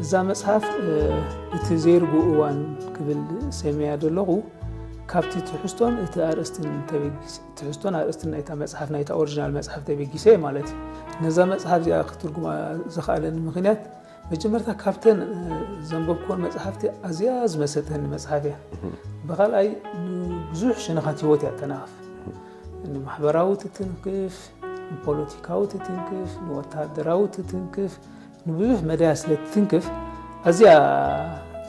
እዛ መጽሓፍ እቲ ዘይርጉእ እዋን ክብል ሰመያ ዘለኹ ካብቲ ትሕዝቶን እቲ ኣርእስትን ተበጊስ ትሕዝቶን ኣርእስትን ናይታ መጽሓፍ ናይታ ኦሪጂናል መጽሓፍ ተበጊሰ ማለት እዩ። ነዛ መጽሓፍ እዚኣ ክትርጉማ ዘኽኣለኒ ምኽንያት መጀመርታ ካብተን ዘንበብኩወን መጽሓፍቲ ኣዝያ ዝመሰጠኒ መጽሓፍ እያ። ብኻልኣይ ብዙሕ ሸነኻት ህይወት እያ ተናኽፍ። ንማሕበራዊ ትትንክፍ፣ ንፖለቲካዊ ትትንክፍ፣ ንወታደራዊ ትትንክፍ፣ ንብዙሕ መዳያ ስለ ትትንክፍ ኣዝያ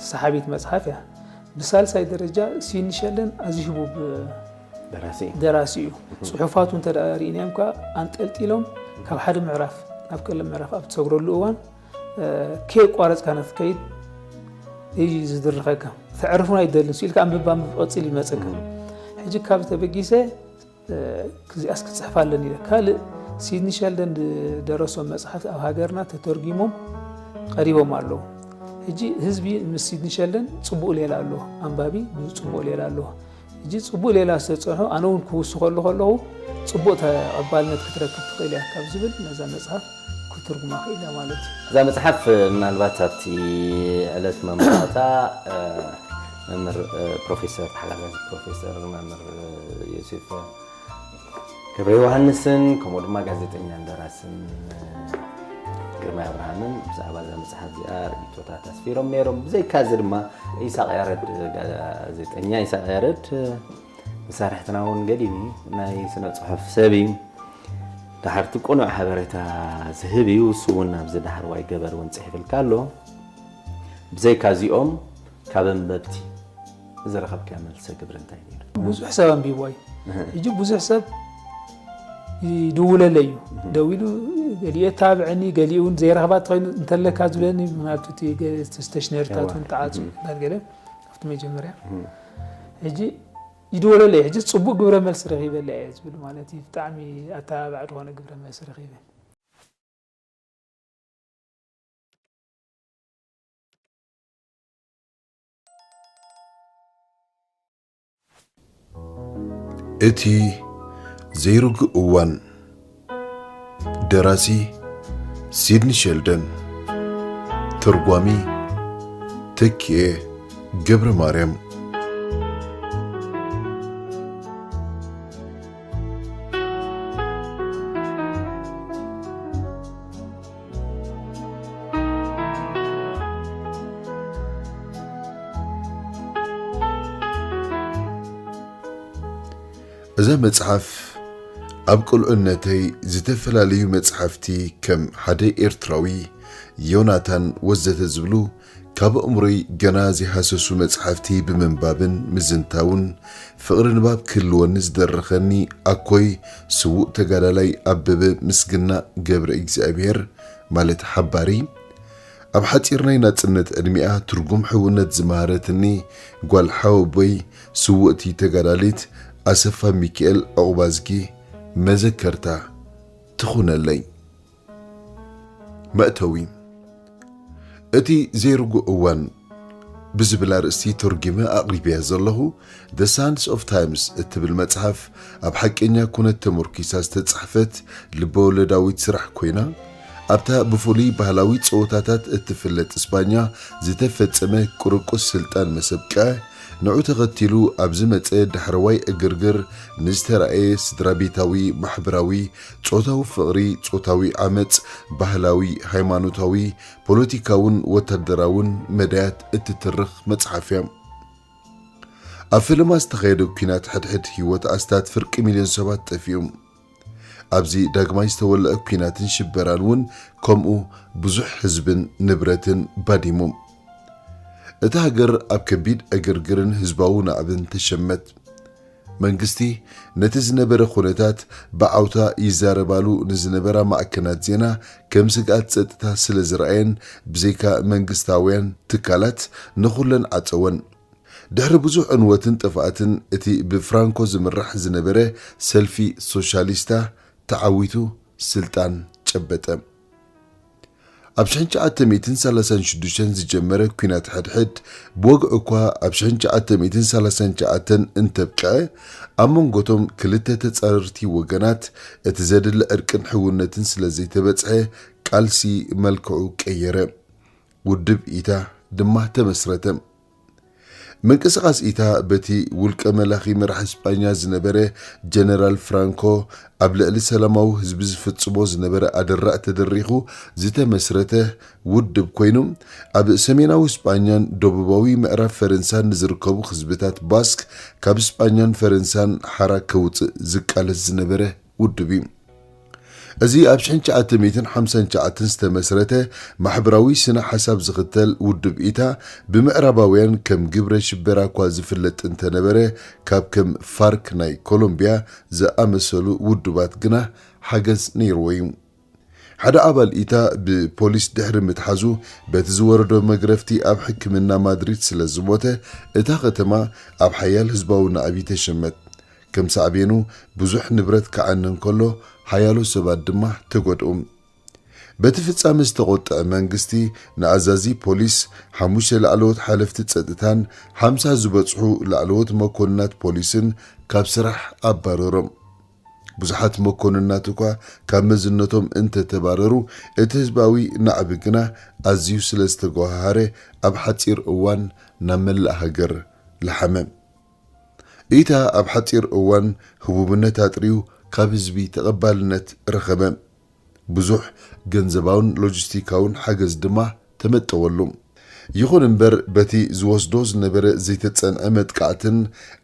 ሰሓቢት መጽሓፍ እያ። ብሳልሳይ ደረጃ ሲድኒ ሸልደን ኣዝዩ ህቡብ ደራሲ እዩ። ደራሲ እዩ። ጽሑፋቱ እንተ ደኣ ርኢናዮም ከኣ ኣንጠልጢሎም ካብ ሓደ ምዕራፍ ናብ ቀለብ ምዕራፍ ኣብ ትሰግረሉ እዋን ከየቋረጽካ ንክትከይድ እዩ ዝድርኸካ። ተዕርፉን ኣይደልን ስኢልካ ኣንብብ ኣንብብ ቀጽል ይመጸካ። ሕጂ ካብ ተበጊሰ እዚኣስ ክጽሕፍ ኣለኒ ኢለ። ካልእ ሲድኒ ሸልደን ዝደረሶም መጽሓፍቲ ኣብ ሃገርና ተተርጊሞም ቀሪቦም ኣለዉ። ሕጂ ህዝቢ ምስ ሲድኒ ሸልደን ጽቡቕ ሌላ ኣለዎ፣ ኣንባቢ ጽቡቕ ሌላ ኣለዎ። ሕጂ ጽቡቕ ሌላ ዝተጸንሖ ኣነ እውን ክውስኸሉ ከለኹ ጽቡቕ ተቐባልነት ክትረክብ ትኽእል እያ ካብ ዝብል ነዛ መጽሓፍ ክትርጉማ ክኢለ ማለት እዩ። እዛ መጽሓፍ ምናልባት ኣብቲ ዕለት መምረቕታ መምህር ፕሮፌሰር ተሓጋጋዚ ፕሮፌሰር መምህር ዮሴፍ ገብረ ዮሃንስን ከምኡ ድማ ጋዜጠኛን ደራስን ግርማይ ኣብርሃምን ብዛዕባ እዛ መጽሓፍ እዚኣ ርእይቶታት ኣስፊሮም ነይሮም። ብዘይካዚ ድማ ኢሳቕ ያረድ፣ ጋዜጠኛ ኢሳቕ ያረድ መሳርሕትና እውን ገዲም እዩ። ናይ ስነ ጽሑፍ ሰብ እዩ። ደሓርቲ ቅኑዕ ሓበሬታ ዝህብ እዩ። እሱ እውን ኣብዚ ዳሕረዋይ ገበር እውን ጽሒፍልካ ኣሎ። ብዘይካ እዚኦም ካብ ኣንበብቲ ዝረኸብካዮ መልሰ ግብሪ እንታይ ነይሩ? ብዙሕ ሰብ ኣንቢብዋ እዩ። ሕጂ ብዙሕ ሰብ ይድውለለይ እዩ። ደዊሉ ገሊኡ የተባብዐኒ፣ ገሊኡ እውን ዘይረኸባ ተኾይኑ እንተለካ ዝብለኒ፣ ምክንያቱ እቲ ገ-፣ ስቴሽነሪታት እውን ተዓጽዩ ገለ ኣብቲ መጀመርያ። ሕጂ ይድወለለይ፣ ሕጂ ጽቡቕ ግብረ መልሲ ረኺበለይ እየ ዝብል ማለት እዩ። ብጣዕሚ ኣተባባዒ ዝኾነ ግብረ መልሲ ረኺበ። እቲ ዘይርጉእ እዋን። ደራሲ ሲድኒ ሸልደን። ተርጓሚ ተኪኤ ገብረ ማርያም። እዛ መጽሓፍ ኣብ ቁልዕነተይ ዝተፈላለዩ መጽሓፍቲ ከም ሓደ ኤርትራዊ፣ ዮናታን ወዘተ ዝብሉ ካብ ኣእምሮይ ገና ዘይሃሰሱ መጽሓፍቲ ብምንባብን ምዝንታውን፣ ፍቕሪ ንባብ ክህልወኒ ዝደረኸኒ ኣኮይ ስዉእ ተጋዳላይ ኣበበ ምስግና ገብረ እግዚኣብሔር፣ ማለት ሓባሪ፣ ኣብ ሓጺር ናይ ናጽነት ዕድሚኣ ትርጉም ሕውነት ዝመሃረትኒ ጓል ሓወቦይ ስውእቲ ተጋዳሊት ኣሰፋ ሚኪኤል ዑቕባዝጊ መዘከርታ ትኹነለይ። መእተዊ። እቲ ዘይርጉእ እዋን ብዝብል ኣርእስቲ ተርጒመ ኣቕሪበያ ዘለኹ፣ The Sands of Times እትብል መጽሓፍ፣ ኣብ ሓቀኛ ኩነት ተመርኲሳ ዝተጻሕፈት ልበወለዳዊት ስራሕ ኮይና፣ ኣብታ ብፍሉይ ባህላዊ ጸወታታት እትፍለጥ እስጳኛ ዝተፈጸመ ቁርቁስ ስልጣን መሰብቀ፣ ንዑ ተኸቲሉ ኣብ ዝመጸ ዳሕረዋይ ዕግርግር ንዝተራእየ ስድራቤታዊ፣ ማሕበራዊ፣ ጾታዊ ፍቕሪ፣ ጾታዊ ዓመጽ፣ ባህላዊ፣ ሃይማኖታዊ፣ ፖለቲካውን ወታደራውን መዳያት እትትርኽ መጽሓፍ እያ። ኣብ ፈለማ ዝተኻየደ ኲናት ሕድሕድ ህይወት ኣስታት ፍርቂ ሚልዮን ሰባት ጠፊኡ። ኣብዚ ዳግማይ ዝተወልዐ ኲናትን ሽበራን እውን ከምኡ ብዙሕ ህዝብን ንብረትን ባዲሙ። እታ ሃገር ኣብ ከቢድ ዕግርግርን ህዝባዊ ናዕብን ተሸመት። መንግስቲ ነቲ ዝነበረ ኩነታት ብዓውታ ይዛረባሉ ንዝነበራ ማዕከናት ዜና ከም ስግኣት ጸጥታ ስለ ዝረኣየን ብዘይካ መንግስታውያን ትካላት ንኹለን ዓጸወን። ድሕሪ ብዙሕ ዕንወትን ጥፍኣትን እቲ ብፍራንኮ ዝምራሕ ዝነበረ ሰልፊ ሶሻሊስታ ተዓዊቱ ስልጣን ጨበጠ። ኣብ ሽሕን ትሽዓተ ሚእትን ሰላሳን ሽዱሽተን ዝጀመረ ኲናት ሕድሕድ ብወግዒ እኳ ኣብ ሽሕን ትሽዓተ ሚእትን ሰላሳን ትሽዓተን እንተብቅዐ፣ ኣብ መንጎቶም ክልተ ተጻረርቲ ወገናት እቲ ዘድሊ ዕርቅን ሕውነትን ስለ ዘይተበጽሐ ቃልሲ መልክዑ ቀየረ። ውድብ ኢታ ድማ ተመስረተ። ምንቅስቓስ ኢታ በቲ ውልቀ መላኺ መራሒ ስጳኛ ዝነበረ ጀነራል ፍራንኮ ኣብ ልዕሊ ሰላማዊ ህዝቢ ዝፍጽሞ ዝነበረ ኣደራዕ ተደሪኹ ዝተመስረተ ውድብ ኮይኑ፣ ኣብ ሰሜናዊ ስጳኛን ደቡባዊ ምዕራብ ፈረንሳን ንዝርከቡ ህዝብታት ባስክ ካብ ስጳኛን ፈረንሳን ሓራ ከውጽእ ዝቃለስ ዝነበረ ውድብ እዩ። እዚ ኣብ ሽሕን ትሽዓተ ሚእትን ሓምሳን ትሽዓተን ዝተመስረተ ማሕበራዊ ስነ ሓሳብ ዝኽተል ውድብ ኢታ፣ ብምዕራባውያን ከም ግብረ ሽበራ እኳ ዝፍለጥ እንተነበረ፣ ካብ ከም ፋርክ ናይ ኮሎምቢያ ዝኣመሰሉ ውድባት ግና ሓገዝ ነይርዎ እዩ። ሓደ ኣባል ኢታ ብፖሊስ ድሕሪ ምትሓዙ፣ በቲ ዝወረዶ መግረፍቲ ኣብ ሕክምና ማድሪድ ስለ ዝሞተ፣ እታ ከተማ ኣብ ሓያል ህዝባዊ ናዕቢ ተሸመት። ከም ሳዕቤኑ፣ ብዙሕ ንብረት ክዓኒ እንከሎ፣ ሓያሎ ሰባት ድማ ተጎድኡ። በቲ ፍጻመ ዝተቖጥዐ መንግስቲ፣ ንኣዛዚ ፖሊስ፣ ሓሙሽተ ላዕለዎት ሓለፍቲ ጸጥታን ሓምሳ ዝበጽሑ ላዕለዎት መኮንናት ፖሊስን ካብ ስራሕ ኣባረሮም። ብዙሓት መኮንናት እኳ ካብ መዝነቶም እንተተባረሩ፣ እቲ ህዝባዊ ናዕቢ ግና ኣዝዩ ስለ ዝተጓሃሃረ፣ ኣብ ሓጺር እዋን ናብ መላእ ሃገር ለሓመ። ኢታ ኣብ ሓጺር እዋን ህቡብነት ኣጥርዩ ካብ ህዝቢ ተቐባልነት ረኸበ። ብዙሕ ገንዘባውን ሎጂስቲካውን ሓገዝ ድማ ተመጠወሉ። ይኹን እምበር፣ በቲ ዝወስዶ ዝነበረ ዘይተጸንዐ መጥቃዕትን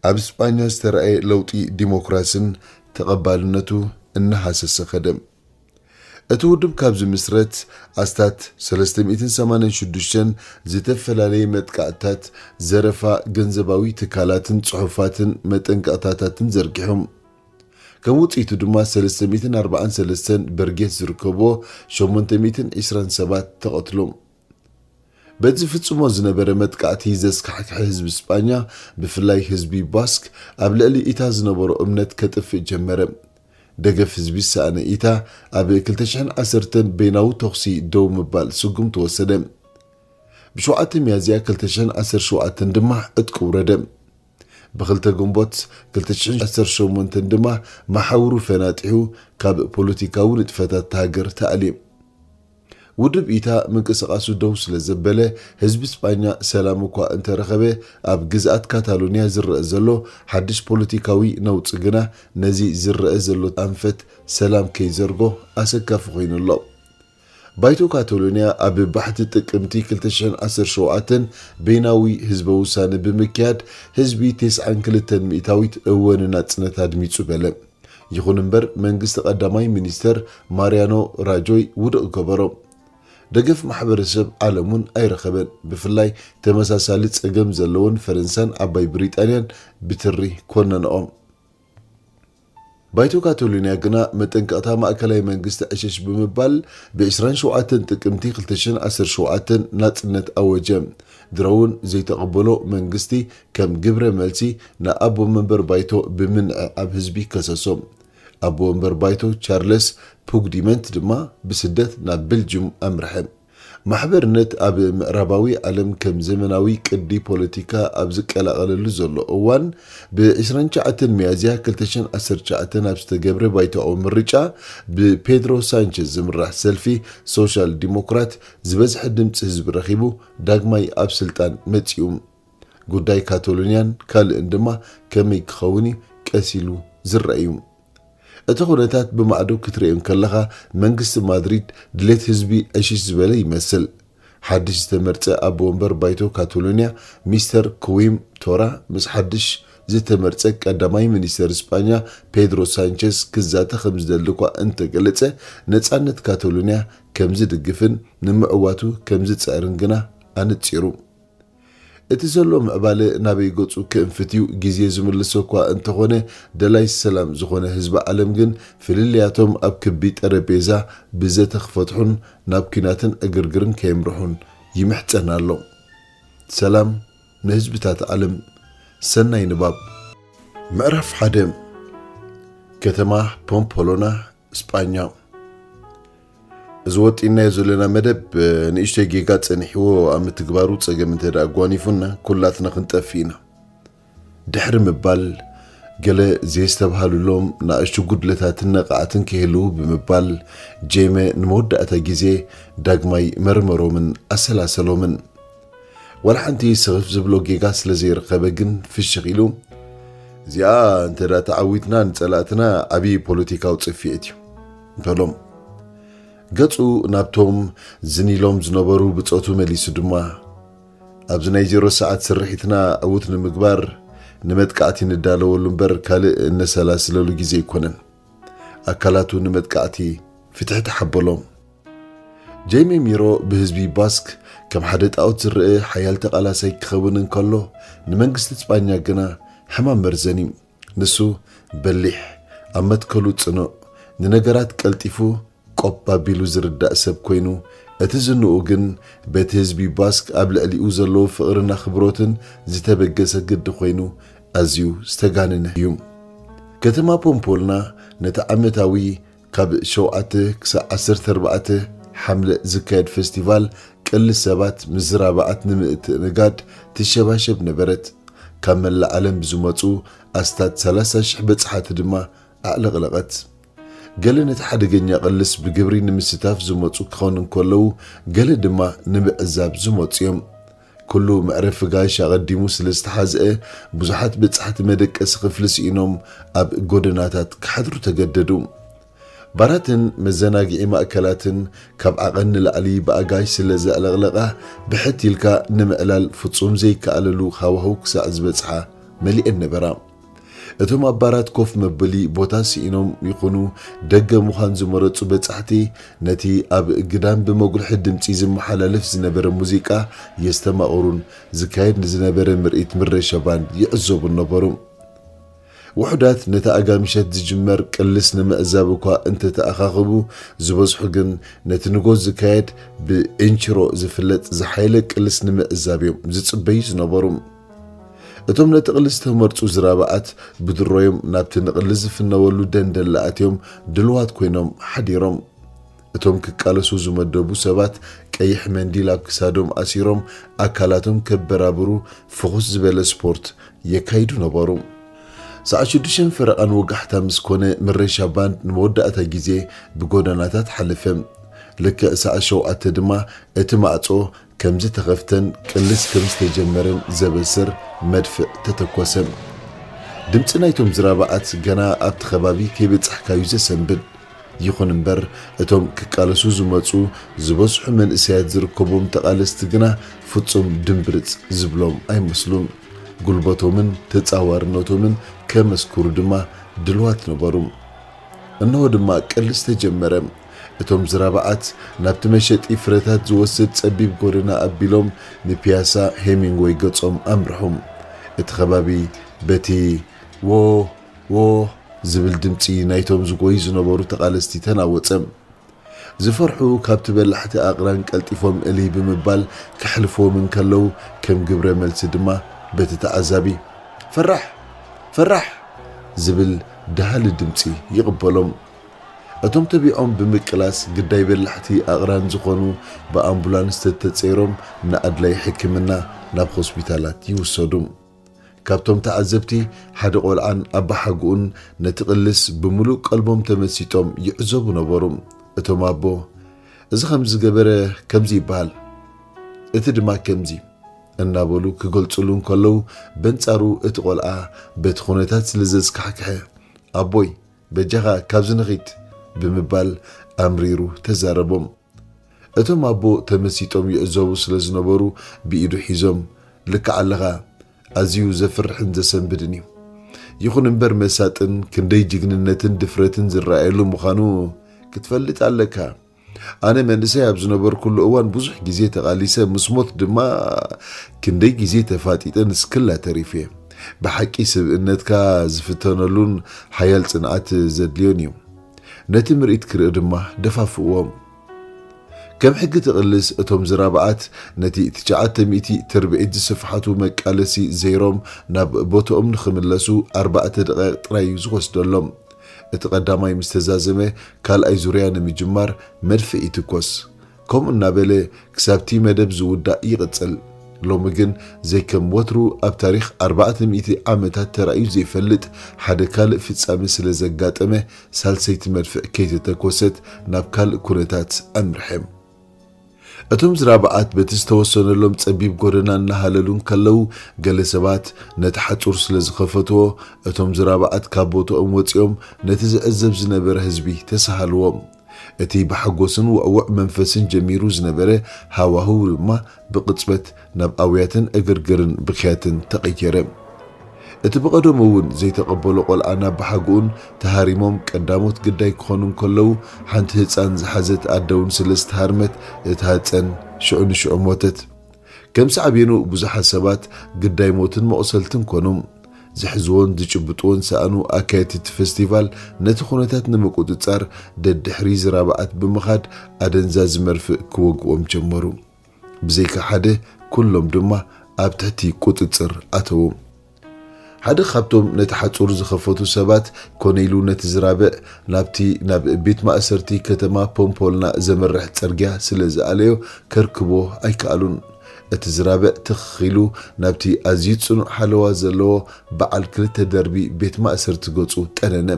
ኣብ ስጳኛ ዝተረኣየ ለውጢ ዲሞክራስን ተቐባልነቱ እናሃሰሰ ከደ። እቲ ውድብ ካብ ዝምስረት ኣስታት ሰለስተ ሚእትን ሰማንያን ሽዱሽተን ዝተፈላለየ መጥቃዕትታት፣ ዘረፋ ገንዘባዊ ትካላትን ጽሑፋትን መጠንቀቕታታትን ዘርጊሑ። ከም ውጽኢቱ ድማ ሰለስተ ሚእትን ኣርባዓን ሰለስተን በርጌት ዝርከብዎ ሸሞንተ ሚእትን ዕስራን ሰባት ተቐትሉ። በቲ ዝፍጽሞ ዝነበረ መጥቃዕቲ ዘስካሕክሐ ህዝቢ ስጳኛ፣ ብፍላይ ህዝቢ ባስክ፣ ኣብ ልዕሊ ኢታ ዝነበሮ እምነት ከጥፍእ ጀመረ። ደገፍ ህዝቢ ዝሰኣነ ኢታ፣ ኣብ ክልተ ሽሕን ዓሰርተን በይናዊ ተኹሲ ደው ምባል ስጉምቲ ወሰደ። ብሸውዓተ ሚያዝያ ክልተ ሽሕን ዓሰርተ ሸውዓተን ድማ ዕጥቂ ውረደ። ብኽልተ ግንቦት ክልተ ሽሕን ዓሰርተ ሸሞንተን ድማ መሓውሩ ፈናጢሑ ካብ ፖለቲካዊ ንጥፈታት እታ ሃገር ተኣልየ። ውድብ ኢታ ምንቅስቓሱ ደው ስለ ዘበለ፣ ህዝቢ ስጳኛ ሰላም እኳ እንተረኸበ፣ ኣብ ግዝኣት ካታሎንያ ዝረአ ዘሎ ሓድሽ ፖለቲካዊ ነውጺ ግና ነዚ ዝረአ ዘሎ ኣንፈት ሰላም ከይዘርጎ ኣሰካፊ ኮይኑ ኣሎ። ባይቶ ካታሎንያ ኣብ ባሕቲ ጥቅምቲ ክልተ ሽሕን ዓሰርተ ሸውዓተን በይናዊ ህዝበ ውሳነ ብምክያድ፣ ህዝቢ ተስዓን ክልተን ሚእታዊት እወ ንናጽነት ኣድሚጹ በለ። ይኹን እምበር፣ መንግስቲ ቀዳማይ ሚኒስተር ማርያኖ ራጆይ ውድቕ ገበሮ። ደገፍ ማሕበረሰብ ዓለም እውን ኣይረኸበን። ብፍላይ ተመሳሳሊ ጸገም ዘለወን ፈረንሳን ዓባይ ብሪጣንያን ብትሪ ኮነንኦ። ባይቶ ካታሎንያ ግና መጠንቀቕታ ማእከላይ መንግስቲ ዕሽሽ ብምባል፣ ብ ዕስራን ሸውዓተን ጥቅምቲ ክልተ ሽሕን ዓሰርተ ሸውዓተን ናጽነት ኣወጀ። ድሮ እውን ዘይተቐበሎ መንግስቲ ከም ግብረ መልሲ ንኣቦ መንበር ባይቶ ብምንዐ ኣብ ህዝቢ ከሰሶ። ኣቦ መንበር ባይቶ ቻርለስ ፑግዲመንት ድማ ብስደት ናብ ቤልጅዩም ኣምርሐ። ማሕበርነት ኣብ ምዕራባዊ ዓለም ከም ዘመናዊ ቅዲ ፖለቲካ ኣብ ዝቀላቐለሉ ዘሎ እዋን፣ ብ ዕስራን ትሽዓተን ሚያዝያ ክልተ ሽሕን ዓሰርተ ትሽዓተን ኣብ ዝተገብረ ባይቶኣዊ ምርጫ፣ ብፔድሮ ሳንቸዝ ዝምራሕ ሰልፊ ሶሻል ዲሞክራት ዝበዝሐ ድምፂ ህዝቢ ረኺቡ ዳግማይ ኣብ ስልጣን መፂኡ። ጉዳይ ካታሎንያን ካልእን ድማ ከመይ ክኸውን እዩ ቀስ ኢሉ ዝረአ እዩ። እቲ ኩነታት ብማዕዶ ክትርእዮ እንከለኻ፣ መንግስቲ ማድሪድ ድሌት ህዝቢ ዕሽሽ ዝበለ ይመስል። ሓድሽ ዝተመርጸ ኣቦ ወንበር ባይቶ ካታሎንያ ሚስተር ክዊም ቶራ ምስ ሓድሽ ዝተመርጸ ቀዳማይ ሚኒስተር ስጳኛ ፔድሮ ሳንቸዝ ክዛተ ከም ዝደሊ እኳ እንተገለጸ፣ ነጻነት ካታሎንያ ከም ዝድግፍን ንምዕዋቱ ከም ዝጸዕርን ግና ኣነጺሩ። እቲ ዘሎ ምዕባለ ናበይ ገጹ ክእንፍት እዩ ግዜ ዝምልሶ እኳ እንተኾነ፣ ደላይ ሰላም ዝኾነ ህዝቢ ዓለም ግን ፍልልያቶም ኣብ ክቢ ጠረጴዛ ብዘተ ክፈትሑን ናብ ኲናትን ዕግርግርን ከየምርሑን ይምሕጸን ኣሎ። ሰላም ንህዝብታት ዓለም። ሰናይ ንባብ። ምዕራፍ ሓደ። ከተማ ፖምፖሎና፣ ስጳኛ። እዚ ወጢናዮ ዘለና መደብ፣ እ፣ ንእሽተይ ጌጋ ጸኒሕዎ ኣብ ምትግባሩ ጸገም እንተ ደኣ ኣጓኒፉና፣ ኩላትና ክንጠፍእ ኢና። ድሕሪ ምባል፣ ገለ ዘየስተብሃሉሎም ንኣሽቱ ጉድለታትን ነቓዕትን ክህልዉ ብምባል፣ ጄመ ንመወዳእታ ግዜ ዳግማይ መርመሮምን ኣሰላሰሎምን። ዋላ ሓንቲ ስኽፍ ዝብሎ ጌጋ ስለ ዘይረኸበ ግን ፍሽኽ ኢሉ፣ "እዚኣ እንተ ደኣ ተዓዊትና ንጸላእትና ዓብዪ ፖለቲካዊ ጽፍዒት እዩ" በሎም። ገጹ ናብቶም ዝን ኢሎም ዝነበሩ ብጾቱ መሊሱ ድማ፣ "ኣብዚ ናይ ዜሮ ሰዓት ስርሒትና ዕዉት ንምግባር ንመጥቃዕቲ ንዳለወሉ እምበር ካልእ እነሰላስለሉ ግዜ ኣይኮነን። ኣካላቱ ንመጥቃዕቲ ፍትሒ ተሓበሎም።" ጄሚ ሚሮ ብህዝቢ ባስክ ከም ሓደ ጣኦት ዝረአ ሓያል ተቓላሳይ ክኸውን እንከሎ፣ ንመንግስቲ ስጳኛ ግና ሕማም መርዘን እዩ። ንሱ በሊሕ፣ ኣብ መትከሉ ጽኑዕ፣ ንነገራት ቀልጢፉ ቆብ ኣቢሉ ዝርዳእ ሰብ ኮይኑ፣ እቲ ዝንኡ ግን በቲ ህዝቢ ባስክ ኣብ ልዕሊኡ ዘለዎ ፍቕርን ኣኽብሮትን ዝተበገሰ ግዲ ኮይኑ ኣዝዩ ዝተጋነነ እዩ። ከተማ ፖምፖልና ነቲ ዓመታዊ ካብ ሸውዓተ ክሳዕ ዓሰርተ ኣርባዕተ ሓምለ ዝካየድ ፈስቲቫል ቅልስ ሰባት ምስ ዝራብዓት ንምእትእንጋድ ትሸባሸብ ነበረት። ካብ መላእ ዓለም ብዝመጹ ኣስታት ሰላሳ ሽሕ በጻሕቲ ድማ ኣዕለቕለቐት። ገለ ነቲ ሓደገኛ ቅልስ ብግብሪ ንምስታፍ ዝመጹ ክኾኑ እንከለዉ፣ ገለ ድማ ንምዕዛብ ዝመጹ እዮም። ኩሉ መዕረፊ ጋይሽ ኣቐዲሙ ስለ ዝተሓዝአ፣ ብዙሓት በጻሕቲ መደቀሲ ክፍሊ ስኢኖም ኣብ ጎደናታት ክሓድሩ ተገደዱ። ባራትን መዘናግዒ ማእከላትን ካብ ዓቐን ንላዕሊ ብኣጋይሽ ስለ ዘዕለቕለቓ፣ ብሕት ኢልካ ንምዕላል ፍጹም ዘይከኣለሉ ሃዋህው ክሳዕ ዝበጽሓ መሊኤን ነበራ። እቶም ኣብ ባራት ኮፍ መበሊ ቦታ ስኢኖም ይኹኑ ደገ ምዃን ዝመረጹ በጻሕቲ፣ ነቲ ኣብ ግዳም ብመጉልሒ ድምጺ ዝመሓላለፍ ዝነበረ ሙዚቃ የስተማቕሩን ዝካየድ ንዝነበረ ምርኢት ምረሻ ባንድ ይዕዘቡን ነበሩ። ውሑዳት ነቲ ኣጋምሸት ዝጅመር ቅልስ ንምዕዛብ እኳ እንተተኣኻኸቡ፣ ዝበዝሑ ግን ነቲ ንጎ ዝካየድ ብዒንችሮ ዝፍለጥ ዝሓየለ ቅልስ ንምዕዛብ እዮም ዝጽበዩ ዝነበሩ። እቶም ነቲ ቅልስ ዝተመርጹ ዝራብዓት ብድሮዮም ናብቲ ንቅልስ ዝፍነወሉ ደንደል ኣትዮም ድልዋት ኮይኖም ሓዲሮም። እቶም ክቃለሱ ዝመደቡ ሰባት ቀይሕ መንዲል ኣብ ክሳዶም ኣሲሮም ኣካላቶም ከበራብሩ ፍኹስ ዝበለ ስፖርት የካይዱ ነበሩ። ሰዓት ሽዱሽተን ፈረቓን ወጋሕታ ምስ ኮነ፣ ምረሻ ባንድ ንመወዳእታ ግዜ ብጎደናታት ሓለፈ። ልክዕ ሰዓት ሸውዓተ ድማ እቲ ማዕጾ ከም ዝተኸፍተን ቅልስ ከም ዝተጀመረን ዘበስር መድፍዕ ተተኮሰ። ድምጺ ናይቶም ዝራብዓት ገና ኣብቲ ከባቢ ከይበጻሕካ'ዩ ዘሰንብድ። ይኹን እምበር፣ እቶም ክቃለሱ ዝመጹ ዝበዝሑ መንእሰያት ዝርከቦም ተቓለስቲ ግና ፍጹም ድምብርጽ ዝብሎም ኣይመስሉን። ጉልበቶምን ተጻዋርነቶምን ከመስክሩ ድማ ድልዋት ነበሩ። እንሆ ድማ ቅልስ ተጀመረ። እቶም ዝራብዓት ናብቲ መሸጢ ፍረታት ዝወስድ ጸቢብ ጎደና ኣቢሎም ንፒያሳ ሄሚንግወይ ገጾም ኣምርሑ። እቲ ከባቢ በቲ "ዎ፣ ዎ" ዝብል ድምጺ ናይቶም ዝጎዩ ዝነበሩ ተቓለስቲ ተናወጸ። ዝፈርሑ ካብቲ በላሕቲ ኣቕራን ቀልጢፎም እልይ ብምባል ከሕልፍዎም እንከለዉ፣ ከም ግብረ መልሲ ድማ በቲ ተዓዛቢ "ፈራሕ! ፈራሕ!" ዝብል ደሃሊ ድምጺ ይቕበሎም። እቶም ተቢዖም ብምቅላስ ግዳይ በላሕቲ ኣቕራን ዝኾኑ ብኣምቡላንስ ተተጸይሮም ንኣድላይ ሕክምና ናብ ሆስፒታላት ይውሰዱ። ካብቶም ተዓዘብቲ ሓደ ቆልዓን ኣባሓጉኡን ነቲ ቅልስ ብምሉእ ቀልቦም ተመሲጦም ይዕዘቡ ነበሩ። እቶም ኣቦ፣ "እዚ ከምዚ ዝገበረ ከምዚ ይበሃል፣ እቲ ድማ ከምዚ" እናበሉ ክገልጹሉ እንከለዉ፣ በንጻሩ እቲ ቆልዓ በቲ ኩነታት ስለ ዘዝካሕክሐ፣ "ኣቦይ፣ በጃኻ ካብዚ ንኺድ" ብምባል ኣምሪሩ ተዛረቦም። እቶም ኣቦ ተመሲጦም ይዕዘቡ ስለ ዝነበሩ ብኢዱ ሒዞም፣ "ልክዕ ኣለኻ፣ ኣዝዩ ዘፍርሕን ዘሰንብድን እዩ። ይኹን እምበር መሳጥን ክንደይ ጅግንነትን ድፍረትን ዝረኣየሉ ምዃኑ ክትፈልጥ ኣለካ። ኣነ መንእሰይ ኣብ ዝነበርኩሉ እዋን ብዙሕ ግዜ ተቓሊሰ፣ ምስ ሞት ድማ ክንደይ ግዜ ተፋጢጠ ንስክላ ተሪፈ። ብሓቂ ስብእነትካ ዝፍተነሉን ሓያል ጽንዓት ዘድልዮን እዩ። ነቲ ምርኢት ክርኢ ድማ ደፋፍእዎም።" ከም ሕጊ ትቕልስ እቶም ዝራብዓት ነቲ ትሽዓተ ሚእቲ ትርብዒት ዝስፍሓቱ መቃለሲ ዘይሮም ናብ ቦትኦም ንኽምለሱ ኣርባዕተ ደቓይቕ ጥራይ እዩ ዝወስደሎም። እቲ ቀዳማይ ምስ ተዛዘመ፣ ካልኣይ ዙርያ ንምጅማር መድፍዕ ይትኮስ። ከምኡ እናበለ ክሳብቲ መደብ ዝውዳእ ይቕጽል። ሎሚ ግን ዘይከም ወትሩ ኣብ ታሪኽ ኣርባዕተ ሚእቲ ዓመታት ተራእዩ ዘይፈልጥ ሓደ ካልእ ፍጻመ ስለ ዘጋጠመ፣ ሳልሰይቲ መድፍዕ ከይተተኮሰት ናብ ካልእ ኩነታት ኣምርሐ። እቶም ዝራብዓት በቲ ዝተወሰነሎም ጸቢብ ጎደና እናሃለሉ እንከለዉ፣ ገለ ሰባት ነቲ ሓጹር ስለ ዝኸፈትዎ፣ እቶም ዝራብዓት ካብ ቦታኦም ወጺኦም ነቲ ዝዕዘብ ዝነበረ ህዝቢ ተሳሃልዎ። እቲ ብሓጎስን ውዕዉዕ መንፈስን ጀሚሩ ዝነበረ ሃዋህው ድማ ብቕጽበት ናብ ኣውያትን ዕግርግርን ብኽያትን ተቐየረ። እቲ ብቐደሙ እውን ዘይተቐበሎ ቆልዓ ናብ ብሓጉኡን ተሃሪሞም ቀዳሞት ግዳይ ክኾኑ እንከለዉ፣ ሓንቲ ህጻን ዝሓዘት ኣደ እውን ስለ ዝተሃርመት፣ እታ ህጸን ሽዑ ንሽዑ ሞተት። ከም ሳዕቤኑ ብዙሓት ሰባት ግዳይ ሞትን መቑሰልትን ኮኑ። ዝሕዝዎን ዝጭብጥዎን ሰኣኑ። ኣካየድቲ እቲ ፈስቲቫል ነቲ ኩነታት ንምቁጽጻር ደድሕሪ ዝራብዓት ብምኻድ ኣደንዛዚ መርፍእ ክወግዎም ጀመሩ። ብዘይካ ሓደ፣ ኩሎም ድማ ኣብ ትሕቲ ቁጽጽር ኣተዉ። ሓደ ካብቶም ነቲ ሓጹር ዝኸፈቱ ሰባት ኮነ ኢሉ ነቲ ዝራብዕ ናብቲ ናብ ቤት ማእሰርቲ ከተማ ፖምፖልና ዘምርሕ ጽርግያ ስለ ዝኣለዮ ከርክቦ ኣይከኣሉን። እቲ ዝራብዕ ትኽ ኢሉ ናብቲ ኣዝዩ ጽኑዕ ሓለዋ ዘለዎ በዓል ክልተ ደርቢ ቤት ማእሰርቲ ገጹ ጠነነ።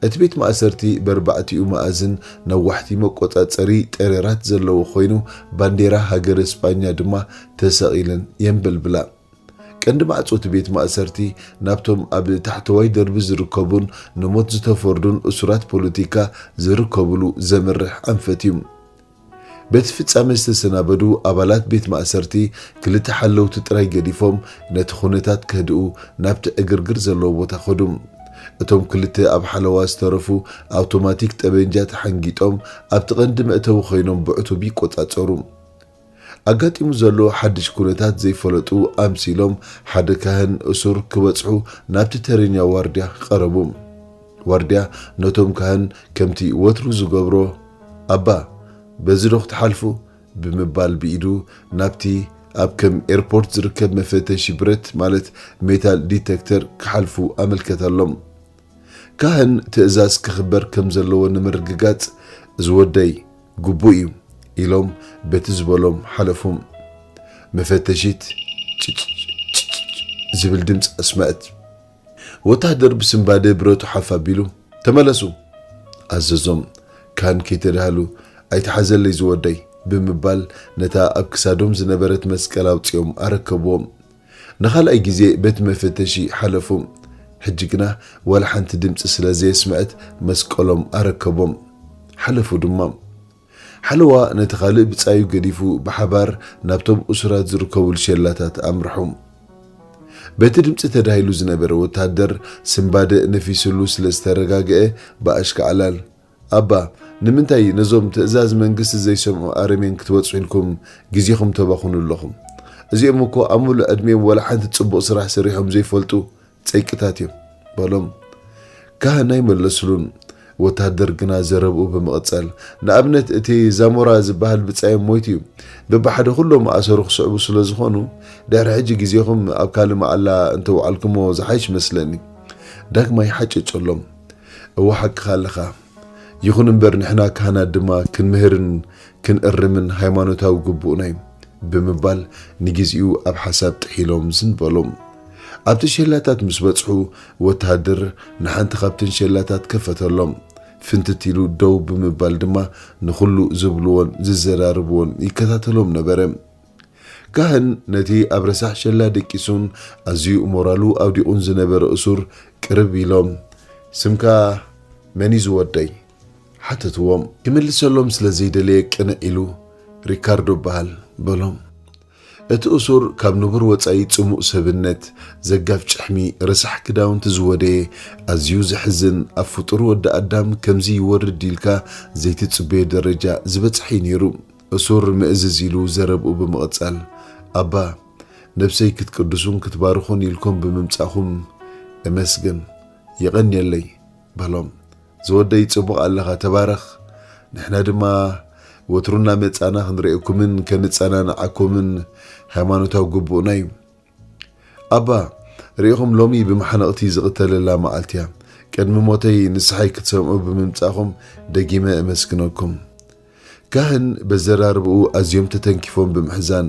እቲ ቤት ማእሰርቲ በርባዕቲኡ መኣዝን ነዋሕቲ መቆጻጸሪ ጠረራት ዘለዎ ኮይኑ፣ ባንዴራ ሃገረ ስጳኛ ድማ ተሰቒለን የንበልብላ። ቀንዲ ማዕጾ እቲ ቤት ማእሰርቲ ናብቶም ኣብ ታሕተዋይ ደርቢ ዝርከቡን ንሞት ዝተፈርዱን እሱራት ፖለቲካ ዝርከብሉ ዘምርሕ ኣንፈት እዩ። በቲ ፍጻመ ዝተሰናበዱ ኣባላት ቤት ማእሰርቲ ክልተ ሓለውቲ ጥራይ ገዲፎም ነቲ ኩነታት ከህድኡ ናብቲ ዕግርግር ዘለዎ ቦታ ከዱ። እቶም ክልተ ኣብ ሓለዋ ዝተረፉ ኣውቶማቲክ ጠበንጃ ተሓንጊጦም ኣብቲ ቀንዲ መእተዊ ኮይኖም ብዕቱብ ይቆጻጸሩ። ኣጋጢሙ ዘሎ ሓድሽ ኩነታት ዘይፈለጡ ኣምሲሎም ሓደ ካህን እሱር ክበጽሑ ናብቲ ተረኛ ዋርድያ ቀረቡ። ዋርድያ ነቶም ካህን ከምቲ ወትሩ ዝገብሮ፣ "ኣባ፣ በዚ ዶ ክትሓልፉ?" ብምባል ብኢዱ ናብቲ ኣብ ከም ኤርፖርት ዝርከብ መፈተሺ ብረት፣ ማለት ሜታል ዲተክተር፣ ክሓልፉ ኣመልከተሎም። ካህን ትእዛዝ ክኽበር ከም ዘለዎ ንምርግጋጽ፣ "እዚ ወደይ ግቡእ እዩ" ኢሎም በቲ ዝበሎም ሓለፉ። መፈተሺት ጭጭ ዝብል ድምፂ ኣስመዐት። ወታደር ብስንባደ ብረቱ ሓፍ ኣቢሉ፣ "ተመለሱ!" ኣዘዞም። ካህን ከይተዳህሉ፣ "ኣይትሓዘለይ ዝወደይ" ብምባል ነታ ኣብ ክሳዶም ዝነበረት መስቀል ኣውፂኦም ኣረከብዎም። ንኻልኣይ ግዜ በቲ መፈተሺ ሓለፉ። ሕጂ ግና ዋላ ሓንቲ ድምፂ ስለ ዘየስምዐት መስቀሎም ኣረከቦም። ሓለፉ ድማ። ሓለዋ ነቲ ካልእ ብጻዩ ገዲፉ ብሓባር ናብቶም እሱራት ዝርከቡሉ ሸላታት ኣምርሑ። በቲ ድምጺ ተዳሂሉ ዝነበረ ወተሃደር ስንባደ ነፊስሉ ስለ ዝተረጋግአ ብኣሽካዕላል፣ "ኣባ፣ ንምንታይ ነዞም ትእዛዝ መንግስቲ ዘይሰምዑ ኣረሜን ክትበጽሑ ኢልኩም ግዜኹም ተባኽኑ ኣለኹም? እዚኦም እኮ ኣብ ምሉእ ዕድሜኦም ዋላ ሓንቲ ጽቡቕ ስራሕ ሰሪሖም ዘይፈልጡ ጸይቅታት እዮም" በሎም። ካህን ኣይመለስሉን። ወተሃደር ግና ዘረብኡ ብምቕጻል፣ "ንኣብነት እቲ ዛሞራ ዝበሃል ብጻዮም ሞይቱ እዩ። በብሓደ ኩሎም ኣሰሩ ክስዕቡ ስለ ዝኾኑ፣ ድሕሪ ሕጂ ግዜኹም ኣብ ካልእ መዓላ እንተውዓልኩሞ ዝሓይሽ መስለኒ።" ዳግማይ ሓጨጨሎም። "እወ ሓቅኻ ኣለኻ። ይኹን እምበር ንሕና ካህናት ድማ ክንምህርን ክንእርምን ሃይማኖታዊ ግቡእና እዩ" ብምባል ንግዜኡ ኣብ ሓሳብ ጥሒሎም ዝን በሉ። ኣብቲ ሸላታት ምስ በጽሑ፣ ወተሃደር ንሓንቲ ካብተን ሸላታት ከፈተሎም። ፍንትት ኢሉ ደው ብምባል ድማ ንኹሉ ዝብልዎን ዝዘራርብዎን ይከታተሎም ነበረ። ካህን ነቲ ኣብ ረሳሕ ሸላ ደቂሱን ኣዝዩ ሞራሉ ኣውዲቑን ዝነበረ እሱር ቅርብ ኢሎም፣ "ስምካ መን እዩ ዝወደይ?" ሓተትዎም። ክምልሰሎም ስለ ዘይደለየ ቅንዕ ኢሉ፣ "ሪካርዶ እበሃል" በሎም። እቲ እሱር ካብ ንቡር ወጻኢ ጽሙእ ሰብነት፣ ዘጋፍ ጭሕሚ፣ ረሳሕ ክዳውንቲ ዝወደየ፣ ኣዝዩ ዘሕዝን፣ ኣብ ፍጡር ወዲ ኣዳም ከምዚ ይወርድ ኢልካ ዘይትጽበዮ ደረጃ ዝበጽሐ እዩ ነይሩ። እሱር ምእዝዝ ኢሉ ዘረብኡ ብምቕጻል፣ "ኣባ፣ ነብሰይ ክትቅድሱን ክትባርኹን ኢልኩም ብምምጻእኹም እመስግን። የቐንየለይ" በሎም። "ዝወደይ ጽቡቕ ኣለኻ፣ ተባረኽ። ንሕና ድማ ወትሩ እናመጻና ክንርእየኩምን ከነጸናንዓኩምን ሃይማኖታዊ ግቡእና እዩ። ኣባ፣ ርኢኹም ሎሚ ብመሓነቕቲ ዝቕተለላ መዓልቲ እያ። ቅድሚ ሞተይ ንስሓይ ክትሰምዑ ብምምጻእኹም ደጊመ እመስግነኩም።" ካህን በዘራርብኡ ኣዝዮም ተተንኪፎም ብምሕዛን፣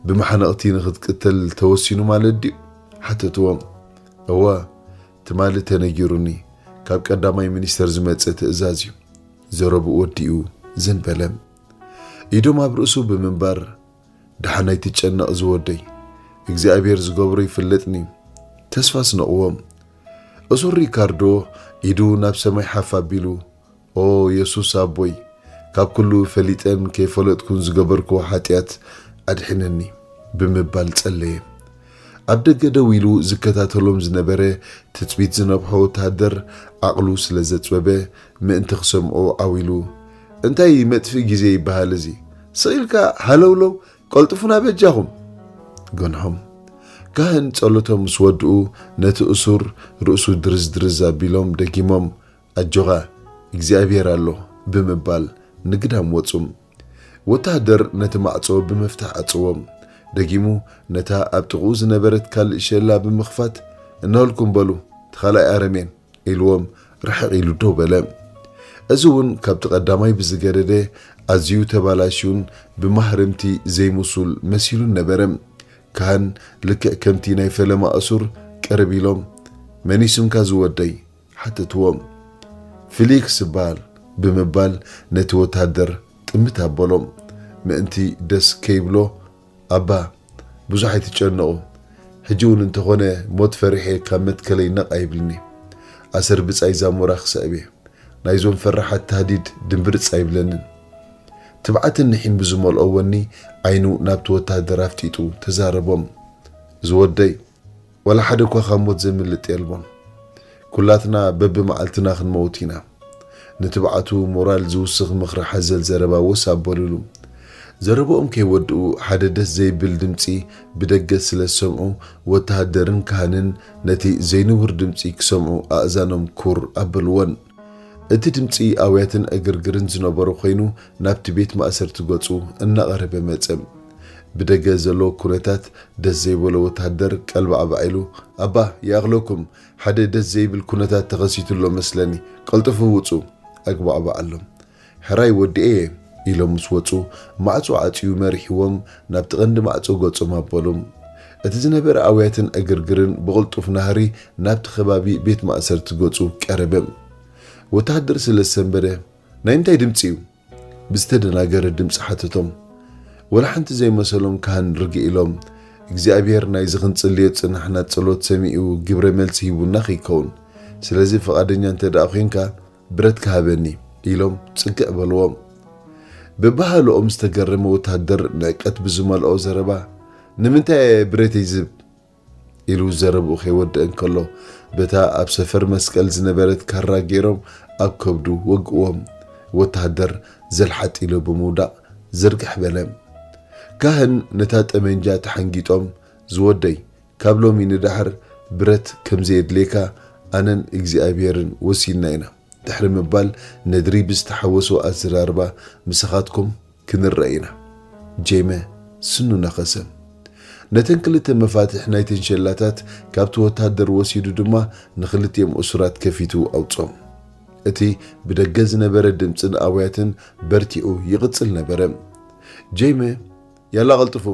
ብመሓነቕቲ ንኽትቅተል ተወሲኑ ማለት ድዩ? ሓተትዎም። እወ፣ ትማሊ ተነጊሩኒ፣ ካብ ቀዳማይ ሚኒስተር ዝመጸ ትእዛዝ እዩ። ዘረብኡ ወዲኡ ዝን በለ። ኢዶም ኣብ ርእሱ ብምንባር፣ ደሓን ኣይትጨነቕ ዝወደይ፣ እግዚኣብሔር ዝገብሮ ይፍለጥኒ። ተስፋ ስነቕዎም። እሱር ሪካርዶ ኢዱ ናብ ሰማይ ሓፍ ኣቢሉ፣ ኦ የሱስ ኣቦይ፣ ካብ ኩሉ ፈሊጠን ከይፈለጥኩን ዝገበርክዎ ሓጢኣት ኣድሕነኒ ብምባል ጸለየ። ኣብ ደገ ደው ኢሉ ዝከታተሎም ዝነበረ ትጽቢት ዝነብሖ ወተሃደር ዓቕሉ ስለ ዘጽበበ ምእንቲ ክሰምዖ ዓው ኢሉ፣ እንታይ መጥፍኢ ግዜ ይበሃል እዚ? ስቕ ኢልካ ሃለውለው፣ ቀልጥፉና በጃኹም። ገንሖም። ካህን ጸሎቶም ምስ ወድኡ ነቲ እሱር ርእሱ ድርዝ ድርዝ ኣቢሎም ደጊሞም፣ ኣጆኻ እግዚኣብሔር ኣሎ ብምባል ንግዳም ወጹ። ወተሃደር ነቲ ማዕጾ ብመፍትሕ ዓጽዎ። ደጊሙ ነታ ኣብ ጥቕኡ ዝነበረት ካልእ ሸላ ብምኽፋት፣ እነሆልኩም በሉ፣ እቲ ካልኣይ ኣረሜን ኢልዎም ርሕቕ ኢሉ ደው በለ። እዚ እውን ካብቲ ቀዳማይ ብዝገደደ ኣዝዩ ተባላሽዩን ብማህረምቲ ዘይምሱል መሲሉን ነበረ። ካህን ልክዕ ከምቲ ናይ ፈለማ እሱር ቅርብ ኢሎም፣ መን እዩ ስምካ ዝወደይ? ሓተትዎም። ፊሊክስ እበሃል ብምባል ነቲ ወተሃደር ጥምት ኣበሎም። ምእንቲ ደስ ከይብሎ፣ ኣባ፣ ብዙሕ ኣይትጨነቑ። ሕጂ እውን እንተኾነ ሞት ፈሪሐ ካብ መትከለይ ነቕ ኣይብልኒ። ኣሰር ብጻይ ዛሞራ ክስዕብ እየ። ናይዞም ፈራሓት ታህዲድ ድምብርጽ ኣይብለንን። ትብዓትን ንሒን ብዝመልኦ ወኒ ዓይኑ ናብቲ ወተሃደር ኣፍጢጡ ተዛረቦም። ዝወደይ፣ ዋላ ሓደ እኳ ካብ ሞት ዘምልጥ የልቦን። ኩላትና በብመዓልትና ክንመውት ኢና። ንትብዓቱ ሞራል ዝውስኽ ምኽሪ ሓዘል ዘረባ ወስ ኣበሉሉ። ዘረብኦም ከይወድኡ ሓደ ደስ ዘይብል ድምጺ ብደገ ስለ ዝሰምዑ፣ ወተሃደርን ካህንን ነቲ ዘይንቡር ድምጺ ክሰምዑ ኣእዛኖም ኩር ኣበልወን። እቲ ድምጺ ኣውያትን ዕግርግርን ዝነበሮ ኮይኑ ናብቲ ቤት ማእሰርቲ ገጹ እናቐረበ መጸ። ብደገ ዘሎ ኩነታት ደስ ዘይበሎ ወተሃደር ቀልባዕባዕ ኢሉ፣ ኣባ፣ ይኣኽለኩም፣ ሓደ ደስ ዘይብል ኩነታት ተኸሲቱ ኣሎ መስለኒ፣ ቀልጥፉ ውጹ፣ ኣግባዕባዓሎም። ሕራይ ወዲኤ እየ ኢሎም ምስ ወጹ፣ ማዕጾ ዓጽዩ መሪሕዎም ናብቲ ቀንዲ ማዕጾ ገጾም ኣበሉ። እቲ ዝነበረ ኣውያትን ዕግርግርን ብቕልጡፍ ናህሪ ናብቲ ከባቢ ቤት ማእሰርቲ ገጹ ቀረበ። ወተሃደር ስለ ዝሰንበደ፣ ናይ እንታይ ድምጺ እዩ? ብዝተደናገረ ድምጺ ሓተቶም። ወላ ሓንቲ ዘይመሰሎም ካህን ርግእ ኢሎም፣ እግዚኣብሔር ናይዚ ክንጽልዮ ዝጸናሕና ጸሎት ሰሚዑ ግብረ መልሲ ሂቡና ከይከውን። ስለዚ ፍቓደኛ እንተ ደኣ ዄንካ ብረትካ ሃበኒ ኢሎም ጽግዕ በልዎም። ብባህልኦም ዝተገረመ ወተሃደር ንዕቀት ብዝመልኦ ዘረባ፣ ንምንታይ እየ ብረተይ ዝህብ? ኢሉ ዘረብኡ ከይወድእ እንከሎ፣ በታ ኣብ ሰፈር መስቀል ዝነበረት ካራ ገይሮም ኣብ ከብዱ ወግእዎም። ወተሃደር ዘልሓጥ ኢሉ ብምውዳቕ ዝርግሕ በለ። ካህን ነታ ጠመንጃ ተሓንጊጦም፣ ዝወደይ፣ ካብ ሎሚ ንዳሕር ብረት ከም ዘየድልየካ ኣነን እግዚኣብሄርን ወሲንና ኢና ድሕሪ ምባል፣ ነድሪ ብዝተሓወሶ ኣዘራርባ፣ ምሳኻትኩም ክንረኣ ኢና። ጄመ ስኑ ነኸሰ። ነተን ክልተ መፋትሕ ናይተን ሸላታት ካብቲ ወተሃደር ወሲዱ ድማ ንኽልቲኦም እሱራት ከፊቱ ኣውጾም። እቲ ብደገ ዝነበረ ድምጽን ኣውያትን በርቲዑ ይቕጽል ነበረ። ጄመ፣ ያላ ቀልጥፉ፣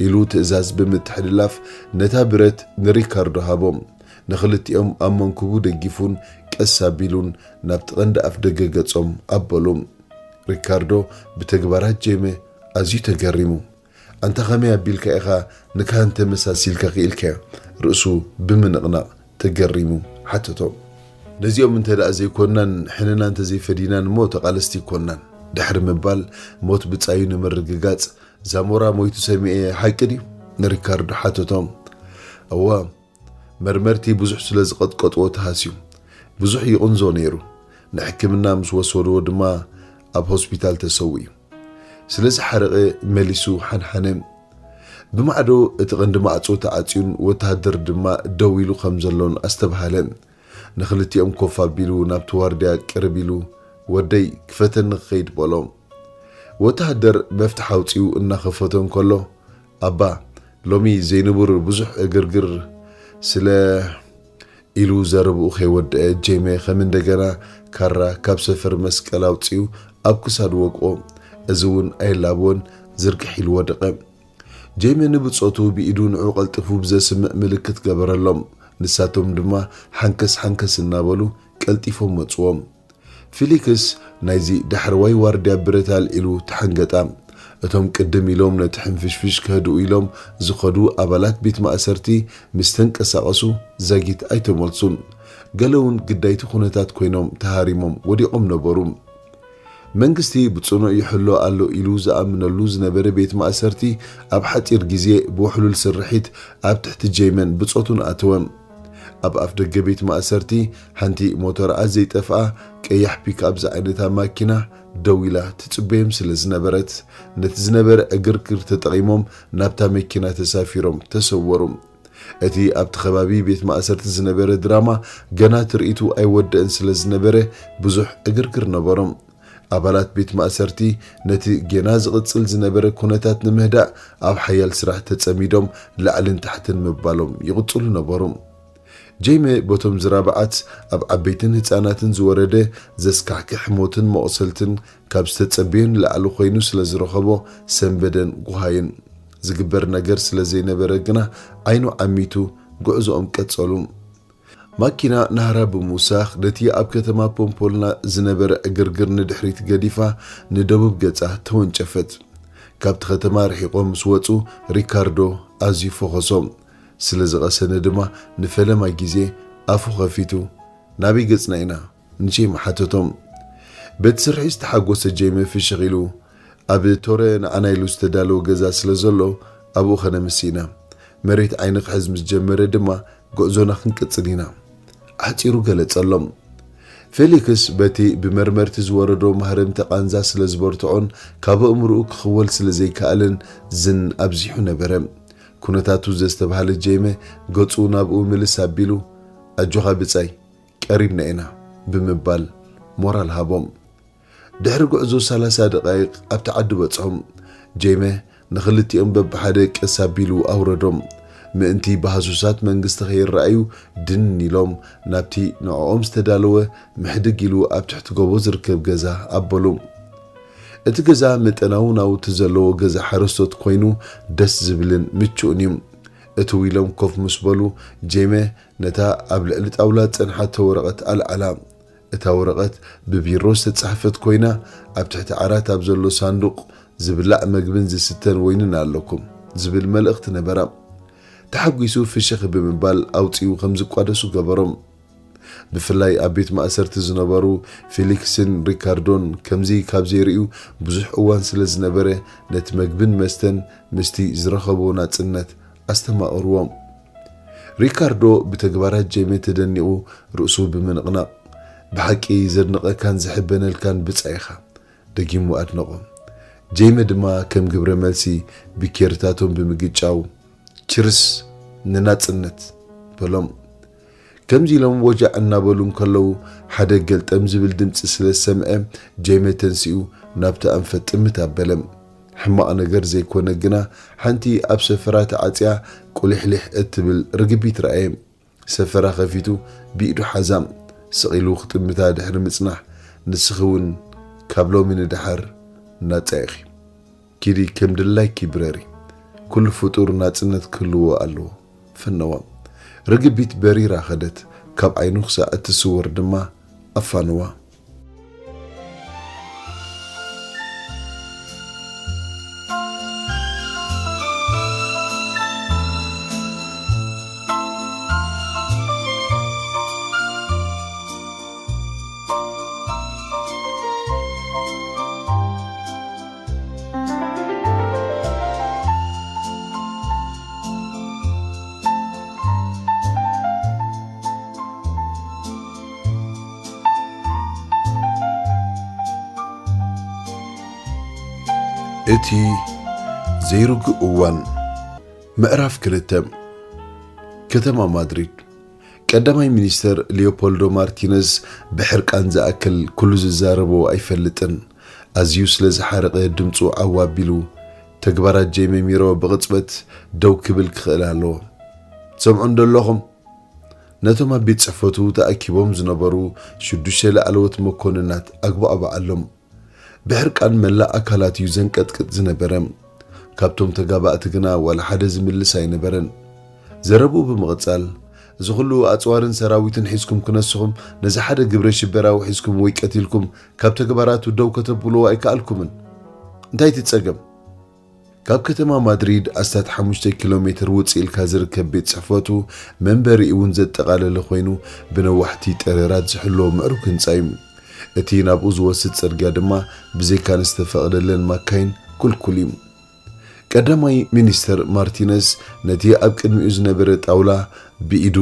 ኢሉ ትእዛዝ ብምትሕልላፍ ነታ ብረት ንሪካርዶ ሃቦም። ንኽልቲኦም ኣብ መንኩቡ ደጊፉን ቀስ ኣቢሉን ናብቲ ቀንዲ ኣፍ ደገ ገጾም ኣበሉ። ሪካርዶ ብተግባራት ጄመ ኣዝዩ ተገሪሙ። ኣንታ ከመይ ኣቢልካ ኢኻ ንካህን ተመሳሲልካ ክኢልካዮ? ርእሱ ብምንቕናቕ ተገሪሙ ሓተቶ። ነዚኦም እንተ ደኣ ዘይኮንናን ሕንና እንተ ዘይፈዲናን እሞ ተቓለስቲ ኣይኮንናን ድሕሪ ምባል ሞት ብጻዩ ንምርግጋጽ ዛሞራ ሞይቱ ሰሚዐ ሓቂ ድዩ? ንሪካርዶ ሓተቶ። እወ፣ መርመርቲ ብዙሕ ስለ ዝቐጥቀጥዎ ተሃስዩ። ብዙሕ ይቕንዞ ነይሩ። ንሕክምና ምስ ወሰድዎ ድማ ኣብ ሆስፒታል ተሰዊኡ። ስለ ዝሓረቐ መሊሱ ሓንሓነ። ብማዕዶ እቲ ቀንዲ ማዕጾ ተዓጽዩን ወተሃደር ድማ ደው ኢሉ ከም ዘሎን ኣስተብሃለ። ንኽልቲኦም ኮፍ ኣቢሉ ናብቲ ዋርድያ ቅርብ ኢሉ፣ "ወደይ፣ ክፈተኒ ክኸይድ" በሎ። ወተሃደር መፍትሕ ኣውጺኡ እናኸፈቶ እንከሎ፣ "ኣባ፣ ሎሚ ዘይንቡር ብዙሕ ዕግርግር ስለ" ኢሉ ዘረብኡ ከይወደአ፣ ጄመ ከም እንደገና ካራ ካብ ሰፈር መስቀል ኣውጺኡ ኣብ ክሳዱ ወግኦ። እዚ እውን ኣየላብዎን፣ ዝርግሕ ኢሉ ወደቐ። ጄመ ንብጾቱ ብኢዱ ንዑ ቀልጢፉ ብዘስምዕ ምልክት ገበረሎም። ንሳቶም ድማ ሓንከስ ሓንከስ እናበሉ ቀልጢፎም መጽዎም። ፊሊክስ ናይዚ ዳሕረዋይ ዋርድያ ብረት ኣልዒሉ ተሓንገጣ። እቶም ቅድም ኢሎም ነቲ ሕንፍሽፍሽ ከህድኡ ኢሎም ዝኸዱ ኣባላት ቤት ማእሰርቲ ምስ ተንቀሳቐሱ ዛጊት ኣይተመልሱን። ገለ እውን ግዳይቲ ኩነታት ኮይኖም ተሃሪሞም ወዲቖም ነበሩ። መንግስቲ ብጽኑዕ ይሕሎ ኣሎ ኢሉ ዝኣምነሉ ዝነበረ ቤት ማእሰርቲ ኣብ ሓጺር ግዜ ብውሕሉል ስርሒት ኣብ ትሕቲ ጀይመን ብጾቱን ኣተወ። ኣብ ኣፍ ደገ ቤት ማእሰርቲ ሓንቲ ሞተርኣ ዘይጠፍኣ ቀያሕ ፒክኣፕ ዝዓይነታ ማኪና ደው ኢላ ትጽበዮም ስለ ዝነበረት፣ ነቲ ዝነበረ ዕግርግር ተጠቒሞም ናብታ መኪና ተሳፊሮም ተሰወሩ። እቲ ኣብቲ ከባቢ ቤት ማእሰርቲ ዝነበረ ድራማ ገና ትርኢቱ ኣይወደእን ስለ ዝነበረ ብዙሕ ዕግርግር ነበሮም። ኣባላት ቤት ማእሰርቲ ነቲ ጌና ዝቕጽል ዝነበረ ኩነታት ንምህዳእ ኣብ ሓያል ስራሕ ተጸሚዶም ላዕልን ታሕትን ምባሎም ይቕጽሉ ነበሩ። ጄመ በቶም ዝራብዓት ኣብ ዓበይትን ህጻናትን ዝወረደ ዘስካሕክሕ ሞትን መቑሰልትን ካብ ዝተጸበዮ ንላዕሊ ኮይኑ ስለ ዝረኸቦ ሰንበደን ጉሃየን። ዝግበር ነገር ስለ ዘይነበረ ግና ዓይኑ ዓሚቱ ጉዕዞኦም ቀጸሉ። ማኪና ናህራ ብምውሳኽ ነቲ ኣብ ከተማ ፖምፖልና ዝነበረ ዕግርግር ንድሕሪት ገዲፋ ንደቡብ ገጻ ተወንጨፈት። ካብቲ ከተማ ርሒቖም ምስ ወጹ ሪካርዶ ኣዝዩ ፈኾሶም። ስለ ዝቐሰነ ድማ ንፈለማይ ግዜ ኣፉ ኸፊቱ ናበይ ገጽና ኢና ንቼም ሓተቶም። በቲ ስርሒ ዝተሓጎሰ ጄመ ፍሽኽ ኢሉ ኣብ ቶረ ንዓና ኢሉ ዝተዳለወ ገዛ ስለ ዘሎ ኣብኡ ኸነምሲ ኢና። መሬት ዓይኒ ክሕዝ ምስ ጀመረ ድማ ጉዕዞና ክንቅጽል ኢና። ኣሕጺሩ ገለጸሎም። ፌሊክስ በቲ ብመርመርቲ ዝወረዶ ማህረምቲ ቃንዛ ስለ ዝበርትዖን ካብ ኣእምርኡ ክኽወል ስለ ዘይከኣልን ዝን ኣብዚሑ ነበረ። ኩነታቱ ዘስተብሃለ ጄመ ገጹ ናብኡ ምልስ ኣቢሉ ኣጆኻ ብጻይ ቀሪብና ኢና ብምባል ሞራል ሃቦም። ድሕሪ ጉዕዞ ሰላሳ ደቓይቕ ኣብቲ ዓዲ በጽሖም። ጄመ ንኽልቲኦም በብሓደ ቀስ ኣቢሉ ኣውረዶም። ምእንቲ ብሃሱሳት መንግስቲ ከይረኣዩ ድን ኢሎም ናብቲ ንዕኦም ዝተዳለወ ምሕድግ ኢሉ ኣብ ትሕቲ ጎቦ ዝርከብ ገዛ ኣበሉ። እቲ ገዛ መጠናዊ ናውቲ ዘለዎ ገዛ ሓረስቶት ኮይኑ ደስ ዝብልን ምቹእን እዩ። እትው ኢሎም ኮፍ ምስ በሉ ጄመ ነታ ኣብ ልዕሊ ጣውላ ዝጸንሓቶ ወረቐት ኣልዓላ። እታ ወረቐት ብቢሮ ዝተጻሕፈት ኮይና ኣብ ትሕቲ ዓራት ኣብ ዘሎ ሳንዱቕ ዝብላዕ መግብን ዝስተን ወይንን ኣለኩም ዝብል መልእኽቲ ነበራ። ተሓጒሱ ፍሽኽ ብምባል ኣውጺኡ ከም ዝቋደሱ ገበሮም። ብፍላይ ኣብ ቤት ማእሰርቲ ዝነበሩ ፊሊክስን ሪካርዶን ከምዚ ካብ ዘይርእዩ ብዙሕ እዋን ስለ ዝነበረ ነቲ መግብን መስተን ምስቲ ዝረኸቦ ናጽነት ኣስተማቕርዎም። ሪካርዶ ብተግባራት ጄመ ተደኒቑ ርእሱ ብምንቕናቕ፣ "ብሓቂ ዘድንቐካን ዝሕበነልካን ብጻይ ኢኻ!" ደጊሙ ኣድነቖ። ጄመ ድማ ከም ግብረ መልሲ ብኬርታቶም ብምግጫው፣ "ችርስ ንናጽነት!" በሎም። ከምዚ ኢሎም ወጃዕ እናበሉ እንከለዉ፣ ሓደ ገልጠም ዝብል ድምጺ ስለ ዝሰምዐ፣ ጄመ ተንሲኡ ናብቲ ኣንፈት ጥምት ኣበለ። ሕማቕ ነገር ዘይኮነ ግና፣ ሓንቲ ኣብ ሰፈራ ተዓጽያ ቁሊሕሊሕ እትብል ርግቢት ረኣየ። ሰፈራ ከፊቱ ብኢዱ ሓዛ። ስቕ ኢሉ ክጥምታ ድሕሪ ምጽናሕ፣ "ንስኺ እውን ካብ ሎሚ ንደሓር ናጻ ኢኺ። ኪዲ ከም ድላይኪ ብረሪ። ኩሉ ፍጡር ናጽነት ክህልዎ ኣለዎ." ፈነዋ። ርግቢት በሪራ ኸደት። ካብ ዓይኑ ክሳዕ እትስወር ድማ ኣፋንዋ። እቲ ዘይርጉእ እዋን። ምዕራፍ ክልተ። ከተማ ማድሪድ። ቀዳማይ ሚኒስተር ሊዮፖልዶ ማርቲነዝ ብሕርቃን ዝኣክል ኩሉ ዝዛረቦ ኣይፈልጥን። ኣዝዩ ስለ ዝሓረቐ ድምጹ ዓው ኣቢሉ፣ ተግባራት ጄመ ሚሮ ብቕጽበት ደው ክብል ክኽእል ኣለዎ። ትሰምዑ እንዶ ኣለኹም? ነቶም ኣብ ቤት ጽሕፈቱ ተኣኪቦም ዝነበሩ ሽዱሽተ ላዕለዎት መኮንናት ኣግባዕባዓሎም። ብሕርቃን መላእ ኣካላት እዩ ዘንቀጥቅጥ ዝነበረ። ካብቶም ተጋባእቲ ግና ዋላ ሓደ ዝምልስ ኣይነበረን። ዘረብኡ ብምቕጻል፣ "እዚ ኹሉ ኣጽዋርን ሰራዊትን ሒዝኩም ክነስኹም፣ ነዚ ሓደ ግብረ ሽበራዊ ሒዝኩም ወይ ቀቲልኩም ካብ ተግባራቱ ደው ከተብልዎ ኣይከኣልኩምን። እንታይ እቲ ጸገም?" ካብ ከተማ ማድሪድ ኣስታት ሓሙሽተ ኪሎ ሜትር ውጽእ ኢልካ ዝርከብ ቤት ጽሕፈቱ፣ መንበሪኡ እውን ዘጠቓለለ ኮይኑ፣ ብነዋሕቲ ጠረራት ዝሕሎ ምዕሩግ ህንጻ እዩ። እቲ ናብኡ ዝወስድ ጽርግያ ድማ ብዘይካ ንዝተፈቕደለን ማካይን ኩልኩል እዩ። ቀዳማይ ሚኒስተር ማርቲነስ ነቲ ኣብ ቅድሚኡ ዝነበረ ጣውላ ብኢዱ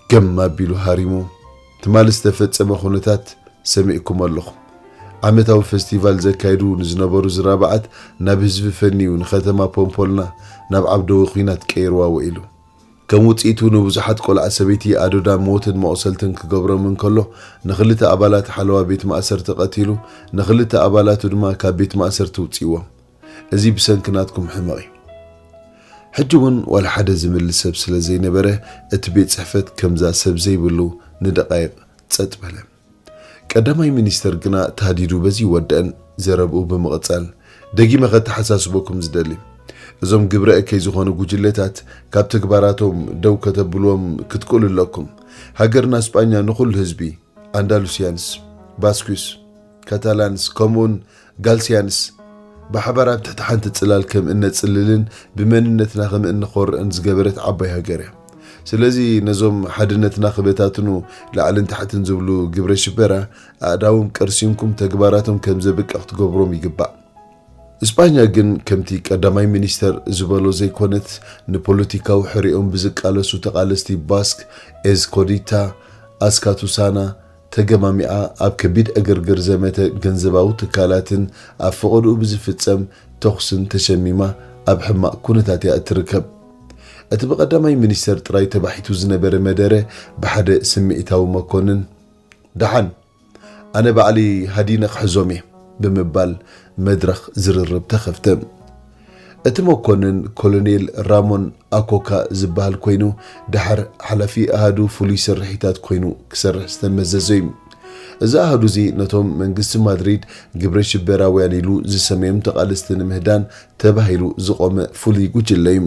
ገም ኣቢሉ ሃሪሙ፣ ትማሊ ዝተፈጸመ ኩነታት ሰሚዕኩም ኣለኹም። ዓመታዊ ፈስቲቫል ዘካይዱ ንዝነበሩ ዝራብዓት ናብ ህዝቢ ፈንዩ ንከተማ ፖምፖልና ናብ ዓብደዊ ኲናት ቀይርዋ ውዒሉ። ከም ውጽኢቱ ንብዙሓት ቆልዓ ሰበይቲ ኣዶዳ ሞትን መቑሰልትን ክገብሮም እንከሎ፣ ንኽልተ ኣባላት ሓለዋ ቤት ማእሰርቲ ቀቲሉ፣ ንኽልተ ኣባላቱ ድማ ካብ ቤት ማእሰርቲ ውጽእዎም። እዚ ብሰንኪ ናትኩም ሕመቕ እዩ። ሕጂ እውን ዋላ ሓደ ዝምልስ ሰብ ስለ ዘይነበረ፣ እቲ ቤት ጽሕፈት ከምዛ ሰብ ዘይብሉ ንደቓይቕ ጸጥ በለ። ቀዳማይ ሚኒስተር ግና ተሃዲዱ በዚ ይወደአን። ዘረብኡ ብምቕጻል፣ ደጊመ ከተሓሳስበኩም ዝደሊ፣ እዞም ግብረ እከይ ዝኾኑ ጉጅለታት ካብ ተግባራቶም ደው ከተብልዎም ክትክእሉ ኣለኩም። ሃገርና ስጳኛ ንኹሉ ህዝቢ፣ ኣንዳሉሲያንስ፣ ባስኩስ፣ ካታላንስ፣ ከምኡውን ጋልሲያንስ፣ ብሓባር ኣብ ትሕቲ ሓንቲ ጽላል ከም እነጽልልን ብመንነትና ከም እንኾርዕን ዝገበረት ዓባይ ሃገር እያ። ስለዚ ነዞም ሓድነትና ክበታትኑ ላዕልን ታሕትን ዝብሉ ግብረ ሽበራ ኣእዳዎም ቀርሲምኩም ተግባራቶም ከም ዘብቅዕ ክትገብሮም ይግባእ። እስጳኛ ግን ከምቲ ቀዳማይ ሚኒስተር ዝበሎ ዘይኮነት፣ ንፖለቲካዊ ሕሪኦም ብዝቃለሱ ተቓለስቲ ባስክ፣ ኤዝኮዲታ፣ ኣስካቱሳና፣ ተገማሚዓ ኣብ ከቢድ ዕግርግር ዘመተ ገንዘባዊ ትካላትን ኣብ ፈቐድኡ ብዝፍጸም ተኹስን ተሸሚማ ኣብ ሕማቕ ኩነታት እያ እትርከብ። እቲ ብቐዳማይ ሚኒስተር ጥራይ ተባሒቱ ዝነበረ መደረ ብሓደ ስምዒታዊ መኮንን፣ "ደሓን፣ ኣነ ባዕሊ ሃዲነ ክሕዞም እየ" ብምባል መድረኽ ዝርርብ ተኸፍተ። እቲ መኮንን ኮሎኔል ራሞን ኣኮካ ዝበሃል ኮይኑ፣ ደሓር ሓላፊ ኣሃዱ ፍሉይ ስርሒታት ኮይኑ ክሰርሕ ዝተመዘዘ እዩ። እዚ ኣሃዱ እዚ ነቶም መንግስቲ ማድሪድ ግብረ ሽበራውያን ኢሉ ዝሰመዮም ተቓለስቲ ንምህዳን ተባሂሉ ዝቖመ ፍሉይ ጉጅለ እዩ።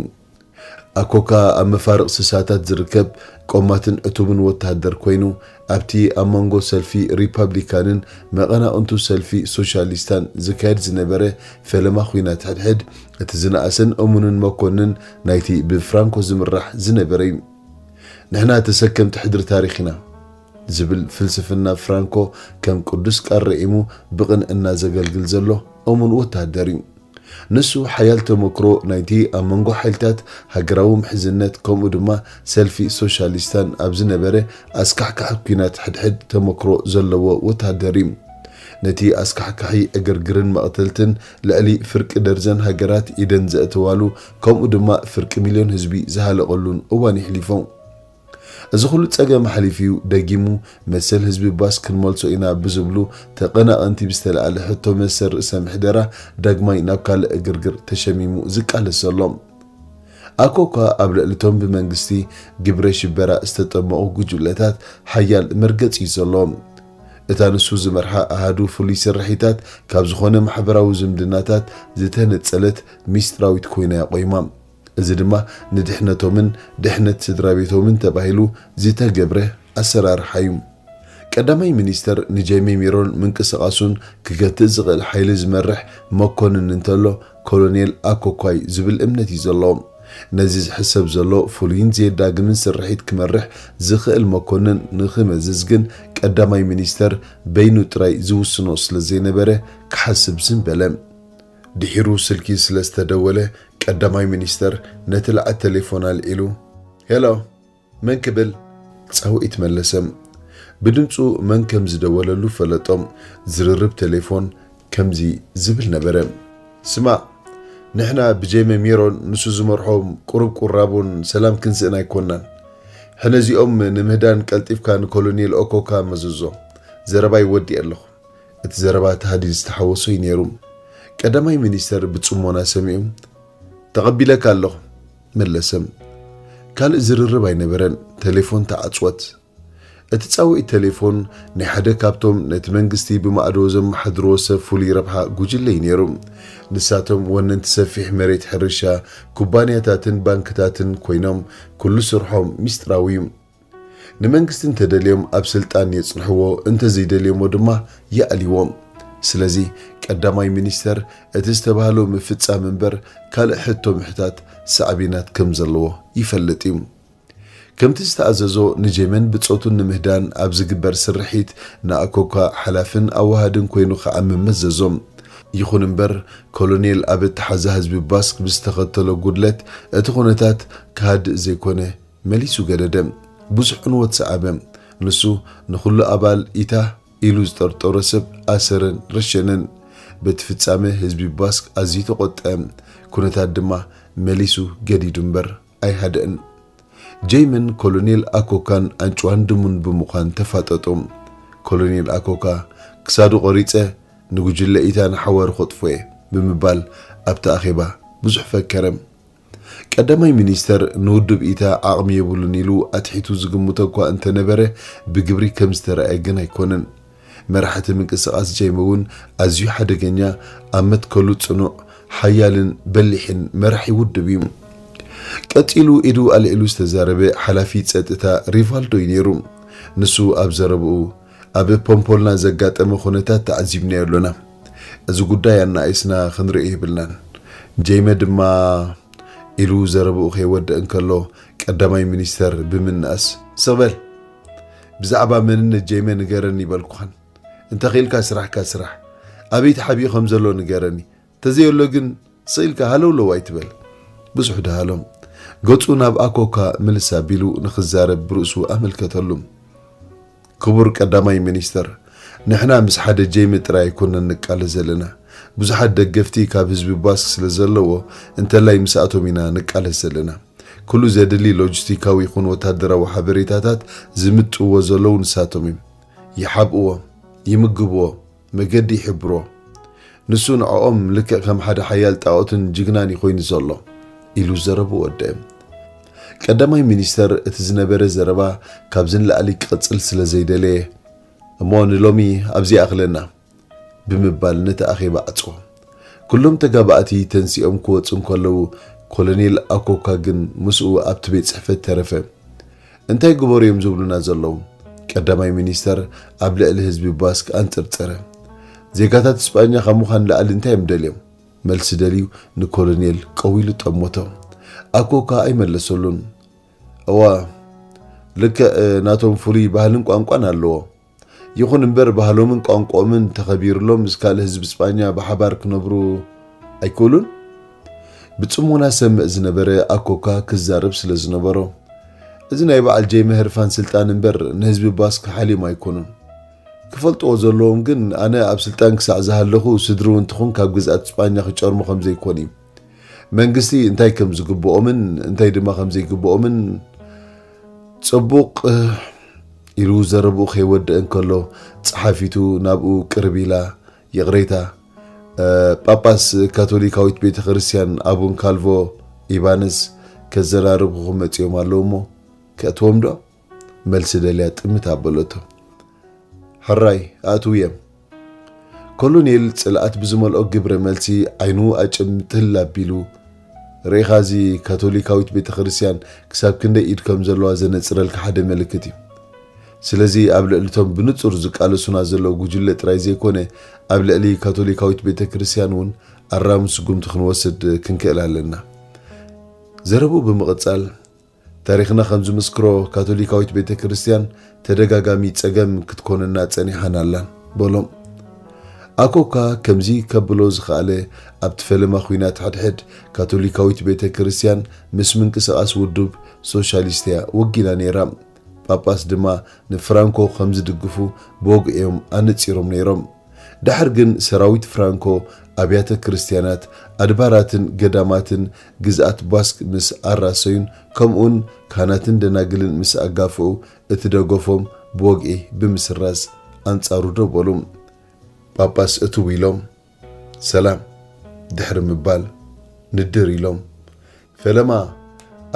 ኣኮካ ኣብ መፋርቕ ስሳታት ዝርከብ ቆማትን ዕቱብን ወተሃደር ኮይኑ፣ ኣብቲ ኣብ መንጎ ሰልፊ ሪፓብሊካንን መቐናቕንቱ ሰልፊ ሶሻሊስታን ዝካየድ ዝነበረ ፈለማ ኲናት ሕድሕድ፣ እቲ ዝነኣሰን እሙንን መኮንን ናይቲ ብፍራንኮ ዝምራሕ ዝነበረ እዩ። "ንሕና ተሰከምቲ ሕድሪ ታሪኽ ኢና" ዝብል ፍልስፍና ፍራንኮ ከም ቅዱስ ቃል ርዒሙ ብቕንዕና ዘገልግል ዘሎ እሙን ወተሃደር እዩ። ንሱ ሓያል ተመክሮ ናይቲ ኣብ መንጎ ሓይልታት ሃገራዊ ምሕዝነት ከምኡ ድማ ሰልፊ ሶሻሊስታን ኣብ ዝነበረ ኣስካሕካሒ ኲናት ሕድሕድ ተመክሮ ዘለዎ ወተሃደር እዩ። ነቲ ኣስካሕካሒ ዕግርግርን መቕተልትን ልዕሊ ፍርቂ ደርዘን ሃገራት ኢደን ዘእተዋሉ ከምኡ ድማ ፍርቂ ሚልዮን ህዝቢ ዝሃለቐሉን እዋን ይሕሊፎ። እዚ ኩሉ ጸገም ሓሊፉ እዩ ደጊሙ መሰል ህዝቢ ባስክ ክንመልሶ ኢና ብዝብሉ ተቐናቐንቲ ብዝተለዓለ ሕቶ መሰል ርእሰ ምሕደራ ዳግማይ ናብ ካልእ ዕግርግር ተሸሚሙ ዝቃለስ ዘሎ። ኣኮኳ ኣብ ልዕሊ እቶም ብመንግስቲ ግብረ ሽበራ ዝተጠመቑ ጉጅለታት ሓያል መርገጺ እዩ ዘለዎ። እታ ንሱ ዝመርሓ ኣሃዱ ፍሉይ ስርሒታት ካብ ዝኾነ ማሕበራዊ ዝምድናታት ዝተነጸለት ሚስጥራዊት ኮይና እያ ቆይማ። እዚ ድማ ንድሕነቶምን ድሕነት ስድራ ቤቶምን ተባሂሉ ዝተገብረ ኣሰራርሓ እዩ። ቀዳማይ ሚኒስተር ንጀሚ ሚሮን ምንቅስቓሱን ክገትእ ዝኽእል ሓይሊ ዝመርሕ መኮንን እንተሎ ኮሎኔል ኣኮኳይ ዝብል እምነት እዩ ዘለዎ። ነዚ ዝሕሰብ ዘሎ ፍሉይን ዘየዳግምን ስርሒት ክመርሕ ዝኽእል መኮንን ንኽመዝዝ ግን ቀዳማይ ሚኒስተር በይኑ ጥራይ ዝውስኖ ስለ ዘይነበረ ክሓስብ ዝም በለ። ድሒሩ ስልኪ ስለ ዝተደወለ ቀዳማይ ሚኒስተር ነቲ ለዓት ቴሌፎን ኣልዒሉ፣ "ሄሎ፣ መን ክብል?" ጻውዒት መለሰ። ብድምጹ መን ከም ዝደወለሉ ፈለጦ። ዝርርብ ቴሌፎን ከምዚ ዝብል ነበረ፣ "ስማዕ፣ ንሕና ብጀመ ሚሮን ንሱ ዝመርሖም ቁሩብ ቁራቡን ሰላም ክንስእን ኣይኮናን። ሕነ እዚኦም ንምህዳን ቀልጢፍካ ንኮሎኔል ኦኮካ መዘዞ። ዘረባይ ወዲኤ ኣለኹ።" እቲ ዘረባ ተሃዲድ ዝተሓወሶ እዩ ነይሩ። ቀዳማይ ሚኒስተር ብጽሞና ሰሚዑ፣ "ተቐቢለካ ኣለኹ" መለሰ። ካልእ ዝርርብ ኣይነበረን። ቴሌፎን ተዓጽወት። እቲ ጻውዒት ተሌፎን ናይ ሓደ ካብቶም ነቲ መንግስቲ ብማዕዶ ዘመሓድርዎ ሰብ ፍሉይ ረብሓ ጉጅለ እዩ ነይሩ። ንሳቶም ወነንቲ ሰፊሕ መሬት ሕርሻ፣ ኩባንያታትን ባንክታትን ኮይኖም፣ ኩሉ ስርሖም ሚስጥራዊ እዩ። ንመንግስቲ እንተደልዮም ኣብ ስልጣን የጽንሕዎ፣ እንተዘይደልዮሞ ድማ ይኣልይዎ። ስለዚ ቀዳማይ ሚኒስተር እቲ ዝተባህሎ ምፍጻም እምበር ካልእ ሕቶ ምሕታት ሳዕቤናት ከም ዘለዎ ይፈልጥ እዩ። ከምቲ ዝተኣዘዞ ንጀመን ብጾቱን ንምህዳን ኣብ ዝግበር ስርሒት ንኣኮካ ሓላፍን ኣዋሃድን ኮይኑ ክዓምም መዘዞ። ይኹን እምበር ኮሎኔል ኣብ ኣተሓዛ ህዝቢ ባስክ ብዝተኸተሎ ጉድለት እቲ ኩነታት ክሃድእ ዘይኮነ መሊሱ ገደደ። ብዙሕ ዕንወት ሰዓበ። ንሱ ንኹሉ ኣባል ኢታ ኢሉ ዝጠርጠሮ ሰብ ኣሰረን ረሸነን። በቲ ፍጻመ ህዝቢ ባስክ ኣዝዩ ተቖጥዐ። ኩነታት ድማ መሊሱ ገዲዱ እምበር ኣይሃደእን። ጀይመን ኮሎኔል ኣኮካን ኣንጭዋን ድሙን ብምዃን ተፋጠጡ። ኮሎኔል ኣኮካ ክሳዱ ቆሪጸ ንጉጅለ ኢታ ንሓዋሩ ከጥፎ እየ ብምባል ኣብቲ ኣኼባ ብዙሕ ፈከረ። ቀዳማይ ሚኒስተር ንውድብ ኢታ ዓቕሚ የብሉን ኢሉ ኣትሒቱ ዝግምቶ እኳ እንተነበረ፣ ብግብሪ ከም ዝተረኣየ ግን ኣይኮነን። መራሕቲ ምንቅስቓስ ጀይመ እውን ኣዝዩ ሓደገኛ፣ ኣብ መትከሉ ጽኑዕ፣ ሓያልን በሊሕን መራሒ ውድብ እዩ። ቀጺሉ ኢዱ ኣልዒሉ ዝተዛረበ ሓላፊ ጸጥታ ሪቫልዶ እዩ ነይሩ። ንሱ ኣብ ዘረብኡ፣ ኣብ ፖምፖልና ዘጋጠመ ኩነታት ተዓዚብናዮ ኣሎና። እዚ ጉዳይ ኣናኢስና ክንርእዮ የብልናን። ጀይመ ድማ ኢሉ ዘረብኡ ከይወድእ እንከሎ፣ ቀዳማይ ሚኒስተር ብምንኣስ፣ ስቕ በል! ብዛዕባ መንነት ጀይመ ንገረኒ ይበልኩኻን። እንተኽኢልካ ስራሕካ ስራሕ። ኣበይ ተሓቢኡ ከም ዘሎ ንገረኒ። እንተዘየሎ ግን ስቕ ኢልካ ሃለውለው ኣይትበል። ብዙሕ ደሃሎም። ገጹ ናብ ኣኮካ ምልስ ኣቢሉ ንኽዛረብ ብርእሱ ኣመልከተሉ። ክቡር ቀዳማይ ሚኒስተር፣ ንሕና ምስ ሓደ ጀይመ ጥራይ ኣይኮነን ንቃለስ ዘለና። ብዙሓት ደገፍቲ ካብ ህዝቢ ባስክ ስለ ዘለዎ፣ እንተላይ ምስኣቶም ኢና ንቃለስ ዘለና። ኩሉ ዘድሊ ሎጂስቲካዊ ይኹን ወታደራዊ ሓበሬታታት ዝምጥዎ ዘለዉ ንሳቶም እዮም። ይሓብእዎ፣ ይምግብዎ፣ መገዲ ይሕብርዎ። ንሱ ንዕኦም ልክዕ ከም ሓደ ሓያል ጣኦትን ጅግናን እዩ ኮይኑ ዘሎ፣ ኢሉ ዘረቡ ወደአ። ቀዳማይ ሚኒስተር እቲ ዝነበረ ዘረባ ካብዚ ንላዕሊ ክቕጽል ስለ ዘይደለየ፣ እሞ ንሎሚ ኣብዚ ይኣኽለና ብምባል ነቲ ኣኼባ ዓጽዎ። ኩሎም ተጋባእቲ ተንሲኦም ክወጹ እንከለዉ፣ ኮሎኔል ኣኮካ ግን ምስኡ ኣብቲ ቤት ጽሕፈት ተረፈ። እንታይ ግበሩ እዮም ዝብሉና ዘለዉ? ቀዳማይ ሚኒስተር ኣብ ልዕሊ ህዝቢ ባስክ ኣንጸርጸረ። ዜጋታት እስጳኛ ካብ ምዃን ላዕሊ እንታይ እዮም ደልዮም? መልሲ ደልዩ ንኮሎኔል ቀዊሉ ጠመቶ። ኣኮካ ኣይመለሰሉን። እዋ፣ ልክዕ ናቶም ፍሉይ ባህልን ቋንቋን ኣለዎ። ይኹን እምበር ባህሎምን ቋንቋኦምን ተኸቢርሎም ምስ ካልእ ህዝቢ እስጳኛ ብሓባር ክነብሩ ኣይክእሉን? ብጽሞና ሰምዕ ዝነበረ ኣኮካ ክዛረብ ስለ ዝነበሮ፣ እዚ ናይ በዓል ጀይመ ህርፋን ስልጣን እምበር ንህዝቢ ባስክ ሓልዮም ኣይኮኑን። ክፈልጥዎ ዘለዎም ግን ኣነ ኣብ ስልጣን ክሳዕ ዝሃለኹ ስድርኡ እንትኹን ካብ ግዝኣት እስጳኛ ክጨርሙ ከም ዘይኮን እዩ። መንግስቲ እንታይ ከም ዝግብኦምን እንታይ ድማ ከም ዘይግብኦምን ጽቡቕ ኢሉ ዘረብኡ ከይወድእ እንከሎ ጸሓፊቱ ናብኡ ቅርብ ኢላ፣ ይቕሬታ፣ እ፣ ጳጳስ ካቶሊካዊት ቤተ ክርስቲያን ኣቡን ካልቮ ኢባንስ ከዘራርቡኹም መጺኦም ኣለዉ እሞ ከእትዎም ዶ? መልሲ ደልያ ጥምት ኣበለቶ። ሕራይ፣ ኣእትውዮም። ኮሎኔል ጽልኣት ብዝመልኦ ግብረ መልሲ ዓይኑ ኣጭምትል ኣቢሉ፣ ርኢኻ፣ እዚ ካቶሊካዊት ቤተ ክርስቲያን ክሳብ ክንደይ ኢድ ከም ዘለዋ ዘነጽረልካ ሓደ ምልክት እዩ። ስለዚ ኣብ ልዕሊ እቶም ብንጹር ዝቃለሱና ዘለዉ ጉጅለ ጥራይ ዘይኮነ፣ ኣብ ልዕሊ ካቶሊካዊት ቤተ ክርስቲያን እውን ኣራሚ ስጉምቲ ክንወስድ ክንክእል ኣለና። ዘረብኡ ብምቕጻል፣ ታሪኽና ከም ዝምስክሮ፣ ካቶሊካዊት ቤተ ክርስቲያን ተደጋጋሚ ጸገም ክትኮነና ጸኒሓን ኣላን፣ በሎም። ኣኮካ ከምዚ ከብሎ ዝኸኣለ፣ ኣብቲ ፈለማ ኲናት ሓድሕድ፣ ካቶሊካዊት ቤተ ክርስቲያን ምስ ምንቅስቓስ ውድብ ሶሻሊስት እያ ወጊና ነይራ። ጳጳስ ድማ ንፍራንኮ ከም ዝድግፉ ብወግዒ እዮም ኣነጺሮም ነይሮም። ደሓር ግን ሰራዊት ፍራንኮ ኣብያተ ክርስቲያናት፣ ኣድባራትን ገዳማትን ግዝኣት ባስክ ምስ ኣራሰዩን ከምኡውን ካህናትን ደናግልን ምስ ኣጋፍኡ፣ እቲ ደገፎም ብወግዒ ብምስራዝ ኣንጻሩ ደው በሉ። ጳጳስ እትው ኢሎም፣ ሰላም ድሕሪ ምባል፣ ንድር ኢሎም፣ ፈለማ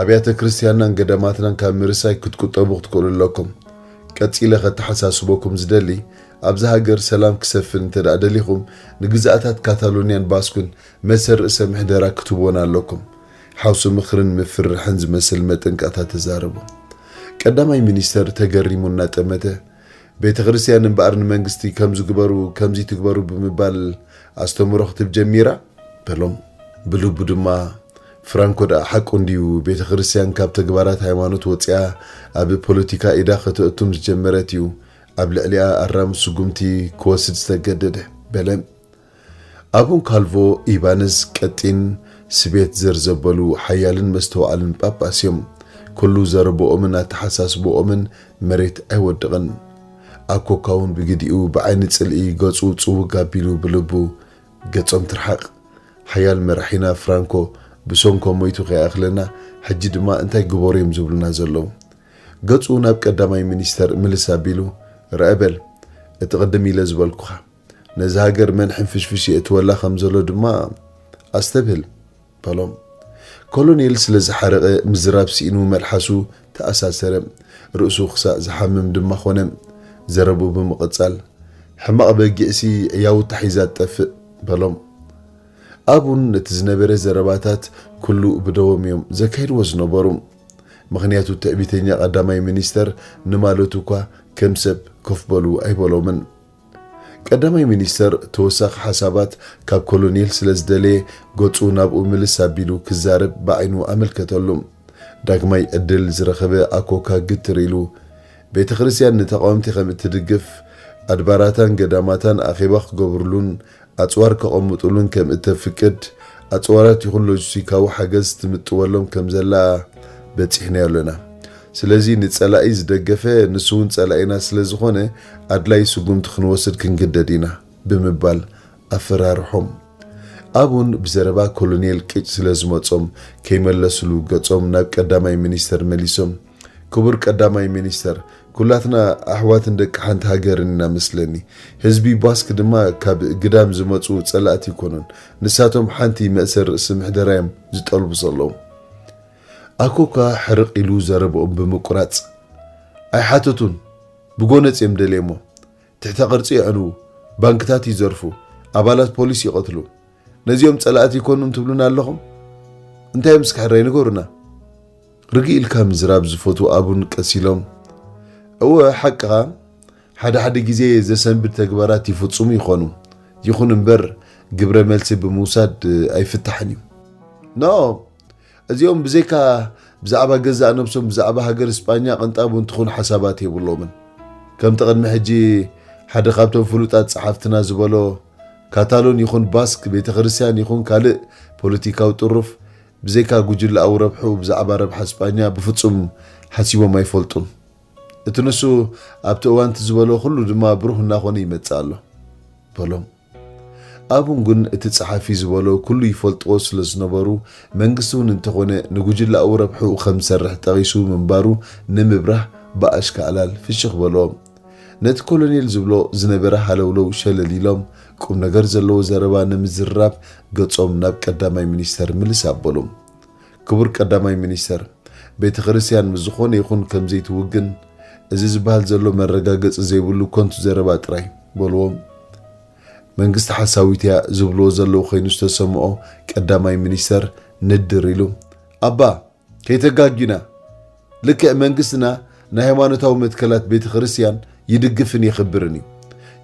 ኣብያተ ክርስቲያንናን ገዳማትናን ካብ ምርሳይ ክትቁጠቡ ክትክእሉ ኣለኩም። ቀጺለ ከተሓሳስበኩም ዝደሊ፣ ኣብዛ ሃገር ሰላም ክሰፍን እንተ ደኣ ደሊኹም፣ ንግዝኣታት ካታሎንያን ባስኩን መሰል ርእሰ ምሕደራ ክትህብወን ኣለኩም። ሓውሲ ምኽርን ምፍርራሕን ዝመስል መጠንቀቕታ ተዛረቡ። ቀዳማይ ሚኒስተር ተገሪሙ እናጠመተ፣ ቤተ ክርስቲያን እምበኣር ንመንግስቲ ከምዚ ግበሩ፣ ከምዚ ትግበሩ ብምባል ኣስተምህሮ ክትህብ ጀሚራ በሎም። ብልቡ ድማ፣ ፍራንኮ ደኣ ሓቁ እንድዩ፣ ቤተ ክርስቲያን ካብ ተግባራት ሃይማኖት ወጺኣ ኣብ ፖለቲካ ኢዳ ከተእቱ ምስ ጀመረት እዩ ኣብ ልዕሊኣ ኣራሚ ስጉምቲ ክወስድ ዝተገደደ በለ። ኣቡን ካልቮ ኢባነዝ ቀጢን ስቤት ዘር ዘበሉ ሓያልን መስተውዓልን ጳጳስ እዮም። ኩሉ ዘረብኦምን ኣተሓሳስብኦምን መሬት ኣይወድቕን። ኣኮካ እውን ብግዲኡ ብዓይኒ ጽልኢ ገጹ ጽውግ ኣቢሉ ብልቡ፣ "ገጾም ትርሓቕ። ሓያል መራሒና ፍራንኮ ብሰንኮም ሞይቱ ከይኣኽለና፣ ሕጂ ድማ እንታይ ግበሩ እዮም ዝብሉና ዘለዉ?" ገጹ ናብ ቀዳማይ ሚኒስተር ምልስ ኣቢሉ፣ "ርአ በል፣ እቲ ቅድም ኢለ ዝበልኩኻ፣ ነዛ ሃገር መን ሕንፍሽፍሽ የእትወላ ከም ዘሎ ድማ ኣስተብህል" በሎም። ኮሎኔል ስለ ዝሓረቐ ምዝራብ ስኢኑ መልሓሱ ተኣሳሰረ። ርእሱ ክሳእ ዝሓምም ድማ ኾነ። ዘረብኡ ብምቕጻል፣ "ሕማቕ በጊዕሲ ዕያውታ ሒዛ ትጠፍእ" በሎም። ኣቡን ነቲ ዝነበረ ዘረባታት ኩሉ ብደዎም እዮም ዘካይድዎ ዝነበሩ። ምኽንያቱ ትዕቢተኛ ቀዳማይ ሚኒስተር ንማለቱ እኳ ከም ሰብ ኮፍ በሉ ኣይበሎምን። ቀዳማይ ሚኒስተር ተወሳኺ ሓሳባት ካብ ኮሎኔል ስለ ዝደለየ፣ ገጹ ናብኡ ምልስ ኣቢሉ ክዛረብ ብዓይኑ ኣመልከተሉ። ዳግማይ ዕድል ዝረኸበ ኣኮካ ግትር ኢሉ፣ "ቤተ ክርስቲያን ንተቓወምቲ ከም እትድግፍ፣ ኣድባራታን ገዳማታን ኣኼባ ክገብሩሉን ኣጽዋር ከቐምጡሉን ከም እተፍቅድ፣ ኣጽዋራት ይኹን ሎጂስቲካዊ ሓገዝ ትምጥወሎም ከም ዘላ በጺሕናዮ ኣለና። ስለዚ ንጸላኢ ዝደገፈ ንሱ እውን ጸላኢና ስለ ዝኾነ ኣድላይ ስጉምቲ ክንወስድ ክንግደድ ኢና" ብምባል ኣፈራርሖም። ኣቡን ብዘረባ ኮሎኔል ቅጭ ስለ ዝመጾም ከይመለስሉ ገጾም ናብ ቀዳማይ ሚኒስተር መሊሶም፣ "ክቡር ቀዳማይ ሚኒስተር፣ ኩላትና ኣሕዋትን ደቂ ሓንቲ ሃገርን ኢና መስለኒ። ህዝቢ ባስክ ድማ ካብ ግዳም ዝመጹ ጸላእቲ ኣይኮኑን። ንሳቶም ሓንቲ መእሰር ርእሲ ምሕደራ እዮም ዝጠልቡ ዘለዉ።" ኣኮካ ሕርቕ ኢሉ ዘረብኦም ብምቁራጽ፣ "ኣይሓተቱን፣ ብጎነጽ እዮም ደልየሞ። ትሕተ ቅርጺ የዕንዉ፣ ባንክታት ይዘርፉ፣ ኣባላት ፖሊስ ይቐትሉ። ነዚኦም ጸላእቲ ኣይኮኑን ትብሉና ኣለኹም? እንታይ እዮም እስኪ ሕራይ ንገሩና?" ርግእ ኢልካ ምዝራብ ዝፈትዉ ኣቡን ቀስ ኢሎም፣ "እወ፣ ሓቅኻ፣ ሓደ ሓደ ግዜ ዘሰንብድ ተግባራት ይፍጽሙ ይኾኑ። ይኹን እምበር፣ ግብረ መልሲ ብምውሳድ ኣይፍታሕን እዩ። ኖ፣ እዚኦም ብዘይካ ብዛዕባ ገዛእ ነብሶም፣ ብዛዕባ ሃገር እስጳኛ ቅንጣብ እውን ትኹን ሓሳባት የብሎምን። ከምቲ ቅድሚ ሕጂ ሓደ ካብቶም ፍሉጣት ጸሓፍትና ዝበሎ፣ ካታሎን ይኹን ባስክ፣ ቤተ ክርስቲያን ይኹን ካልእ ፖለቲካዊ ጥሩፍ፣ ብዘይካ ጉጅለኣዊ ረብሕኡ ብዛዕባ ረብሓ እስጳኛ ብፍጹም ሓሲቦም ኣይፈልጡን። እቲ ንሱ ኣብቲ እዋን እቲ ዝበሎ ኩሉ ድማ ብሩህ እናኾነ ይመጽእ ኣሎ" በሎም። ኣቡን ግን እቲ ጸሓፊ ዝበሎ ኩሉ ይፈልጥዎ ስለ ዝነበሩ፣ መንግስቲ እውን እንተኾነ ንጉጅለኣዊ ረብሕኡ ከም ዝሰርሕ ጠቒሱ ምንባሩ ንምብራህ ብኣሽካዕላል ፍሽኽ በልዎም። ነቲ ኮሎኔል ዝብሎ ዝነበረ ሃለውለው ሸለል ኢሎም፣ ቁም ነገር ዘለዎ ዘረባ ንምዝርራብ ገጾም ናብ ቀዳማይ ሚኒስተር ምልስ ኣበሉ። "ክቡር ቀዳማይ ሚኒስተር፣ ቤተ ክርስቲያን ምስ ዝኾነ ይኹን ከም ዘይትውግን፣ እዚ ዝበሃል ዘሎ መረጋገጺ ዘይብሉ ከንቱ ዘረባ ጥራይ" በልዎም። "መንግስቲ ሓሳዊት እያ" ዝብልዎ ዘለዉ ኮይኑ ዝተሰምዖ ቀዳማይ ሚኒስተር ንድር ኢሉ፣ "ኣባ፣ ከይተጋግዩና፣ ልክዕ መንግስትና ንሃይማኖታዊ መትከላት ቤተ ክርስቲያን ይድግፍን የኽብርን እዩ።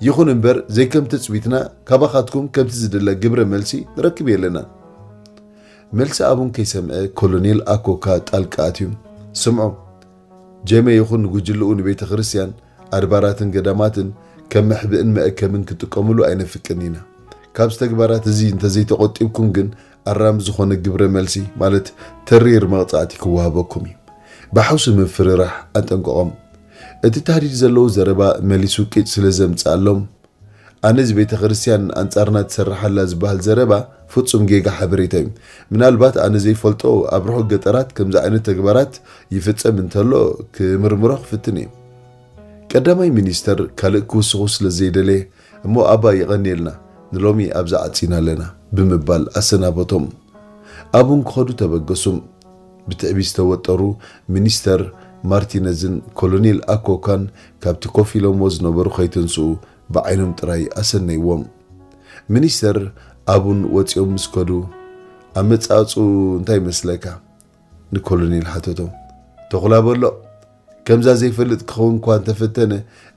ይኹን እምበር፣ ዘይከም ትጽቢትና፣ ካባኻትኩም ከምቲ ዝድለ ግብረ መልሲ ንረክብ የለናን።" መልሲ ኣቡን ከይሰምዐ ኮሎኔል ኣኮካ ጣልቃ ኣትዩ፣ "ስምዑ፣ ጀመ ይኹን ንጉጅልኡ ንቤተ ክርስቲያን፣ ኣድባራትን ገዳማትን ከም መሕብእን መእከብን ክጥቀምሉ ኣይነፍቅን ኢና። ካብዚ ተግባራት እዚ እንተዘይተቖጢብኩም ግን ኣራሚ ዝኾነ ግብረ መልሲ፣ ማለት ተሪር መቕጻዕቲ ክወሃበኩም እዩ።" ብሓውሲ ምፍርራሕ ኣጠንቀቖም። እቲ ታህዲድ ዘለዎ ዘረባ መሊሱ ቅጭ ስለ ዘምጽኣሎም፣ "ኣነ እዚ ቤተ ክርስቲያን ኣንጻርና ትሰርሕ ኣላ ዝበሃል ዘረባ ፍጹም ጌጋ ሓበሬታ እዩ። ምናልባት ኣነ ዘይፈልጦ ኣብ ርሑቕ ገጠራት ከምዚ ዓይነት ተግባራት ይፍጸም እንተሎ ክምርምሮ ክፍትን እየ።" ቀዳማይ ሚኒስተር ካልእ ክውስኹ ስለ ዘይደለየ፣ "እሞ ኣባ የቐንየልና፣ ንሎሚ ኣብዚ ዓጺና ኣለና" ብምባል ኣሰናበቶም። ኣቡን ክኸዱ ተበገሱ። ብትዕቢት ዝተወጠሩ ሚኒስተር ማርቲነዝን ኮሎኔል ኣኮካን ካብቲ ኮፍ ኢሎሞ ዝነበሩ ከይተንስኡ ብዓይኖም ጥራይ ኣሰነይዎም። ሚኒስተር ኣቡን ወጺኦም ምስ ከዱ፣ "ኣመጻጽኡ እንታይ ይመስለካ?" ንኮሎኔል ሓተቶ። "ተኹላ በሎ፣ ከምዛ ዘይፈልጥ ክኸውን እኳ እንተፈተነ፣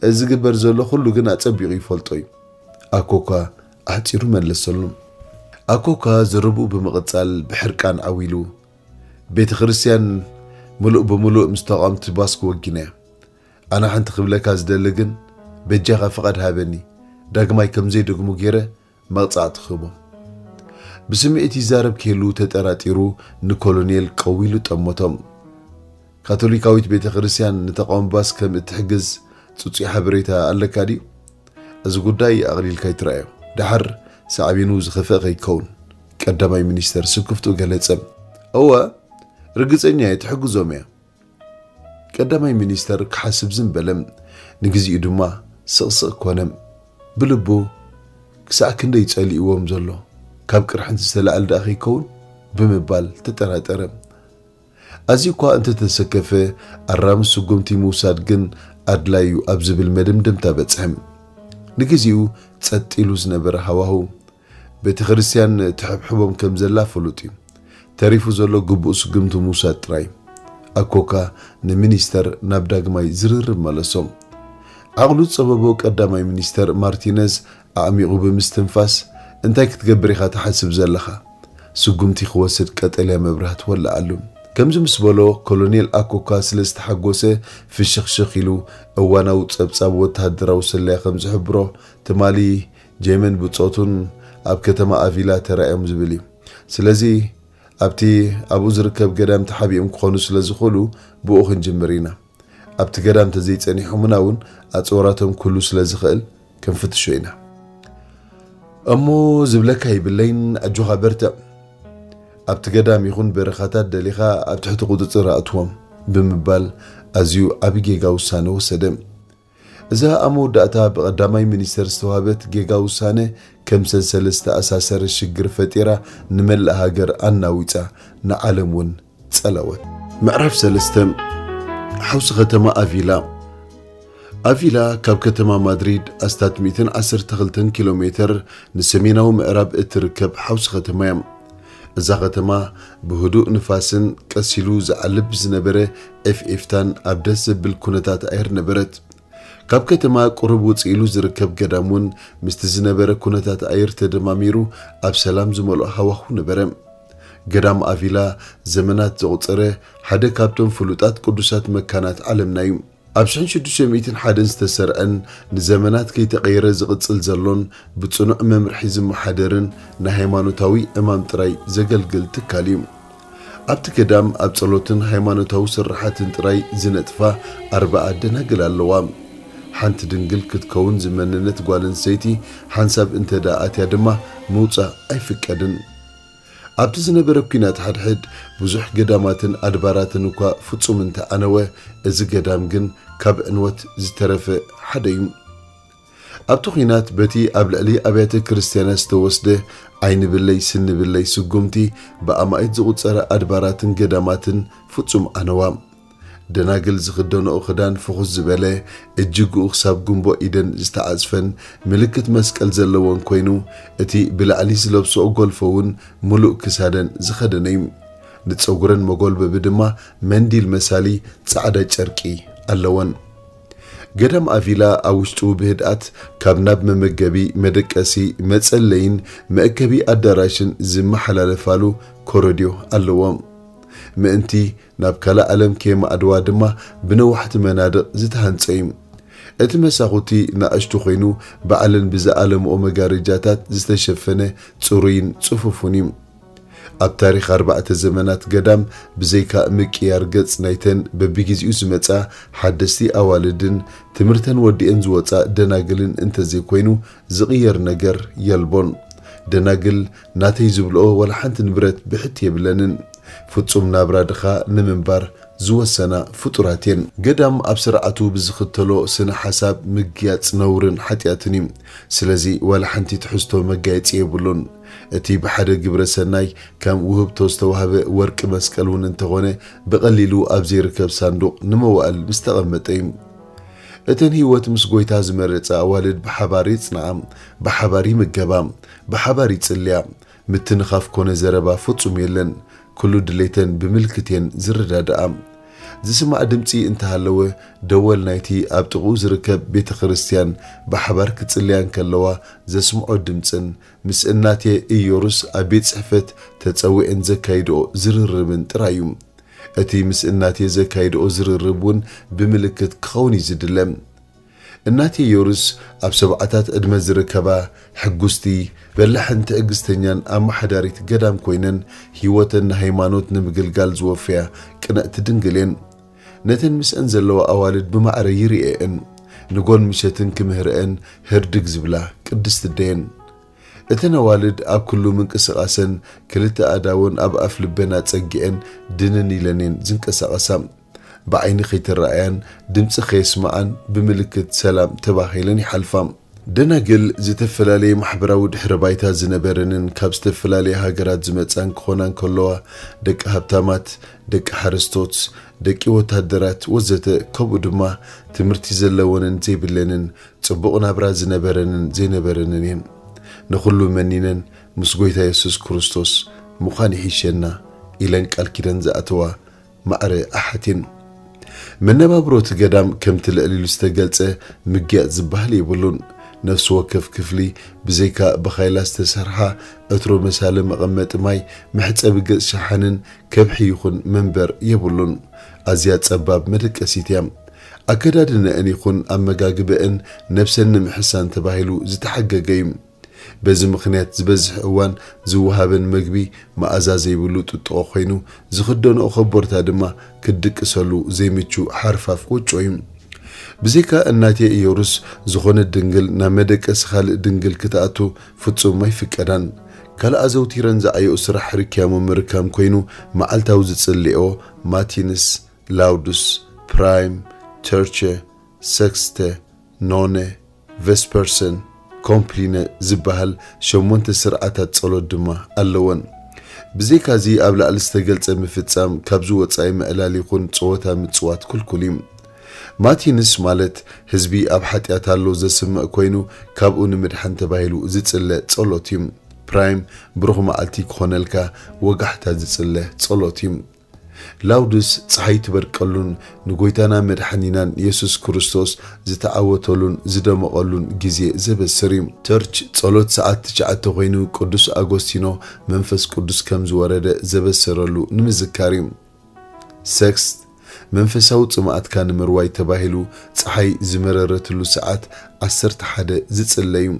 እዚ ዝግበር ዘሎ ኩሉ ግን ኣጸቢቑ ይፈልጦ እዩ።" ኣኮካ ኣሕጺሩ መለሰሉ። ኣኮካ ዘረብኡ ብምቕጻል ብሕርቃን ዓው ኢሉ፣ "ቤተ ክርስቲያን ምሉእ ብምሉእ ምስ ተቓወምቲ ባስክ ወጊና እያ። ኣነ ሓንቲ ክብለካ ዝደሊ ግን፣ በጃኻ ፍቓድ ሃበኒ፣ ዳግማይ ከም ዘይደግሙ ገይረ መቕጻዕቲ ክህቦም።" ብስምዒት ይዛረብ ክህሉ ተጠራጢሩ ንኮሎኔል ቀዊሉ ጠመቶም። "ካቶሊካዊት ቤተ ክርስቲያን ንተቓውሞ ባስ ከም እትሕግዝ ጽጹይ ሓበሬታ ኣለካ ድዩ? እዚ ጉዳይ ኣቕሊልካ ኣይትረኣዮ። ደሓር ሳዕቤኑ ዝኸፍአ ከይከውን።" ቀዳማይ ሚኒስተር ስክፍትኡ ገለጸ። "እወ፣ ርግጸኛ እየ፣ ትሕግዞም እያ።" ቀዳማይ ሚኒስተር ክሓስብ ዝም በለ። ንግዚኡ ድማ ስቕስቕ ኮነ። ብልቡ፣ "ክሳዕ ክንደይ ጸሊእዎም ዘሎ፣ ካብ ቅርሕንቲ ዝተላዕለ ደኣ ከይከውን?" ብምባል ተጠራጠረ። ኣዝዩ እኳ እንተተሰከፈ፣ ኣራሚ ስጉምቲ ምውሳድ ግን ኣድላዩ ኣብ ዝብል መደምደምታ በጽሐ። ንግዚኡ ጸጥ ኢሉ ዝነበረ ሃዋህው፣ ቤተ ክርስቲያን ትሕብሕቦም ከም ዘላ ፍሉጥ እዩ። ተሪፉ ዘሎ ግቡእ ስጉምቲ ምውሳድ ጥራይ። ኣኮካ ንሚኒስተር ናብ ዳግማይ ዝርርብ መለሶ። ዓቕሉ ዝጸበቦ ቀዳማይ ሚኒስተር ማርቲነዝ ኣዕሚቑ ብምስትንፋስ፣ "እንታይ ክትገብር ኢኻ ትሓስብ ዘለኻ? ስጉምቲ ክወስድ ቀጠልያ መብራህቲ ወልዓሉ።" ከምዚ ምስ በሎ፣ ኮሎኔል ኣኮካ ስለ ዝተሓጎሰ ፍሽኽሽኽ ኢሉ፣ እዋናዊ ጸብጻብ ወተሃደራዊ ስለያ ከም ዝሕብሮ፣ ትማሊ ጄመን ብጾቱን ኣብ ከተማ ኣቪላ ተራእዮም ዝብል እዩ። ስለዚ ኣብቲ ኣብኡ ዝርከብ ገዳም ተሓቢኦም ክኾኑ ስለ ዝኽእሉ ብኡ ክንጅምር ኢና። ኣብቲ ገዳም እንተዘይጸኒሖምና እውን ኣጽዋራቶም ክህሉ ስለ ዝኽእል ክንፍትሾ ኢና። እሞ ዝብለካ ይብለይን፣ ኣጆኻ በርትዕ። ኣብቲ ገዳም ይኹን በረኻታት ደሊኻ ኣብ ትሕቲ ቁጽጽር ኣእትዎም ብምባል ኣዝዩ ዓቢ ጌጋ ውሳነ ወሰደ። እዛ ኣብ መወዳእታ ብቐዳማይ ሚኒስተር ዝተዋህበት ጌጋ ውሳነ ከም ሰንሰለት ዝተኣሳሰረ ሽግር ፈጢራ ንመላእ ሃገር ኣናዊጻ ንዓለም እውን ጸለወት። ምዕራፍ ሰለስተ። ሓውሲ ከተማ ኣቪላ። ኣቪላ ካብ ከተማ ማድሪድ ኣስታት ሚእትን ዓሰርተ ክልተን ኪሎ ሜተር ንሰሜናዊ ምዕራብ እትርከብ ሓውሲ ከተማ እያ። እዛ ከተማ ብህዱእ ንፋስን ቀስ ኢሉ ዝዓልብ ብዝነበረ ኤፍኤፍታን ኣብ ደስ ዘብል ኩነታት ኣየር ነበረት። ካብ ከተማ ቁሩብ ውጽእ ኢሉ ዝርከብ ገዳም እውን ምስቲ ዝነበረ ኩነታት ኣየር ተደማሚሩ ኣብ ሰላም ዝመልኦ ሃዋህው ነበረ። ገዳም ኣቪላ ዘመናት ዘቑጸረ ሓደ ካብቶም ፍሉጣት ቅዱሳት መካናት ዓለምና እዩ። ኣብ ሽሕን ሽዱሽተ ሚእትን ሓደን ዝተሰርዐን ንዘመናት ከይተቐየረ ዝቕጽል ዘሎን ብጽኑዕ መምርሒ ዝመሓደርን ንሃይማኖታዊ ዕማም ጥራይ ዘገልግል ትካል እዩ። ኣብቲ ገዳም ኣብ ጸሎትን ሃይማኖታዊ ስርሓትን ጥራይ ዝነጥፋ ኣርብዓ ደናግል ኣለዋ። ሓንቲ ድንግል ክትከውን ዝመነነት ጓል ኣንስተይቲ ሓንሳብ እንተ ደኣ ኣትያ ድማ ምውጻእ ኣይፍቀድን። ኣብቲ ዝነበረ ኲናት ሓድሕድ ብዙሕ ገዳማትን ኣድባራትን እኳ ፍጹም እንተ ዓነወ፣ እዚ ገዳም ግን ካብ ዕንወት ዝተረፈ ሓደ እዩ። ኣብቲ ኲናት በቲ ኣብ ልዕሊ ኣብያተ ክርስቲያናት ዝተወስደ ዓይኒ ብለይ ስኒ ብለይ ስጉምቲ ብኣማኢት ዝቑጸረ ኣድባራትን ገዳማትን ፍጹም ዓነዋ። ደናግል ዝኽደንኦ ክዳን ፍኹስ ዝበለ፣ እጅግኡ ክሳብ ጉንቦ ኢደን ዝተዓጽፈን ምልክት መስቀል ዘለወን ኮይኑ፣ እቲ ብላዕሊ ዝለብስኦ ጎልፎ እውን ምሉእ ክሳደን ዝኸደነ እዩ። ንጸጉረን መጎልበቢ ድማ መንዲል መሳሊ ጻዕዳ ጨርቂ ኣለወን። ገዳም ኣቪላ ኣብ ውሽጡ ብህድኣት ካብ ናብ መመገቢ፣ መደቀሲ፣ መጸለይን መእከቢ ኣዳራሽን ዝመሓላለፋሉ ኮረድዮ ኣለዎ። ምእንቲ ናብ ካልእ ዓለም ከየማዕድዋ ድማ ብነዋሕቲ መናድቕ ዝተሃንጸ እዩ። እቲ መሳኹቲ ንኣሽቱ ኮይኑ፣ ባዕለን ብዝኣለምኦ መጋረጃታት ዝተሸፈነ ጽሩይን ጽፉፉን እዩ። ኣብ ታሪኽ ኣርባዕተ ዘመናት ገዳም፣ ብዘይካ ምቅያር ገጽ ናይተን በብግዜኡ ዝመጻ ሓደስቲ ኣዋልድን ትምህርተን ወዲአን ዝወጻ ደናግልን እንተዘይኮይኑ ዝቕየር ነገር የልቦን። ደናግል ናተይ ዝብልኦ ዋላ ሓንቲ ንብረት ብሕት የብለንን። ፍጹም ናብራ ድኻ ንምንባር ዝወሰና ፍጡራት እየን። ገዳም ኣብ ስርዓቱ ብዝኽተሎ ስነ ሓሳብ ምግያጽ ነውርን ሓጢኣትን እዩ። ስለዚ ዋላ ሓንቲ ትሕዝቶ መጋየጺ የብሉን። እቲ ብሓደ ግብረ ሰናይ ከም ውህብቶ ዝተዋህበ ወርቂ መስቀል እውን እንተኾነ፣ ብቐሊሉ ኣብ ዘይርከብ ሳንዱቕ ንመዋእል ምስ ተቐመጠ እዩ። እተን ህይወት ምስ ጐይታ ዝመረጻ ኣዋልድ ብሓባር ይጽንዓ፣ ብሓባር ይምገባ፣ ብሓባር ይጽልያ። ምትንኻፍ ኮነ ዘረባ ፍጹም የለን። ኩሉ ድሌተን ብምልክት እየን ዝረዳድኣ። ዝስማዕ ድምጺ እንተሃለወ፣ ደወል ናይቲ ኣብ ጥቕኡ ዝርከብ ቤተ ክርስቲያን ብሓባር ክጽልያ እንከለዋ ዘስምዖ ድምጽን ምስ እናቴ ኢዮሩስ ኣብ ቤት ጽሕፈት ተጸዊዐን ዘካይድኦ ዝርርብን ጥራይ እዩ። እቲ ምስ እናቴ ዘካይድኦ ዝርርብ እውን ብምልክት ክኸውን እዩ ዝድለ። እናቴ ኢዮሩስ ኣብ ሰብዓታት ዕድመ ዝርከባ፣ ሕጉስቲ፣ በላሕን ትዕግስተኛን ኣመሓዳሪት ገዳም ኮይነን፣ ህይወተን ንሃይማኖት ንምግልጋል ዝወፈያ ቅንዕቲ ድንግል እየን። ነተን ምስአን ዘለዋ ኣዋልድ ብማዕረ ይርእየእን፣ ንጎን ምሸትን ክምህረአን ህርድግ ዝብላ ቅድስቲ ኣደየን። እተን ኣዋልድ ኣብ ኩሉ ምንቅስቓሰን ክልተ ኣእዳወን ኣብ ኣፍ ልበን ኣጸጊዐን ድንን ኢለን እየን ዝንቀሳቐሳ። ብዓይኒ ከይተረኣያን ድምጺ ከየስምዓን ብምልክት ሰላም ተባሂለን ይሓልፋ። ደናግል ዝተፈላለየ ማሕበራዊ ድሕረ ባይታ ዝነበረንን ካብ ዝተፈላለየ ሃገራት ዝመጻን ክኾና እንከለዋ፣ ደቂ ሃብታማት፣ ደቂ ሓረስቶት፣ ደቂ ወታደራት ወዘተ፣ ከምኡ ድማ ትምህርቲ ዘለወንን ዘይብለንን፣ ጽቡቕ ናብራ ዝነበረንን ዘይነበረንን እየን። ንኹሉ መኒነን ምስ ጐይታ የሱስ ክርስቶስ ምዃን ይሕሸና ኢለን ቃል ኪዳን ዝኣተዋ ማዕረ ኣሓት እየን። መነባብሮ እቲ ገዳም ከምቲ ልዕል ኢሉ ዝተገልጸ ምግያጽ ዝበሃል የብሉን። ነፍሲ ወከፍ ክፍሊ ብዘይካ ብኻይላ ዝተሰርሓ ዕትሮ መሳሊ መቐመጢ ማይ፣ መሕጸቢ ገጽ ሸሓንን ከብሒ ይኹን መንበር የብሉን። ኣዝያ ጸባብ መደቀሲት እያ። ኣከዳድነአን ይኹን ኣመጋግበአን ነብሰን ንምሕሳን ተባሂሉ ዝተሓገገ እዩ። በዚ ምኽንያት ዝበዝሕ እዋን ዝወሃበን መግቢ መኣዛ ዘይብሉ ጥጥቖ ኮይኑ፣ ዝኽደንኦ ከቦርታ ድማ ክድቅሰሉ ዘይምቹ ሓርፋፍ ወጮ እዩ። ብዘይካ እናቴ ኢዮሩስ ዝኾነት ድንግል ናብ መደቀሲ ካልእ ድንግል ክትኣቱ ፍጹም ኣይፍቀዳን። ካልእ ኣዘውቲረን ዝዓየኡ ስራሕ ርክያሞ ምርካም ኮይኑ፣ መዓልታዊ ዝጽልኦ ማቲንስ፣ ላውዱስ፣ ፕራይም፣ ተርቸ፣ ሰክስተ፣ ኖነ፣ ቨስፐርሰን፣ ኮምፕሊነ ዝበሃል ሸሞንተ ስርዓታት ጸሎት ድማ ኣለወን። ብዘይካዚ ኣብ ላዕሊ ዝተገልጸ ምፍጻም ካብዚ ወጻኢ ምዕላል ይኹን ጸወታ ምጽዋት ክልኩል እዩ። ማቲንስ ማለት ህዝቢ ኣብ ሓጢኣት ኣሎ ዘስምዕ ኮይኑ ካብኡ ንምድሓን ተባሂሉ ዝጽለ ጸሎት እዩ። ፕራይም ብሩኽ መዓልቲ ክኾነልካ ወጋሕታ ዝጽለ ጸሎት እዩ። ላውዱስ ጸሓይ ትበርቀሉን ንጎይታና መድሓኒናን የሱስ ክርስቶስ ዝተዓወተሉን ዝደመቐሉን ግዜ ዘበስር እዩ። ተርች ጸሎት ሰዓት ትሽዓተ ኮይኑ ቅዱስ ኣጎስቲኖ መንፈስ ቅዱስ ከም ዝወረደ ዘበሰረሉ ንምዝካር እዩ። ሰክስት መንፈሳዊ ጽምኣትካ ንምርዋይ ተባሂሉ ጸሓይ ዝመረረትሉ ሰዓት ዓሰርተ ሓደ ዝጽለ እዩ።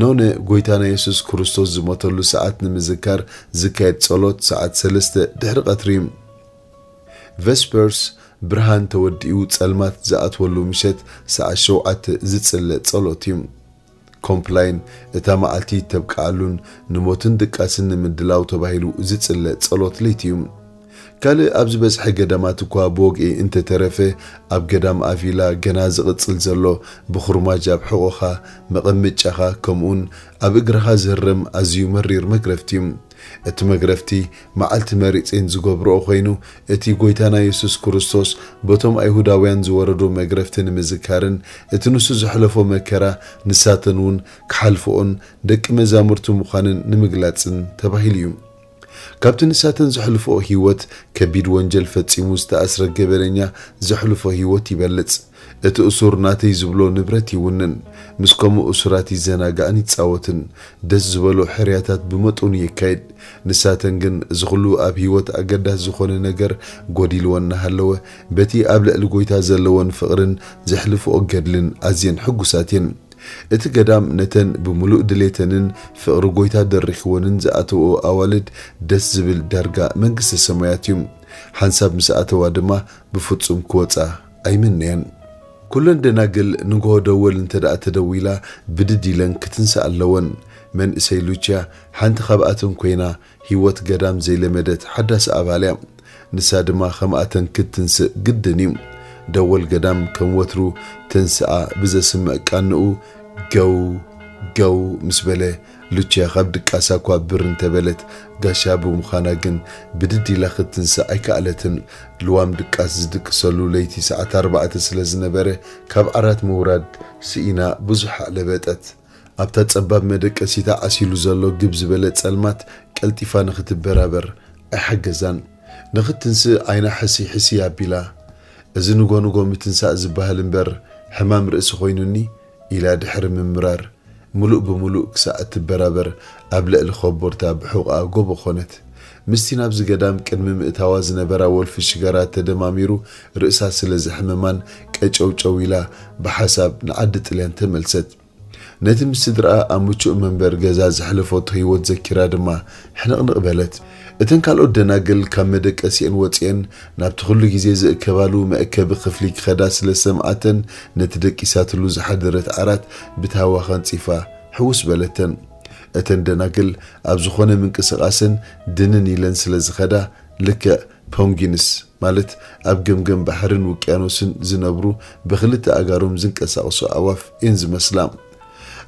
ኖነ ጎይታና የሱስ ክርስቶስ ዝሞተሉ ሰዓት ንምዝካር ዝካየድ ጸሎት ሰዓት ሰለስተ ድሕሪ ቀትሪ። ቨስፐርስ ብርሃን ተወዲኡ ጸልማት ዝኣትወሉ ምሸት ሰዓት ሸውዓተ ዝጽለ ጸሎት እዩ። ኮምፕላይን እታ መዓልቲ ተብቅዓሉን ንሞትን ድቃስን ንምድላው ተባሂሉ ዝጽለ ጸሎት ለይቲ እዩ። ካልእ ኣብ ዝበዝሐ ገዳማት እኳ ብወግዒ እንተተረፈ፣ ኣብ ገዳም ኣቪላ ገና ዝቕጽል ዘሎ ብኹርማጅ ኣብ ሕቖኻ፣ መቐመጫኻ፣ ከምኡውን ኣብ እግርኻ ዝህረም ኣዝዩ መሪር መግረፍቲ እዩ። እቲ መግረፍቲ መዓልቲ መሪጼን ዝገብርኦ ኮይኑ፣ እቲ ጎይታና የሱስ ክርስቶስ በቶም ኣይሁዳውያን ዝወረዶ መግረፍቲ ንምዝካርን እቲ ንሱ ዘሕለፎ መከራ ንሳተን እውን ክሓልፍኦን ደቂ መዛሙርቲ ምዃንን ንምግላጽን ተባሂሉ እዩ። ካብቲ ንሳተን ዘሕልፍኦ ህይወት፣ ከቢድ ወንጀል ፈጺሙ ዝተኣስረ ገበነኛ ዘሕልፎ ህይወት ይበልጽ። እቲ እሱር ናተይ ዝብሎ ንብረት ይውንን፣ ምስ ከምኡ እሱራት ይዘናጋዕን ይጻወትን፣ ደስ ዝበሎ ሕርያታት ብመጠኑ የካይድ። ንሳተን ግን እዚ ኹሉ ኣብ ህይወት ኣገዳሲ ዝኾነ ነገር ጎዲልወን እናሃለወ፣ በቲ ኣብ ልዕሊ ጎይታ ዘለወን ፍቕርን ዘሕልፍኦ ገድልን ኣዝየን ሕጉሳት እየን። እቲ ገዳም ነተን ብምሉእ ድሌተንን ፍቕሪ ጎይታ ደሪኽወንን ዝኣተወኦ ኣዋልድ ደስ ዝብል ዳርጋ መንግስተ ሰማያት እዩ። ሓንሳብ ምስ ኣተዋ ድማ ብፍጹም ክወጻ ኣይምነያን። ኩለን ደናግል ንግሆ ደወል እንተ ደኣ ተደዊላ ብድድ ኢለን ክትንስእ ኣለወን። መንእሰይ ሉችያ ሓንቲ ካብኣተን ኮይና ህይወት ገዳም ዘይለመደት ሓዳስ ኣባል እያ። ንሳ ድማ ከምኣተን ክትትንስእ ግድን እዩ። ደወል ገዳም ከም ወትሩ ተንስኣ ብዘስምዕ ቃንኡ ገው ገው ምስ በለ ሉቺያ ካብ ድቃሳ እኳ ብር እንተበለት፣ ጋሻ ብምዃና ግን ብድድ ኢላ ክትትንስእ ኣይከኣለትን። ልዋም ድቃስ ዝድቅሰሉ ለይቲ ሰዓት ኣርባዕተ ስለ ዝነበረ፣ ካብ ዓራት ምውራድ ስኢና ብዙሕ ኣዕለበጠት። ኣብታ ጸባብ መደቀሲታ ዓሲሉ ዘሎ ግብ ዝበለ ጸልማት ቀልጢፋ ንኽትበራበር ኣይሓገዛን። ንኽትንስእ ዓይና ሕሲ ሕሲ ኣቢላ፣ "እዚ ንጎ ንጎ ምትንሳእ ዝበሃል እምበር ሕማም ርእሲ ኮይኑኒ?" ኢላ ድሕሪ ምምራር፣ ምሉእ ብምሉእ ክሳዕ እትበራበር ኣብ ልዕሊ ኮቦርታ ብሑቕኣ ጎቦ ኮነት። ምስቲ ናብዚ ገዳም ቅድሚ ምእታዋ ዝነበራ ወልፊ ሽጋራ ተደማሚሩ ርእሳ ስለ ዘሕመማን ቀጨውጨው ኢላ ብሓሳብ ንዓዲ ጥልያን ተመልሰት። ነቲ ምስ ስድራኣ ኣብ ምቹእ መንበር ገዛ ዘሕለፈቶ ህይወት ዘኪራ ድማ ሕንቕንቕ በለት። እተን ካልኦት ደናግል ካብ መደቀሲአን ወጺአን ናብቲ ኩሉ ግዜ ዝእከባሉ መእከቢ ክፍሊ ክኸዳ ስለ ዝሰምዓተን፣ ነቲ ደቂሳትሉ ዝሓደረት ዓራት ብታህዋኽ ኣንጺፋ ሕውስ በለተን። እተን ደናግል ኣብ ዝኾነ ምንቅስቓሰን ድንን ኢለን ስለ ዝኸዳ፣ ልክዕ ፖንጊንስ፣ ማለት ኣብ ገምገም ባሕርን ውቅያኖስን ዝነብሩ ብኽልተ ኣእጋሮም ዝንቀሳቐሱ ኣዕዋፍ እየን ዝመስላ።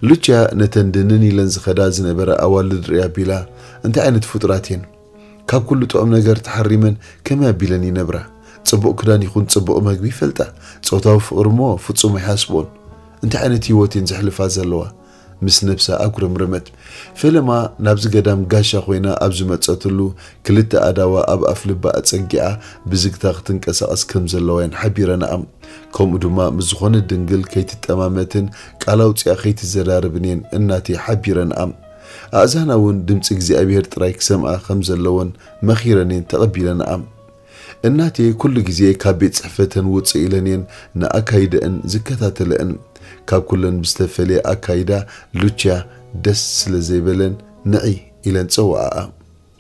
ሉቺያ ነተን ድንን ኢለን ዝኸዳ ዝነበራ ኣዋልድ ርእያ ቢላ፣ "እንታይ ዓይነት ፍጡራት እየን? ካብ ኩሉ ጥዑም ነገር ተሓሪመን ከመይ ኣቢለን ይነብራ? ጽቡቕ ክዳን ይኹን ጽቡቕ መግቢ ይፈልጣ፣ ጾታዊ ፍቕሪ እሞ ፍጹም ኣይሓስብኦን። እንታይ ዓይነት ህይወት እየን ዘሕልፋ ዘለዋ?" ምስ ነብሳ ኣጉረምረመት። ፈለማ ናብዚ ገዳም ጋሻ ኮይና ኣብ ዝመጸትሉ፣ ክልተ ኣእዳዋ ኣብ ኣፍ ልባ ኣጸጊዓ ብዝግታ ክትንቀሳቐስ ከም ዘለዋ እየን ሓቢረንኣ። ከምኡ ድማ ምስ ዝኾነት ድንግል ከይትጠማመትን ቃል ኣውጺኣ ከይትዘራረብን እየን እናቴ ሓቢረንኣ። ኣእዛና እውን ድምጺ እግዚኣብሔር ጥራይ ክሰምዓ ከም ዘለወን መኺረን እየን ተቐቢለንኣ። እናቴ ኩሉ ግዜ ካብ ቤት ጽሕፈተን ውጽእ ኢለን እየን ንኣካይደአን ዝከታተለአን። ካብ ኩለን ብዝተፈልየ ኣካይዳ ሉቺያ ደስ ስለ ዘይበለን፣ "ንዒ" ኢለን ጸውዓኣ።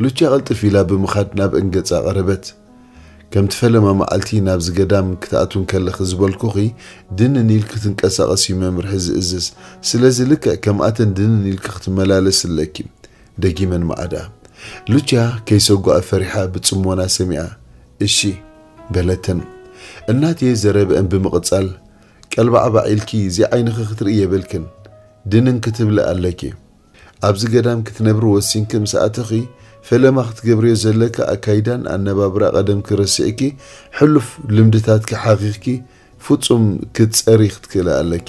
ሉቺያ ቅልጥፍ ኢላ ብምኻድ ናብ እንገጻ ቀረበት። "ከምቲ ፈለማ መዓልቲ ናብዚ ገዳም ክትኣትው እንከለኺ ዝበልኩኺ፣ ድንን ኢልኪ ክትንቀሳቐሲ እዩ መምርሒ ዝእዝዝ። ስለዚ ልክዕ ከምኣተን ድንን ኢልኪ ክትመላለሲ ኣለኪ" ደጊመን መዓዳ። ሉቺያ ከይሰጓኣ ፈሪሓ ብጽሞና ሰሚዓ፣ "እሺ" በለተን። እናቴ ዘረበአን ብምቕጻል፣ "ቀልባዕባዕ ኢልኪ እዚ ዓይንኺ ክትርኢ የብልክን፣ ድንን ክትብሊ ኣለኪ። ኣብዚ ገዳም ክትነብሪ ወሲንኪ ምስ ኣተኺ፣ ፈለማ ክትገብርዮ ዘለኪ ኣካይዳን ኣነባብራ ቀደምኪ ረሲዕኪ፣ ሕሉፍ ልምድታትኪ ሓኺኽኪ፣ ፍጹም ክትጸሪ ክትክእሊ ኣለኪ።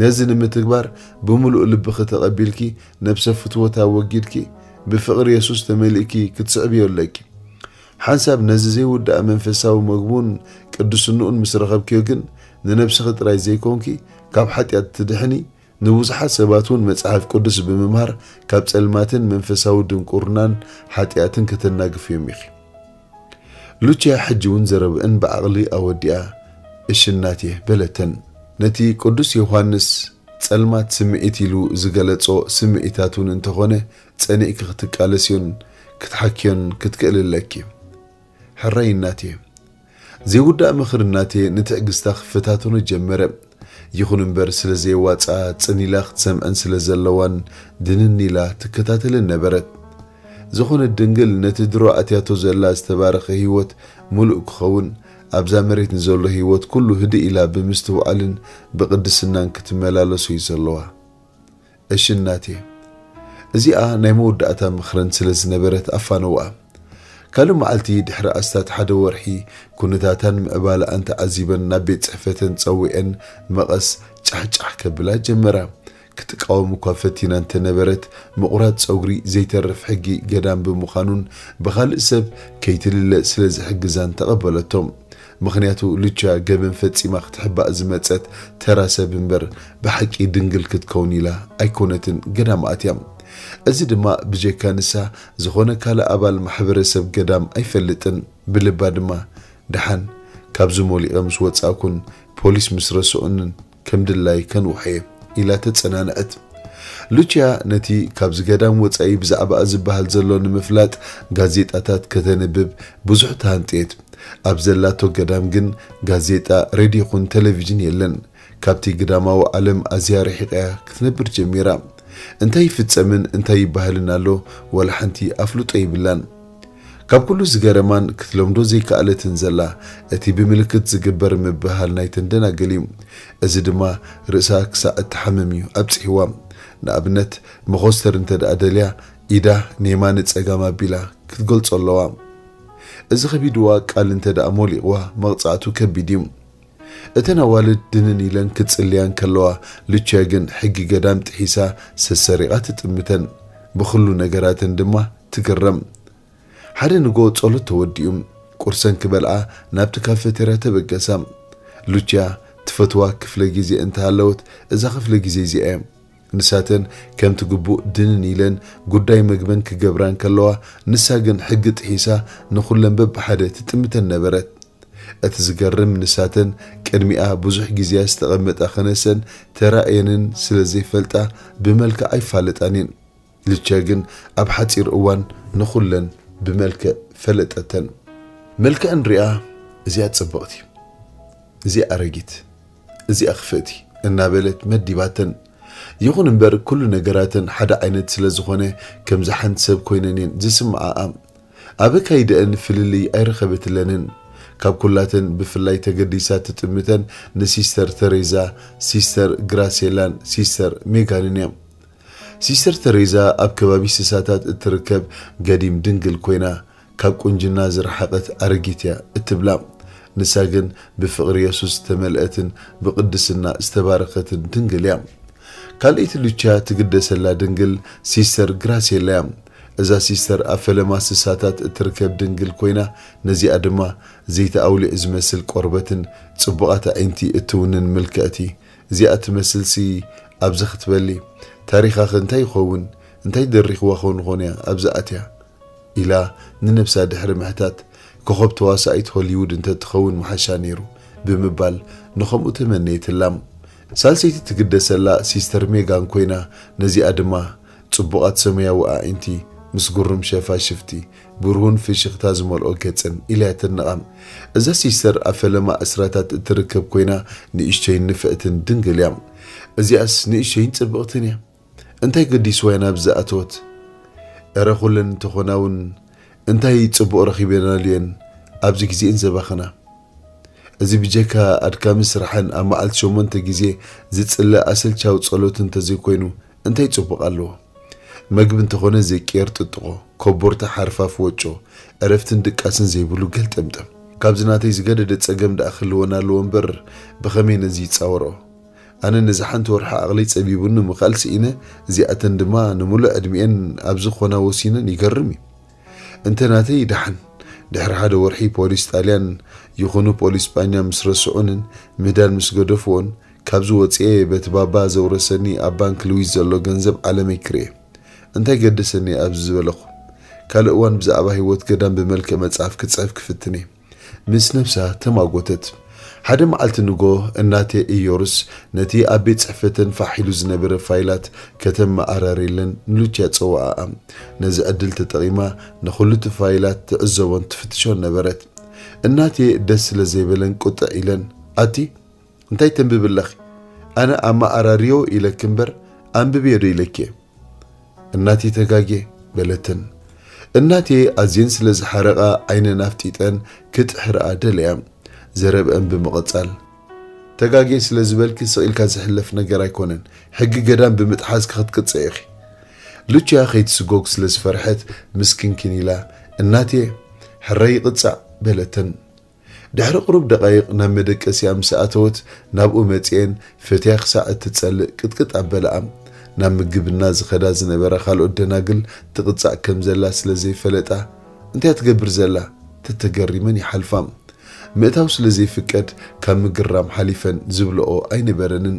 ነዚ ንምትግባር ብምሉእ ልብኺ ተቐቢልኪ፣ ነብሰ ፍትወት ኣወጊድኪ፣ ብፍቕሪ የሱስ ተመሊእኪ ክትስዕብዮ ኣለኪ። ሓንሳብ ነዚ ዘይውዳእ መንፈሳዊ መግቡን ቅዱስንኡን ምስ ረኸብክዮ ግን፣ ንነብስኺ ጥራይ ዘይኮንኪ፣ ካብ ሓጢኣት ትድሕኒ፣ ንብዙሓት ሰባት እውን መጽሓፍ ቅዱስ ብምምሃር፣ ካብ ጸልማትን መንፈሳዊ ድንቁርናን ሓጢኣትን ከተናግፍዮም ኢኺ።" ሉቺያ ሕጂ እውን ዘረብአን ብዓቕሊ ኣወዲኣ፣ "እሺ እናቴ" በለተን። ነቲ ቅዱስ ዮሃንስ ጸልማት ስምዒት ኢሉ ዝገለጾ ስምዒታት እውን እንተኾነ፣ ጸኒዕኪ ክትቃለስዮን ክትሓክዮን ክትክእሊ ኣለኪ። ሕራይ እናቴ። ዘይውዳእ ምኽሪ እናቴ ንትዕግስታ ክፈታተኖ ጀመረ። ይኹን እምበር ስለ ዘየዋጽኣ ጽን ኢላ ክትሰምዐን ስለ ዘለዋን ድንን ኢላ ትከታተልን ነበረት። ዝኾነት ድንግል ነቲ ድሮ ኣትያቶ ዘላ ዝተባረኸ ህይወት ምሉእ ክኸውን ኣብዛ መሬት ንዘሎ ህይወት ኩሉ ህድእ ኢላ ብምስትውዓልን ብቕድስናን ክትመላለሶ እዩ ዘለዋ። እሺ እናቴ። እዚኣ ናይ መወዳእታ ምኽረን ስለ ዝነበረት ኣፋነውኣ። ካልእ መዓልቲ ድሕሪ ኣስታት ሓደ ወርሒ ኩነታታን ምዕባለኣን ተዓዚበን ናብ ቤት ጽሕፈተን ጸዊዐን መቐስ ጫሕጫሕ ከብላ ጀመራ። ክትቃወም እኳ ፈቲና እንተነበረት፣ ምቑራጽ ጸጉሪ ዘይተርፍ ሕጊ ገዳም ብምዃኑን ብኻልእ ሰብ ከይትልለ ስለ ዝሕግዛን ተቐበለቶ። ምኽንያቱ ሉቻ ገበን ፈጺማ ክትሕባእ ዝመጸት ተራ ሰብ እምበር ብሓቂ ድንግል ክትከውን ኢላ ኣይኮነትን ገዳም ኣትያ። እዚ ድማ ብጀካ ንሳ ዝኾነ ካልእ ኣባል ማሕበረሰብ ገዳም ኣይፈልጥን። ብልባ ድማ ደሓን ካብዚ ሞሊቐ ምስ ወጻእኩን ፖሊስ ምስ ረስዑንን ከም ድላይ ከንውሖ እየ ኢላ ተጸናንዐት። ሉቺያ ነቲ ካብዚ ገዳም ወጻኢ ብዛዕባኣ ዝበሃል ዘሎ ንምፍላጥ ጋዜጣታት ከተንብብ ብዙሕ ተሃንጥየት። ኣብ ዘላቶ ገዳም ግን ጋዜጣ፣ ሬድዮ ይኹን ቴሌቪዥን የለን። ካብቲ ግዳማዊ ዓለም ኣዝያ ርሒቓ እያ ክትነብር ጀሚራ። እንታይ ይፍጸምን እንታይ ይበሃልን ኣሎ ዋላ ሓንቲ ኣፍልጦ የብላን። ካብ ኩሉ ዝገረማን ክትለምዶ ዘይከኣለትን ዘላ፣ እቲ ብምልክት ዝግበር ምብህሃል ናይተን ደናግል እዩ። እዚ ድማ ርእሳ ክሳዕ እትሓምም እዩ ኣብጺሕዋ። ንኣብነት፣ መኾስተር እንተ ደኣ ደልያ፣ ኢዳ ንየማነ ጸጋም ኣቢላ ክትገልጾ ኣለዋ። እዚ ከቢድዋ ቃል እንተ ደኣ ሞሊቕዋ፣ መቕጻዕቱ ከቢድ እዩ። እተን ኣዋልድ ድንን ኢለን ክጽልያ እንከለዋ፣ ሉችያ ግን ሕጊ ገዳም ጥሒሳ ሰሰሪቓ ትጥምተን፣ ብኹሉ ነገራተን ድማ ትግረም። ሓደ ንጎ ጸሎት ተወዲኡ፣ ቁርሰን ክበልዓ ናብቲ ካፌተርያ ተበገሳ። ሉችያ ትፈትዋ ክፍለ ግዜ እንተሃለወት፣ እዛ ክፍለ ግዜ እዚኣ እያ። ንሳተን ከምቲ ግቡእ ድንን ኢለን ጉዳይ መግበን ክገብራ እንከለዋ፣ ንሳ ግን ሕጊ ጥሒሳ ንኹለን በብሓደ ትጥምተን ነበረት። እቲ ዝገርም፣ ንሳተን ቅድሚኣ ብዙሕ ግዜያ ዝተቐመጣ ክነሰን ተራእየንን ስለ ዘይፈልጣ ብመልክዕ ኣይፋለጣን እየን። ሉችያ ግን ኣብ ሓጺር እዋን ንኹለን ብመልክዕ ፈለጠተን። መልክዐን ሪኣ፣ "እዚኣ ጽብቕቲ፣ እዚኣ ኣረጊት፣ እዚኣ ክፍእቲ" እናበለት መዲባተን። ይኹን እምበር፣ ኩሉ ነገራተን ሓደ ዓይነት ስለ ዝኾነ፣ ከምዛ ሓንቲ ሰብ ኮይነን እየን ዝስምዓኣ። ኣብ ኣካይደአን ፍልልይ ኣይረኸበትለንን። ካብ ኩላተን ብፍላይ ተገዲሳ ትጥምተን ንሲስተር ተሬዛ፣ ሲስተር ግራሴላን ሲስተር ሜጋንን እያ። ሲስተር ተሬዛ ኣብ ከባቢ ስሳታት እትርከብ ገዲም ድንግል ኮይና፣ ካብ ቁንጅና ዝረሓቐት ኣረጊት እያ እትብላ። ንሳ ግን ብፍቕሪ የሱስ ዝተመልአትን ብቕድስና ዝተባረኸትን ድንግል እያ። ካልኣይቲ ሉችያ ትግደሰላ ድንግል ሲስተር ግራሴላ እያ። እዛ ሲስተር ኣብ ፈለማ ስሳታት እትርከብ ድንግል ኮይና፣ ነዚኣ ድማ ዘይቲ ኣውሊዕ ዝመስል ቆርበትን ጽቡቓት ኣዒንቲ እትውንን ምልክዕቲ፣ እዚኣ ትመስልሲ ኣብዚ ክትበሊ፣ ታሪኻኸ እንታይ ይኸውን? እንታይ ደሪኽዋ ኸውን ኾን እያ ኣብዚ ኣትያ? ኢላ ንነብሳ ድሕሪ ምሕታት፣ "ኮኸብ ተዋሳኢት ሆሊውድ እንተትኸውን ምሓሻ ነይሩ" ብምባል ንኸምኡ ተመነየትላ። ሳልሰይቲ ትግደሰላ ሲስተር ሜጋን ኮይና፣ ነዚኣ ድማ ጽቡቓት ሰማያዊ ኣዒንቲ ምስ ግሩም ሸፋሽፍቲ፣ ብርሁን ፍሽኽታ ዝመልኦ ገጽን ኢላ እያ ተድንቓ። እዛ ሲስተር ኣብ ፈለማ ዕስራታት እትርከብ ኮይና፣ ንእሽቶይን ንፍዕትን ድንግል እያ። እዚኣስ ንእሽቶይን ጽብቕትን እያ። እንታይ ገዲስዋ እያ ናብዚ ዝኣተወት? እረ ኩለን እንተኾና እውን እንታይ ጽቡቕ ረኺበናሉ እየን ኣብዚ ግዜኤን ዘባኽና? እዚ ብጀካ ኣድካሚ ስራሕን ኣብ መዓልቲ ሸሞንተ ግዜ ዝጽለ ኣሰልቻዊ ጸሎት እንተዘይኮይኑ እንታይ ጽቡቕ ኣለዎ? መግቢ እንተኾነ ዘይቅየር ጥጥቖ፣ ኮቦርታ ሓርፋፍ ወጮ፣ ዕረፍትን ድቃስን ዘይብሉ ገልጠምጠም። ካብዚ ናተይ ዝገደደ ጸገም ደኣ ክህልወና ኣለዎ እምበር ብኸመይ ነዚ ይጻወሮ? ኣነ ነዚ ሓንቲ ወርሒ ዓቕለይ ጸቢቡኒ ምኽኣል ስኢነ፣ እዚኣተን ድማ ንምሉእ ዕድሚኤን ኣብዚ ክኾና ወሲነን ይገርም እዩ። እንተ ናተይ ደሓን፣ ድሕሪ ሓደ ወርሒ ፖሊስ ጣልያን ይኹኑ ፖሊስ ስጳኛ ምስ ረስዑንን ምህዳን ምስ ገደፍዎን፣ ካብዚ ወጺኤ በቲ ባባ ዘውረሰኒ ኣብ ባንክ ልዊዝ ዘሎ ገንዘብ ዓለመይ ክርኤ። እንታይ ገደሰኒ ኣብዚ ዝበለኹ? ካልእ እዋን ብዛዕባ ህይወት ገዳም ብመልክዕ መጽሓፍ ክጽሕፍ ክፍትን እየ። ምስ ነብሳ ተማጎተት። ሓደ መዓልቲ ንጎ እናቴ ኢዮርስ ነቲ ኣብ ቤት ጽሕፈተን ፋሕ ኢሉ ዝነበረ ፋይላት ከተመኣራርየለን ንሉችያ ጸውዓኣ። ነዚ ዕድል ተጠቒማ ንኹሉ እቲ ፋይላት ትዕዘቦን ትፍትሾን ነበረት። እናቴ ደስ ስለ ዘይበለን ቁጥዕ ኢለን፣ "ኣቲ እንታይ ተንብቢ ኣለኺ? ኣነ ኣመኣራርዮ ኢለኪ እምበር ኣንብብዮ ዶ ኢለኪ እየ?" "እናቴ ተጋጌ" በለተን። እናቴ ኣዝየን ስለ ዝሓረቓ ዓይነን ኣፍጢጠን ክጥሕርኣ ደለያ። ዘረብአን ብምቕጻል፣ "ተጋጌ ስለ ዝበልኪ ስቕ ኢልካ ዝሕለፍ ነገር ኣይኮነን። ሕጊ ገዳም ብምጥሓስኪ ክትቅጸዒ ኢኺ።" ሉችያ ከይትስጎግ ስለ ዝፈርሐት ምስኪንኪን ኢላ፣ "እናቴ ሕራይ ይቕጻዕ" በለተን። ድሕሪ ቁሩብ ደቓይቕ ናብ መደቀሲኣ ምስ ኣተወት፣ ናብኡ መጺኤን ፈትያ ክሳዕ እትጸልእ ቅጥቅጥ ኣበላኣ። ናብ ምግብና ዝኸዳ ዝነበራ ካልኦት ደናግል ትቕጻዕ ከም ዘላ ስለ ዘይፈለጣ፣ "እንታይ እያ ትገብር ዘላ?" ተተገሪመን ይሓልፋ። ምእታው ስለ ዘይፍቀድ ካብ ምግራም ሓሊፈን ዝብልኦ ኣይነበረንን።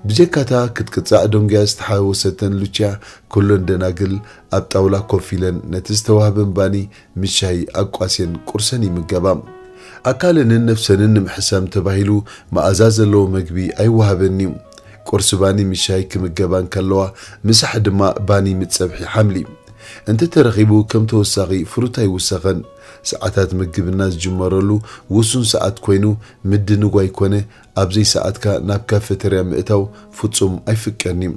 ብጀካታ ክትቅጻዕ ደንጉያ ዝተሓወሰተን ሉችያ፣ ኩለን ደናግል ኣብ ጣውላ ኮፍ ኢለን ነቲ ዝተዋህበን ባኒ ምስ ሻሂ ኣቋስየን ቁርሰን ይምገባ። ኣካለንን ነፍሰንን ንምሕሳም ተባሂሉ መኣዛ ዘለዎ መግቢ ኣይወሃበን እዩ። ቁርሲ ባኒ ምስ ሻሂ ክምገባ እንከለዋ፣ ምሳሕ ድማ ባኒ ምስ ጸብሒ ሓምሊ እንተተረኺቡ ከም ተወሳኺ ፍሩታ ይውሰኸን። ሰዓታት ምግብና ዝጅመረሉ ውሱን ሰዓት ኮይኑ ምድንጓይ ኮነ ኣብዘይ ሰዓትካ ናብ ካፌተርያ ምእታው ፍጹም ኣይፍቀድን እዩ።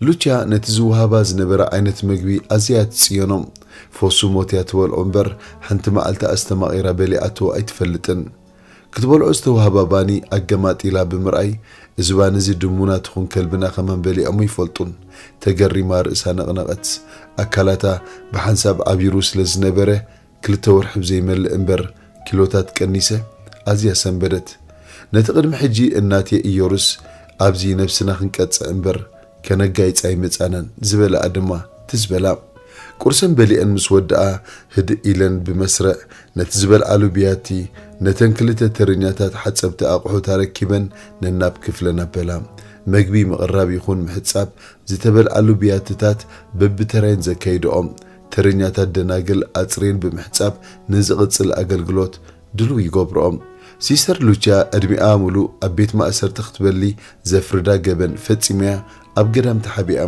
ሉችያ ነቲ ዝወሃባ ዝነበረ ዓይነት መግቢ ኣዝያ ትጽየኖ። ፎሱ ሞትያ ትበልዖ እምበር፣ ሓንቲ መዓልቲ ኣስተማቒራ በሊዓቶ ኣይትፈልጥን። ክትበልዖ ዝተዋህባ ባኒ ኣገማጢላ ብምርኣይ፣ "እዚ ባኒ እዚ ድሙና ትኹን ከልብና ከማን በሊዖሞ ይፈልጡን?" ተገሪማ ርእሳ ነቕነቐት። ኣካላታ ብሓንሳብ ዓቢሩ ስለ ዝነበረ፣ ክልተ ወርሒ ብዘይመልእ እምበር ኪሎታት ቀኒሰ፣ ኣዝያ ሰንበደት። ነቲ ቅድሚ ሕጂ እናቴ ኢዮርስ፣ "ኣብዚ ነብስና ክንቀጽዕ እምበር ከነጋይጽ ኣይመጻናን" ዝበላኣ ድማ ትዝ በላ። ቁርሰን በሊዐን ምስ ወድኣ፣ ህድእ ኢለን ብመስርዕ ነቲ ዝበልዓሉ ብያቲ፣ ነተን ክልተ ተረኛታት ሓጸብቲ ኣቑሑት ኣረኪበን ነናብ ክፍለን ኣበላ። መግቢ ምቕራብ ይኹን ምሕጻብ ዝተበልዓሉ ብያትታት በብተራየን ዘካይድኦም። ተረኛታት ደናግል ኣጽሬን ብምሕጻብ ንዝቕጽል ኣገልግሎት ድሉው ይገብርኦም። ሲስተር ሉቺያ ዕድሚኣ ምሉእ ኣብ ቤት ማእሰርቲ ክትበሊ ዘፍርዳ ገበን ፈጺማያ ኣብ ገዳም ተሓቢኣ።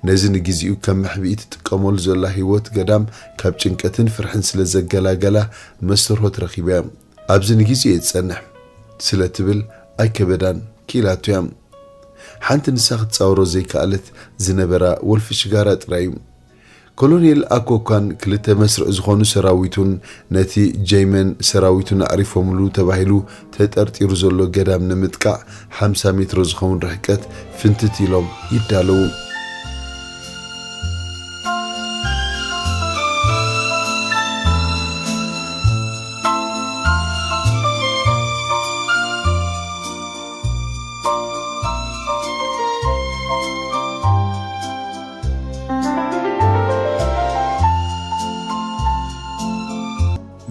ነዚ ንግዜኡ ከም መሕብኢ ትጥቀመሉ ዘላ ህይወት ገዳም ካብ ጭንቀትን ፍርሕን ስለ ዘገላገላ መስተርሆት ረኺባያ። "ኣብዚ ንግዜኡ እየ ዝጸንሕ" ስለ ትብል ኣይከበዳን፣ ክኢላቶ እያ። ሓንቲ ንሳ ክትጻወሮ ዘይከኣለት ዝነበራ ወልፊ ሽጋራ ጥራይ እዩ። ኮሎኔል ኣኮካን ክልተ መስርዕ ዝኾኑ ሰራዊቱን ነቲ ጀይመን ሰራዊቱን ኣዕሪፎምሉ ተባሂሉ ተጠርጢሩ ዘሎ ገዳም ንምጥቃዕ ሓምሳ ሜትሮ ዝኸውን ርሕቀት ፍንትት ኢሎም ይዳለዉ።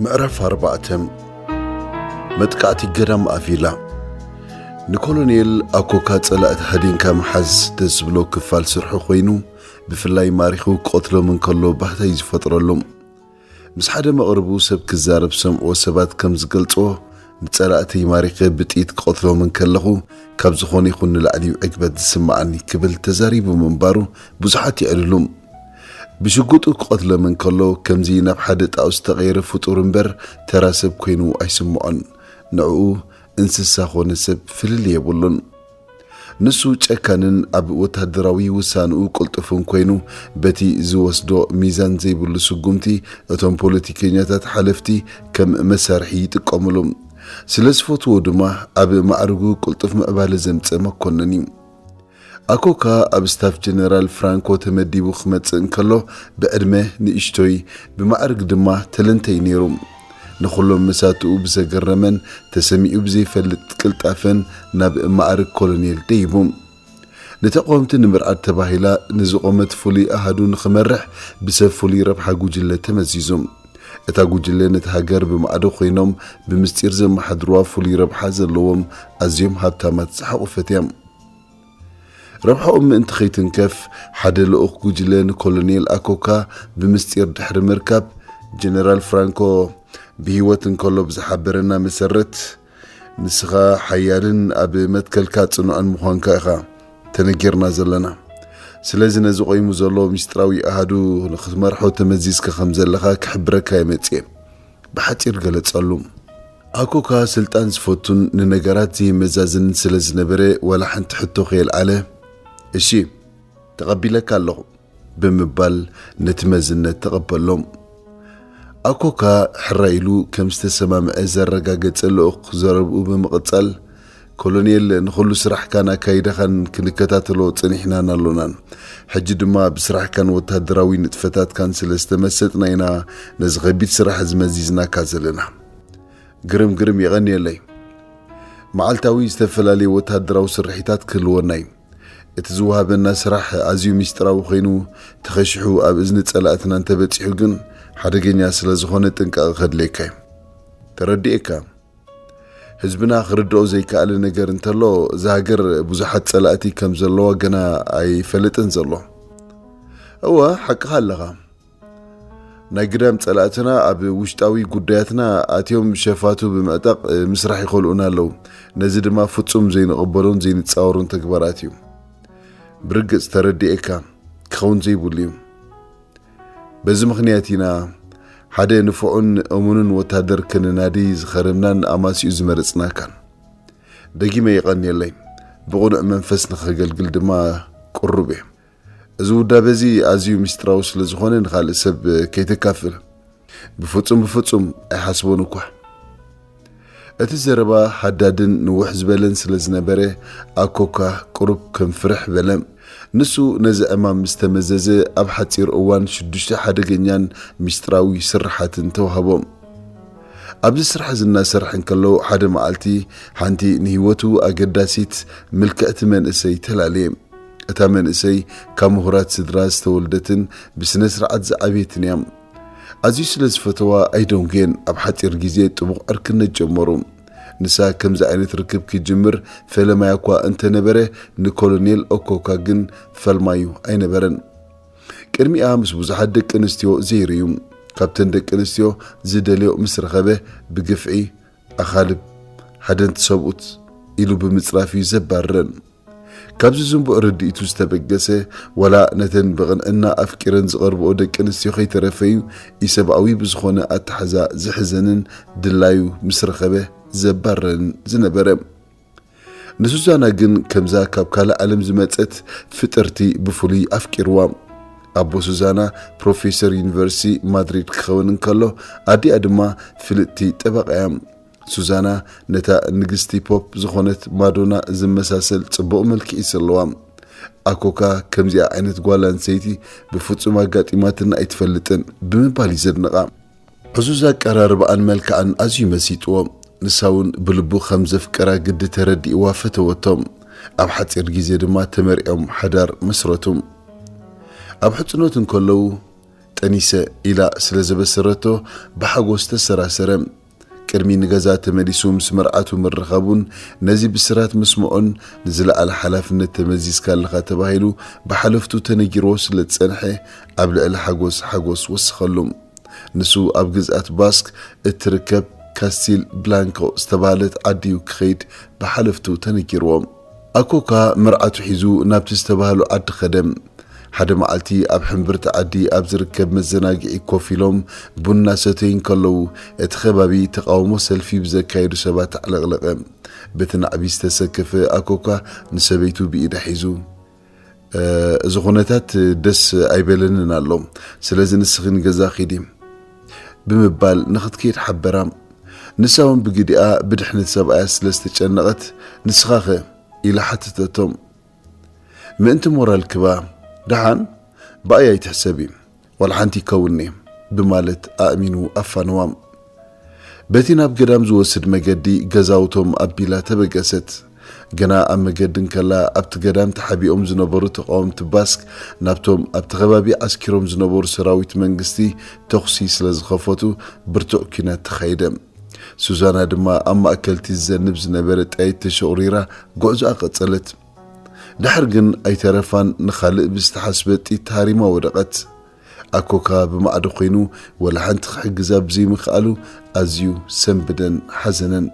ምዕራፍ ኣርባዕተ። መጥቃዕቲ ገዳም ኣቪላ። ንኮሎኔል ኣኮካ ጸላእቲ ሃዲንካ ምሓዝ ደስ ዝብሎ ክፋል ስርሑ ኮይኑ፣ ብፍላይ ማሪኹ ክቐትሎም እንከሎ ባህታ እዩ ዝፈጥረሉ። ምስ ሓደ መቕርቡ ሰብ ክዛረብ ዝሰምዕዎ ሰባት ከም ዝገልጽዎ፣ "ንጸላእተይ ማሪኸ ብጥይት ክቐትሎም እንከለኹ፣ ካብ ዝኾነ ይኹን ንላዕሊ እዩ ዕግበት ዝስምዓኒ" ክብል ተዛሪቡ ምንባሩ ብዙሓት የዕልሉ። ብሽጉጡ ክቐትሎም እንከሎ፣ ከምዚ ናብ ሓደ ጣኦስ ዝተቐየረ ፍጡር እምበር፣ ተራ ሰብ ኮይኑ ኣይስምዖን። ንዕኡ እንስሳ ኾነ ሰብ ፍልልይ የብሉን። ንሱ ጨካንን ኣብ ወተሃደራዊ ውሳንኡ ቅልጡፍን ኮይኑ፣ በቲ ዝወስዶ ሚዛን ዘይብሉ ስጉምቲ፣ እቶም ፖለቲከኛታት ሓለፍቲ ከም መሳርሒ ይጥቀምሉ። ስለ ዝፈትዎ ድማ፣ ኣብ ማዕርጉ ቅልጡፍ ምዕባለ ዘምጸ መኮነን እዩ። ኣኮካ ኣብ ስታፍ ጀነራል ፍራንኮ ተመዲቡ ክመጽእ እንከሎ፣ ብዕድመ ንእሽቶይ፣ ብማዕርግ ድማ ተለንተይ ነይሩ። ንኹሎም መሳትኡ ብዘገረመን ተሰሚዑ ብዘይፈልጥ ቅልጣፈን ናብ ማዕርግ ኮሎኔል ደይቡ። ንተቃወምቲ ንምርዓድ ተባሂላ ንዝቖመት ፍሉይ ኣሃዱ ንኽመርሕ ብሰብ ፍሉይ ረብሓ ጉጅለ ተመዚዙ። እታ ጉጅለ ነቲ ሃገር ብማዕዶ ኮይኖም ብምስጢር ዘመሓድሩዋ ፍሉይ ረብሓ ዘለዎም ኣዝዮም ሃብታማት ዝሓቖፈት እያ። ረብሓኦም ምእንቲ ከይትንከፍ፣ ሓደ ልኡኽ ጉጅለ ንኮሎኔል ኣኮካ ብምስጢር ድሕሪ ምርካብ፣ ጀነራል ፍራንኮ ብህይወት እንከሎ ብዝሓበረና መሰረት፣ "ንስኻ ሓያልን ኣብ መትከልካ ጽኑዕን ምዃንካ ኢኻ ተነጊርና ዘለና። ስለዚ ነዚ ቆይሙ ዘሎ ምስጢራዊ ኣሃዱ ንኽትመርሖ ተመዚዝካ ከም ዘለኻ ክሕብረካ እየ መጺኤ" ብሓጺር ገለጸሉ። ኣኮካ ስልጣን ዝፈቱን ንነገራት ዘይመዛዝንን ስለ ዝነበረ፣ ዋላ ሓንቲ ሕቶ ከየልዓለ፣ "እሺ፣ ተቐቢለካ ኣለኹ" ብምባል ነቲ መዝነት ተቐበሎም። ኣኮካ ሕራይ ኢሉ ከም ዝተሰማምዐ ዘረጋገጸ ልኡኽ ዘረብኡ ብምቕጻል፣ "ኮሎኔል፣ ንኹሉ ስራሕካን ኣካይዳኻን ክንከታተሎ ጸኒሕናን ኣሎናን። ሕጂ ድማ ብስራሕካን ወተሃደራዊ ንጥፈታትካን ስለ ዝተመሰጥና ኢና ነዚ ከቢድ ስራሕ እዚ መዚዝናካ ዘለና። ግርም ግርም፣ የቐንየለይ። መዓልታዊ ዝተፈላለዩ ወተሃደራዊ ስርሒታት ክህልወና እዩ። እቲ ዝወሃበና ስራሕ ኣዝዩ ምስጢራዊ ኮይኑ፣ ተኸሺሑ ኣብ እዝኒ ጸላእትና እንተበጺሑ ግን ሓደገኛ ስለ ዝኾነ ጥንቃቐ ከድልየካ እዩ። ተረዲኤካ። ህዝብና ክርድኦ ዘይከኣለ ነገር እንተሎ፣ እዛ ሃገር ብዙሓት ጸላእቲ ከም ዘለዋ ገና ኣይፈለጠን ዘሎ። እወ፣ ሓቅኻ ኣለኻ። ናይ ግዳም ጸላእትና ኣብ ውሽጣዊ ጉዳያትና ኣትዮም ሸፋቱ ብምዕጣቕ ምስራሕ ይኸልኡና ኣለዉ። ነዚ ድማ ፍጹም ዘይንቕበሎን ዘይንጻወሮን ተግባራት እዩ። ብርግጽ ተረዲኤካ፣ ክኸውን ዘይብሉ እዩ። በዚ ምኽንያት ኢና ሓደ ንፉዕን እሙንን ወታደር ከነናዲ ዝኸረምናን ኣማሲኡ ዝመረጽናካን። ደጊመ የቐንየለይ። ብቕኑዕ መንፈስ ንኸገልግል ድማ ቅሩብ እየ። እዚ ውዳበ እዚ ኣዝዩ ምስጢራዊ ስለ ዝኾነ ንኻልእ ሰብ ከይተካፍል። ብፍጹም፣ ብፍጹም ኣይሓስቦን እኳ። እቲ ዘረባ ሓዳድን ንውሕ ዝበለን ስለ ዝነበረ፣ ኣኮካ ቁሩብ ከም ፍርሕ በለ። ንሱ ነዚ ዕማም ምስ ተመዘዘ፣ ኣብ ሓጺር እዋን ሽዱሽተ ሓደገኛን ሚስጥራዊ ስርሓትን ተዋህቦ። ኣብዚ ስራሕ እዚ እናሰርሐ እንከሎ፣ ሓደ መዓልቲ ሓንቲ ንህይወቱ ኣገዳሲት ምልክዕቲ መንእሰይ ተላለየ። እታ መንእሰይ ካብ ምሁራት ስድራ ዝተወልደትን ብስነ ስርዓት ዝዓበየትን እያ። ኣዝዩ ስለ ዝፈተዋ ኣይደንጉየን፣ ኣብ ሓጺር ግዜ ጥቡቕ ዕርክነት ጀመሩ። ንሳ ከምዚ ዓይነት ርክብ ክጅምር ፈለማያ እኳ እንተነበረ፣ ንኮሎኔል ኦኮካ ግን ፈልማዩ ኣይነበረን። ቅድሚኣ ምስ ብዙሓት ደቂ ኣንስትዮ ዘይሩ እዩ። ካብተን ደቂ ኣንስትዮ ዝደልዮ ምስ ረኸበ፣ ብግፍዒ ኣኻልብ፣ ሓደንቲ ሰብኡት ኢሉ ብምጽራፍ እዩ ዘባርረን። ካብዚ ዝንቡዕ ርድኢቱ ዝተበገሰ፣ ዋላ ነተን ብቕንዕና ኣፍቂረን ዝቐርብኦ ደቂ ኣንስትዮ ከይተረፈ እዩ ኢሰብኣዊ ብዝኾነ ኣተሓዛ ዝሕዘንን ድላዩ ምስ ረኸበ ዘባረን ዝነበረ። ንሱዛና ግን ከምዛ ካብ ካልእ ዓለም ዝመጸት ፍጥርቲ ብፍሉይ ኣፍቂርዋ። ኣቦ ሱዛና ፕሮፌሰር ዩኒቨርሲቲ ማድሪድ ክኸውን እንከሎ፣ ኣዲኣ ድማ ፍልጥቲ ጠበቓ እያ። ሱዛና ነታ ንግስቲ ፖፕ ዝኾነት ማዶና ዝመሳሰል ጽቡቕ መልክዕ እዩ ዘለዋ። ኣኮካ ከምዚኣ ዓይነት ጓል ኣንስተይቲ ብፍጹም ኣጋጢማትና ኣይትፈልጥን ብምባል እዩ ዘድንቓ። ዕዙዝ ኣቀራርባኣን መልክዓን ኣዝዩ መሲጥዎ። ንሳ እውን ብልቡ ከም ዘፍቀራ ግዲ ተረዲእዋ ፈተወቶ። ኣብ ሓጺር ግዜ ድማ ተመርዕዮም ሓዳር መስረቱ። ኣብ ሕጽኖት እንከለዉ ጠኒሰ ኢላ ስለ ዘበሰረቶ ብሓጎስ ተሰራሰረ። ቅድሚ ንገዛ ተመሊሱ ምስ መርዓቱ ምርኻቡን ነዚ ብስራት ምስምዑን፣ ንዝለዓለ ሓላፍነት ተመዚዝካ ኣለኻ ተባሂሉ ብሓለፍቱ ተነጊርዎ ስለ ዝጸንሐ፣ ኣብ ልዕሊ ሓጎስ ሓጎስ ወሰኸሉ። ንሱ ኣብ ግዝኣት ባስክ እትርከብ ካስቲል ብላንኮ ዝተባህለት ዓዲ'ዩ ክኸይድ ብሓለፍቱ ተነጊርዎ። ኣኮካ መርዓቱ ሒዙ ናብቲ ዝተባህሉ ዓዲ ኸደ። ሓደ መዓልቲ ኣብ ሕምብርቲ ዓዲ ኣብ ዝርከብ መዘናግዒ ኮፍ ኢሎም ቡን እናሰተዩ እንከለዉ፣ እቲ ከባቢ ተቓውሞ ሰልፊ ብዘካየዱ ሰባት ኣዕለቕለቐ። በቲ ናዕቢ ዝተሰከፈ ኣኮካ ንሰበይቱ ብኢዳ ሒዙ፣ "እ፣ እዚ ኩነታት ደስ ኣይበለንን ኣሎ፣ ስለዚ ንስኺ ንገዛ ኺዲ" ብምባል ንኽትከይድ ሓበራ። ንሳ እውን ብግዲኣ ብድሕነት ሰብኣያ ስለ ዝተጨነቐት፣ "ንስኻኸ?" ኢላ ሓተተቶ። "ምእንቲ ሞራል ክባ፣ ደሓን ብኣይ ኣይትሕሰቢ፣ ዋላ ሓንቲ ይከውንኒ" ብማለት ኣእሚኑ ኣፋነዋ። በቲ ናብ ገዳም ዝወስድ መገዲ ገዛውቶም ኣቢላ ተበገሰት። ገና ኣብ መገዲ እንከላ፣ ኣብቲ ገዳም ተሓቢኦም ዝነበሩ ተቓወምቲ ባስክ ናብቶም ኣብቲ ከባቢ ዓስኪሮም ዝነበሩ ሰራዊት መንግስቲ ተኹሲ ስለ ዝኸፈቱ፣ ብርቱዕ ኲናት ተኻይደ። ሱዛና ድማ ኣብ ማእከል እቲ ዝዘንብ ዝነበረ ጣይት ተሸቑሪራ ጉዕዞኣ ቀጸለት። ድሓር ግን ኣይተረፋን፣ ንኻልእ ብዝተሓስበ ጥይት ተሃሪማ ወደቐት። ኣኮካ ብማዕዶ ኾይኑ፣ ወላ ሓንቲ ክሕግዛ ብዘይምኽኣሉ ኣዝዩ ሰንበደን ሓዘነን።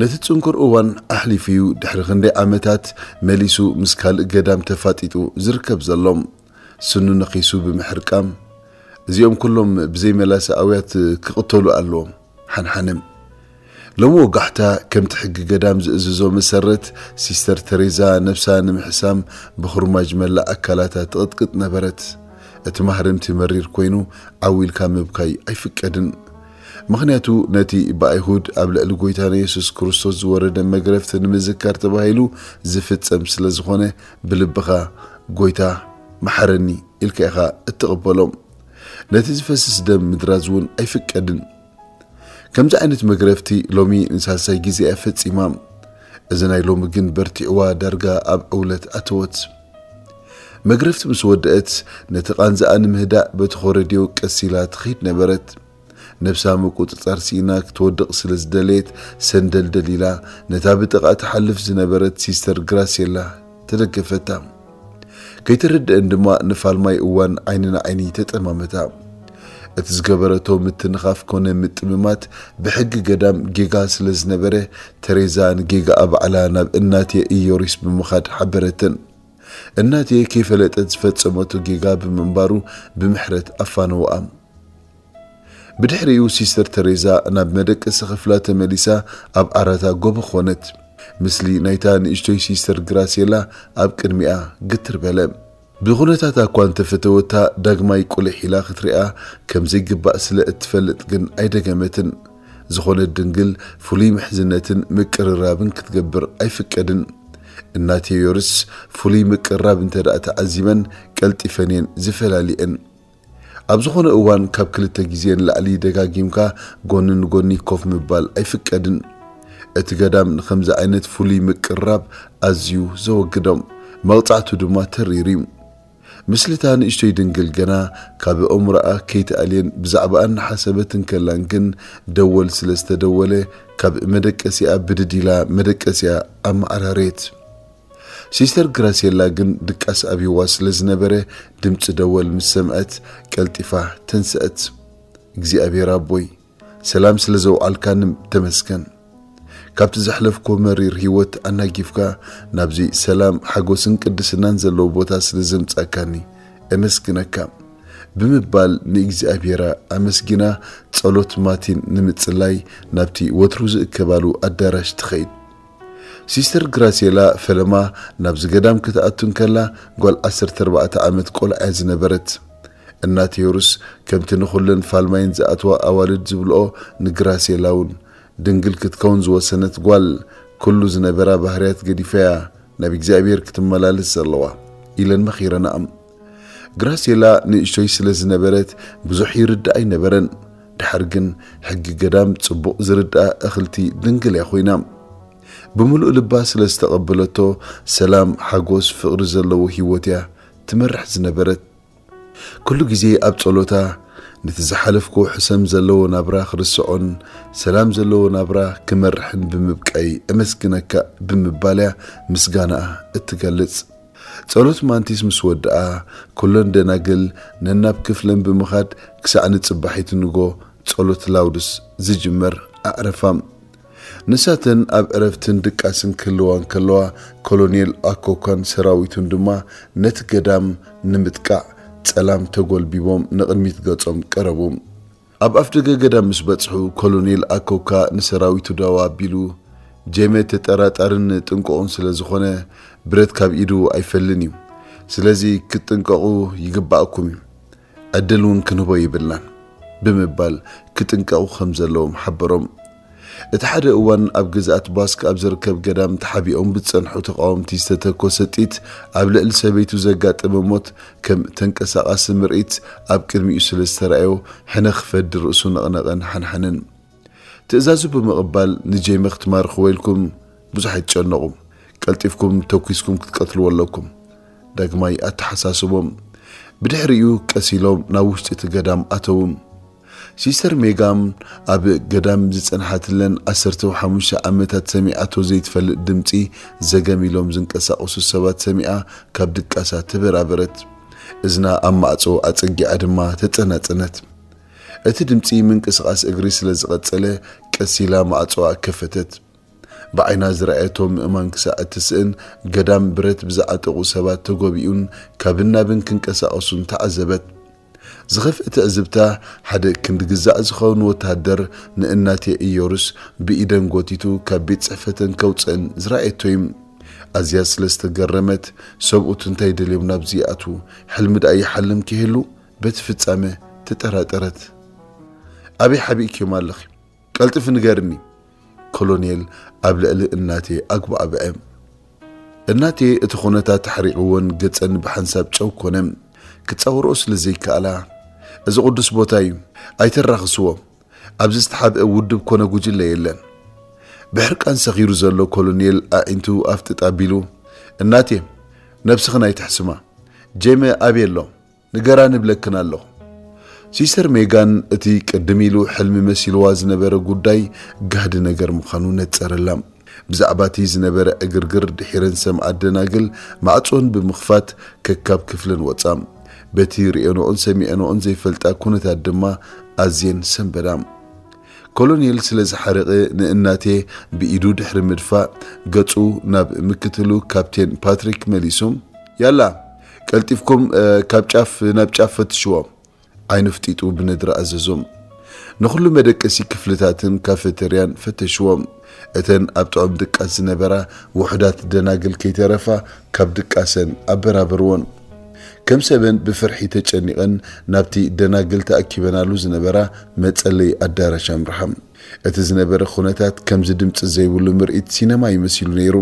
ነቲ ጽንኩር እዋን ኣሕሊፉ እዩ፣ ድሕሪ ክንደይ ዓመታት መሊሱ ምስ ካልእ ገዳም ተፋጢጡ ዝርከብ ዘሎ። ስኑ ነኺሱ ብምሕርቃም፣ "እዚኦም ኩሎም ብዘይ መላሲ ኣውያት ክቕተሉ ኣለዎም፣ ሓንሓነ!" ሎሚ ወጋሕታ፣ ከምቲ ሕጊ ገዳም ዝእዝዞ መሰረት፣ ሲስተር ተሬዛ ነብሳ ንምሕሳም ብኹርማጅ መላእ ኣካላታ ትቕጥቅጥ ነበረት። እቲ ማህረምቲ መሪር ኮይኑ፣ ዓው ኢልካ ምብካይ ኣይፍቀድን። ምኽንያቱ፣ ነቲ ብኣይሁድ ኣብ ልዕሊ ጎይታና የሱስ ክርስቶስ ዝወረደ መግረፍቲ ንምዝካር ተባሂሉ ዝፍጸም ስለ ዝኾነ፣ ብልብኻ፣ "ጎይታ፣ መሓረኒ" ኢልካ ኢኻ እትቕበሎ። ነቲ ዝፈስስ ደም ምድራዝ እውን ኣይፍቀድን። ከምዚ ዓይነት መግረፍቲ ሎሚ ንሳልሳይ ግዜ እያ ፈጺማ። እዚ ናይ ሎሚ ግን በርቲዕዋ ዳርጋ ኣብ ዕውለት ኣተወት። መግረፍቲ ምስ ወደአት፣ ነቲ ቃንዛኣ ንምህዳእ በቲ ኮረድዮ ቀስ ኢላ ትኸይድ ነበረት። ነብሳ ምቁጽጻር ስኢና ክትወድቕ ስለ ዝደለየት፣ ሰንደልደል ኢላ ነታ ብጥቓ ትሓልፍ ዝነበረት ሲስተር ግራሴላ ተደገፈታ። ከይተረድአን ድማ ንፋልማይ እዋን ዓይኒ ንዓይኒ ተጠማመታ። እቲ ዝገበረቶ ምትንኻፍ ኮነ ምጥምማት ብሕጊ ገዳም ጌጋ ስለ ዝነበረ፣ ተሬዛ ንጌጋኣ ባዕላ ናብ እናቴ ኢዮሪስ ብምኻድ ሓበረተን። እናቴ ከይፈለጠት ዝፈጸመቶ ጌጋ ብምንባሩ ብምሕረት ኣፋነውኣ። ብድሕሪኡ ሲስተር ተሬዛ ናብ መደቀሲ ክፍላ ተመሊሳ ኣብ ዓራታ ጎቦ ኾነት። ምስሊ ናይታ ንእሽቶይ ሲስተር ግራሴላ ኣብ ቅድሚኣ ግትር በለ። ብኹነታታ እኳ እንተፈተወታ፣ ዳግማይ ቁሊሕ ኢላ ክትሪኣ ከም ዘይግባእ ስለ እትፈልጥ ግን ኣይደገመትን። ዝኾነት ድንግል ፍሉይ ምሕዝነትን ምቅርራብን ክትገብር ኣይፍቀድን። እናቴ ዮርስ ፍሉይ ምቅርራብ እንተ ደኣ ተዓዚበን ቀልጢፈን እየን ዝፈላልየን። ኣብ ዝኾነ እዋን ካብ ክልተ ግዜ ንላዕሊ ደጋጊምካ ጎኒ ንጎኒ ኮፍ ምባል ኣይፍቀድን። እቲ ገዳም ንኸምዚ ዓይነት ፍሉይ ምቅርራብ ኣዝዩ ዘወግዶም፣ መቕጻዕቱ ድማ ተሪር እዩ። ምስልታ ንእሽቶይ ድንግል ገና ካብ ኣእምሮኣ ከይትኣልየን ብዛዕባኣ እናሓሰበት እንከላን ግን ደወል ስለ ዝተደወለ ካብ መደቀሲኣ ብድድ ኢላ መደቀሲኣ ኣመዓራረየት። ሲስተር ግራሴላ ግን ድቃስ ኣብይዋ ስለ ዝነበረ ድምፂ ደወል ምስ ሰምዐት ቀልጢፋ ተንስአት። እግዚኣብሔር ኣቦይ ሰላም ስለ ዘውዓልካኒ ተመስገን። ካብቲ ዘሕለፍኮ መሪር ህይወት ኣናጊፍካ ናብዚ ሰላም ሓጎስን ቅድስናን ዘለዎ ቦታ ስለ ዘምጻካኒ እመስግነካ ብምባል ንእግዚኣብሔር ኣመስጊና ጸሎት ማቲን ንምጽላይ ናብቲ ወትሩ ዝእከባሉ ኣዳራሽ ትኸይድ። ሲስተር ግራሴላ ፈለማ ናብዚ ገዳም ክትኣቱ እንከላ ጓል ዓሰርተ ኣርባዕተ ዓመት ቆልዓ እያ ዝነበረት። እናቴ ዮርስ ከምቲ ንኹለን ፋልማይን ዝኣትዋ ኣዋልድ ዝብልኦ ንግራሴላ እውን ድንግል ክትከውን ዝወሰነት ጓል ኩሉ ዝነበራ ባህርያት ገዲፋያ ናብ እግዚኣብሔር ክትመላለስ ዘለዋ ኢለን መኺረናኣ። ግራሴላ ንእሽቶይ ስለ ዝነበረት ብዙሕ ይርዳእ ኣይነበረን። ድሓር ግን ሕጊ ገዳም ጽቡቕ ዝርድኣ እኽልቲ ድንግል እያ ኮይና። ብምሉእ ልባ ስለ ዝተቐበለቶ ሰላም፣ ሓጎስ፣ ፍቕሪ ዘለዎ ህይወት እያ ትመርሕ ዝነበረት። ኩሉ ግዜ ኣብ ጸሎታ ነቲ ዝሓለፍክዎ ሕሰም ዘለዎ ናብራ ክርስዖን ሰላም ዘለዎ ናብራ ክመርሕን ብምብቃይ እመስግነካ ብምባል እያ ምስጋናኣ እትገልጽ። ጸሎት ማንቲስ ምስ ወድኣ ኩለን ደናግል ነናብ ክፍለን ብምኻድ ክሳዕ ንጽባሒት ንጎ ጸሎት ላውድስ ዝጅመር ኣዕረፋ። ንሳተን ኣብ ዕረፍትን ድቃስን ክህልዋ እንከለዋ ኮሎኔል ኣኮካን ሰራዊቱን ድማ ነቲ ገዳም ንምጥቃዕ ጸላም ተጎልቢቦም ንቕድሚት ገጾም ቀረቡ። ኣብ ኣፍደገ ገዳም ምስ በጽሑ ኮሎኔል ኣኮካ ንሰራዊቱ ዳዋ ኣቢሉ ጄመ ተጠራጣርን ጥንቁቕን ስለ ዝኾነ ብረት ካብ ኢዱ ኣይፈልን እዩ። ስለዚ ክትጥንቀቑ ይግባእኩም እዩ። ዕድል እውን ክንህቦ ይብልናን ብምባል ክጥንቀቑ ከም ዘለዎም ሓበሮም። እቲ ሓደ እዋን ኣብ ግዝኣት ባስክ ኣብ ዝርከብ ገዳም ተሓቢኦም ብዝጸንሑ ተቓወምቲ ዝተተኮሰ ጥይት ኣብ ልዕሊ ሰበይቱ ዘጋጠመ ሞት ከም ተንቀሳቓሲ ምርኢት ኣብ ቅድሚኡ ስለ ዝተራእዮ ሕነ ክፈዲ ርእሱ ነቕነቐን ሓንሓንን። ትእዛዙ ብምቕባል ንጄመ ክትማርኽዎ ኢልኩም ብዙሕ ኣይትጨነቑ፣ ቀልጢፍኩም ተኲስኩም ክትቀትልዎ ኣለኩም። ዳግማይ ኣተሓሳስቦም። ብድሕሪኡ ቀስ ኢሎም ናብ ውሽጢ እቲ ገዳም ኣተዉ። ሲስተር ሜጋም ኣብ ገዳም ዝጸንሓትለን ዓሰርተ ሓሙሽተ ዓመታት ሰሚዓቶ ዘይትፈልጥ ድምጺ ዘገም ኢሎም ዝንቀሳቐሱ ሰባት ሰሚዓ ካብ ድቃሳ ተበራበረት። እዝና ኣብ ማዕጾ ኣጸጊዓ ድማ ተጸናጸነት። እቲ ድምጺ ምንቅስቓስ እግሪ ስለ ዝቐጸለ ቀስ ኢላ ማዕጾኣ ከፈተት። ብዓይና ዝረኣየቶ ምእማን ክሳዕ እትስእን ገዳም ብረት ብዝዓጠቑ ሰባት ተጎቢኡን ካብን ናብን ክንቀሳቐሱን ተዓዘበት። ዝኸፍአ ትዕዝብታ ሓደ ክንዲ ግዛዕ ዝኸውን ወተሃደር ንእናቴ ኢዮርስ ብኢደን ጎቲቱ ካብ ቤት ጽሕፈተን ከውጽአን ዝረኣየቶ እዩ። ኣዝያ ስለ ዝተገረመት ሰብኡት እንታይ ደልዮም ናብዚ ይኣትዉ? ሕልሚ ደኣ ይሓልም ክህሉ በቲ ፍጻመ ተጠራጠረት። ኣበይ ሓቢእክዮም ኣለኺ? ቀልጥፊ ንገርኒ። ኮሎኔል ኣብ ልዕሊ እናቴ ኣጉባዕብዐ። እናቴ እቲ ኩነታት ኣሕሪቕወን ገጸን ብሓንሳብ ጨው ኮነ። ክጻወርኦ ስለ ዘይከኣላ፣ እዚ ቅዱስ ቦታ እዩ፣ ኣይተራኽስዎ። ኣብዚ ዝተሓብአ ውድብ ኮነ ጉጅለ የለን። ብሕርቃን ሰኺሩ ዘሎ ኮሎኔል ኣዒንቱ ኣፍጥጥ ኣቢሉ፣ እናቴ፣ ነብስኽን ኣይትሕስማ። ጄመ ኣበይ ኣሎ? ንገራኒ እብለክን ኣለኹ። ሲስተር ሜጋን እቲ ቅድም ኢሉ ሕልሚ መሲልዋ ዝነበረ ጉዳይ ጋህዲ ነገር ምዃኑ ነጸረላ። ብዛዕባ እቲ ዝነበረ ዕግርግር ድሒረን ሰምዓት ደናግል ማዕጾን ብምኽፋት ከካብ ክፍለን ወጻ። በቲ ርእየንኦን ሰሚዐንኦን ዘይፈልጣ ኩነታት ድማ ኣዝየን ሰንበዳ። ኮሎኔል ስለ ዝሓረቐ ንእናቴ ብኢዱ ድሕሪ ምድፋእ ገጹ ናብ ምክትሉ ካፕቴን ፓትሪክ መሊሱ፣ ያላ ቀልጢፍኩም፣ እ፣ ካብ ጫፍ ናብ ጫፍ ፈትሽዎ። ዓይኑ ፍጢጡ ብነድሪ ኣዘዞም። ንኹሉ መደቀሲ ክፍልታትን ካፈተርያን ፈተሽዎም። እተን ኣብ ጥዑም ድቃስ ዝነበራ ውሑዳት ደናግል ከይተረፋ ካብ ድቃሰን ኣበራበርዎን። ከም ሰበን ብፍርሒ ተጨኒቐን ናብቲ ደናግል ተኣኪበናሉ ዝነበራ መጸለዪ ኣዳራሽ ኣምርሓ። እቲ ዝነበረ ኩነታት ከምዚ ድምጺ ዘይብሉ ምርኢት ሲነማ ይመሲሉ ነይሩ።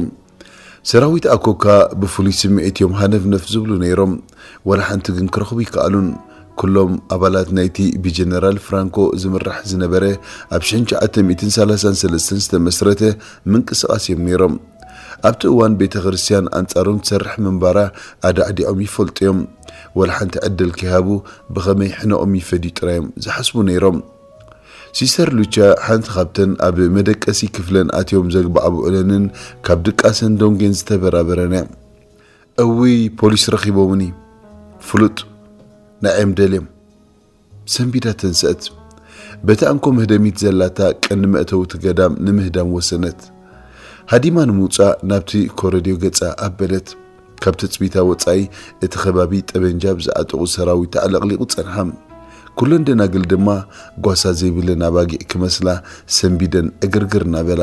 ሰራዊት ኣኮካ ብፍሉይ ስምዒት እዮም ሃነፍነፍ ዝብሉ ነይሮም። ዋላ ሓንቲ ግን ክረኽቡ ይከኣሉን። ኩሎም ኣባላት ናይቲ ብጀነራል ፍራንኮ ዝምራሕ ዝነበረ ኣብ ሽሕን ትሽዓተ ሚእትን ሰላሳን ሰለስተን ዝተመስረተ ምንቅስቓስ እዮም ነይሮም። ኣብቲ እዋን ቤተ ክርስቲያን ኣንጻሮም ትሰርሕ ምንባራ ኣዳዕዲዖም ይፈልጡ እዮም። ዋላ ሓንቲ ዕድል ከይሃቡ ብኸመይ ሕነኦም ይፈድዩ ጥራይ እዮም ዝሓስቡ ነይሮም። ሲስተር ሉቻ ሓንቲ ካብተን ኣብ መደቀሲ ክፍለን ኣትዮም ዘግባዕብዑለንን ካብ ድቃሰን ደንጎን ዝተበራበረን እያ። እውይ፣ ፖሊስ ረኺቦምኒ። ፍሉጥ፣ ንዓዮም ደልዮም። ሰንቢዳ ተንሰአት። በቲ ኣንኮ መህደሚት ዘላታ ቀንዲ መእተዊ እቲ ገዳም ንምህዳም ወሰነት። ሃዲማ ንምውጻእ ናብቲ ኮረድዮ ገጻ ኣበለት። ካብ ትጽቢታ ወጻኢ እቲ ከባቢ ጠበንጃ ብዝዓጠቑ ሰራዊት ተዕለቕሊቑ ጸንሓ። ኩለን ደናግል ድማ ጓሳ ዘይብለን ኣባጊዕ ክመስላ ሰንቢደን ዕግርግር እናበላ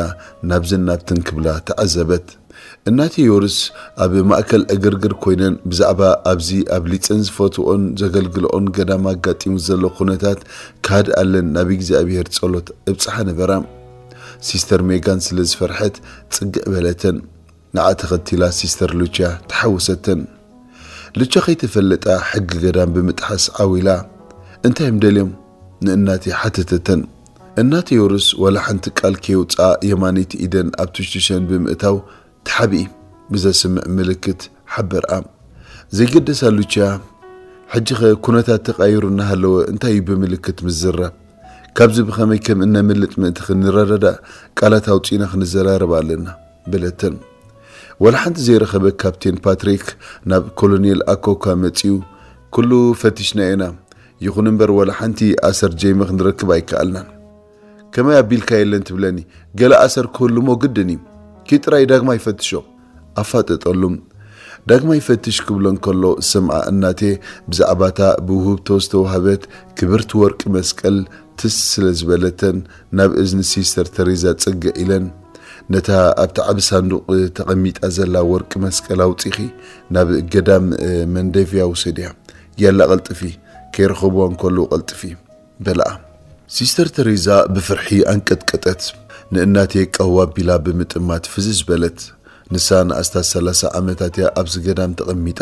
ናብዝን ናብትን ክብላ ተዓዘበት። እናቴ ዮርስ ኣብ ማእከል ዕግርግር ኮይነን ብዛዕባ ኣብዚ ኣብ ሊጽን ዝፈትኦን ዘገልግልኦን ገዳም ኣጋጢሙ ዘሎ ኩነታት ክሃድኣለን ናብ እግዚኣብሔር ጸሎት እብጽሓ ነበራ። ሲስተር ሜጋን ስለ ዝፈርሐት ጽግዕ በለተን። ንዓ ተኸቲላ ሲስተር ሉቻ ተሓወሰተን። ሉቻ ከይተፈለጣ ሕጊ ገዳም ብምጥሓስ ዓው ኢላ፣ "እንታይ እዮም ደልዮም?" ንእናቴ ሓተተተን። እናቴ ዮርስ ዋላ ሓንቲ ቃል ከየውጽኣ የማነይቲ ኢደን ኣብ ትሽትሸን ብምእታው፣ "ተሓብኢ" ብዘስምዕ ምልክት ሓበርኣ። ዘይገደሳ ሉቻ፣ "ሕጂኸ ኩነታት ተቓይሩ እናሃለወ እንታይ እዩ ብምልክት ምዝራብ? ካብዚ ብኸመይ ከም እነምልጥ ምእንቲ ክንረዳዳእ ቃላት ኣውጺእና ክንዘራረብ ኣለና" በለተን። ዋላ ሓንቲ ዘይረኸበ ካፕቴን ፓትሪክ ናብ ኮሎኔል ኣኮካ መጺኡ፣ "ኩሉ ፈቲሽና ኢና፣ ይኹን እምበር ዋላ ሓንቲ ኣሰር ጄሚ ክንረክብ ኣይከኣልናን። ከመይ ኣቢልካ የለን ትብለኒ? ገለ ኣሰር ክህሉ እሞ ግድን እዩ። ኪድ ጥራይ ዳግማይ ፈትሾ" ኣፋጠጠሉ። ዳግማይ ፈትሽ ክብሎ እንከሎ ዝሰምዓ እናቴ ብዛዕባታ ብውህብቶ ዝተዋህበት ክብርቲ ወርቂ መስቀል ትስ ስለ ዝበለተን ናብ እዝኒ ሲስተር ተሬዛ ጽግዕ ኢለን፣ "ነታ ኣብቲ ዓቢ ሳንዱቕ ተቐሚጣ ዘላ ወርቂ መስቀል ኣውጺኺ ናብ ገዳም መንደቪያ ውሰድያ። ያላ ቀልጥፊ፣ ከይረኸብዋ እንከለዉ ቀልጥፊ" በልኣ። ሲስተር ተሬዛ ብፍርሒ ኣንቀጥቀጠት። ንእናቴ ቀው ኣቢላ ብምጥማት ፍዝዝ በለት። ንሳ ንኣስታት ሰላሳ ዓመታት እያ ኣብዚ ገዳም ተቐሚጣ።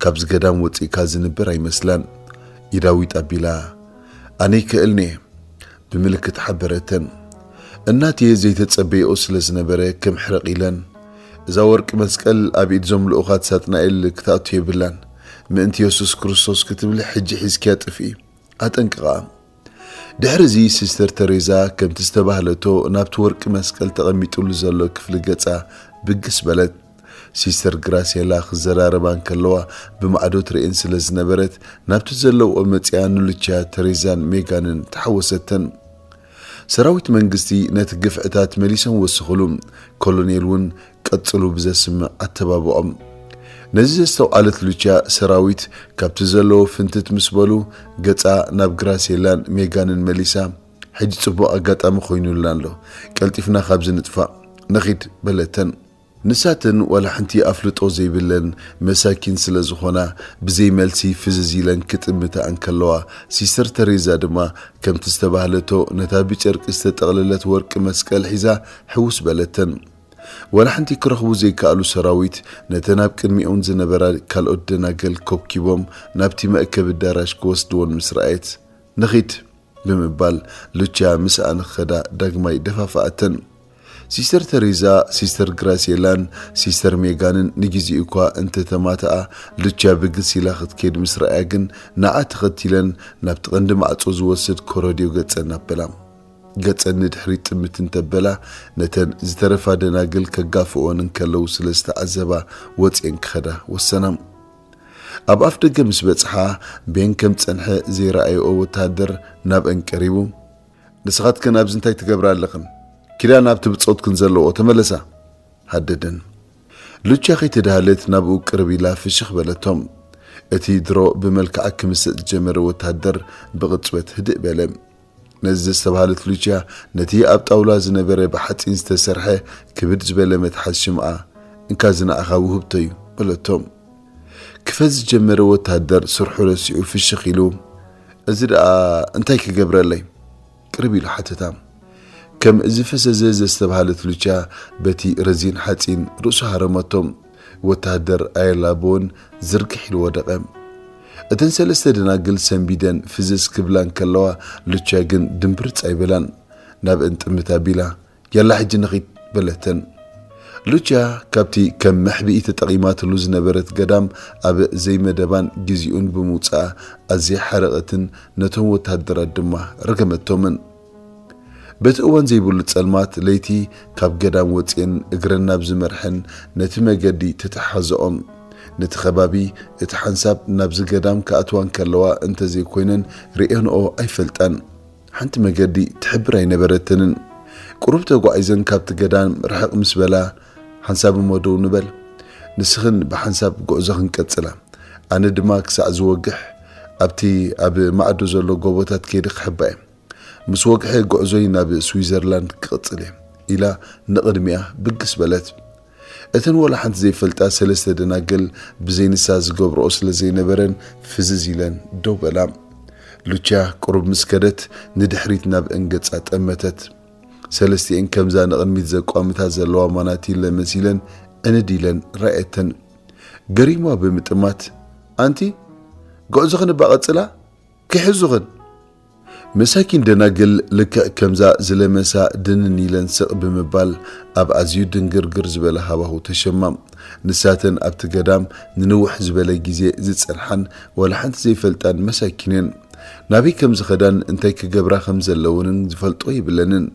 ካብዚ ገዳም ወጺእካ ዝንበር ኣይመስላን። ኢዳዊት ኣቢላ፣ "ኣነ ይክእልን'የ" ብምልክት ሓበረተን። እናቴ ዘይተጸበይኦ ስለ ዝነበረ ከም ሕርቕ ኢለን፣ "እዛ ወርቂ መስቀል ኣብ ኢድ ዞም ልኡኻት ሳጥናኤል ክትኣቱ የብላን። ምእንቲ የሱስ ክርስቶስ ክትብሊ ሕጂ ሒዝክያ ጥፍኢ" ኣጠንቅቓ። ድሕሪ እዚ ሲስተር ተሬዛ ከምቲ ዝተባህለቶ ናብቲ ወርቂ መስቀል ተቐሚጡሉ ዘሎ ክፍሊ ገጻ ብግስ በለት። ሲስተር ግራሴላ ክዘራረባ እንከለዋ ብማዕዶ ትርእየን ስለ ዝነበረት ናብቲ ዘለውኦ መጺኣ ንሉቻ ተሬዛን ሜጋንን ተሓወሰተን። ሰራዊት መንግስቲ ነቲ ግፍዕታት መሊሶም ወስኽሉ። ኮሎኔል እውን ቀጽሉ ብዘስምዕ ኣተባብዖም። ነዚ ዘስተውዓለት ሉቻ ሰራዊት ካብቲ ዘለዎ ፍንትት ምስ በሉ ገጻ ናብ ግራሴላን ሜጋንን መሊሳ፣ "ሕጂ ጽቡቕ ኣጋጣሚ ኮይኑልና ኣሎ። ቀልጢፍና ካብዚ ንጥፋእ። ንኺድ" በለተን። ንሳተን ዋላ ሓንቲ ኣፍልጦ ዘይብለን መሳኪን ስለ ዝኾና ብዘይ መልሲ ፍዝዝ ኢለን ክጥምታ እንከለዋ፣ ሲስተር ተሬዛ ድማ ከምቲ ዝተባህለቶ ነታ ብጨርቂ ዝተጠቕለለት ወርቂ መስቀል ሒዛ ሕውስ በለተን። ዋላ ሓንቲ ክረኽቡ ዘይከኣሉ ሰራዊት ነተን ኣብ ቅድሚኦም ዝነበራ ካልኦት ደናገል ኮብኪቦም ናብቲ መእከቢ ኣዳራሽ ክወስድወን ምስ ረኣየት፣ "ንኺድ" ብምባል ሉቻ ምስኣ ንኽኸዳ ዳግማይ ደፋፍኣተን። ሲስተር ተሬዛ፣ ሲስተር ግራሴላን ሲስተር ሜጋንን ንግዜኡ እኳ እንተተማትኣ፣ ሉቻ ብግስ ኢላ ክትከይድ ምስ ረኣያ ግን ንዓ ተኸቲለን ናብቲ ቀንዲ ማዕጾ ዝወስድ ኮረድዮ ገጸን ኣበላ። ገጸን ንድሕሪት ጥምት እንተበላ፣ ነተን ዝተረፋ ደናግል ከጋፍኦን እንከለዉ ስለ ዝተዓዘባ ወጺኤን ክኸዳ ወሰና። ኣብ ኣፍ ደገ ምስ በጽሓ፣ ቤን ከም ጸንሐ ዘይረኣየኦ ወተሃደር ናብአን ቀሪቡ፣ "ንስኻትክን ኣብዚ እንታይ ትገብራ ኣለኽን? ኪዳ ናብቲ ብጾትክን ዘለዎ ተመለሳ!" ሃደደን። ሉቻ ከይተዳህለት ናብኡ ቅርብ ኢላ ፍሽኽ በለቶም። እቲ ድሮ ብመልክዓ ክምሰጥ ዝጀመረ ወተሃደር ብቕጽበት ህድእ በለ። ነዚ ዘስተብሃለት ሉቻ ነቲ ኣብ ጣውላ ዝነበረ ብሓጺን ዝተሰርሐ ክብድ ዝበለ መትሓዝ ሽምዓ፣ "እንካ እዚ ንዓኻ ውህብቶ እዩ" በለቶ። ክፈዝ ዝጀመረ ወተሃደር ስርሑ ረሲዑ ፍሽኽ ኢሉ፣ "እዚ ደኣ እንታይ ክገብረለይ?" ቅርብ ኢሉ ሓተታ። ከም ዝፈዘዘ ዘስተብሃለት ሉቻ በቲ ረዚን ሓጺን ርእሱ ሃረመቶ። ወተሃደር ኣየላበወን ዝርግሕ ኢሉ ወደቐ። እተን ሰለስተ ደናግል ሰንቢደን ፍዝዝ ክብላ እንከለዋ፣ ሉቻ ግን ድምብርጽ ኣይበላን። ናብአን ጥምት ኣቢላ፣ "ያላ ሕጂ ንኺድ" በለተን። ሉቻ ካብቲ ከም መሕብኢ ተጠቒማትሉ ዝነበረት ገዳም ኣብ ዘይመደባን ግዜኡን ብምውጽኣ ኣዝያ ሓረቐትን ነቶም ወተሃደራት ድማ ረገመቶምን። በቲ እዋን ዘይብሉ ጸልማት ለይቲ ካብ ገዳም ወጺኤን እግረን ናብ ዝመርሐን ነቲ መገዲ ተተሓዘኦም። ነቲ ከባቢ እቲ ሓንሳብ ናብዚ ገዳም ክኣትዋ እንከለዋ እንተዘይኮይነን ርእየንኦ ኣይፈልጣን። ሓንቲ መገዲ ትሕብር ኣይነበረትንን። ቁሩብ ተጓዒዘን ካብቲ ገዳም ርሕቕ ምስ በላ፣ "ሓንሳብ እሞ ደው ንበል፣ ንስኽን ብሓንሳብ ጉዕዞኽን ቀጽላ፣ ኣነ ድማ ክሳዕ ዝወግሕ ኣብቲ ኣብ ማዕዶ ዘሎ ጎቦታት ከይደ ክሕባ እየ። ምስ ወግሐ ጉዕዞይ ናብ ስዊዘርላንድ ክቕጽል እየ" ኢላ ንቕድሚኣ ብግስ በለት። እተን ዋላ ሓንቲ ዘይፈልጣ ሰለስተ ደናግል ብዘይ ንሳ ዝገብርኦ ስለ ዘይነበረን ፍዝዝ ኢለን ደው በላ። ሉቻ ቁሩብ ምስ ከደት ንድሕሪት ናብአን ገጻ ጠመተት። ሰለስቲኤን ከምዛ ንቕድሚት ዘቋምታ ዘለዋ ማናቲለ መሲለን ዕንድ ኢለን ረኣየተን። ገሪማ ብምጥማት፣ "ኣንቲ፣ ጉዕዞኽን እባ ቀጽላ፣ ክሕዙኽን!" መሳኪን ደናግል ልክዕ ከምዛ ዝለመሳ ድንን ኢለን ስቕ ብምባል ኣብ ኣዝዩ ድንግርግር ዝበለ ሃዋሁ ተሸማ። ንሳተን ኣብቲ ገዳም ንንውሕ ዝበለ ግዜ ዝጸንሓን ዋላ ሓንቲ ዘይፈልጣን መሳኪን እየን። ናበይ ከም ዝኸዳን እንታይ ክገብራ ከም ዘለወንን ዝፈልጦ የብለንን።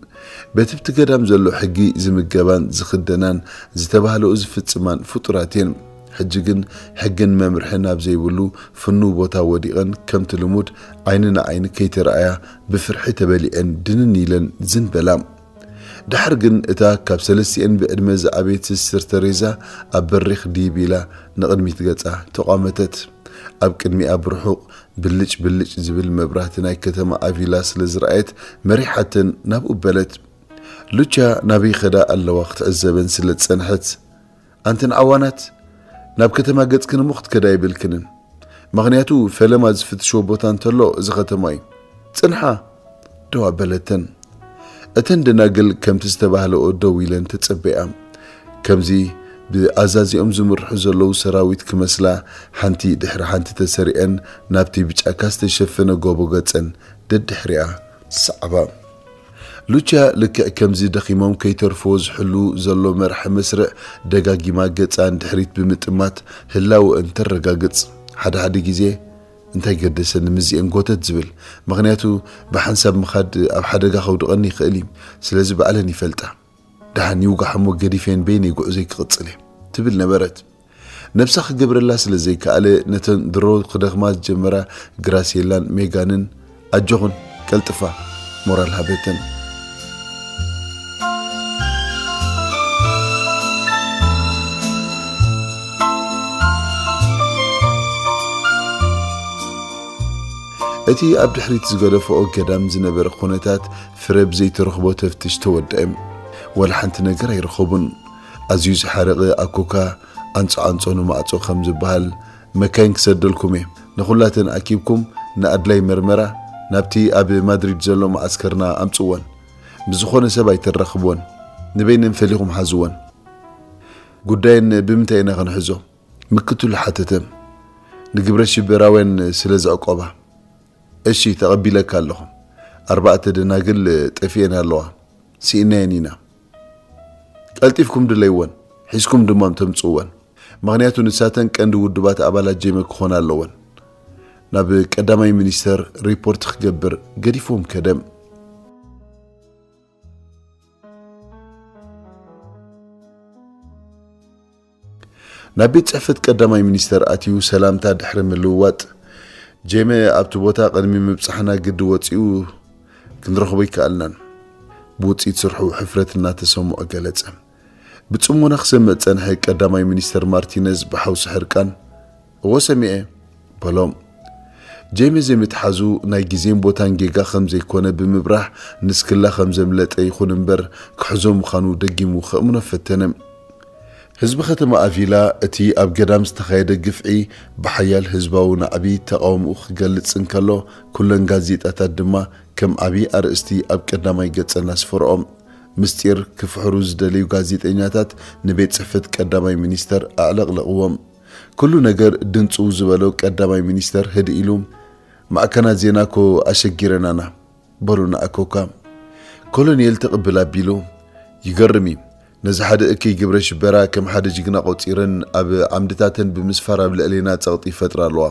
በቲ ኣብቲ ገዳም ዘሎ ሕጊ ዝምገባን ዝኽደናን ዝተባህለኡ ዝፍጽማን ፍጡራት እየን። ሕጂ ግን ሕግን መምርሕን ኣብ ዘይብሉ ፍኑው ቦታ ወዲቐን ከምቲ ልሙድ ዓይኒ ንዓይኒ ከይተረኣያ ብፍርሒ ተበሊዐን ድንን ኢለን ዝን በላ። ደሓር ግን እታ ካብ ሰለስቲኤን ብዕድመ ዝዓበየት ስስተር ተሬዛ ኣብ በሪኽ ዲብ ኢላ ንቕድሚት ገጻ ተቋመተት። ኣብ ቅድሚኣ ብርሑቕ ብልጭ ብልጭ ዝብል መብራህቲ ናይ ከተማ ኣቪላ ስለ ዝረኣየት መሪሓተን ናብኡ በለት። ሉቻ ናበይ ይኸዳ ኣለዋ ክትዕዘበን ስለ ዝጸንሐት፣ "ኣንተን ዓዋናት፣ ናብ ከተማ ገጽክን እሞ ክትከዳ የብልክንን። ምኽንያቱ ፈለማ ዝፍትሽዎ ቦታ እንተሎ እዚ ከተማ እዩ። ጽንሓ!" ደው ኣበለተን። እተን ደናግል ከምቲ ዝተባህለኦ ደው ኢለን ተጸበያ። ከምዚ ብኣዛዚኦም ዝምርሑ ዘለዉ ሰራዊት ክመስላ፣ ሓንቲ ድሕሪ ሓንቲ ተሰሪዐን ናብቲ ብጫካ ዝተሸፈነ ጎቦ ገጸን ደድሕሪኣ ሰዓባ። ሉቻ ልክዕ ከምዚ ደኺሞም ከይተርፍዎ ዝሕሉ ዘሎ መርሒ መስርዕ ደጋጊማ ገጻ ንድሕሪት ብምጥማት ህላወአን ተረጋግጽ። ሓደ ሓደ ግዜ፣ "እንታይ ገደሰኒ ምስዚኤን ጎተት ዝብል? ምኽንያቱ ብሓንሳብ ምኻድ ኣብ ሓደጋ ከውድቐኒ ይኽእል እዩ። ስለዚ ባዕለን ይፈልጣ። ደሓን ይውጋሕ እሞ ገዲፈን በይነይ ጉዕዞይ ክቕጽል እየ" ትብል ነበረት። ነብሳ ክገብረላ ስለ ዘይከኣለ፣ ነተን ድሮ ክደኽማ ዝጀመራ ግራሴላን ሜጋንን፣ "ኣጆኹን፣ ቀልጥፋ!" ሞራል ሃበተን። እቲ ኣብ ድሕሪት ዝገደፈኦ ገዳም ዝነበረ ኩነታት ፍረ ብዘይተረኽቦ ተፍትሽ ተወደአ። ዋላ ሓንቲ ነገር ኣይረኸቡን። ኣዝዩ ዝሓረቐ ኣኮካ ኣንጾ ኣንጾ ንማዕጾ ከም ዝበሃል፣ "መካይን ክሰደልኩም እየ። ንኹላተን ኣኪብኩም ንኣድላይ መርመራ ናብቲ ኣብ ማድሪድ ዘሎ መዓስከርና ኣምጽወን። ምስ ዝኾነ ሰብ ኣይተራኽብወን። ንበይነን ፈሊኹም ሓዝወን።" "ጉዳየን ብምንታይ ኢና ክንሕዞ?" ምክትሉ ሓተተ። "ንግብረ ሽበራውያን ስለ ዘዕቆባ።" "እሺ፣ ተቐቢለካ ኣለኹ። ኣርባዕተ ደናግል ጠፊኤን ኣለዋ። ስኢናየን ኢና። ቀልጢፍኩም ድለይወን፣ ሒዝኩም ድማ ተምጽእወን። ምኽንያቱ ንሳተን ቀንዲ ውድባት ኣባላት ጄመ ክኾና ኣለወን።" ናብ ቀዳማይ ሚኒስተር ሪፖርት ክገብር ገዲፍዎም ከደ። ናብ ቤት ጽሕፈት ቀዳማይ ሚኒስተር ኣትዩ ሰላምታ ድሕሪ ምልውዋጥ፣ "ጄመ ኣብቲ ቦታ ቅድሚ ምብጻሕና ግዲ ወጺኡ፣ ክንረኽቦ ኣይከኣልናን።" ብውጽኢት ስርሑ ሕፍረት እናተሰምዖ ገለጸ። ብጽሞና ክሰምዕ ዝጸንሐ ቀዳማይ ሚኒስተር ማርቲነዝ ብሓውሲ ሕርቃን፣ "እወ ሰሚዐ" በሎም። ጄመ ዘይምትሓዙ ናይ ግዜን ቦታን ጌጋ ከም ዘይኮነ ብምብራህ፣ ንስክላ ከም ዘምለጠ ይኹን እምበር ክሕዞ ምዃኑ ደጊሙ ከእምኖ ፈተነ። ህዝቢ ከተማ ኣቪላ እቲ ኣብ ገዳም ዝተኻየደ ግፍዒ ብሓያል ህዝባዊ ናዕቢ ተቓውምኡ ክገልጽ እንከሎ፣ ኩለን ጋዜጣታት ድማ ከም ዓቢ ኣርእስቲ ኣብ ቀዳማይ ገጸን ኣስፈርኦም። ምስጢር ክፍሕሩ ዝደለዩ ጋዜጠኛታት ንቤት ጽሕፈት ቀዳማይ ሚኒስተር ኣዕለቕለቕዎም። ኩሉ ነገር ድንጽው ዝበሎ ቀዳማይ ሚኒስተር ህድእ ኢሉ፣ "ማዕከናት ዜና እኮ ኣሸጊረናና" በሉ ንኣኮካ። ኮሎኔል ትቕብል ኣቢሉ፣ "ይገርም እዩ። ነዚ ሓደ እከይ ግብረ ሽበራ ከም ሓደ ጅግና ቆጺረን ኣብ ዓምድታተን ብምስፋር ኣብ ልዕሌና ጸቕጢ ይፈጥራ ኣለዋ።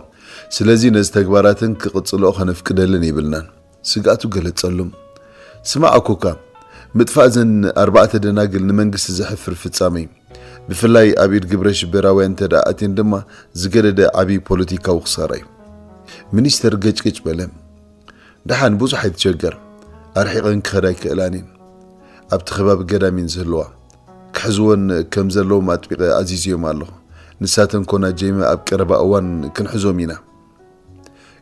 ስለዚ ነዚ ተግባራተን ክቕጽልኦ ከነፍቅደለን የብልናን" ስግኣቱ ገለጸሉ። "ስማዕ ኣኮካ፣ ምጥፋእ እዘን ኣርባዕተ ደናግል ንመንግስቲ ዘሕፍር ፍጻመ እዩ። ብፍላይ ኣብ ኢድ ግብረ ሽበራውያን እንተ ደኣ ኣትየን ድማ ዝገደደ ዓቢ ፖለቲካዊ ክሳራ እዩ።" ሚኒስተር ገጭገጭ በለ። "ደሓን ብዙሕ ኣይትሸገር፣ ኣርሒቐን ክኸዳ ኣይክእላን እየን። ኣብቲ ከባቢ ገዳም እየን ዝህልዋ። ክሕዝወን ከም ዘለዎም ኣጥቢቐ ኣዚዘዮም ኣለኹ። ንሳተን ኮና ጀይመ ኣብ ቀረባ እዋን ክንሕዞም ኢና።"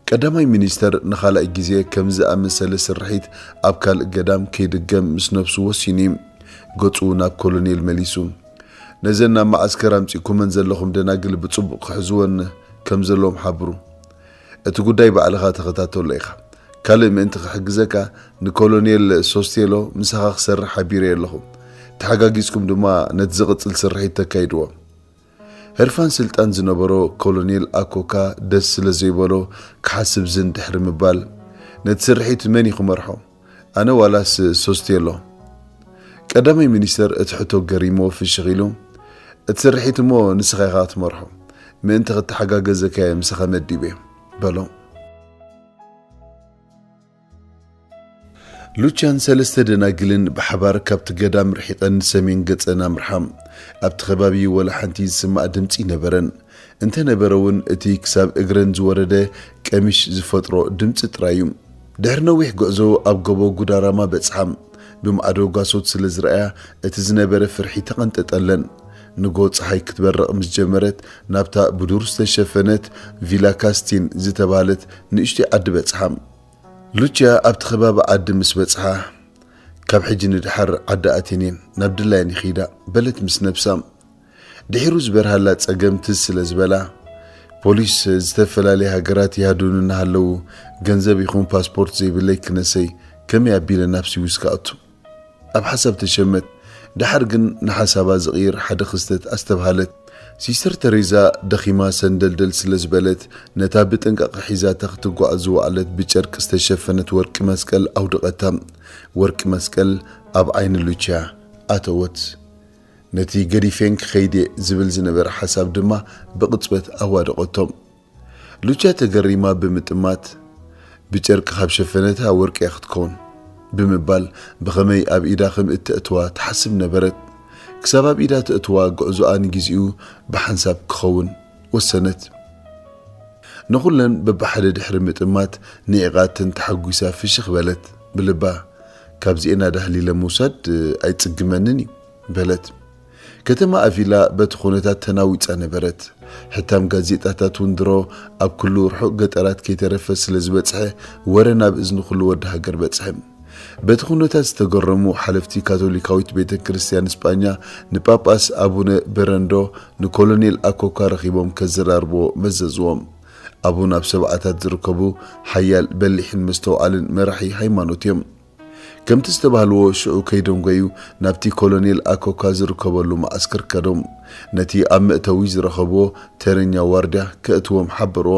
ቀዳማይ ሚኒስተር ንኻልኣይ ግዜ ከምዚ ዝኣመሰለ ስርሒት ኣብ ካልእ ገዳም ከይድገም ምስ ነብሱ ወሲኑ እዩ። ገጹ ናብ ኮሎኔል መሊሱ፣ "ነዘን ናብ መዓስከር ኣምጺእኩመን ዘለኹም ደናግል ብጽቡቕ ክሕዝወን ከም ዘለዎም ሓብሩ። እቲ ጉዳይ ባዕልኻ ተኸታተሎ ኢኻ። ካልእ ምእንቲ ክሕግዘካ፣ ንኮሎኔል ሶስቴሎ ምሳኻ ክሰርሕ ሓቢረ ኣለኹ። ተሓጋጊዝኩም ድማ ነቲ ዝቕጽል ስርሒት ተካይድዎ።" ህርፋን ስልጣን ዝነበሮ ኮሎኔል ኣኮካ ደስ ስለ ዘይበሎ ክሓስብ ዝን ድሕሪ ምባል፣ "ነቲ ስርሒት መን እዩ ክመርሖ? ኣነ ዋላስ ሶስቴሎ?" ቀዳማይ ሚኒስተር እቲ ሕቶ ገሪሞ ፍሽኽ ኢሉ፣ "እቲ ስርሒት እሞ ንስኻ ኢኻ ክትመርሖ። ምእንቲ ክተሓጋገዘካ እየ ምሳኻ መዲበ" በሎ። ሉቻን ሰለስተ ደናግልን ብሓባር ካብቲ ገዳም ርሒቐን ንሰሜን ገጸን ኣምርሓ። ኣብቲ ከባቢ ወላ ሓንቲ ዝስማዕ ድምጺ ነበረን። እንተ ነበረ እውን እቲ ክሳብ እግረን ዝወረደ ቀሚሽ ዝፈጥሮ ድምጺ ጥራይ እዩ። ድሕሪ ነዊሕ ጉዕዞ ኣብ ጎቦ ጉዳራማ በጽሓ። ብማዕዶ ጓሶት ስለ ዝረኣያ እቲ ዝነበረ ፍርሒ ተቐንጠጠለን። ንጎ ጸሓይ ክትበርቕ ምስ ጀመረት ናብታ ብዱር ዝተሸፈነት ቪላ ካስቲን ዝተባህለት ንእሽቶይ ዓዲ በጽሓ። ሉቺያ ኣብቲ ከባቢ ዓዲ ምስ በጽሓ፣ "ካብ ሕጂ ንድሓር ዓዲ ኣትየን እየን፣ ናብ ድላየን ይኺዳ" በለት ምስ ነብሳ። ድሒሩ ዝበርሃላ ጸገም ትዝ ስለ ዝበላ፣ "ፖሊስ ዝተፈላለየ ሃገራት ይሃዱኒ እናሃለዉ፣ ገንዘብ ይኹን ፓስፖርት ዘይብለይ ክነሰይ፣ ከመይ ኣቢለ ናብ ስዊስ ክኣቱ?" ኣብ ሓሳብ ተሸመት። ደሓር ግን ንሓሳባ ዝቕይር ሓደ ክስተት ኣስተብሃለት። ሲስተር ተሬዛ ደኺማ ሰንደልደል ስለ ዝበለት፣ ነታ ብጥንቃቐ ሒዛታ ክትጓዓዝ ዝወዓለት ብጨርቂ ዝተሸፈነት ወርቂ መስቀል ኣውደቐታ። ወርቂ መስቀል ኣብ ዓይኒ ሉቺያ ኣተወት። ነቲ "ገዲፌን ክኸይድ እየ" ዝብል ዝነበረ ሓሳብ ድማ ብቕጽበት ኣዋደቐቶ። ሉቻ ተገሪማ ብምጥማት፣ "ብጨርቂ ካብ ሸፈነታ ወርቂ እያ ክትከውን" ብምባል ብኸመይ ኣብ ኢዳ ከም እተእትዋ ትሓስብ ነበረት። ክሳብ ኣብ ኢዳ ተእትዋ ጉዕዞኣ ንግዜኡ ብሓንሳብ ክኸውን ወሰነት። ንኹለን በብሓደ ድሕሪ ምጥማት ንዒቓተን ተሓጒሳ ፍሽኽ በለት። ብልባ፣ "ካብዚኤን ኣዳህሊለ ምውሳድ ኣይጽግመንን እዩ" በለት። ከተማ ኣቪላ በቲ ኩነታት ተናዊጻ ነበረት። ሕታም ጋዜጣታት እውን ድሮ ኣብ ኩሉ ርሑቕ ገጠራት ከይተረፈ ስለ ዝበጽሐ፣ ወረ ናብ እዝኒ ኩሉ ወዲ ሃገር በጽሐ። በቲ ኩነታት ዝተገረሙ ሓለፍቲ ካቶሊካዊት ቤተ ክርስቲያን ስጳኛ ንጳጳስ ኣቡነ በረንዶ ንኮሎኔል ኣኮካ ረኺቦም ከዘራርብዎ መዘዝዎም። ኣቡን ኣብ ሰብዓታት ዝርከቡ ሓያል በሊሕን መስተውዓልን መራሒ ሃይማኖት እዮም። ከምቲ ዝተባህልዎ ሽዑ ከይደንጎዩ ናብቲ ኮሎኔል ኣኮካ ዝርከበሉ መዓስከር ከዶም። ነቲ ኣብ መእተዊ ዝረኸብዎ ተረኛ ዋርድያ ከእትዎም ሓበርዎ።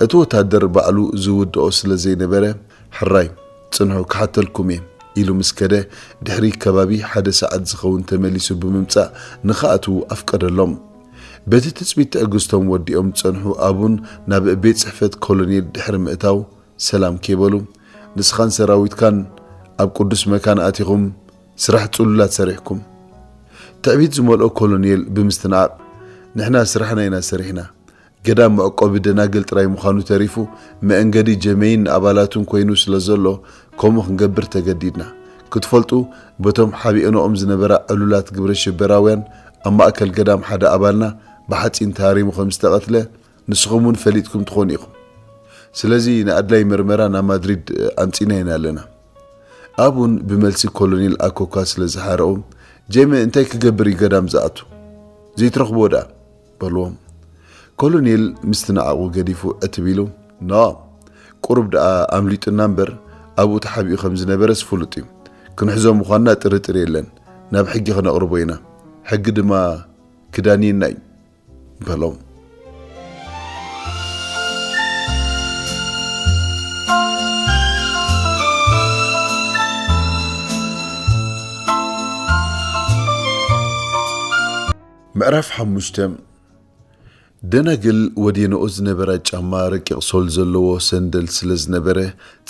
እቲ ወታደር ባዕሉ ዝውድኦ ስለ ዘይነበረ፣ "ሕራይ፣ ጽንሑ ክሓተልኩም እየ" ኢሉ ምስ ከደ፣ ድሕሪ ከባቢ ሓደ ሰዓት ዝኸውን ተመሊሱ ብምምጻእ ንኽኣትዉ ኣፍቀደሎም። በቲ ትጽቢት ትዕግስቶም ወዲኦም ዝጸንሑ ኣቡን ናብ ቤት ጽሕፈት ኮሎኔል ድሕሪ ምእታው፣ ሰላም ከይበሉ፣ "ንስኻን ሰራዊትካን ኣብ ቅዱስ መካን ኣቲኹም ስራሕ ጽሉላት ሰሪሕኩም።" ትዕቢት ዝመልኦ ኮሎኔል ብምስትንዓቕ፣ "ንሕና ስራሕና ኢና ሰሪሕና። ገዳም መዕቆቢ ደናግል ጥራይ ምዃኑ ተሪፉ፣ መእንገዲ ጀመይን ኣባላቱን ኮይኑ ስለ ዘሎ፣ ከምኡ ክንገብር ተገዲድና። ክትፈልጡ፣ በቶም ሓቢአንኦም ዝነበራ ዕሉላት ግብረ ሽበራውያን ኣብ ማእከል ገዳም ሓደ ኣባልና ብሓጺን ተሃሪሙ ከም ዝተቐትለ ንስኹም እውን ፈሊጥኩም ትኾኑ ኢኹም። ስለዚ ንኣድላይ መርመራ ናብ ማድሪድ ኣምጺእናየን ኣለና።" ኣቡን ብመልሲ ኮሎኔል ኣኮካ ስለ ዝሓረቑ፣ ጄሚ፣ እንታይ ክገብር እዩ ገዳም ዝኣቱ? ዘይትረኽብዎ ደኣ? በልዎም። ኮሎኔል ምስቲ ንዓቑ ገዲፉ ዕትብ ኢሉ፣ ኖ፣ ቁሩብ ደኣ ኣምሊጡና እምበር፣ ኣብኡ ተሓቢኡ ከም ዝነበረስ ፍሉጥ እዩ። ክንሕዞ ምዃንና ጥርጥር የለን። ናብ ሕጊ ክነቕርቦ ኢና። ሕጊ ድማ ክዳንየና እዩ። በሎም። ምዕራፍ ሓሙሽተ። ደናግል ወዴንኦ ዝነበራ ጫማ ረቂቕ ሶል ዘለዎ ሰንደል ስለ ዝነበረ፣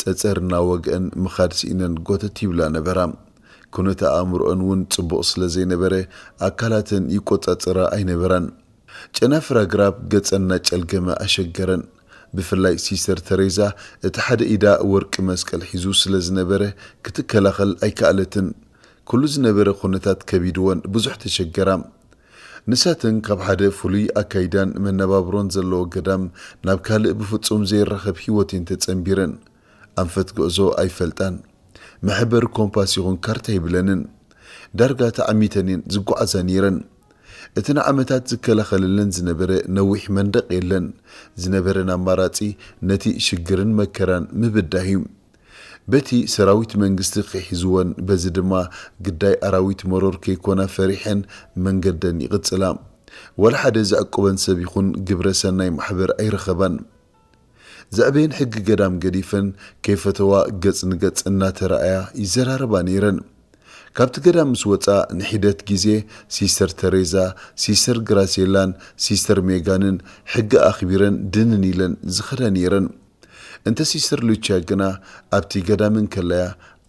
ጸጸር እናወግአን ምኻድ ስኢነን ጎተት ይብላ ነበራ። ኩነተ ኣእምሮአን እውን ጽቡቕ ስለ ዘይነበረ፣ ኣካላተን ይቆጻጸራ ኣይነበራን። ጨናፍር ኣግራብ ገጸን እናጨልገመ ኣሸገረን። ብፍላይ ሲስተር ተሬዛ፣ እቲ ሓደ ኢዳ ወርቂ መስቀል ሒዙ ስለ ዝነበረ፣ ክትከላኸል ኣይከኣለትን። ኩሉ ዝነበረ ኩነታት ከቢድወን ብዙሕ ተሸገራ። ንሳተን ካብ ሓደ ፍሉይ ኣካይዳን መነባብሮን ዘለዎ ገዳም ናብ ካልእ ብፍጹም ዘይራኸብ ህይወት እየን ተጸንቢረን። ኣንፈት ጉዕዞ ኣይፈልጣን። መሕበሪ ኮምፓስ ይኹን ካርታ የብለንን። ዳርጋ ተዓሚተን እየን ዝጓዓዛ ነይረን። እቲ ንዓመታት ዝከላኸለለን ዝነበረ ነዊሕ መንደቕ የለን። ዝነበረን ኣማራጺ ነቲ ሽግርን መከራን ምብዳህ እዩ። በቲ ሰራዊት መንግስቲ ክሒዝወን፣ በዚ ድማ ግዳይ ኣራዊት መሮር ከይኮና ፈሪሐን መንገደን ይቕጽላ። ወላ ሓደ ዘዕቁበን ሰብ ይኹን ግብረ ሰናይ ማሕበር ኣይረኸባን። ዘዕበየን ሕጊ ገዳም ገዲፈን ከይፈተዋ ገጽ ንገጽ እናተረኣያ ይዘራረባ ነይረን። ካብቲ ገዳም ምስ ወጻ ንሒደት ግዜ ሲስተር ተሬዛ፣ ሲስተር ግራሴላን ሲስተር ሜጋንን ሕጊ ኣኽቢረን ድንን ኢለን ዝኸዳ ነይረን። እንተ ሲስተር ሉቻ ግና ኣብቲ ገዳም እንከለያ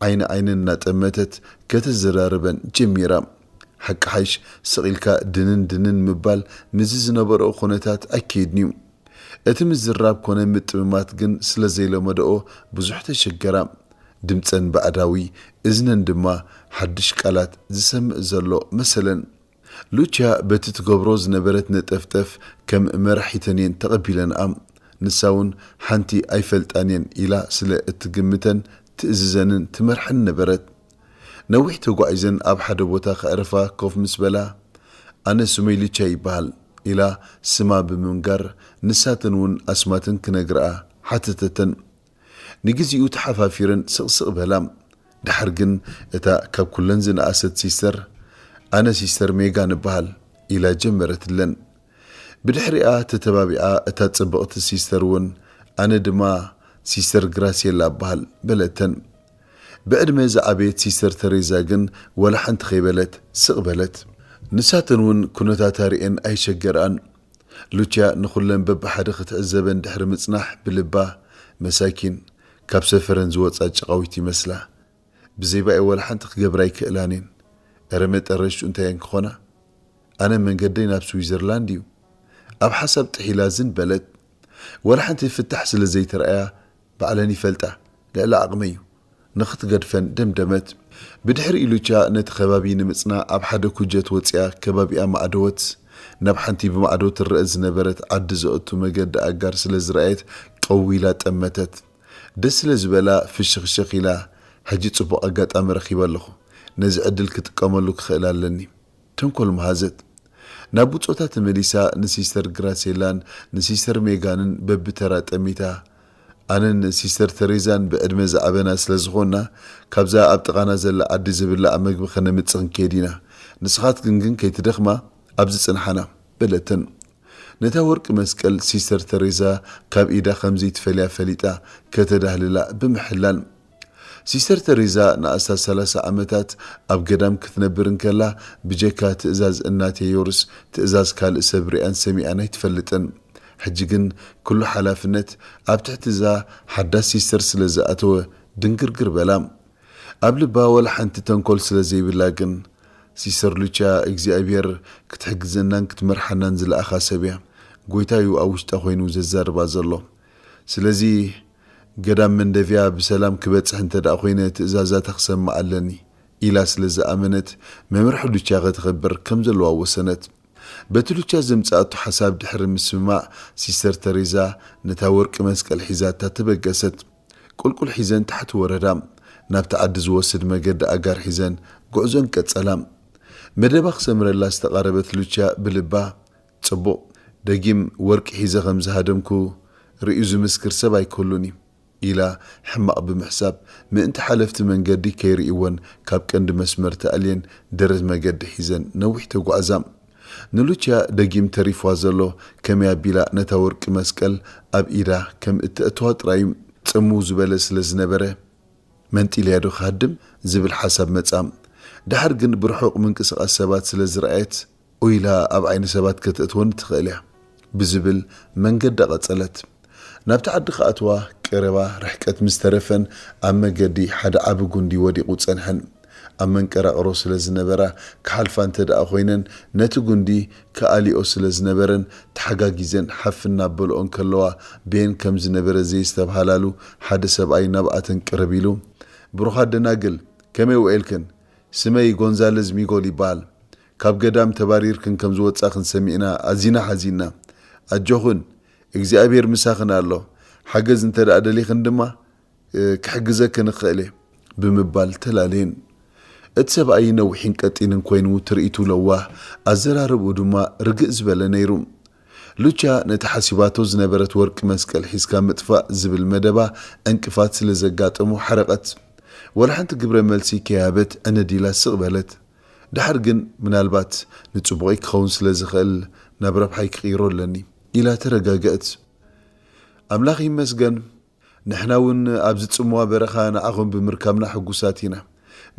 ዓይኒ ዓይነን እናጠመተት ከተዘራርበን ጀሚራ። ሓቂ ሓይሽ ስቕ ኢልካ ድንን ድንን ምባል ምስዚ ዝነበረኦ ኩነታት ኣይከይድን'ዩ። እቲ ምዝራብ ኮነ ምጥምማት ግን ስለ ዘይለመደኦ ብዙሕ ተሸገራ። ድምጸን ባዕዳዊ፣ እዝነን ድማ ሓድሽ ቃላት ዝሰምዕ ዘሎ መሰለን። ሉቻ በቲ ትገብሮ ዝነበረት ነጠፍጠፍ ከም መራሒተን እየን ተቐቢለንኣ። ንሳ እውን ሓንቲ ኣይፈልጣን እየን ኢላ ስለ እትግምተን ትእዝዘንን ትመርሐን ነበረት። ነዊሕ ተጓዒዘን ኣብ ሓደ ቦታ ከዕርፋ ኮፍ ምስ በላ፣ "ኣነ ስመይ ሉቻ ይበሃል" ኢላ ስማ ብምንጋር፣ ንሳተን እውን ኣስማተን ክነግርኣ ሓተተተን። ንግዜኡ ተሓፋፊረን ስቕስቕ በላ። ደሓር ግን እታ ካብ ኩለን ዝነኣሰት ሲስተር፣ "ኣነ ሲስተር ሜጋን እበሃል" ኢላ ጀመረትለን። ብድሕሪኣ ተተባቢዓ እታ ጽብቕቲ ሲስተር እውን፣ "ኣነ ድማ ሲስተር ግራሴላ እበሃል" በለተን። ብዕድመ ዝዓበየት ሲስተር ተሬዛ ግን ወላ ሓንቲ ከይበለት ስቕ በለት። ንሳተን እውን ኩነታታ ርእየን ኣይሸገርኣን። ሉቻ ንኹለን በብሓደ ክትዕዘበን ድሕሪ ምጽናሕ ብልባ፣ "መሳኪን፣ ካብ ሰፈረን ዝወጻ ጨቓዊት ይመስላ። ብዘይባኤ ወላ ሓንቲ ክገብራ ኣይክእላን እየን። እረ መጠረሽቱ እንታይ እየን ክኾና? ኣነ መንገደይ ናብ ስዊዘርላንድ እዩ።" ኣብ ሓሳብ ጥሒላ ዝን በለት። ወላ ሓንቲ ፍታሕ ስለ ዘይተረኣያ፣ "ባዕለን ይፈልጣ፣ ልዕሊ ዓቕመይ እዩ" ንኽትገድፈን ደምደመት። ብድሕሪኡ ሉቻ ነቲ ከባቢ ንምጽናዕ ኣብ ሓደ ኩጀት ወጺኣ ከባቢኣ ማዕደወት። ናብ ሓንቲ ብማዕዶ ትረአ ዝነበረት ዓዲ ዘእቱ መገዲ ኣጋር ስለ ዝረኣየት ቀው ኢላ ጠመተት። ደስ ስለ ዝበላ ፍሽኽሽኽ ኢላ፣ "ሕጂ ጽቡቕ ኣጋጣሚ ረኺበ ኣለኹ። ነዚ ዕድል ክጥቀመሉ ክኽእል ኣለኒ።" ተንኮል መሃዘት። ናብ ብጾታ ተመሊሳ ንሲስተር ግራሴላን ንሲስተር ሜጋንን በብተራ ጠሚታ፣ "ኣነን ሲስተር ተሬዛን ብዕድመ ዝዓበና ስለ ዝኾንና፣ ካብዛ ኣብ ጥቓና ዘላ ዓዲ ዝብላዕ መግቢ ከነምጽእ ክንከይድ ኢና። ንስኻትክን ግን ከይትደኽማ ኣብዚ ጽንሓና" በለተን። ነታ ወርቂ መስቀል ሲስተር ተሬዛ ካብ ኢዳ ከም ዘይትፈልያ ፈሊጣ ከተዳህልላ ብምሕላን። ሲስተር ተሬዛ ንኣስታት ሰላሳ ዓመታት ኣብ ገዳም ክትነብር እንከላ፣ ብጀካ ትእዛዝ እናቴ ዮርስ ትእዛዝ ካልእ ሰብ ሪኣን ሰሚዓን ኣይትፈልጥን። ሕጂ ግን ኩሉ ሓላፍነት ኣብ ትሕቲ እዛ ሓዳስ ሲስተር ስለ ዝኣተወ ድንግርግር በላ። ኣብ ልባ ወላ ሓንቲ ተንኮል ስለ ዘይብላ ግን፣ "ሲስተር ሉቻ እግዚኣብሔር ክትሕግዘናን ክትመርሓናን ዝለኣኻ ሰብ እያ። ጎይታ እዩ ኣብ ውሽጣ ኮይኑ ዘዛርባ ዘሎ። ስለዚ ገዳም መንደፍያ ብሰላም ክበጽሕ እንተ ደኣ ኮይነ ትእዛዛታ ክሰምዕ ኣለኒ" ኢላ ስለ ዝኣመነት፣ መምርሒ ሉቻ ከተኽብር ከም ዘለዋ ወሰነት። በቲ ሉቻ ዘምጽኣቶ ሓሳብ ድሕሪ ምስምማዕ፣ ሲስተር ተሬዛ ነታ ወርቂ መስቀል ሒዛታ ተበገሰት። ቁልቁል ሒዘን ታሕቲ ወረዳ። ናብቲ ዓዲ ዝወስድ መገዲ ኣጋር ሒዘን ጉዕዞን ቀጸላ። መደባ ክሰምረላ ዝተቓረበት ሉቻ ብልባ፣ "ጽቡቕ፣ ደጊም ወርቂ ሒዘ ከም ዝሃደምኩ ርእዩ ዝምስክር ሰብ ኣይክህሉን እዩ" ኢላ ሕማቕ ብምሕሳብ፣ ምእንቲ ሓለፍቲ መንገዲ ከይርእይወን ካብ ቀንዲ መስመር ተኣልየን ደረት መገዲ ሒዘን ነዊሕ ተጓዕዛ። ንሉቻ ደጊም ተሪፍዋ ዘሎ ከመይ ኣቢላ ነታ ወርቂ መስቀል ኣብ ኢዳ ከም እተእትዋ ጥራይ እዩ። ጽምው ዝበለ ስለ ዝነበረ፣ "መንጢልያ ዶ ክሃድም?" ዝብል ሓሳብ መጻ። ደሓር ግን ብርሑቕ ምንቅስቓስ ሰባት ስለ ዝረኣየት፣ "ኦይላ ኣብ ዓይኒ ሰባት ከተእትወኒ ትኽእል እያ" ብዝብል መንገዳ ቀጸለት። ናብቲ ዓዲ ክኣትዋ ቀረባ ርሕቀት ምስ ተረፈን፣ ኣብ መገዲ ሓደ ዓቢ ጉንዲ ወዲቑ ጸንሐን። ኣብ መንቀራቕሮ ስለ ዝነበራ፣ ክሓልፋ እንተ ደኣ ኮይነን፣ ነቲ ጉንዲ ክኣልዮ ስለ ዝነበረን፣ ተሓጋጊዘን ሓፍ እናበልኦ እንከለዋ፣ ቤን ከም ዝነበረ ዘየስተብሃላሉ ሓደ ሰብኣይ ናብኣተን ቅርብ ኢሉ፣ "ብሩኻት ደናግል፣ ከመይ ውዒልክን? ስመይ ጎንዛለዝ ሚጎል ይበሃል። ካብ ገዳም ተባሪርክን ከም ዝወጻኽን ሰሚዕና ኣዚና ሓዚንና። ኣጆኽን፣ እግዚኣብሔር ምሳኽን ኣሎ። ሓገዝ እንተ ደኣ ደሊኽን ድማ፣ እ፣ ክሕግዘክን እኽእል እየ" ብምባል ተላለየን። እቲ ሰብኣይ ነዊሕን ቀጢንን ኮይኑ፣ ትርኢቱ ለዋህ፣ ኣዘራርብኡ ድማ ርግእ ዝበለ ነይሩ። ሉቻ ነቲ ሓሲባቶ ዝነበረት ወርቂ መስቀል ሒዝካ ምጥፋእ ዝብል መደባ ዕንቅፋት ስለ ዘጋጠሞ ሓረቐት። ወላ ሓንቲ ግብረ መልሲ ከይሃበት ዕንድ ኢላ ስቕ በለት። ደሓር ግን ምናልባት ንጽቡቐይ ክኸውን ስለ ዝኽእል ናብ ረብሓይ ክቕይሮ ኣለኒ ኢላ ተረጋገእት። ኣምላኽ ይመስገን፣ ንሕና እውን ኣብዚ ጽምዋ በረኻ ንዓኹም ብምርካብና ሕጉሳት ኢና።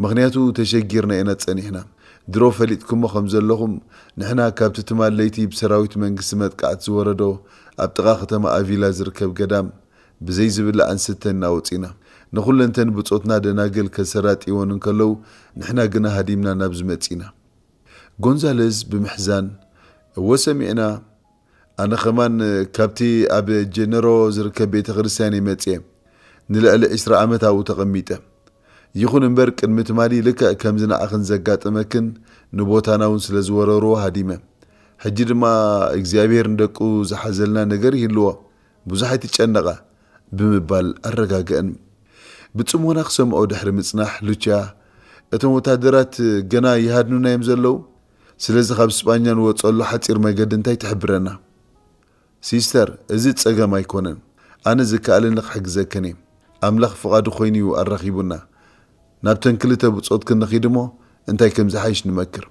ምኽንያቱ ተሸጊርና ኢና ጸኒሕና። ድሮ ፈሊጥኩሞ ከም ዘለኹም፣ ንሕና ካብቲ ትማል ለይቲ ብሰራዊት መንግስቲ መጥቃዕቲ ዝወረዶ ኣብ ጥቓ ከተማ ኣቪላ ዝርከብ ገዳም ብዘይ ዝብላዕን ስተን ኢና ወጺና። ንኹለንተን ብጾትና ደናግል ከሰራጥይወን እንከለዉ፣ ንሕና ግና ሃዲምና ናብዚ መጺና። ጎንዛለዝ ብምሕዛን፣ "እወ ሰሚዕና፣ ኣነ ኸማን ካብቲ ኣብ ጀነሮ ዝርከብ ቤተ ክርስቲያን እየ መጽየ። ንልዕሊ ዕስራ ዓመት ኣብኡ ተቐሚጠ። ይኹን እምበር ቅድሚ ትማሊ ልክዕ ከምዚ ንዓኽን ዘጋጠመክን ንቦታና እውን ስለ ዝወረርዎ ሃዲመ። ሕጂ ድማ እግዚኣብሔር ንደቁ ዝሓዘልና ነገር ይህልዎ፣ ብዙሕ ኣይትጨነቓ" ብምባል ኣረጋግአን። ብጽሞና ክሰምዖ ድሕሪ ምጽናሕ ሉቻ፣ "እቶም ወታደራት ገና ይሃድኑና እዮም ዘለዉ? ስለዚ ካብ ስጳኛ ንወጸሉ ሓጺር መገዲ እንታይ ትሕብረና?" "ሲስተር፣ እዚ ጸገም ኣይኮነን። ኣነ ዝከኣለኒ ክሕግዘክን እየ። ኣምላኽ ፍቓዱ ኮይኑ እዩ ኣራኺቡና። ናብተን ክልተ ብጾትክን ንኺድ እሞ እንታይ ከም ዝሓይሽ ንመክር።"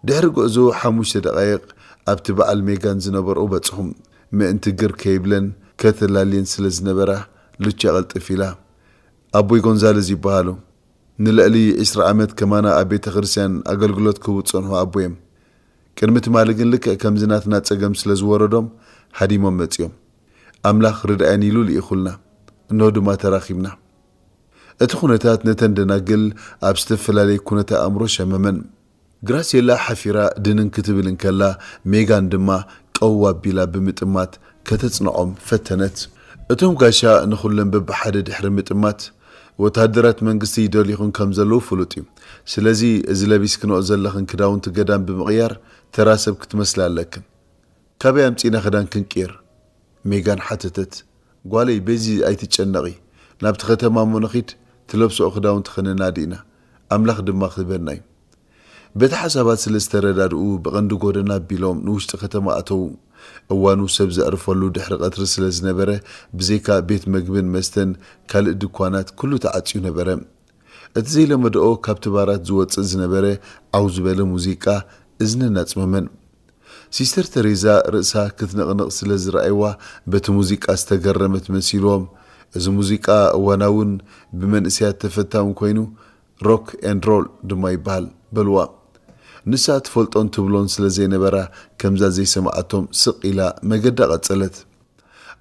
ድሕሪ ጉዕዞ ሓሙሽተ ደቓይቕ ኣብቲ በዓል ሜጋን ዝነበርኦ በጽሑም። ምእንቲ ግር ከይብለን ከተላልየን ስለ ዝነበራ፣ ሉቻ ቅልጥፍ ኢላ፣ "ኣቦይ ጎንዛለዝ ይበሃሉ። ንልዕሊ ዕስራ ዓመት ከማና ኣብ ቤተ ክርስቲያን ኣገልግሎት ክህቡ ዝጸንሑ ኣቦ እዮም። ቅድሚ ትማሊ ግን ልክዕ ከምዚ ናትና ጸገም ስለ ዝወረዶም ሃዲሞም መጺኦም። ኣምላኽ ርድኣየን ኢሉ ልኢኹልና። እንሆ ድማ ተራኺብና።" እቲ ኩነታት ነተን ደናግል ኣብ ዝተፈላለየ ኩነተ ኣእምሮ ሸመመን። ግራሴላ ሓፊራ ድንን ክትብል እንከላ፣ ሜጋን ድማ ቀው ኣቢላ ብምጥማት ከተጽንዖም ፈተነት። እቶም ጋሻ ንኹለን በብሓደ ድሕሪ ምጥማት፣ "ወተሃደራት መንግስቲ ይደልዩኽን ከም ዘለዉ ፍሉጥ እዩ። ስለዚ እዚ ለቢስክንኦ ዘለኽን ክዳውንቲ ገዳም ብምቕያር ተራ ሰብ ክትመስላ ኣለክን። ካበይ ኣምጺእና ክዳን ክንቅይር?" ሜጋን ሓተተት። "ጓለይ፣ በዚ ኣይትጨነቒ። ናብቲ ከተማ እሞ ንኺድ፣ ትለብስኦ ክዳውንቲ ኸነናዲ ኢና። ኣምላኽ ድማ ክህበና እዩ።" በቲ ሓሳባት ስለ ዝተረዳድኡ፣ ብቐንዲ ጎደና ኣቢሎም ንውሽጢ ከተማ ኣተዉ። እዋኑ ሰብ ዘዕርፈሉ ድሕሪ ቀትሪ ስለ ዝነበረ፣ ብዘይካ ቤት መግብን መስተን ካልእ ድኳናት ኩሉ ተዓጽዩ ነበረ። እቲ ዘይለመድኦ ካብቲ ባራት ዝወጽእ ዝነበረ ዓው ዝበለ ሙዚቃ እዝነን ኣጽመመን። ሲስተር ተሬዛ ርእሳ ክትንቕንቕ ስለ ዝረኣይዋ በቲ ሙዚቃ ዝተገረመት መሲልዎም፣ "እዚ ሙዚቃ እዋናውን ብመንእሰያት ተፈታውን ኮይኑ ሮክ ኤንድ ሮል ድማ ይበሃል" በልዋ። ንሳ ትፈልጦን ትብሎን ስለ ዘይነበራ ከምዛ ዘይሰምዓቶም ስቕ ኢላ መገዳ ቀጸለት።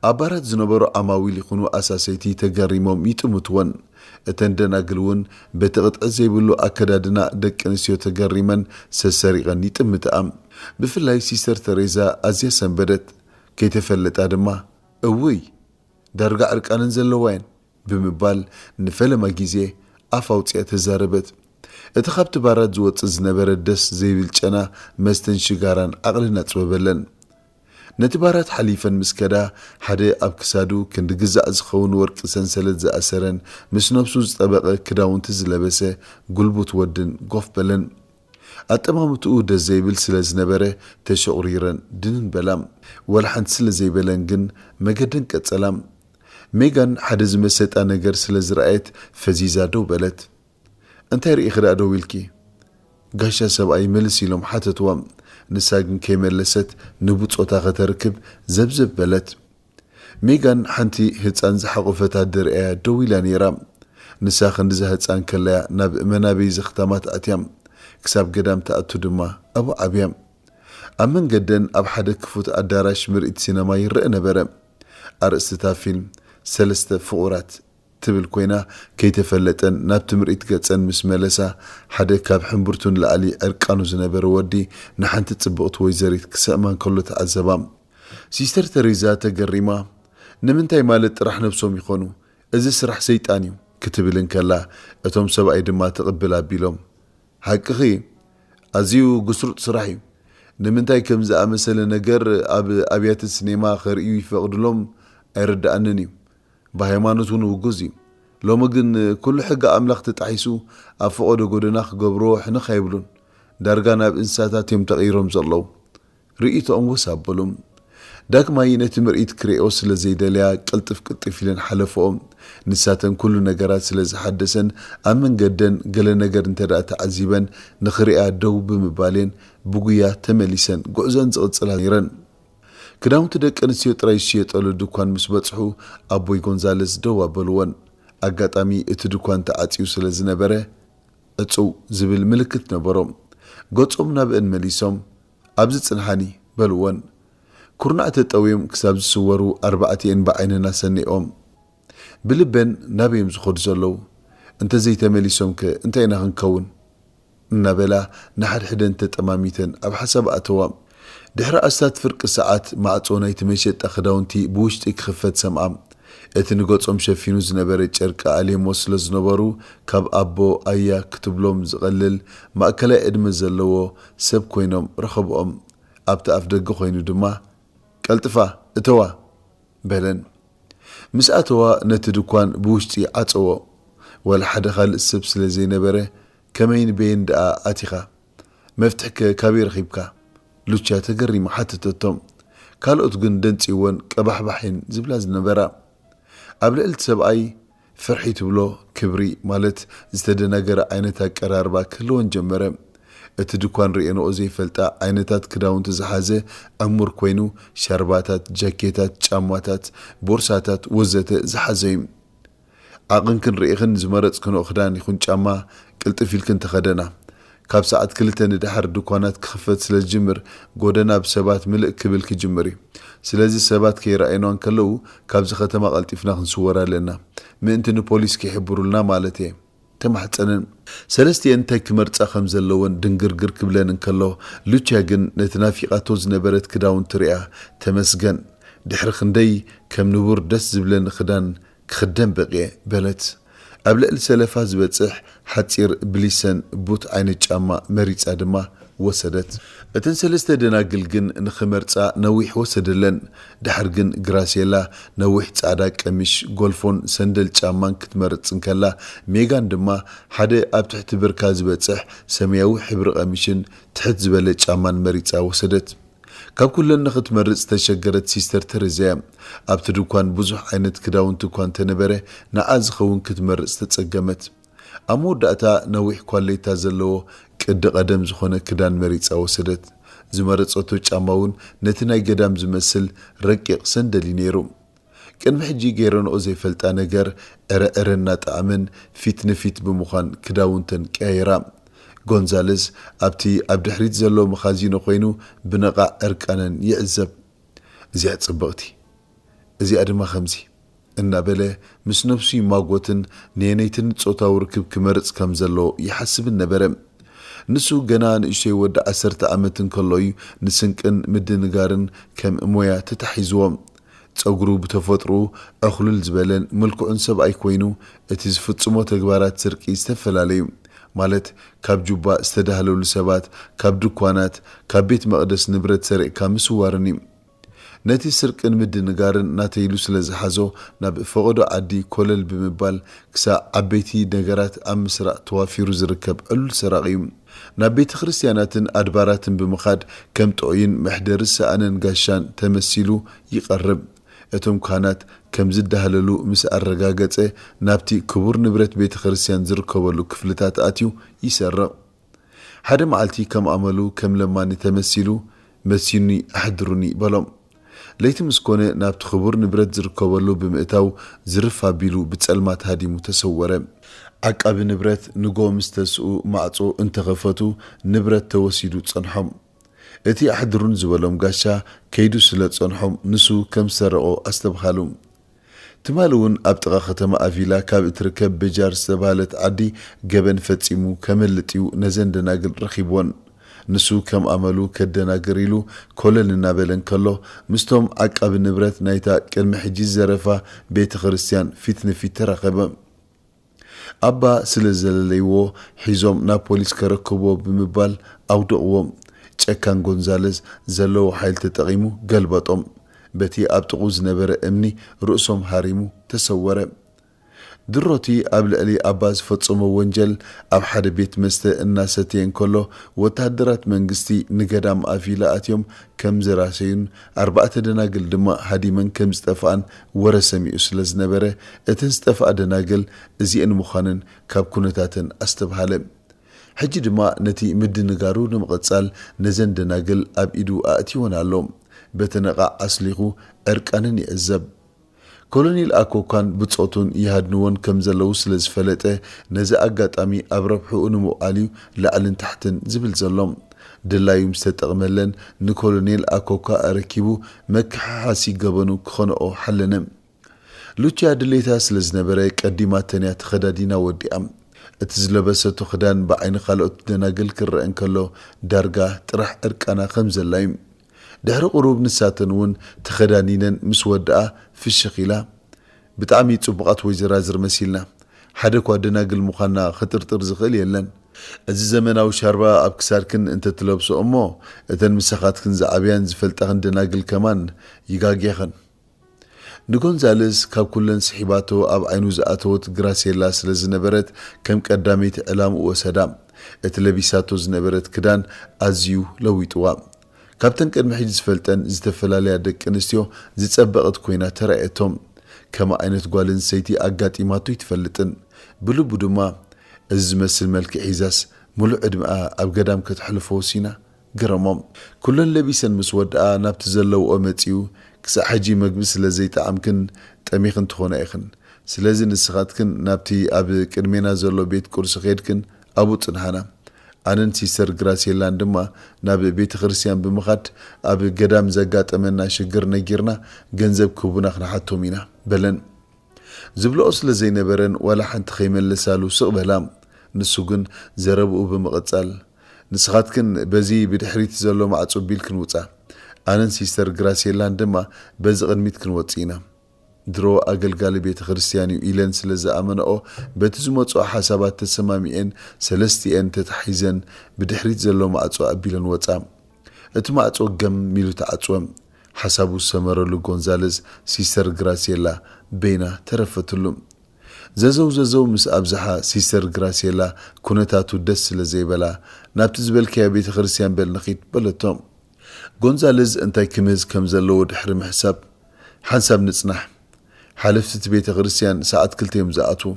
ኣብ ባራት ዝነበሩ ዓማዊል ይኹኑ ኣሳሰይቲ ተገሪሞም ይጥምትወን። እተን ደናግል እውን በቲ ቅጥዒ ዘይብሉ ኣከዳድና ደቂ ኣንስትዮ ተገሪመን ሰሰሪቐን ይጥምትኣ። ብፍላይ ሲስተር ተሬዛ ኣዝያ ሰንበደት። ከይተፈለጣ ድማ፣ "እውይ፣ ዳርጋ ዕርቃነን ዘለዋ እየን" ብምባል ንፈለማ ግዜ ኣፍ ኣውጺኣ ተዛረበት። እቲ ካብቲ ባራት ዝወጽእ ዝነበረ ደስ ዘይብል ጨና መስተን ሽጋራን ዓቕለን ኣጽበበለን። ነቲ ባራት ሓሊፈን ምስ ከዳ፣ ሓደ ኣብ ክሳዱ ክንዲ ግዛዕ ዝኸውን ወርቂ ሰንሰለት ዝኣሰረን ምስ ነብሱ ዝጠበቐ ክዳውንቲ ዝለበሰ ጉልቡት ወድን ኮፍ በለን። ኣጠማምትኡ ደስ ዘይብል ስለ ዝነበረ ተሸቑሪረን ድንን በላ። ወላ ሓንቲ ስለ ዘይበለን ግን መገደን ቀጸላ። ሜጋን ሓደ ዝመሰጣ ነገር ስለ ዝረኣየት ፈዚዛ ደው በለት። "እንታይ ርኢኺ ደኣ ደው ኢልኪ?" ጋሻ ሰብኣይ መልስ ኢሎም ሓተትዋ። ንሳ ግን ከይመለሰት ንብጾታ ከተርክብ ዘብዘብ በለት። ሜጋን ሓንቲ ህጻን ዝሓቖፈት ኣደ ርእያ ደው ኢላ ነይራ። ንሳ ክንድዛ ህጻን ከላያ ናብ መናበይ ዘኽታማት ኣትያ ክሳብ ገዳም ትኣቱ ድማ ኣብኡ ዓብያ። ኣብ መንገደን ኣብ ሓደ ክፉት ኣዳራሽ ምርኢት ሲነማ ይረአ ነበረ። ኣርእስቲ እታ ፊልም ሰለስተ ፍቑራት ትብል ኮይና ከይተፈለጠን ናብቲ ምርኢት ገጸን ምስ መለሳ ሓደ ካብ ሕምብርቱ ንላዕሊ ዕርቃኑ ዝነበረ ወዲ ንሓንቲ ጽብቕቲ ወይዘሪት ክስዕማ እንከሎ ተዓዘባ። ሲስተር ተሬዛ ተገሪማ "ንምንታይ ማለት ጥራሕ ነብሶም ይኾኑ? እዚ ስራሕ ሰይጣን እዩ" ክትብል እንከላ እቶም ሰብኣይ ድማ ትቕብል ኣቢሎም "ሓቅኺ፣ ኣዝዩ ግስሩጥ ስራሕ እዩ። ንምንታይ ከም ዝኣመሰለ ነገር ኣብ ኣብያተ ሲኔማ ከርእዩ ይፈቕድሎም ኣይርድኣንን እዩ። ብሃይማኖት እውን ውጉዝ እዩ። ሎሚ ግን ኩሉ ሕጊ ኣምላኽ ተጣሒሱ ኣብ ፈቐዶ ጎደና ክገብርዎ ሕንኽ ኣይብሉን። ዳርጋ ናብ እንስሳታት እዮም ተቐይሮም ዘለዉ።" ርእይቶኦም ወስ ኣበሉ። ዳግማይ ነቲ ምርኢት ክርእዮ ስለ ዘይደለያ ቅልጥፍ ቅልጥፍ ኢለን ሓለፍኦ። ንሳተን ኩሉ ነገራት ስለ ዝሓደሰን ኣብ መንገደን ገለ ነገር እንተ ደኣ ተዓዚበን ንኽርእያ ደው ብምባሌን ብጉያ ተመሊሰን ጉዕዘን ዝቕጽላ ነይረን። ክዳውንቲ ደቂ ኣንስትዮ ጥራይ ዝሽየጠሉ ድኳን ምስ በጽሑ ኣቦይ ጎንዛለስ ደው ኣበልወን። ኣጋጣሚ እቲ ድኳን ተዓጽዩ ስለ ዝነበረ ዕጽው ዝብል ምልክት ነበሮ። ገጾም ናብአን መሊሶም "ኣብዚ ጽንሓኒ" በልወን። ኩርናዕ ተጠውዮም ክሳብ ዝስወሩ ኣርባዕቲኤን ብዓይነን ኣሰኒቖም። ብልበን ናበይ እዮም ዝኸዱ ዘለዉ? እንተዘይተመሊሶም ከ እንታይ ኢና ክንከውን? እናበላ ንሓድሕደን ተጠማሚተን ኣብ ሓሳብ ኣተዋ። ድሕሪ ኣስታት ፍርቂ ሰዓት ማዕጾ ናይቲ መሸጣ ክዳውንቲ ብውሽጢ ክኽፈት ሰምዓ። እቲ ንገጾም ሸፊኑ ዝነበረ ጨርቂ ኣልየሞ ስለ ዝነበሩ ካብ ኣቦ ኣያ ክትብሎም ዝቐልል ማእከላይ ዕድመ ዘለዎ ሰብ ኮይኖም ረኸብኦም። ኣብቲ ኣፍ ደገ ኮይኑ ድማ "ቀልጥፋ እተዋ" በለን። ምስ ኣተዋ ነቲ ድኳን ብውሽጢ ዓጸዎ። ዋላ ሓደ ካልእ ሰብ ስለ ዘይነበረ "ከመይን በየን ደኣ ኣቲኻ? መፍትሕከ ካበይ ረኺብካ?" ሉቻ ተገሪማ ሓተተቶም። ካልኦት ግን ደንጺወን ቀባሕባሕ እየን ዝብላ ዝነበራ። ኣብ ልዕሊ እቲ ሰብኣይ ፍርሒ ትብሎ ክብሪ ማለት ዝተደናገረ ዓይነት ኣቀራርባ ክህልወን ጀመረ። እቲ ድኳን ርእየንኦ ዘይፈልጣ ዓይነታት ክዳውንቲ ዝሓዘ ዕሙር ኮይኑ፣ ሻርባታት፣ ጃኬታት፣ ጫማታት፣ ቦርሳታት ወዘተ ዝሓዘ እዩ። ዓቕንክን ርኢኽን ዝመረጽክንኦ ክዳን ይኹን ጫማ ቅልጥፍ ኢልክን ተኸደና። ካብ ሰዓት ክልተ ንደሓር ድኳናት ክኽፈት ስለ ዝጅምር፣ ጎደና ብሰባት ምልእ ክብል ክጅምር እዩ። ስለዚ ሰባት ከይረኣዩና እንከለዉ ካብዚ ከተማ ቀልጢፍና ክንስወር ኣለና። ምእንቲ ንፖሊስ ከይሕብሩልና ማለት እየ። ተማሕጸነን። ሰለስቲኤን እንታይ ክመርጻ ከም ዘለወን ድንግርግር ክብለን እንከሎ፣ ሉቻ ግን ነቲ ናፊቓቶ ዝነበረት ክዳውንቲ ሪኣ፣ "ተመስገን፣ ድሕሪ ክንደይ ከም ንቡር ደስ ዝብለኒ ክዳን ክኽደን በቕየ" በለት። ኣብ ልዕሊ ሰለፋ ዝበጽሕ ሓጺር ብሊሰን ቡት ዓይነት ጫማ መሪጻ ድማ ወሰደት። እተን ሰለስተ ደናግል ግን ንኽመርጻ ነዊሕ ወሰደለን። ድሓር ግን ግራሴላ ነዊሕ ጻዕዳ ቀሚሽ፣ ጎልፎን ሰንደል ጫማን ክትመርጽ እንከላ፣ ሜጋን ድማ ሓደ ኣብ ትሕቲ ብርካ ዝበጽሕ ሰማያዊ ሕብሪ ቀሚሽን ትሕት ዝበለ ጫማን መሪጻ ወሰደት። ካብ ኩለን ንኽትመርጽ ዝተሸገረት ሲስተር ተረዛ እያ። ኣብቲ ድኳን ብዙሕ ዓይነት ክዳውንቲ እኳ እንተነበረ፣ ንዓ ዝኸውን ክትመርጽ ተጸገመት። ኣብ መወዳእታ ነዊሕ ኳሌታ ዘለዎ ቅዲ ቀደም ዝኾነ ክዳን መሪጻ ወሰደት። ዝመረጸቶ ጫማ እውን ነቲ ናይ ገዳም ዝመስል ረቂቕ ሰንደል እዩ ነይሩ። ቅድሚ ሕጂ ገይረንኦ ዘይፈልጣ ነገር ዕረ ዕረ እናጠዓመን ፊት ንፊት ብምዃን ክዳውንተን ቀያይራ። ጎንዛለዝ ኣብቲ ኣብ ድሕሪት ዘሎ መኻዚኖ ኮይኑ ብነቓዕ ዕርቃነን ይዕዘብ። "እዚኣ ጽብቕቲ፣ እዚኣ ድማ ከምዚ" እናበለ ምስ ነብሱ ይማጎትን ንየነይትን ጾታዊ ርክብ ክመርጽ ከም ዘሎ ይሓስብን ነበረ። ንሱ ገና ንእሽቶይ ወዲ ዓሰርተ ዓመት እንከሎ እዩ ንስንቅን ምድንጋርን ከም ሞያ ተታሒዝዎ። ጸጉሩ ብተፈጥሮኡ ዕኹልል ዝበለን ምልኩዕን ሰብኣይ ኮይኑ፣ እቲ ዝፍጽሞ ተግባራት ስርቂ ዝተፈላለዩ፣ ማለት ካብ ጁባ ዝተዳህለሉ ሰባት፣ ካብ ድኳናት፣ ካብ ቤት መቕደስ ንብረት ሰሪቕካ ምስዋርን እዩ። ነቲ ስርቅን ምድንጋርን ናተይ ኢሉ ስለ ዝሓዞ፣ ናብ ፈቐዶ ዓዲ ኮለል ብምባል ክሳዕ ዓበይቲ ነገራት ኣብ ምስራቕ ተዋፊሩ ዝርከብ ዕሉል ሰራቒ እዩ። ናብ ቤተ ክርስቲያናትን ኣድባራትን ብምኻድ ከም ጥዑይን መሕደሪ ዝሰኣነን ጋሻን ተመሲሉ ይቐርብ። እቶም ካህናት ከም ዝዳህለሉ ምስ ኣረጋገጸ፣ ናብቲ ክቡር ንብረት ቤተ ክርስቲያን ዝርከበሉ ክፍልታት ኣትዩ ይሰርቕ። ሓደ መዓልቲ ከም ኣመሉ ከም ለማኒ ተመሲሉ፣ "መሲኒ ኣሕድሩኒ" በሎም። ለይቲ ምስ ኮነ ናብቲ ክቡር ንብረት ዝርከበሉ ብምእታው ዝርፍ ኣቢሉ ብጸልማት ሃዲሙ ተሰወረ። ዓቃቢ ንብረት ንጎ ምስ ተስኡ ማዕጾ እንተኸፈቱ ንብረት ተወሲዱ ጸንሖም። እቲ ኣሕድሩን ዝበሎም ጋሻ ከይዱ ስለ ጸንሖም ንሱ ከም ዝሰረቖ ኣስተብሃሉ። ትማሊ እውን ኣብ ጥቓ ከተማ ኣቪላ ካብ እትርከብ በጃር ዝተባህለት ዓዲ ገበን ፈጺሙ ከመልጥ እዩ ነዘን ደናግል ረኺብወን። ንሱ ከም ኣመሉ ከደናግር ኢሉ ኮለል እናበለ እንከሎ፣ ምስቶም ዓቃቢ ንብረት ናይታ ቅድሚ ሕጂ ዝዘረፋ ቤተ ክርስቲያን ፊት ንፊት ተራኸበ። ኣባ ስለ ዘለለይዎ፣ ሒዞም ናብ ፖሊስ ከረክብዎ ብምባል ኣውደቕዎም። ጨካን ጎንዛለዝ ዘለዎ ሓይሊ ተጠቒሙ ገልበጦም። በቲ ኣብ ጥቕኡ ዝነበረ እምኒ ርእሶም ሃሪሙ ተሰወረ። ድሮቲ ኣብ ልዕሊ ኣባ ዝፈጸሞ ወንጀል፣ ኣብ ሓደ ቤት መስተ እናሰተየ እንከሎ፣ ወተሃደራት መንግስቲ ንገዳም ኣቪላ ኣትዮም ከም ዘራሰዩን ኣርባዕተ ደናግል ድማ ሃዲመን ከም ዝጠፍኣን ወረ ሰሚዑ ስለ ዝነበረ፣ እተን ዝጠፍኣ ደናግል እዚኤን ምዃነን ካብ ኩነታተን ኣስተብሃለ። ሕጂ ድማ ነቲ ምድንጋሩ ንምቕጻል ነዘን ደናግል ኣብ ኢዱ ኣእትይወን ኣሎ። በቲ ነቓዕ ኣስሊኹ ዕርቃነን ይዕዘብ። ኮሎኔል ኣኮካን ብጾቱን ይሃድንዎን ከም ዘለዉ ስለ ዝፈለጠ፣ ነዚ ኣጋጣሚ ኣብ ረብሕኡ ንምውዓል እዩ ላዕልን ታሕትን ዝብል ዘሎ። ድላዩ ምስ ተጠቕመለን፣ ንኮሎኔል ኣኮካ ኣረኪቡ መከሓሓሲ ገበኑ ክኸንኦ ሓለነ። ሉቺያ ድሌታ ስለ ዝነበረ፣ ቀዲማተን እያ ተኸዳዲና ወዲኣ። እቲ ዝለበሰቶ ክዳን ብዓይኒ ካልኦት ደናግል ክረአ እንከሎ፣ ዳርጋ ጥራሕ ዕርቃና ከም ዘላ እዩ። ድሕሪ ቁሩብ ንሳተን እውን ተኸዳኒነን ምስ ወድኣ ፍሽኽ ኢላ፣ "ብጣዕሚ ጽቡቓት ወይዘራዝር መሲልና። ሓደ እኳ ደናግል ምዃንና ክጥርጥር ዝኽእል የለን። እዚ ዘመናዊ ሻርባ ኣብ ክሳድክን እንተትለብሶ እሞ፣ እተን ምሳኻትክን ዝዓብያን ዝፈልጣኽን ደናግል ከማን ይጋግያኽን።" ንጎንዛለስ ካብ ኩለን ስሒባቶ ኣብ ዓይኑ ዝኣተወት ግራሴላ ስለ ዝነበረት፣ ከም ቀዳመይቲ ዕላምኡ ወሰዳ። እቲ ለቢሳቶ ዝነበረት ክዳን ኣዝዩ ለዊጥዋ። ካብተን ቅድሚ ሕጂ ዝፈልጠን ዝተፈላለያ ደቂ ኣንስትዮ ዝጸበቐት ኮይና ተራእየቶም። ከምኣ ዓይነት ጓል ኣንስተይቲ ኣጋጢማቶ ኣይትፈልጥን። ብልቡ ድማ፣ "እዚ ዝመስል መልክዕ ሒዛስ ምሉእ ዕድመኣ ኣብ ገዳም ከተሕልፎ ወሲና?" ገረሞም። ኩለን ለቢሰን ምስ ወድኣ ናብቲ ዘለውኦ መጺኡ፣ "ክሳዕ ሕጂ መግቢ ስለ ዘይጠዓምክን ጠሚኽን ትኾና ኢኽን። ስለዚ ንስኻትክን ናብቲ ኣብ ቅድሜና ዘሎ ቤት ቁርሲ ኬድክን ኣብኡ ጽንሓና። ኣነን ሲስተር ግራሴላን ድማ ናብ ቤተ ክርስቲያን ብምኻድ ኣብ ገዳም ዘጋጠመና ሽግር ነጊርና ገንዘብ ክህቡና ክንሓቶም ኢና" በለን። ዝብልኦ ስለ ዘይነበረን ዋላ ሓንቲ ከይመለሳሉ ስቕ በላ። ንሱ ግን ዘረብኡ ብምቕጻል፣ "ንስኻትክን በዚ ብድሕሪት ዘሎ ማዕጾ ቢልክን ውጻ። ኣነን ሲስተር ግራሴላን ድማ በዚ ቅድሚት ክንወጽእ ኢና። ድሮ ኣገልጋሊ ቤተ ክርስቲያን እዩ" ኢለን ስለ ዝኣመንኦ፣ በቲ ዝመጽኦ ሓሳባት ተሰማሚኤን ሰለስቲኤን ተታሒዘን ብድሕሪት ዘሎ ማዕጾ ኣቢለን ወጻ። እቲ ማዕጾ ገም ኢሉ ተዓጽወ። ሓሳቡ ዝሰመረሉ ጎንዛለዝ ሲስተር ግራሲየላ በይና ተረፈትሉ። ዘዘው ዘዘው ምስ ኣብዝሓ፣ ሲስተር ግራሲየላ ኩነታቱ ደስ ስለ ዘይበላ፣ "ናብቲ ዝበልካዮ ቤተ ክርስቲያን በል ንኺድ" በለቶ። ጎንዛለዝ እንታይ ክምህዝ ከም ዘለዎ ድሕሪ ምሕሳብ፣ "ሓንሳብ ንጽናሕ፣ ሓለፍቲ እቲ ቤተ ክርስቲያን ሰዓት ክልተ እዮም ዝኣትዉ"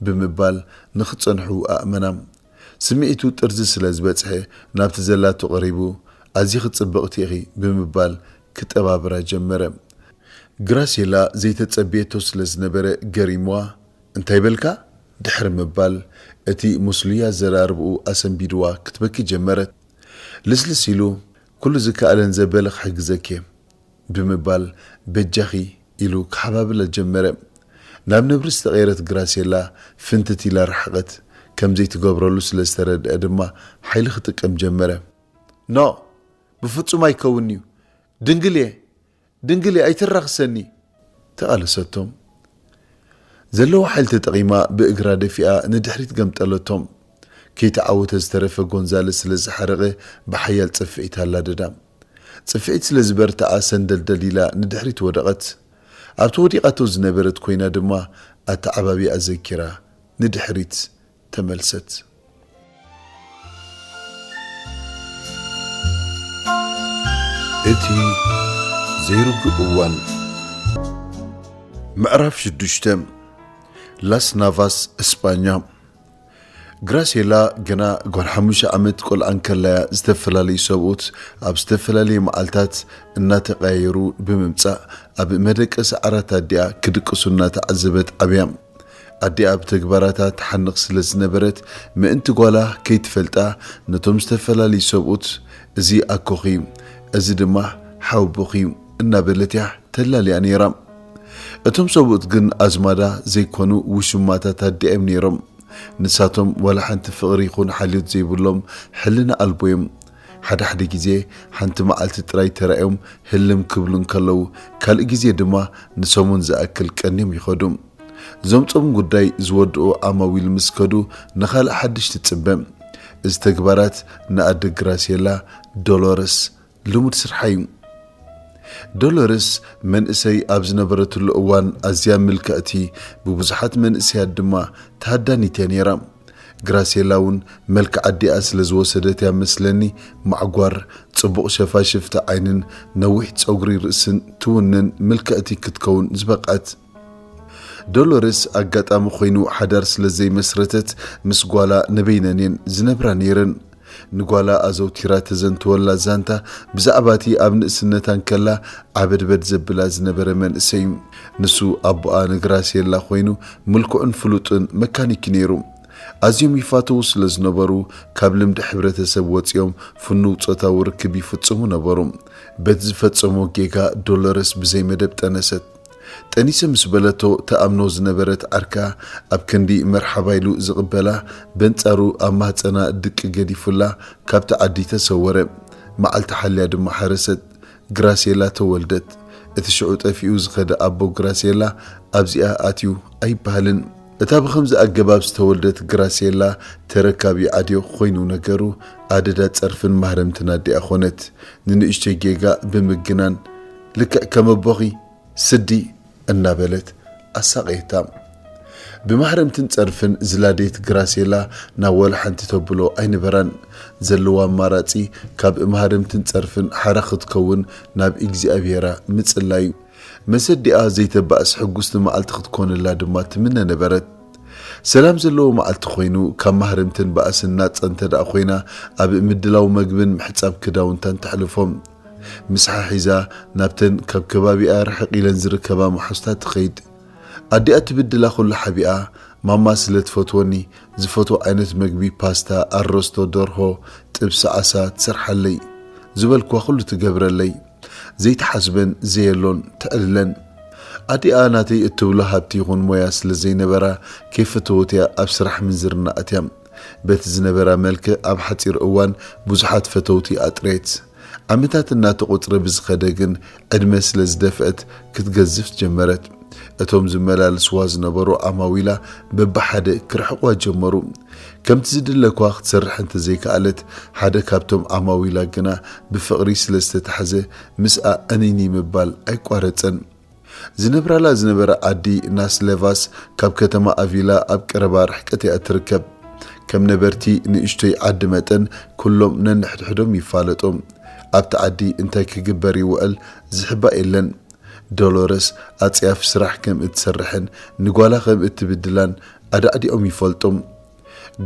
ብምባል ንኽጸንሑ ኣእመና። ስምዒቱ ጥርዚ ስለ ዝበጽሐ፣ ናብቲ ዘላቶ ቀሪቡ፣ "ኣዚኺ ጽብቕቲ ኢኺ" ብምባል ክጠባብራ ጀመረ። ግራሴላ ዘይተጸብየቶ ስለ ዝነበረ ገሪምዋ፣ "እንታይ በልካ?" ድሕሪ ምባል፣ እቲ ሙስሉይ ኣዘራርባኡ ኣሰንቢድዋ ክትበኪ ጀመረት። ልስልስ ኢሉ፣ "ኩሉ ዝከኣለን ዘበለ ክሕግዘኪ እየ" ብምባል፣ "በጃኺ" ኢሉ ክሓባብላ ጀመረ። ናብ ነብሪ ዝተቐየረት ግራሴላ ፍንትት ኢላ ረሓቐት። ከም ዘይትገብረሉ ስለ ዝተረድአ ድማ ሓይሊ ክጥቀም ጀመረ። "ኖእ፣ ብፍጹም ኣይከውንን'ዩ። ድንግል እየ፣ ድንግል እየ፣ ኣይትራኽሰኒ!" ተቓለሰቶ። ዘለዎ ሓይሊ ተጠቒማ ብእግራ ደፊኣ ንድሕሪት ገምጠለቶ። ከይተዓወተ ዝተረፈ ጎንዛለስ ስለ ዝሓረቐ ብሓያል ጸፍዒት ኣላደዳ። ጽፍዒት ስለ ዝበርትዓ ሰንደልደል ኢላ ንድሕሪት ወደቐት። ኣብቲ ወዲቓቶ ዝነበረት ኮይና ድማ ኣተዓባቢኣ ዘኪራ ንድሕሪት ተመልሰት። እቲ ዘይርጉእ እዋን። ምዕራፍ ሽዱሽተ። ላስ ናቫስ፣ እስጳኛ። ግራሴላ ገና ጓል ሓሙሽተ ዓመት ቆልዓ እንከላያ ዝተፈላለዩ ሰብኡት ኣብ ዝተፈላለየ መዓልታት እናተቐያየሩ ብምምጻእ ኣብ መደቀሲ ዓራት ኣዲኣ ክድቅሱ እናተዓዘበት ዓብያ። ኣዲኣ ብተግባራታ ትሓንቕ ስለ ዝነበረት ምእንቲ ጓላ ከይትፈልጣ ነቶም ዝተፈላለዩ ሰብኡት እዚ ኣኮኺ እዩ፣ እዚ ድማ ሓወቦኺ እዩ እናበለት እያ ተላልያ ነይራ። እቶም ሰብኡት ግን ኣዝማዳ ዘይኮኑ ውሽማታት ኣዲኣ እዮም ነይሮም። ንሳቶም ዋላ ሓንቲ ፍቕሪ ይኹን ሓልዮት ዘይብሎም ሕልና ኣልቦ እዮም። ሓደ ሓደ ግዜ ሓንቲ መዓልቲ ጥራይ ተራእዮም ህልም ክብሉ እንከለዉ ካልእ ግዜ ድማ ንሰሙን ዝኣክል ቀንዮም ይኸዱ። ዘምጾም ጉዳይ ዝወድኡ ዓማዊል ምስ ከዱ ንኻልእ ሓድሽ ትጽበ። እዚ ተግባራት ንኣደ ግራሴላ ዶሎረስ ልሙድ ስርሓ እዩ። ዶሎረስ መንእሰይ ኣብ ዝነበረትሉ እዋን ኣዝያ ምልክዕቲ፣ ብብዙሓት መንእሰያት ድማ ተሃዳኒት እያ ነይራ። ግራሴላ እውን መልክዕ ኣዲኣ ስለ ዝወሰደት እያ መስለኒ ማዕጓር፣ ጽቡቕ ሸፋሽፍቲ ዓይንን ነዊሕ ጸጉሪ ርእስን ትውንን ምልክዕቲ ክትከውን ዝበቕዐት። ዶሎረስ ኣጋጣሚ ኮይኑ ሓዳር ስለ ዘይመስረተት ምስ ጓላ ንበይነን እየን ዝነብራ ነይረን። ንጓላ ኣዘውቲራ ተዘንትወላ ዛንታ ብዛዕባ እቲ ኣብ ንእስነታ እንከላ ዓበድበድ ዘብላ ዝነበረ መንእሰይ እዩ። ንሱ ኣቦኣ ንግራሴላ ኮይኑ ምልኩዕን ፍሉጥን መካኒክ እዩ ነይሩ። ኣዝዮም ይፋተዉ ስለ ዝነበሩ ካብ ልምዲ ሕብረተሰብ ወጺኦም ፍኑው ጾታዊ ርክብ ይፍጽሙ ነበሩ። በቲ ዝፈጸሞ ጌጋ ዶሎረስ ብዘይ መደብ ጠነሰት። ጠኒሰ ምስ በለቶ ትኣምኖ ዝነበረት ዓርካ ኣብ ክንዲ መርሓባ ኢሉ ዝቕበላ፣ በንጻሩ ኣብ ማህጸና ድቂ ገዲፉላ ካብቲ ዓዲ ተሰወረ። መዓልቲ ሓልያ ድማ ሓረሰት። ግራሴላ ተወልደት። እቲ ሽዑ ጠፊኡ ዝኸደ ኣቦ ግራሴላ ኣብዚኣ ኣትዩ ኣይበሃልን። እታ ብኸምዚ ኣገባብ ዝተወልደት ግራሴላ ተረካቢ ዓድዮ ኮይኑ ነገሩ ኣደዳ ጸርፍን ማህረምትን ኣዲኣ ኾነት። ንንእሽተይ ጌጋ ብምግናን ልክዕ ከም ኣቦኺ ስዲ እናበለት ኣሳቐየታ። ብማህረምትን ጸርፍን ዝላደየት ግራሴላ ናብ ወላ ሓንቲ ተብሎ ኣይነበራን። ዘለዎ ኣማራጺ ካብ ማህረምትን ጸርፍን ሓራ ክትከውን ናብ እግዚኣብሄራ ምጽላይ እዩ። መሰዲኣ ዘይተባእስ ሕጉስቲ መዓልቲ ክትኮነላ ድማ ትምነ ነበረት። ሰላም ዘለዎ መዓልቲ ኮይኑ ካብ ማህረምትን ባእስን ናጻ እንተ ደኣ ኮይና ኣብ ምድላው መግብን ምሕጻብ ክዳውንታን ተሕልፎ። ምስሓ ሒዛ ናብተን ካብ ከባቢኣ ርሕቕ ኢለን ዝርከባ መሓዙታ ትኸይድ። ኣዲኣ ትብድላ ኩሉ ሓቢኣ፣ ማማ ስለ ትፈትወኒ ዝፈትዎ ዓይነት መግቢ ፓስታ፣ ኣሮስቶ ደርሆ፣ ጥብሲ ዓሳ ትሰርሓለይ። ዝበልክዋ ኩሉ ትገብረለይ። ዘይትሓስበን ዘየሎን ተዕልለን። ኣዲኣ ናተይ እትብሎ ሃብቲ ይኹን ሞያ ስለ ዘይነበራ ከይፈተወትያ ኣብ ስራሕ ምንዝርና ኣትያ። በቲ ዝነበራ መልክዕ ኣብ ሓጺር እዋን ብዙሓት ፈተውቲ ኣጥረየት። ዓመታት እናተቖጽረ ብዝኸደ ግን ዕድመ ስለ ዝደፍአት ክትገዝፍ ጀመረት። እቶም ዝመላለስዋ ዝነበሩ ዓማዊላ በብሓደ ክርሕቕዋ ጀመሩ። ከምቲ ዝድለ እኳ ክትሰርሕ እንተዘይከኣለት ሓደ ካብቶም ዓማዊላ ግና ብፍቕሪ ስለ ዝተታሕዘ ምስኣ ዕንይንይ ምባል ኣይቋረጸን። ዝነብራላ ዝነበረ ዓዲ ናስሌቫስ ካብ ከተማ ኣቪላ ኣብ ቀረባ ርሕቀት እያ እትርከብ። ከም ነበርቲ ንእሽቶይ ዓዲ መጠን ኩሎም ነንሕድሕዶም ይፋለጡ። ኣብቲ ዓዲ እንታይ ክግበር ይውዕል ዝሕባእ የለን። ዶሎረስ ኣጽያፊ ስራሕ ከም እትሰርሕን ንጓላ ከም እትብድላን ኣዳዕዲዖም ይፈልጡ።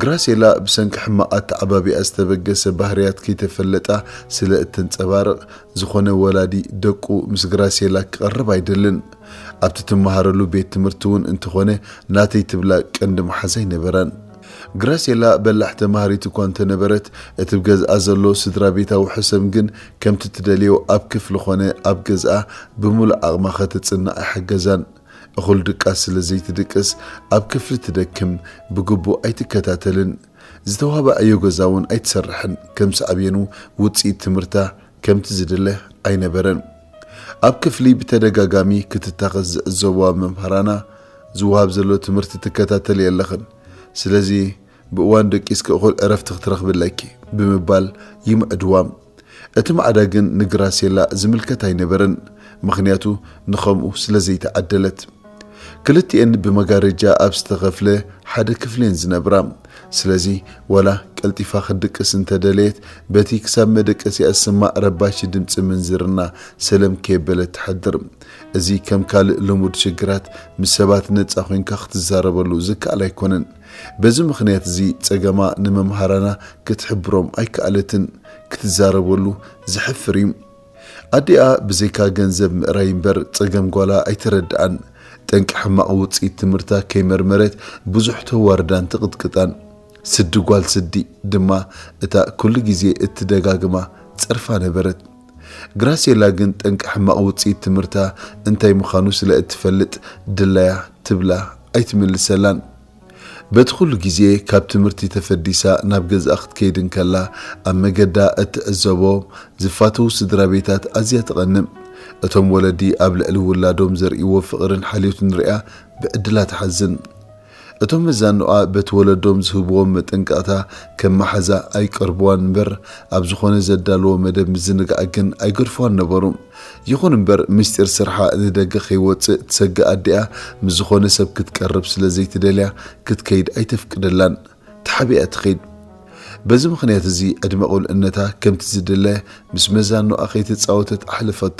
ግራሴላ ብሰንኪ ሕማቕ ኣተዓባቢኣ ዝተበገሰ ባህርያት ከይተፈለጣ ስለ እተንጸባርቕ ዝኾነ ወላዲ ደቁ ምስ ግራሴላ ክቐርብ ኣይደልን። ኣብቲ ትመሃረሉ ቤት ትምህርቲ እውን እንተኾነ ናተይ ትብላ ቀንዲ መሓዛ ኣይነበራን። ግራሴላ በላሕ ተማሃሪት እኳ እንተነበረት እቲ ብገዝኣ ዘሎ ስድራ ቤታዊ ሕሰም ግን ከምቲ ትደልዮ ኣብ ክፍሊ ኾነ ኣብ ገዝኣ ብምሉእ ዓቕማ ከተጽንዕ ኣይሓገዛን። እኹል ድቃስ ስለ ዘይትድቅስ ኣብ ክፍሊ ትደክም፣ ብግቡእ ኣይትከታተልን። ዝተዋህባ ዕዮ ገዛ እውን ኣይትሰርሕን። ከም ሳዕቤኑ ውፅኢት ትምህርታ ከምቲ ዝድለ ኣይነበረን። ኣብ ክፍሊ ብተደጋጋሚ ክትታኸስ ዝዕዘብዋ መምሃራና ዝወሃብ ዘሎ ትምህርቲ ትከታተል የለኽን። ስለዚ ብእዋን ደቂስኪ እኹል ዕረፍቲ ክትረኽቢ ኣለኪ ብምባል ይምዕድዋ። እቲ ማዕዳ ግን ንግራሴላ ዝምልከት ኣይነበረን፣ ምኽንያቱ ንኸምኡ ስለ ዘይተዓደለት። ክልቲኤን ብመጋረጃ ኣብ ዝተኸፍለ ሓደ ክፍሊ እየን ዝነብራ። ስለዚ ዋላ ቀልጢፋ ክትድቅስ እንተደለየት፣ በቲ ክሳብ መደቀሲኣ ዝስማዕ ረባሺ ድምጺ ምንዝርና ሰለም ከየበለት ትሓድር። እዚ ከም ካልእ ልሙድ ሽግራት ምስ ሰባት ነጻ ኮይንካ ክትዛረበሉ ዝከኣል ኣይኮነን። በዚ ምኽንያት እዚ ጸገማ ንመምሃራና ክትሕብሮም ኣይከኣለትን። ክትዛረበሉ ዘሕፍር እዩ። ኣዲኣ ብዘይካ ገንዘብ ምእራይ እምበር ጸገም ጓላ ኣይተረድኣን። ጠንቂ ሕማቕ ውጽኢት ትምህርታ ከይመርመረት ብዙሕ ተዋርዳን ትቕጥቅጣን። ስዲ ጓል ስዲ ድማ እታ ኩሉ ግዜ እትደጋግማ ጸርፋ ነበረት። ግራሴላ ግን ጠንቂ ሕማቕ ውጽኢት ትምህርታ እንታይ ምዃኑ ስለ እትፈልጥ ድላያ ትብላ ኣይትምልሰላን። በቲ ኩሉ ግዜ ካብ ትምህርቲ ተፈዲሳ ናብ ገዝኣ ክትከይድ እንከላ ኣብ መገዳ እትዕዘቦ ዝፋተዉ ስድራ ቤታት ኣዝያ ትቐንእ። እቶም ወለዲ ኣብ ልዕሊ ውላዶም ዘርእይዎ ፍቕርን ሓልዮትን ሪኣ ብዕድላ ትሓዝን። እቶም መዛኖኣ በቲ ወለዶም ዝህብዎም መጠንቀቕታ ከም መሓዛ ኣይቀርብዋን እምበር ኣብ ዝኾነ ዘዳልዎ መደብ ምዝንጋዕ ግን ኣይገድፍዋን ነበሩ። ይኹን እምበር ምስጢር ስርሓ ንደገ ከይወጽእ ትሰግእ ኣዲኣ ምስ ዝኾነ ሰብ ክትቀርብ ስለ ዘይትደልያ ክትከይድ ኣይተፍቅደላን። ተሓቢኣ ትኸይድ። በዚ ምኽንያት እዚ ዕድመ ቁልዕነታ ከምቲ ዝድለ ምስ መዛኖኣ ከይተጻወተት ኣሕለፈቶ።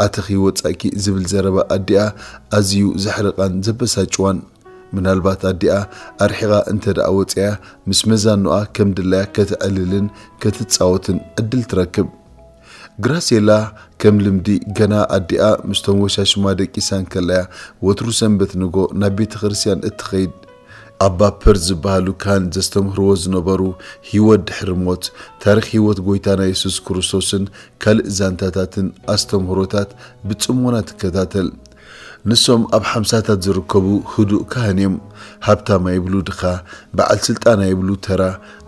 ኣተኺ ወጻእኪ ዝብል ዘረባ ኣዲኣ ኣዝዩ ዘሕርቓን ዘበሳጭዋን። ምናልባት ኣዲኣ ኣርሒቓ እንተ ደኣ ወጺኣ ምስ መዛኖኣ ከም ድላያ ከተዕልልን ክትጻወትን ዕድል ትረክብ። ግራሴላ ከም ልምዲ ገና ኣዲኣ ምስቶም ወሻሽማ ደቂሳ እንከላያ ወትሩ ሰንበት ንጎ ናብ ቤተ ክርስቲያን እትኸይድ። ኣባ ፐርዝ ዝበሃሉ ካህን ዘስተምህርዎ ዝነበሩ ህይወት ድሕሪ ሞት፣ ታሪኽ ህይወት ጎይታና የሱስ ክርስቶስን ካልእ ዛንታታትን ኣስተምህሮታት ብጽሞና ትከታተል። ንሶም ኣብ ሓምሳታት ዝርከቡ ህዱእ ካህን እዮም። ሃብታም ኣይብሉ ድኻ፣ በዓል ስልጣን ኣይብሉ ተራ፣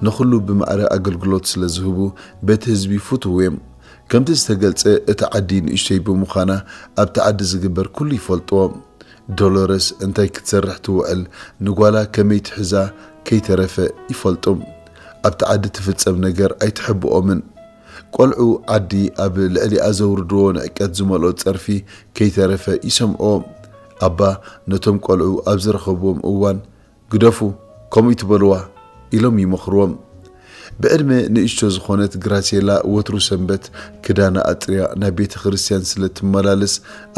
ንኹሉ ብማዕረ ኣገልግሎት ስለ ዝህቡ በቲ ህዝቢ ፍቱው እዮም። ከምቲ ዝተገልጸ እታ ዓዲ ንእሽቶይ ብምዃና ኣብቲ ዓዲ ዝግበር ኩሉ ይፈልጥዎ። ዶሎረስ እንታይ ክትሰርሕ ትውዕል፣ ንጓላ ከመይ ትሕዛ ከይተረፈ ይፈልጡ። ኣብቲ ዓዲ ትፍጸም ነገር ኣይትሕብኦምን። ቆልዑ ዓዲ ኣብ ልዕሊኣ ዘውርድዎ ንዕቀት ዝመልኦ ጸርፊ ከይተረፈ ይሰምዕዎ። ኣባ ነቶም ቆልዑ ኣብ ዝረኸብዎም እዋን ግደፉ፣ ከምኡ ይትበልዋ ኢሎም ይመኽርዎም። ብዕድመ ንእሽቶ ዝኾነት ግራሴላ ወትሩ ሰንበት ክዳና ኣጥርያ ናብ ቤተ ክርስቲያን ስለ ትመላለስ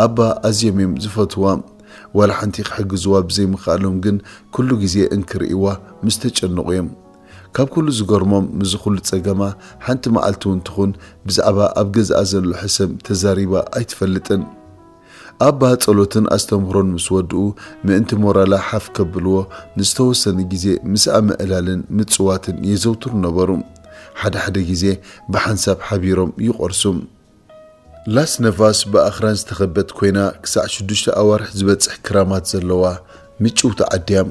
ኣባ ኣዝዮም እዮም ዝፈትዋ። ዋላ ሓንቲ ክሕግዝዋ ብዘይምኽኣሎም ግን ኩሉ ግዜ እንክርእይዋ ምስ ተጨነቑ እዮም። ካብ ኩሉ ዝገርሞም ምስዚ ኩሉ ጸገማ ሓንቲ መዓልቲ እውን ትኹን ብዛዕባ ኣብ ገዝኣ ዘሎ ሕሰም ተዛሪባ ኣይትፈልጥን። ኣባ ጸሎትን ኣስተምህሮን ምስ ወድኡ ምእንቲ ሞራላ ሓፍ ከብልዎ ንዝተወሰነ ግዜ ምስኣ ምዕላልን ምጽዋትን የዘውትሩ ነበሩ። ሓደ ሓደ ግዜ ብሓንሳብ ሓቢሮም ይቖርሱ። ላስ ነቫስ ብኣኽራን ዝተኸበት ኮይና ክሳዕ ሽዱሽተ ኣዋርሕ ዝበጽሕ ክራማት ዘለዋ ምጭውቲ ዓዲ እያ።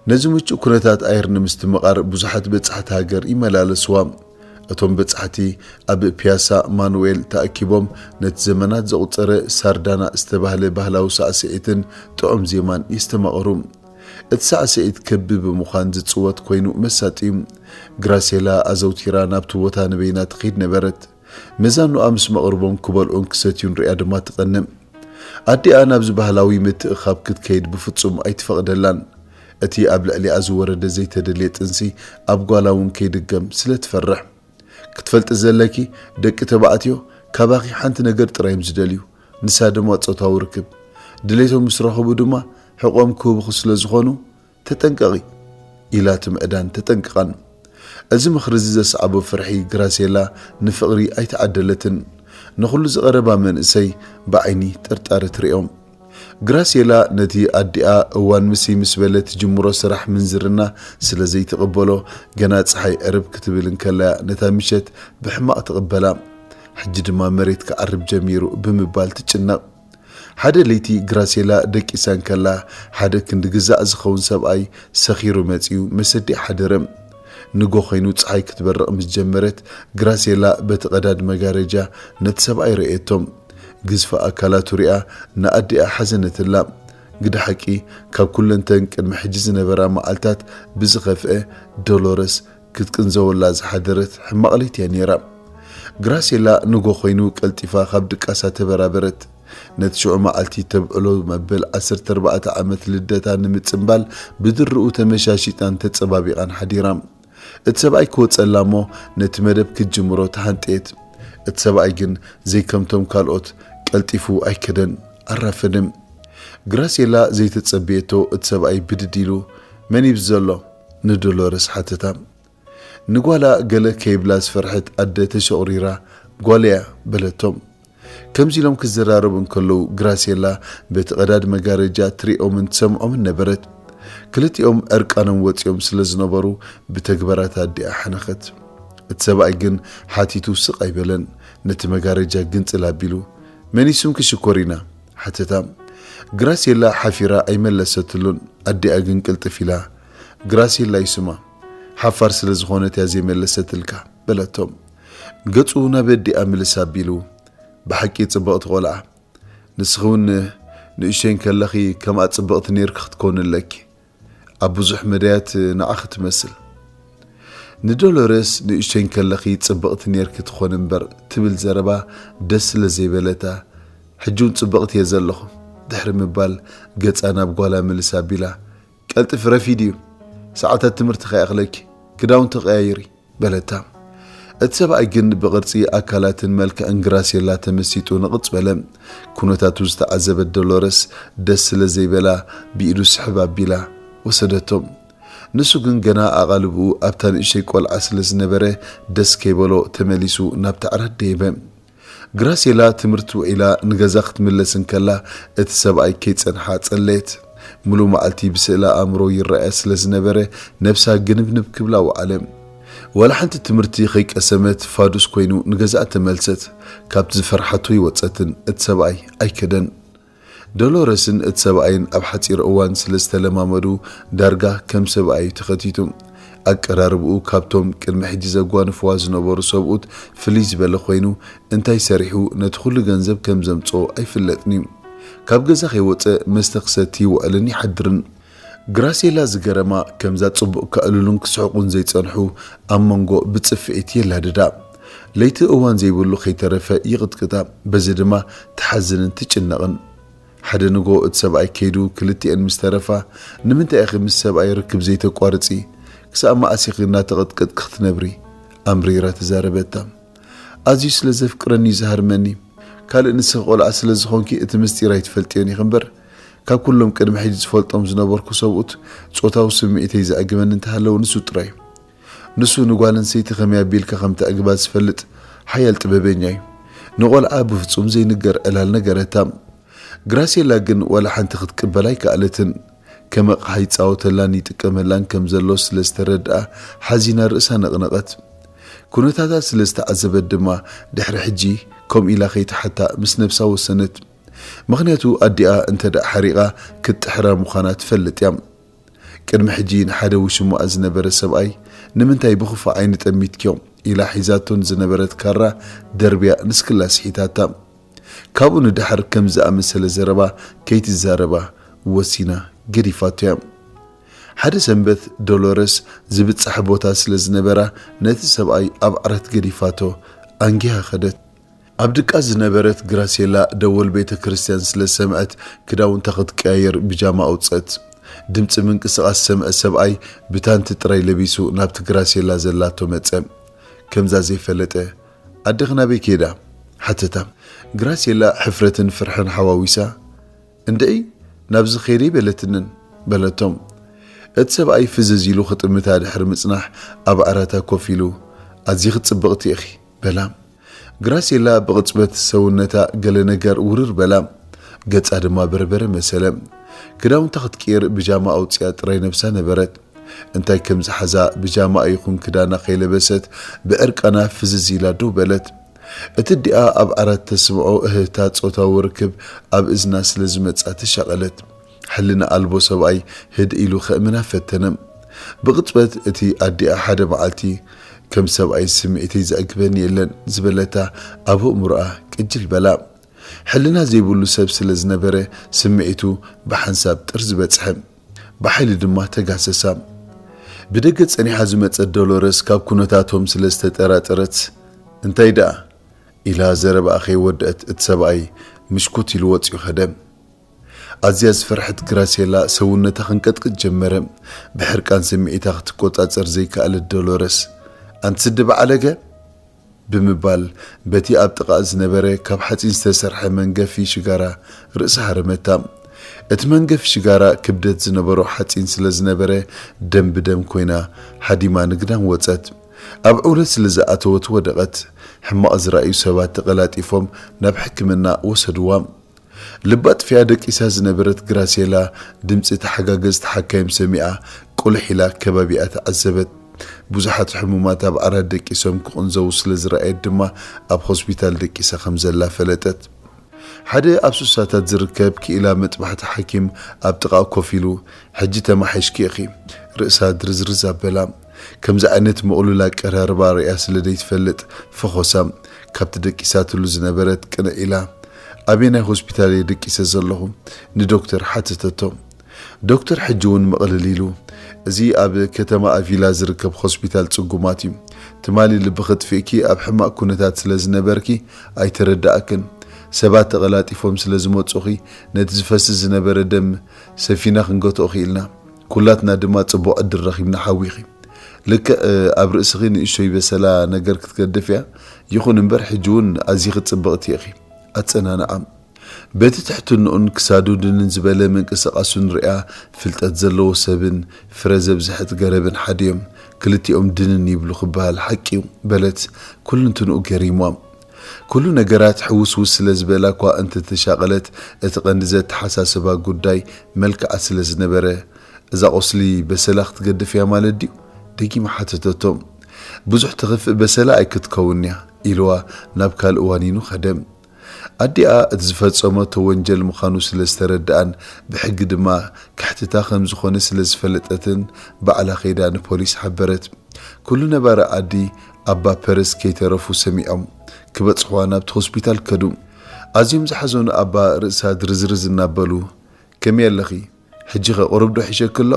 ነዚ ምቹእ ኩነታት ኣየር ንምስትምቓር ብዙሓት በጻሕቲ ሃገር ይመላለስዋ። እቶም በጻሕቲ ኣብ ፒያሳ ማኑኤል ተኣኪቦም ነቲ ዘመናት ዘቑጸረ ሳርዳና ዝተባህለ ባህላዊ ሳዕስዒትን ጥዑም ዜማን የስተማቕሩ። እቲ ሳዕስዒት ክቢ ብምዃን ዝጽወት ኮይኑ መሳጢ እዩ። ግራሴላ ኣዘውቲራ ናብቲ ቦታ ንበይና ትኸይድ ነበረት። መዛኑኣ ምስ መቕርቦም ክበልዑን ክሰትዩን ሪኣ ድማ ትቐንእ። ኣዲኣ ናብዚ ባህላዊ ምትእኻብ ክትከይድ ብፍጹም ኣይትፈቕደላን። እቲ ኣብ ልዕሊኣ ዝወረደ ዘይተደልየ ጥንሲ ኣብ ጓላ እውን ከይድገም ስለ ትፈርሕ። ክትፈልጢ ዘለኪ፣ ደቂ ተባዕትዮ ካባኺ ሓንቲ ነገር ጥራይ እዮም ዝደልዩ፣ ንሳ ድማ ጾታዊ ርክብ። ድሌቶም ምስ ረኸቡ ድማ ሕቖም ክህቡኺ ስለ ዝኾኑ ተጠንቀቒ ኢላ ትምዕዳን ተጠንቅቓን። እዚ ምኽሪ እዚ ዘስዓቦ ፍርሒ ግራሴላ ንፍቕሪ ኣይተዓደለትን። ንኹሉ ዝቐረባ መንእሰይ ብዓይኒ ጥርጣረ ትርእዮም። ግራሴላ ነቲ ኣዲኣ እዋን ምሲ ምስ በለ ትጅምሮ ስራሕ ምንዝርና ስለ ዘይትቕበሎ፣ ገና ጸሓይ ዕርብ ክትብል እንከላ ነታ ምሸት ብሕማቕ ትቕበላ። ሕጂ ድማ መሬት ክዓርብ ጀሚሩ ብምባል ትጭነቕ። ሓደ ለይቲ ግራሴላ ደቂሳ እንከላ፣ ሓደ ክንዲ ግዛዕ ዝኸውን ሰብኣይ ሰኺሩ መጺኡ መሰዲኣ ሓደረ። ንጎ ኾይኑ ጸሓይ ክትበርቕ ምስ ጀመረት፣ ግራሴላ በቲ ቀዳድ መጋረጃ ነቲ ሰብኣይ ረእየቶ። ግዝፊ ኣካላቱ ሪኣ ንኣዲኣ ሓዘነትላ። ግደ ሓቂ፣ ካብ ኩለንተን ቅድሚ ሕጂ ዝነበራ መዓልታት ብዝኸፍአ፣ ዶሎረስ ክትቅንዘወላ ዝሓደረት ሕማቕ ለይቲ እያ ነይራ። ግራሴላ ንጎ ኮይኑ ቀልጢፋ ካብ ድቃሳ ተበራበረት። ነቲ ሽዑ መዓልቲ ተብዕሎ መበል ዓሰርተ ኣርባዕተ ዓመት ልደታ ንምጽምባል ብድርኡ ተመሻሺጣን ተጸባቢቓን ሓዲራ። እቲ ሰብኣይ ክወጸላ እሞ ነቲ መደብ ክትጅምሮ ተሃንጥየት። እቲ ሰብኣይ ግን ዘይከምቶም ካልኦት ቀልጢፉ ኣይከደን፣ ኣራፈደም። ግራሴላ ዘይተጸብየቶ እቲ ሰብኣይ ብድድ ኢሉ፣ "መን እዩ ዘሎ?" ንዶሎረስ ሓተታ። ንጓላ ገለ ከይብላ ዝፈርሐት ኣደ ተሸቑሪራ፣ "ጓለያ" በለቶም። ከምዚ ኢሎም ክዘራረቡ እንከለዉ ግራሴላ በቲ ቀዳድ መጋረጃ ትሪኦምን ትሰምዖምን ነበረት። ክልቲኦም ዕርቃኖም ወጺኦም ስለ ዝነበሩ ብተግባራት ኣዲኣ ሓነኸት። እቲ ሰብኣይ ግን ሓቲቱ ስቕ ኣይበለን። ነቲ መጋረጃ ግንጽል ኣቢሉ፣ "መን እዩ ስምኪ ሽኮሪና?" ሓተታ። ግራሴላ ሓፊራ ኣይመለሰትሉን። ኣዲኣ ግን ቅልጥፍ ኢላ፣ "ግራሴላ እዩ ስማ፣ ሓፋር ስለ ዝኾነት እያ ዘይመለሰትልካ" በለቶም። ገጹ ናብ ኣዲኣ ምልስ ኣቢሉ፣ "ብሓቂ ጽብቕቲ ቆልዓ፣ ንስኺ እውን ንእሽተይ እንከለኺ ከምኣ ጽብቕቲ ኔርኪ ክትኮኒ ኣለኪ። ኣብ ብዙሕ መዳያት ንዓኺ ትመስል። ንዶሎረስ ንእሽተይ እንከለኺ ጽብቕቲ ኔርኪ ትኾኒ እምበር" ትብል ዘረባ ደስ ስለ ዘይበለታ፣ "ሕጂ እውን ጽብቕቲ እየ ዘለኹ" ድሕሪ ምባል ገጻ ናብ ጓላ ምልስ ኣቢላ፣ "ቀልጥፊ፣ ረፊድ እዩ፣ ሰዓታት ትምህርቲ ከይኣኽለኪ፣ ክዳውንቲ ቀያይሪ" በለታ። እቲ ሰብኣይ ግን ብቕርጺ ኣካላትን መልክዕን ግራሴላ ተመሲጡ ንቕጽ በለ። ኩነታቱ ዝተዓዘበት ዶሎረስ ደስ ስለ ዘይበላ ብኢዱ ስሕብ ኣቢላ ወሰደቶ። ንሱ ግን ገና ኣቓልብኡ ኣብታ ንእሽተይ ቆልዓ ስለ ዝነበረ ደስ ከይበሎ ተመሊሱ ናብታ ዓራት ደየበ። ግራሴላ ትምህርቲ ውዒላ ንገዛ ክትምለስ እንከላ እቲ ሰብኣይ ከይጸንሓ ጸለየት። ምሉእ መዓልቲ ብስእለ ኣእምሮ ይረኣያ ስለ ዝነበረ ነብሳ ግንብንብ ክብላ ወዓለ። ዋላ ሓንቲ ትምህርቲ ከይቀሰመት ፋዱስ ኮይኑ ንገዛእ ተመልሰት። ካብቲ ዝፈርሓቶ ይወጸትን እቲ ሰብኣይ ኣይከደን። ዶሎረስን እቲ ሰብኣይን ኣብ ሓጺር እዋን ስለ ዝተለማመዱ ዳርጋ ከም ሰብኣይ ተኸቲቱ። ኣቀራርብኡ ካብቶም ቅድሚ ሕጂ ዘጓንፍዋ ዝነበሩ ሰብኡት ፍልይ ዝበለ ኮይኑ እንታይ ሰሪሑ ነቲ ኩሉ ገንዘብ ከም ዘምጽኦ ኣይፍለጥን እዩ። ካብ ገዛ ከይወጸ መስተ ክሰቲ ይውዕልን ይሓድርን። ግራሴላ ዝገረማ ከምዛ ጽቡቕ ከዕልሉን ክስሕቁን ዘይጸንሑ ኣብ መንጎ ብጽፍዒት የላድዳ። ለይቲ እዋን ዘይብሉ ከይተረፈ ይቕጥቅጣ። በዚ ድማ ትሓዝንን ትጭነቕን። ሓደ ንጎ እቲ ሰብኣይ ከይዱ ክልቲኤን ምስ ተረፋ፣ "ንምንታይ ኢኺ ምስ ሰብኣይ ርክብ ዘይተቋርጺ? ክሳብ መዓስ ኢኺ እናተቐጥቀጥኪ ክትነብሪ?" ኣምሪራ ተዛረበታ። "ኣዝዩ ስለ ዘፍቅረኒ እዩ ዝሃርመኒ። ካልእ ንስኺ ቆልዓ ስለ ዝኾንኪ እቲ ምስጢር ኣይትፈልጥዮን ኢኺ እምበር፣ ካብ ኩሎም ቅድሚ ሕጂ ዝፈልጦም ዝነበርኩ ሰብኡት ጾታዊ ስምዒተይ ዘዕግበኒ እንተሃለወ ንሱ ጥራይ እዩ። ንሱ ንጓል ኣንስተይቲ ከመይ ኣቢልካ ከም ተዕግባ ዝፈልጥ ሓያል ጥበበኛ እዩ። ንቆልዓ ብፍጹም ዘይንገር ዕላል ነገረታ። ግራሴላ ግን ዋላ ሓንቲ ክትቅበል ኣይከኣለትን። ከም ኣቕሓ ይጻወተላን ይጥቀመላን ከም ዘሎ ስለ ዝተረድኣ ሓዚና ርእሳ ነቕነቐት። ኩነታታ ስለ ዝተዓዘበት ድማ ድሕሪ ሕጂ ከምኡ ኢላ ከይትሓታ ምስ ነብሳ ወሰነት። ምኽንያቱ ኣዲኣ እንተ ደኣ ሓሪቓ ክትጥሕራ ምዃና ትፈልጥ እያ። ቅድሚ ሕጂ ንሓደ ውሽማኣ ዝነበረ ሰብኣይ "ንምንታይ ብኽፉእ ዓይኒ ጠሚትክዮ?" ኢላ ሒዛቶ ንዝነበረት ካራ ደርብያ ንስክላ ስሒታታ። ካብኡ ንደሓር ከም ዝኣመሰለ ዘረባ ከይትዛረባ ወሲና ገዲፋቶ እያ። ሓደ ሰንበት ዶሎረስ ዝብጻሕ ቦታ ስለ ዝነበራ ነቲ ሰብኣይ ኣብ ዓራት ገዲፋቶ ኣንጊሃ ከደት። ኣብ ድቃስ ዝነበረት ግራሴላ ደወል ቤተ ክርስቲያን ስለ ዝሰምዐት ክዳውንታ ክትቀያየር ብጃማ ኣውጸት። ድምጺ ምንቅስቓስ ዝሰምዐ ሰብኣይ ብታንቲ ጥራይ ለቢሱ ናብቲ ግራሴላ ዘላቶ መጸ። ከምዛ ዘይፈለጠ፣ "ኣደኺ ናበይ ከይዳ?" ሓተታ። ግራሴላ ሕፍረትን ፍርሕን ሓዋዊሳ፣ "እንድዒ ናብዚ ከይደ ኣይበለትንን" በለቶም። እቲ ሰብኣይ ፍዝዝ ኢሉ ክጥምታ ድሕሪ ምጽናሕ ኣብ ዓራታ ኮፍ ኢሉ፣ "ኣዚኺ ጽብቕቲ ኢኺ" በላ። ግራሴላ ብቕጽበት ሰውነታ ገለ ነገር ውርር በላ። ገጻ ድማ በርበረ መሰለ። ክዳውንታ ክትቅየር ብጃማ ኣውጺኣ ጥራይ ነብሳ ነበረት። እንታይ ከም ዝሓዛ ብጃማ ይኹን ክዳና ከይለበሰት ብዕርቃና ፍዝዝ ኢላ ደው በለት። እቲ ኣዲኣ ኣብ ዓራት ተስምዖ እህህታ ጾታዊ ርክብ ኣብ እዝና ስለ ዝመጻ ተሻቐለት። ሕልና ኣልቦ ሰብኣይ ህድእ ኢሉ ከእምና ፈተነ። ብቕጽበት እቲ ኣዲኣ ሓደ መዓልቲ ከም ሰብኣይ ስምዒተይ ዘዕግበኒ የለን ዝበለታ ኣብ ኣእምሮኣ ቅጅል በላ። ሕልና ዘይብሉ ሰብ ስለ ዝነበረ ስምዒቱ ብሓንሳብ ጥርዚ በጽሐ። ብሓይሊ ድማ ተጋሰሳ። ብደገ ጸኒሓ ዝመጸት ዶሎረስ ካብ ኩነታቶም ስለ ዝተጠራጠረት፣ "እንታይ ደኣ?" ኢላ ዘረባኣ ከይወደአት እቲ ሰብኣይ ምሽኩት ኢሉ ወፂኡ ኸደ። ኣዝያ ዝፈርሐት ግራሴላ ሰውነታ ክንቀጥቅጥ ጀመረ። ብሕርቃን ስምዒታ ክትቆጻጸር ዘይከኣለት ዶሎረስ፣ ኣንቲ ስዲ በዓለገ፣ ብምባል በቲ ኣብ ጥቓ ዝነበረ ካብ ሓጺን ዝተሰርሐ መንገፊ ሽጋራ ርእሳ ሃረመታ። እቲ መንገፊ ሽጋራ ክብደት ዝነበሮ ሓጺን ስለ ዝነበረ፣ ደም ብደም ኮይና ሃዲማ ንግዳም ወጸት። ኣብ ዕውለት ስለ ዝኣተወት ወደቐት። ሕማቕ ዝረኣዩ ሰባት ተቐላጢፎም ናብ ሕክምና ወሰድዋ። ልባ ኣጥፊኣ ደቂሳ ዝነበረት ግራሴላ፣ ድምጺ ተሓጋገዝቲ ሓካይም ሰሚዓ፣ ቁልሕ ኢላ ከባቢኣ ተዓዘበት። ብዙሓት ሕሙማት ኣብ ዓራት ደቂሶም ክቕንዘዉ ስለ ዝረኣየት ድማ፣ ኣብ ሆስፒታል ደቂሳ ከም ዘላ ፈለጠት። ሓደ ኣብ ሱሳታት ዝርከብ ክኢላ መጥባሕቲ ሓኪም ኣብ ጥቓኣ ኮፍ ኢሉ፣ "ሕጂ ተማሒሽኪ ኢኺ?" ርእሳ ድርዝርዝ ኣበላ። ከምዚ ዓይነት ምቕሉል ኣቀራርባ ርእያ ስለ ዘይትፈልጥ ፈኾሳ። ካብቲ ደቂሳትሉ ዝነበረት ቅንዕ ኢላ፣ "ኣበየናይ ሆስፒታል እየ ደቂሰ ዘለኹ?" ንዶክተር ሓተተቶ። ዶክተር ሕጂ እውን ምቕልል ኢሉ፣ "እዚ ኣብ ከተማ ኣቪላ ዝርከብ ሆስፒታል ጽጉማት እዩ። ትማሊ ልብኺ ኣጥፊእኪ ኣብ ሕማቕ ኩነታት ስለ ዝነበርኪ ኣይተረዳእክን። ሰባት ተቐላጢፎም ስለ ዝመጹኺ ነቲ ዝፈስስ ዝነበረ ደም ሰፊና ክንገትኦ ክኢልና። ኩላትና ድማ ጽቡቕ ዕድል ረኺብና ሓዊኺ። ልክዕ ኣብ ርእስኺ ንእሽቶይ በሰላ ነገር ክትገድፍ እያ። ይኹን እምበር ሕጂ እውን ኣዚኺ ጽብቕቲ ኢኺ።" ኣጸናንዓ። በቲ ትሕትንኡን ክሳዱ ድንን ዝበለ ምንቅስቓሱን ርእያ፣ ፍልጠት ዘለዎ ሰብን ፍረ ዘብዝሐት ገረብን ሓደ እዮም። ክልቲኦም ድንን ይብሉ ክበሃል ሓቂ እዩ፣ በለት፣ ኩልንትንኡ ገሪሟ። ኩሉ ነገራት ሕውስውስ ስለ ዝበላ እኳ እንተተሻቐለት፣ እቲ ቀንዲ ዘተሓሳስባ ጉዳይ መልክዓ ስለ ዝነበረ፣ "እዛ ቁስሊ በሰላ ክትገድፍ እያ ማለት ድዩ?" ደጊማ ሓተተቶ። "ብዙሕ ተኽፍእ በሰላ ኣይክትከውን እያ" ኢልዋ ናብ ካልእ ዋኒኑ ኸደ። ኣዲኣ እቲ ዝፈጸመቶ ወንጀል ምዃኑ ስለ ዝተረድኣን ብሕጊ ድማ ክሕትታ ከም ዝኾነ ስለ ዝፈለጠትን ባዕላ ከይዳ ንፖሊስ ሓበረት። ኩሉ ነባሪ ዓዲ ኣባ ፐረስ ከይተረፉ ሰሚዖም ክበጽሕዋ ናብቲ ሆስፒታል ከዱ። ኣዝዮም ዝሓዘኑ ኣባ ርእሳ ድርዝርዝ እናበሉ፣ "ከመይ ኣለኺ? ሕጂኸ ቁሩብ ዶ ሒሸኪ ኣሎ?"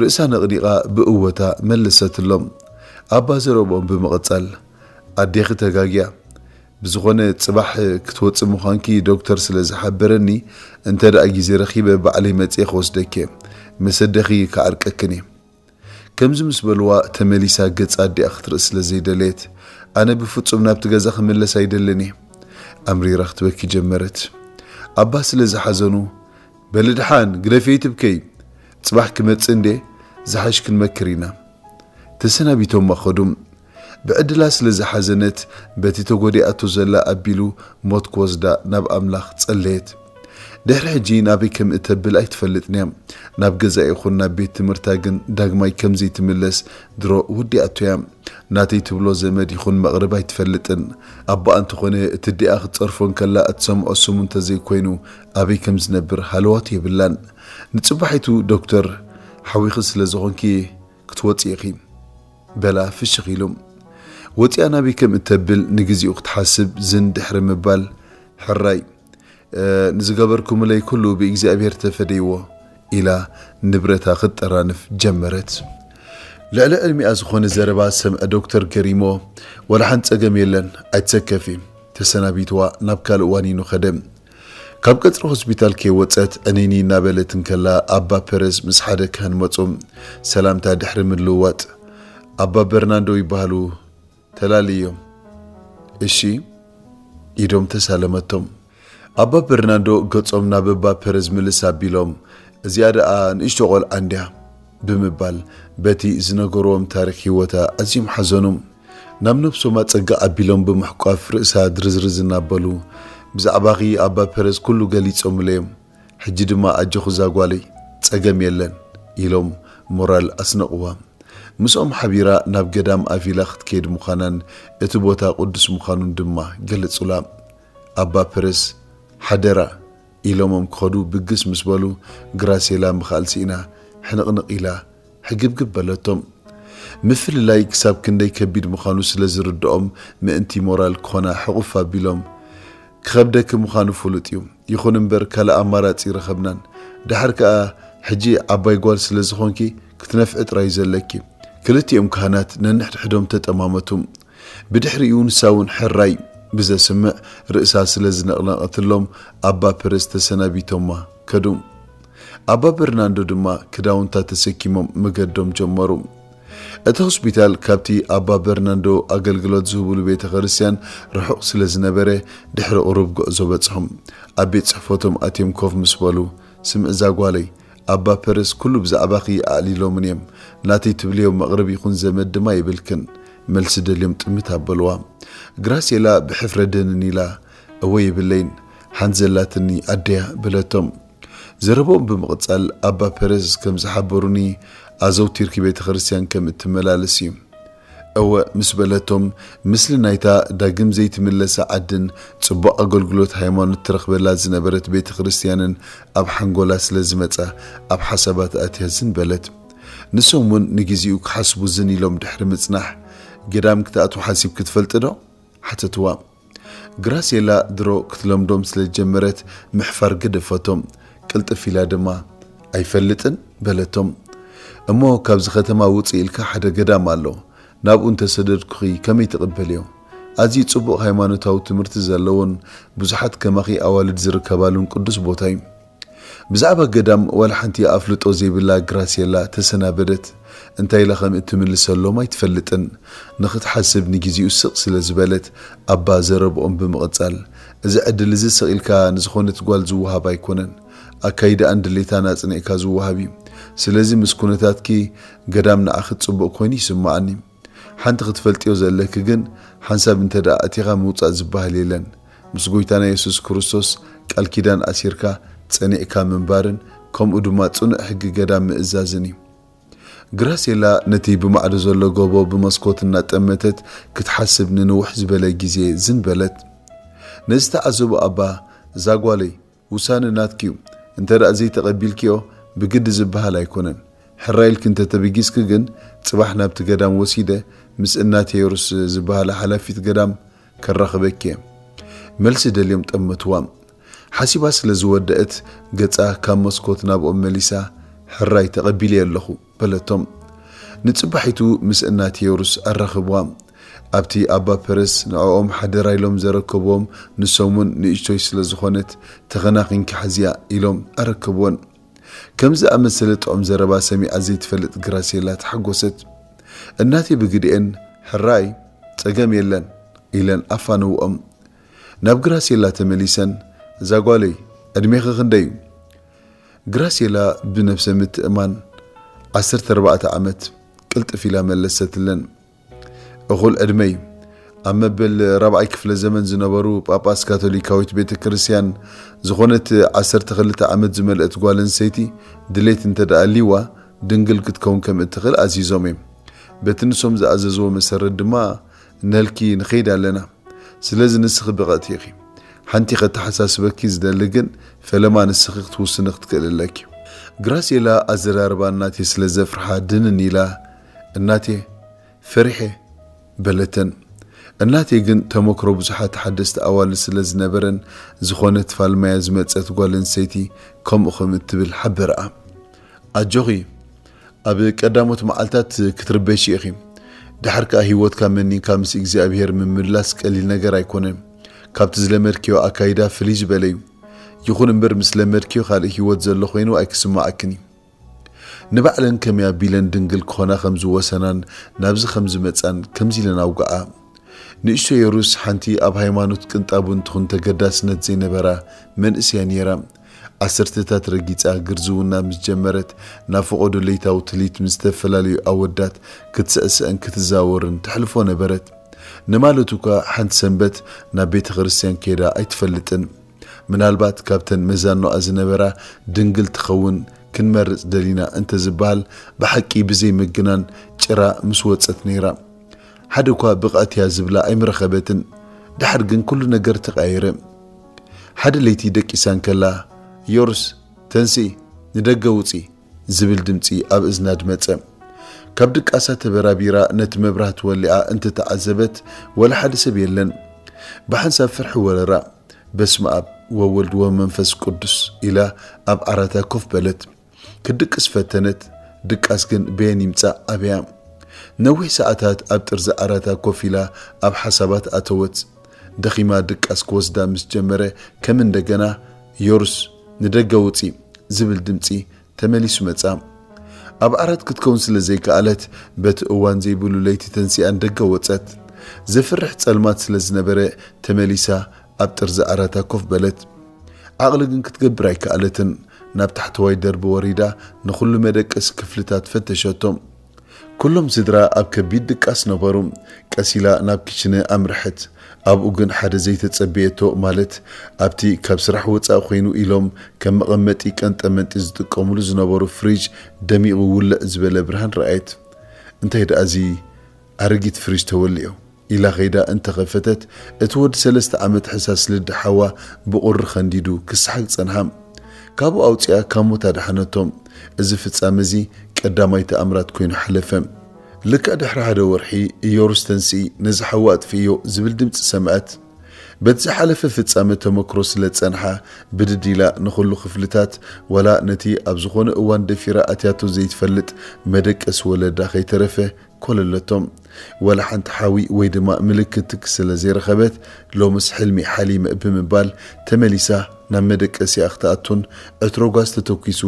ርእሳ ነቕኒቓ ብእወታ መለሰትሎም። ኣባ ዘረብኦም ብምቕጻል፣ "ኣዴኺ ተጋግያ። ብዝኾነ ጽባሕ ክትወጺ ምዃንኪ ዶክተር ስለ ዝሓበረኒ፣ እንተ ደኣ ግዜ ረኺበ ባዕለይ መጺኤ ክወስደኪ እየ። ምስ ኣደኺ ክዓርቀክን እየ።" ከምዚ ምስ በልዋ ተመሊሳ ገጽ ኣዲኣ ክትርኢ ስለ ዘይደለየት፣ "ኣነ ብፍጹም ናብቲ ገዛ ክምለስ ኣይደልን እየ።" ኣምሪራ ክትበኪ ጀመረት። ኣባ ስለ ዝሓዘኑ፣ "በሊ ደሓን ግደፈይ ትብከይ፣ ጽባሕ ክመጽእ እንዴ ዝሓሽ ክንመክር ኢና።" ተሰናቢቶማ ኸዱ። ብዕድላ ስለ ዝሓዘነት፣ በቲ ተጎዲኣቶ ዘላ ኣቢሉ ሞት ክወስዳ ናብ ኣምላኽ ጸለየት። ድሕሪ ሕጂ ናበይ ከም እተብል ኣይትፈልጥን እያ። ናብ ገዛ ይኹን ናብ ቤት ትምህርታ ግን ዳግማይ ከም ዘይትምለስ ድሮ ወዲኣቶ እያ። ናተይ ትብሎ ዘመድ ይኹን መቕርብ ኣይትፈልጥን። ኣቦኣ እንተኾነ እቲ ዲኣ ክትጸርፎ እንከላ እትሰምዖ ስሙ እንተዘይኮይኑ ኣበይ ከም ዝነብር ሃለዋት የብላን። ንጽባሒቱ ዶክተር ሓዊኺ ስለ ዝኾንኪ ክትወጺ ኢኺ በላ ፍሽኽ ኢሉ። ወጺኣ ናበይ ከም እተብል ንግዚኡ ክትሓስብ ዝን ድሕሪ ምባል፣ ሕራይ፣ እ፣ ንዝገበርኩምለይ ኩሉ ብእግዚኣብሔር ተፈደይዎ ኢላ ንብረታ ክትጠራንፍ ጀመረት። ልዕሊ ዕድሚኣ ዝኾነ ዘረባ ዝሰምዐ ዶክተር ገሪሞ፣ "ወላ ሓንቲ ጸገም የለን፣ ኣይትሰከፊ" ተሰናቢትዋ ናብ ካልእ ዋኒኑ ከደ። ካብ ቀጽሪ ሆስፒታል ከይወጸት ዕንይንይ እናበለት እንከላ ኣባ ፐረዝ ምስ ሓደ ካህን መጹ። ሰላምታ ድሕሪ ምልውዋጥ፣ "ኣባ በርናንዶ ይበሃሉ፣ ተላልዮም እሺ?" ኢዶም ተሳለመቶም። ኣባ በርናንዶ ገጾም ናብ ኣባ ፐረዝ ምልስ ኣቢሎም፣ "እዚኣ ደኣ ንእሽቶ ቆልዓ እንድያ" ብምባል በቲ ዝነገርዎም ታሪኽ ህይወታ ኣዝዮም ሓዘኑ። ናብ ነብሶም ኣጸጋ ኣቢሎም ብምሕቋፍ ርእሳ ድርዝርዝ እናበሉ፣ "ብዛዕባኺ ኣባ ፐረዝ ኩሉ ገሊጾምለይ እዮም። ሕጂ ድማ ኣጆኺ እዛ ጓለይ፣ ጸገም የለን" ኢሎም ሞራል ኣስነቕዋ። ምስኦም ሓቢራ ናብ ገዳም ኣቪላ ክትከይድ ምዃናን እቲ ቦታ ቅዱስ ምዃኑን ድማ ገለጹላ። ኣባ ፐረዝ፣ "ሓደራ" ኢሎሞም ክኸዱ ብግስ ምስ በሉ፣ ግራሴላ ምኽኣል ስኢና ሕንቕንቕ ኢላ ሕግብግብ በለቶም። ምፍልላይ ክሳብ ክንደይ ከቢድ ምዃኑ ስለ ዝርድኦም፣ ምእንቲ ሞራል ክኾና ሕቑፍ ኣቢሎም፣ "ክኸብደኪ ምዃኑ ፍሉጥ እዩ፣ ይኹን እምበር ካልእ ኣማራጺ ረኸብናን። ደሓር ከኣ ሕጂ ዓባይ ጓል ስለ ዝኾንኪ ክትነፍዒ ጥራይ እዩ ዘለኪ።" ክልቲኦም ካህናት ነንሕድሕዶም ተጠማመቱ። ብድሕሪኡ ንሳ እውን ሕራይ ብዘስምዕ ርእሳ ስለ ዝነቕነቐትሎም ኣባ ፐረዝ ተሰናቢቶማ ከዱ። ኣባ በርናንዶ ድማ ክዳውንታ ተሰኪሞም መገዶም ጀመሩ። እቲ ሆስፒታል ካብቲ ኣባ በርናንዶ ኣገልግሎት ዝህብሉ ቤተ ክርስቲያን ርሑቕ ስለ ዝነበረ ድሕሪ ቁሩብ ጉዕዞ በጽሖም። ኣብ ቤት ጽሕፈቶም ኣትዮም ኮፍ ምስ በሉ፣ ስምዒ እዛ ጓለይ፣ ኣባ ፐረዝ ኩሉ ብዛዕባኺ ኣዕሊሎምን እዮም። ናተይ ትብልዮ መቕርብ ይኹን ዘመድ ድማ የብልክን። መልሲ ደልዮም ጥምት ኣበልዋ። ግራሴላ ብሕፍረት ደንን ኢላ፣ እወ የብለይን፣ ሓንቲ ዘላትኒ ኣደያ በለቶም። ዘረቦም ብምቕጻል ኣባ ፐረዝ ከም ዝሓበሩኒ ኣዘውቲርኪ ቤተ ክርስቲያን ከም እትመላለስ እዩ። እወ ምስ በለቶም፣ ምስሊ ናይታ ዳግም ዘይትምለሳ ዓድን ጽቡቕ ኣገልግሎት ሃይማኖት ትረኽበላ ዝነበረት ቤተ ክርስቲያንን ኣብ ሓንጎላ ስለ ዝመጻ ኣብ ሓሳባት ኣትያ ዝን በለት። ንሶም እውን ንግዜኡ ክሓስቡ ዝን ኢሎም ድሕሪ ምጽናሕ፣ ገዳም ክትኣትዉ ሓሲብኪ ትፈልጢ ዶ? ሓተትዋ። ግራሴላ ድሮ ክትለምዶም ስለ ዝጀመረት ምሕፋር ገደፈቶም። ቅልጥፍ ኢላ ድማ፣ ኣይፈልጥን በለቶም። እሞ ካብዚ ከተማ ውፅእ ኢልካ ሓደ ገዳም ኣሎ፣ ናብኡ እንተሰደድኩኺ ከመይ ትቕበልዮ? ኣዝዩ ጽቡቕ ሃይማኖታዊ ትምህርቲ ዘለዎን ብዙሓት ከማኺ ኣዋልድ ዝርከባሉን ቅዱስ ቦታ እዩ። ብዛዕባ ገዳም ዋላ ሓንቲ ኣፍልጦ ዘይብላ ግራሴላ ተሰናበደት። እንታይ ኢላ ከም እትምልሰሎም ኣይትፈልጥን። ንኽትሓስብ ንግዜኡ ስቕ ስለ ዝበለት፣ ኣባ ዘረብኦም ብምቕጻል፣ እዚ ዕድል እዚ ስቕ ኢልካ ንዝኾነት ጓል ዝወሃብ ኣይኮነን። ኣካይዳኣን ድሌታን ኣጽኒዕካ ዝወሃብ እዩ። ስለዚ ምስ ኩነታትኪ ገዳም ንዓኺ ጽቡቕ ኮይኑ ይስምዓኒ። ሓንቲ ክትፈልጥዮ ዘለኪ ግን፣ ሓንሳብ እንተ ደኣ ኣቲኻ ምውጻእ ዝበሃል የለን። ምስ ጎይታና የሱስ ክርስቶስ ቃል ኪዳን ኣሲርካ ጸኒዕካ ምንባርን ከምኡ ድማ ጽኑዕ ሕጊ ገዳም ምእዛዝን እዩ። ግራሴላ ነቲ ብማዕዶ ዘሎ ጎቦ ብመስኮት እናጠመተት ክትሓስብ ንንውሕ ዝበለ ግዜ ዝን በለት። ነዚ ዝተዓዘቡ ኣባ፣ እዛ ጓለይ፣ ውሳነ ናትኪ እዩ። እንተ ደኣ ዘይተቐቢልክዮ ብግዲ ዝበሃል ኣይኮነን። ሕራይ ኢልኪ እንተ ተበጊስኪ ግን ጽባሕ ናብቲ ገዳም ወሲደ ምስ እናቴዎርስ ዝበሃላ ሓላፊት ገዳም ከራኽበኪ እየ። መልሲ ደልዮም ጠመትዋ። ሓሲባ ስለ ዝወደአት ገጻ ካብ መስኮት ናብኦም መሊሳ፣ ሕራይ ተቐቢለዮ ኣለኹ በለቶም። ንጽባሒቱ ምስ እናቴዎርስ ኣራኽብዋ። ኣብቲ ኣባ ፐረስ ንዕኦም ሓደራ ኢሎም ዘረከብዎም፣ ንሶም እውን ንእሽቶይ ስለ ዝኾነት ተኸናኺንኪ ሓዝያ ኢሎም ኣረከብወን። ከምዚ ዝኣመሰለ ጥዑም ዘረባ ሰሚዓ ዘይትፈልጥ ግራሴላ ተሓጎሰት። እናቴ ብግድኤን ሕራይ ጸገም የለን ኢለን ኣፋነውኦም። ናብ ግራሴላ ተመሊሰን፣ እዛ ጓለይ ዕድሜኺ ክንደይ እዩ? ግራሴላ ብነብሰ ምትእማን፣ ዓሰርተ ኣርባዕተ ዓመት ቅልጥፍ ኢላ መለሰትለን። እኹል ዕድመ እዩ። ኣብ መበል ራብዓይ ክፍለ ዘመን ዝነበሩ ጳጳስ ካቶሊካዊት ቤተ ክርስቲያን፣ ዝኾነት ዓሰርተ ክልተ ዓመት ዝመልአት ጓል ኣንስተይቲ ድሌት እንተ ደኣ ኣልይዋ ድንግል ክትከውን ከም እትኽእል ኣዚዞም እዮም። በቲ ንሶም ዝኣዘዝዎ መሰረት ድማ ነልኪ ንኸይድ ኣለና። ስለዚ ንስኺ ብቐእቲ ኢኺ። ሓንቲ ከተሓሳስበኪ ዝደሊ ግን ፈለማ ንስኺ ክትውስኒ ክትክእል ኣለኪ። ግራሴላ ኣዘራርባ እናቴ ስለ ዘፍርሓ ድንን ኢላ፣ እናቴ ፈሪሐ በለተን። እናቴ ግን ተመክሮ ብዙሓት ሓደስቲ ኣዋልድ ስለ ዝነበረን ዝኾነት ፋልማያ ዝመጸት ጓል ኣንስተይቲ ከምኡ ከም እትብል ሓበረኣ። ኣጆኺ፣ ኣብ ቀዳሞት መዓልታት ክትርበሺ ኢኺ። ድሓር ከኣ ህይወትካ መኒንካ ምስ እግዚኣብሄር ምምላስ ቀሊል ነገር ኣይኮነን። ካብቲ ዝለመድክዮ ኣካይዳ ፍልይ ዝበለ እዩ። ይኹን እምበር ምስ ለመድክዮ ካልእ ህይወት ዘሎ ኮይኑ ኣይክስምዓክን እዩ። ንባዕለን ከመይ ኣቢለን ድንግል ክኾና ከም ዝወሰናን ናብዚ ከም ዝመጻን ከምዚ ኢለን ኣውግዓ። ንእሽቶ የሩስ ሓንቲ ኣብ ሃይማኖት ቅንጣቡን ትኹን ተገዳስነት ዘይነበራ መንእሰያ ነይራ። ዓሰርተታት ረጊጻ ግርዝውና ምስ ጀመረት፣ ናብ ፈቐዶ ለይታዊ ትልሂት ምስ ዝተፈላለዩ ኣወዳት ክትስዕስዕን ክትዛወርን ተሕልፎ ነበረት። ንማለቱ እኳ ሓንቲ ሰንበት ናብ ቤተ ክርስቲያን ከይዳ ኣይትፈልጥን። ምናልባት ካብተን መዛኖኣ ዝነበራ ድንግል ትኸውን ክንመርጽ ደሊና እንተ ዝበሃል፣ ብሓቂ ብዘይ ምግናን ጭራ ምስ ወጸት ነይራ። ሓደ እኳ ብቕዕቲ እያ ዝብላ ኣይምረኸበትን። ድሓር ግን ኩሉ ነገር ተቐያየረ። ሓደ ለይቲ ደቂሳ እንከላ፣ ዮርስ፣ ተንስኢ፣ ንደገ ውጺ ዝብል ድምጺ ኣብ እዝና ድመጸ። ካብ ድቃሳ ተበራቢራ ነቲ መብራህቲ ወሊዓ እንተተዓዘበት፣ ወላ ሓደ ሰብ የለን። ብሓንሳብ ፍርሒ ወረራ። በስመ ኣብ ወወልድ ወመንፈስ ቅዱስ ኢላ ኣብ ዓራታ ኮፍ በለት። ክድቅስ ፈተነት። ድቃስ ግን በየን ይምጻእ ኣበያ። ነዊሕ ሰዓታት ኣብ ጥርዚ ዓራታ ኮፍ ኢላ ኣብ ሓሳባት ኣተወት። ደኺማ ድቃስ ክወስዳ ምስ ጀመረ፣ ከም እንደገና፣ "ዮርስ፣ ንደገ ውጺ!" ዝብል ድምጺ ተመሊሱ መጻ። ኣብ ዓራት ክትከውን ስለ ዘይከኣለት፣ በቲ እዋን ዘይብሉ ለይቲ ተንሲኣ ንደገ ወጸት። ዘፍርሕ ጸልማት ስለ ዝነበረ፣ ተመሊሳ ኣብ ጥርዚ ዓራታ ኮፍ በለት። ዓቕሊ ግን ክትገብር ኣይከኣለትን። ናብ ታሕተዋይ ደርቢ ወሪዳ፣ ንኹሉ መደቀሲ ክፍልታት ፈተሸቶ። ኩሎም ስድራ ኣብ ከቢድ ድቃስ ነበሩ። ቀስ ኢላ ናብ ክሽነ ኣምርሐት። ኣብኡ ግን ሓደ ዘይተጸበየቶ፣ ማለት ኣብቲ ካብ ስራሕ ወጻኢ ኮይኑ ኢሎም ከም መቐመጢ ቀንጠመንጢ ዝጥቀሙሉ ዝነበሩ ፍሪጅ ደሚቑ ውልዕ ዝበለ ብርሃን ረኣየት። "እንታይ ደኣ እዚ ኣረጊት ፍሪጅ ተወሊዑ?" ኢላ ኸይዳ እንተኸፈተት፣ እቲ ወዲ ሰለስተ ዓመት ሕሳስ ልዲ ሓዋ ብቑሪ ኸንዲዱ ክሰሓግ ጸንሓ። ካብኡ ኣውጺኣ ካብ ሞት ኣድሓነቶም። እዚ ፍጻመ እዚ ቀዳማይ ተኣምራት ኮይኑ ሓለፈ። ልክዕ ድሕሪ ሓደ ወርሒ፣ "እዮርስ ተንስኢ፣ ነዚ ሓዊ ኣጥፍእዮ" ዝብል ድምጺ ሰምዐት። በቲ ዝሓለፈ ፍጻመ ተመክሮ ስለ ዝጸንሓ፣ ብድድ ኢላ ንኹሉ ክፍልታት፣ ዋላ ነቲ ኣብ ዝኾነ እዋን ደፊራ ኣትያቶ ዘይትፈልጥ መደቀሲ ወለዳ ከይተረፈ ኮለለቶም። ዋላ ሓንቲ ሓዊ ወይ ድማ ምልክት ትኪ ስለ ዘይረኸበት፣ "ሎምስ ሕልሚ ሓሊመ" ብምባል ተመሊሳ ናብ መደቀሲኣ ክትኣቱን ዕትሮ ጓዝ ተተኲሱ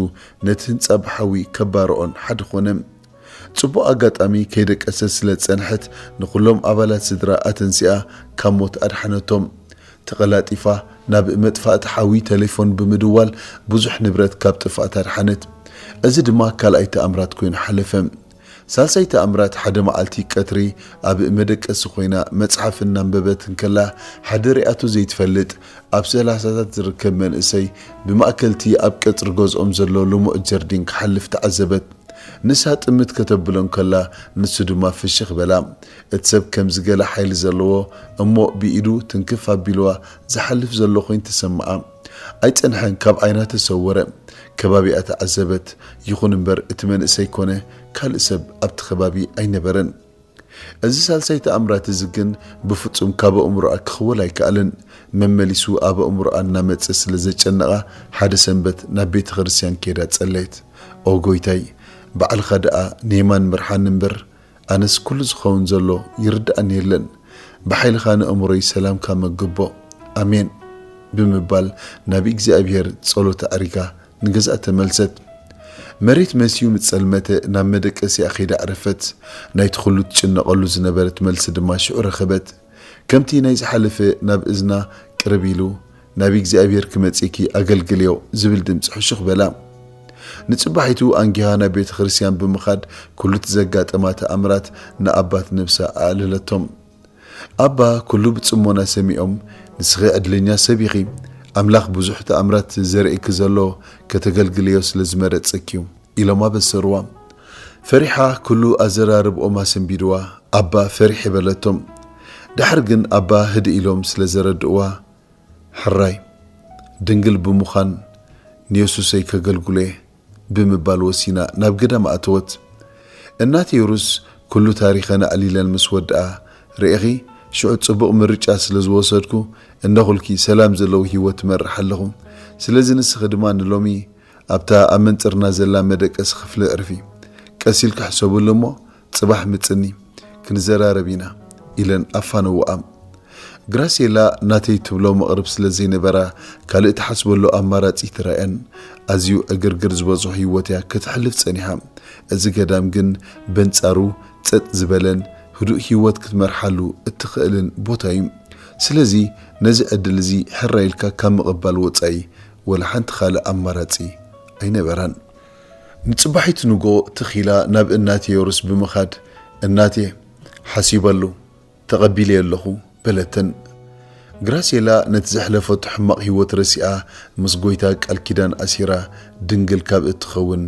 ነቲ ህንጻ ብሓዊ ከባርዖን ሓደ ኾነ። ጽቡቕ ኣጋጣሚ ከይደቀሰት ስለ ዝጸንሐት ንኹሎም ኣባላት ስድራ ኣተንሲኣ ካብ ሞት ኣድሓነቶም። ተቐላጢፋ ናብ መጥፋእቲ ሓዊ ቴሌፎን ብምድዋል ብዙሕ ንብረት ካብ ጥፍኣት ኣድሓነት። እዚ ድማ ካልኣይ ተኣምራት ኮይኑ ሓለፈ። ሳልሳይ ተኣምራት፣ ሓደ መዓልቲ ቀትሪ ኣብ መደቀሲ ኮይና መጽሓፍ እናንበበት እንከላ፣ ሓደ ሪኣቶ ዘይትፈልጥ ኣብ ሰላሳታት ዝርከብ መንእሰይ ብማእከልቲ ኣብ ቀጽሪ ገዝኦም ዘሎ ልሙዕ ጀርዲን ክሓልፍ ተዓዘበት። ንሳ ጥምት ከተብሎ እንከላ፣ ንሱ ድማ ፍሽኽ በላ። እቲ ሰብ ከምዚ ገለ ሓይሊ ዘለዎ እሞ ብኢዱ ትንክፍ ኣቢልዋ ዝሓልፍ ዘሎ ኮይኑ ተሰምዓ። ኣይጸንሐን፣ ካብ ዓይና ተሰወረ። ከባቢኣ ተዓዘበት። ይኹን እምበር፣ እቲ መንእሰይ ኮነ ካልእ ሰብ ኣብቲ ከባቢ ኣይነበረን። እዚ ሳልሳይ ተኣምራት እዚ ግን ብፍጹም ካብ ኣእምሮኣ ክኽወል ኣይከኣለን። መመሊሱ ኣብ ኣእምሮኣ እናመጸ ስለ ዘጨነቓ፣ ሓደ ሰንበት ናብ ቤተ ክርስቲያን ከይዳ ጸለየት። "ኦ ጎይታይ፣ ባዕልኻ ደኣ ንየማን ምርሓኒ እምበር፣ ኣነስ ኩሉ ዝኸውን ዘሎ ይርድኣኒ የለን። ብሓይልኻ ንእምሮይ ሰላምካ መግቦ። ኣሜን" ብምባል ናብ እግዚኣብሔር ጸሎት ኣዕሪጋ ንገዝኣ ተመልሰት። መሬት መስዩ ምስ ጸልመተ ናብ መደቀሲኣ ከይዳ ኣዕረፈት። ናይቲ ኩሉ ትጭነቐሉ ዝነበረት መልሲ ድማ ሽዑ ረኸበት። ከምቲ ናይ ዝሓለፈ ናብ እዝና ቅርብ ኢሉ፣ "ናብ እግዚኣብሔር ክመጺእኪ ኣገልግልዮ" ዝብል ድምጺ ሕሹኽ በላ። ንጽባሒቱ ኣንጊሃ ናብ ቤተ ክርስቲያን ብምኻድ ኩሉ እቲ ዘጋጠማ ተኣምራት ንኣባት ነብሳ ኣዕለለቶም። ኣባ ኩሉ ብጽሞና ሰሚዖም፣ "ንስኺ ዕድለኛ ሰብ ኢኺ፣ ኣምላኽ ብዙሕ ተኣምራት ዘርእኪ ዘሎ ከተገልግልዮ ስለ ዝመረጸኪ እዩ" ኢሎም ኣበሰርዋ። ፈሪሓ ኩሉ ኣዘራርብኦም ኣሰንቢድዋ። ኣባ ፈሪሕ በለቶም። ድሓር ግን ኣባ ህድእ ኢሎም ስለ ዘረድእዋ፣ "ሕራይ ድንግል ብምዃን ንየሱሰይ ከገልግሎ እየ" ብምባል ወሲና ናብ ገዳም ኣተወት። እናተይ ሩስ ኩሉ ታሪኸን ኣዕሊለን ምስ ወድኣ፣ "ርኢኺ፣ ሽዑ ጽቡቕ ምርጫ ስለ ዝወሰድኩ፣ እነኹልኪ ሰላም ዘለዎ ህይወት እመርሕ ኣለኹ። ስለዚ ንስኺ ድማ ንሎሚ ኣብታ ኣብ መንጽርና ዘላ መደቀሲ ክፍሊ ዕርፊ። ቀስ ኢልኪ ሕሰብሉ እሞ ጽባሕ ምጽኒ፣ ክንዘራረብ ኢና" ኢለን ኣፋነውኣ። ግራሴላ ናተይ ትብሎ መቕርብ ስለ ዘይነበራ፣ ካልእ ትሓስበሉ ኣማራጺ ትረኣየን። ኣዝዩ ዕግርግር ዝበዝሖ ህይወት እያ ከተሕልፍ ጸኒሓ። እዚ ገዳም ግን በንጻሩ ጸጥ ዝበለን ህዱእ ህይወት ክትመርሓሉ እትኽእልን ቦታ እዩ። ስለዚ ነዚ ዕድል እዚ ሕራይ ኢልካ ካብ ምቕባል ወጻኢ ወላ ሓንቲ ካልእ ኣማራጺ ኣይነበራን። ንጽባሒቱ ንግሆ ትኽ ኢላ ናብ እናቴ ዮርስ ብምኻድ፣ "እናቴ፣ ሓሲበሉ፣ ተቐቢለዮ ኣለኹ" በለተን። ግራሴላ ነቲ ዘሕለፈቶ ሕማቕ ህይወት ረሲኣ፣ ምስ ጎይታ ቃል ኪዳን ኣሲራ፣ ድንግል ካብ እትኸውን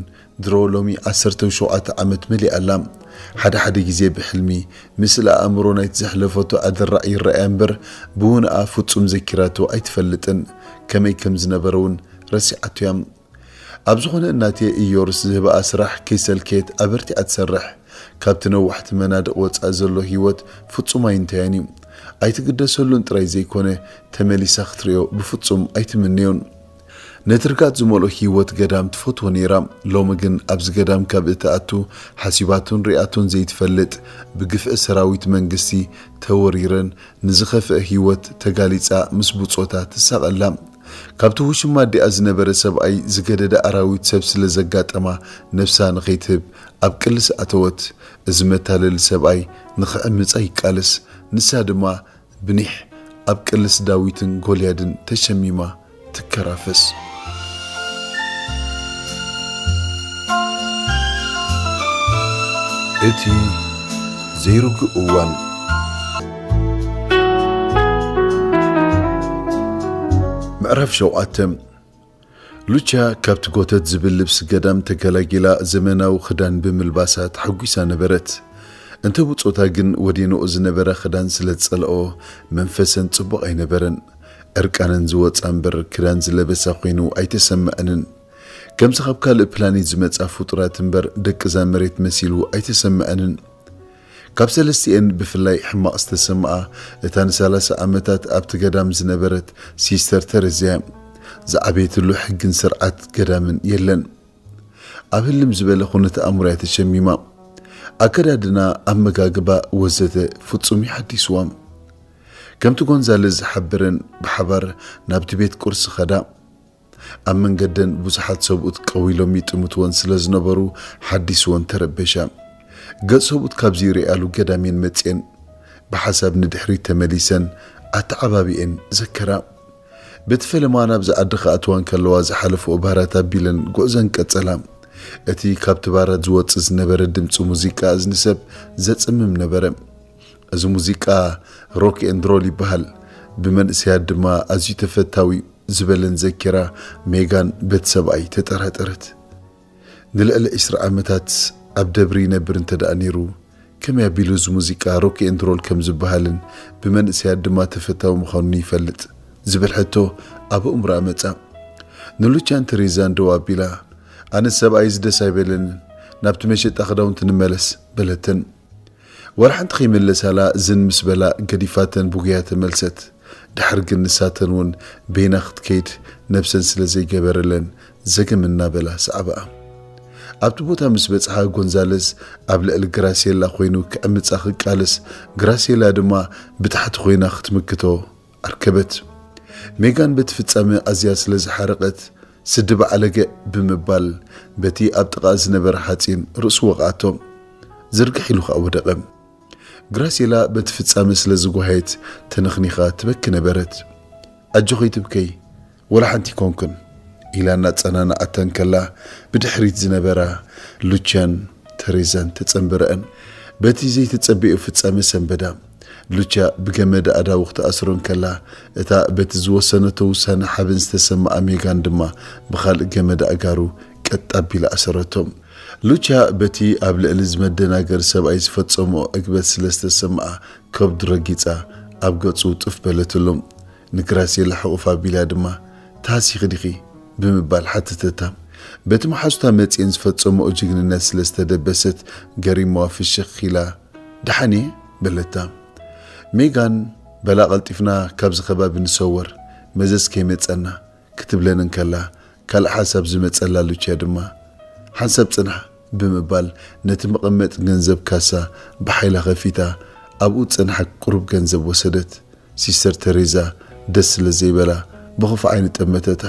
ድሮ ሎሚ ዓሰርተ ሸውዓተ ዓመት መሊኣ ኣላ። ሓደ ሓደ ግዜ ብሕልሚ፣ ምስላ ኣእምሮ ናይቲ ዘሕለፈቶ ኣደራዕ ይረኣያ እምበር፣ ብውንኣ ፍጹም ዘኪራቶ ኣይትፈልጥን። ከመይ ከም ዝነበረ እውን ረሲዓቶ እያ። ኣብ ዝኾነ እናቴ ኢዮርስ ዝህባኣ ስራሕ ከይሰልከየት ኣበርቲዓ ትሰርሕ። ካብቲ ነዋሕቲ መናድቕ ወጻኢ ዘሎ ህይወት ፍጹም ኣይንተያን እዩ። ኣይትግደሰሉን ጥራይ ዘይኮነ፣ ተመሊሳ ክትርእዮ ብፍጹም ኣይትምነዮን። ነቲ ርግኣት ዝመልኦ ህይወት ገዳም ትፈትዎ ነይራ። ሎሚ ግን ኣብዚ ገዳም ካብ እትኣቱ ሓሲባቶን ሪኣቶን ዘይትፈልጥ፣ ብግፍዒ ሰራዊት መንግስቲ ተወሪረን ንዝኸፍአ ህይወት ተጋሊጻ ምስ ብጾታ ትሳቐ ኣላ። ካብቲ ውሽማ ኣዲኣ ዝነበረ ሰብኣይ ዝገደደ ኣራዊት ሰብ ስለ ዘጋጠማ ነብሳ ንኸይትህብ ኣብ ቅልስ ኣተወት። እዚ መታለሊ ሰብኣይ ንኽዕምጻ ይቃለስ። ንሳ ድማ ብኒሕ ኣብ ቅልስ ዳዊትን ጎልያድን ተሸሚማ ትከራፈስ። እቲ ዘይርጉእ እዋን። ምዕራፍ ሸውዓተ። ሉቻ ካብቲ ጎተት ዝብል ልብሲ ገዳም ተገላጊላ ዘመናዊ ክዳን ብምልባሳ ተሓጒሳ ነበረት። እንተ ብጾታ ግን ወዲንኦ ዝነበረ ክዳን ስለ ዝጸልኦ መንፈሰን ጽቡቕ ኣይነበረን። ዕርቃነን ዝወጻ እምበር ክዳን ዝለበሳ ኮይኑ ኣይተሰምዐንን። ከምዚ ካብ ካልእ ፕላኔት ዝመጻ ፍጡራት እምበር ደቂ እዛ መሬት መሲሉ ኣይተሰምዐንን። ካብ ሰለስቲኤን ብፍላይ ሕማቕ ዝተሰምኣ እታ ንሰላሳ ዓመታት ኣብቲ ገዳም ዝነበረት ሲስተር ተረዝያ እያ። ዝዓበየትሉ ሕግን ስርዓት ገዳምን የለን። ኣብ ህልም ዝበለ ኩነት ኣእምሮ እያ ተሸሚማ። ኣከዳድና፣ ኣመጋግባ ወዘተ ፍጹም እዩ ሓዲስዋ። ከምቲ ጎንዛለዝ ዝሓበረን ብሓባር ናብቲ ቤት ቁርሲ ኸዳ። ኣብ መንገደን ብዙሓት ሰብኡት ቀው ኢሎም ይጥምትወን ስለ ዝነበሩ ሓዲስወን ተረበሻ። ገጽ ሰብኡት ካብዚ ይርእያሉ ገዳም እየን መጽየን። ብሓሳብ ንድሕሪት ተመሊሰን ኣተዓባቢኤን ዘከራ። በቲ ፈለማ ናብዚ ዓዲ ክኣትዋ እንከለዋ ዝሓለፍኦ ባራት ኣቢለን ጉዕዘን ቀጸላ። እቲ ካብቲ ባራት ዝወጽእ ዝነበረ ድምጺ ሙዚቃ እዝኒ ሰብ ዘጽምም ነበረ። እዚ ሙዚቃ ሮክ ኤንድ ሮል ይበሃል። ብመንእሰያት ድማ ኣዝዩ ተፈታዊ እዩ ዝበለን ዘኪራ ሜጋን በቲ ሰብኣይ ተጠራጠረት። ንልዕሊ ዕስራ ዓመታት ኣብ ደብሪ ይነብር እንተ ደኣ ነይሩ፣ ከመይ ኣቢሉ እዚ ሙዚቃ ሮክ ኤንድ ሮል ከም ዝበሃልን ብመንእሰያት ድማ ተፈታዊ ምዃኑን ይፈልጥ ዝብል ሕቶ ኣብ ኣእምሮኣ መጻ። ንሉቻን ተሬዛን ደው ኣቢላ፣ ኣነስ ሰብኣይ እዚ ደስ ኣይበለንን፣ ናብቲ መሸጣ ክዳውንቲ ንመለስ በለተን። ዋላ ሓንቲ ከይመለሳላ ዝን ምስ በላ ገዲፋተን ብጉያ ተመልሰት። ድሓር ግን ንሳተን እውን በይና ክትከይድ ነብሰን ስለ ዘይገበረለን ዘገም እናበላ ሰዓባኣ። ኣብቲ ቦታ ምስ በጽሓ ጎንዛለስ ኣብ ልዕሊ ግራሴላ ኮይኑ ክዕምጻ ክቃለስ፣ ግራሴላ ድማ ብታሕቲ ኮይና ክትምክቶ ኣርከበት። ሜጋን በቲ ፍጻመ ኣዝያ ስለ ዝሓረቐት፣ ስዲ በዓለገ ብምባል በቲ ኣብ ጥቓ ዝነበረ ሓጺን ርእሱ ወቕዓቶ። ዝርግሕ ኢሉ ኸኣ ወደቐ። ግራሴላ በቲ ፍጻመ ስለ ዝጓሃየት ተነኽኒኻ ትበኪ ነበረት። ኣጆኺ ትብከይ፣ ወላ ሓንቲ ኣይኮንኩን ኢላ እናጸናንዓታ እንከላ፣ ብድሕሪት ዝነበራ ሉቻን ተሬዛን ተጸንበረአን። በቲ ዘይተጸበዮ ፍጻመ ሰንበዳ። ሉቻ ብገመድ ኣእዳዉ ክትኣስሮ እንከላ፣ እታ በቲ ዝወሰነቶ ውሳነ ሓበን ዝተሰምኣ ሜጋን ድማ ብኻልእ ገመድ ኣእጋሩ ቀጥ ኣቢላ ኣሰረቶ። ሉቻ በቲ ኣብ ልዕሊ እዚ መደናገሪ ሰብኣይ ዝፈጸምኦ ዕግበት ስለ ዝተሰምኣ ከብዱ ረጊጻ ኣብ ገጹ ጥፍ በለትሉ። ንግራሴላ ሕቑፍ ኣቢላ ድማ፣ "ተሃሲኺ ዲኺ?" ብምባል ሓተተታ። በቲ መሓዙታ መጺኤን ዝፈጸምኦ ጅግንነት ስለ ዝተደበሰት ገሪሞዋ ፍሽኽ ኢላ፣ "ደሓን እየ?" በለታ። ሜጋን፣ "በላ ቀልጢፍና ካብዚ ከባቢ ንሰወር፣ መዘዝ ከይመጸና" ክትብለን እንከላ፣ ካልእ ሓሳብ ዝመጸላ ሉችያ ድማ፣ "ሓንሳብ ጽንሓ" ብምባል ነቲ መቐመጢ ገንዘብ ካሳ ብሓይላ ከፊታ፣ ኣብኡ ዝጸንሓ ቁሩብ ገንዘብ ወሰደት። ሲስተር ተሬዛ ደስ ስለ ዘይበላ ብኽፉእ ዓይኒ ጠመተታ።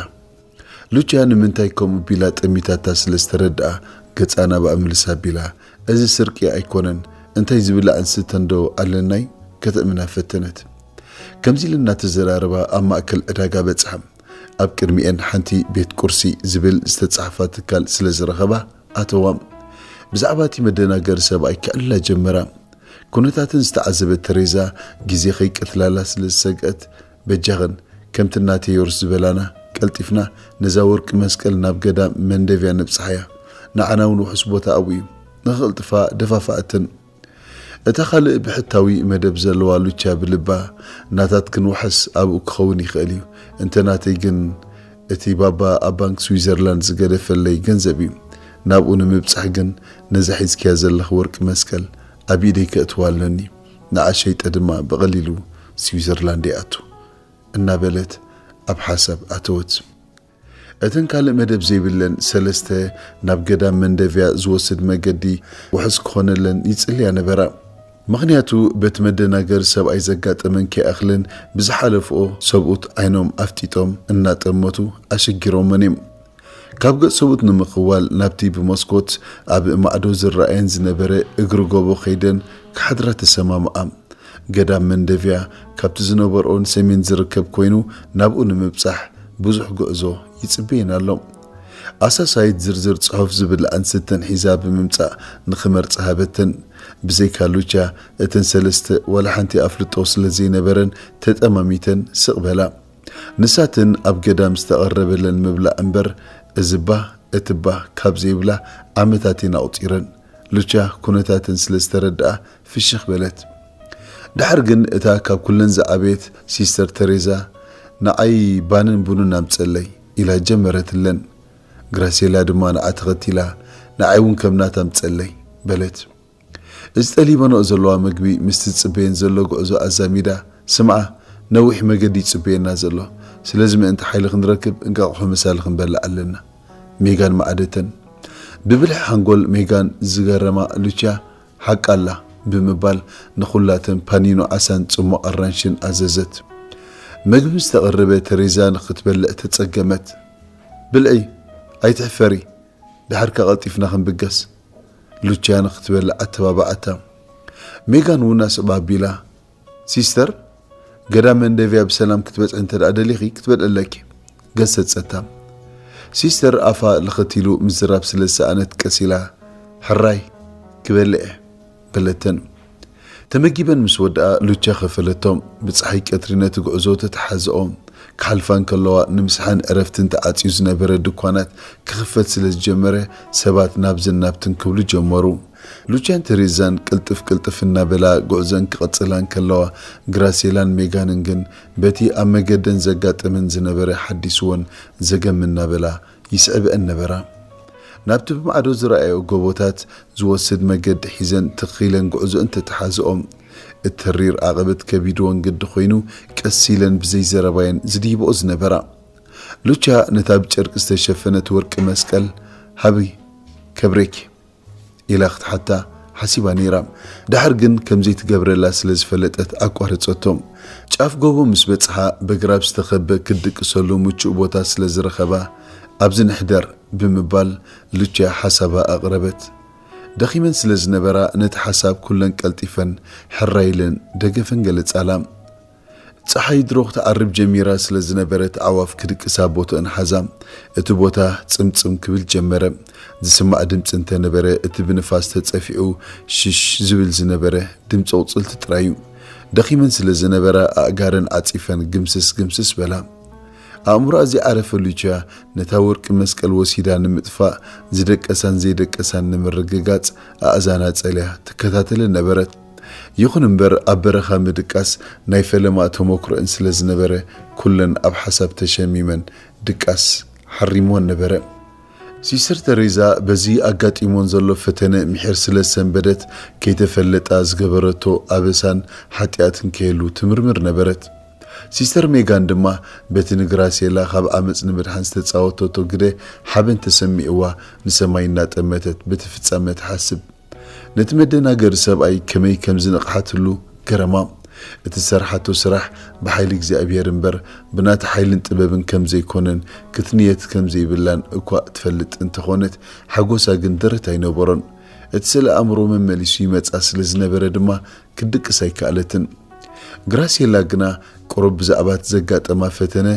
ሉችያ ንምንታይ ከምኡ ቢላ ጠሚታታ ስለ ዝተረድኣ፣ ገጻ ናብኣ ምልስ ኣቢላ፣ "እዚ ስርቂ ኣይኮነን፣ እንታይ ዝብላዕን ዝስተን ዶ ኣለናይ?" ከተእምና ፈተነት። ከምዚ ኢለን እናተዘራረባ ኣብ ማእከል ዕዳጋ በጽሓ። ኣብ ቅድሚኤን ሓንቲ ቤት ቁርሲ ዝብል ዝተጻሕፋ ትካል ስለ ዝረኸባ ኣተዋ። ብዛዕባ እቲ መደናገሪ ሰብኣይ ክዕልላ ጀመራ። ኩነታተን ዝተዓዘበት ተሬዛ ግዜ ከይቀትላላ ስለ ዝሰግአት፣ "በጃኽን ከምቲ እናተዮርስ ዝበላና ቀልጢፍና ነዛ ወርቂ መስቀል ናብ ገዳም መንደብያ ነብጽሓያ። ንዓና እውን ውሑስ ቦታ ኣብኡ እዩ" ንኽቕልጥፋ ደፋፍኣተን። እታ ካልእ ብሕታዊ መደብ ዘለዋ ሉቻ ብልባ፣ "ናታትክን ዋሕስ ኣብኡ ክኸውን ይኽእል እዩ፣ እንተ ናተይ ግን እቲ ባባ ኣብ ባንክ ስዊዘርላንድ ዝገደፈለይ ገንዘብ እዩ። ናብኡ ንምብጻሕ ግን ነዛ ሒዝክያ ዘለኺ ወርቂ መስቀል ኣብ ኢደይ ከእትዋ ኣለኒ። ንዓ ሸይጠ ድማ ብቐሊሉ ስዊዘርላንድ ይኣቱ" እናበለት ኣብ ሓሳብ ኣተወት። እተን ካልእ መደብ ዘይብለን ሰለስተ ናብ ገዳም መንደቪያ ዝወስድ መገዲ ውሑስ ክኾነለን ይጽልያ ነበራ። ምኽንያቱ በቲ መደናገሪ ሰብኣይ ዘጋጠመን ከይኣኽለን ብዝሓለፍኦ ሰብኡት ዓይኖም ኣፍጢጦም እናጠመቱ ኣሸጊሮመን እዮም። ካብ ገጽ ሰብኡት ንምኽዋል ናብቲ ብመስኮት ኣብ ማዕዶ ዝረኣየን ዝነበረ እግሪ ጎቦ ከይደን ክሓድራ ተሰማምኣ። ገዳም መንደቪያ ካብቲ ዝነበርኦ ንሰሜን ዝርከብ ኮይኑ ናብኡ ንምብጻሕ ብዙሕ ጉዕዞ ይጽበየን ኣሎ። ኣሳሳይት ዝርዝር ጽሑፍ ዝብልዓን ስተን ሒዛ ብምምጻእ ንኽመርጻ ሃበተን። ብዘይካ ሉቻ እተን ሰለስተ ዋላ ሓንቲ ኣፍልጦ ስለ ዘይነበረን ተጠማሚተን ስቕ በላ። ንሳተን ኣብ ገዳም ዝተቐረበለን ምብላዕ እምበር እዝባ እትባ ካብ ዘይብላ ዓመታት እየን ኣቑጺረን። ሉቻ ኩነታተን ስለ ዝተረድኣ ፍሽኽ በለት። ድሓር ግን እታ ካብ ኩለን ዝዓበየት ሲስተር ተሬዛ ንዓይ ባንን ቡንን ኣምጸለይ ኢላ ጀመረትለን። ግራሴላ ድማ ንዓ ተኸቲላ ንዓይ እውን ከም ናታ ኣምጸለይ በለት። እዚ ጠሊበንኦ ዘለዋ መግቢ ምስቲ ዝጽበየን ዘሎ ጉዕዞ ኣዛሚዳ፣ ስምዓ፣ ነዊሕ መገዲ ይጽበየና ዘሎ፣ ስለዚ ምእንቲ ሓይሊ ክንረክብ እንቃቑሖ ምሳሊ ክንበልዕ ኣለና። ሜጋን መዓደተን። ብብልሒ ሓንጎል ሜጋን ዝገረማ ሉቻ ሓቃ ኣላ ብምባል ንኹላተን ፓኒኖ ዓሳን ጽሙቕ ኣራንሽን ኣዘዘት። መግቢ ምስ ተቐረበ ተሬዛ ንኽትበልዕ ተጸገመት። ብልዒ፣ ኣይትሕፈሪ፣ ድሓርካ ቀልጢፍና ክንብገስ። ሉቻ ንኽትበልዕ ኣተባባዓታ። ሜጋን እውን ኣስዕባ ኣቢላ፣ ሲስተር፣ ገዳም መንደቪያ ብሰላም ክትበጽሒ እንተ ደኣ ደሊኺ ክትበልዕለኪ። ገሰጸታ። ሲስተር ኣፋ ልኽት ኢሉ ምዝራብ ስለ ዝሰኣነት ቀስ ኢላ፣ ሕራይ ክበልዕ እየ በለተን። ተመጊበን ምስ ወድኣ ሉቻ ከፈለቶም። ብጸሓይ ቀትሪ ነቲ ጉዕዞ ተተሓዝኦ። ክሓልፋ እንከለዋ ንምስሓን ዕረፍትን ተዓጽዩ ዝነበረ ድኳናት ክኽፈት ስለ ዝጀመረ ሰባት ናብዝን ናብትን ክብሉ ጀመሩ። ሉቻን ተሬዛን ቅልጥፍ ቅልጥፍ እናበላ ጉዕዘን ክቕጽላ እንከለዋ ግራሴላን ሜጋንን ግን በቲ ኣብ መገደን ዘጋጠመን ዝነበረ ሓዲስወን ዘገም እናበላ ይስዕብአን ነበራ። ናብቲ ብማዕዶ ዝረኣዮ ጎቦታት ዝወስድ መገዲ ሒዘን ትኽ ኢለን ጉዕዞ እንተተሓዝኦም፣ እቲ ተሪር ዓቐበት ከቢድወን ግዲ ኮይኑ ቀስ ኢለን ብዘይ ዘረባየን ዝድይብኦ ዝነበራ። ሉቻ ነታ ብጨርቂ ዝተሸፈነት ወርቂ መስቀል ሃቢ ከብሬኪ ኢላ ክትሓታ ሓሲባ ነይራ። ድሓር ግን ከም ዘይትገብረላ ስለ ዝፈለጠት ኣቋረጸቶ። ጫፍ ጎቦ ምስ በጽሓ በግራብ ዝተኸበ ክትድቅሰሉ ምቹእ ቦታ ስለ ዝረኸባ ኣብዚ ንሕደር ብምባል ሉቻ ሓሳባ ኣቕረበት። ደኺመን ስለ ዝነበራ ነቲ ሓሳብ ኩለን ቀልጢፈን ሕራይ ኢለን ደገፈን ገለጻላ። ጸሓይ ድሮ ክትዓርብ ጀሚራ ስለ ዝነበረት ኣዕዋፍ ክድቅሳ ቦትአን ሓዛ። እቲ ቦታ ጽምጽም ክብል ጀመረ። ዝስማዕ ድምጺ እንተነበረ እቲ ብንፋስ ተጸፊዑ ሽሽ ዝብል ዝነበረ ድምጺ ኣቑጽልቲ ጥራይ እዩ። ደኺመን ስለ ዝነበራ ኣእጋረን ዓጺፈን ግምስስ ግምስስ በላ። ኣእምሮኣ ዘይዓረፈ ሉቺያ ነታ ወርቂ መስቀል ወሲዳ ንምጥፋእ ዝደቀሳን ዘይደቀሳን ንምርግጋጽ ኣእዛና ጸልያ ትከታተለን ነበረት። ይኹን እምበር ኣብ በረኻ ምድቃስ ናይ ፈለማ ተመኩሮአን ስለ ዝነበረ ኩለን ኣብ ሓሳብ ተሸሚመን ድቃስ ሓሪምወን ነበረ። ሲስተር ተሬዛ በዚ ኣጋጢሞን ዘሎ ፈተነ ምሒር ስለ ዝሰንበደት ከይተፈለጣ ዝገበረቶ ኣበሳን ሓጢኣትን ከየሉ ትምርምር ነበረት። ሲስተር ሜጋን ድማ በቲ ንግራሴላ ካብ ዓመጽ ንምድሓን ዝተጻወተቶ ግደ ሓበን ተሰሚዕዋ ንሰማይ እናጠመተት በቲ ፍጻመ ትሓስብ። ነቲ መደናገሪ ሰብኣይ ከመይ ከም ዝነቕሓትሉ ገረማ። እቲ ዝሰርሓቶ ስራሕ ብሓይሊ እግዚኣብሔር እምበር ብናታ ሓይልን ጥበብን ከም ዘይኮነን ክትንየት ከም ዘይብላን እኳ ትፈልጥ እንተኾነት ሓጎሳ ግን ደረት ኣይነበሮን። እቲ ስእለ ኣእምሮ መመሊሱ ይመጻ ስለ ዝነበረ ድማ ክትድቅስ ኣይከኣለትን። ግራሴላ ግና ቁሩብ ብዛዕባ እቲ ዘጋጠማ ፈተነ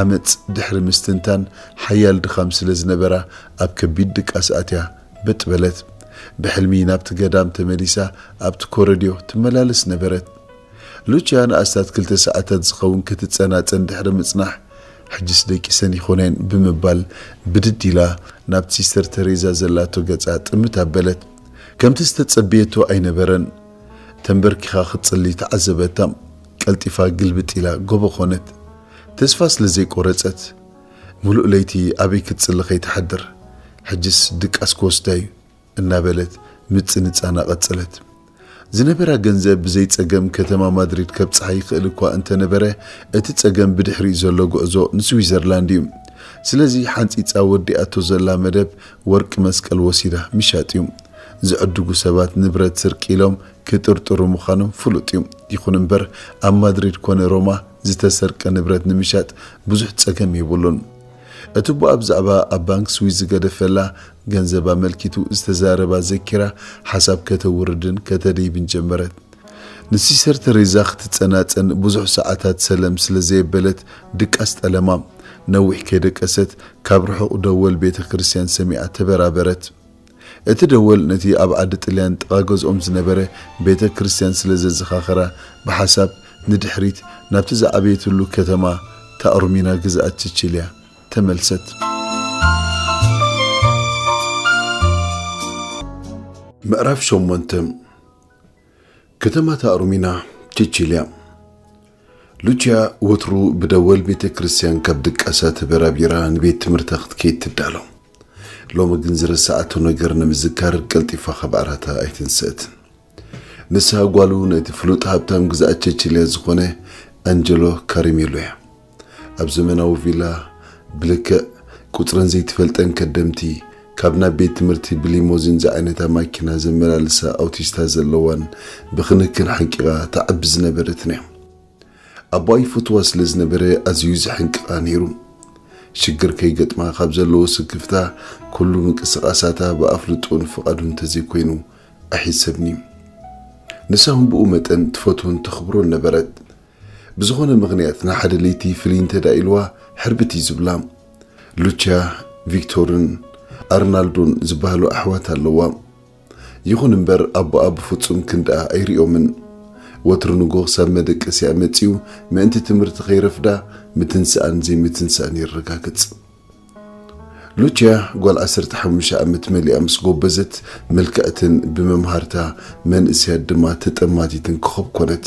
ዓመጽ ድሕሪ ምስትንታን ሓያል ድኻም ስለ ዝነበራ ኣብ ከቢድ ድቃስ ኣትያ በጥ በለት። ብሕልሚ ናብቲ ገዳም ተመሊሳ ኣብቲ ኮረድዮ ትመላለስ ነበረት። ሉቺያ ንኣስታት ክልተ ሰዓታት ዝኸውን ክትጸናጸን ድሕሪ ምጽናሕ፣ ሕጅስ ደቂሰን ይኾናየን ብምባል ብድድ ኢላ ናብቲ ሲስተር ተሬዛ ዘላቶ ገጻ ጥምት ኣበለት። ከምቲ ዝተጸበየቶ ኣይነበረን። ተንበርኪኻ ክትጽሊ ተዓዘበታ። ቀልጢፋ ግልብጥ ኢላ ጎቦ ኾነት። ተስፋ ስለ ዘይቆረጸት፣ "ምሉእ ለይቲ ኣበይ ክትጽሊ ከይትሓድር፣ ሕጅስ ድቃስ ክወስዳ እዩ" እናበለት ምጽንጻና ቀጸለት። ዝነበራ ገንዘብ ብዘይ ጸገም ከተማ ማድሪድ ከብጽሓ ይኽእል እኳ እንተነበረ፣ እቲ ጸገም ብድሕሪኡ ዘሎ ጉዕዞ ንስዊዘርላንድ እዩ። ስለዚ ሓንጺጻ ወዲኣቶ ዘላ መደብ ወርቂ መስቀል ወሲዳ ምሻጥ እዩ። ዝዕድጉ ሰባት ንብረት ስርቂ ኢሎም ክጥርጥሩ ምዃኖም ፍሉጥ እዩ። ይኹን እምበር ኣብ ማድሪድ ኮነ ሮማ ዝተሰርቀ ንብረት ንምሻጥ ብዙሕ ጸገም የብሉን። እቲ ኣቦኣ ብዛዕባ ኣብ ባንክ ስዊዝ ዝገደፈላ ገንዘብ ኣመልኪቱ ዝተዛረባ ዘኪራ ሓሳብ ከተውርድን ከተደይብን ጀመረት። ንሲስተር ተሬዛ ክትጸናጸን ብዙሕ ሰዓታት ሰለም ስለ ዘየበለት ድቃስ ጠለማ። ነዊሕ ከይደቀሰት ካብ ርሑቕ ደወል ቤተ ክርስቲያን ሰሚዓ ተበራበረት። እቲ ደወል ነቲ ኣብ ዓዲ ጥልያን ጥቓ ገዝኦም ዝነበረ ቤተ ክርስቲያን ስለ ዘዘኻኸራ ብሓሳብ ንድሕሪት ናብቲ ዝዓበየትሉ ከተማ ታኦርሚና ግዝኣት ቺቺልያ ተመልሰት። ምዕራፍ ሸሞንተ። ከተማ ታኦርሚና፣ ቺቺልያ። ሉቺያ ወትሩ ብደወል ቤተ ክርስቲያን ካብ ድቃሳ ተበራቢራ ንቤት ትምህርታ ክትከይድ ትዳሎ። ሎሚ ግን ዝረሳዓቶ ነገር ንምዝካር ቀልጢፋ ካብ ዓራታ ኣይትንስእትን። ንሳ ጓሉ ነቲ ፍሉጥ ሃብታም ግዝኣት ቸችልያ ዝኾነ ኣንጀሎ ካሪሜሎ እያ። ኣብ ዘመናዊ ቪላ ብልክዕ ቁጽረን ዘይትፈልጠን ከደምቲ፣ ካብ ናብ ቤት ትምህርቲ ብሊሞዚን ዝዓይነታ ማኪና ዘመላልሳ ኣውቲስታ ዘለዋን ብክንክን ሓንቂቓ ትዓቢ ዝነበረትን እያ። ኣቦኣ ይፈትዋ ስለ ዝነበረ ኣዝዩ ዘሕንቅቓ ነይሩ። ሽግር ከይገጥማ ካብ ዘለዎ ስክፍታ፣ ኩሉ ምንቅስቓሳታ ብኣፍልጦን ፍቓዱን እንተዘይኮይኑ ኣይሕሰብን እዩ። ንሳ እውን ብኡ መጠን ትፈትዎን ተኽብሮን ነበረት። ብዝኾነ ምኽንያት ንሓደ ለይቲ ፍልይ እንተ ደኣ ኢልዋ ሕርብት እዩ ዝብላ። ሉቺያ፣ ቪክቶርን ኣርናልዶን ዝበሃሉ ኣሕዋት ኣለዋ። ይኹን እምበር ኣቦኣ ብፍጹም ክንድኣ ኣይርእዮምን። ወትሩ ንግሆ ክሳብ መደቀሲኣ መጺኡ ምእንቲ ትምህርቲ ከይረፍዳ ምትንስኣን ዘይምትንስኣን የረጋግጽ። ሉቺያ ጓል ዓሰርተ ሓሙሽተ ዓመት መሊኣ ምስ ጎበዘት፣ ምልክዕትን ብመምሃርታ መንእሰያት ድማ ተጠማቲትን ኮኾብ ኮነት።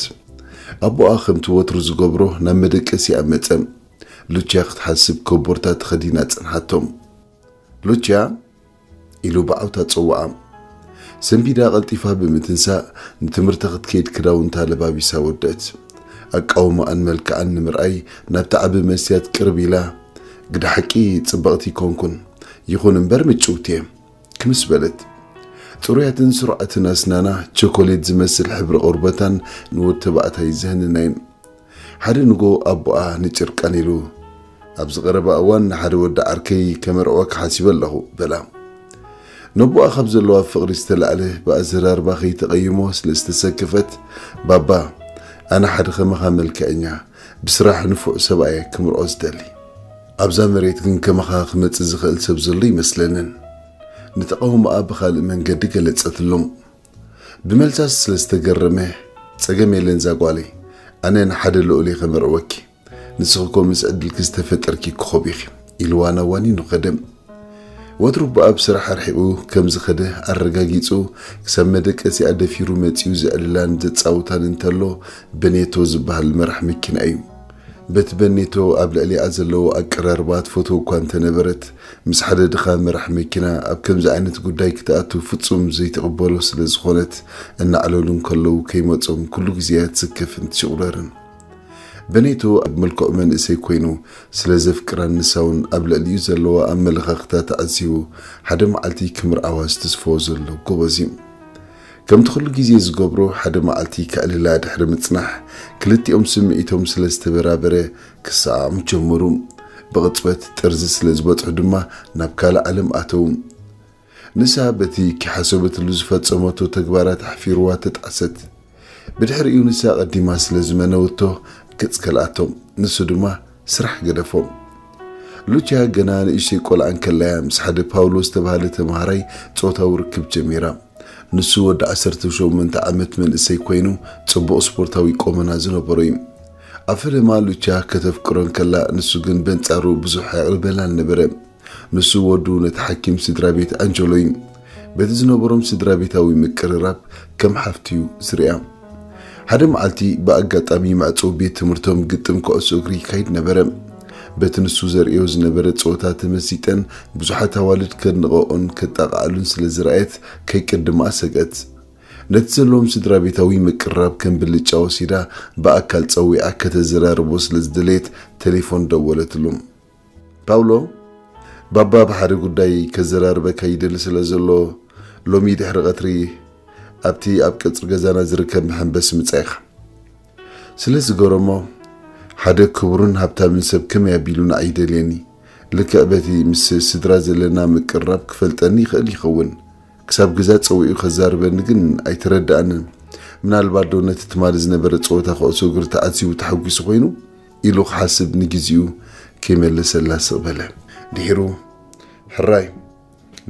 ኣቦኣ ከምቲ ወትሩ ዝገብሮ ናብ መደቀሲኣ መጸ። ሉቺያ ክትሓስብ ኮቦርታ ተኸዲና ጸንሓቶ። ሉቺያ፣ ኢሉ ብዓውታ ጸውዓ። ሰንቢዳ ቀልጢፋ ብምትንሳእ፣ ንትምህርቲ ክትከይድ ክዳውንታ ለባቢሳ ወደት። ኣቃውማኣን መልክዓን ንምርኣይ ናብቲ ዓቢ መስትያት ቅርብ ኢላ፣ "ግዳ ሓቂ ጽብቕቲ ኣይኮንኩን፣ ይኹን እምበር ምጭውቲ እየ" ክምስ በለት። ጽሩያትን ስሩዓትን ኣስናና፣ ቸኮሌት ዝመስል ሕብሪ ቆርበታን ንወዲ ተባዕታይ ዘህንናይን። ሓደ ንጎ ኣቦኣ ንጭርቃን ኢሉ፣ "ኣብዚ ቀረባ እዋን ንሓደ ወዲ ዓርከይ ከመርዕወካ ሓሲበ ኣለኹ" በላ። ነቦኣ ካብ ዘለዋ ፍቕሪ ዝተላዕለ ብኣዘራርባ ከይተቐይሞ ስለ ዝተሰከፈት፣ "ባባ፣ ኣነ ሓደ ከማኻ መልክዐኛ፣ ብስራሕ ንፉዕ ሰብኣይ ክምርዖ ዝደሊ። ኣብዛ መሬት ግን ከማኻ ክመጽእ ዝኽእል ሰብ ዘሎ ይመስለንን?" ንተቓውሞኣ ብኻልእ መንገዲ ገለጸትሎም። ብመልሳ ስለ ዝተገረመ፣ "ጸገም የለን ዛጓለይ፣ ኣነ ንሓደ ልኡል እየ ከመርዕወኪ፣ ንስኺ ኮ ምስ ዕድልኪ ዝተፈጠርኪ ኮኾብ ኢኺ" ኢልዋ ናብ ዋኒኑ ከደ። ወትሩ ብኣብ ስራሕ ኣርሒቑ ከም ዝኸደ ኣረጋጊጹ፣ ክሳብ መደቀሲኣ ደፊሩ መጺኡ ዘዕልላን ዘጻውታን እንተሎ፣ በኔቶ ዝበሃል መራሕ መኪና እዩ። በቲ በኔቶ ኣብ ልዕሊኣ ዘለዎ ኣቀራርባ ትፈትዎ እኳ እንተነበረት፣ ምስ ሓደ ድኻ መራሕ መኪና ኣብ ከምዚ ዓይነት ጉዳይ ክትኣቱ ፍጹም ዘይትቕበሎ ስለ ዝኾነት፣ እናዕለሉ እንከለዉ ከይመጾም ኩሉ ግዜ እያ ትስከፍን ትሽቑረርን። በኔቶ ኣብ መልክዑ መንእሰይ ኮይኑ ስለ ዘፍቅራን ንሳ እውን ኣብ ልዕሊኡ ዘለዋ ኣመለኻኽታ ተዓዚቡ፣ ሓደ መዓልቲ ክምርዓዋ ዝትስፎ ዘሎ ጎበዝ እዩ። ከምቲ ኩሉ ግዜ ዝገብሮ፣ ሓደ መዓልቲ ከዕልላ ድሕሪ ምጽናሕ፣ ክልቲኦም ስምዒቶም ስለ ዝተበራበረ ክሰዓዓሙ ጀመሩ። ብቕጽበት ጥርዚ ስለ ዝበጽሑ ድማ ናብ ካልእ ዓለም ኣተዉ። ንሳ በቲ ከይሓሰበትሉ ዝፈጸመቶ ተግባራት ኣሕፊርዋ ተጣዕሰት። ብድሕሪኡ ንሳ ቀዲማ ስለ ዝመነወቶ ገጽ ከልኣቶ፣ ንሱ ድማ ስራሕ ገደፎ። ሉቺያ ገና ንእሽተይ ቆልዓ እንከላ እያ ምስ ሓደ ፓውሎ ዝተባህለ ተማሃራይ ጾታዊ ርክብ ጀሚራ። ንሱ ወዲ ዓሰርተ ሸሞንተ ዓመት መንእሰይ ኮይኑ፣ ጽቡቕ ስፖርታዊ ቆመና ዝነበሮ እዩ። ኣብ ፈለማ ሉቺያ ከተፍቅሮ እንከላ፣ ንሱ ግን በንጻሩ ብዙሕ ኣየቕርበላን ነበረ። ንሱ ወዱ ነቲ ሓኪም ስድራ ቤት ኣንጀሎ እዩ። በቲ ዝነበሮም ስድራ ቤታዊ ምቅርራብ ከም ሓፍቲ እዩ ዝርእያ። ሓደ መዓልቲ ብኣጋጣሚ ማዕጾ ቤት ትምህርቶም ግጥም ኩዕሶ እግሪ ይካይድ ነበረ። በቲ ንሱ ዘርእዮ ዝነበረ ጸወታ ተመሲጠን፣ ብዙሓት ኣዋልድ ከድንቐኦን ከጣቕዓሉን ስለ ዝረኣየት፣ ከይቅድማ ሰግኣት። ነቲ ዘለዎም ስድራ ቤታዊ ምቅርራብ ከም ብልጫ ወሲዳ፣ ብኣካል ጸዊዓ ከተዘራርቦ ስለ ዝደለየት፣ ቴሌፎን ደወለትሉ። ፓውሎ፣ ባባ ብሓደ ጉዳይ ከዘራርበካ ይደሊ ስለ ዘሎ፣ ሎሚ ድሕሪ ቀትሪ ኣብቲ ኣብ ቀጽሪ ገዛና ዝርከብ መሐንበሲ ምጻ ኢኻ። ስለ ዝገረሞ፣ ሓደ ክቡርን ሃብታምን ሰብ ከመይ ኣቢሉ ንዓይ ይደልየኒ? ልክዕ በቲ ምስ ስድራ ዘለና ምቅርራብ ክፈልጠኒ ይኽእል ይኸውን። ክሳብ ገዛ ጸዊዑ ከዛርበኒ ግን ኣይተረድኣንን። ምናልባት ዶ ነቲ ትማሊ ዝነበረ ጸወታ ኩዕሶ እግሪ ተዓዚቡ ተሓጒሱ ኮይኑ? ኢሉ ክሓስብ ንግዜኡ ከይመለሰላ ስቕ በለ። ድሒሩ፣ ሕራይ፣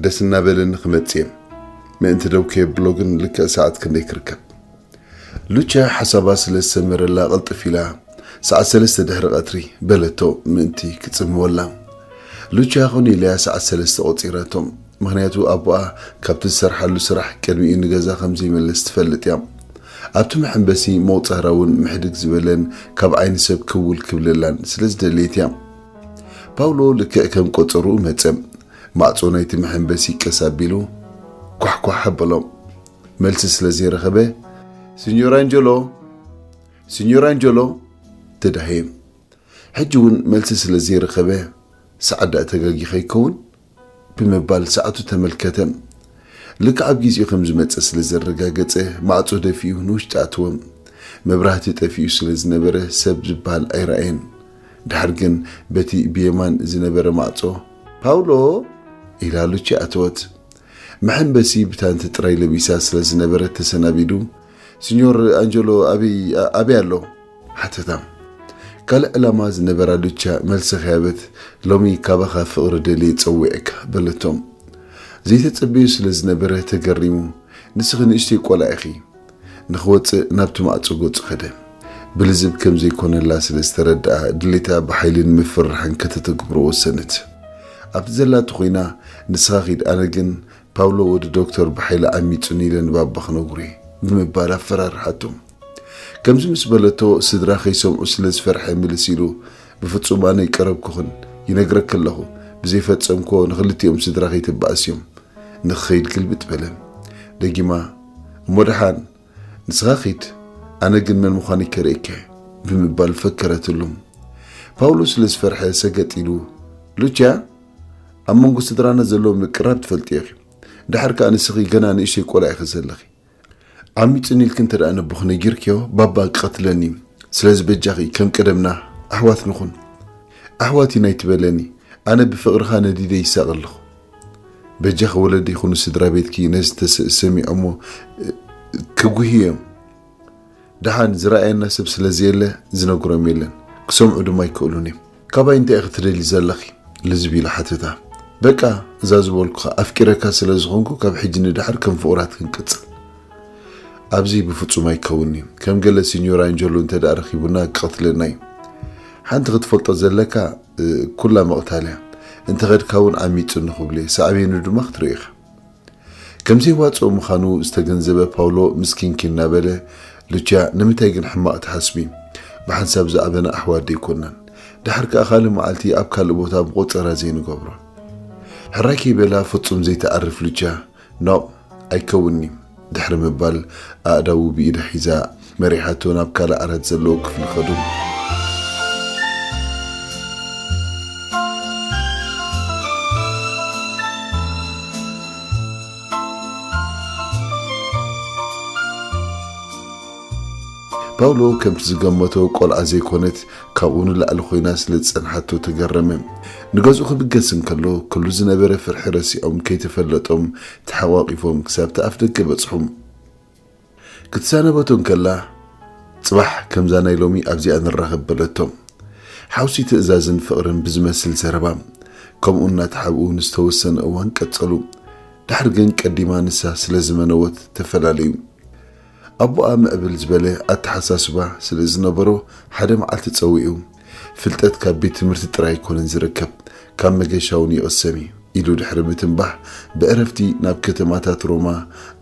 ደስ እናበለኒ ክመጽእ እየ። ምእንቲ ደው ከየብሎ ግን ልክዕ ሰዓት ክንደይ ክርከብ? ሉቻ ሓሳባ ስለ ዝሰመረላ ቅልጥፍ ኢላ፣ "ሰዓት ሰለስተ ድሕሪ ቀትሪ" በለቶ ምእንቲ ክጽምወላ። ሉቻ ኮነ ኢላያ ሰዓት ሰለስተ ቆጺራቶ። ምኽንያቱ ኣቦኣ ካብቲ ዝሰርሓሉ ስራሕ ቅድሚኡ ንገዛ ከም ዘይመለስ ትፈልጥ እያ። ኣብቲ መሐንበሲ መቑጸራ እውን ምሕድግ ዝበለን ካብ ዓይኒ ሰብ ክውል ክብለላን ስለ ዝደለየት እያ። ፓውሎ ልክዕ ከም ቆጸርኡ መጸ። ማዕጾ ናይቲ መሐንበሲ ቀስ ኣቢሉ ኳሕኳሕ ኣበሎ። መልሲ ስለ ዘይረኸበ፣ "ሲኞር ኣንጀሎ! ሲኞር ኣንጀሎ!" ተዳህየ። ሕጂ እውን መልሲ ስለ ዘይረኸበ፣ "ሰዓት ደኣ ተጋጊኻ ይከውን?" ብምባል ሰዓቱ ተመልከተ። ልክዕ ኣብ ግዜኡ ከም ዝመጸ ስለ ዘረጋገጸ፣ ማዕጾ ደፊኡ ንውሽጢ ኣተወ። መብራህቲ ጠፊኡ ስለ ዝነበረ፣ ሰብ ዝበሃል ኣይረኣየን። ድሓር ግን በቲ ብየማን ዝነበረ ማዕጾ፣ "ፓውሎ!" ኢላ ሉቺ ኣተወት። መሐንበሲ ብታንቲ ጥራይ ለቢሳ ስለ ዝነበረት ተሰናቢዱ፣ "ሲኞር ኣንጀሎ ኣበይ፣ ኣበይ ኣሎ?" ሓተታ። ካልእ ዕላማ ዝነበራ ሉቻ መልሲ ከያበት፣ "ሎሚ ካባኻ ፍቕሪ ደልየ ጸዊዐካ" በለቶ። ዘይተጸበዮ ስለ ዝነበረ ተገሪሙ፣ "ንስኺ ንእሽተይ ቆልዓ ኢኺ" ንኽወጽእ ናብቲ ማዕጾ ገጹ ከደ። ብልዝብ ከም ዘይኮነላ ስለ ዝተረድኣ፣ ድሌታ ብሓይሊ ንምፍርራሕን ከተተግብሮ ወሰነት። ኣብቲ ዘላቶ ኮይና፣ "ንስኻ ኺድ፣ ኣነ ግን ፓውሎ ወዲ ዶክተር ብሓይሊ ዓሚጹኒ ኢለ ንባባ ክነግሮ እየ" ብምባል ኣፈራርሓቶ። ከምዚ ምስ በለቶ፣ ስድራ ከይሰምዑ ስለ ዝፈርሐ ምልስ ኢሉ፣ "ብፍጹም ኣነ ኣይቀረብኩኽን፣ ይነግረኪ ኣለኹ፣ ብዘይፈጸምክዎ ንኽልቲኦም ስድራ ከይትበኣስዮም፣ ንኽኸይድ ግልብጥ" በለ። ደጊማ፣ "እሞ ደሓን፣ ንስኻ ኺድ፣ ኣነ ግን መን ምዃነይ ከርእየካ" ብምባል ፈከረትሉ። ፓውሎ ስለ ዝፈርሐ ሰገጥ ኢሉ፣ "ሉቺያ፣ ኣብ መንጎ ስድራና ዘሎ ምቅራብ ትፈልጥዮ ኢኺ። ድሓር ከኣ ንስኺ ገና ንእሽተይ ቆልዓ ኢኺ ዘለኺ። ዓሚጹኒ ኢልኪ እንተ ደኣ ነቦኺ ነጊርክዮ፣ ባባ ክቐትለኒ እዩ። ስለዚ በጃኺ ከም ቀደምና ኣሕዋት ንኹን። ኣሕዋት ኢና ኣይትበለኒ። ኣነ ብፍቕርኻ ነዲደ ይሳቐ ኣለኹ። በጃኺ ወለዲ ይኹኑ ስድራ ቤትኪ ነዚ ተሰ-፣ ሰሚዖሞ፣ እ፣ ክጉህዩ እዮም። ደሓን ዝረኣየና ሰብ ስለ ዘየለ ዝነግሮም የለን። ክሰምዑ ድማ ኣይክእሉን እዮም። ካባይ እንታይ ኢኺ ትደልዪ ዘለኺ?" ልዝብ ኢላ ሓተታ። "በቃ፣ እዛ ዝበልኩኻ፣ ኣፍቂረካ ስለ ዝኾንኩ ካብ ሕጂ ንደሓር ከም ፍቑራት ክንቅጽል። ኣብዚ ብፍጹም ኣይከውን'ዩ። ከም ገለ ሲኞር ኣንጀሎ እንተ ደኣ ረኺቡና ክቐትለና እዩ። ሓንቲ ክትፈልጦ ዘለካ፣ እ፣ ኩላ ምቕታል እያ። እንተ ኸድካ እውን ዓሚጹኒ ክብሉ እየ። ሳዕቤኑ ድማ ክትርኢ ኢኻ።" ከም ዘይዋጽኦ ምዃኑ ዝተገንዘበ ፓውሎ ምስኪንኪ እናበለ፣ "ሉቺያ፣ ንምንታይ ግን ሕማቕ ትሓስቢ? ብሓንሳብ ዝኣበና ኣሕዋት ደይኮናን? ደሓር ከኣ ካልእ መዓልቲ ኣብ ካልእ ቦታ ብቖጸራ ዘይንገብሮ?" ሕራይ ከይበላ ፍጹም ዘይትዓርፍ ሉቺያ፣ "ኖእ፣ ኣይከውን'ዩ" ድሕሪ ምባል፣ ኣእዳዉ ብኢዳ ሒዛ መሪሓቶ ናብ ካልእ ዓራት ዘለዎ ክፍሊ ከዱ። ፓውሎ ከምቲ ዝገመቶ ቆልዓ ዘይኮነት፣ ካብኡ ንላዕሊ ኮይና ስለ ዝጸንሓቶ ተገረመ። ንገዝኡ ክብገስ እንከሎ፣ ኩሉ ዝነበረ ፍርሒ ረሲዖም ከይተፈለጦም ተሓቋቂፎም ክሳብቲ ኣፍ ደገ በጽሑ። ክትሰናበቶ እንከላ፣ "ጽባሕ ከምዛ ናይ ሎሚ ኣብዚኣ ንራኸብ" በለቶ። ሓውሲ ትእዛዝን ፍቕርን ብዝመስል ዘረባ፣ ከምኡ እናተሓብኡ ንዝተወሰነ እዋን ቀጸሉ። ድሕሪ ግን ቀዲማ ንሳ ስለ ዝመነወት ተፈላለዩ። ኣቦኣ ምዕብል ዝበለ ኣተሓሳስባ ስለ ዝነበሮ፣ ሓደ መዓልቲ ጸዊዑ፣ ፍልጠት ካብ ቤት ትምህርቲ ጥራይ ኣይኮነን ዝርከብ፣ ካብ መገሻ እውን ይቕሰም እዩ ኢሉ ድሕሪ ምትንባህ፣ ብዕረፍቲ ናብ ከተማታት ሮማ፣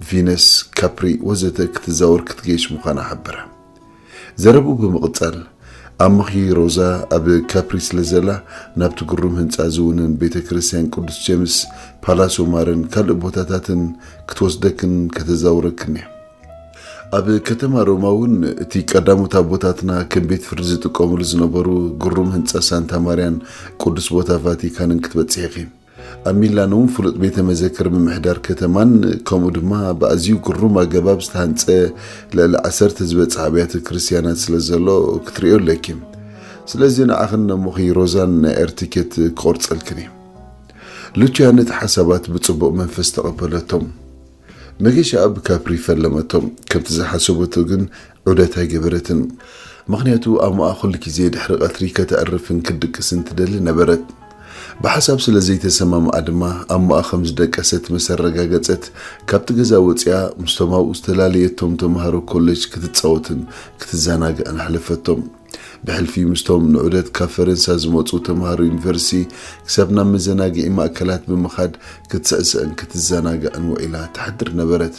ቪነስ፣ ካፕሪ ወዘተ ክትዛወር ክትገይሽ ምዃና ሓበራ። ዘረብኡ ብምቕጻል፣ "ኣሞኺ ሮዛ ኣብ ካፕሪ ስለ ዘላ፣ ናብቲ ግሩም ህንጻ ዝውንን ቤተ ክርስቲያን ቅዱስ ጀምስ፣ ፓላሶ ማርን ካልእ ቦታታትን ክትወስደክን ከተዛውረክን እያ። ኣብ ከተማ ሮማ እውን እቲ ቀዳሞት ኣቦታትና ከም ቤት ፍርዲ ዝጥቀሙሉ ዝነበሩ ግሩም ህንጻ ሳንታ ማርያን ቅዱስ ቦታ ቫቲካንን ክትበጽሒ ኢኺ። ኣብ ሚላን እውን ፍሉጥ ቤተ መዘክር ምምሕዳር ከተማን ከምኡ ድማ ብኣዝዩ ግሩም ኣገባብ ዝተሃንጸ ልዕሊ ዓሰርተ ዝበጽሓ ኣብያተ ክርስቲያናት ስለ ዘሎ ክትርእዮ ኣለኪ። ስለዚ ንዓኽን ነሞኺ ሮዛን ናይ ኤር ቲኬት ክቆርጸልክን እየ። ሉቺያ ነቲ ሓሳባት ብጽቡቕ መንፈስ ተቐበለቶም። መገሻኣ ብካፕሪ ፈለመቶም። ከምቲ ዝሓሰበቶ ግን ዑደት ኣይገበረትን። ምኽንያቱ ኣሞኣ ኩሉ ግዜ ድሕሪ ቀትሪ ከተዕርፍን ክትድቅስን ትደሊ ነበረት። ብሓሳብ ስለ ዘይተሰማምኣ ድማ ኣሞኣ ከም ዝደቀሰት ምስ ኣረጋገጸት፣ ካብቲ ገዛ ወጺኣ ምስቶም ኣብኡ ዝተላለየቶም ተምሃሮ ኮሌጅ ክትጻወትን ክትዘናግዕን ኣሕለፈቶም። ብሕልፊ ምስቶም ንዑደት ካብ ፈረንሳ ዝመጹ ተምሃሮ ዩኒቨርሲቲ ክሳብ ናብ መዘናግዒ ማእከላት ብምኻድ ክትስዕስዕን ክትዘናግዕን ውዒላ ትሓድር ነበረት።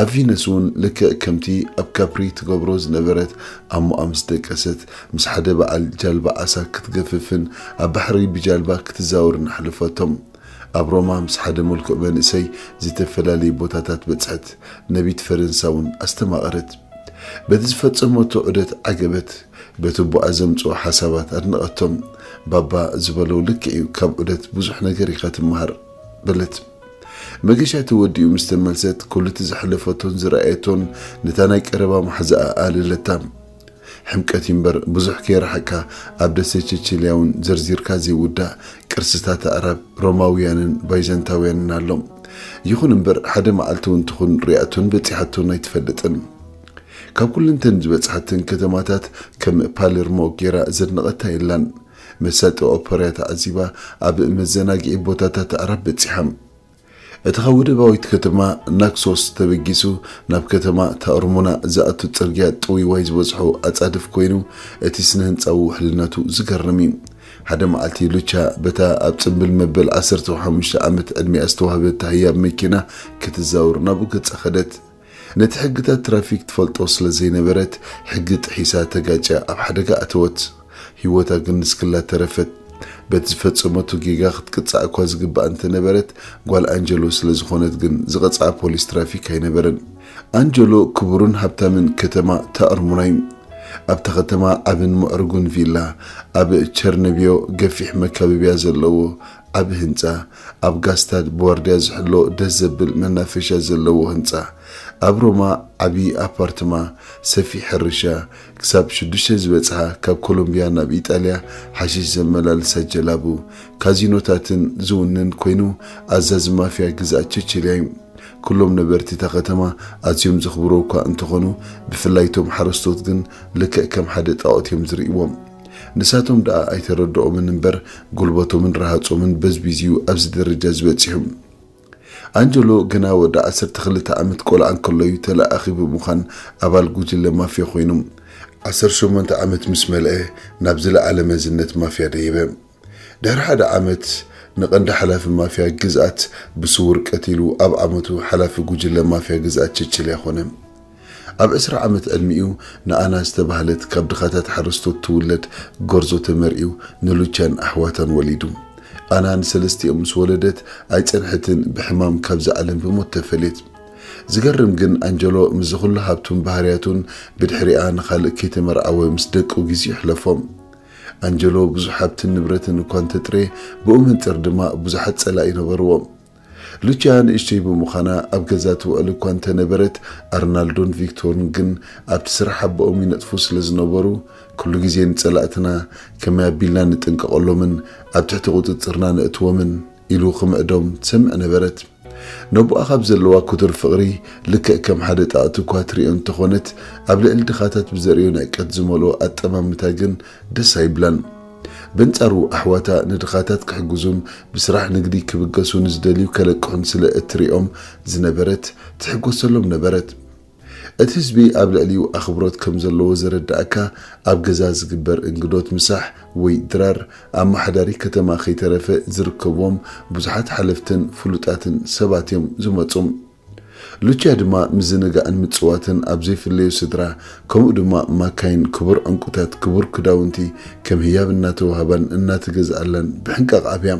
ኣብ ቪነስ እውን ልክዕ ከምቲ ኣብ ካፕሪ ትገብሮ ዝነበረት ኣሞኣ ምስ ደቀሰት ምስ ሓደ በዓል ጃልባ ዓሳ ክትገፍፍን ኣብ ባሕሪ ብጃልባ ክትዛወርን ኣሕለፈቶም። ኣብ ሮማ ምስ ሓደ ምልኩዕ መንእሰይ ዝተፈላለዩ ቦታታት በጽሐት። ነቢት ፈረንሳ እውን ኣስተማቐረት። በቲ ዝፈጸመቶ ዑደት ዓገበት። በቲ ኣቦኣ ዘምጽኦ ሓሳባት ኣድነቐቶም። ባባ ዝበሎ ልክዕ እዩ፣ ካብ ዑደት ብዙሕ ነገር ኢኻ ትመሃር በለት። መገሻ ተወዲኡ ምስ ተመልሰት ኩሉ እቲ ዘሕለፈቶን ዝረኣየቶን ነታ ናይ ቀረባ መሓዛኣ ኣለለታ። ሕምቀት እዩ እምበር ብዙሕ ከይረሓቅካ ኣብ ደሴት ቸቸልያ እውን ዘርዚርካ ዘይውዳእ ቅርስታት ኣዕራብ ሮማውያንን ባይዛንታውያንን ኣሎ። ይኹን እምበር ሓደ መዓልቲ እውን ትኹን ሪኣቶን በጺሓቶን ኣይትፈልጥን። ካብ ኩለንተን ዝበጽሓተን ከተማታት ከም ፓሌርሞ ጌራ ዘድነቐታ የላን። መሳጢ ኦፐራ ተዓዚባ ኣብ መዘናግዒ ቦታታት ኣዕራብ በጺሓ። እቲ ካብ ወደባዊት ከተማ ናክሶስ ተበጊሱ ናብ ከተማ ታኦርሙና ዝኣቱ ጽርግያ ጥውይዋይ ዝበዝሖ ኣጻድፍ ኮይኑ፣ እቲ ስነ ህንጻዊ ውሕልነቱ ዝገርም እዩ። ሓደ መዓልቲ ሉቻ በታ ኣብ ጽምብል መበል ዓሰርተ ሓሙሽተ ዓመት ዕድሚኣ ዝተዋህበታ ህያብ መኪና ክትዛወር ናብኡ ገጻ ከደት። ነቲ ሕግታት ትራፊክ ትፈልጦ ስለ ዘይነበረት፣ ሕጊ ጥሒሳ ተጋጭያ ኣብ ሓደጋ ኣተወት። ህይወታ ግን ንስክላ ተረፈት። በቲ ዝፈጸመቶ ጌጋ ክትቅጻዕ እኳ ዝግባእ እንተነበረት፣ ጓል ኣንጀሎ ስለ ዝኾነት ግን ዝቐጽዓ ፖሊስ ትራፊክ ኣይነበረን። ኣንጀሎ ክቡርን ሃብታምን ከተማ ታኦርሙና እዩ። ኣብታ ከተማ ዓብን ምዕሩጉን ቪላ፣ ኣብ ቸርነቢዮ ገፊሕ መካበብያ ዘለዎ ዓቢ ህንጻ፣ ኣብ ጋስታድ ብዋርድያ ዝሕሎ ደስ ዘብል መናፈሻ ዘለዎ ህንጻ፣ ኣብ ሮማ ዓቢ ኣፓርትማ፣ ሰፊሕ ሕርሻ፣ ክሳብ ሽዱሽተ ዝበጽሓ ካብ ኮሎምብያ ናብ ኢጣልያ ሓሽሽ ዘመላልሳ ጀላቡ፣ ካዚኖታትን ዝውንን ኮይኑ ኣዛዚ ማፍያ ግዝኣት ቸቸልያ እዩ። ኩሎም ነበርቲ እታ ከተማ ኣዝዮም ዘኽብሮ እኳ እንተኾኑ፣ ብፍላይ እቶም ሓረስቶት ግን ልክዕ ከም ሓደ ጣዖት እዮም ዝርእይዎም። ንሳቶም ደኣ ኣይተረድኦምን እምበር፣ ጉልበቶምን ረሃጾምን በዝቢዝዩ ኣብዚ ደረጃ ዝበጺሑ። ኣንጀሎ ገና ወዲ ዓሰርተ ክልተ ዓመት ቆልዓ እንከሎ እዩ ተለኣኣኺ ብምዃን ኣባል ጉጅለ ማፍያ ኮይኑ። ዓሰርተ ሸሞንተ ዓመት ምስ መልአ ናብ ዝለዓለ መዝነት ማፍያ ደየበ። ድሕሪ ሓደ ዓመት ንቐንዲ ሓላፊ ማፍያ ግዝኣት ብስውር ቀቲሉ ኣብ ዓመቱ ሓላፊ ጉጅለ ማፍያ ግዝኣት ቸቸልያ ኾነ። ኣብ ዕስራ ዓመት ዕድሚኡ ንኣና ዝተባህለት ካብ ድኻታት ሓረስቶት ትውለድ ጎርዞ ተመርዕዩ ንሉቻን ኣሕዋታን ወሊዱ። ኣና ንሰለስቲኦም ምስ ወለደት ኣይጸንሐትን ብሕማም ካብዚ ዓለም ብሞት ተፈልየት። ዝገርም ግን ኣንጀሎ ምስዚ ኩሉ ሃብቱን ባህርያቱን ብድሕሪኣ ንኻልእ ከይተመርዓወ ምስ ደቁ ግዜ ይሕለፎም። ኣንጀሎ ብዙሕ ሃብትን ንብረትን እኳ እንተጥረየ ብኡ መንጽር ድማ ብዙሓት ጸላኢ ነበርዎ። ሉቺያ ንእሽተይ ብምዃና ኣብ ገዛ ትውዕል እኳ እንተነበረት ኣርናልዶን ቪክቶርን ግን ኣብቲ ስራሕ ኣቦኦም ይነጥፉ ስለ ዝነበሩ ኩሉ ግዜ ንጸላእትና ከመይ ኣቢልና ንጥንቀቐሎምን ኣብ ትሕቲ ቁጽጽርና ነእትዎምን ኢሉ ክምዕዶም ትሰምዕ ነበረት። ነቦኣ ካብ ዘለዋ ክቱር ፍቕሪ ልክዕ ከም ሓደ ጣቕቲ እኳ ትሪኦ እንተኾነት ኣብ ልዕሊ ድኻታት ብዘርእዮ ንዕቀት ዝመልኦ ኣጠማምታ ግን ደስ ኣይብላን። በንጻሩ ኣሕዋታ ንድኻታት ክሕግዙን ብስራሕ ንግዲ ክብገሱ ንዝደልዩ ከለቅሑን ስለ እትሪኦም ዝነበረት ትሕጎሰሎም ነበረት። እቲ ህዝቢ ኣብ ልዕሊኡ ኣኽብሮት ከም ዘለዎ ዘረዳእካ ኣብ ገዛ ዝግበር እንግዶት ምሳሕ ወይ ድራር ኣመሓዳሪ ከተማ ከይተረፈ ዝርከብዎም ብዙሓት ሓለፍትን ፍሉጣትን ሰባት እዮም ዝመጹ። ሉቺያ ድማ ምዝንጋዕን ምጽዋትን ኣብ ዘይፍለዩ ስድራ ከምኡ ድማ ማካይን ክቡር ዕንቁታት ክቡር ክዳውንቲ ከም ህያብ እናተዋህባን እናተገዝኣላን ብሕንቃቕ ኣብያ።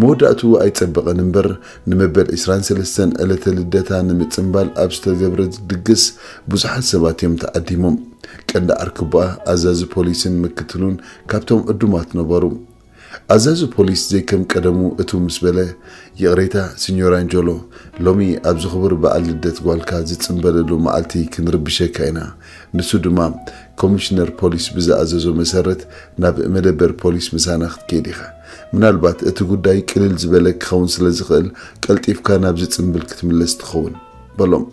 መወዳእትኡ ኣይጸበቐን እምበር፣ ንመበል ዕስራን ሰለስተን ዕለተ ልደታ ንምጽንባል ኣብ ዝተገብረ ድግስ ብዙሓት ሰባት እዮም ተዓዲሞም። ቀንዲ ዓርክቦኣ ኣዛዚ ፖሊስን ምክትሉን ካብቶም ዕዱማት ነበሩ። ኣዛዚ ፖሊስ ዘይከም ቀደሙ እትው ምስ በለ፣ "ይቕሬታ ሲኞር ኣንጀሎ፣ ሎሚ ኣብዚ ክቡር በዓል ልደት ጓልካ ዝጽንበለሉ መዓልቲ ክንርብሸካ ኢና። ንሱ ድማ ኮሚሽነር ፖሊስ ብዝኣዘዞ መሰረት ናብ መደበር ፖሊስ ምሳና ክትከይድ ኢኻ። ምናልባት እቲ ጉዳይ ቅልል ዝበለ ክኸውን ስለ ዝኽእል፣ ቀልጢፍካ ናብዚ ጽንብል ክትምለስ ትኸውን" በሎም።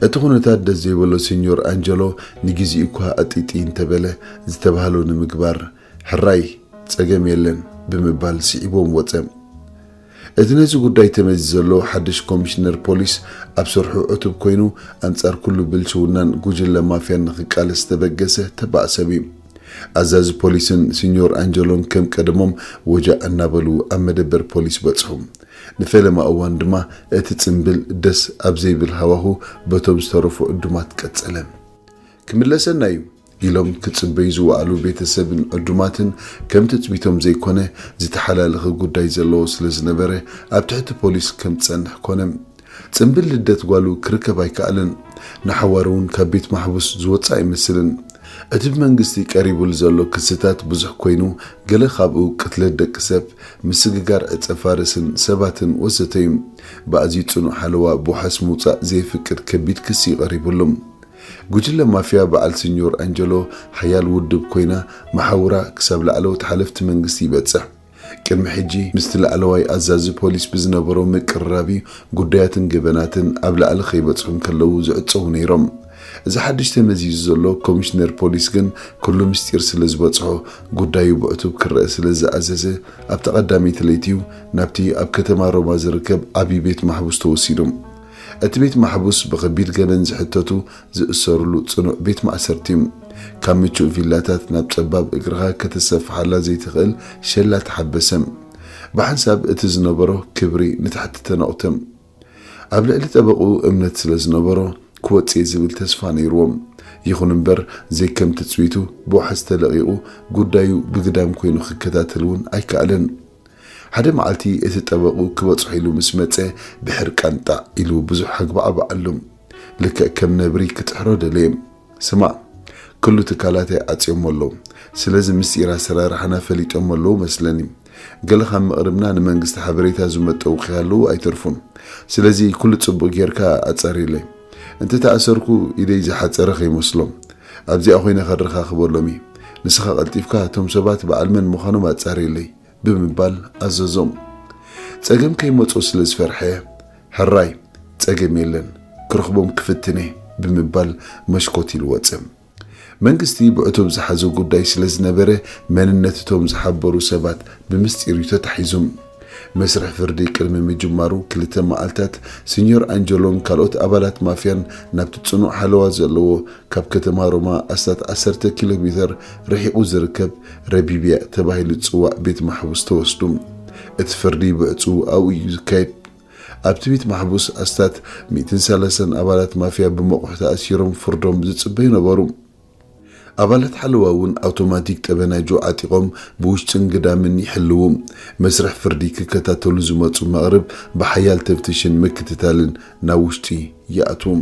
እቲ ኩነታት ደስ ዘይበሎ ሲኞር ኣንጀሎ ንግዜኡ እኳ ኣጢጢ እንተበለ፣ ዝተባህሎ ንምግባር፣ "ሕራይ፣ ጸገም የለን" ብምባል ስዒቦም ወጸ። እቲ ነዚ ጉዳይ ተመዚ ዘሎ ሓድሽ ኮሚሽነር ፖሊስ ኣብ ስርሑ ዕቱብ ኮይኑ፣ ኣንጻር ኩሉ ብልሽውናን ጉጅለ ማፍያን ንኽቃለስ ዝተበገሰ ተባዕ ሰብ እዩ። ኣዛዚ ፖሊስን ሲኞር ኣንጀሎን ከም ቀደሞም ወጃዕ እናበሉ ኣብ መደበር ፖሊስ በጽሑ። ንፈለማ እዋን ድማ እቲ ጽምብል ደስ ኣብ ዘይብል ሃዋሁ በቶም ዝተረፉ ዕዱማት ቀጸለ። "ክምለሰና እዩ" ኢሎም ክጽበዩ ዝወዓሉ ቤተሰብን ዕዱማትን፣ ከም ትጽቢቶም ዘይኮነ፣ ዝተሓላለኸ ጉዳይ ዘለዎ ስለ ዝነበረ፣ ኣብ ትሕቲ ፖሊስ ከም ዝጸንሕ ኮነ። ጽምብል ልደት ጓሉ ክርከብ ኣይከኣለን። ንሓዋሩ እውን ካብ ቤት ማሕቡስ ዝወጽእ ኣይመስልን። እቲ ብመንግስቲ ቀሪቡሉ ዘሎ ክስታት ብዙሕ ኮይኑ፣ ገለ ካብኡ ቅትለት ደቂ ሰብ፣ ምስግጋር ዕጸ ፋርስን ሰባትን ወዘተ እዩ። ብኣዝዩ ጽኑዕ ሓለዋ ብዋሕስ ምውጻእ ዘየፍቅድ ከቢድ ክሲ ይቐሪቡሉ። ጉጅለ ማፍያ በዓል ሲኞር ኣንጀሎ ሓያል ውድብ ኮይና፣ መሓውራ ክሳብ ላዕለዎት ሓለፍቲ መንግስቲ ይበጽሕ። ቅድሚ ሕጂ ምስቲ ላዕለዋይ ኣዛዚ ፖሊስ ብዝነበሮ ምቅርራብ እዩ ጉዳያትን ገበናትን ኣብ ላዕሊ ከይበጽሑ እንከለዉ ዝዕጸዉ ነይሮም። እዚ ሓድሽ ተመዚዙ ዘሎ ኮሚሽነር ፖሊስ ግን ኩሉ ምስጢር ስለ ዝበጽሖ፣ ጉዳዩ ብዕቱብ ክረአ ስለ ዝኣዘዘ፣ ኣብታ ቀዳመይቲ ለይቲ እዩ ናብቲ ኣብ ከተማ ሮማ ዝርከብ ዓቢ ቤት ማሕቡስ ተወሲዱ። እቲ ቤት ማሕቡስ ብኸቢድ ገበን ዝሕተቱ ዝእሰሩሉ ጽኑዕ ቤት ማእሰርቲ እዩ። ካብ ምቹእ ቪላታት ናብ ጸባብ እግርኻ ከተሰፍሓላ ዘይትኽእል ሸላ ተሓበሰ። ብሓንሳብ እቲ ዝነበሮ ክብሪ ንታሕቲ ተነቑተ። ኣብ ልዕሊ ጠበቕኡ እምነት ስለ ዝነበሮ፣ ክወጽእ ዝብል ተስፋ ነይርዎ። ይኹን እምበር፣ ዘይከም ትጽቢቱ ብዋሕስ ተለቒቑ፣ ጉዳዩ ብግዳም ኮይኑ ክከታተል እውን ኣይከኣለን። ሓደ መዓልቲ እቲ ጠበቑ ክበጽሖ ኢሉ ምስ መጸ፣ ብሕርቃን ጣዕ ኢሉ ብዙሕ ኣግባዕባዓሉ። ልክዕ ከም ነብሪ ክጥሕሮ ደለየ። "ስማዕ፣ ኩሉ ትካላተይ ዓጽዮሞ ኣለዉ። ስለዚ ምስጢር ኣሰራርሓና ፈሊጦሞ ኣለዉ መስለኒ። ገለ ካብ ምቕርብና ንመንግስቲ ሓበሬታ ዝመጠዉ ከይሃለዉ ኣይተርፉን። ስለዚ ኩሉ ጽቡቕ ጌርካ ኣጻርየለይ። እንተተኣሰርኩ ኢደይ ዝሓጸረ ከይመስሎም። ኣብዚኣ ኮይነ ከረኻኽበሎም እየ። ንስኻ ቀልጢፍካ እቶም ሰባት በዓል መን ምዃኖም ኣጻርየለይ" ብምባል ኣዘዞም። ጸገም ከይመጾ ስለ ዝፈርሐ፣ "ሕራይ፣ ጸገም የለን፣ ክረኽቦም ክፍትን እየ" ብምባል መሽኮት ኢሉ ወጸ። መንግስቲ ብዕቱብ ዝሓዞ ጉዳይ ስለ ዝነበረ፣ መንነት እቶም ዝሓበሩ ሰባት ብምስጢር እዩ ተታሒዙ። መስርሕ ፍርዲ ቅድሚ ምጅማሩ ክልተ መዓልታት፣ ሲኞር ኣንጀሎን ካልኦት ኣባላት ማፍያን ናብቲ ጽኑዕ ሓለዋ ዘለዎ፣ ካብ ከተማ ሮማ ኣስታት ዓሰርተ ኪሎ ሜተር ርሒቑ ዝርከብ ረቢቢያ ተባሂሉ ዝጽዋዕ ቤት ማሕቡስ ተወስዱ። እቲ ፍርዲ ብዕጹው ኣብኡ እዩ ዝካየድ። ኣብቲ ቤት ማሕቡስ ኣስታት ሚእትን ሰላሳን ኣባላት ማፍያ ብመቑሕ ተኣሲሮም ፍርዶም ዝጽበዩ ነበሩ። ኣባላት ሓለዋ እውን ኣውቶማቲክ ጠበናጆ ዓጢቖም ብውሽጥን ግዳምን ይሕልዉ። መስርሕ ፍርዲ ክከታተሉ ዝመጹ መቕርብ ብሓያል ተፍትሽን ምክትታልን ናብ ውሽጢ ይኣትዉ።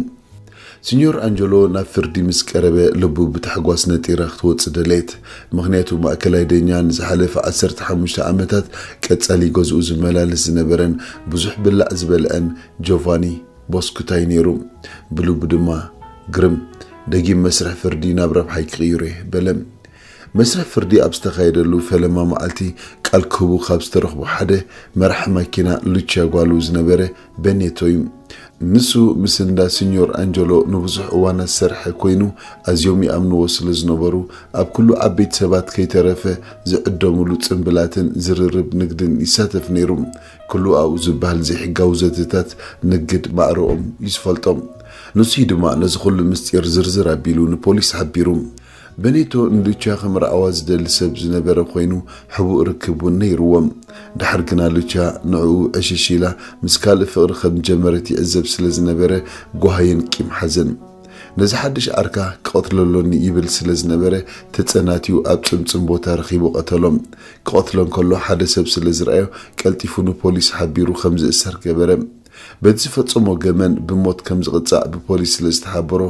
ሲኞር ኣንጀሎ ናብ ፍርዲ ምስ ቀረበ፣ ልቡ ብታሕጓስ ነጢራ ክትወጽእ ደለየት። ምኽንያቱ፣ ማእከላይ ደኛ ንዝሓለፈ ዓሰርተ ሓሙሽተ ዓመታት ቀጻሊ ገዝኡ ዝመላለስ ዝነበረን ብዙሕ ብላዕ ዝበልዐን ጆቫኒ ቦስኩታይ ነይሩ። ብልቡ ድማ፣ "ግርም፣ ደጊም መስርሕ ፍርዲ ናብ ረብሓይ ክቕይሮ እየ" በለ። መስርሕ ፍርዲ ኣብ ዝተኻየደሉ ፈለማ መዓልቲ፣ ቃል ክህቡ ካብ ዝተረኽቡ ሓደ፣ መራሒ ማኪና ሉቺያ ጓሉ ዝነበረ በኔቶ እዩ። ንሱ ምስ እንዳ ሲኞር ኣንጀሎ ንብዙሕ እዋናት ዝሰርሐ ኮይኑ፣ ኣዝዮም ይኣምንዎ ስለ ዝነበሩ፣ ኣብ ኩሉ ዓበይቲ ሰባት ከይተረፈ ዝዕደምሉ ጽምብላትን ዝርርብ ንግድን ይሳተፍ ነይሩ። ኩሉ ኣብኡ ዝበሃል ዘይሕጋዊ ዘተታት ንግድ ማዕረኦም እዩ ዝፈልጦም። ንሱ እዩ ድማ ነዚ ኩሉ ምስጢር ዝርዝር ኣቢሉ ንፖሊስ ሓቢሩ። በኔቶ ንሉቻ ከም ረኣዋ ዝደሊ ሰብ ዝነበረ ኮይኑ፣ ሕቡእ ርክብ እውን ነይርዎም። ደሓር ግና ሉቻ ንዕኡ ዕሽሽ ኢላ ምስ ካልእ ፍቕሪ ከም ዝጀመረት ይዕዘብ ስለ ዝነበረ፣ ጓሃየን ቂም ሓዘን። ነዚ ሓድሽ ዓርካ ክቐትሎ ኣሎኒ ይብል ስለ ዝነበረ፣ ተጸናትዩ ኣብ ጽምጽም ቦታ ረኺቡ ቀተሎም። ክቐትሎ እንከሎ ሓደ ሰብ ስለ ዝረኣዮ፣ ቀልጢፉ ንፖሊስ ሓቢሩ ከም ዝእሰር ገበረ። በቲ ዝፈጸሞ ገበን ብሞት ከም ዝቕጻዕ ብፖሊስ ስለ ዝተሓበሮ፣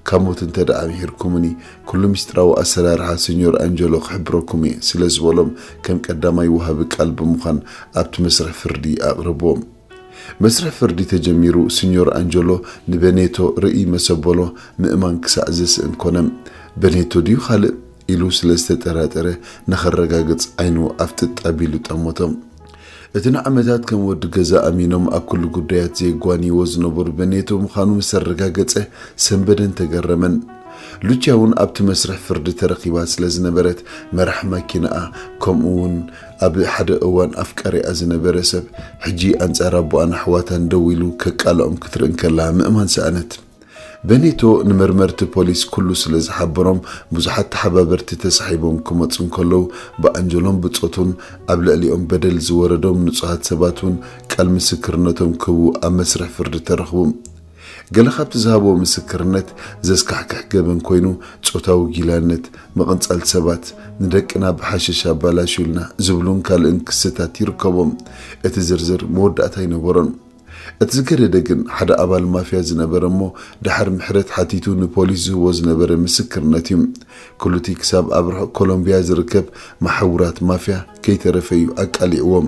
ካብ ሞት እንተ ደኣ ኣምሒርኩምኒ፣ ኩሉ ምስጢራዊ ኣሰራርሓ ሲኞር ኣንጀሎ ክሕብረኩም እየ ስለ ዝበሎም፣ ከም ቀዳማይ ወሃቢ ቃል ብምዃን ኣብቲ መስርሕ ፍርዲ ኣቕረብዎ። መስርሕ ፍርዲ ተጀሚሩ፣ ሲኞር ኣንጀሎ ንበኔቶ ርእይ መሰ ኣበሎ፣ ምእማን ክሳዕ ዘስእን ኮነ። በኔቶ ድዩ ካልእ? ኢሉ ስለ ዝተጠራጠረ፣ ንኸረጋግጽ ዓይኑ ኣፍጥጥ ኣቢሉ ጠመቶ። እቲ ንዓመታት ከም ወዲ ገዛ ኣሚኖም ኣብ ኩሉ ጉዳያት ዘየጓንይዎ ዝነበሩ በኔቶ ምዃኑ ምስ ኣረጋገጸ፣ ሰንበደን ተገረመን። ሉቺያ እውን ኣብቲ መስርሕ ፍርዲ ተረኺባ ስለ ዝነበረት፣ መራሕ ማኪናኣ፣ ከምኡ እውን ኣብ ሓደ እዋን ኣፍቃሪኣ ዝነበረ ሰብ፣ ሕጂ ኣንጻር ኣቦኣን ኣሕዋታን ደው ኢሉ ከቃልዖም ክትርኢ እንከላ ምእማን ሰኣነት። በኔቶ ንመርመርቲ ፖሊስ ኩሉ ስለ ዝሓበሮም፣ ብዙሓት ተሓባበርቲ ተሳሒቦም ክመጹ እንከለዉ፣ ብኣንጀሎን ብጾቱን ኣብ ልዕሊኦም በደል ዝወረዶም ንጹሃት ሰባት እውን ቃል ምስክርነቶም ክህቡ ኣብ መስርሕ ፍርዲ ተረኽቡ። ገለ ካብቲ ዝሃብዎ ምስክርነት፣ ዘስካሕክሕ ገበን ኮይኑ፣ ጾታዊ ጊላነት፣ ምቕንጻል ሰባት፣ ንደቅና ብሓሽሽ ኣባላሽዩልና ዝብሉን ካልእን ክስታት ይርከቦም። እቲ ዝርዝር መወዳእታ ኣይነበሮን። እቲ ዝገደደ ግን፣ ሓደ ኣባል ማፍያ ዝነበረ እሞ፣ ደሓር ምሕረት ሓቲቱ ንፖሊስ ዝህቦ ዝነበረ ምስክርነት እዩ። ኩሉቲ ክሳብ ኣብ ርሑቕ ኮሎምቢያ ዝርከብ መሓውራት ማፍያ ከይተረፈ እዩ ኣቃሊዕዎም።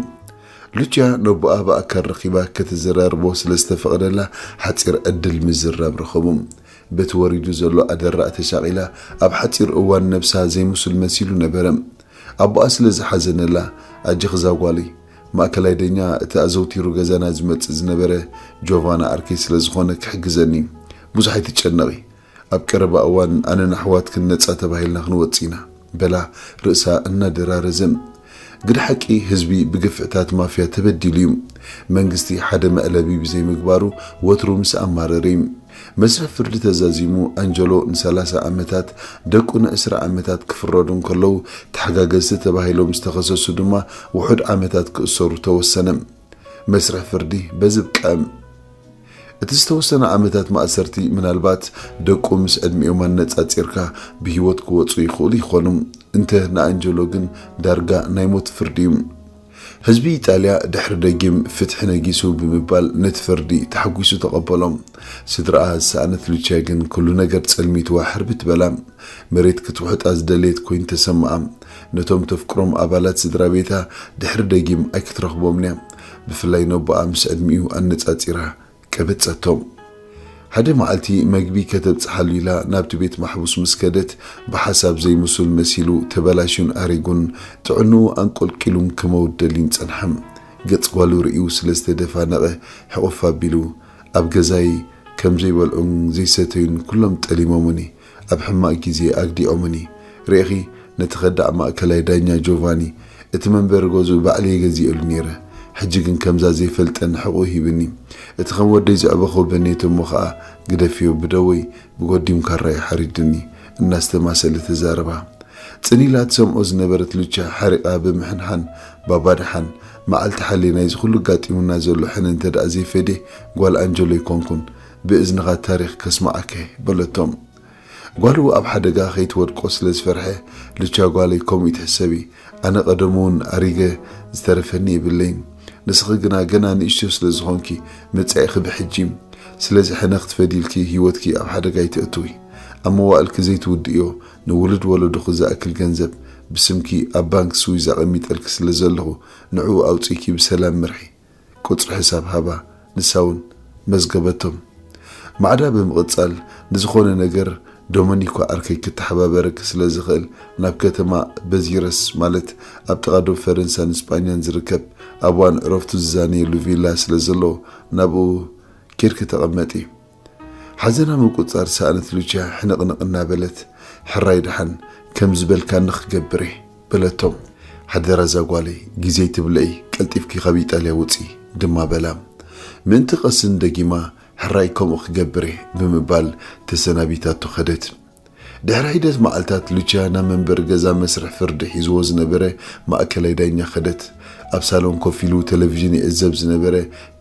ሉቺያ ነቦኣ ብኣካል ረኺባ ከተዘራርቦ ስለ ዝተፈቕደላ፣ ሓጺር ዕድል ምዝራብ ረኸቡ። በቲ ወሪዱ ዘሎ ኣደራዕ ተሻቒላ፣ ኣብ ሓጺር እዋን ነብሳ ዘይምሱል መሲሉ ነበረ። ኣቦኣ ስለ ዝሓዘነላ፣ ኣጆኺ እዛ ጓለይ፣ ማእከላይ ደኛ እቲ ኣዘውቲሩ ገዛና ዝመጽእ ዝነበረ ጆቫና ዓርከይ ስለ ዝኾነ ክሕግዘኒ፣ ብዙሕ ኣይትጨነቒ። ኣብ ቀረባ እዋን ኣነን ኣሕዋትክን ነጻ ተባሂልና ክንወጽእ ኢና፣ በላ ርእሳ እናደራረዘ። ግደ ሓቂ ህዝቢ ብግፍዕታት ማፍያ ተበዲሉ እዩ። መንግስቲ ሓደ መዕለቢ ብዘይምግባሩ ወትሩ ምስ ኣማረረ እዩ። መስርሕ ፍርዲ ተዛዚሙ ኣንጀሎ ንሰላሳ ዓመታት፣ ደቁ ንዕስራ ዓመታት ክፍረዱ እንከለዉ፣ ተሓጋገዝቲ ተባሂሎም ዝተኸሰሱ ድማ ውሑድ ዓመታት ክእሰሩ ተወሰነ። መስርሕ ፍርዲ በዚ ብቅዐም። እቲ ዝተወሰነ ዓመታት ማእሰርቲ ምናልባት ደቁ ምስ ዕድሚኦም ኣነጻጺርካ ብህይወት ክወጹ ይኽእሉ ይኾኑ። እንተ ንኣንጀሎ ግን ዳርጋ ናይ ሞት ፍርዲ እዩ። ህዝቢ ኢጣልያ ድሕሪ ደጊም ፍትሒ ነጊሱ ብምባል ነቲ ፍርዲ ተሓጒሱ ተቐበሎ። ስድራኣ ዝሰኣነት ሉቺያ ግን ኩሉ ነገር ጸልሚትዋ ሕርብት በላ። መሬት ክትውሕጣ ዝደለየት ኮይኑ ተሰምዓ። ነቶም ተፍቅሮም ኣባላት ስድራ ቤታ ድሕሪ ደጊም ኣይክትረኽቦምን'ያ። ብፍላይ ነቦኣ ምስ ዕድሚኡ ኣነጻጺራ ቀበጸቶም። ሓደ መዓልቲ መግቢ ከተብጽሓሉ ኢላ ናብቲ ቤት ማሕቡስ ምስ ከደት፣ ብሓሳብ ዘይምሱል መሲሉ ተበላሽዩን ኣሪጉን፣ ጥዕንኡ ኣንቆልቂሉን ክመውት ደልዩን ጸንሐ። ገጽ ጓሉ ርእዩ ስለ ዝተደፋነቐ፣ ሕቑፍ ኣቢሉ፣ ኣብ ገዛይ ከም ዘይበልዑን ዘይሰተዩን ኩሎም ጠሊሞምኒ፣ ኣብ ሕማቕ ግዜ ኣግዲዖምኒ። ርኢኺ፣ ነቲ ከዳዕ ማእከላይ ዳኛ ጆቫኒ፣ እቲ መንበሪ ገዝኡ ባዕለይ ገዚኤሉ ነይረ። ሕጂ ግን ከምዛ ዘይፈልጠን ሕቑኡ ሂብኒ። እቲ ከም ወደይ ዘዕበኹ በኔቶ እሞ ኸኣ ግደፍዮ፣ ብደወይ ብጎዲም ካራይ ሓሪድኒ እናስተማሰለ ተዛረባ። ጽን ኢላ ትሰምዖ ዝነበረት ሉቻ ሓሪቓ ብምሕንሓን፣ ባባ ደሓን፣ መዓልቲ ሓልየ ናይዚ ኩሉ ኣጋጢሙና ዘሎ ሕነ እንተ ደኣ ዘይፈድየ ጓል ኣንጀሎ ኣይኮንኩን፣ ብእዝንኻ ታሪኽ ከስምዓከ በለቶም። ጓሉ ኣብ ሓደጋ ከይትወድቆ ስለ ዝፈርሐ፣ ሉቻ ጓለይ ከምኡ ይትሕሰቢ፣ ኣነ ቀደሙ እውን ኣሪገ ዝተረፈኒ የብለይን። ንስኺ ግና ገና ንእሽቶ ስለ ዝኾንኪ መጻኢኺ ብሕጂ እዩ። ስለዚ ሕነ ክትፈድይልኪ ህይወትኪ ኣብ ሓደጋ ኣይተእትዊ። ኣብ መዋእልኪ ዘይትውድእዮ ንውሉድ ወለዶኺ ዝኣክል ገንዘብ ብስምኪ ኣብ ባንክ ስዊዝ ኣቐሚጠልኪ ስለ ዘለኹ ንዕኡ ኣውጺእኪ ብሰላም ምርሒ። ቁጽሪ ሕሳብ ሃባ፣ ንሳ እውን መዝገበቶም። ማዕዳ ብምቕጻል፣ ንዝኾነ ነገር ዶመኒኮ ዓርከይ ክተሓባበረኪ ስለ ዝኽእል ናብ ከተማ በዚረስ ማለት ኣብ ጥቓ ዶብ ፈረንሳን ስጳኛን ዝርከብ ኣብ እዋን ዕረፍቱ ዝዛነየሉ ቪላ ስለ ዘለዎ ናብኡ ኬድኪ ተቐመጢ። ሓዘና ምቁጻር ዝሰኣነት ሉቻ ሕንቕንቕ እናበለት፣ ሕራይ ደሓን ከም ዝበልካኒ ክገብር እየ በለቶም። ሓደራ እዛ ጓለይ፣ ግዜ ኣይትብልዒ፣ ቀልጢፍኪ ካብ ኢጣልያ ውጺ ድማ በላ። ምእንቲ ቀስን ደጊማ ሕራይ ከምኡ ክገብር እየ ብምባል ተሰናቢታቶ ከደት። ድሕሪ ሒደት መዓልታት ሉቻ ናብ መንበሪ ገዛ መስርሕ ፍርዲ ሒዝዎ ዝነበረ ማእከላይ ዳኛ ከደት። ኣብ ሳሎን ኮፍ ኢሉ ቴሌቪዥን ይዕዘብ ዝነበረ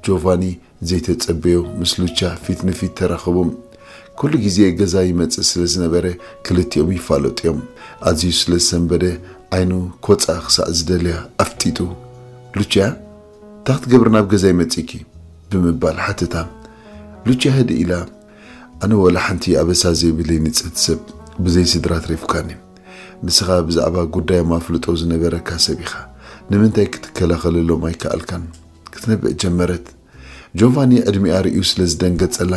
ጆቫኒ ዘይተጸበዮ ምስ ሉቻ ፊት ንፊት ተራኸቡ። ኩሉ ግዜ ገዛ ይመጽእ ስለ ዝነበረ ክልቲኦም ይፋለጡ እዮም። ኣዝዩ ስለ ዝሰንበደ ዓይኑ ኮጻ ክሳዕ ዝደልያ ኣፍጢጡ፣ "ሉችያ፣ እንታይ ክትገብሪ ናብ ገዛይ መጺእኪ?" ብምባል ሓተታ። ሉችያ ህድእ ኢላ፣ "ኣነ ወላ ሓንቲ ኣበሳ ዘይብለይ ንጽህቲ ሰብ፣ ብዘይ ስድራ ትሪፍካኒ። ንስኻ ብዛዕባ ጉዳዮም ኣፍልጦ ዝነበረካ ሰብ ኢኻ። ንምንታይ ክትከላኸለሎም ኣይከኣልካን?" ክትነብዕ ጀመረት። ጆቫኒ ዕድሚኣ ርእዩ ስለ ዝደንገጸላ፣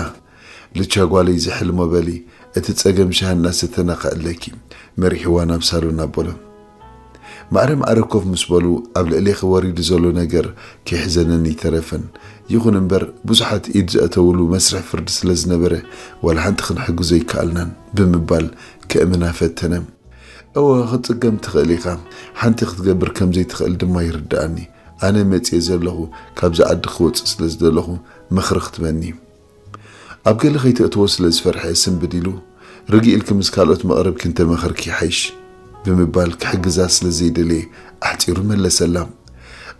"ልቻ ጓለይ፣ ዝሕልሞ በሊ፣ እቲ ጸገም ሻሂ እናሰተና ከዕለኪ" መሪሕዋ ናብ ሳሎን ኣበሎ። ማዕረ ማዕረ ኮፍ ምስ በሉ፣ ኣብ ልዕሌኺ ወሪዱ ዘሎ ነገር ከይሕዘነኒ ኣይተረፈን። ይኹን እምበር፣ ብዙሓት ኢድ ዘእተውሉ መስርሕ ፍርዲ ስለ ዝነበረ፣ ዋላ ሓንቲ ክንሕግዞ ኣይከኣልናን ብምባል ከእምና ፈተነ። "እወ፣ ክትጽገም ትኽእል ኢኻ። ሓንቲ ክትገብር ከም ዘይትኽእል ድማ ይርድኣኒ። ኣነ መጽየ ዘለኹ፣ ካብዚ ዓዲ ክወጽእ ስለ ዝደለኹ ምኽሪ ክትበኒ። ኣብ ገለ ከይተእትዎ ስለ ዝፈርሐ ስንብድ ኢሉ፣ ርግእ ኢልኪ ምስ ካልኦት መቕረብኪ እንተመኸርኪ ይሓይሽ" ብምባል ክሕግዛ ስለ ዘይደለየ ኣሕጺሩ መለሰላ።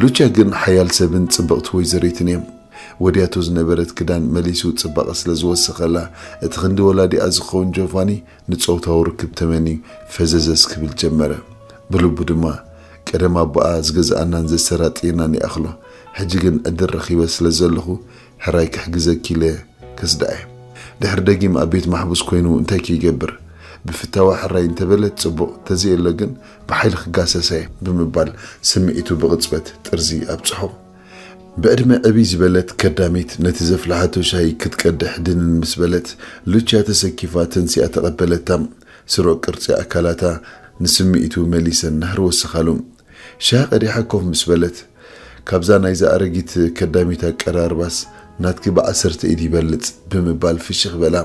ሉቻ ግን ሓያል ሰብን ጽብቕቲ ወይዘሪትን እዮም። ወዲያቶ ዝነበረት ክዳን መሊሱ ጽባቐ ስለ ዝወሰኸላ፣ እቲ ክንዲ ወላዲኣ ዝኸውን ጆቫኒ ንጾታዊ ርክብ ተመንዩ ፈዘዘስ ክብል ጀመረ። ብልቡ ድማ፣ "ቀደም ኣቦኣ ዝገዝኣናን ዘሰራጥየናን ይኣኽሎ፣ ሕጂ ግን ዕድል ረኺበ ስለ ዘለኹ፣ ሕራይ ክሕግዘኪ ኢለ ከስድኣየ። ድሕሪ ደጊም ኣብ ቤት ማሕቡስ ኮይኑ እንታይ ከይገብር? ብፍታዋ ሕራይ እንተበለት ጽቡቕ፣ ተዘየሎ ግን ብሓይሊ ክጋሰሰየ" ብምባል ስምዒቱ ብቕጽበት ጥርዚ ኣብጽሖ። ብዕድመ ዕብይ ዝበለት ከዳሚት ነቲ ዘፍልሓቶ ሻሂ ክትቀድሕ ድንን ምስ በለት፣ ሉቻ ተሰኪፋ ተንሲኣ ተቐበለታ። ስሩዕ ቅርጺ ኣካላታ ንስምዒቱ መሊሰን ናህሪ ወሰኻሉ። ሻሂ ቀዲሓ ኮፍ ምስ በለት፣ "ካብዛ ናይዛ ኣረጊት ከዳሚት ኣቀራርባስ ናትኪ ብዓሰርተ ኢድ ይበልጽ" ብምባል ፍሽኽ በላ።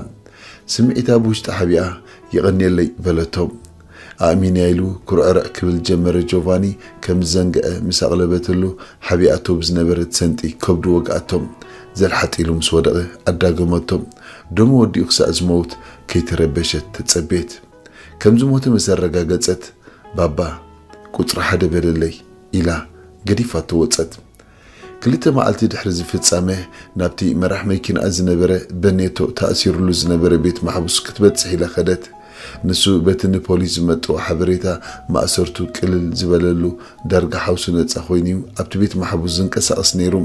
ስምዒታ ብውሽጢ ሓቢኣ፣ "የቐንየለይ" በለቶ። ኣእሚንያ ኢሉ ኩርዕርዕ ክብል ጀመረ። ጆቫኒ ከም ዝዘንግዐ ምስ ኣቕለበትሉ፣ ሓቢኣቶ ብዝነበረት ሰንጢ ከብዱ ወግኣቶ። ዘልሓጥ ኢሉ ምስ ወደቐ ኣዳገመቶ። ደሙ ወዲኡ ክሳዕ ዝመውት ከይተረበሸት ተጸበየት። ከም ዝሞተ ምስ ኣረጋገጸት፣ "ባባ፣ ቁጽሪ ሓደ በለለይ" ኢላ ገዲፋቶ ወጸት። ክልተ መዓልቲ ድሕሪ እዚ ፍጻመ፣ ናብቲ መራሕ መኪንኣ ዝነበረ በኔቶ ተኣሲሩሉ ዝነበረ ቤት ማሕቡስ ክትበጽሕ ኢላ ከደት። ንሱ በቲ ንፖሊስ ዝመጠዎ ሓበሬታ፣ ማእሰርቱ ቅልል ዝበለሉ፣ ዳርጋ ሓውሱ ነጻ ኮይኑ'ዩ ኣብቲ ቤት ማሕቡስ ዝንቀሳቐስ ነይሩ።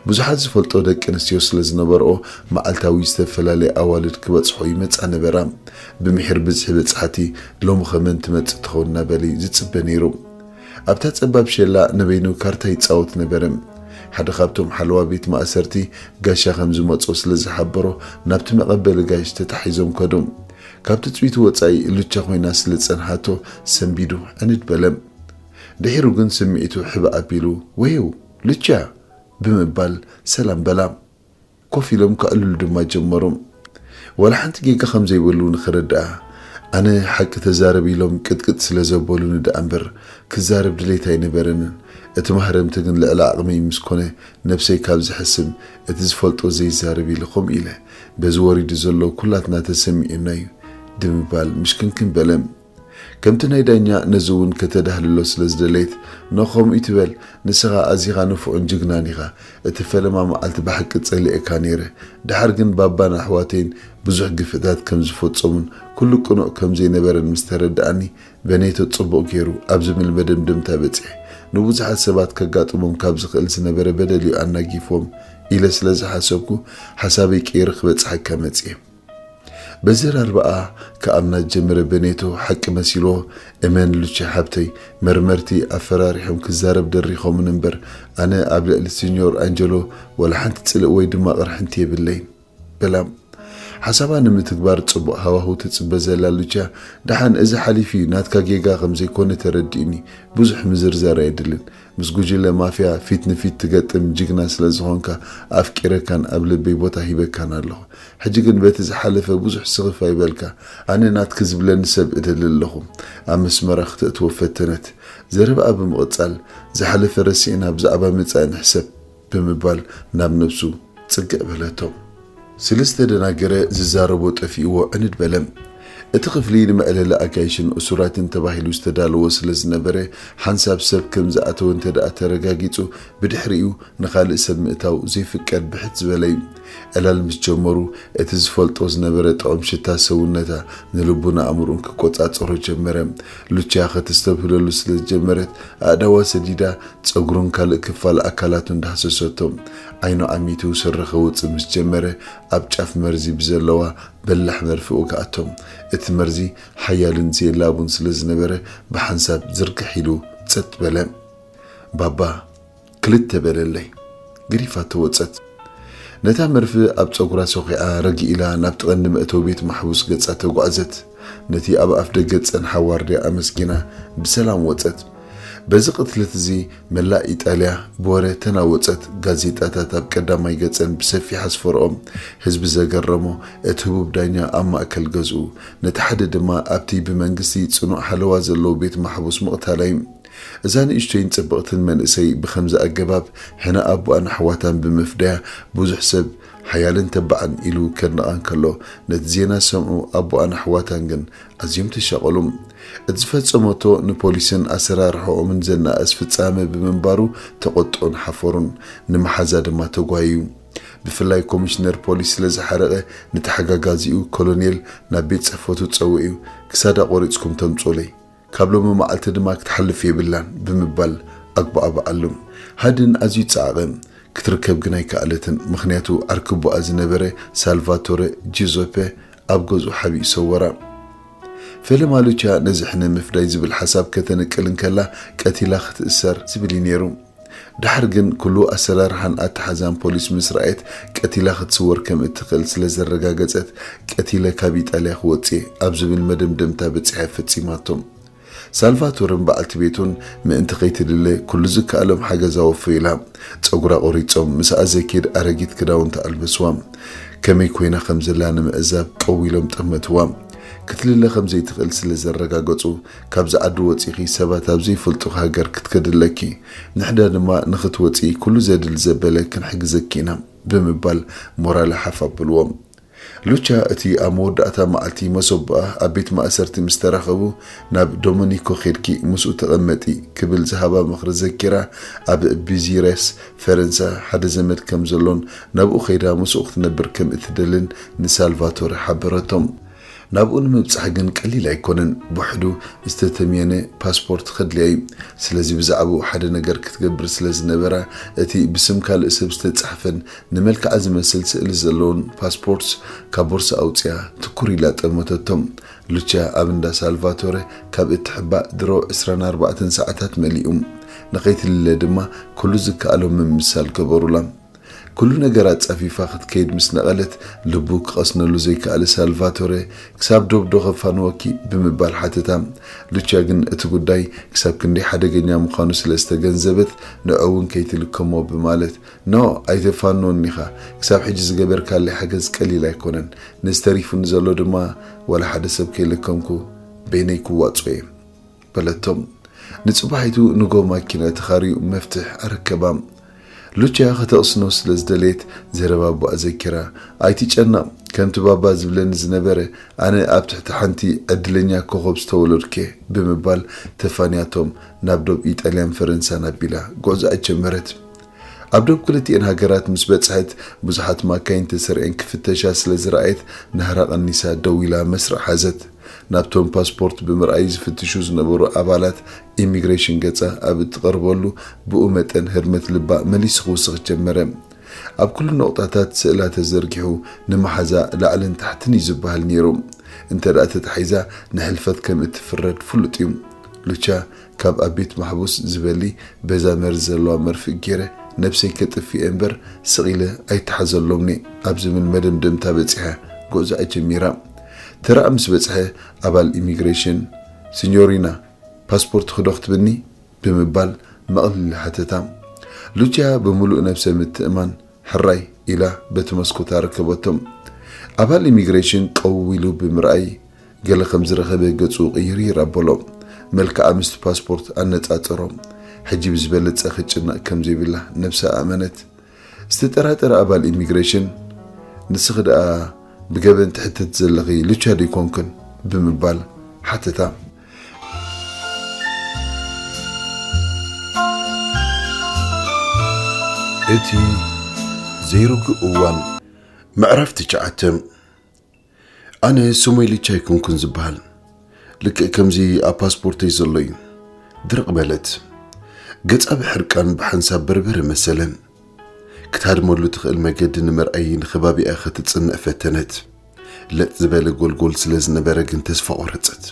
ብዙሓት ዝፈልጦ ደቂ ኣንስትዮ ስለ ዝነበርኦ፣ መዓልታዊ ዝተፈላለያ ኣዋልድ ክበጽሖ ይመጻ ነበራ። ብምሒር ብዝሒ በጻሕቲ፣ "ሎሚ ኸ መን ትመጽእ ትኸውን?" እናበለ ዝጽበ ነይሩ። ኣብታ ጸባብ ሸላ ንበይኑ ካርታ ይጻወት ነበረ። ሓደ ካብቶም ሓለዋ ቤት ማእሰርቲ ጋሻ ከም ዝመጾ ስለ ዝሓበሮ፣ ናብቲ መቐበሊ ጋሽ ተታሒዞም ከዱ። ካብ ትጽቢቱ ወጻኢ ሉቻ ኮይና ስለ ዝጸንሓቶ፣ ሰንቢዱ ዕንድ በለ። ድሒሩ ግን ስምዒቱ ሕብእ ኣቢሉ፣ "ወየው፣ ሉቻ!" ብምባል ሰላም በላ። ኮፍ ኢሎም ከዕልሉ ድማ ጀመሩ። ዋላ ሓንቲ ጌጋ ከም ዘይብሉ ንኽርድኣ፣ "ኣነ ሓቂ ተዛረብ" ኢሎም ቅጥቅጥ ስለ ዘበሉኒ ደኣ እምበር፣ ክዛረብ ድሌት ኣይነበረንን። እቲ ማህረምቲ ግን ልዕሊ ዓቕመይ ምስ ኮነ፣ ነብሰይ ካብ ዝሕስም፣ እቲ ዝፈልጦ ዘይዛረብ ኢለ ከምኡ ኢለ። በዚ ወሪዱ ዘሎ ኩላትና ተሰሚዑና እዩ ብምባል ምሽክንክን በለ። ከምቲ ናይ ዳኛ ነዚ እውን ከተዳህልሎ ስለ ዝደለየት፣ "ኖ፣ ከምኡ ይትበል፣ ንስኻ ኣዚኻ ንፉዕን ጅግናን ኢኻ። እቲ ፈለማ መዓልቲ ብሓቂ ጸሊኤካ ነይረ። ደሓር ግን ባባን ኣሕዋተይን ብዙሕ ግፍዕታት ከም ዝፈጸሙን ኩሉ ቅኑዕ ከም ዘይነበረን ምስ ተረድኣኒ፣ በኔቶ ጽቡቕ ገይሩ ኣብ ዝብል መደምደምታ በጺሐ። ንብዙሓት ሰባት ከጋጥሞም ካብ ዝኽእል ዝነበረ በደል እዩ ኣናጊፎም ኢለ ስለ ዝሓሰብኩ፣ ሓሳበይ ቀይረ ክበጽሓካ መጺኤ።" በዘራርባኣ ክኣምና ዝጀመረ በኔቶ ሓቂ መሲልዎ፣ "እመን ሉቺ ሓብተይ፣ መርመርቲ ኣፈራሪሖም ክዛረብ ደሪኾምን እምበር፣ ኣነ ኣብ ልዕሊ ሲኞር ኣንጀሎ ዋላ ሓንቲ ጽልእ ወይ ድማ ቅርሕንቲ የብለይን" በላ። ሓሳባ ንምትግባር ጽቡቕ ሃዋህው ትጽበ ዘላ ሉቺያ፣ "ደሓን እዚ ሓሊፉ እዩ፣ ናትካ ጌጋ ከም ዘይኮነ ተረዲኡኒ፣ ብዙሕ ምዝርዛር ኣየድልን። ምስ ጉጅለ ማፍያ ፊት ንፊት ትገጥም ጅግና ስለ ዝኾንካ ኣፍቂረካን ኣብ ልበይ ቦታ ሂበካን ኣለኹ። ሕጂ ግን በቲ ዝሓለፈ ብዙሕ ስኽፍ ኣይበልካ። ኣነ ናትኪ ዝብለኒ ሰብ እደሊ ኣለኹ።" ኣብ መስመራ ክተእትዎ ፈተነት። ዘረባኣ ብምቕጻል፣ "ዝሓለፈ ረሲዕና ብዛዕባ መጻኢ ንሕሰብ" ብምባል ናብ ነብሱ ጽግዕ በለቶ። ስለ ዝተደናገረ ዝዛረቦ ጠፊእዎ ዕንድ በለ። እቲ ክፍሊ ንመዕለሊ ኣጋይሽን እሱራትን ተባሂሉ ዝተዳለወ ስለ ዝነበረ፣ ሓንሳብ ሰብ ከም ዝኣተወ እንተ ደኣ ተረጋጊጹ፣ ብድሕሪኡ ንኻልእ ሰብ ምእታው ዘይፍቀድ ብሕት ዝበለ እዩ። ዕላል ምስ ጀመሩ፣ እቲ ዝፈልጦ ዝነበረ ጥዑም ሽታ ሰውነታ ንልቡን ኣእምሮኡን ክቆጻጸሮ ጀመረ። ሉቺያ ከተስተብህለሉ ስለ ዝጀመረት፣ ኣእዳዋ ሰዲዳ ጸጉሩን ካልእ ክፋል ኣካላቱን ዳህሰሰቶ። ዓይኑ ዓሚቱ ስረ ከውጽእ ምስ ጀመረ፣ ኣብ ጫፍ መርዚ ብዘለዋ በላሕ መርፍእ ወግኣቶ። እቲ መርዚ ሓያልን ዘየላቡን ስለ ዝነበረ፣ ብሓንሳብ ዝርግሕ ኢሉ ጸጥ በለ። ባባ ክልተ በለለይ። ገዲፋቶ ወጸት። ነታ መርፍእ ኣብ ጸጉራ ሰኺዓ ረግ ኢላ ናብቲ ቀንዲ መእተዊ ቤት ማሕቡስ ገጻ ተጓዕዘት። ነቲ ኣብ ኣፍ ደገ ዝጸንሓ ዋርድያ ኣመስጊና ብሰላም ወጸት። በዚ ቅትለት እዚ መላእ ኢጣልያ ብወረ ተናወጸት። ጋዜጣታት ኣብ ቀዳማይ ገጸን ብሰፊሕ ኣስፈርኦም። ህዝቢ ዘገረሞ እቲ ህቡብ ዳኛ ኣብ ማእከል ገዝኡ፣ ነቲ ሓደ ድማ ኣብቲ ብመንግስቲ ጽኑዕ ሓለዋ ዘለዎ ቤት ማሕቡስ ምቕታላ እዩ። እዛ ንእሽቶይን ጽብቕትን መንእሰይ ብኸምዚ ኣገባብ ሕነ ኣቦኣን ኣሕዋታን ብምፍዳያ ብዙሕ ሰብ ሓያልን ተባዕን ኢሉ ከድንቓ እንከሎ፣ ነቲ ዜና ዝሰምዑ ኣቦኣን ኣሕዋታን ግን ኣዝዮም ተሻቐሉ። እቲ ዝፈጸመቶ ንፖሊስን ኣሰራርሓኦምን ዘነኣእስ ፍጻመ ብምንባሩ ተቖጥዑን ሓፈሩን። ንመሓዛ ድማ ተጓየዩ። ብፍላይ ኮሚሽነር ፖሊስ ስለ ዝሓረቐ፣ ንተሓጋጋዚኡ ኮሎኔል ናብ ቤት ጽሕፈቱ ጸዊዑ፣ "ክሳዳ ቆሪጽኩም ተምጽኡለይ፣ ካብ ሎሚ መዓልቲ ድማ ክትሓልፍ የብላን" ብምባል ኣግባኣባዓሉ። ሃድን ኣዝዩ ጸዓቐ። ክትርከብ ግን ኣይከኣለትን፣ ምኽንያቱ ዓርኪ ኣቦኣ ዝነበረ ሳልቫቶረ ጂዞፔ ኣብ ገዝኡ ሓቢኡ ሰወራ። ፈለማ ሉቻ ነዚ ሕነ ምፍዳይ ዝብል ሓሳብ ከተንቅል እንከላ፣ ቀቲላ ክትእሰር ዝብል እዩ ነይሩ። ደሓር ግን ኩሉ ኣሰራርሓን ኣተሓዛን ፖሊስ ምስ ረኣየት፣ ቀቲላ ክትስወር ከም እትኽእል ስለ ዘረጋገጸት፣ "ቀቲለ ካብ ኢጣልያ ክወጽእ እየ" ኣብ ዝብል መደምደምታ በጺሐ ፈጺማቶ። ሳልቫቶርን በዓልቲ ቤቱን ምእንቲ ከይትድለ ኩሉ ዝከኣሎም ሓገዝ ኣወፈዩላ። ጸጉራ ቆሪጾም ምስኣ ዘኪድ ኣረጊት ክዳውንቲ ኣልበስዋ። ከመይ ኮይና ከም ዘላ ንምዕዛብ ቀው ኢሎም ጠመትዋ። ክትልለ ከም ዘይትኽእል ስለ ዘረጋገጹ፣ "ካብዚ ዓዲ ወጺኺ ሰባት ኣብ ዘይፈልጡኺ ሃገር ክትከዲ ኣለኪ። ንሕና ድማ ንኽትወጺ ኩሉ ዘድሊ ዘበለ ክንሕግዘኪ ኢና" ብምባል ሞራላ ሓፍ ኣብልዎም። ሉቻ እቲ ኣብ መወዳእታ መዓልቲ መሶብ ብኣ ኣብ ቤት ማእሰርቲ ምስ ተራኸቡ፣ "ናብ ዶመኒኮ ኬድኪ ምስኡ ተቐመጢ" ክብል ዝሃባ ምኽሪ ዘኪራ፣ ኣብ ቢዚሬስ ፈረንሳ ሓደ ዘመድ ከም ዘሎን ናብኡ ከይዳ ምስኡ ክትነብር ከም እትደልን ንሳልቫቶረ ሓበረቶም። ናብኡ ንምብጻሕ ግን ቀሊል ኣይኮነን። ብውሕዱ ዝተተምየነ ፓስፖርት ከድልያ እዩ። ስለዚ ብዛዕባኡ ሓደ ነገር ክትገብር ስለ ዝነበራ፣ እቲ ብስም ካልእ ሰብ ዝተጻሕፈን ንመልክዓ ዝመስል ስእሊ ዘለዎን ፓስፖርት ካብ ቦርሳ ኣውጺኣ ትኩር ኢላ ጠመተቶም። ሉቻ ኣብ እንዳ ሳልቫቶረ ካብ እትሕባእ ድሮ ዕስራን ኣርባዕተን ሰዓታት መሊኡ። ንኸይትልለ ድማ ኩሉ ዝከኣሎም ምምሳል ገበሩላ። ኩሉ ነገር ኣጻፊፋ ክትከይድ ምስ ነቐለት፣ ልቡ ክቐስነሉ ዘይከኣለ ሳልቫቶረ፣ "ክሳብ ዶብ ዶ ከፋንወኪ?" ብምባል ሓተታ። ሉቻ ግን እቲ ጉዳይ ክሳብ ክንደይ ሓደገኛ ምዃኑ ስለ ዝተገንዘበት፣ ንዕኡ እውን ከይትልከሞ ብማለት፣ "ኖ፣ ኣይተፋንወን ኢኻ። ክሳብ ሕጂ ዝገበርካለይ ሓገዝ ቀሊል ኣይኮነን። ነዚ ተሪፉኒ ዘሎ ድማ ዋላ ሓደ ሰብ ከይለከምኩ በይነይ ክዋጾ እየ" በለቶም። ንጽባሒቱ ንጎ ማኪና ተኻርዩ መፍትሕ ኣረከባ። ሉቻ ከተቕስኖ ስለ ዝደለየት ዘረባ ኣቦኣ ዘኪራ፣ "ኣይትጨነቕ፣ ከምቲ ባባ ዝብለኒ ዝነበረ፣ ኣነ ኣብ ትሕቲ ሓንቲ ዕድለኛ ኮኾብ ዝተወለድኩ እየ" ብምባል ተፋንያቶም ናብ ዶብ ኢጣልያን ፈረንሳን ኣቢላ ጉዕዞኣ ጀመረት። ኣብ ዶብ ክልቲኤን ሃገራት ምስ በጽሐት፣ ብዙሓት ማካይን ተሰሪዐን ክፍተሻ ስለ ዝረኣየት፣ ናህራ ቀኒሳ ደው ኢላ መስርዕ ሓዘት። ናብቶም ፓስፖርት ብምርኣይ ዝፍትሹ ዝነበሩ ኣባላት ኢሚግሬሽን ገጻ ኣብ እትቐርበሉ፣ ብኡ መጠን ህርመት ልባ መሊሱ ክውስኽ ጀመረ። ኣብ ኩሉ ነቑጣታት ስእላ ተዘርጊሑ፣ ንመሓዛ ላዕልን ታሕትን እዩ ዝበሃል ነይሩ። እንተ ደኣ ተታሒዛ፣ ንሕልፈት ከም እትፍረድ ፍሉጥ እዩ። ሉቻ ካብ ኣብ ቤት ማሕቡስ ዝበሊ በዛ መርዚ ዘለዋ መርፍእ ገይረ ነብሰይ ከጥፍእ እምበር ስቕ ኢለ ኣይተሓዘሎምኒ ኣብ ዝብል መደምደምታ በጺሐ ጉዕዞኣ ጀሚራ። ተራኣ ምስ በጽሐ ኣባል ኢሚግሬሽን፣ "ሲኞሪና፣ ፓስፖርትኺ ዶ ክትብኒ?" ብምባል መቕሊል ሓተታ። ሉቺያ ብምሉእ ነብሰ ምትእማን፣ "ሕራይ" ኢላ በቲ መስኮት ኣረከበቶም። ኣባል ኢሚግሬሽን ቀው ኢሉ ብምርኣይ፣ ገለ ከም ዝረኸበ ገጹ ቅይርይር ኣበሎ። መልክዓ ምስቲ ፓስፖርት ኣነጻጸሮ። ሕጂ ብዝበለጸ ክጭነቕ ከም ዘይብላ ነብሳ ኣመነት። ዝተጠራጠረ ኣባል ኢሚግሬሽን፣ "ንስኺ ደኣ ብገበን ትሕተቲ ዘለኺ ሉቻ ዶ ኣይኮንክን?" ብምባል ሓተታ። እቲ ዘይርጉእ እዋን። ምዕራፍ ትሽዓተ። ኣነ ስመይ ሉቻ ኣይኮንኩን ዝበሃል። ልክዕ ከምዚ ኣብ ፓስፖርተይ ዘሎ እዩ። ድርቕ በለት። ገጻ ብሕርቃን ብሓንሳብ በርበረ መሰለ። ክትሃድመሉ ትኽእል መገዲ ንምርኣይ ንኸባቢኣ ኸትጽንዕ ፈተነት። ለጥ ዝበለ ጎልጎል ስለ ዝነበረ ግን ተስፋ ቖረጸት።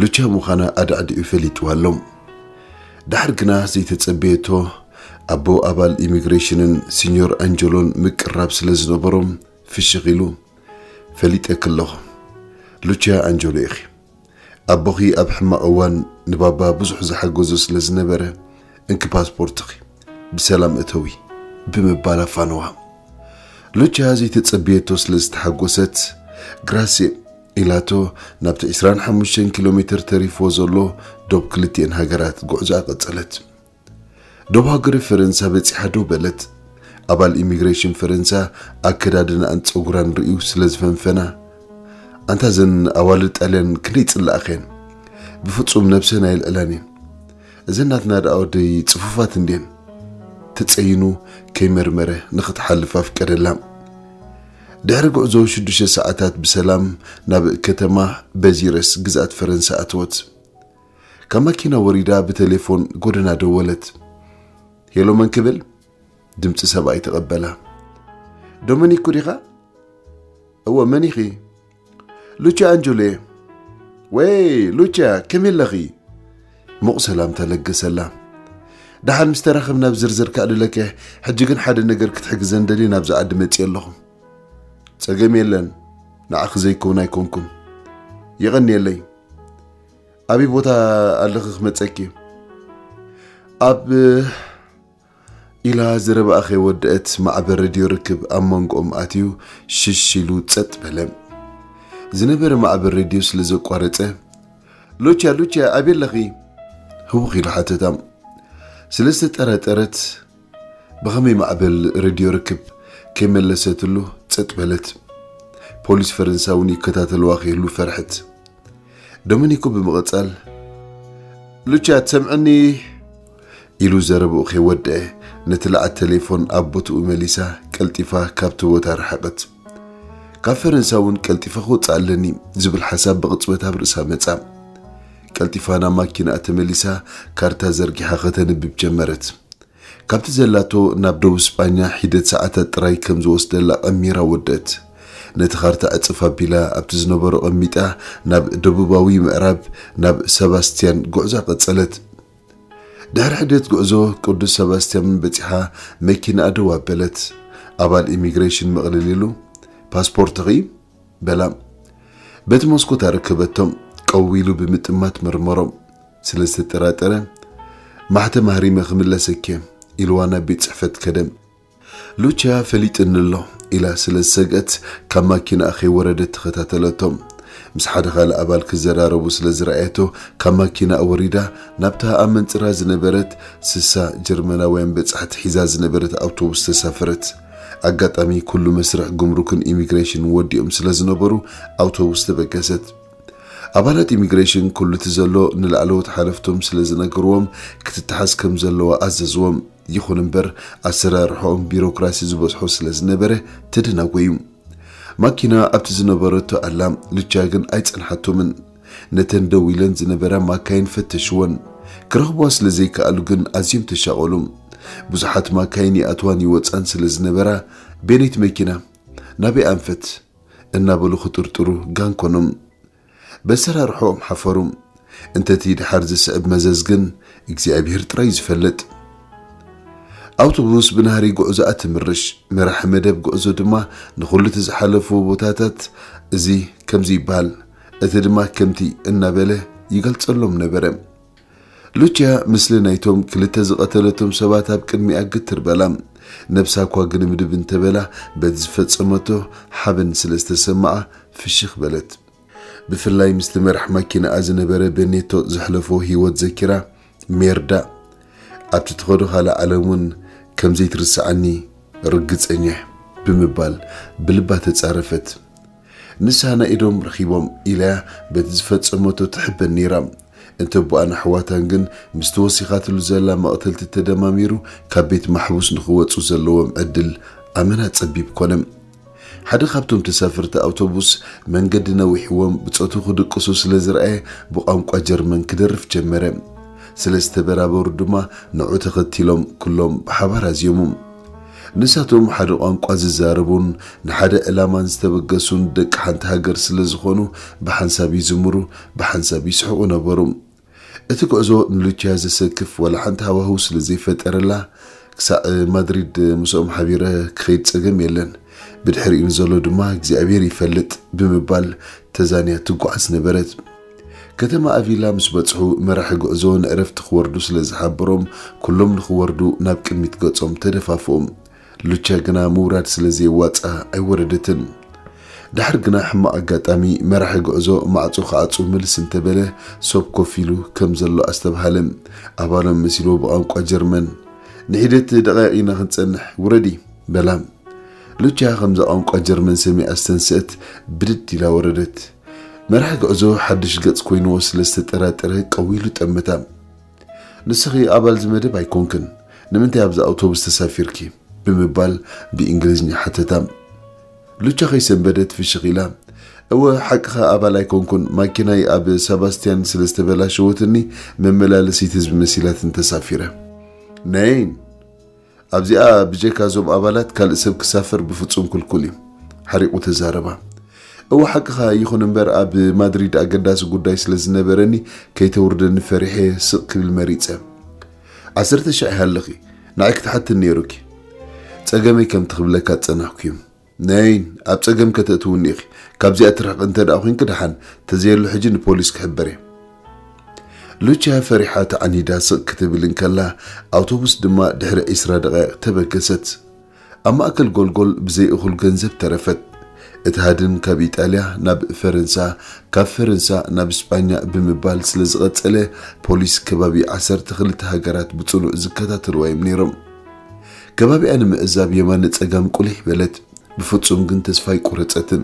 ሉቻ ምዃና ኣዳዕዲዑ ፈሊጥዋ ኣሎ። ደሓር ግና ዘይተጸበየቶ ኣቦ ኣባል ኢሚግሬሽንን ሲኞር ኣንጀሎን ምቅርራብ ስለ ዝነበሮም ፍሽኽ ኢሉ፣ "ፈሊጠኪ ኣለኹ። ሉቻ ኣንጀሎ ኢኺ። ኣቦኺ ኣብ ሕማቕ እዋን ንባባ ብዙሕ ዝሓገዞ ስለ ዝነበረ፣ እንኪ ፓስፖርትኺ፣ ብሰላም እተዊ" ብምባል ኣፋነዋ። ሉቻ ዘይተጸበየቶ ስለ ዝተሓጎሰት፣ "ግራሴ" ኢላቶ ናብቲ ዕስራን ሓሙሽተን ኪሎ ሜትር ተሪፍዎ ዘሎ ዶብ ክልቲኤን ሃገራት ጉዕዞኣ ቀጸለት። ዶብ ሃገረ ፈረንሳ በጺሓ ደው በለት። ኣባል ኢሚግሬሽን ፈረንሳ ኣከዳድናኣን ጸጉራን ርእዩ ስለ ዝፈንፈና፣ "ኣንታ እዘን ኣዋልድ ጣልያን ክንደይ ጽላእኽየን! ብፍጹም ነብሰን ኣየልዕላን እየን። እዘን ናትና ደኣ ወደይ ጽፉፋት እንድየን!" ተጸይኑ ከይመርመረ ንኽትሓልፍ ኣፍቀደላ። ድሕሪ ጉዕዞ ሽዱሽተ ሰዓታት ብሰላም ናብ ከተማ በዚረስ ግዝኣት ፈረንሳ ኣተወት። ካብ ማኪና ወሪዳ ብቴሌፎን ጎደና ደወለት። "ሄሎ፣ መን ክብል?" ድምጺ ሰብኣይ ተቐበላ። "ዶመኒኮ ዲኻ?" "እወ፣ መን ኢኺ?" "ሉቺያ ኣንጆሎ እየ።" "ወይ ሉቺያ፣ ከመይ ኣለኺ?" ሙቕ ሰላምታ ለገሰላ። "ደሓን ምስ ተራኸብና ብዝርዝር ከዕልለኪ፣ ሕጂ ግን ሓደ ነገር ክትሕግዘን ደልየ ናብዚ ዓዲ መጺአ ኣለኹ።" "ጸገም የለን፣ ንዓኺ ዘይከውን ኣይኮንኩን። የቐንየለይ። ኣበይ ቦታ ኣለኺ ክመጸኪ?" ኣብ ኢላ ዘረባኣ ከይወደአት ማዕበል ሬድዮ ርክብ ኣብ መንጎኦም ኣትዩ ሽሽ ኢሉ ጸጥ በለ። ዝነበረ ማዕበል ሬድዮ ስለ ዘቋረጸ፣ "ሉቻ፣ ሉቻ፣ ኣበይ ኣለኺ?" ህውኽ ኢሉ ሓተታ። ስለ ዝተጠራጠረት፣ ብኸመይ ማዕበል ሬድዮ ርክብ ከይመለሰትሉ ጸጥ በለት። ፖሊስ ፈረንሳ እውን ይከታተልዋ ከይህሉ ፈርሐት። ዶሚኒኮ ብምቕጻል፣ "ሉቻ፣ ትሰምዕኒ?" ኢሉ ዘረብኡ ከይወደአ፣ ነቲ ለዓት ቴሌፎን ኣብ ቦትኡ መሊሳ፣ ቀልጢፋ ካብቲ ቦታ ረሓቐት። "ካብ ፈረንሳ እውን ቀልጢፈ ክወጽእ ኣለኒ" ዝብል ሓሳብ ብቕጽበት ኣብ ርእሳ መጻ። ቀልጢፋ ናብ ማኪናኣ ተመሊሳ፣ ካርታ ዘርጊሓ ከተንብብ ጀመረት። ካብቲ ዘላቶ ናብ ደቡብ ስጳኛ ሒደት ሰዓታት ጥራይ ከም ዝወስደላ ቀሚራ ወደት። ነቲ ካርታ ዕጽፍ ኣቢላ ኣብቲ ዝነበሮ ቀሚጣ ናብ ደቡባዊ ምዕራብ ናብ ሰባስቲያን ጉዕዛ ቀጸለት። ድሕሪ ሒደት ጉዕዞ ቅዱስ ሰባስቲያን በጺሓ መኪናኣ ደው ኣበለት። ኣባል ኢሚግሬሽን መቕልል ኢሉ፣ "ፓስፖርትኺ?" በላ። በቲ መስኮት ኣረከበቶም። ቀው ኢሉ ብምጥማት መርመሮም። ስለ ዝተጠራጠረ፣ "ማሕተም ኣህሪመ ክምለሰኪ" ኢልዋ ናብ ቤት ጽሕፈት ከደ። ሉቺያ ፈሊጥኒ ኣሎ ኢላ ስለ ዝሰግአት ካብ ማኪናኣ ከይወረደት ተኸታተለቶም። ምስ ሓደ ካልእ ኣባል ክዘራረቡ ስለ ዝረኣየቶ ካብ ማኪናኣ ወሪዳ ናብታ ኣብ መንጽራ ዝነበረት ስሳ ጀርመናውያን በጻሕቲ ሒዛ ዝነበረት ኣውቶቡስ ተሳፈረት። ኣጋጣሚ ኩሉ መስርሕ ጉምሩክን ኢሚግሬሽንን ወዲኦም ስለ ዝነበሩ ኣውቶቡስ ተበገሰት። ኣባላት ኢሚግሬሽን ኩሉ እቲ ዘሎ ንላዕለዎት ሓለፍቶም ስለ ዝነገርዎም ክትተሓዝ ከም ዘለዋ ኣዘዝዎም። ይኹን እምበር ኣሰራርሖኦም ቢሮክራሲ ዝበዝሖ ስለ ዝነበረ ተደናጎዩ። ማኪና ኣብቲ ዝነበረቶ ኣላ። ሉቻ ግን ኣይጸንሓቶምን። ነተን ደው ኢለን ዝነበራ ማካይን ፈተሽወን። ክረኽብዋ ስለ ዘይከኣሉ ግን ኣዝዮም ተሻቐሉ። ብዙሓት ማካይን ይኣትዋን ይወጻን ስለ ዝነበራ፣ "በየነይቲ መኪና? ናበይ ኣንፈት?" እናበሉ ክጥርጥሩ ጋን ኮኖም። በሰራርሖኦም ሓፈሩ። እንተቲ ድሓር ዝስዕብ መዘዝ ግን እግዚኣብሄር ጥራይ ዝፈልጥ። ኣውቶቡስ ብናህሪ ጉዕዞኣ ትምርሽ። መራሒ መደብ ጉዕዞ ድማ ንኹሉ እቲ ዝሓለፍዎ ቦታታት፣ "እዚ ከምዚ ይበሃል፣ እቲ ድማ ከምቲ" እናበለ ይገልጸሎም ነበረ። ሉቺያ ምስሊ ናይቶም ክልተ ዝቐተለቶም ሰባት ኣብ ቅድሚኣ ግትር በላ። ነብሳ እኳ ግንብድብ እንተበላ፣ በቲ ዝፈጸመቶ ሓበን ስለ ዝተሰምዓ ፍሽኽ በለት። ብፍላይ ምስቲ መራሕ ማኪናኣ ዝነበረ በኔቶ ዘሕለፎ ህይወት ዘኪራ፣ "ሜርዳ፣ ኣብቲ ትኸዶ ካልእ ዓለም እውን ከም ዘይትርስዓኒ ርግጸኛ" ብምባል ብልባ ተጻረፈት። ንሳ ናይ ኢዶም ረኺቦም ኢላያ በቲ ዝፈጸመቶ ትሕበን ነይራ። እንተ ኣቦኣን ኣሕዋታን ግን ምስቲ ወሲኻትሉ ዘላ መቕተልቲ ተደማሚሩ ካብ ቤት ማሕቡስ ንኽወጹ ዘለዎም ዕድል ኣመና ጸቢብ ኮነ። ሓደ ካብቶም ተሳፈርቲ ኣውቶቡስ መንገዲ ነዊሕዎም ብጾቱ ክድቅሱ ስለ ዝረኣየ ብቋንቋ ጀርመን ክደርፍ ጀመረ። ስለ ዝተበራበሩ ድማ ንዑ ተኸቲሎም ኩሎም ብሓባር ኣዝዮሙ። ንሳቶም ሓደ ቋንቋ ዝዛረቡን ንሓደ ዕላማን ዝተበገሱን ደቂ ሓንቲ ሃገር ስለ ዝኾኑ ብሓንሳብ ይዝምሩ፣ ብሓንሳብ ይስሕቑ ነበሩ። እቲ ጉዕዞ ንሉቺያ ዘሰክፍ ዋላ ሓንቲ ሃዋህው ስለ ዘይፈጠረላ ክሳዕ ማድሪድ ምስኦም ሓቢረ ክኸይድ ጸገም የለን። ብድሕሪኡ ንዘሎ ድማ እግዚኣብሔር ይፈልጥ ብምባል ተዛንያ ትጓዓዝ ነበረት። ከተማ ኣቪላ ምስ በጽሑ መራሒ ጉዕዞ ንዕረፍቲ ክወርዱ ስለ ዝሓበሮም ኩሎም ንኽወርዱ ናብ ቅድሚት ገጾም ተደፋፍኦም። ሉቻ ግና ምውራድ ስለ ዘየዋጻ ኣይወረደትን። ድሕር ግና ሕማቕ ኣጋጣሚ መራሒ ጉዕዞ ማዕጾ ክዓጹ ምልስ እንተበለ ሶብ ኮፍ ኢሉ ከም ዘሎ ኣስተብሃለ። ኣባሎም መሲልዎ ብቋንቋ ጀርመን ንሒደት ደቓይቕ ኢና ክንጸንሕ ውረዲ በላ። ሉቻ ከምዛ ቋንቋ ጀርመን ሰሚዓ ዝተንስአት ብድድ ኢላ ወረደት። መራሒ ጉዕዞ ሓድሽ ገጽ ኮይንዎ ስለ ዝተጠራጠረ ቀዊሉ ጠመታ። ንስኺ ኣባል ዝመደብ ኣይኮንክን፣ ንምንታይ ኣብዛ ኣውቶቡስ ተሳፊርኪ? ብምባል ብእንግሊዝኛ ሓተታ። ሉቻ ከይሰንበደት ፍሽኽ ኢላ፣ እወ ሓቅኻ ኣባል ኣይኮንኩን፣ ማኪናይ ኣብ ሰባስቲያን ስለ ዝተበላሸወትኒ መመላለሲት ህዝቢ መሲላትን ተሳፊረ። ነይን ኣብዚኣ ብጀካ እዞም ኣባላት ካልእ ሰብ ክሳፈር ብፍጹም ክልኩል እዩ፣ ሓሪቑ ተዛረባ። እወ ሓቅኻ፣ ይኹን እምበር ኣብ ማድሪድ ኣገዳሲ ጉዳይ ስለ ዝነበረኒ ከይተውርደኒ ፈሪሐ ስቕ ክብል መሪጸ። ዓሰርተ ሽሕ ይሃለኺ፣ ንዓይ ክትሓትኒ ነይሩኪ። ጸገመይ ከም ትኽብለካ ዝጸናሕኩ እዩ። ነይን ኣብ ጸገም ከተእትውኒ ኢኺ። ካብዚኣ ትርሕቕ እንተ ደኣ ኮንኪ ደሓን፣ ተዘየሎ ሕጂ ንፖሊስ ክሕብር እየ። ሉቺያ ፈሪሓ ተዓኒዳ ስቕ ክትብል እንከላ ኣውቶቡስ ድማ ድሕሪ ዒስራ ደቓይቕ ተበገሰት። ኣብ ማእከል ጎልጎል ብዘይ እኹል ገንዘብ ተረፈት። እቲ ሃድን ካብ ኢጣልያ ናብ ፈረንሳ፣ ካብ ፈረንሳ ናብ ስጳኛ ብምባል ስለ ዝቐጸለ ፖሊስ ከባቢ ዓሰርተ ክልተ ሃገራት ብጽኑዕ ዝከታተልዋ እዮም ነይሮም። ከባቢኣ ንምዕዛብ የማነ ጸጋም ቁሊሕ በለት። ብፍጹም ግን ተስፋ ኣይቆረጸትን።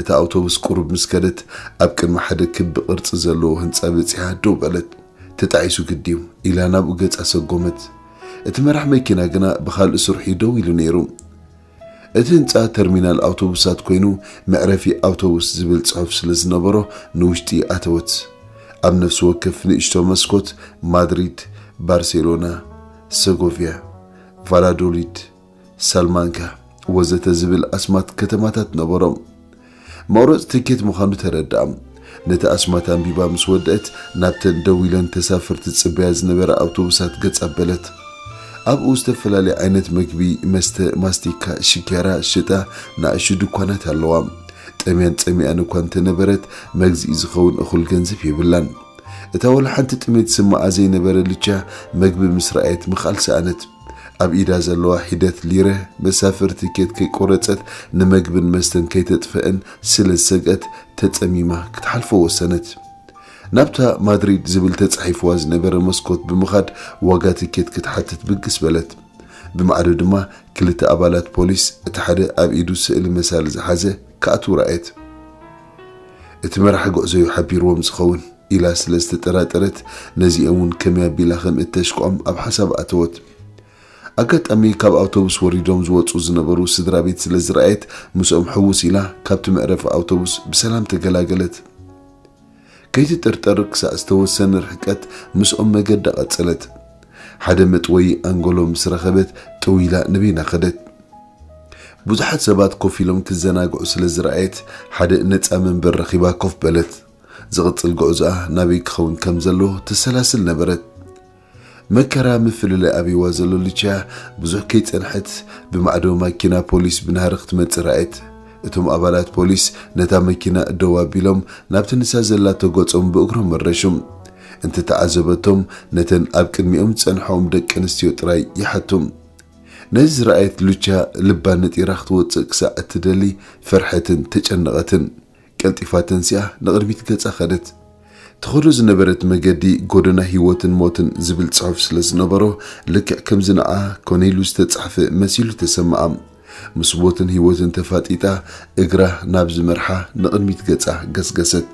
እታ ኣውቶቡስ ቁሩብ ምስ ከደት ኣብ ቅድሚ ሓደ ክቢ ቅርጺ ዘለዎ ህንጻ በጺሓ ደው በለት። ተጣዒሱ ግድዩ ኢላ ናብኡ ገጻ ሰጎመት። እቲ መራሕ መኪና ግና ብኻልእ ስርሑ ደው ኢሉ ነይሩ። እቲ ህንጻ ተርሚናል ኣውቶቡሳት ኮይኑ መዕረፊ ኣውቶቡስ ዝብል ጽሑፍ ስለ ዝነበሮ ንውሽጢ ኣተወት። ኣብ ነፍሲ ወከፍ ንእሽቶ መስኮት ማድሪድ፣ ባርሴሎና፣ ሰጎቪያ፣ ቫላዶሊድ፣ ሳልማንካ ወዘተ ዝብል ኣስማት ከተማታት ነበሮም። መቑረጽ ትኬት ምዃኑ ተረድኣ። ነቲ ኣስማት ኣንቢባ ምስ ወደአት ናብተን ደው ኢለን ተሳፈርቲ ዝጽበያ ዝነበራ ኣውቶቡሳት ገጽ ኣበለት። ኣብኡ ዝተፈላለየ ዓይነት መግቢ፣ መስተ፣ ማስቲካ፣ ሽኬራ ዝሸጣ ንኣሽቱ ድኳናት ኣለዋ። ጠምያን ጸሚኣን እኳ እንተነበረት መግዝኢ ዝኸውን እኹል ገንዘብ የብላን። እታ ወላ ሓንቲ ጥሜት ዝስምዓ ዘይነበረ ሉቻ መግቢ ምስ ረኣየት ምኽኣል ሰኣነት። ኣብ ኢዳ ዘለዋ ሒደት ሊረ መሳፍር ትኬት ከይቆረጸት ንመግብን መስተን ከይተጥፍአን ስለ ዝሰግአት ተጸሚማ ክትሓልፎ ወሰነት። ናብታ ማድሪድ ዝብል ተጻሒፍዋ ዝነበረ መስኮት ብምኻድ ዋጋ ትኬት ክትሓትት ብግስ በለት። ብማዕዶ ድማ ክልተ ኣባላት ፖሊስ፣ እቲ ሓደ ኣብ ኢዱ ስእሊ መሳሊ ዝሓዘ፣ ክኣትዉ ረኣየት። እቲ መራሒ ጉዕዞ እዩ ሓቢርዎም ዝኸውን ኢላ ስለ ዝተጠራጠረት ነዚኦም እውን ከመይ ኣቢላ ከም እተሽክዖም ኣብ ሓሳብ ኣተወት። ኣጋጣሚ ካብ ኣውቶቡስ ወሪዶም ዝወጹ ዝነበሩ ስድራ ቤት ስለ ዝረኣየት ምስኦም ሕውስ ኢላ ካብቲ መዕረፊ ኣውቶቡስ ብሰላም ተገላገለት። ከይትጥርጠር ክሳዕ ዝተወሰነ ርሕቀት ምስኦም መገዳ ቀጸለት። ሓደ መጥወዪ ኣንጎሎ ምስ ረኸበት ጠው ኢላ ንበይና ከደት። ብዙሓት ሰባት ኮፍ ኢሎም ክዘናግዑ ስለ ዝረኣየት ሓደ ነጻ መንበር ረኺባ ኮፍ በለት። ዝቕጽል ጉዕዞኣ ናበይ ክኸውን ከም ዘለዎ ተሰላስል ነበረት። መከራ ምፍልላይ ኣብይዋ ዘሎ ሉቺያ ብዙሕ ከይጸንሐት ብማዕዶ ማኪና ፖሊስ ብናህሪ ክትመጽእ ረኣየት። እቶም ኣባላት ፖሊስ ነታ መኪና ደው ኣቢሎም ናብቲ ንሳ ዘላቶ ገጾም ብእግሮም መረሹ። እንተተዓዘበቶም ነተን ኣብ ቅድሚኦም ዝጸንሐኦም ደቂ ኣንስትዮ ጥራይ ይሓቱ። ነዚ ዝረኣየት ሉቻ ልባ ነጢራ ክትወጽእ ክሳዕ እትደሊ ፈርሐትን ተጨነቐትን። ቀልጢፋ ተንሲኣ ንቕድሚት ገጻ ከደት። ትኸዶ ዝነበረት መገዲ ጎደና ህይወትን ሞትን ዝብል ጽሑፍ ስለ ዝነበሮ ልክዕ ከምዚ ንዓ ኮነ ኢሉ ዝተጻሕፈ መሲሉ ተሰምዓ። ምስ ሞትን ህይወትን ተፋጢጣ እግራ ናብ ዝመርሓ ንቕድሚት ገጻ ገስገሰት።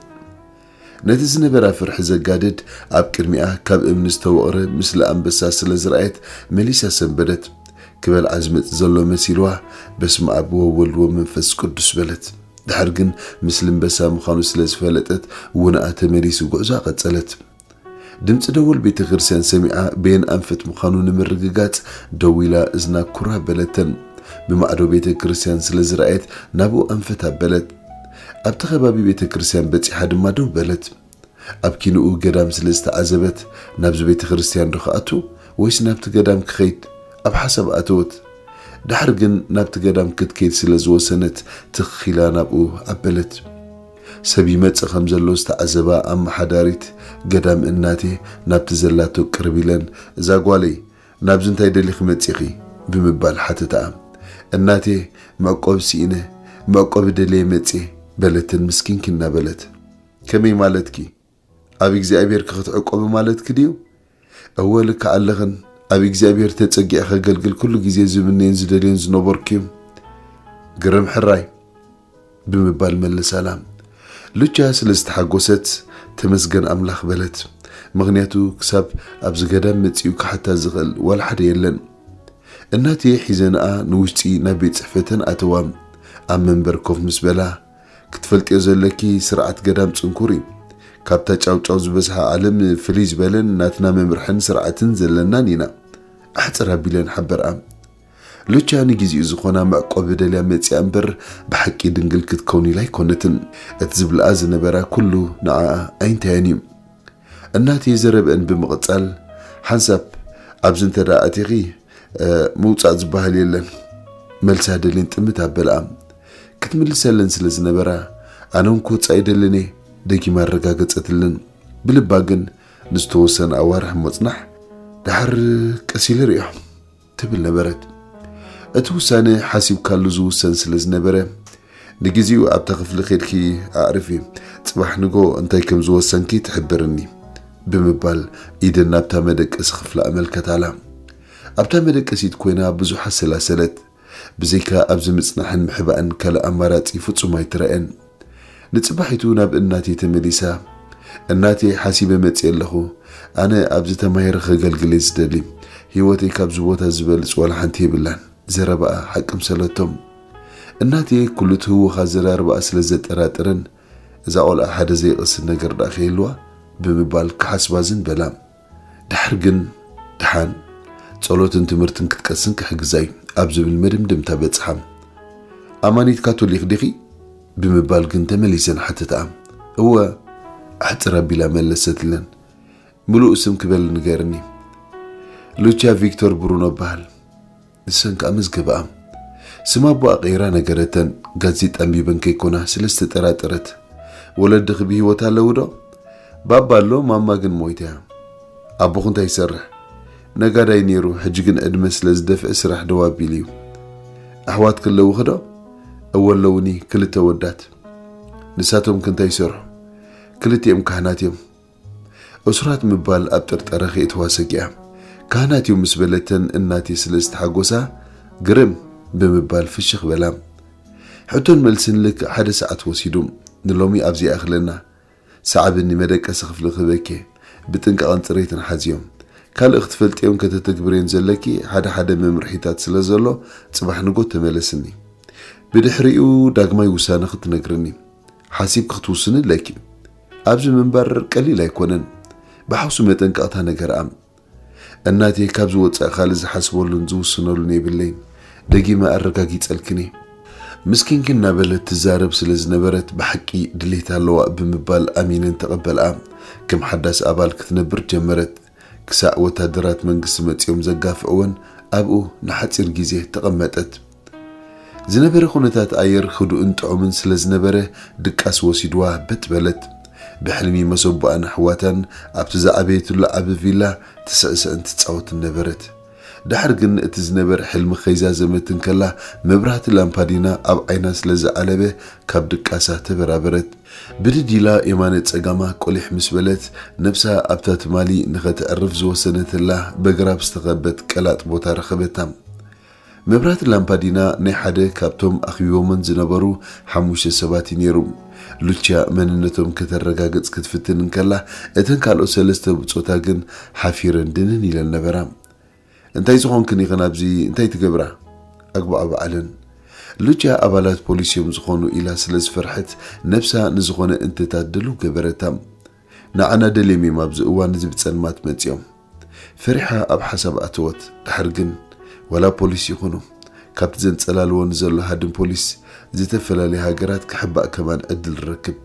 ነቲ ዝነበራ ፍርሒ ዘጋድድ ኣብ ቅድሚኣ ካብ እምኒ ዝተወቕረ ምስሊ ኣንበሳ ስለ ዝረኣየት መሊሳ ሰንበደት። ክበልዓ ዝመጽእ ዘሎ መሲልዋ፣ "በስመ ኣብ ወወልድ ወመንፈስ ቅዱስ" በለት። ድሓር ግን ምስሊ ኣንበሳ ምዃኑ ስለ ዝፈለጠት፣ ውንኣ ተመሊሱ ጉዕዞኣ ቀጸለት። ድምጺ ደወል ቤተ ክርስቲያን ሰሚዓ፣ በየን ኣንፈት ምዃኑ ንምርግጋጽ ደዊላ እዝና ኩራ በለተን። ብማዕዶ ቤተ ክርስቲያን ስለ ዝረኣየት፣ ናብኡ ኣንፈት ኣበለት። ኣብቲ ከባቢ ቤተ ክርስቲያን በጺሓ ድማ ደው በለት። ኣብ ኪንኡ ገዳም ስለ ዝተዓዘበት፣ ናብዚ ቤተ ክርስቲያን ዶ ክኣቱ ወይስ ናብቲ ገዳም ክኸይድ ኣብ ሓሳብ ኣተወት። ድሓር ግን ናብቲ ገዳም ክትከይድ ስለ ዝወሰነት፣ ትኽ ኢላ ናብኡ ኣበለት። ሰብ ይመጽእ ከም ዘሎ ዝተዓዘባ ኣመሓዳሪት ገዳም እናቴ ናብቲ ዘላቶ ቅርብ ኢለን፣ "እዛ ጓለይ፣ ናብዚ እንታይ ደሊኺ መጺኺ?" ብምባል ሓተትኣ። "እናቴ፣ መዕቆቢ ስኢነ፣ መዕቆቢ ደልየ መጽየ" በለተን ምስኪንኪ እናበለት። "ከመይ ማለትኪ? ኣብ እግዚኣብሔር ከ ክትዕቆቢ ማለትኪ ድዩ?" "እወ፣ ልክዕ ኣለኽን። ኣብ እግዚኣብሔር ተጸጊዐ ከገልግል ኩሉ ግዜ ዝምነዮን ዝደልዮን ዝነበርኩ እዩ። ግርም ሕራይ" ብምባል መለሳላ። ሉቻ ስለ ዝተሓጎሰት፣ "ተመስገን ኣምላኽ" በለት። ምኽንያቱ ክሳብ ኣብዚ ገዳም መጺኡ ክሓታ ዝኽእል ዋላ ሓደ የለን። እናቴ ሒዘንኣ ንውሽጢ ናብ ቤት ጽሕፈተን ኣተዋ። ኣብ መንበር ኮፍ ምስ በላ፣ "ክትፈልጥዮ ዘለኪ ስርዓት ገዳም ጽንኩር እዩ። ካብታ ጫውጫው ዝበዝሓ ዓለም ፍልይ ዝበለን ናትና መምርሕን ስርዓትን ዘለናን ኢና" ኣሕጽር ኣቢለን ሓበርኣ። ሉቻ ንግዜኡ ዝኾና መዕቆቢ ደልያ መጺኣ እምበር፣ ብሓቂ ድንግል ክትከውን ኢላ ኣይኮነትን። እቲ ዝብልኣ ዝነበራ ኩሉ ንዓኣ ኣይንታያን እዩ። እናቴ ዘረብአን ብምቕጻል፣ "ሓንሳብ ኣብዚ እንተ ደኣ ኣቲኺ፣ እ፣ ምውጻእ ዝበሃል የለን" መልሳ ደልየን ጥምት ኣበልኣ። ክትምልሰለን ስለ ዝነበራ፣ "ኣነ እውን ክወጽእ ኣይደልን እየ" ደጊማ ኣረጋገጸትለን። ብልባ ግን ንዝተወሰነ ኣዋርሕ ምጽናሕ፣ "ደሓር ቀስ ኢለ ርእዮ" ትብል ነበረት። እቲ ውሳነ ሓሲብካሉ ዝውሰን ስለ ዝነበረ፣ "ንግዜኡ ኣብታ ክፍሊ ኬድኪ ኣዕርፊ፣ ጽባሕ ንጎ እንታይ ከም ዝወሰንኪ ትሕብርኒ" ብምባል ኢደን ናብታ መደቀሲ ክፍላ ኣመልከታላ። ኣብታ መደቀሲት ኮይና ብዙሕ ኣሰላሰለት። ብዘይካ ኣብዚ ምጽናሕን ምሕባእን ካልእ ኣማራጺ ፍጹም ኣይትረኣየን። ንጽባሒቱ ናብ እናቴ ተመሊሳ፣ "እናቴ፣ ሓሲበ መጺኤ ኣለኹ። ኣነ ኣብዚ ተማሂረ ከገልግል እየ ዝደሊ። ህይወተይ ካብዚ ቦታ ዝበልጽ ዋላ ሓንቲ የብላን" ዘረባኣ ሓቂ ምሰለቶም። እናቴ ኩሉ እቲ ህወኻ ኣዘራርባኣ ስለ ዘጠራጠረን፣ "እዛ ቆልዓ ሓደ ዘይቕስን ነገር ደኣ ከይህልዋ?" ብምባል ክሓስባ ዝን በላ። ድሓር ግን፣ "ደሓን፣ ጸሎትን ትምህርትን ክትቀስን ክሕግዛ እዩ" ኣብ ዝብል መደምደምታ በጽሓ። "ኣማኒት ካቶሊክ ዲኺ?" ብምባል ግን ተመሊሰን ሓተትኣ። "እወ" ኣሕጽር ኣቢላ መለሰትለን። "ምሉእ ስምኪ በሊ ንገርኒ?" "ሉቻ ቪክቶር ብሩኖ እበሃል" ንሰን ከኣ መዝገብኣ። ስም ኣቦኣ ቀይራ ነገረተን፣ ጋዜጣ ኣንቢበን ከይኮና ስለ ዝተጠራጠረት። "ወለድኺ ብህይወት ኣለዉ ዶ?" "ባባ ኣሎ፣ ማማ ግን ሞይታ እያ." "ኣቦኺ እንታይ ይሰርሕ?" "ነጋዳይ ነይሩ፣ ሕጂ ግን ዕድመ ስለ ዝደፍእ ስራሕ ደው ኣቢሉ እዩ." "ኣሕዋትኪ ኣለዉኺ ዶ?" "እወ ኣለዉኒ፣ ክልተ ወዳት." "ንሳቶምኪ እንታይ ይሰርሑ?" "ክልቲኦም ካህናት እዮም." እሱራት ምባል ኣብ ጥርጠረ ከየእትዋ ሰጊኣ፣ "ካህናት እዮም" ምስ በለተን እናቴ ስለ ዝተሓጎሳ፣ "ግርም" ብምባል ፍሽኽ በላ። ሕቶን መልስን ልክዕ ሓደ ሰዓት ወሲዱ። "ንሎሚ ኣብዚኣ ይኣኽለና። ሰዓብኒ፣ መደቀሲ ክፍሊ ክህበኪ እየ። ብጥንቃቐን ጽሬትን ሓዝዮም። ካልእ ክትፈልጥዮን ከተተግብርዮን ዘለኪ ሓደ ሓደ መምርሒታት ስለ ዘሎ፣ ጽባሕ ንጎ ተመለስኒ። ብድሕሪኡ ዳግማይ ውሳነኺ ትነግርኒ። ሓሲብኪ ክትውስኒ ኣለኪ። ኣብዚ ምንባር ቀሊል ኣይኮነን። ብሓውሲ መጠንቀቕታ ነገርኣ። እናቴ፣ ካብዚ ወጻኢ ካልእ ዝሓስበሉን ዝውስነሉን የብለይን። ደጊመ ኣረጋጊጸልክን እየ። ምስኪንኪ እናበለት ትዛረብ ስለ ዝነበረት፣ ብሓቂ ድሌት ኣለዋ ብምባል ኣሚነን ተቐበልኣ። ከም ሓዳስ ኣባል ክትነብር ጀመረት። ክሳዕ ወታደራት መንግስቲ መጺኦም ዘጋፍዕወን ኣብኡ ንሓጺር ግዜ ተቐመጠት። ዝነበረ ኩነታት ኣየር ህዱእን ጥዑምን ስለ ዝነበረ፣ ድቃስ ወሲድዋ በጥ በለት። ብሕልሚ መሰቦኣን ኣሕዋታን ኣብቲ ዝዓበየትሉ ዓቢ ቪላ ትስዕስዕን ትጻወትን ነበረት። ድሓር ግን እቲ ዝነበረ ሕልሚ ከይዛዘመት እንከላ፣ መብራህቲ ላምፓዲና ኣብ ዓይና ስለ ዝዓለበ ካብ ድቃሳ ተበራበረት። ብድድ ኢላ የማነ ጸጋማ ቆሊሕ ምስ በለት፣ ነብሳ ኣብታ ትማሊ ንኸተዕርፍ ዝወሰነትላ በግራብ ዝተኸበት ቀላጥ ቦታ ረኸበታ። መብራህቲ ላምፓዲና ናይ ሓደ ካብቶም ኣኽቢቦመን ዝነበሩ ሓሙሽተ ሰባት እዩ ነይሩ። ሉቺያ መንነቶም ከተረጋግጽ ክትፍትን እንከላ፣ እተን ካልኦት ሰለስተ ብጾታ ግን ሓፊረን ድንን ኢለን ነበራ። እንታይ ዝኾንክን ኢኽን ኣብዚ እንታይ ትገብራ? ኣግባኣ በዓለን። ሉቻ ኣባላት ፖሊስ እዮም ዝኾኑ ኢላ ስለ ዝፈርሐት ነብሳ ንዝኾነ እንተታት ድልው ገበረታ። ንዓና ደልዮም እዮም ኣብዚ እዋን እዚ ብጸልማት መጺኦም። ፈሪሓ ኣብ ሓሳብ ኣተወት። ድሕር ግን ዋላ ፖሊስ ይኹኑ ካብቲ ዘንጸላልዎ ንዘሎ ሃድን ፖሊስ ዝተፈላለየ ሃገራት ክሕባእ ከማን ዕድል ረክብ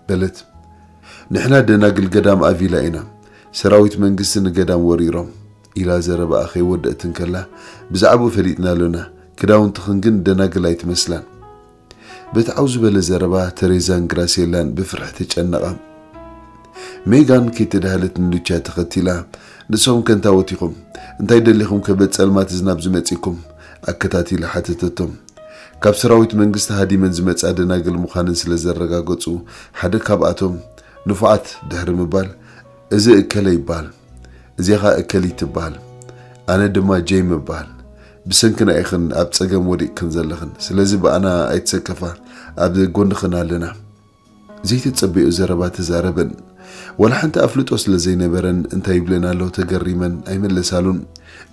በለት። ንሕና ደናግል ገዳም ኣቪላ ኢና፣ ሰራዊት መንግስቲ ንገዳም ወሪሮም ኢላ ዘረባኣ ከይወደእት እንከላ ብዛዕባኡ ፈሊጥና ኣሎና፣ ክዳውንትኽን ግን ደናግል ኣይትመስላን። በቲ ዓው ዝበለ ዘረባ ተሬዛን ግራሴላን ብፍርሒ ተጨነቓ። ሜጋን ከይተዳህለት ንሉቻ ተኸቲላ፣ ንሶም ከንታወት ኢኹም እንታይ ደሊኹም ከበ ጸልማት ዝናብ ዝመጺኩም ኣከታቲላ ሓተተቶም። ካብ ሰራዊት መንግስቲ ሃዲመን ዝመጻ ደናግል ምዃንን ስለ ዘረጋገጹ ሓደ ካብኣቶም ንፉዓት ድሕሪ ምባል እዚ እከለ ይበሃል፣ እዚኻ እከሊት ትበሃል፣ ኣነ ድማ ጀይም እበሃል። ብሰንክና ኢኽን ኣብ ጸገም ወዲቕክን ዘለኽን፣ ስለዚ ብኣና ኣይትሰከፋ፣ ኣብ ጎንኽን ኣለና። ዘይተጸበዮ ዘረባ ተዛረበን። ዋላ ሓንቲ ኣፍልጦ ስለ ዘይነበረን እንታይ ይብለን ኣሎ ተገሪመን ኣይመለሳሉን።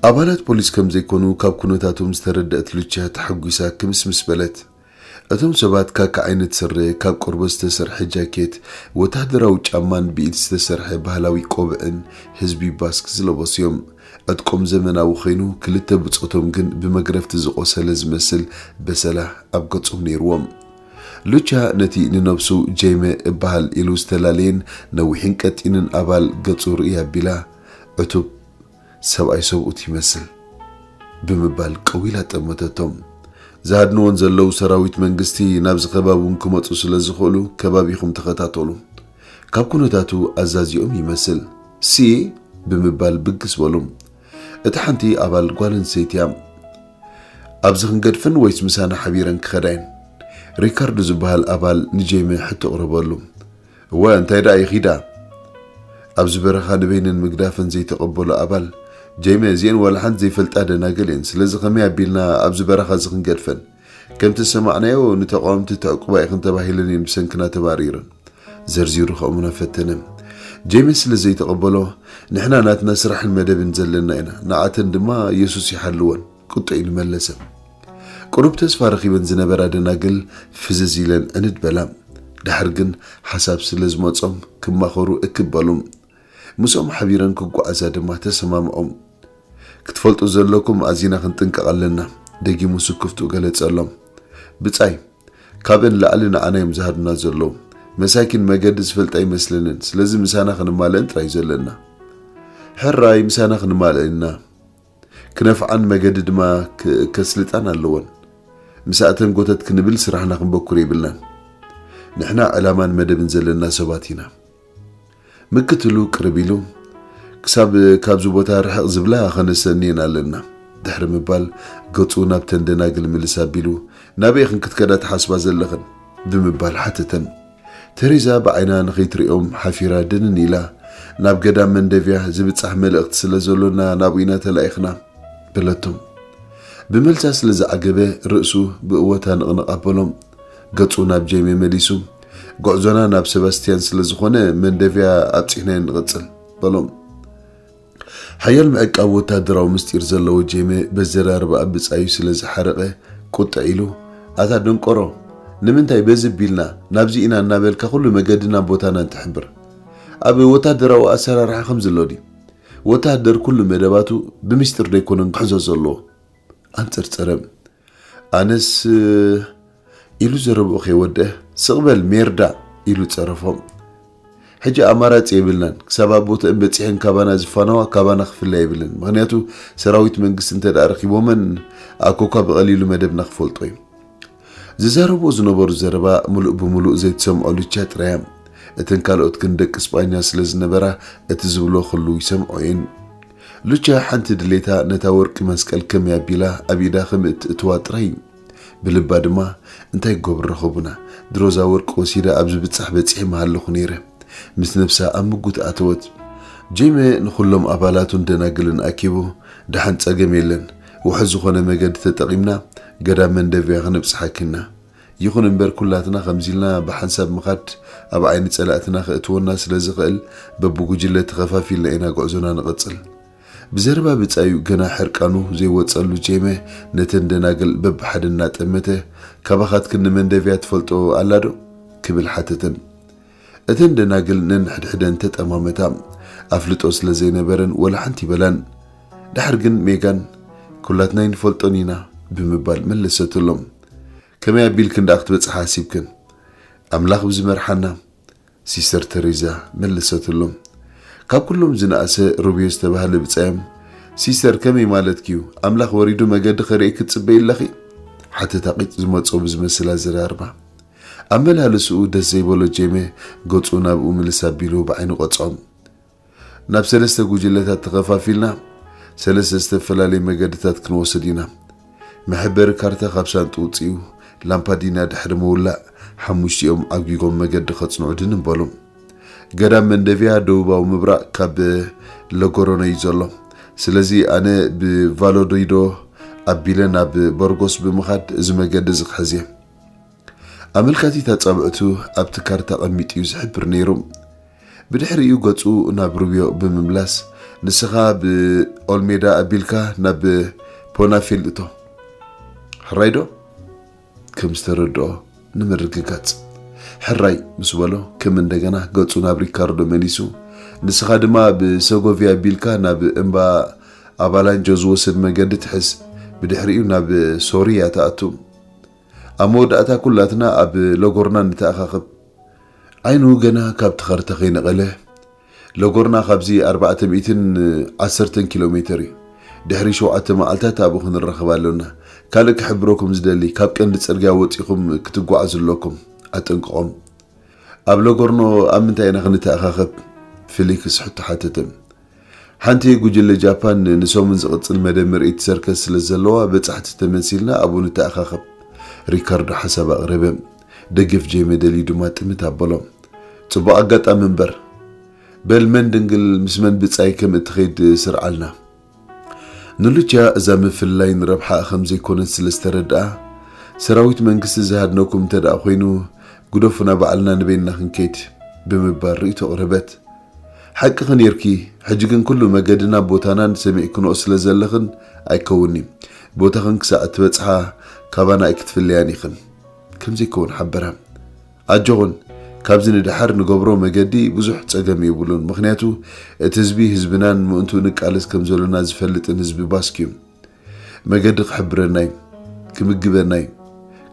ኣባላት ፖሊስ ከም ዘይኮኑ ካብ ኩነታቶም ዝተረደእት ሉቻ ተሓጒሳ ክምስምስ በለት። እቶም ሰባት ካካ ዓይነት ስረ፣ ካብ ቆርበት ዝተሰርሐ ጃኬት፣ ወታደራዊ ጫማን ብኢድ ዝተሰርሐ ባህላዊ ቆብዕን ህዝቢ ባስክ ዝለበሱ እዮም። ዕጥቆም ዘመናዊ ኮይኑ ክልተ ብጾቶም ግን ብመግረፍቲ ዝቆሰለ ዝመስል በሰላ ኣብ ገጾም ነይርዎም። ሉቻ ነቲ ንነብሱ ጄመ እበሃል ኢሉ ዝተላለየን ነዊሕን ቀጢንን ኣባል ገጹ ርእይ ኣቢላ፣ ዕቱብ ሰብኣይ ሰብኡት ይመስል ብምባል ቀዊላ ጠመተቶም። ዝሃድንዎን ዘለዉ ሰራዊት መንግስቲ ናብዚ ከባቢ እውን ክመጹ ስለ ዝኽእሉ ከባቢኹም ተኸታተሉ። ካብ ኩነታቱ ኣዛዚኦም ይመስል ሲ ብምባል ብግስ በሉ። እታ ሓንቲ ኣባል ጓል ኣንስተይቲ እያ። ኣብዚ ክንገድፈን ወይስ ምሳና ሓቢረን ክኸዳየን? ሪካርዶ ዝበሃል ኣባል ንጄመ ሕቶ ኣቕረበሉ። እወ እንታይ ደኣ ይኺዳ? ኣብዚ በረኻ ንበይነን ምግዳፈን ዘይተቐበሎ ኣባል፣ ጄመ እዚአን ዋላ ሓንቲ ዘይፈልጣ ደናግል እየን፣ ስለዚ ከመይ ኣቢልና ኣብዚ በረኻ እዚ ክንገድፈን? ከምቲ ዝሰማዕናዮ ንተቓወምቲ ተዕቁባ ኢኽን ተባሂለን እየን ብሰንክና ተባሪረን። ዘርዚሩ ከእምኖ ፈተነ። ጄመ ስለ ዘይተቐበሎ፣ ንሕና ናትና ስራሕን መደብን ዘለና ኢና፣ ንዓተን ድማ የሱስ ይሓልወን። ቁጥዕ ኢሉ መለሰ። ቁሩብ ተስፋ ረኺበን ዝነበራ ደናግል ፍዝዝ ኢለን ዕንድ በላ። ድሓር ግን ሓሳብ ስለ ዝመጾም ክማኸሩ እክብ በሉ። ምስኦም ሓቢረን ክጓዓዛ ድማ ተሰማምዖም። ክትፈልጡ ዘለኩም ኣዚና ክንጥንቀቕ ኣለና፣ ደጊሙ ስክፍትኡ ገለጸሎም። ብጻይ፣ ካብእን ላዕሊ ንዓና እዮም ዝሃድና ዘለዉ። መሳኪን መገዲ ዝፈልጣ ይመስለንን፣ ስለዚ ምሳና ክንማልእን ጥራይ ዘለና። ሕራይ ምሳና ክንማልእ ኢና። ክነፍዓን መገዲ ድማ ክ- ከስልጣን ኣለወን። ምስኣተን ጎተት ክንብል ስራሕና ክንበኩር የብልናን። ንሕና ዕላማን መደብን ዘለና ሰባት ኢና። ምክትሉ ቅርብ ኢሉ ክሳብ ካብዚ ቦታ ርሕቕ ዝብላ ከነሰንየን ኣለና ድሕሪ ምባል ገጹ ናብ ተን ደናግል ምልስ ኣቢሉ ናበይ ክንክትከዳ ትሓስባ ዘለኽን ብምባል ሓተተን። ተሬዛ ብዓይና ንኸይትሪኦም ሓፊራ ድንን ኢላ ናብ ገዳም መንደቪያ ዝብጻሕ መልእኽቲ ስለ ዘሎና ናብኡ ኢና ተላኢኽና በለቶም። ብመልሳ ስለ ዝዓገበ ርእሱ ብእወታ ንቕንቕ ኣበሎም። ገጹ ናብ ጄሜ መሊሱ፣ ጉዕዞና ናብ ሰባስቲያን ስለ ዝኾነ መንደቪያ ኣብጺሕናዮ ንቕጽል በሎም። ሓያል ምዕቃብ ወታደራዊ ምስጢር ዘለዎ ጄሜ በዘራርባ ብጻዩ ስለ ዝሓረቐ ቁጥዕ ኢሉ፣ ኣታ ደንቆሮ፣ ንምንታይ በዚ ቢልና ናብዚ ኢና እናበልካ ኩሉ መገድናን ቦታናን ትሕብር? ኣብ ወታደራዊ ኣሰራርሓ ከምዚ ኣሎ ድዩ? ወታደር ኩሉ መደባቱ ብምስጢር ደይኮነን ክሕዞ ዘለዎ። ኣንጸርጸረ። ኣነስ ኢሉ ዘረብኡ ከይወደአ ስቕ በል ሜርዳ ኢሉ ጸረፎ። ሕጂ ኣማራጺ የብልናን። ክሳብ ኣብ ቦትአን በጺሐን ካባና ዝፋነዋ ካባና ክፍላ የብለን። ምኽንያቱ ሰራዊት መንግስቲ እንተ ደኣ ረኺቦመን ኣኮኳ ብቐሊሉ መደብና ክፈልጦ እዩ። ዝዛረብዎ ዝነበሩ ዘረባ ምሉእ ብምሉእ ዘይትሰምዖ ሉቻ ጥራያ። እተን ካልኦት ግን ደቂ ስጳኛ ስለ ዝነበራ እቲ ዝብሎ ኩሉ ይሰምዖ እየን። ሉቻ ሓንቲ ድሌታ ነታ ወርቂ መስቀል ከመይ ኣቢላ ኣብ ኢዳ ከም እትእትዋ ጥራይ እዩ። ብልባ ድማ እንታይ ክገብሩ ረኸቡና? ድሮዛ ወርቂ ወሲደ ኣብ ዝብጻሕ በጺሐ ምሃለኹ ነይረ። ምስ ነብሳ ኣብ ምጉት ኣተወት። ጄመ ንኹሎም ኣባላቱን ደናግልን ኣኪቡ ደሓን ጸገም የለን። ውሑስ ዝኾነ መገዲ ተጠቒምና ገዳም መንደቪያ ክነብጽሓኪና። ይኹን እምበር ኩላትና ከምዚ ኢልና ብሓንሳብ ምኻድ ኣብ ዓይኒ ጸላእትና ከእትወና ስለ ዝኽእል በብጉጅለ ተኸፋፊልና ኢና ጉዕዞና ንቐጽል። ብዘረባ ብጻዩ ገና ሕርቃኑ ዘይወጸሉ ጄመ፣ ነተን ደናግል በብሓደ እናጠመተ፣ "ካባኻትክን ንመንደቪያ ትፈልጦ ኣላ ዶ?" ክብል ሓተተን። እተን ደናግል ነንሕድሕደን ተጠማመታ። ኣፍልጦ ስለ ዘይነበረን ወላ ሓንቲ ይበላን። ድሓር ግን ሜጋን፣ "ኩላትና ኣይንፈልጦን ኢና" ብምባል መለሰትሎም። "ከመይ ኣቢልክን ደኣ ክትበጽሓ ሓሲብክን?" "ኣምላኽ ብዝመርሓና" ሲስተር ተሬዛ መለሰትሎም። ካብ ኩሎም ዝነኣሰ ሩብዮ ዝተባህለ ብጻዮም፣ "ሲስተር፣ ከመይ ማለትኪ'ዩ? ኣምላኽ ወሪዱ መገዲ ከርእየኪ ትጽበዪ ኣለኺ?" ሓተታ ቂጥ ዝመጾ ብዝመስል ኣዘራርባ። ኣመላልስኡ ደስ ዘይበሎ ጄመ ገጹ ናብኡ ምልስ ኣቢሉ ብዓይኑ ቀጽዖም። "ናብ ሰለስተ ጉጅለታት ተኸፋፊልና ሰለስተ ዝተፈላለየ መገድታት ክንወስድ ኢና። መሐበሪ ካርታ ካብ ሳንጡ ውጽኡ፣ ላምፓዲና ድሕሪ ምውላዕ ሓሙሽቲኦም ዓጊጎም መገዲ ከጽንዑ ድንን በሉ። ገዳም መንደቪያ ደቡባዊ ምብራቕ ካብ ለጎሮኖ እዩ ዘሎ። ስለዚ ኣነ ብቫሎዶይዶ ኣቢለ ናብ በርጎስ ብምኻድ እዚ መገዲ እዚ ክሕዝ እየ።" ኣመልካቲት ኣጻብዕቱ ኣብቲ ካርታ ቀሚጡ እዩ ዝሕብር ነይሩ። ብድሕሪኡ ገጹ ናብ ሩብዮ ብምምላስ፣ "ንስኻ ብኦልሜዳ ኣቢልካ ናብ ፖናፊል እቶ። ሕራይ ዶ?" ከም ዝተረድኦ ንምርግጋጽ፣ "ሕራይ" ምስ በሎ፣ ከም እንደገና ገጹ ናብ ሪካርዶ መሊሱ፣ "ንስኻ ድማ ብሰጎቪያ ኣቢልካ ናብ እምባ ኣባላንጆ ዝወስድ መገዲ ትሕዝ፣ ብድሕሪኡ ናብ ሶርያ ትኣቱ። ኣብ መወዳእታ ኩላትና ኣብ ሎጎርና ንተኣኻኸብ።" ዓይኑ ገና ካብቲ ካርታ ከይነቐለ፣ "ሎጎርና ካብዚ ኣርባዕተ ሚእትን ዓሰርተን ኪሎ ሜተር እዩ። ድሕሪ ሸውዓተ መዓልታት ኣብኡ ክንራኸብ ኣሎና። ካልእ ክሕብረኩም ዝደሊ፣ ካብ ቀንዲ ጽርግያ ወጺኹም ክትጓዓዙ ኣለኩም። ኣጠንቅቖም።" "ኣብ ሎጎርኖ ኣብ ምንታይ ኢና ክንተኣኻኸብ?" ፊሊክስ ሕቶ ሓተተ። "ሓንቲ ጉጅለ ጃፓን ንሰሙን ዝቕጽል መደብ ምርኢት ሰርከስ ስለ ዘለዋ፣ በጻሕቲ ተመሲልና ኣብኡ ንተኣኻኸብ።" ሪካርዶ ሓሳብ ኣቕረበ። ደገፍ ጄመ ደልዩ ድማ ጥምት ኣበሎ። "ጽቡቕ ኣጋጣሚ እምበር። በል መን ድንግል ምስ መን ብጻይ ከም እትኸይድ ስርዓልና።" ንሉቺያ እዛ ምፍልላይ ንረብሓኣ ከም ዘይኮነት ስለ ዝተረድኣ፣ "ሰራዊት መንግስቲ ዝሃድነኩም እንተ ደኣ ኮይኑ፣ ግደፉና፣ ባዕልና ንበይንና ክንከይድ" ብምባል ርእይቶ ኣቕረበት። "ሓቅኺ ኔርኪ፣ ሕጂ ግን ኩሉ መገድና ቦታናን ሰሚዕክንኦ ስለ ዘለኽን ኣይከውን'ዩ። ቦታኽን ክሳዕ እትበጽሓ ካባና ኣይክትፍለያን ኢኽን" ከም ዘይከውን ሓበራ። "ኣጆኹን፣ ካብዚ ንደሓር ንገብሮ መገዲ ብዙሕ ጸገም የብሉን፣ ምኽንያቱ እቲ ህዝቢ ህዝብናን ምእንትኡ ንቃለስ ከም ዘሎና ዝፈልጥን ህዝቢ ባስክ እዩ። መገዲ ክሕብረና እዩ፣ ክምግበና እዩ፣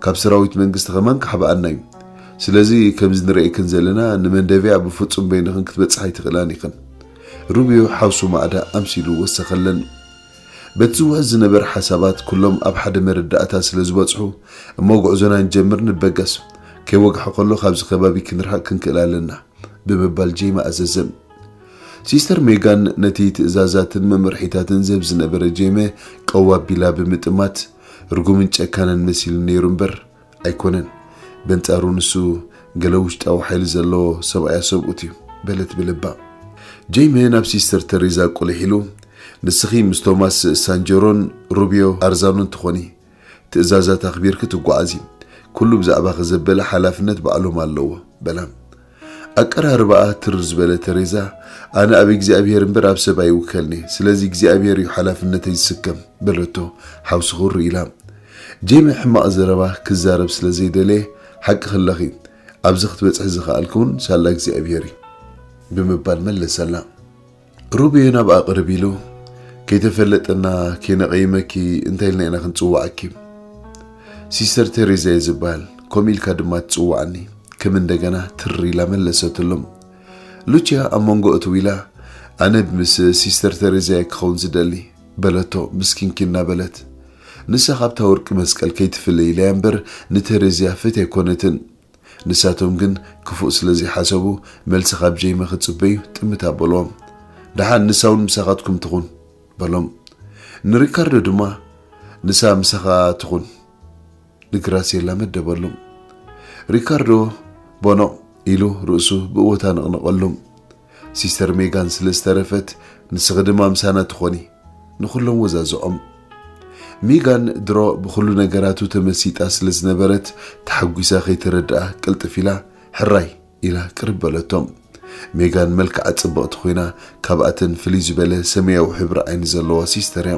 ካብ ሰራዊት መንግስቲ ከማን ክሓብኣና እዩ። ስለዚ ከምዚ ንርእየክን ዘለና ንመንደቪያ ብፍጹም በይንኽን ክትበጽሓ ኣይትኽእላን ኢኽን።" ሩብዮ ሓውሱ ማዕዳ ኣምሲሉ ወሰኸለን። በቲ ዝውሕዝ ዝነበረ ሓሳባት ኩሎም ኣብ ሓደ መረዳእታ ስለ ዝበጽሑ፣ "እሞ ጉዕዞና ንጀምር፣ ንበገስ። ከይወግሐ ከሎ ካብዚ ከባቢ ክንርሕቕ ክንክእል ኣለና" ብምባል ጄመ ኣዘዘ። ሲስተር ሜጋን ነቲ ትእዛዛትን መምርሒታትን ዝህብ ዝነበረ ጄመ ቀው ኣቢላ ብምጥማት፣ ርጉምን ጨካንን መሲሉ ነይሩ እምበር ኣይኮነን። በንጻሩ ንሱ ገለ ውሽጣዊ ሓይሊ ዘለዎ ሰብኣያ ሰብኡት እዩ በለት ብልባ። ጄመ ናብ ሲስተር ተሬዛ ቁልሕ ኢሉ፣ "ንስኺ ምስ ቶማስ ሳንጀሮን ሩብዮ ኣርዛኖን ትኾኒ። ትእዛዛት ኣኽቢርኪ ትጓዓዚ። ኩሉ ብዛዕባኺ ዘበለ ሓላፍነት ባዕሎም ኣለዎ" በላ። ኣቀራርባኣ ትር ዝበለ ተሬዛ፣ "ኣነ ኣብ እግዚኣብሄር እምበር ኣብ ሰብ ኣይውከልኒ፣ ስለዚ እግዚኣብሄር እዩ ሓላፍነተይ ዝስከም" በለቶ ሓውሲ ኹሪ ኢላ። ጄመ ሕማቕ ዘረባ ክዛረብ ስለ ዘይደለየ፣ "ሓቂ ከለኺ፣ ኣብዚ ክትበጽሒ ዝኸኣልኪ እውን ሳላ እግዚኣብሄር እዩ" ብምባል መለሰላ። ሩብዮ ናብኣ ቅርብ ኢሉ፣ "ከይተፈለጠና ከይነቐይመኪ እንታይ ኢልና ኢና ክንጽውዓኪ? ሲስተር ቴሬዛ እየ ዝበሃል፣ ከምኡ ኢልካ ድማ ትጽውዓኒ" ከም እንደገና ትር ኢላ መለሰትሎም። ሉቺያ ኣብ መንጎ እትው ኢላ፣ "ኣነ ምስ ሲስተር ቴሬዛ እየ ክኸውን ዝደሊ" በለቶ ምስኪንኪ እናበለት። "ንሳ ካብታ ወርቂ መስቀል ከይትፍለ ኢላ እያ እምበር ንቴሬዝያ ፍትያ ኣይኮነትን። ንሳቶም ግን ክፉእ ስለ ዘይሓሰቡ፣ መልሲ ካብ ጄመ ክጽበዩ ጥምት ኣበልዎም። ደሓን ንሳ እውን ምሳኻትኩም ትኹን" በሎም። ንሪካርዶ ድማ "ንሳ ምሳኻ ትኹን" ንግራሴላ መደበሉ። ሪካርዶ ቦኖቕ ኢሉ ርእሱ ብእወታ ነቕነቐሉ። ሲስተር ሜጋን ስለ ዝተረፈት፣ "ንስኺ ድማ ምሳና ትኾኒ" ንኹሎም ወዛዝዖም። ሜጋን ድሮ ብኹሉ ነገራቱ ተመሲጣ ስለ ዝነበረት፣ ተሓጒሳ ከይተረድኣ ቅልጥፍ ኢላ፣ "ሕራይ" ኢላ ቅርብ በለቶም። ሜጋን መልክዓ ጽብቕቲ ኮይና፣ ካብኣተን ፍልይ ዝበለ ሰማያዊ ሕብሪ ዓይኒ ዘለዋ ሲስተር እያ።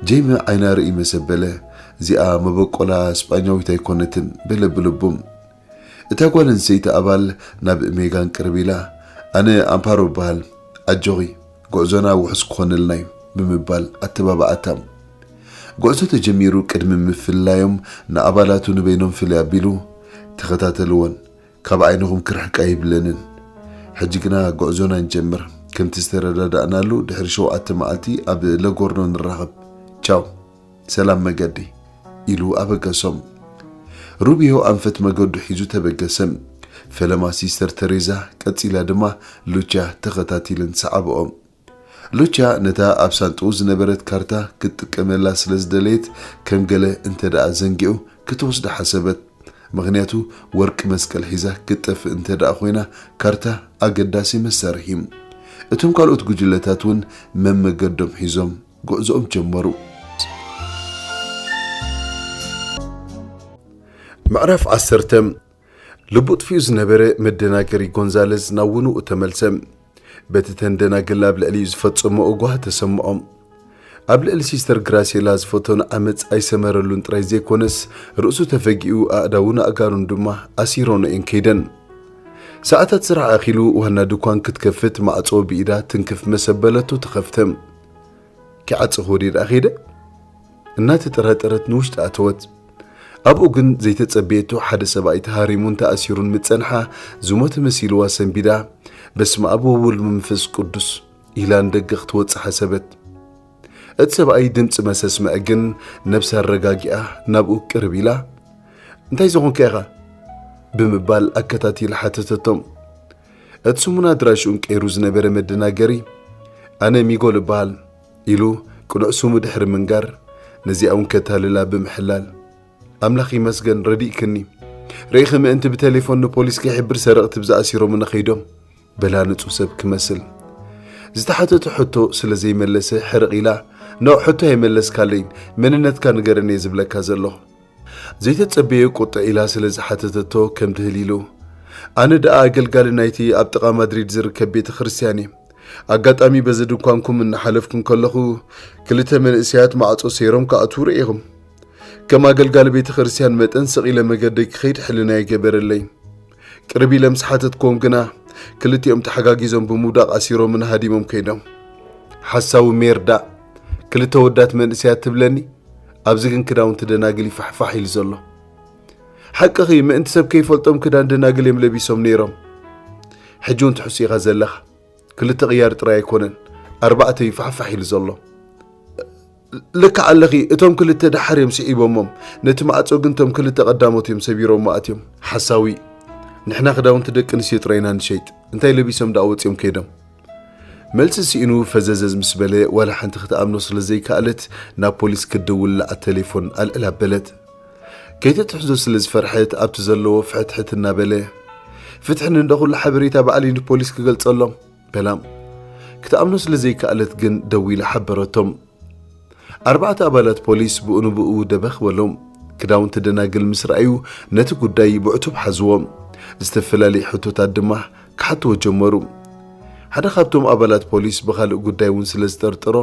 ጄሚ ዓይና ርእይ መሰበለ፣ እዚኣ መበቆላ ስጳኛዊት ኣይኮነትን፣ በለ ብልቡ። እታ ጓል ኣንስተይቲ ኣባል ናብ ሜጋን ቅርብ ኢላ፣ ኣነ ኣምፓሮ እበሃል፣ ኣጆኺ፣ ጉዕዞና ውሑስ ክኾነልና እዩ፣ ብምባል ኣተባብዓታ። ጉዕዞ ተጀሚሩ ቅድሚ ምፍልላዮም ንኣባላቱ ንበይኖም ፍልይ ኣቢሉ፣ ተኸታተልወን፣ ካብ ዓይንኹም ክርሕቃ ይብለንን። ሕጂ ግና ጉዕዞና ንጀምር። ከምቲ ዝተረዳዳእናሉ ድሕሪ ሸውዓተ መዓልቲ ኣብ ለጎርኖ ንራኸብ። ቻው፣ ሰላም መገዲ፣ ኢሉ ኣበገሶም። ሩቢዮ ኣንፈት መገዱ ሒዙ ተበገሰ። ፈለማ ሲስተር ተሬዛ፣ ቀጺላ ድማ ሉቻ ተኸታቲለን ሰዓብኦም። ሉቻ ነታ ኣብ ሳንጥኡ ዝነበረት ካርታ ክትጥቀመላ ስለ ዝደለየት፣ ከም ገለ እንተ ደኣ ዘንጊዑ ክትወስዳ ሓሰበት። ምኽንያቱ ወርቂ መስቀል ሒዛ ክትጠፍእ እንተ ደኣ ኮይና፣ ካርታ ኣገዳሲ መሳርሒ እዩ። እቶም ካልኦት ጉጅለታት እውን መመገዶም ሒዞም ጉዕዞኦም ጀመሩ። ምዕራፍ ዓሰርተ። ልቡ ጥፊኡ ዝነበረ መደናገሪ ጎንዛለዝ ናብ ውንኡ ተመልሰ። በቲ ተንደናግል ኣብ ልዕሊኡ ዝፈጸሞ እጓ ተሰምዖ። ኣብ ልዕሊ ሲስተር ግራሴላ ዝፈተኖ ዓመጽ ኣይሰመረሉን ጥራይ ዘይኮነስ፣ ርእሱ ተፈጊኡ ኣእዳውን ኣእጋሩን ድማ ኣሲሮኖ እየን ከይደን። ሰዓታት ስራሕ ኣኺሉ ዋና ድኳን ክትከፍት ማዕጾ ብኢዳ ትንክፍ መሰበለቱ ተኸፍተ። ኪዓጽ ክወዲ ደኣ ከይደ? እናተጠራጠረት ንውሽጢ ኣተወት። ኣብኡ ግን ዘይተጸበየቶ ሓደ ሰብኣይ ተሃሪሙን ተኣሲሩን ምጸንሓ ዝሞተ መሲልዋ ሰንቢዳ፣ "በስመ ኣብ ወወልድ ወመንፈስ ቅዱስ" ኢላ ንደገ ክትወጽእ ሓሰበት። እቲ ሰብኣይ ድምጺ መሰስምዐ ግን ነብሳ ኣረጋጊኣ ናብኡ ቅርብ ኢላ፣ "እንታይ ዝኾንካ ኢኻ?" ብምባል ኣከታቲላ ሓተተቶም። እቲ ስሙን ኣድራሽኡን ቀይሩ ዝነበረ መደናገሪ፣ "ኣነ ሚጎል እበሃል" ኢሉ ቅኑዕ ስሙ ድሕሪ ምንጋር፣ ነዚኣ እውን ከታልላ ብምሕላል፣ "ኣምላኽ ይመስገን ረዲእክኒ። ርኢኺ ምእንቲ ብቴሌፎን ንፖሊስ ከይሕብር ሰረቕቲ ብዝኣ ኣሲሮምኒ ከይዶም" በላ ንጹህ ሰብ ክመስል። ዝተሓተቶ ሕቶ ስለ ዘይመለሰ ሕርቕ ኢላ፣ "ኖዕ ሕቶ ኣይመለስካለይን፣ መንነትካ ንገረኒ እየ ዝብለካ ዘለኹ" ዘይተጸበየ ቁጥዕ ኢላ ስለ ዝሓተተቶ ከም ድህል ኢሉ፣ "ኣነ ደኣ ኣገልጋሊ ናይቲ ኣብ ጥቓ ማድሪድ ዝርከብ ቤተ ክርስቲያን እየ። ኣጋጣሚ በዚ ድንኳንኩም እናሓለፍኩ እንከለኹ፣ ክልተ መንእሰያት ማዕጾ ሰይሮም ክኣትዉ ርኤኹም። ከም ኣገልጋሊ ቤተ ክርስቲያን መጠን ስቕ ኢለ መገደይ ክኸይድ ሕልና ይገበረለይ። ቅርብ ኢለ ምስ ሓተትክዎም ግና፣ ክልቲኦም ተሓጋጊዞም ብምውዳቕ ኣሲሮምን ሃዲሞም ከይዶም። ሓሳዊ ሜርዳ፣ ክልተ ወዳት መንእሰያት ትብለኒ?" ኣብዚ ግን ክዳውንቲ ደናግል ይፋሕፋሕ ኢሉ ዘሎ። ሓቅኺ፣ ምእንቲ ሰብ ከይፈልጦም ክዳን ደናግል እዮም ለቢሶም ነይሮም። ሕጂ እውን ትሕሱ ኢኻ ዘለኻ። ክልተ ቅያር ጥራይ ኣይኮነን፣ ኣርባዕተ እዩ ፋሕፋሕ ኢሉ ዘሎ። ልክዕ ኣለኺ፣ እቶም ክልተ ደሓር እዮም ስዒቦሞም። ነቲ ማዕጾ ግን እቶም ክልተ ቀዳሞት እዮም ሰቢሮሞ ኣትዮም። ሓሳዊ፣ ንሕና ክዳውንቲ ደቂ ኣንስትዮ ጥራይ ኢና ንሸይጥ። እንታይ ለቢሶም ደኣ ወጺኦም ከይዶም? መልሲ ስኢኑ ፈዘዘዝ ምስ በለ፣ ዋላ ሓንቲ ክትኣምኖ ስለ ዘይከኣለት፣ ናብ ፖሊስ ክትድውል ለዓት ቴሌፎን ኣልዕል ኣበለት። ከይተትሕዞ ስለ ዝፈርሐት፣ ኣብቲ ዘለዎ ፍሕትሕት እናበለ፣ "ፍትሒ ንእንዶ ኩሉ ሓበሬታ ባዕለይ ንፖሊስ ክገልጸሎም" በላ። ክትኣምኖ ስለ ዘይከኣለት ግን ደዊላ ሓበረቶም። ኣርባዕተ ኣባላት ፖሊስ ብኡ ንብኡ ደበኽ በሎም። ክዳውንቲ ደናግል ምስ ረኣዩ፣ ነቲ ጉዳይ ብዕቱብ ሓዝዎ። ዝተፈላለዩ ሕቶታት ድማ ክሓትዎ ጀመሩ። ሓደ ካብቶም ኣባላት ፖሊስ ብኻልእ ጉዳይ እውን ስለ ዝጠርጠሮ፣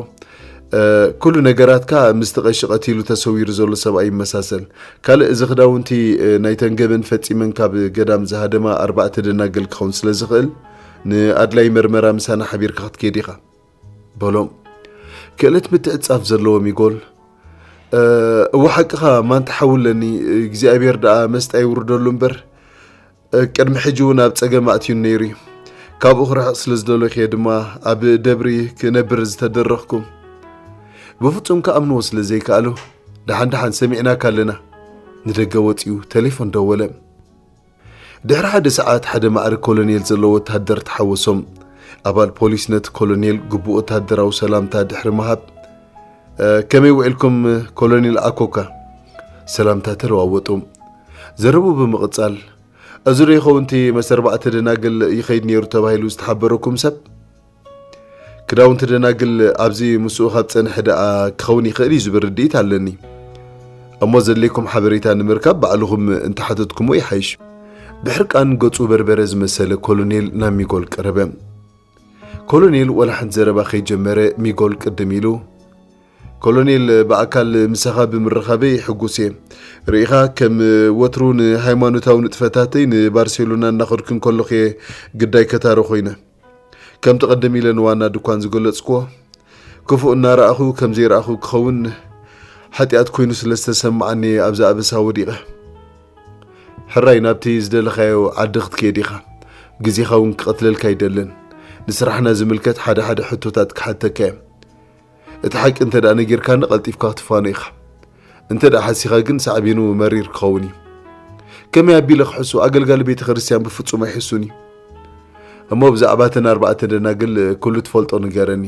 "እ፣ ኩሉ ነገራትካ ምስቲ ቀሺ ቀቲሉ ተሰዊሩ ዘሎ ሰብኣይ ይመሳሰል። ካልእ እዚ ክዳውንቲ፣ እ፣ ናይተን ገበን ፈጺመን ካብ ገዳም ዝሃደማ ኣርባዕተ ደናግል ክኸውን ስለ ዝኽእል፣ ንኣድላይ መርመራ ምሳና ሓቢርካ ክትከይድ ኢኻ" በሎም። ክእለት ምትዕጻፍ ዘለዎ ሚጎል፣ "እ፣ እወ ሓቅኻ፣ ማንታ ሓዊ ኣለኒ፣ እግዚኣብሔር ደኣ መስጣ ይውርደሉ እምበር፣ እ፣ ቅድሚ ሕጂ እውን ኣብ ጸገም ኣእትዩኒ ነይሩ እዩ። ካብኡ ክርሕቕ ስለ ዝደለኹ እየ ድማ ኣብ ደብሪ ክነብር ዝተደረኽኩ። ብፍጹም ክኣምንዎ ስለ ዘይከኣሉ፣ ደሓን ደሓን ሰሚዕናካ ኣለና" ንደገ ወጺኡ ቴሌፎን ደወለ። ድሕሪ ሓደ ሰዓት ሓደ ማዕርግ ኮሎኔል ዘለዎ ወተሃደር ተሓወሶም። ኣባል ፖሊስ ነቲ ኮሎኔል ግቡእ ወተሃደራዊ ሰላምታ ድሕሪ ምሃብ፣ "እ፣ ከመይ ውዒልኩም ኮሎኔል ኣኮካ?" ሰላምታ ተለዋወጡ። ዘረቡ ብምቕጻል፣ "እዚ ዶ ይኸውን እቲ ምስ ኣርባዕተ ደናግል ይኸይድ ነይሩ ተባሂሉ ዝተሓበረኩም ሰብ?" "ክዳውንቲ ደናግል ኣብዚ ምስኡ ካብ ጸንሐ ደኣ ክኸውን ይኽእል እዩ ዝብል ርድኢት ኣለኒ። እሞ ዘድልየኩም ሓበሬታ ንምርካብ ባዕልኹም እንተሓተትኩሞ ይሓይሽ። ብሕርቃን ገጹ በርበረ ዝመሰለ ኮሎኔል ናብ ሚጎል ቀረበ። ኮሎኔል ወላ ሓንቲ ዘረባ ከይጀመረ ሚጎል ቅድም ኢሉ፣ "ኮሎኔል፣ ብኣካል ምሳኻ ብምርኻበይ ሕጉስ እየ። ርኢኻ፣ ከም ወትሩ ንሃይማኖታዊ ንጥፈታተይ ንባርሴሎና እናኸድኩ እንከለኹ እየ ግዳይ ከታረ ኮይነ። ከምቲ ቀደም ኢለ ንዋና ድኳን ዝገለጽክዎ፣ ክፉእ እናረኣኹ ከም ዘይረኣኹ ክኸውን ሓጢኣት ኮይኑ ስለ ዝተሰማዓኒ እየ ኣብዛ ኣበሳ ወዲቐ። ሕራይ ናብቲ ዝደለኻዮ ዓዲ ክትከይድ ኢኻ። ግዜኻ እውን ክቐትለልካ ኣይደልን። ንስራሕና ዝምልከት ሓደ ሓደ ሕቶታት ክሓተካ እየ። እቲ ሓቂ እንተ ደኣ ነጊርካኒ ቀልጢፍካ ክትፋኖ ኢኻ። እንተ ደኣ ሓሲኻ ግን ሳዕቤኑ መሪር ክኸውን እዩ። ከመይ ኣቢለ ክሕሱ? ኣገልጋሊ ቤተ ክርስቲያን ብፍጹም ኣይሕሱን እዩ። እሞ ብዛዕባ እተን ኣርባዕተ ደናግል ኩሉ ትፈልጦ ንገረኒ።"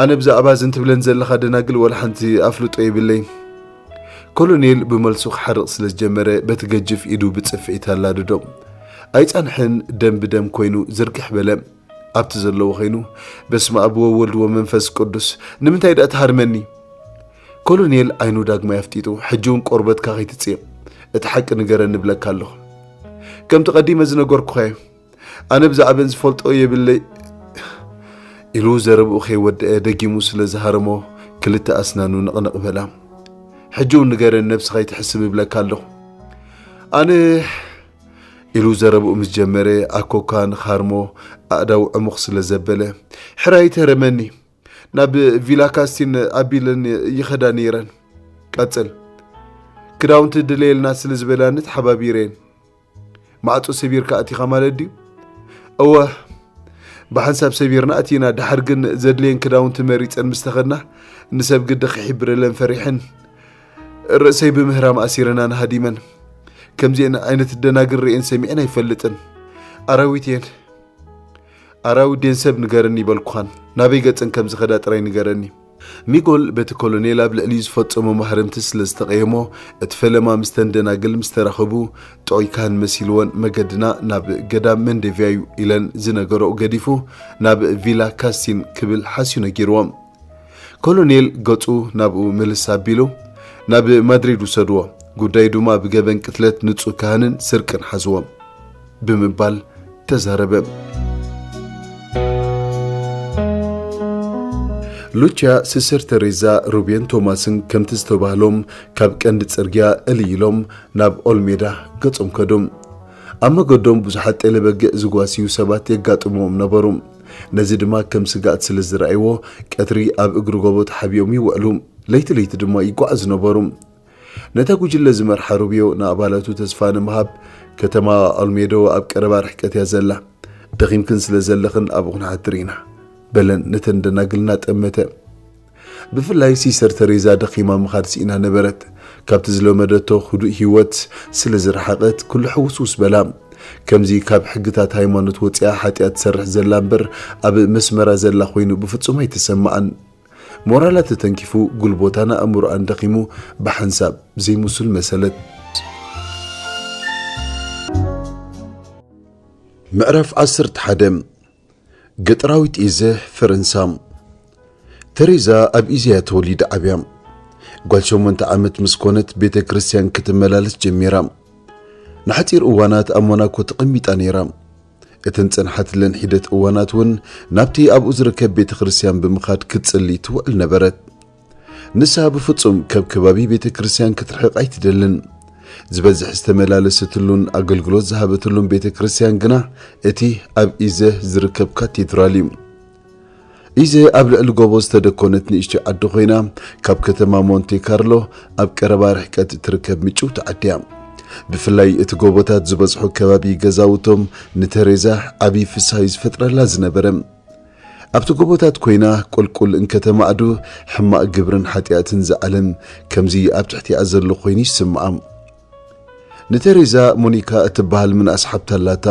"ኣነ ብዛዕባ እዘን ትብለን ዘለኻ ደናግል ወላ ሓንቲ ኣፍልጦ የብለይን።" ኮሎኔል ብመልሱ ክሓርቕ ስለ ዝጀመረ በቲ ገጅፍ ኢዱ ብጽፍዒት ኣላደዶ። ኣይጸንሐን፣ ደም ብደም ኮይኑ ዝርግሕ በለ። ኣብቲ ዘለዎ ኮይኑ፣ "በስመ ኣብ ወወልድ ወመንፈስ ቅዱስ፣ ንምንታይ ደኣ ትሃርመኒ?" ኮሎኔል ዓይኑ ዳግማይ ኣፍጢጡ፣ "ሕጂ እውን ቆርበትካ ከይትጽየቕ፣ እቲ ሓቂ ንገረኒ እብለካ ኣለኹ። ከምቲ ቀዲመ ዝነገርኩኻ እየ። ኣነ ብዛዕበን ዝፈልጦ የብለይ" ኢሉ ዘረብኡ ከይወደአ ደጊሙ ስለ ዝሃረሞ ክልተ ኣስናኑ ንቕንቕ በላ። "ሕጂ እውን ንገረኒ፣ ነብስኻ ኣይትሕስብ እብለካ ኣለኹ። ኣነ" ኢሉ ዘረብኡ ምስ ጀመረ ኣኮካ ንኻርሞ ኣእዳው ዕሙኽ ስለ ዘበለ፣ "ሕራይ ተረመኒ፣ ናብ ቪላ ካስቲን ኣቢለን ይኸዳ ነይረን። ቀጽል። ክዳውንቲ ድለየልና ስለ ዝበላኒ ተሓባቢረየን። ማዕጾ ሰቢርካ ኣቲኻ ማለት ድዩ?" "እወ፣ ብሓንሳብ ሰቢርና ኣቲና፣ ደሓር ግን ዘድልየን ክዳውንቲ መሪጸን ምስ ተኸድና፣ ንሰብ ግዲ ክሕብረለን ፈሪሐን፣ ርእሰይ ብምህራም ኣሲረናን ሃዲመን። ከምዚአን ዓይነት ደናግል ርእየን ሰሚዐን ኣይፈልጥን። ኣራዊት እየን። ኣራዊት ድየን ሰብ ንገረኒ ይበልኩኻን፣ ናበይ ገጸን ከም ዝኸዳ ጥራይ ንገረኒ።" ሚጎል በቲ ኮሎኔል ኣብ ልዕሊኡ ዝፈጸሞ ማህረምቲ ስለ ዝተቐየሞ፣ እቲ ፈለማ ምስተን ደናግል ምስ ተራኸቡ፣ ጥዑይ ካህን መሲልወን፣ "መገድና ናብ ገዳም መንደቪያ እዩ" ኢለን ዝነገረኦ ገዲፉ፣ ናብ ቪላ ካስቲን ክብል ሓስዩ ነጊርዎም። ኮሎኔል ገጹ ናብኡ ምልስ ኣቢሉ፣ "ናብ ማድሪድ ውሰድዎ፣ ጉዳዩ ድማ ብገበን ቅትለት ንጹህ ካህንን ስርቅን ሓዝዎ" ብምባል ተዛረበ። ሉቺያ፣ ስስር ተሬዛ፣ ሩቤን ቶማስን ከምቲ ዝተባህሎም ካብ ቀንዲ ጽርግያ እልይ ኢሎም ናብ ኦልሜዳ ገጾም ከዱ። ኣብ መገዶም ብዙሓት ጤለ በጊዕ ዝጓስዩ ሰባት የጋጥምዎም ነበሩ። ነዚ ድማ ከም ስግኣት ስለ ዝረኣይዎ፣ ቀትሪ ኣብ እግሪ ጎቦ ተሓቢኦም ይውዕሉ፣ ለይቲ ለይቲ ድማ ይጓዓዙ ነበሩ። ነታ ጉጅለ ዝመርሓ ሩብዮ ንኣባላቱ ተስፋ ንምሃብ፣ "ከተማ ኦልሜዶ ኣብ ቀረባ ርሕቀት እያ ዘላ። ደኺምክን ስለ ዘለኽን ኣብኡ ክንሓድር ኢና" በለን ነተን ደናግል እናጠመተ። ብፍላይ ሲስተር ተሬዛ ደኺማ ምኻድ ስኢና ነበረት። ካብቲ ዝለመደቶ ህዱእ ህይወት ስለ ዝረሓቐት፣ ኩሉ ሕውስውስ በላ። ከምዚ ካብ ሕግታት ሃይማኖት ወጺኣ ሓጢኣት ትሰርሕ ዘላ እምበር፣ ኣብ መስመራ ዘላ ኮይኑ ብፍጹም ኣይተሰምዓን። ሞራላ ተተንኪፉ፣ ጉልቦታን ኣእምሮኣን ደኺሙ፣ ብሓንሳብ ዘይምሱል መሰለት። ምዕራፍ ዓሰርተ ሓደ። ገጠራዊት ኢዘ፣ ፈረንሳ። ተሬዛ ኣብ ኢዘ እያ ተወሊዳ ዓብያ። ጓል ሸሞንተ ዓመት ምስ ኮነት፣ ቤተ ክርስቲያን ክትመላለስ ጀሚራ። ንሓጺር እዋናት ኣብ ሞናኮ ተቐሚጣ ነይራ። እተን ጸንሓትለን ሒደት እዋናት እውን፣ ናብቲ ኣብኡ ዝርከብ ቤተ ክርስቲያን ብምኻድ ክትጽሊ ትውዕል ነበረት። ንሳ ብፍጹም ካብ ከባቢ ቤተ ክርስቲያን ክትርሕቕ ኣይትደልን። ዝበዝሕ ዝተመላለሰትሉን ኣገልግሎት ዝሃበትሉን ቤተ ክርስቲያን ግና እቲ ኣብ ኢዘ ዝርከብ ካቴድራል እዩ። ኢዘ ኣብ ልዕሊ ጎቦ ዝተደኮነት ንእሽቶ ዓዲ ኮይና፣ ካብ ከተማ ሞንቴ ካርሎ ኣብ ቀረባ ርሕቀት እትርከብ ምጭውቲ ዓዲ እያ። ብፍላይ እቲ ጎቦታት ዝበዝሖ ከባቢ ገዛውቶም ንተሬዛ ዓቢ ፍስሃ እዩ ዝፈጥረላ ዝነበረ። ኣብቲ ጎቦታት ኮይና ቁልቁል እንከተማዕዱ፣ ሕማቕ ግብርን ሓጢኣትን ዝዓለም ከምዚ ኣብ ትሕቲኣ ዘሎ ኮይኑ ይስምዓ። ንተሬዛ ሞኒካ እትበሃል ምንኣስ ሓብቲ ኣላታ።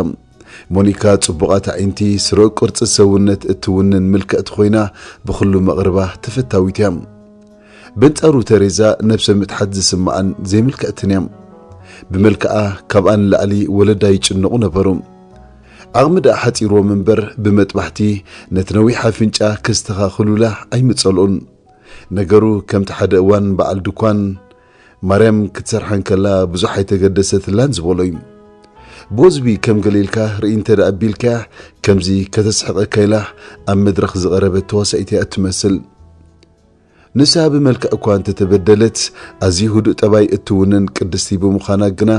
ሞኒካ ጽቡቓት ኣዒንቲ፣ ስሩዕ ቅርጺ ሰውነት እትውንን ምልክዕቲ ኮይና፣ ብኹሉ መቕርባ ተፈታዊት እያ። በንጻሩ ተሬዛ ነብሰ ምትሓት ዝስምዓን ዘይምልክዕትን እያ። ብመልክዓ ካብኣ ንላዕሊ ወለዳ ይጭነቑ ነበሩ። ዓቕሚ ደኣ ሓጺርዎም እምበር፣ ብመጥባሕቲ ነቲ ነዊሕ ኣፍንጫ ከስተኻኽሉላ ኣይምጸልኡን። ነገሩ ከምቲ ሓደ እዋን በዓል ድኳን ማርያም ክትሰርሓ እንከላ ብዙሕ ኣይተገደሰትላን ዝበሎ እዩ። ብወዝቢ ከም ገለ ኢልካ ርኢ እንተ ደኣ ኣቢልካያ፣ ከምዚ ከተስሕቐካ ኢላ ኣብ መድረኽ ዝቐረበት ተዋሳኢት እያ እትመስል። ንሳ ብመልክዕ እኳ እንተተበደለት፣ ኣዝዩ ህዱእ ጠባይ እትውንን ቅድስቲ ብምዃና ግና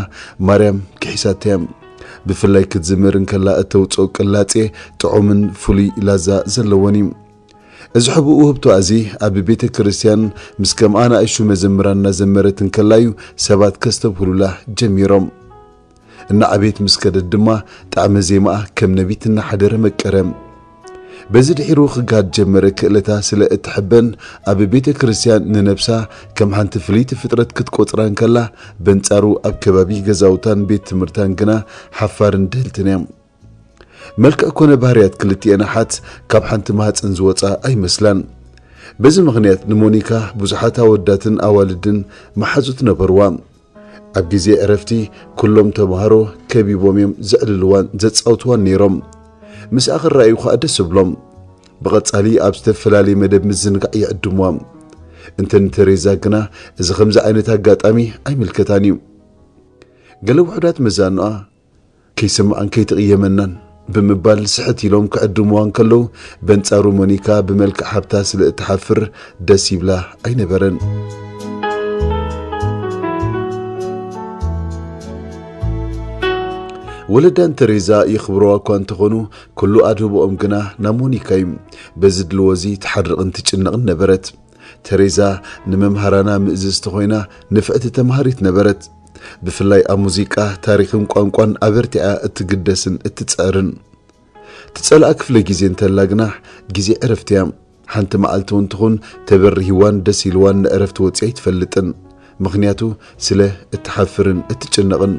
ማርያም ክሒሳታ እያ። ብፍላይ ክትዝምር እንከላ እተውጽኦ ቅላጼ ጥዑምን ፍሉይ ላዛ ዘለዎን እዩ። እዚ ሕቡእ ውህብቶ እዚ ኣብ ቤተ ክርስቲያን ምስ ከምኣ ንኣሽቱ መዘምራን እናዘመረት እንከላዩ ሰባት ከስተብህሉላ ጀሚሮም። እናዓበየት ምስ ከደት ድማ ጣዕመ ዜማኣ ከም ነቢት እናሓደረ መቀረ። በዚ ድሒሩ ክጋድ ጀመረ። ክእለታ ስለ እትሕበን ኣብ ቤተ ክርስቲያን ንነብሳ ከም ሓንቲ ፍልይቲ ፍጥረት ክትቆጽራ እንከላ፣ በንጻሩ ኣብ ከባቢ ገዛውታን ቤት ትምህርታን ግና ሓፋርን ድህልትን እያ። መልክዕ ኮነ ባህርያት ክልቲኤን ኣሓት ካብ ሓንቲ ማህፀን ዝወፃ ኣይመስላን። በዚ ምኽንያት ንሞኒካ ብዙሓት ኣወዳትን ኣዋልድን መሓዙት ነበርዋ። ኣብ ግዜ ዕረፍቲ ኩሎም ተምሃሮ ከቢቦም እዮም ዘዕልልዋን ዘጻውትዋን ነይሮም። ምስኣ ክረኣዩ ከኣ ደስ እብሎም። ብቐጻሊ ኣብ ዝተፈላለየ መደብ ምዝንጋዕ ይዕድምዋ። እንተ ንተሬዛ ግና እዚ ከምዚ ዓይነት ኣጋጣሚ ኣይምልከታን እዩ። ገለ ውሑዳት መዛኑኣ ከይስምዓን ከይትቕየመናን ብምባል ስሕት ኢሎም ክዕድምዋ እንከለዉ፣ በንጻሩ ሞኒካ ብመልክዕ ሃብታ ስለ እትሓፍር ደስ ይብላ ኣይነበረን። ወለዳን ተሬዛ የኽብረዋ እኳ እንተኾኑ፣ ኩሉ ኣድህቦኦም ግና ናብ ሞኒካ እዩ። በዚ ድልዎ እዚ ትሓርቕን ትጭነቕን ነበረት። ተሬዛ ንመምሃራና ምእዝዝቲ ኮይና ንፍዕቲ ተምሃሪት ነበረት። ብፍላይ ኣብ ሙዚቃ፣ ታሪኽን ቋንቋን ኣበርቲዓ እትግደስን እትጽዕርን። ትጸልኣ ክፍለ ግዜ እንተላ ግና ግዜ ዕረፍቲ እያ። ሓንቲ መዓልቲ እውን ትኹን ተበሪህዋን ደስ ኢልዋን ንዕረፍቲ ወጺኣ ኣይትፈልጥን። ምኽንያቱ ስለ እትሓፍርን እትጭነቕን።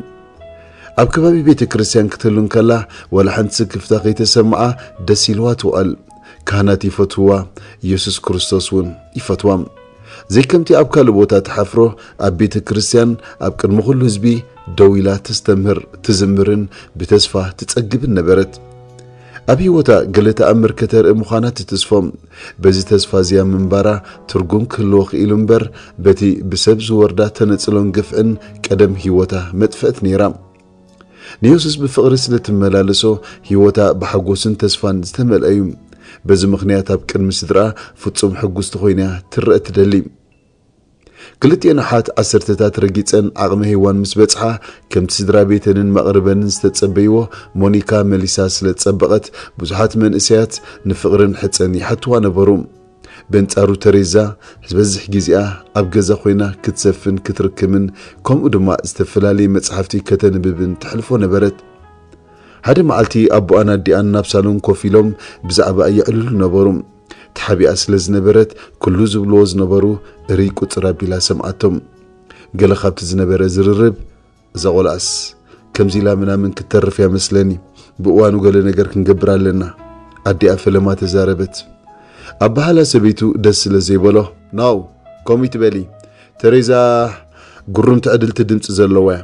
ኣብ ከባቢ ቤተ ክርስቲያን ክትህሉ እንከላ ዋላ ሓንቲ ስክፍታ ከይተሰምዓ ደስ ኢልዋ ትውዕል። ካህናት ይፈትውዋ፣ ኢየሱስ ክርስቶስ እውን ይፈትዋ። ዘይከምቲ ኣብ ካልእ ቦታ ትሓፍሮ፣ ኣብ ቤተ ክርስቲያን ኣብ ቅድሚ ኩሉ ህዝቢ ደው ኢላ ተስተምህር፣ ትዝምርን ብተስፋ ትጸግብን ነበረት። ኣብ ህይወታ ገለ ተኣምር ከተርኢ ምዃና ትትስፎ። በዚ ተስፋ እዚኣ ምንባራ ትርጉም ክህልዎ ክኢሉ እምበር፣ በቲ ብሰብ ዝወርዳ ተነጽሎን ግፍዕን ቀደም ህይወታ መጥፍእት ነይራ። ንየሱስ ብፍቕሪ ስለ ትመላለሶ፣ ህይወታ ብሓጎስን ተስፋን ዝተመልአ እዩ። በዚ ምኽንያት ኣብ ቅድሚ ስድራኣ ፍጹም ሕጉስቲ ኮይና ትረአ ትደሊ። ክልቲኤን ኣሓት ዓሰርተታት ረጊጸን ዓቕመ ሄዋን ምስ በጽሓ፣ ከምቲ ስድራ ቤተንን መቕርበንን ዝተጸበይዎ፣ ሞኒካ መሊሳ ስለ ዝጸበቐት፣ ብዙሓት መንእሰያት ንፍቕርን ሕጸን ይሓትዋ ነበሩ። በንጻሩ ተሬዛ ዝበዝሕ ግዜኣ ኣብ ገዛ ኮይና ክትሰፍን ክትርክምን፣ ከምኡ ድማ ዝተፈላለየ መጻሕፍቲ ከተንብብን ተሕልፎ ነበረት። ሓደ መዓልቲ ኣቦኣን ኣዲኣን ናብ ሳሎን ኮፍ ኢሎም ብዛዕባኣ የዕልሉ ነበሩ። ተሓቢኣ ስለ ዝነበረት፣ ኩሉ ዝብልዎ ዝነበሩ ርይ ቁጽር ኣቢላ ሰምዓቶም። ገለ ካብቲ ዝነበረ ዝርርብ፣ "እዛ ቖልዓስ ከምዚ ኢላ ምናምን ክትተርፍ እያ መስለኒ፣ ብእዋኑ ገለ ነገር ክንገብር ኣለና" ኣዲኣ ፈለማ ተዛረበት። ኣበሃህላ ሰበይቱ ደስ ስለ ዘይበሎ፣ "ናው፣ ከምኡ ይትበሊ፣ ተሬዛ ግሩም ትዕድልቲ ድምጺ ዘለዋ እያ።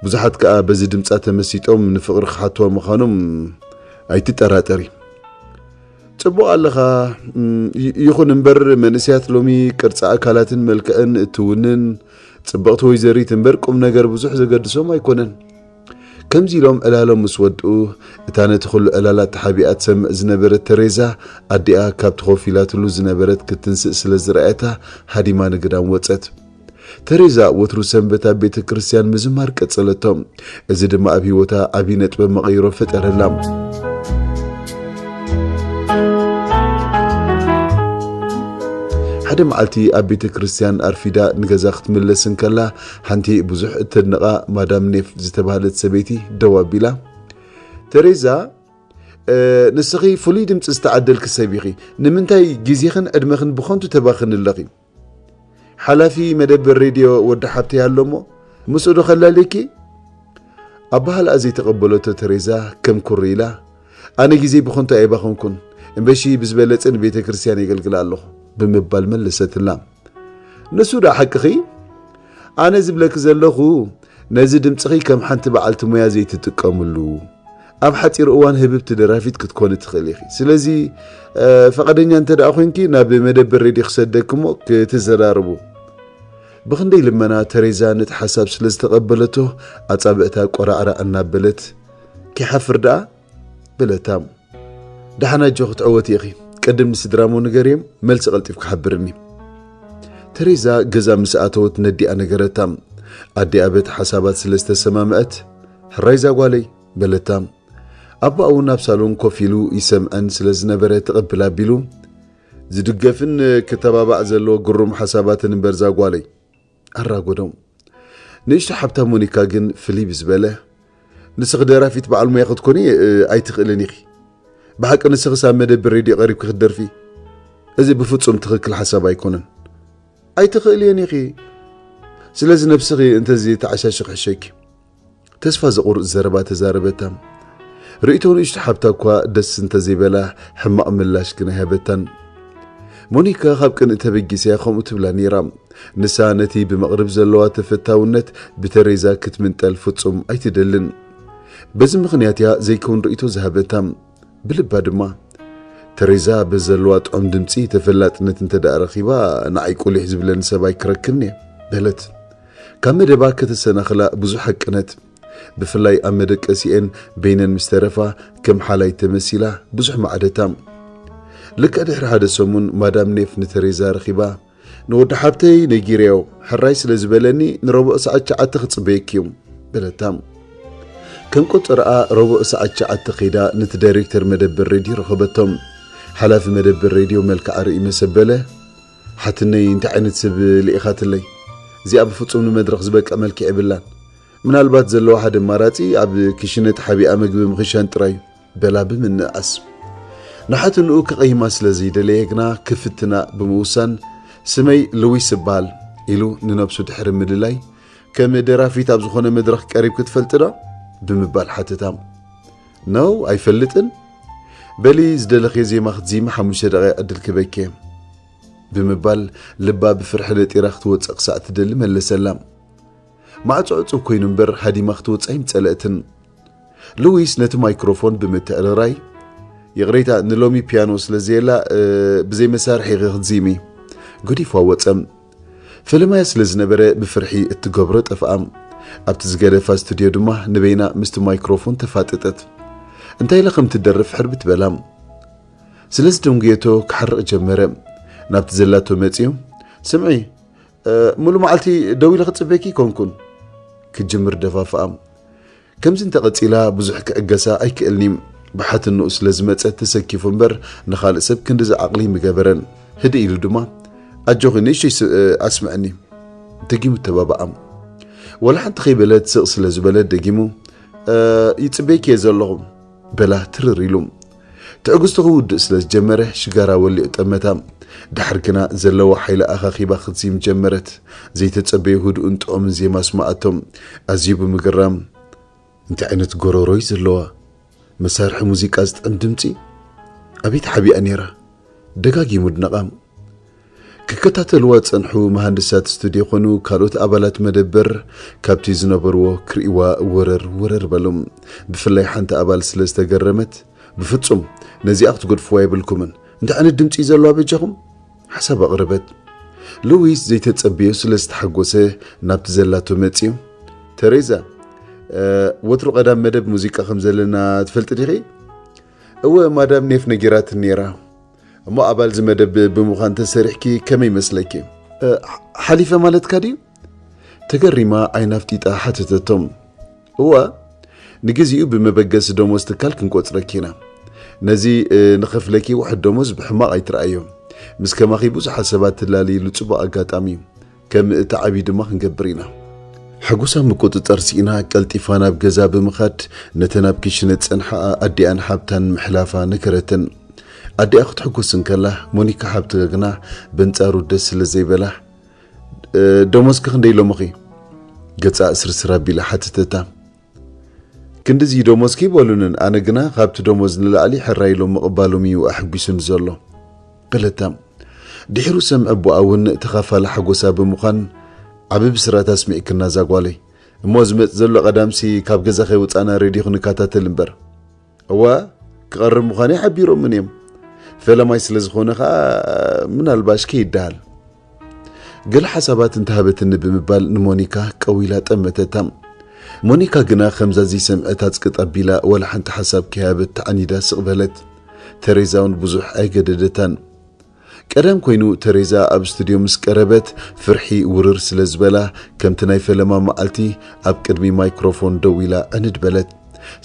ብዙሓት ከኣ በዚ ድምጻ ተመሲጦም ንፍቕሪ ክሓትዋ ምዃኖም ኣይትጠራጠሪ። ጽቡቕ ኣለኻ፣ እም፣ ይ-፣ ይኹን እምበር መንእሰያት ሎሚ ቅርጺ ኣካላትን መልክዕን እትውንን ጽብቕቲ ወይዘሪት እምበር ቁም ነገር ብዙሕ ዘገድሶም ኣይኮነን።" ከምዚ ኢሎም ዕላሎም ምስ ወድኡ፣ እታ ነቲ ኹሉ ዕላላት ተሓቢኣ ትሰምዕ ዝነበረት ተሬዛ፣ ኣዲኣ ካብቲ ኮፍ ኢላትሉ ዝነበረት ክትንስእ ስለ ዝረኣየታ፣ ሃዲማ ንግዳም ወጸት። ተሬዛ ወትሩ ሰንበት ኣብ ቤተ ክርስቲያን ምዝማር ቀጸለቶ። እዚ ድማ ኣብ ህይወታ ዓቢ ነጥበ መቐይሮ ፈጠረላ። ሓደ መዓልቲ ኣብ ቤተ ክርስቲያን ኣርፊዳ ንገዛ ክትምለስ እንከላ፣ ሓንቲ ብዙሕ እተድንቓ ማዳም ኔፍ ዝተባህለት ሰበይቲ ደው ኣቢላ፣ "ተሬዛ፣ እ፣ ንስኺ ፍሉይ ድምጺ ዝተዓደልኪ ሰብ ኢኺ። ንምንታይ ግዜኽን ዕድመኽን ብኸንቱ ተባኽኒ ኣለኺ? ሓላፊ መደበር ሬድዮ ወዲ ሓብተይ ኣሎ እሞ፣ ምስኡ ዶ ከላልየኪ?" ኣበሃልኣ ዘይተቐበለቶ ተሬዛ ከም ኩሪ ኢላ፣ "ኣነ ግዜ ብኸንቱ ኣይባኸንኩን፣ እምበሺ ብዝበለጸ ንቤተ ክርስቲያን የገልግላ ኣለኹ" ብምባል መለሰትላ። "ንሱ ደኣ ሓቅኺ? ኣነ ዝብለኪ ዘለኹ፣ ነዚ ድምጽኺ ከም ሓንቲ በዓልቲ ሞያ ዘይትጥቀምሉ፣ ኣብ ሓጺር እዋን ህብብቲ ደራፊት ክትኮኒ ትኽእሊ ኢኺ። ስለዚ፣ እ፣ ፈቓደኛ እንተ ደኣ ኮይንኪ፣ ናብ መደበር ሬድዮ ክሰደኪ እሞ ክትዘራረቡ። ብኽንደይ ልመና ተሬዛ ነቲ ሓሳብ ስለ ዝተቐበለቶ ኣጻብዕታ ቆራዕራዕ እናበለት፣ "ከይሓፍር ደኣ?" በለታ። "ደሓን ኣጆኺ ክትዕወቲ ኢኺ። ቅድም ንስድራሞ ንገርዮም፣ መልሲ ቀልጢፍኪ ሓብርኒ።" ተሬዛ ገዛ ምስ ኣተወት ነዲኣ ነገረታ። ኣዲኣ በቲ ሓሳባት ስለ ዝተሰማምዐት፣ "ሕራይ እዛ ጓለይ" በለታ። ኣቦኣ እውን ኣብ ሳሎን ኮፍ ኢሉ ይሰምዐን ስለ ዝነበረ ትቕብል ኣቢሉ፣ "ዝድገፍን ክተባባዕ ዘለዎ ግሩም ሓሳባትን እምበር እዛ ጓለይ" ኣራጎዶም። ንእሽቶ ሓብታ ሞኒካ ግን ፍልይ ብዝበለ፣ "ንስኺ ደራፊት በዓል ሞያ ክትኮኒ፣ እ፣ ኣይትኽእልን ኢኺ። ብሓቂ ንስኽስ ኣብ መደብ ሬድዮ ቀሪብኪ ክትደርፊ፣ እዚ ብፍጹም ትኽክል ሓሳብ ኣይኮነን። ኣይትኽእልዮን ኢኺ። ስለዚ ነብስኺ እንተዚ ተዓሻሽኺ ሕሸኪ።" ተስፋ ዘቑርጽ ዘረባ ተዛረበታ። ርእይቶ ንእሽቶ ሓብታ እኳ ደስ እንተዘይበላ፣ ሕማቕ ምላሽ ግን ኣይሃበታን። ሞኒካ ካብ ቅንኢ ተበጊሳ እያ ከምኡ ትብላ ነይራ። ንሳ ነቲ ብመቕርብ ዘለዋ ተፈታውነት ብተሬዛ ክትምንጠል ፍጹም ኣይትደልን። በዚ ምኽንያት እያ ዘይከውን ርእይቶ ዝሃበታ። ብልባ ድማ፣ "ተሬዛ በዘለዋ ጥዑም ድምጺ ተፈላጥነት እንተ ደኣ ረኺባ፣ ንዓይ ቁሊሕ ዝብለኒ ሰብ ኣይክረክብን እየ" በለት። ካብ መደባ ከተሰናኽላ ብዙሕ ሃቀነት። ብፍላይ ኣብ መደቀሲኤን በይነን ምስ ተረፋ፣ ከም ሓላይ ተመሲላ ብዙሕ ማዕደታ። ልክዕ ድሕሪ ሓደ ሰሙን ማዳም ኔፍ ንተሬዛ ረኺባ፣ "ንወዲ ሓብተይ ነጊረዮ፣ ሕራይ ስለ ዝበለኒ ንረቡዕ ሰዓት ሸዓተ ክጽበየኪ እዩ" በለታ። ከም ቆጸራኣ ረቡዕ ሰዓት ሸዓተ ከይዳ ነቲ ዳይሬክተር መደበር ሬድዮ ረኸበቶም። ሓላፊ መደበር ሬድዮ መልክዓ ርእዩ መሰበለ፣ "ሓትነይ እንታይ ዓይነት ሰብ ልኢኻትለይ? እዚኣ ብፍጹም ንመድረኽ ዝበቅዕ መልክዕ የብላን። ምናልባት ዘለዎ ሓደ ኣማራጺ ኣብ ክሽነ ተሓቢኣ መግቢ ምኽሻን ጥራይ እዩ" በላ ብምንእኣስ። ንሓትንኡ ክቐይማ ስለ ዘይደለየ ግና ክፍትና ብምውሳን፣ "ስመይ ልዊስ እበሃል" ኢሉ ንነብሱ ድሕሪ ምልላይ፣ "ከም ደራፊት ኣብ ዝኾነ መድረኽ ቀሪብኪ ትፈልጢ ዶ?" ብምባል ሓተታ። "ነው፣ ኣይፈልጥን።" "በሊ ዝደለኽዮ ዜማ ክትዝይሚ ሓሙሽተ ደቂቕ ዕድል ክበኪ" ብምባል ልባ ብፍርሒ ነጢራ ክትወጽእ ክሳዕ ትደሊ መለሰላ። ማዕጾ ዕጹው ኮይኑ እምበር ሃዲማ ክትወጽእ ኣይምጸለእትን። ሉዊስ ነቲ ማይክሮፎን ብምትዕርራይ፣ "ይቕሬታ፣ ንሎሚ ፒያኖ ስለ ዘየላ፣ እ፣ ብዘይ መሳርሒ ኢኺ ክትዝይሚ" ገዲፍዋ ወጸ። ፈለማያ ስለ ዝነበረ ብፍርሒ እትገብሮ ጠፍኣ። ኣብቲ ዝገደፋ ስቱድዮ ድማ ንበይና ምስቲ ማይክሮፎን ተፋጠጠት። እንታይ ኢላ ከም ትደርፍ ሕርብት በላ። ስለ ዝደንጉየቶ ክሓርቕ ጀመረ። ናብቲ ዘላቶ መጺኡ፣ "ስምዒ፣ እ፣ ሙሉ መዓልቲ ደው ኢለ ክጽበየኪ ኣይኮንኩን" ክጅምር ደፋፍኣ። ከምዚ እንተቐጺላ ብዙሕ ክዕገሳ ኣይክእልን'ዩ። ብሓትንኡ ስለ ዝመጸት ተሰኪፉ እምበር ንኻልእ ሰብ ክንድዚ ዓቕሊ ምገበረን። ህድእ ኢሉ ድማ፣ "ኣጆኺ ንእሽተይ ስ-፣ እ፣ ኣስምዕኒ" ደጊሙ ተባብዓ። ወላ ሓንቲ ከይበለት ስቕ ስለ ዝበለት ደጊሙ፣ "እ፣ ይጽበየኪ እየ ዘለኹ" በላ ትርር ኢሉ። ትዕግስቱ ክውድእ ስለ ዝጀመረ ሽጋራ ወሊዑ ጠመታ። ድሓር ግና ዘለዋ ሓይሊ ኣኻኺባ ክትዚም ጀመረት። ዘይተጸበዮ ህዱእን ጥዑምን ዜማ ኣስመዓቶ። ኣዝዩ ብምግራም፣ "እንታይ ዓይነት ጎረሮ እዩ ዘለዋ? መሳርሒ ሙዚቃ ዝጥዕም ድምጺ? ኣበይ ተሓቢኣ ነይራ?" ደጋጊሙ ኣድነቓ። ክከታተልዋ ዝጸንሑ መሃንድሳት ስቱድዮ ኮኑ ካልኦት ኣባላት መደበር ካብቲ ዝነበርዎ ክርእይዋ ወረር ወረር በሉ። ብፍላይ ሓንቲ ኣባል ስለ ዝተገረመት፣ "ብፍጹም ነዚኣ ክትገድፍዋ የብልኩምን። እንታይ ዓይነት ድምጺ እዩ ዘለዋ በጃኹም?" ሓሳብ ኣቕረበት። ሉዊስ ዘይተጸበዮ ስለ ዝተሓጎሰ ናብቲ ዘላቶ መጺኡ፣ "ተሬዛ፣ እ፣ ወትሩ ቀዳም መደብ ሙዚቃ ከም ዘለና ትፈልጢ ዲኺ?" "እወ፣ ማዳም ኔፍ ነጊራትኒ ነይራ። እሞ ኣባል እዚ መደብ ብምዃን ተሰሪሕኪ ከመይ ይመስለኪ?" "እ፣ ሓ-፣ ሓሊፈ ማለትካ ድዩ?" ተገሪማ ዓይና ኣፍጢጣ ሓተተቶ። "እወ፣ ንግዚኡ ብመበገሲ ደሞዝ ትካል ክንቆጽረኪ ኢና። ነዚ፣ እ፣ ንኸፍለኪ ውሑድ ደሞዝ ብሕማቕ ኣይትረኣዮ። ምስ ከማኺ ብዙሓት ሰባት ትላለይሉ ጽቡቕ ኣጋጣሚ እዩ። ከም እትዓብዪ ድማ ክንገብር ኢና።" ሓጎሳ ምቁጽጻር ስኢና ቀልጢፋ ናብ ገዛ ብምኻድ ነተን ኣብ ክሽነ ዝጸንሓ ኣዲኣን ሓብታን ምሕላፋ ነገረተን። ኣዲኣ ክትሕጎስ እንከላ ሞኒካ ሓብታ ግና በንጻሩ ደስ ስለ ዘይበላ፣ "እ፣ ደሞዝኪ ክንደይ ኢሎምኺ?" ገጻ እስርስር ኣቢላ ሓተተታ። "ክንድዚ ደሞዝኪ ኣይበሉንን፣ ኣነ ግና ካብቲ ደሞዝ ንላዕሊ ሕራይ ኢሎም ምቕባሎም እዩ ኣሐጒሱኒ ዘሎ" በለታ። ድሒሩ ሰምዐ ኣቦኣ እውን ተኻፋሊ ሓጎሳ ብምዃን፣ "ዓቢ ብስራት ኣስሚዕክና እዛ ጓለይ። እሞ ዝመጽእ ዘሎ ቀዳምሲ ካብ ገዛ ከይወጻና ሬድዮ ክንከታተል እምበር።" "እዋ፣ ክቐርብ ምዃነይ ሓቢሮምን እዮም። ፈለማይ ስለ ዝኾነ ኸኣ ምናልባሽ ከይደሃል።" ገለ ሓሳባት እንተሃበትኒ ብምባል ንሞኒካ ቀዊላ ጠመተታ። ሞኒካ ግና ከምዛ ዘይሰምዐት ኣጽቅጥ ኣቢላ ዋላ ሓንቲ ሓሳብ ከይሃበት ተዓኒዳ ስቕ በለት። ተሬዛ እውን ብዙሕ ኣይገደደታን። ቀደም ኮይኑ ተሬዛ ኣብ ስቱድዮ ምስ ቀረበት ፍርሒ ውርር ስለ ዝበላ ከምቲ ናይ ፈለማ መዓልቲ ኣብ ቅድሚ ማይክሮፎን ደው ኢላ ዕንድ በለት።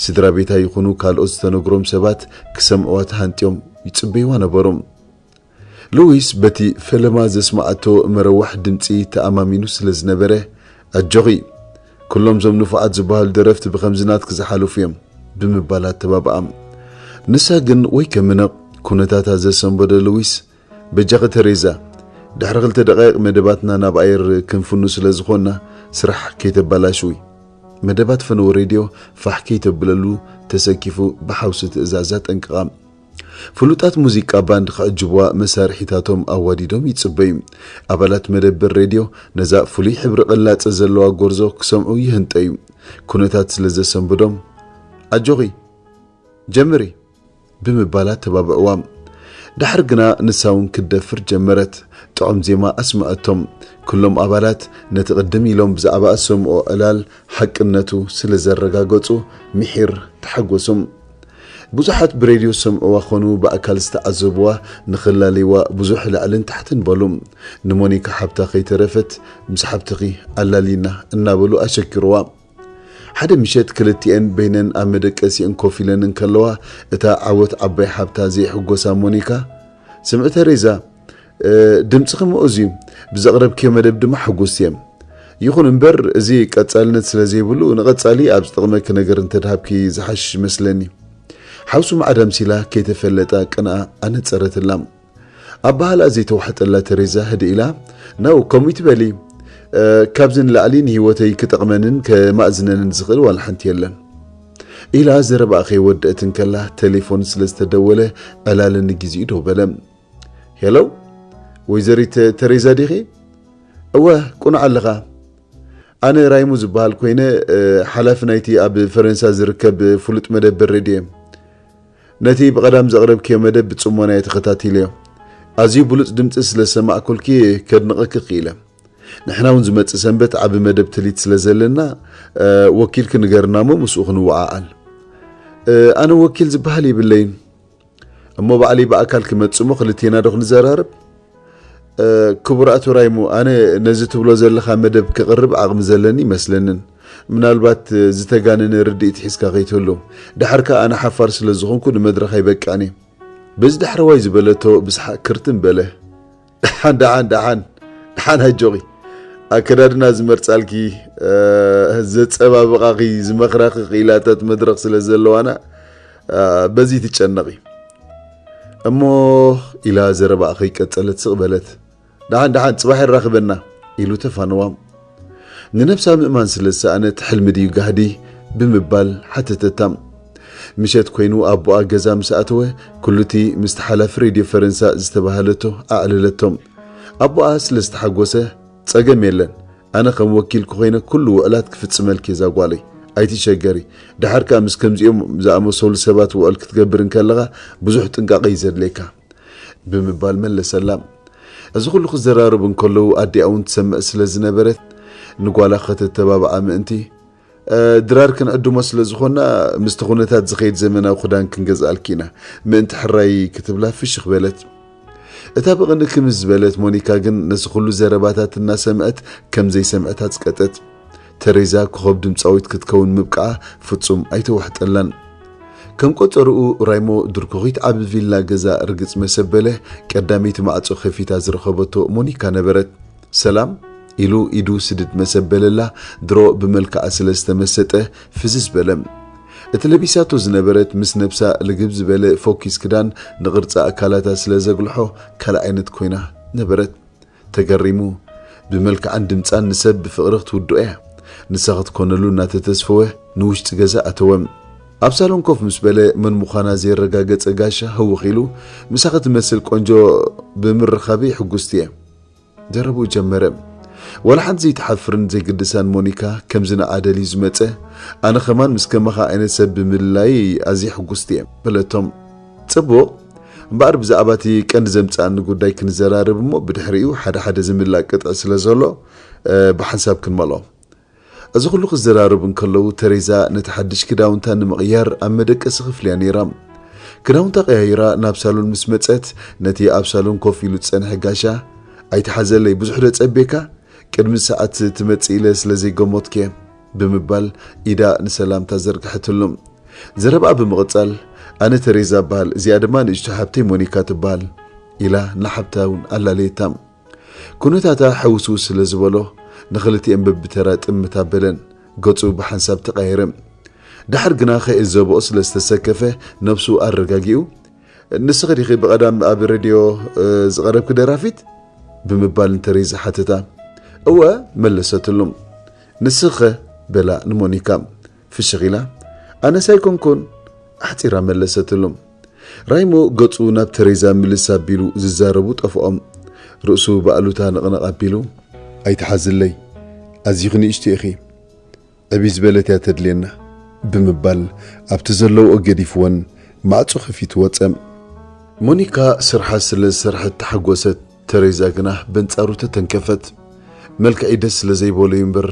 ስድራ ቤታ ይኹኑ ካልኦት ዝተነግሮም ሰባት ክሰምዕዋ ተሃንጥዮም ይጽበይዋ ነበሩ። ሉዊስ በቲ ፈለማ ዘስመዓቶ መረዋሕ ድምጺ ተኣማሚኑ ስለ ዝነበረ፣ ኣጆኺ፣ ኩሎም ዞም ንፉዓት ዝበሃሉ ደረፍቲ ብኸምዚ ናትኪ ዝሓለፉ እዮም ብምባል ኣተባብኣ። ንሳ ግን ወይ ከመነቕ ኩነታታ ዘሰንበዶ ሉዊስ፣ በጃኺ ተሬዛ፣ ድሕሪ ክልተ ደቓይቕ መደባትና ናብ ኣየር ክንፍኑ ስለ ዝኾንና ስራሕ ከይተባላሽዊ። መደባት ፈነወ ሬድዮ ፋሕ ከይተብለሉ ተሰኪፉ ብሓውሲ ትእዛዝ ኣጠንቅቓ። ፍሉጣት ሙዚቃ ባንድ ክዕጅብዋ መሳርሒታቶም ኣዋዲዶም ይጽበዩ። ኣባላት መደበር ሬድዮ ነዛ ፍሉይ ሕብሪ ቅላጸ ዘለዋ ጎርዞ ክሰምዑ ይህንጠዩ። ኩነታት ስለ ዘሰንብዶም፣ ኣጆኺ፣ ጀምሪ ብምባል ኣተባብዕዋ። ድሓር ግና ንሳ እውን ክትደፍር ጀመረት። ጥዑም ዜማ ኣስምዐቶም። ኩሎም ኣባላት ነቲ ቅድም ኢሎም ብዛዕባ ዝሰምዑ ዕላል ሓቅነቱ ስለ ዘረጋገጹ ምሒር ተሓጎሱ። ብዙሓት ብሬድዮ ዝሰምዕዋ ኾኑ ብኣካል ዝተዓዘብዋ ንኽላለይዋ ብዙሕ ላዕልን ታሕትን በሉ። ንሞኒካ ሓብታ ከይተረፈት ምስ ሓብትኺ ኣላሊና እናበሉ ኣሸኪርዋ። ሓደ ምሸት ክልቲኤን በይነን ኣብ መደቀሲአን ኮፍ ኢለን እንከለዋ፣ እታ ዓወት ዓባይ ሓብታ ዘይሕጎሳ ሞኒካ፣ ስምዒ ተሬዛ፣ እ፣ ድምጽኺ ምኡዝ እዩ፣ ብዘቕረብክዮ መደብ ድማ ሕጉስቲ እየ። ይኹን እምበር፣ እዚ ቀጻልነት ስለ ዘይብሉ፣ ንቐጻሊ ኣብ ዝጠቕመኪ ነገር እንተድሃብኪ ዝሓሽ ይመስለኒ። ሓውሱ ማዕዳ ምሲላ ከይተፈለጣ ቅንኣ ኣነጸረትላ። ኣበሃላ ዘይተዋሕጠላ ተሬዛ ህድእ ኢላ፣ "ነው፣ ከምኡ ይትበሊ። እ፣ ካብዚ ንላዕሊ ንህይወተይ ክጠቕመንን ከማእዝነንን ዝኽእል ዋላ ሓንቲ የለን." ኢላ ዘረባኣ ከይወደአት እንከላ፣ ቴሌፎን ስለ ዝተደወለ፣ ዕላል ንግዜኡ ደው በለ። "ሄሎ፣ ወይዘሪት ተሬዛ ዲኺ?" "እወ፣ ቁኑዕ ኣለኻ። ኣነ ራይሙ ዝበሃል ኮይነ፣ እ፣ ሓላፊ ናይቲ ኣብ ፈረንሳ ዝርከብ ፍሉጥ መደበር ሬድዮ እየ። ነቲ ብቐዳም ዘቕረብክዮ መደብ ብጽሞና እየ ተኸታቲለዮ። ኣዝዩ ብሉጽ ድምጺ ስለ ዝሰማዕኩልኪ ከድንቐኪ ክኢለ። ንሕና እውን ዝመጽእ ሰንበት ዓቢ መደብ ትሊት ስለ ዘለና፣ እ፣ ወኪልኪ ንገርና እሞ ምስኡ ክንወዓዓል።" "እ፣ ኣነ ወኪል ዝበሃል የብለይን። እሞ ባዕለይ ብኣካል ክመጽእ እሞ ክልቴና ዶ ክንዘራረብ?" "እ፣ ክቡር ኣቶ ራይሙ፣ ኣነ ነዚ ትብሎ ዘለኻ መደብ ክቕርብ ዓቕሚ ዘለኒ ይመስለንን። ምናልባት ዝተጋነነ ርድኢት ሒዝካ ከይትህሉ። ደሓር ከኣ ኣነ ሓፋር ስለ ዝኾንኩ ንመድረኽ ኣይበቅዕን እየ።" በዚ ዳሕረዋይ ዝበለቶ ብሰሓቕ ክርትም በለ። "ደሓን፣ ደሓን፣ ደሓን፣ ደሓን ኣጆኺ። ኣከዳድና ዝመርጻልኪ፣ እ፣ ዘጸባብቓኺ፣ ዝመኽራኺ ክኢላታት መድረኽ ስለ ዘለዋና፣ እ፣ በዚ ትጨነቒ። እሞ" ኢላ ዘረባኣ ከይቀጸለት ስቕ በለት። "ደሓን፣ ደሓን፣ ጽባሕ የራኽበና" ኢሉ ተፋነዋ። ንነብሳ ምእማን ስለ ዝሰኣነት፣ "ሕልሚ ድዩ ጋህዲ?" ብምባል ሓተተታ። ምሸት ኮይኑ ኣቦኣ ገዛ ምስ ኣተወ፣ ኩሉቲ ምስቲ ሓላፊ ሬድዮ ፈረንሳ ዝተባህለቶ ኣዕለለቶ። ኣቦኣ ስለ ዝተሓጎሰ፣ "ጸገም የለን፣ ኣነ ከም ወኪልኪ ኮይነ ኩሉ ውዕላት ክፍጽመልኪ እየ እዛ ጓለይ፣ ኣይትሸገሪ። ደሓር ከኣ ምስ ከምዚኦም ዝኣመሰሉ ሰባት ውዕል ክትገብር እንከለኻ ብዙሕ ጥንቃቐ እዩ ዘድልየካ" ብምባል መለሰላ። እዚ ኩሉ ክዘራረቡ እንከለዉ ኣዲኣ እውን ትሰምዕ ስለ ዝነበረት ንጓላ ከተተባብዓ ምእንቲ፣ "እ፣ ድራር ክንዕድሞ ስለ ዝኾንና ምስቲ ኩነታት ዝኸይድ ዘመናዊ ክዳን ክንገዝኣልኪ ኢና" ምእንቲ ሕራይ ክትብላ ፍሽኽ በለት። እታ ብቕንኢ ክምስ ዝበለት ሞኒካ ግን ነዚ ኩሉ ዘረባታት እናሰምዐት ከም ዘይሰምዐት ኣጽቀጠት። ተሬዛ ኮኸብ ድምጻዊት ክትከውን ምብቃዓ ፍጹም ኣይተዋሕጠላን። ከም ቆጸርኡ ራይሞ ድርኩኺት ዓቢ ቪላ ገዛ ርግጽ መሰበለ ቀዳመይቲ ማዕጾ ከፊታ ዝረኸበቶ ሞኒካ ነበረት። "ሰላም?" ኢሉ ኢዱ ስድድ መሰበለላ ድሮ ብመልክዓ ስለ ዝተመሰጠ ፍዝዝ በለ። እቲ ለቢሳቶ ዝነበረት ምስ ነብሳ ልግብ ዝበለ ፎኪስ ክዳን ንቕርጺ ኣካላታ ስለ ዘጉልሖ ካልእ ዓይነት ኮይና ነበረት። ተገሪሙ፣ ብመልክዓን ድምጻን ንሰብ ብፍቕሪ ክትውድኦ እያ። ንሳ ክትኮነሉ እናተተስፈወ ንውሽጢ ገዛ ኣተወ። ኣብ ሳሎን ኮፍ ምስ በለ መን ምዃና ዘየረጋገጸ ጋሻ ህውኽ ኢሉ፣ "ምሳኺ ትመስል ቆንጆ ብምርኻበይ ሕጉስቲ እየ" ዘረብኡ ጀመረ። ዋላ ሓንቲ ዘይትሓፍርን ዘይግድሳን ሞኒካ ከምዚ ንዓ ደልዩ ዝመጸ፣ "ኣነ ኸማን ምስ ከማኻ ዓይነት ሰብ ብምልላይ ኣዝየ ሕጉስቲ እየ" በለቶም። "ጽቡቕ፣ እምበኣር ብዛዕባ እቲ ቀንዲ ዘምጽኣኒ ጉዳይ ክንዘራረብ እሞ ብድሕሪኡ ሓደ ሓደ ዝምላእ ቅጥዒ ስለ ዘሎ፣ እ፣ ብሓንሳብ ክንመልኦ። እዚ ኩሉ ክዘራረቡ እንከለዉ ተሬዛ ነቲ ሓድሽ ክዳውንታ ንምቕያር ኣብ መደቀሲ ክፍሊ እያ ነይራ። ክዳውንታ ቀያይራ ናብ ሳሎን ምስ መጸት ነቲ ኣብ ሳሎን ኮፍ ኢሉ ዝጸንሐ ጋሻ፣ "ኣይትሓዘለይ፣ ብዙሕ ዶ ጸቤካ? ቅድሚ ሰዓት ትመጽእ ኢለ ስለ ዘይገመትኩ እየ" ብምባል ኢዳ ንሰላምታ ዘርግሐትሉ። ዘረባኣ ብምቕጻል፣ "ኣነ ተሬዛ እበሃል፣ እዚኣ ድማ ንእሽቶ ሓብተይ ሞኒካ ትበሃል" ኢላ ንሓብታ እውን ኣላለየታ። ኩነታታ ሕውስውስ ስለ ዝበሎ፣ ንኽልቲኤን በብተራ ጥምት ኣበለን። ገጹ ብሓንሳብ ተቐየረ። ደሓር ግና ከየዘብኦ ስለ ዝተሰከፈ፣ ነብሱ ኣረጋጊኡ፣ "ንስኺ ዲኺ ብቐዳም ኣብ ሬድዮ፣ እ፣ ዝቐረብኪ ደራፊት?" ብምባል ንተሬዛ ሓተታ። "እወ" መለሰትሉ። "ንስኺኸ?" በላ ንሞኒካ። ፍሽኽ ኢላ፣ "ኣነስ ኣይኮንኩን" ኣሕጺራ መለሰትሉ። ራይሞ ገጹ ናብ ተሬዛ ምልስ ኣቢሉ ዝዛረቡ ጠፍኦም። ርእሱ ብኣሉታ ነቕነቕ ኣቢሉ፣ "ኣይትሓዝለይ፣ ኣዚኺ ንእሽቶ ኢኺ፣ ዕብይ ዝበለት እያ ተድልየና" ብምባል ኣብቲ ዘለውኦ ገዲፍወን ማዕጾ ከፊቱ ወጸ። ሞኒካ ስርሓ ስለ ዝሰርሐት ተሓጎሰት፣ ተሬዛ ግና በንጻሩ ተተንከፈት። መልክዐይ ደስ ስለ ዘይበሎ እዩ እምበር፣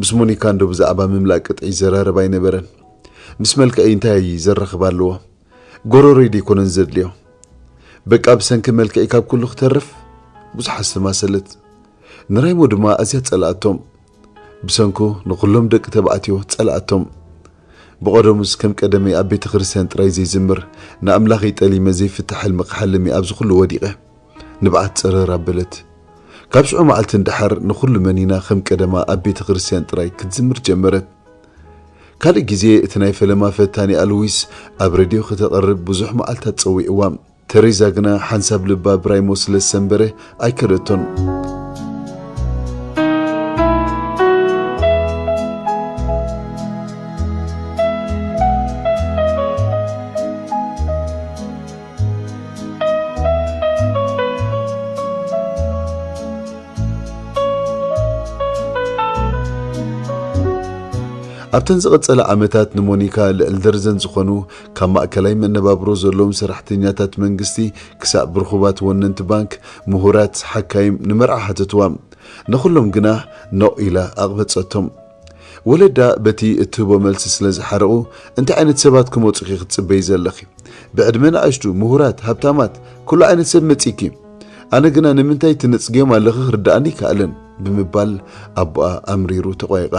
ምስ ሞኒካ እንዶ ብዛዕባ ምምላእ ቅጥዒ ይዘራረብ ኣይነበረን። ምስ መልክዐይ እንታይ ዘራኽብ ኣለዎ? ጎረሮይ ደይኮነን ዘድልዮ። በቃ ብሰንኪ መልክዐይ ካብ ኩሉ ክተርፍ ብዙሕ ኣስተማሰለት። ንራይሞ ድማ ኣዝያ ጸላኣቶም። ብሰንኩ ንኹሎም ደቂ ተባዕትዮ ጸላኣቶም። ብቐደሙስ ከም ቀደመይ ኣብ ቤተ ክርስቲያን ጥራይ ዘይዝምር፣ ንኣምላኸይ ጠሊመ ዘይፍታሕ ሕልሚ ክሓልም እየ ኣብዚ ኩሉ ወዲቐ። ንብዓት ጸረር ኣበለት። ካብ ሽዑ መዓልቲ ንደሓር ንኹሉ መኒና ከም ቀደማ ኣብ ቤተ ክርስቲያን ጥራይ ክትዝምር ጀመረት። ካልእ ግዜ እቲ ናይ ፈለማ ፈታኒኣ ሉዊስ ኣብ ሬድዮ ከተቕርብ ብዙሕ መዓልታት ጸዊዕዋ። ተሬዛ ግና ሓንሳብ ልባ ብራይሞ ስለ ዝሰንበረ ኣይከደቶን። ኣብተን ዝቐጸላ ዓመታት ንሞኒካ ልዕሊ ደርዘን ዝኾኑ ካብ ማእከላይ መነባብሮ ዘለዎም ሰራሕተኛታት መንግስቲ ክሳብ ብርኹባት ወነንቲ ባንክ፣ ምሁራት፣ ሓካይም ንመርዓ ሓተትዋ። ንኹሎም ግና ኖእ ኢላ ኣቕበጸቶም። ወለዳ በቲ እትህቦ መልሲ ስለ ዝሓረቑ፣ "እንታይ ዓይነት ሰባት ክመጹኺ ክትጽበዪ ዘለኺ? ብዕድመ ንኣሽቱ፣ ምሁራት፣ ሃብታማት፣ ኩሉ ዓይነት ሰብ መጺኪ። ኣነ ግና ንምንታይ ትነጽግዮም ኣለኺ ክርድኣኒ ኣይከኣለን" ብምባል ኣቦኣ ኣምሪሩ ተቋይቓ።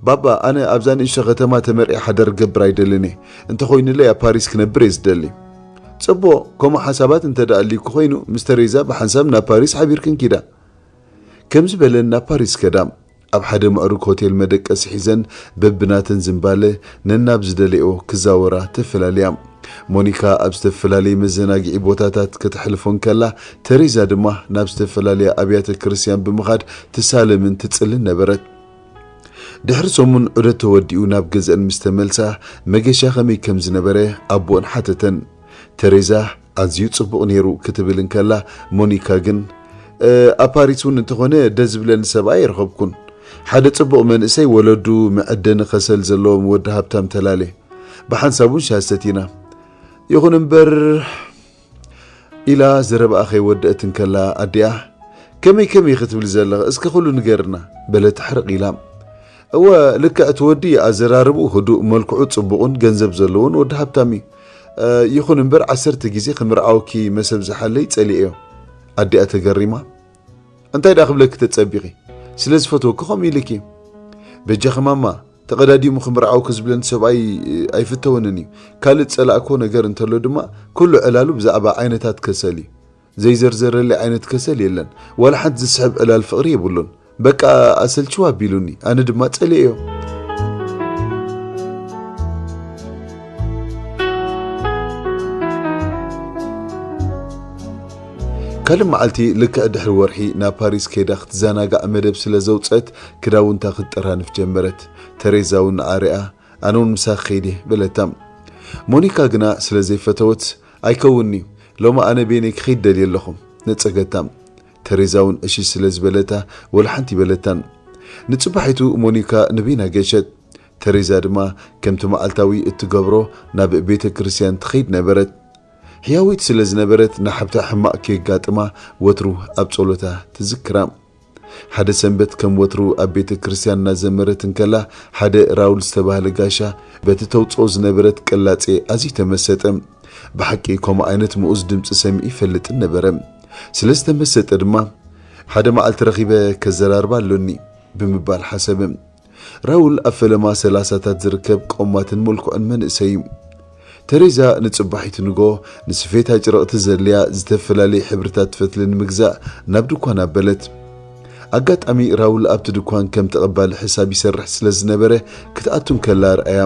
"ባባ፣ ኣነ ኣብዛ ንእሽቶ ከተማ ተመርዒ ሓዳር ክገብር ኣይደልን እየ። እንተኾይኑለይ ኣብ ፓሪስ ክነብር እየ ዝደሊ።" "ጽቡቕ፣ ከምኡ ሓሳባት እንተ ደኣ ኣልዩኪ ኮይኑ፣ ምስ ተሬዛ ብሓንሳብ ናብ ፓሪስ ሓቢርክን ኪዳ።" ከምዚ በለን ናብ ፓሪስ ከዳ። ኣብ ሓደ ምዕሩግ ሆቴል መደቀሲ ሒዘን በብናተን ዝንባለ ነናብ ዝደለዮ ክዛወራ ተፈላልያ። ሞኒካ ኣብ ዝተፈላለየ መዘናግዒ ቦታታት ከተሕልፎ እንከላ፣ ተሬዛ ድማ ናብ ዝተፈላለያ ኣብያተ ክርስቲያን ብምኻድ ትሳለምን ትጽልን ነበረት። ድሕሪ ሰሙን ዑደት ተወዲኡ ናብ ገዝአን ምስ ተመልሳ፣ መገሻ ከመይ ከም ዝነበረ ኣቦአን ሓተተን። ተሬዛ ኣዝዩ ጽቡቕ ነይሩ ክትብል እንከላ፣ ሞኒካ ግን፣ "እ፣ ኣብ ፓሪስ እውን እንተኾነ ደስ ዝብለኒ ሰብኣይ ኣይረኸብኩን። ሓደ ጽቡቕ መንእሰይ፣ ወለዱ መዐደኒ ከሰል ዘለዎም ወዲ ሃብታም ተላለ። ብሓንሳብ እውን ሻሂ ሰቲና። ይኹን እምበር" ኢላ ዘረባኣ ከይወደአት እንከላ ኣዲኣ፣ "ከመይ ከመይ ክትብሊ ዘለኺ? እስከ ኩሉ ንገርና" በለት ሕርቕ ኢላ። "እወ፣ ልክዕ እቲ ወዲ ኣዘራርብኡ ህዱእ፣ መልክዑ ጽቡቕን ገንዘብ ዘለዎን ወዲ ሃብታም እዩ። እ፣ ይኹን እምበር ዓሰርተ ግዜ ክምርዓወኪ መሰብ ዝሓለይ ጸሊኤዮ" ኣዲኣ ተገሪማ። "እንታይ ደኣ ክብለኪ ተጸቢኺ? ስለ ዝፈትወኪ ከምኡ ኢልኪ። በጃኺ ማማ፣ ተቐዳዲሙ ክምርዓወኪ ዝብለኒ ሰብኣይ ኣይፍተወንን እዩ። ካልእ ዝጸላእክዎ ነገር እንተሎ ድማ፣ ኩሉ ዕላሉ ብዛዕባ ዓይነታት ከሰል እዩ። ዘይዘርዘረለይ ዓይነት ከሰል የለን። ዋላ ሓንቲ ዝስሕብ ዕላል ፍቕሪ የብሉን። በቃ ኣሰልችው ኣቢሉኒ፣ ኣነ ድማ ጸሊኤዮ።" ካልእ መዓልቲ፣ ልክዕ ድሕሪ ወርሒ ናብ ፓሪስ ከይዳ ክትዘናጋዕ መደብ ስለ ዘውጸት፣ ክዳውንታ ክትጠራንፍ ጀመረት። ተሬዛ እውን ንዓ ሪኣ፣ "ኣነ እውን ምሳኺ ከይድ እየ" በለታ። ሞኒካ ግና ስለ ዘይፈተወት፣ "ኣይከውንን'ዩ፣ ሎሚ ኣነ በይነይ ክኸይድ ደልየ ኣለኹ" ነጸገታ። ተሬዛ እውን እሺ ስለ ዝበለታ፣ ወላ ሓንቲ ኣይበለታን። ንጽባሒቱ ሞኒካ ንበይና ገሸት። ተሬዛ ድማ ከምቲ መዓልታዊ እትገብሮ ናብ ቤተ ክርስቲያን ትኸይድ ነበረት። ሕያዊት ስለ ዝነበረት ንሓብታ ሕማቕ ከየጋጥማ ወትሩ ኣብ ጸሎታ ትዝክራ። ሓደ ሰንበት ከም ወትሩ ኣብ ቤተ ክርስቲያን እናዘመረት እንከላ ሓደ ራውል ዝተባህለ ጋሻ በቲ ተውጽኦ ዝነበረት ቅላጼ ኣዝዩ ተመሰጠ። ብሓቂ ከምኡ ዓይነት ምኡዝ ድምጺ ሰሚዑ ይፈልጥን ነበረ። ስለ ዝተመሰጠ ድማ ሓደ መዓልቲ ረኺበ ከዘራርባ ኣሎኒ ብምባል ሓሰበ። ራውል ኣብ ፈለማ ሰላሳታት ዝርከብ ቆማትን ምልኩዕን መንእሰይ እዩ። ተሬዛ ንጽባሒቲ ንጎ ንስፌታ ጭርቕቲ ዘድልያ ዝተፈላለዩ ሕብርታት ፈትሊ ንምግዛእ ናብ ድኳን ኣበለት። ኣጋጣሚ ራውል ኣብቲ ድኳን ከም ተቐባሊ ሕሳብ ይሰርሕ ስለ ዝነበረ ክትኣቱ እንከላ ርኣያ።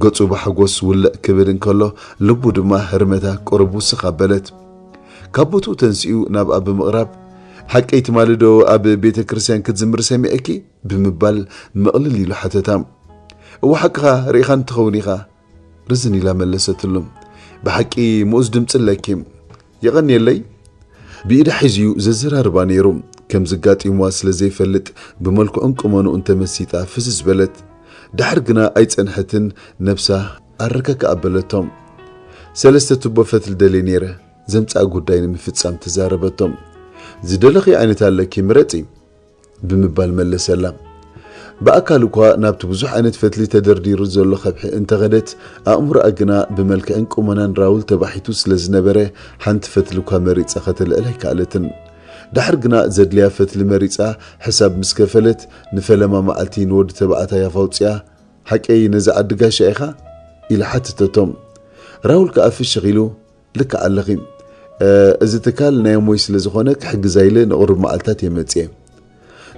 ገጹ ብሓጎስ ውልዕ ክብል እንከሎ ልቡ ድማ ህርመታ ቁሩብ ውስኽ ኣበለት። ካብ ቦትኡ ተንሲኡ ናብኣ ብምቕራብ፣ ሓቀይ ትማሊ ዶ ኣብ ቤተ ክርስቲያን ክትዝምሪ ሰሚዐኪ? ብምባል ምቕልል ኢሉ ሓተታ። እወ ሓቅኻ ርኢኻኒ ትኸውን ኢኻ፣ ርዝን ኢላ መለሰትሉ። ብሓቂ ምኡዝ ድምጺ ኣለኪ። የቐንየለይ። ብኢዳ ሒዙ ዘዘራርባ ነይሩ። ከም ዝጋጢምዋ ስለ ዘይፈልጥ ብመልክዑን ቁመንኡን ተመሲጣ ፍዝዝ በለት። ድሓር ግና ኣይጸንሐትን ነብሳ ኣረጋግኣ ኣበለቶም። ሰለስተ ቱቦ ፈትሊ ደልየ ነይረ፣ ዘምጽኣ ጉዳይ ንምፍጻም ተዛረበቶም። ዝደለኺ ዓይነት ኣለኪ ምረጺ። ብምባል መለሰላ። ብኣካል እኳ ናብቲ ብዙሕ ዓይነት ፈትሊ ተደርዲሩ ዘሎ ከብሒ እንተኸደት፣ ኣእምሮኣ ግና ብመልክዕን ቁመናን ራውል ተባሒቱ ስለ ዝነበረ፣ ሓንቲ ፈትሊ እኳ መሪጻ ከተልዕል ኣይከኣለትን። ድሓር ግና ዘድልያ ፈትሊ መሪጻ ሕሳብ ምስ ከፈለት፣ ንፈለማ መዓልቲ ንወዲ ተባዕታይ ኣፋውጺኣ፣ "ሓቀይ ነዚ ዓዲ ጋሻ ኢኻ?" ኢላ ሓተተቶ። ራውል ከኣ ፍሽኽ ኢሉ፣ ልክዕ ኣለኺ። እ፣ እዚ ትካል ናይ እሞይ ስለ ዝኾነ ክሕግዛ ኢለ ንቕሩብ መዓልታት እየ መጽየ።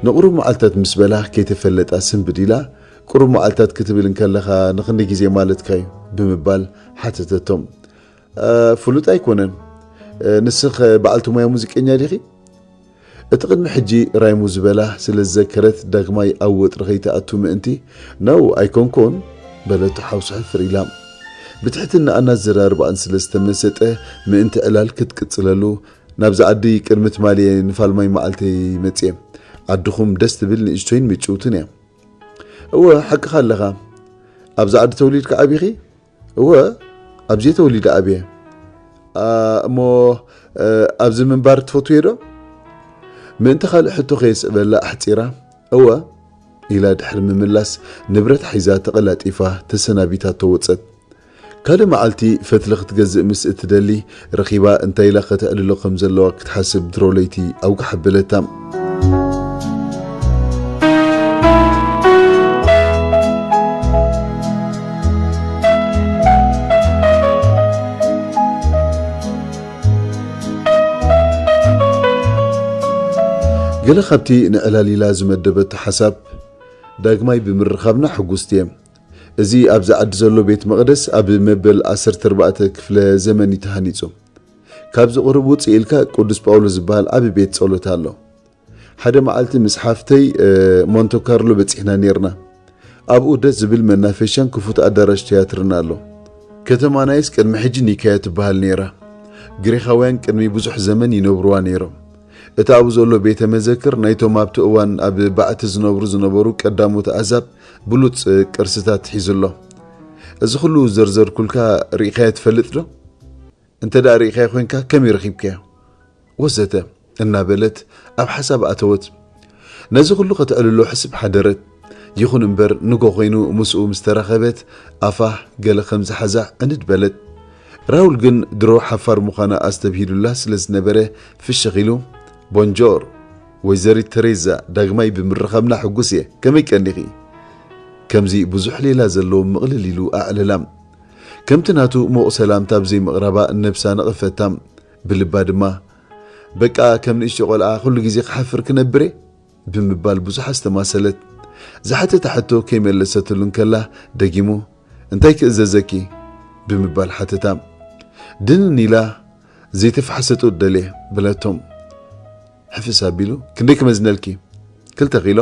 ንቕሩብ መዓልታት ምስ በላ ከይተፈለጣ ስንብድ ኢላ፣ "ቁሩብ መዓልታት ክትብል እንከለኻ ንኽንደይ ግዜ ማለትካ እዩ?" ብምባል ሓተተቶም። "እ፣ ፍሉጥ ኣይኮነን። እ፣ ንስኽ በዓልቲ ሞያ ሙዚቀኛ ዲኺ?" እቲ ቅድሚ ሕጂ ራይሙ ዝበላ ስለ ዝዘከረት ዳግማይ ኣብ ወጥሪ ከይትኣቱ ምእንቲ፣ "ነው፣ ኣይኮንኩን" በለቶ ሓውሲ ሕፍር ኢላ። ብትሕትና ኣናዘራርባኣን ስለ ዝተመሰጠ ምእንቲ ዕላል ክትቅጽለሉ፣ "ናብዚ ዓዲ ቅድሚ ትማሊ እየ ንፋልማይ መዓልተይ መጽየ። ዓድኹም ደስ ትብል ንእሽቶይን ምጭውትን እያ።" "እወ፣ ሓቅኻ ኣለኻ። ኣብዚ ዓዲ ተወሊድካ ዓቢኺ?" "እወ፣ ኣብዚ ተወሊደ ዓብየ። ኣ፣ እሞ፣ እ፣ ኣብዚ ምንባር ትፈትውዮ ዶ?" ምእንቲ ካልእ ሕቶ ከየስዕበላ ኣሕጺራ፣ "እወ" ኢላ ድሕሪ ምምላስ፣ ንብረት ሒዛ ተቐላጢፋ ተሰናቢታቶ ወጸት። ካልእ መዓልቲ ፈትሊ ክትገዝእ ምስ እትደሊ፣ ረኺባ እንታይ ኢላ ከተዕልሎ ከም ዘለዋ ክትሓስብ ድሮ ለይቲ ኣውጋሕ ኣበለታ። ገለ ካብቲ ንዕላል ኢላ ዝመደበቶ ሓሳብ፣ "ዳግማይ ብምርኻብና ሕጉስቲ እየ። እዚ ኣብዚ ዓዲ ዘሎ ቤት መቕደስ ኣብ መበል ዓሰርተ ኣርባዕተ ክፍለ ዘመን እዩ ተሃኒጹ። ካብዚ ቁሩብ ውጽእ ኢልካ ቅዱስ ጳውሎስ ዝበሃል ዓቢ ቤት ጸሎት ኣሎ። ሓደ መዓልቲ ምስ ሓፍተይ፣ እ፣ ሞንተ ካርሎ በጺሕና ኔርና። ኣብኡ ደስ ዝብል መናፈሻን ክፉት ኣዳራሽ ትያትርን ኣሎ። ከተማናይስ ቅድሚ ሕጂ ኒካያ ትበሃል ኔራ። ግሪኻውያን ቅድሚ ብዙሕ ዘመን ይነብሩዋ ኔሮም። እቲ ኣብኡ ዘሎ ቤተ መዘክር ናይቶም ኣብቲ እዋን ኣብ ባዕቲ ዝነብሩ ዝነበሩ ቀዳሞት ኣህዛብ ብሉጽ ቅርስታት ሒዙ ኣሎ። እዚ ኩሉ ዘርዘርኩልካ ርኢኻዮ ትፈልጥ ዶ? እንተ ደኣ ርኢኻዮ ኮይንካ ከመይ ረኺብካዮ?" ወዘተ እናበለት ኣብ ሓሳብ ኣተወት። ነዚ ኩሉ ከተዕልሎ ሕስብ ሓደረት። ይኹን እምበር ንጎ ኮይኑ ምስኡ ምስ ተራኸበት ኣፋ ገለ ከም ዝሓዛ ዕንድ በለት። ራውል ግን ድሮ ሓፋር ምዃና ኣስተብሂሉላ ስለ ዝነበረ ፍሽኽ ኢሉ፣ "ቦንጆር፣ ወይዘሪት ተሬዛ፣ ዳግማይ ብምርኻብና ሕጉስ እየ። ከመይ ቀኒኺ?" ከምዚ ብዙሕ ሌላ ዘለዎ ምቕልል ኢሉ ኣዕለላ። ከምቲ ናቱ ምዉቕ ሰላምታ ብዘይምቕራባ ነብሳ ነቐፈታ። ብልባ ድማ፣ "በቃ ከም ንእሽቶ ቆልዓ ኩሉ ግዜ ክሓፍር ክነብር እየ?" ብምባል ብዙሕ ኣስተማሰለት። ዝሓተታ ሕቶ ከይመለሰትሉ እንከላ ደጊሙ፣ "እንታይ ክእዘዘኪ?" ብምባል ሓተታ። ድንን ኢላ፣ "ዘይተፋሕሰ ጡጥ ደልየ" በለቶ። ሕፍስ ኣቢሉ፣ "ክንደይ ክመዝነልኪ?" "ክልተ ኪሎ?"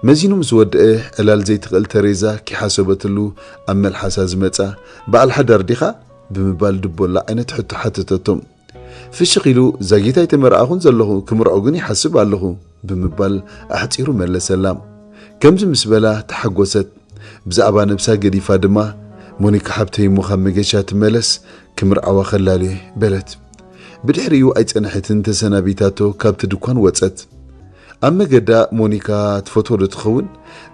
መዚኑ ምስ ወደአ፣ ዕላል ዘይትኽእል ተሬዛ ኪሓሰበትሉ ኣብ መልሓሳ ዝመጻ፣ "በዓል ሓዳር ዲኻ?" ብምባል ድቦላ ዓይነት ሕቶ ሓተተቶ። ፍሽኽ ኢሉ፣ "ዛጊት ኣይተመርዓኹን ዘለኹ፣ ክምርዖ ግን ይሓስብ ኣለኹ" ብምባል ኣሕጺሩ መለሰላ። ከምዚ ምስ በላ ተሓጎሰት። ብዛዕባ ነብሳ ገዲፋ ድማ፣ ሞኒካ ሓብተይ እሞ ካብ መገሻ ትመለስ፣ ክምርዓዋ ከላልየ በለት። ብድሕሪኡ ኣይጸንሐትን ተሰናቢታቶ ካብቲ ድኳን ወጸት። ኣብ መገዳ ሞኒካ ትፈትዎ ዶ ትኸውን?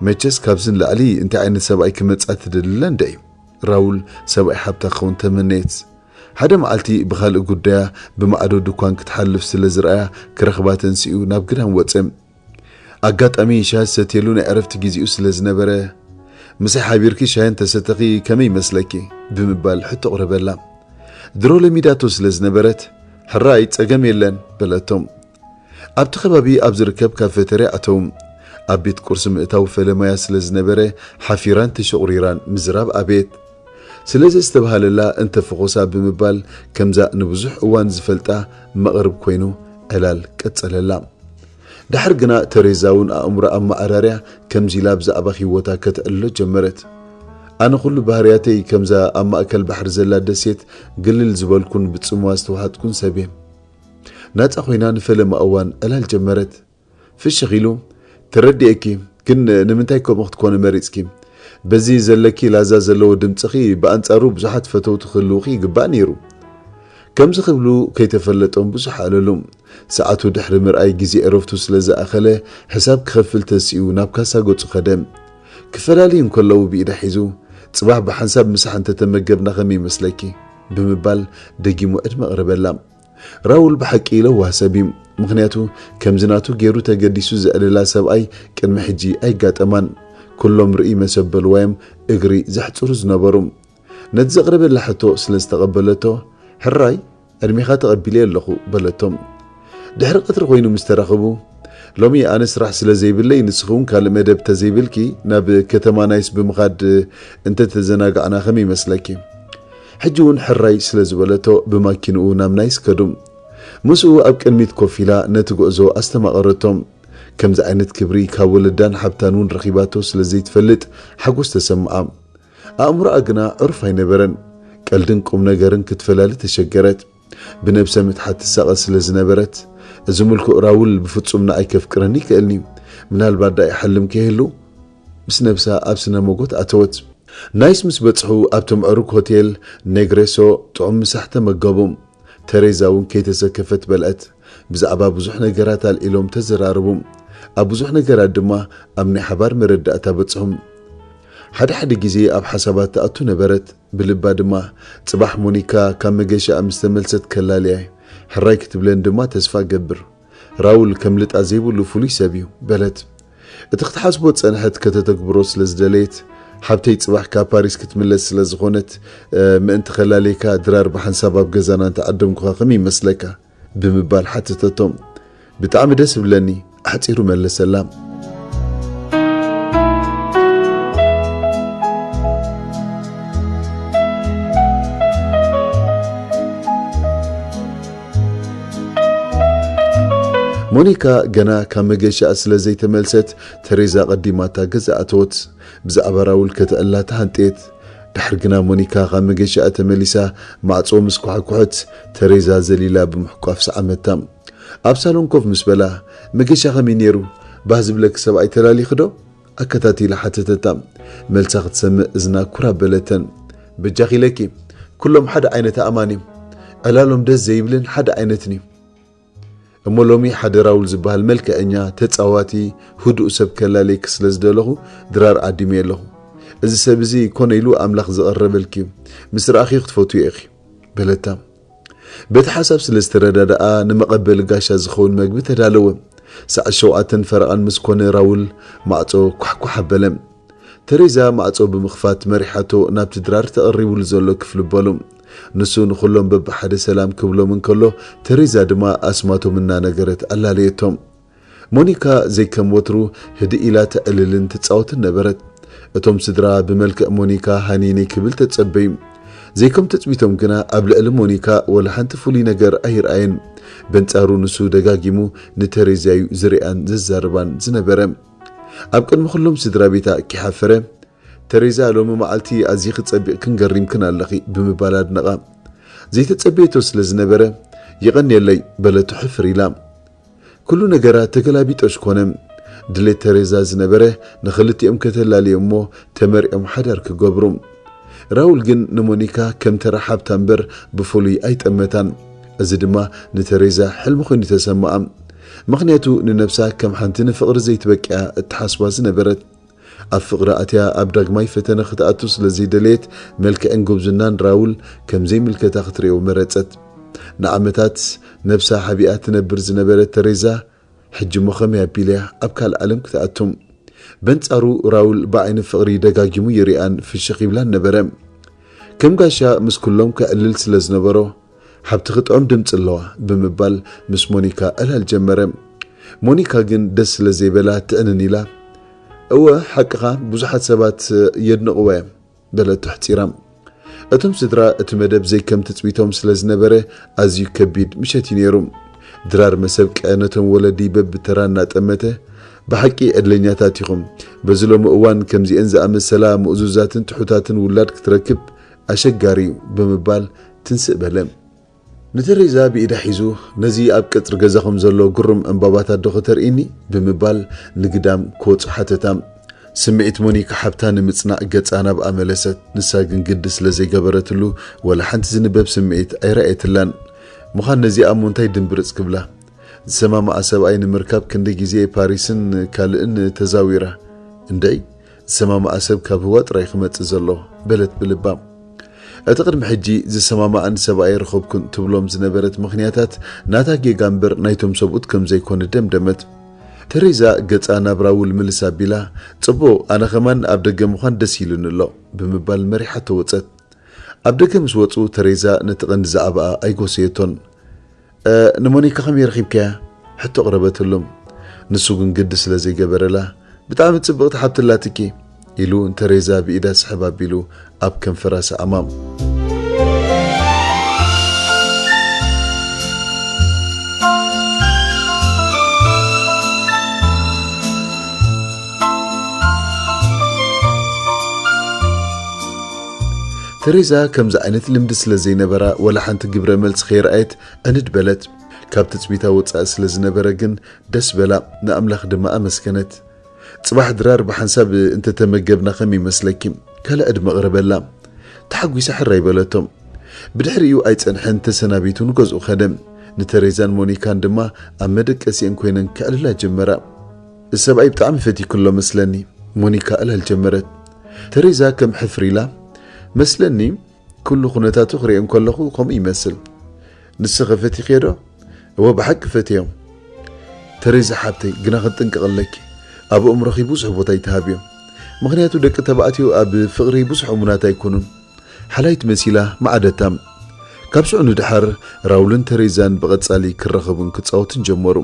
መቸስ ካብዚ ንላዕሊ እንታይ ዓይነት ሰብኣይ ክመጻ ትደሊ ኣላ እንድዒ? ራውል ሰብኣይ ሓብታ ክኸውን ተመነየት። ሓደ መዓልቲ ብኻልእ ጉዳያ ብማዕዶ ድኳን ክትሓልፍ ስለ ዝረኣያ ክረኽባ ተንሲኡ ናብ ግዳም ወጸ። ኣጋጣሚ ሻሂ ዝሰትየሉ ናይ ዕረፍቲ ግዜኡ ስለ ዝነበረ፣ "ምሳይ ሓቢርኪ ሻሂ እንተሰተኺ ከመይ ይመስለኪ?" ብምባል ሕቶ ኣቕረበላ። ድሮ ለሚዳቶ ስለ ዝነበረት፣ "ሕራይ ጸገም የለን" በለቶ። ኣብቲ ከባቢ ኣብ ዝርከብ ካፌተርያ ኣተዉ። ኣብ ቤት ቁርሲ ምእታው ፈለማያ ስለ ዝነበረ፣ ሓፊራን ተሸቑሪራን ምዝራብ ኣቤት። ስለ ዘስተብሃለላ እንተፈኾሳ ብምባል ከምዛ ንብዙሕ እዋን ዝፈልጣ መቕርብ ኮይኑ ዕላል ቀጸለላ። ድሓር ግና ተሬዛ እውን ኣእምሮ ኣመዓራርያ ከምዚ ኢላ ብዛዕባ ህይወታ ከተዕልሎ ጀመረት። ኣነ ኩሉ ባህርያተይ ከምዛ ኣብ ማእከል ባሕሪ ዘላ ደሴት ግልል ዝበልኩን ብጽምዋ ዝተዋሕጥኩን ሰብ እየ። ናጻ ኮይና ንፈለማ እዋን ዕላል ጀመረት። ፍሽኽ ኢሉ፣ "ተረዲኤኪ፣ ግን ንምንታይ ከምኡ ክትኮኒ መሪጽኪ? በዚ ዘለኪ ላዛ ዘለዎ ድምጽኺ ብኣንጻሩ ብዙሓት ፈተውቲ ክህልውኺ ይግባእ ነይሩ።" ከምዚ ክብሉ ከይተፈለጦም ብዙሕ ኣለሉ። ሰዓቱ ድሕሪ ምርኣይ ግዜ ዕረፍቱ ስለ ዝኣኸለ፣ ሕሳብ ክኸፍል ተሲኡ ናብ ካሳ ገጹ ከደ። ክፈላልዩ እንከለዉ ብኢዳ ሒዙ፣ "ጽባሕ ብሓንሳብ ምሳሕ እንተተመገብና ከመይ ይመስለኪ?" ብምባል ደጊሙ ዕድመ ኣቕረበላ። ራውል ብሓቂ ለዋህ ሰብ እዩ። ምኽንያቱ ከምዚ ናቱ ገይሩ ተገዲሱ ዘዕልላ ሰብኣይ ቅድሚ ሕጂ ኣይጋጠማን። ኩሎም ርእይ መሰበልዋ እዮም እግሪ ዘሕጽሩ ዝነበሩ። ነቲ ዘቕረበላ ሕቶ ስለ ዝተቐበለቶ፣ "ሕራይ፣ ዕድሜኻ ተቐቢለዮ ኣለኹ" በለቶ። ድሕሪ ቀትሪ ኮይኑ ምስ ተራኸቡ፣ "ሎሚ ኣነ ስራሕ ስለ ዘይብለይ ንስኺ እውን ካልእ መደብ ተዘይብልኪ ናብ ከተማ ናይስ ብምኻድ እንተተዘናጋዕና ከመይ ይመስለኪ?" ሕጂ እውን ሕራይ ስለ ዝበለቶ ብማኪንኡ ናብ ናይስ ከዱ። ምስኡ ኣብ ቅድሚት ኮፍ ኢላ ነቲ ጉዕዞ ኣስተማቐረቶ። ከምዚ ዓይነት ክብሪ ካብ ወለዳን ሓብታን እውን ረኺባቶ ስለ ዘይትፈልጥ ሓጎስ ተሰምዓ። ኣእምሮኣ ግና ዕሩፍ ኣይነበረን። ቀልድን ቁም ነገርን ክትፈላሊ ተሸገረት። ብነብሰ ምትሓት ትሳቐ ስለ ዝነበረት፣ "እዚ ምልኩእ ራውል ብፍጹም ንኣይ ከፍቅረኒ ይክእልኒ። ምናልባት ደኣ ይሓልም ከይህሉ?" ምስ ነብሳ ኣብ ስነ መጎት ኣተወት። ናይስ ምስ በጽሑ ኣብቲ ምዕሩግ ሆቴል ኔግሬሶ ጥዑም ምሳሕ ተመገቡ። ተሬዛ እውን ከይተሰከፈት በልዐት። ብዛዕባ ብዙሕ ነገራት ኣልዒሎም ተዘራረቡ። ኣብ ብዙሕ ነገራት ድማ ኣብ ናይ ሓባር መረዳእታ በጽሑ። ሓደ ሓደ ግዜ ኣብ ሓሳባት ትኣቱ ነበረት። ብልባ ድማ፣ "ጽባሕ ሞኒካ ካብ መገሻኣ ምስ ተመልሰት ከላልያ እየ። ሕራይ ክትብለን ድማ ተስፋ እገብር። ራውል ከምልጣ ዘይብሉ ፍሉይ ሰብ እዩ" በለት። እቲ ክትሓስቦ ዝጸንሐት ከተተግብሮ ስለ ዝደለየት፣ "ሓብተይ ጽባሕ ካብ ፓሪስ ክትምለስ ስለ ዝኾነት፣ እ፣ ምእንቲ ከላልየካ ድራር ብሓንሳብ ኣብ ገዛና እንተዓደምኩኻ ከመይ ይመስለካ?" ብምባል ሓተተቶ። "ብጣዕሚ ደስ ይብለኒ" ኣሕጺሩ መለሰላ። ሞኒካ ገና ካብ መገሻኣ ስለ ዘይተመልሰት፣ ተሬዛ ቀዲማታ ገዛ ኣተወት። ብዛዕባ ራውል ከተዕላ ተሃንጥየት። ድሕሪ ግና ሞኒካ ካብ መገሻኣ ተመሊሳ ማዕጾ ምስ ኳሕኩሐት፣ ተሬዛ ዘሊላ ብምሕቋፍ ሰዓመታ። ኣብ ሳሎን ኮፍ ምስ በላ፣ "መገሻ ከመይ ነይሩ? ባህ ዝብለኪ ሰብኣይ ተላሊኺ ዶ?" ኣከታቲላ ሓተተታ። መልሳ ክትሰምዕ እዝና ኩራ በለተን። "በጃኺ ኢለኪ፣ ኩሎም ሓደ ዓይነት ኣእማን እዮም። ዕላሎም ደስ ዘይብልን ሓደ ዓይነትን እዩ። እሞ ሎሚ ሓደ ራውል ዝበሃል መልክዐኛ፣ ተጻዋቲ፣ ህዱእ ሰብ ከላለየኪ ስለ ዝደለኹ ድራር ዓዲመ ኣለኹ። እዚ ሰብ እዚ ኮነ ኢሉ ኣምላኽ ዝቐረበልኪ እዩ። ምስ ረኣኺ ክትፈትዮ ኢኺ" በለታ። በቲ ሓሳብ ስለ ዝተረዳድኣ ንመቐበሊ ጋሻ ዝኸውን መግቢ ተዳለወ። ሰዓት ሸውዓተን ፈረቓን ምስ ኮነ ራውል ማዕጾ ኳሕኳሕ ኣበለ። ተሬዛ ማዕጾ ብምኽፋት መሪሓቶ ናብቲ ድራር ተቐሪቡሉ ዘሎ ክፍሊ በሉ። ንሱ ንኹሎም በብሓደ ሰላም ክብሎም እንከሎ፣ ተሬዛ ድማ ኣስማቶም እናነገረት ኣላለየቶም። ሞኒካ ዘይከም ወትሩ ህድእ ኢላ ተዕልልን ትጻወትን ነበረት። እቶም ስድራ ብመልክዕ ሞኒካ ሃኒኒ ክብል ተጸበዩ። ዘይከም ትጽቢቶም ግና ኣብ ልዕሊ ሞኒካ ወላ ሓንቲ ፍሉይ ነገር ኣይርኣየን። በንጻሩ ንሱ ደጋጊሙ ንተሬዛዩ ዝሪኣን ዘዛርባን ዝነበረ። ኣብ ቅድሚ ኩሎም ስድራ ቤታ ኪሓፈረ፣ "ተሬዛ ሎሚ መዓልቲ ኣዚኺ ጸቢቕክን ገሪምክን ኣለኺ" ብምባል ኣድነቓ። ዘይተጸበየቶ ስለ ዝነበረ፣ "የቐንየለይ" በለቶ ሕፍር ኢላ። ኩሉ ነገራ ተገላቢጦሽ ኮነ። ድሌት ተሬዛ ዝነበረ ንኽልቲኦም ከተላልዮ እሞ ተመርዕዮም ሓዳር ክገብሩ። ራውል ግን ንሞኒካ ከም ተራ ሓብታ እምበር ብፍሉይ ኣይጠመታን። እዚ ድማ ንተሬዛ ሕልሚ ኮይኑ ተሰምኣ። ምኽንያቱ ንነብሳ ከም ሓንቲ ንፍቕሪ ዘይትበቅያ እትሓስባ ዝነበረት። ኣብ ፍቕሪ ኣትያ ኣብ ዳግማይ ፈተነ ክትኣቱ ስለ ዘይደለየት፣ መልክዕን ጉብዝናን ራውል ከም ዘይምልከታ ክትርእዮ መረጸት። ንዓመታት ነብሳ ሓቢኣ ትነብር ዝነበረት ተሬዛ፣ ሕጂ እሞ ከመይ ኣቢላ እያ ኣብ ካልእ ዓለም ክትኣቱ? በንጻሩ ራውል ብዓይኒ ፍቕሪ ደጋጊሙ ይሪኣን ፍሽኽ ይብላን ነበረ። ከም ጋሻ ምስ ኩሎም ከዕልል ስለ ዝነበሮ፣ "ሓብትኺ ጥዑም ድምጺ ኣለዋ" ብምባል ምስ ሞኒካ ዕላል ጀመረ። ሞኒካ ግን ደስ ስለ ዘይበላ ትዕንን ኢላ፣ "እወ፣ ሓቅኻ፣ ብዙሓት ሰባት የድንቕዋ እዮም" በለቶ ኣሕጺራ። እቶም ስድራ እቲ መደብ ዘይከም ትጽቢቶም ስለ ዝነበረ ኣዝዩ ከቢድ ምሸት እዩ ነይሩ። ድራር መሰብቀ ነቶም ወለዲ በብተራ እናጠመተ፣ "ብሓቂ ዕድለኛታት ኢኹም። በዚ ሎሚ እዋን ከምዚኤን ዝኣመሰላ ምእዙዛትን ትሑታትን ውላድ ክትረክብ ኣሸጋሪ እዩ" ብምባል ትንስእ በለ። ንተሬዛ ብኢዳ ሒዙ፣ "ነዚ ኣብ ቀጽሪ ገዛኹም ዘሎ ግሩም ዕምባባታት ዶ ከተርእይኒ?" ብምባል ንግዳም ክወጹ ሓተታ። ስምዒት ሞኒካ ሓብታ ንምጽናዕ ገጻ ናብኣ መለሰት። ንሳ ግን ግዲ ስለ ዘይገበረትሉ፣ ወላ ሓንቲ ዝንበብ ስምዒት ኣይረኣየትላን። ምዃን ነዚኣ እሞ እንታይ ድምብርጽ ክብላ? ዝሰማማኣ ሰብኣይ ንምርካብ ክንደይ ግዜ ፓሪስን ካልእን ተዛዊራ። እንድዒ፣ ዝሰማማኣ ሰብ ካብ ህዋ ጥራይ ክመጽእ ዘሎ፣ በለት ብልባ። እቲ ቅድሚ ሕጂ ዝሰማማኣን ሰብ ኣይረኸብኩን ትብሎም ዝነበረት ምኽንያታት ናታ ጌጋ እምበር ናይቶም ሰብኡት ከም ዘይኮነ ደምደመት። ተሬዛ ገጻ ናብ ራውል ምልስ ኣቢላ፣ "ጽቡቕ፣ ኣነ ኸማን ኣብ ደገ ምዃን ደስ ኢሉኒ ኣሎ" ብምባል መሪሓቶ ወጸት። ኣብ ደገ ምስ ወጹ ተሬዛ ነቲ ቀንዲ ዛዕባኣ ኣይጎሰየቶን። "እ፣ ንሞኒካ ከመይ ረኺብካያ?" ሕቶ ኣቕረበትሉ። ንሱ ግን ግዲ ስለ ዘይገበረላ፣ "ብጣዕሚ ጽብቕቲ ሓብቲ ኣላትኪ" ኢሉ ንተሬዛ ብኢዳ ስሕብ ኣቢሉ ኣብ ከንፈራ ሰኣማ። ተሬዛ ከምዚ ዓይነት ልምዲ ስለ ዘይነበራ፣ ወላ ሓንቲ ግብረ መልሲ ከይረኣየት ዕንድ በለት። ካብ ትጽቢታ ወጻኢ ስለ ዝነበረ ግን ደስ በላ፣ ንኣምላኽ ድማ ኣመስገነት። "ጽባሕ ድራር ብሓንሳብ እንተተመገብና ከመይ ይመስለኪ?" ካልእ ዕድመ ኣቕረበላ። ተሓጒሳ ሕራይ በለቶ። ብድሕሪኡ ኣይጸንሐን፣ ተሰናቢቱ ንገዝኡ ከደ። ንተሬዛን ሞኒካን ድማ ኣብ መደቀሲአን ኮይነን ከዕልላ ጀመራ። "ሰብኣይ ብጣዕሚ ፈቲኩ ኣሎ መስለኒ" ሞኒካ ዕላል ጀመረት። ተሬዛ ከም ሕፍር ኢላ፣ "መስለኒ፣ ኩሉ ኩነታቱ ክርእዮ እንከለኹ ከምኡ ይመስል። ንስኸ ፈቲኽዮ ዶ?" "እወ፣ ብሓቂ ፈትዮ" "ተሬዛ ሓብተይ፣ ግና ክትጥንቀቒ ኣለኪ። ኣብ ኣእምሮኺ ብዙሕ ቦታ ኣይትሃብዮ። ምኽንያቱ ደቂ ተባዕትዮ ኣብ ፍቕሪ ብዙሕ እሙናት ኣይኮኑን" ሓላይት መሲላ መዓደታ። ካብ ሽዑ ንድሓር ራውልን ተሬዛን ብቐጻሊ ክራኸቡን ክጻወቱን ጀመሩ።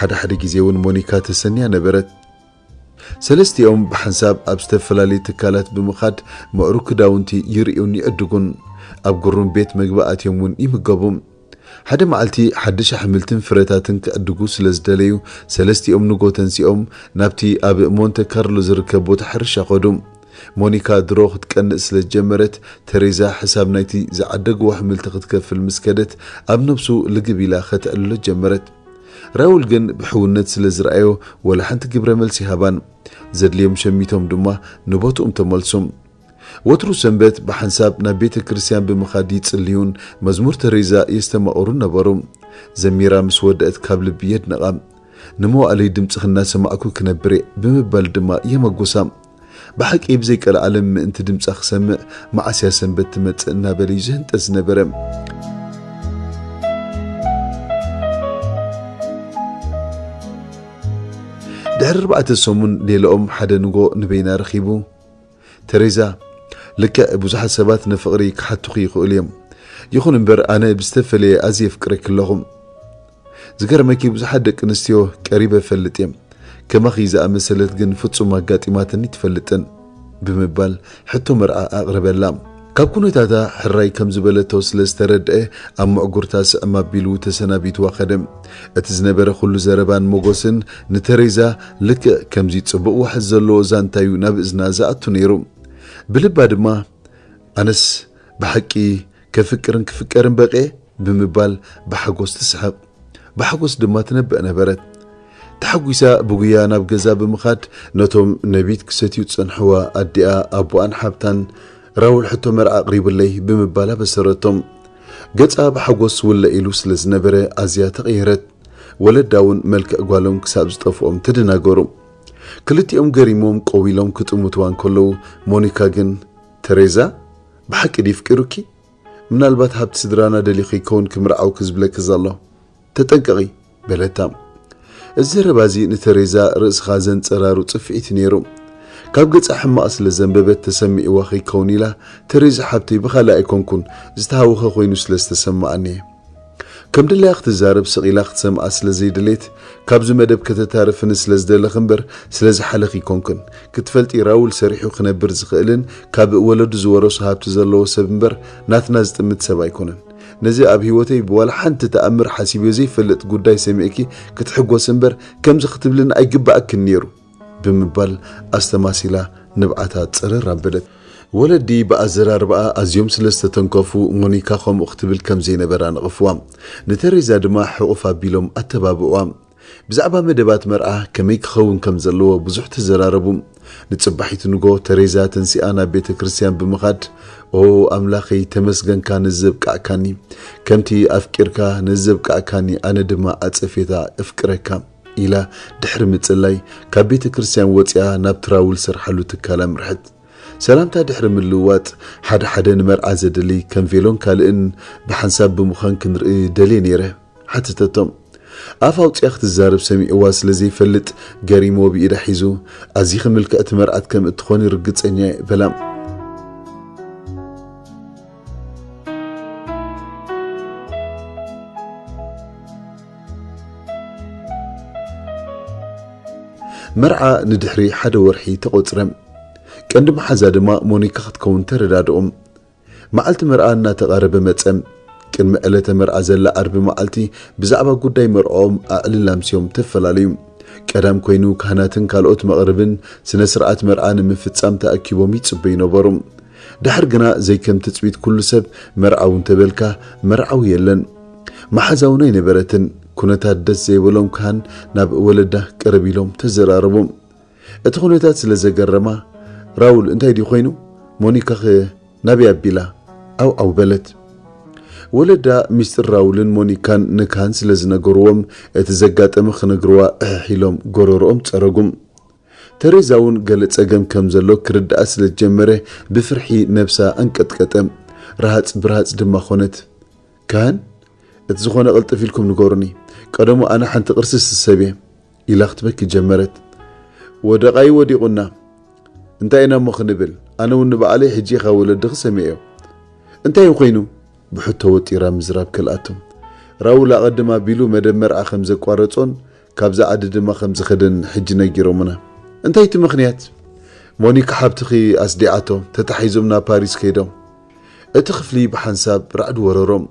ሓደ ሓደ ግዜ እውን ሞኒካ ተሰንያ ነበረት። ሰለስቲኦም ብሓንሳብ ኣብ ዝተፈላለዩ ትካላት ብምኻድ ምዕሩግ ክዳውንቲ ይርእዩን ይዕድጉን። ኣብ ግሩም ቤት መግቢ ኣትዮም እውን ይምገቡ። ሓደ መዓልቲ ሓድሽ ኣሕምልትን ፍረታትን ክዕድጉ ስለ ዝደለዩ፣ ሰለስቲኦም ንጎ ተንሲኦም ናብቲ ኣብ ሞንተ ካርሎ ዝርከብ ቦታ ሕርሻ ኸዱ። ሞኒካ ድሮ ክትቀንእ ስለ ዝጀመረት፣ ተሬዛ ሕሳብ ናይቲ ዝዓደግዎ ኣሕምልቲ ክትከፍል ምስ ከደት፣ ኣብ ነብሱ ልግብ ኢላ ከተዕልሎ ጀመረት። ራውል ግን ብሕውነት ስለ ዝረኣዮ፣ ወላ ሓንቲ ግብረ መልሲ ይሃባን። ዘድልዮም ሸሚቶም ድማ ንቦትኦም ተመልሱ። ወትሩ ሰንበት ብሓንሳብ ናብ ቤተ ክርስቲያን ብምኻድ ይጽልዩን መዝሙር ተሬዛ የስተማቕሩን ነበሩ። ዘሚራ ምስ ወደአት ካብ ልቢ የድንቓ። "ንመዋእለይ ድምጽኺ እናሰማዕኩ ክነብር እየ" ብምባል ድማ የመጉሳ። ብሓቂ ብዘይ ቀልዓለም ምእንቲ ድምጻ ክሰምዕ መዓስ እያ ሰንበት ትመጽእ እናበለ እዩ ዝህንጠ ዝነበረ። ድሕሪ ኣርባዕተ ሰሙን ሌላኦም ሓደ ንጎ ንበይና ረኺቡ፣ "ተሬዛ፣ ልክዕ ብዙሓት ሰባት ንፍቕሪ ክሓቱኺ ይኽእሉ እዮም። ይኹን እምበር ኣነ ብዝተፈለየ ኣዝየ የፍቅረኪ ኣለኹ። ዝገርመኪ ብዙሓት ደቂ ኣንስትዮ ቀሪበ እፈልጥ እየ። ከማኺ ዝኣመሰለት ግን ፍጹም ኣጋጢማትኒ ትፈልጥን?" ብምባል ሕቶ መርዓ ኣቕረበላ። ካብ ኩነታታ ሕራይ ከም ዝበለቶ ስለ ዝተረድአ ኣብ ምዕጉርታ ስዕም ኣቢሉ ተሰናቢትዋ ከደ። እቲ ዝነበረ ኩሉ ዘረባን ሞጎስን ንተሬዛ ልክዕ ከምዚ ጽቡቕ ዋሕስ ዘለዎ ዛንታዩ ናብ እዝና ዝኣቱ ነይሩ። ብልባ ድማ "ኣነስ ብሓቂ ከፍቅርን ክፍቀርን በቕየ?" ብምባል ብሓጎስ ትስሕቕ። ብሓጎስ ድማ ትነብዕ ነበረት። ተሓጒሳ ብጉያ ናብ ገዛ ብምኻድ ነቶም ነቢት ክሰትዩ ዝጸንሕዋ ኣዲኣ፣ ኣቦኣን ሓብታን ራውል ሕቶ መርዓ ኣቕሪቡለይ ብምባል ኣበሰረቶም። ገጻ ብሓጎስ ውለ ኢሉ ስለ ዝነበረ ኣዝያ ተቐየረት። ወለዳ እውን መልክዕ ጓሎም ክሳብ ዝጠፍኦም ተደናገሩ። ክልቲኦም ገሪሞም ቆው ኢሎም ክጥምትዋ እንከለዉ፣ ሞኒካ ግን፣ "ተሬዛ፣ ብሓቂ ድዩ ኣፍቂሩኪ? ምናልባት ሃብቲ ስድራና ደሊኹ ይከውን ክምርዓውኪ ዝብለኪ ዘሎ። ተጠንቀቒ" በለታ። እዚ ዘረባ እዚ ንተሬዛ ርእስኻ ዘንጸራሩ ጽፍዒት ነይሩ። ካብ ገጻ ሕማቕ ስለ ዘንበበት ተሰሚዕዋ ከይከውን ኢላ፣ "ተሬዛ ሓብተይ ብኻልእ ኣይኮንኩን፣ ዝተሃወኸ ኮይኑ ስለ ዝተሰማኣኒ እየ።" ከም ድላያ ክትዛረብ ስቕ ኢላ ክትሰምዓ ስለ ዘይደለየት፣ ካብዚ መደብ ከተታርፍኒ ስለ ዝደለኺ እምበር ስለ ዝሓለኺ ኣይኮንኩን። ክትፈልጢ ራውል ሰሪሑ ክነብር ዝኽእልን ካብ ወለዱ ዝወረሶ ሃብቲ ዘለዎ ሰብ እምበር ናትና ዝጥምት ሰብ ኣይኮነን። ነዚ ኣብ ህይወተይ ብዋላ ሓንቲ ተኣምር ሓሲበዮ ዘይፈልጥ ጉዳይ ሰሚዕኪ ክትሕጎሲ እምበር ከምዚ ክትብልን ኣይግባኣክን ነይሩ። ብምባል ኣስተማሲላ ንብዓታ ጽርር ኣበለት። ወለዲ ብኣዘራርባኣ ኣዝዮም ስለ ዝተተንከፉ፣ ሞኒካ ከምኡ ክትብል ከም ዘይነበራ ነቕፍዋ። ንተሬዛ ድማ ሕቑፍ ኣቢሎም ኣተባብዕዋ። ብዛዕባ መደባት መርዓ ከመይ ክኸውን ከም ዘለዎ ብዙሕ ተዘራረቡ። ንጽባሒቱ ንጎ ተሬዛ ተንሲኣ ናብ ቤተ ክርስቲያን ብምኻድ፣ "ኦ ኣምላኸይ፣ ተመስገንካ ነዚ ዘብቃዕካኒ። ከምቲ ኣፍቂርካ ነዚ ዘብቃዕካኒ፣ ኣነ ድማ ኣጸፌታ እፍቅረካ" ኢላ ድሕሪ ምጽላይ፣ ካብ ቤተ ክርስቲያን ወጺኣ ናብ ትራውል ሰርሓሉ ትካል ኣምርሐት። ሰላምታ ድሕሪ ምልውዋጥ፣ ሓደ ሓደ ንመርዓ ዘድሊ ከም ቬሎን ካልእን ብሓንሳብ ብምዃን ክንርኢ ደልየ ነይረ። ሓተተቶም። ኣፍ ኣውጺኣ ክትዛረብ ሰሚዕዋ ስለ ዘይፈልጥ ገሪሞ ብኢዳ ሒዙ፣ "ኣዚኺ ምልክዕቲ መርዓት ከም እትኾኒ ርግጸኛ እየ" በላ። መርዓ ንድሕሪ ሓደ ወርሒ ተቖጽረ። ቀንዲ መሓዛ ድማ ሞኒካ ክትከውን ተረዳድኦም። መዓልቲ መርዓ እናተቓረበ መጸ። ቅድሚ ዕለተ መርዓ ዘላ ዓርቢ መዓልቲ ብዛዕባ ጉዳይ መርዕኦም ኣዕልል ኣምስዮም ተፈላለዩ። ቀዳም ኮይኑ ካህናትን ካልኦት መቕርብን ስነ ስርዓት መርዓ ንምፍጻም ተኣኪቦም ይጽበዩ ነበሩ። ድሓር ግና ዘይከም ትጽቢት ኩሉ ሰብ መርዓዊ እንተበልካ መርዓዊ የለን። መሓዛ እውን ኣይነበረትን። ኩነታት ደስ ዘይበሎም ካህን ናብ ወለዳ ቅርብ ኢሎም ተዘራረቡ። እቲ ኩነታት ስለ ዘገረማ፣ "ራውል እንታይ ድዩ ኮይኑ? ሞኒካኸ ናበይ ኣቢላ?" ዓው ዓው በለት። ወለዳ ሚስጥር ራውልን ሞኒካን ንካህን ስለ ዝነገርዎም፣ እቲ ዘጋጠመ ክነግርዋ እሕሕ ኢሎም ጎረርኦም ጸረጉ። ተሬዛ እውን ገለ ጸገም ከም ዘሎ ክርድኣ ስለ ዝጀመረ፣ ብፍርሒ ነብሳ ኣንቀጥቀጠ። ረሃጽ ብርሃጽ ድማ ኾነት። "ካህን፣ እቲ ዝኾነ ቅልጥፍ ኢልኩም ንገሩኒ። ቀደሙ ኣነ ሓንቲ ቅርሲ ስሰብ እየ" ኢላ ክትበኪ ጀመረት። "ወደቓዩ ወዲቑና። እንታይ ኢና እሞ ክንብል? ኣነ እውን ንባዕለይ ሕጂ ኢኻ ወለድኺ ሰሚዐዮ። እንታይ እዩ ኮይኑ?" ብሕቶ ወጢራ ምዝራብ ከልኣቶም። "ራውል ኣቐድም ኣቢሉ መደብ መርዓ ከም ዘቋረጾን ካብዛ ዓዲ ድማ ከም ዝኸደን ሕጂ ነጊሮምና።" "እንታይ እቲ ምኽንያት?" "ሞኒካ ሓብትኺ ኣስዲዓቶ፣ ተታሒዞም ናብ ፓሪስ ከይዶም።" እቲ ክፍሊ ብሓንሳብ ራዕዲ ወረሮም።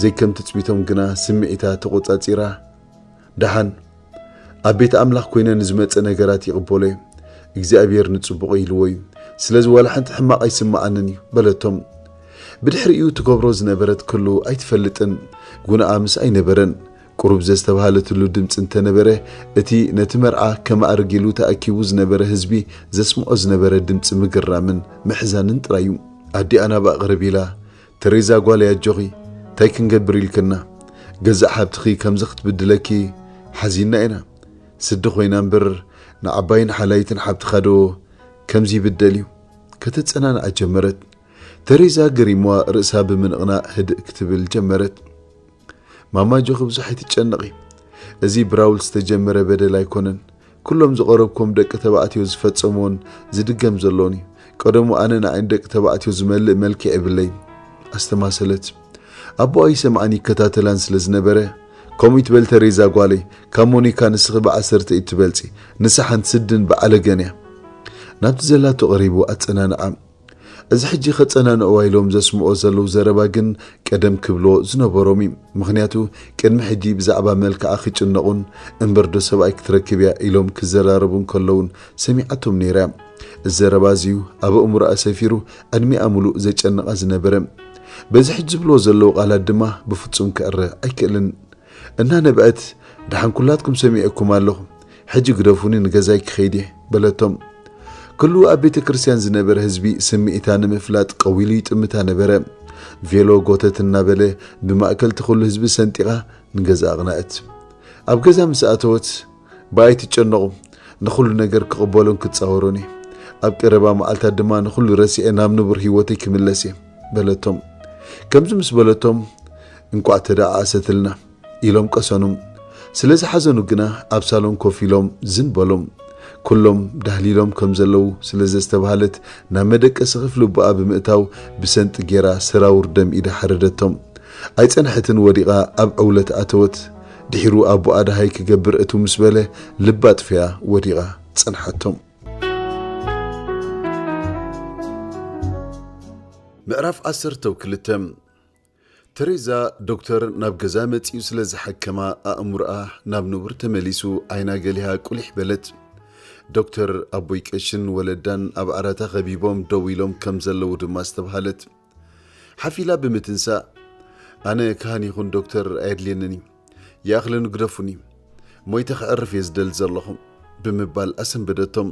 ዘይከም ትጽቢቶም ግና ስምዒታ ተቖጻጺራ፣ "ደሓን፣ ኣብ ቤት ኣምላኽ ኮይነ ንዝመጸ ነገራት ይቕበሎ እየ። እግዚኣብሔር ንጽቡቕ ኢልዎ እዩ። ስለዚ ዋላ ሓንቲ ሕማቕ ኣይስምዓንን እዩ" በለቶም። ብድሕሪኡ ትገብሮ ዝነበረት ኩሉ ኣይትፈልጥን። ጉንኣ ምስ ኣይነበረን። ቁሩብ ዘስተብሃለትሉ ድምጺ እንተነበረ፣ እቲ ነቲ መርዓ ከማዕርግ ኢሉ ተኣኪቡ ዝነበረ ህዝቢ ዘስምዖ ዝነበረ ድምጺ ምግርራምን ምሕዛንን ጥራይ እዩ። ኣዲኣ ናብኣ ቅርብ ኢላ፣ "ተሬዛ ጓለይ፣ ኣጆኺ፣ እንታይ ክንገብር ኢልክና? ገዛእ ሓብትኺ ከምዚ ክትብድለኪ ሓዚንና ኢና። ስዲ ኮይና እምበር ንዓባይን ሓላይትን ሓብትኻ ዶ ከምዚ ይብደል እዩ?" ከተጸናንዓ ጀመረት። ተሬዛ ገሪምዋ ርእሳ ብምንቕናቕ ህድእ ክትብል ጀመረት። "ማማ፣ ኣጆኺ ብዙሕ ኣይትጨነቒ። እዚ ብራውል ዝተጀመረ በደል ኣይኮነን። ኩሎም ዝቐረብኩም ደቂ ተባዕትዮ ዝፈጸምዎን ዝድገም ዘሎን እዩ። ቀደሙ ኣነ ንዓይን ደቂ ተባዕትዮ ዝመልእ መልክዕ የብለይን" ኣስተማሰለት። ኣቦኣ ይሰምዓን ይከታተላን ስለ ዝነበረ፣ "ከምኡ ይትበል ተሬዛ ጓለይ፣ ካብ ሞኒካ ንስኺ ብዓሰርተ እዩ ትበልጺ። ንሳ ሓንቲ ስድን ብዓለገን እያ።" ናብቲ ዘላቶ ቀሪቡ ኣጸናንዓ። እዚ ሕጂ ከጸናንዕዋ ኢሎም ዘስምዑ ዘለዉ ዘረባ ግን ቀደም ክብልዎ ዝነበሮም እዩ። ምኽንያቱ ቅድሚ ሕጂ ብዛዕባ መልክዓ ክጭነቑን እምበርዶ ሰብኣይ ክትረክብ እያ ኢሎም ክዘራረቡ እንከለዉን ሰሚዓቶም ነይራ እያ። እዚ ዘረባ እዚዩ ኣብ ኣእምሮኣ ሰፊሩ ዕድሚኣ ምሉእ ዘጨንቓ ዝነበረ። በዚ ሕጂ ዝብልዎ ዘለዉ ቃላት ድማ ብፍጹም ከዕረ ኣይክእልን። እናነብዐት፣ "ደሓን ኩላትኩም ሰሚዐኩም ኣለኹ። ሕጂ ግደፉኒ ንገዛይ ክኸይድ እየ" በለቶም። ኩሉ ኣብ ቤተ ክርስቲያን ዝነበረ ህዝቢ ስምዒታ ንምፍላጥ ቀዊሉ ይጥምታ ነበረ። ቬሎ ጎተት እናበለ ብማእከል እቲ ኩሉ ህዝቢ ሰንጢቓ ንገዛ ኣቕነዐት። ኣብ ገዛ ምስ ኣተወት፣ "ብኣይ ትጨነቑ፣ ንኹሉ ነገር ክቕበሎን ክጻወሮን እየ። ኣብ ቀረባ መዓልታት ድማ ንኹሉ ረሲዐ ናብ ንቡር ህይወተይ ክምለስ እየ" በለቶም። ከምዚ ምስ በለቶም፣ "እንቋዕ ተደኣኣሰትልና" ኢሎም ቀሰኑ። ስለ ዝሓዘኑ ግና ኣብ ሳሎን ኮፍ ኢሎም ዝን በሎም። ኩሎም ዳህሊሎም ከም ዘለዉ ስለ ዘስተብሃለት፣ ናብ መደቀሲ ክፍሊ ኣቦኣ ብምእታው ብሰንጢ ጌራ ሰራውር ደም ኢዳ ሓረደቶም። ኣይጸንሐትን፣ ወዲቓ ኣብ ዕውለት ኣተወት። ድሒሩ ኣቦኣ ደሃይ ክገብር እትው ምስ በለ፣ ልባ ኣጥፊኣ ወዲቓ ጸንሓቶም። ምዕራፍ ዓሰርተ ክልተ። ተሬዛ ዶክተር ናብ ገዛ መጺኡ ስለ ዝሓከማ፣ ኣእምሮኣ ናብ ንቡር ተመሊሱ፣ ዓይና ገሊሃ ቁሊሕ በለት። ዶክተር ኣቦይ ቀሽን ወለዳን ኣብ ዓራታ ከቢቦም ደው ኢሎም ከም ዘለዉ ድማ ኣስተብሃለት። ሓፍ ኢላ ብምትንሳእ፣ "ኣነ ካህን ይኹን ዶክተር ኣየድልየንን እዩ። ይኣኽለኒ ግደፉኒ። ሞይተ ከዕርፍ እየ ዝደሊ ዘለኹ" ብምባል ኣሰንበደቶም።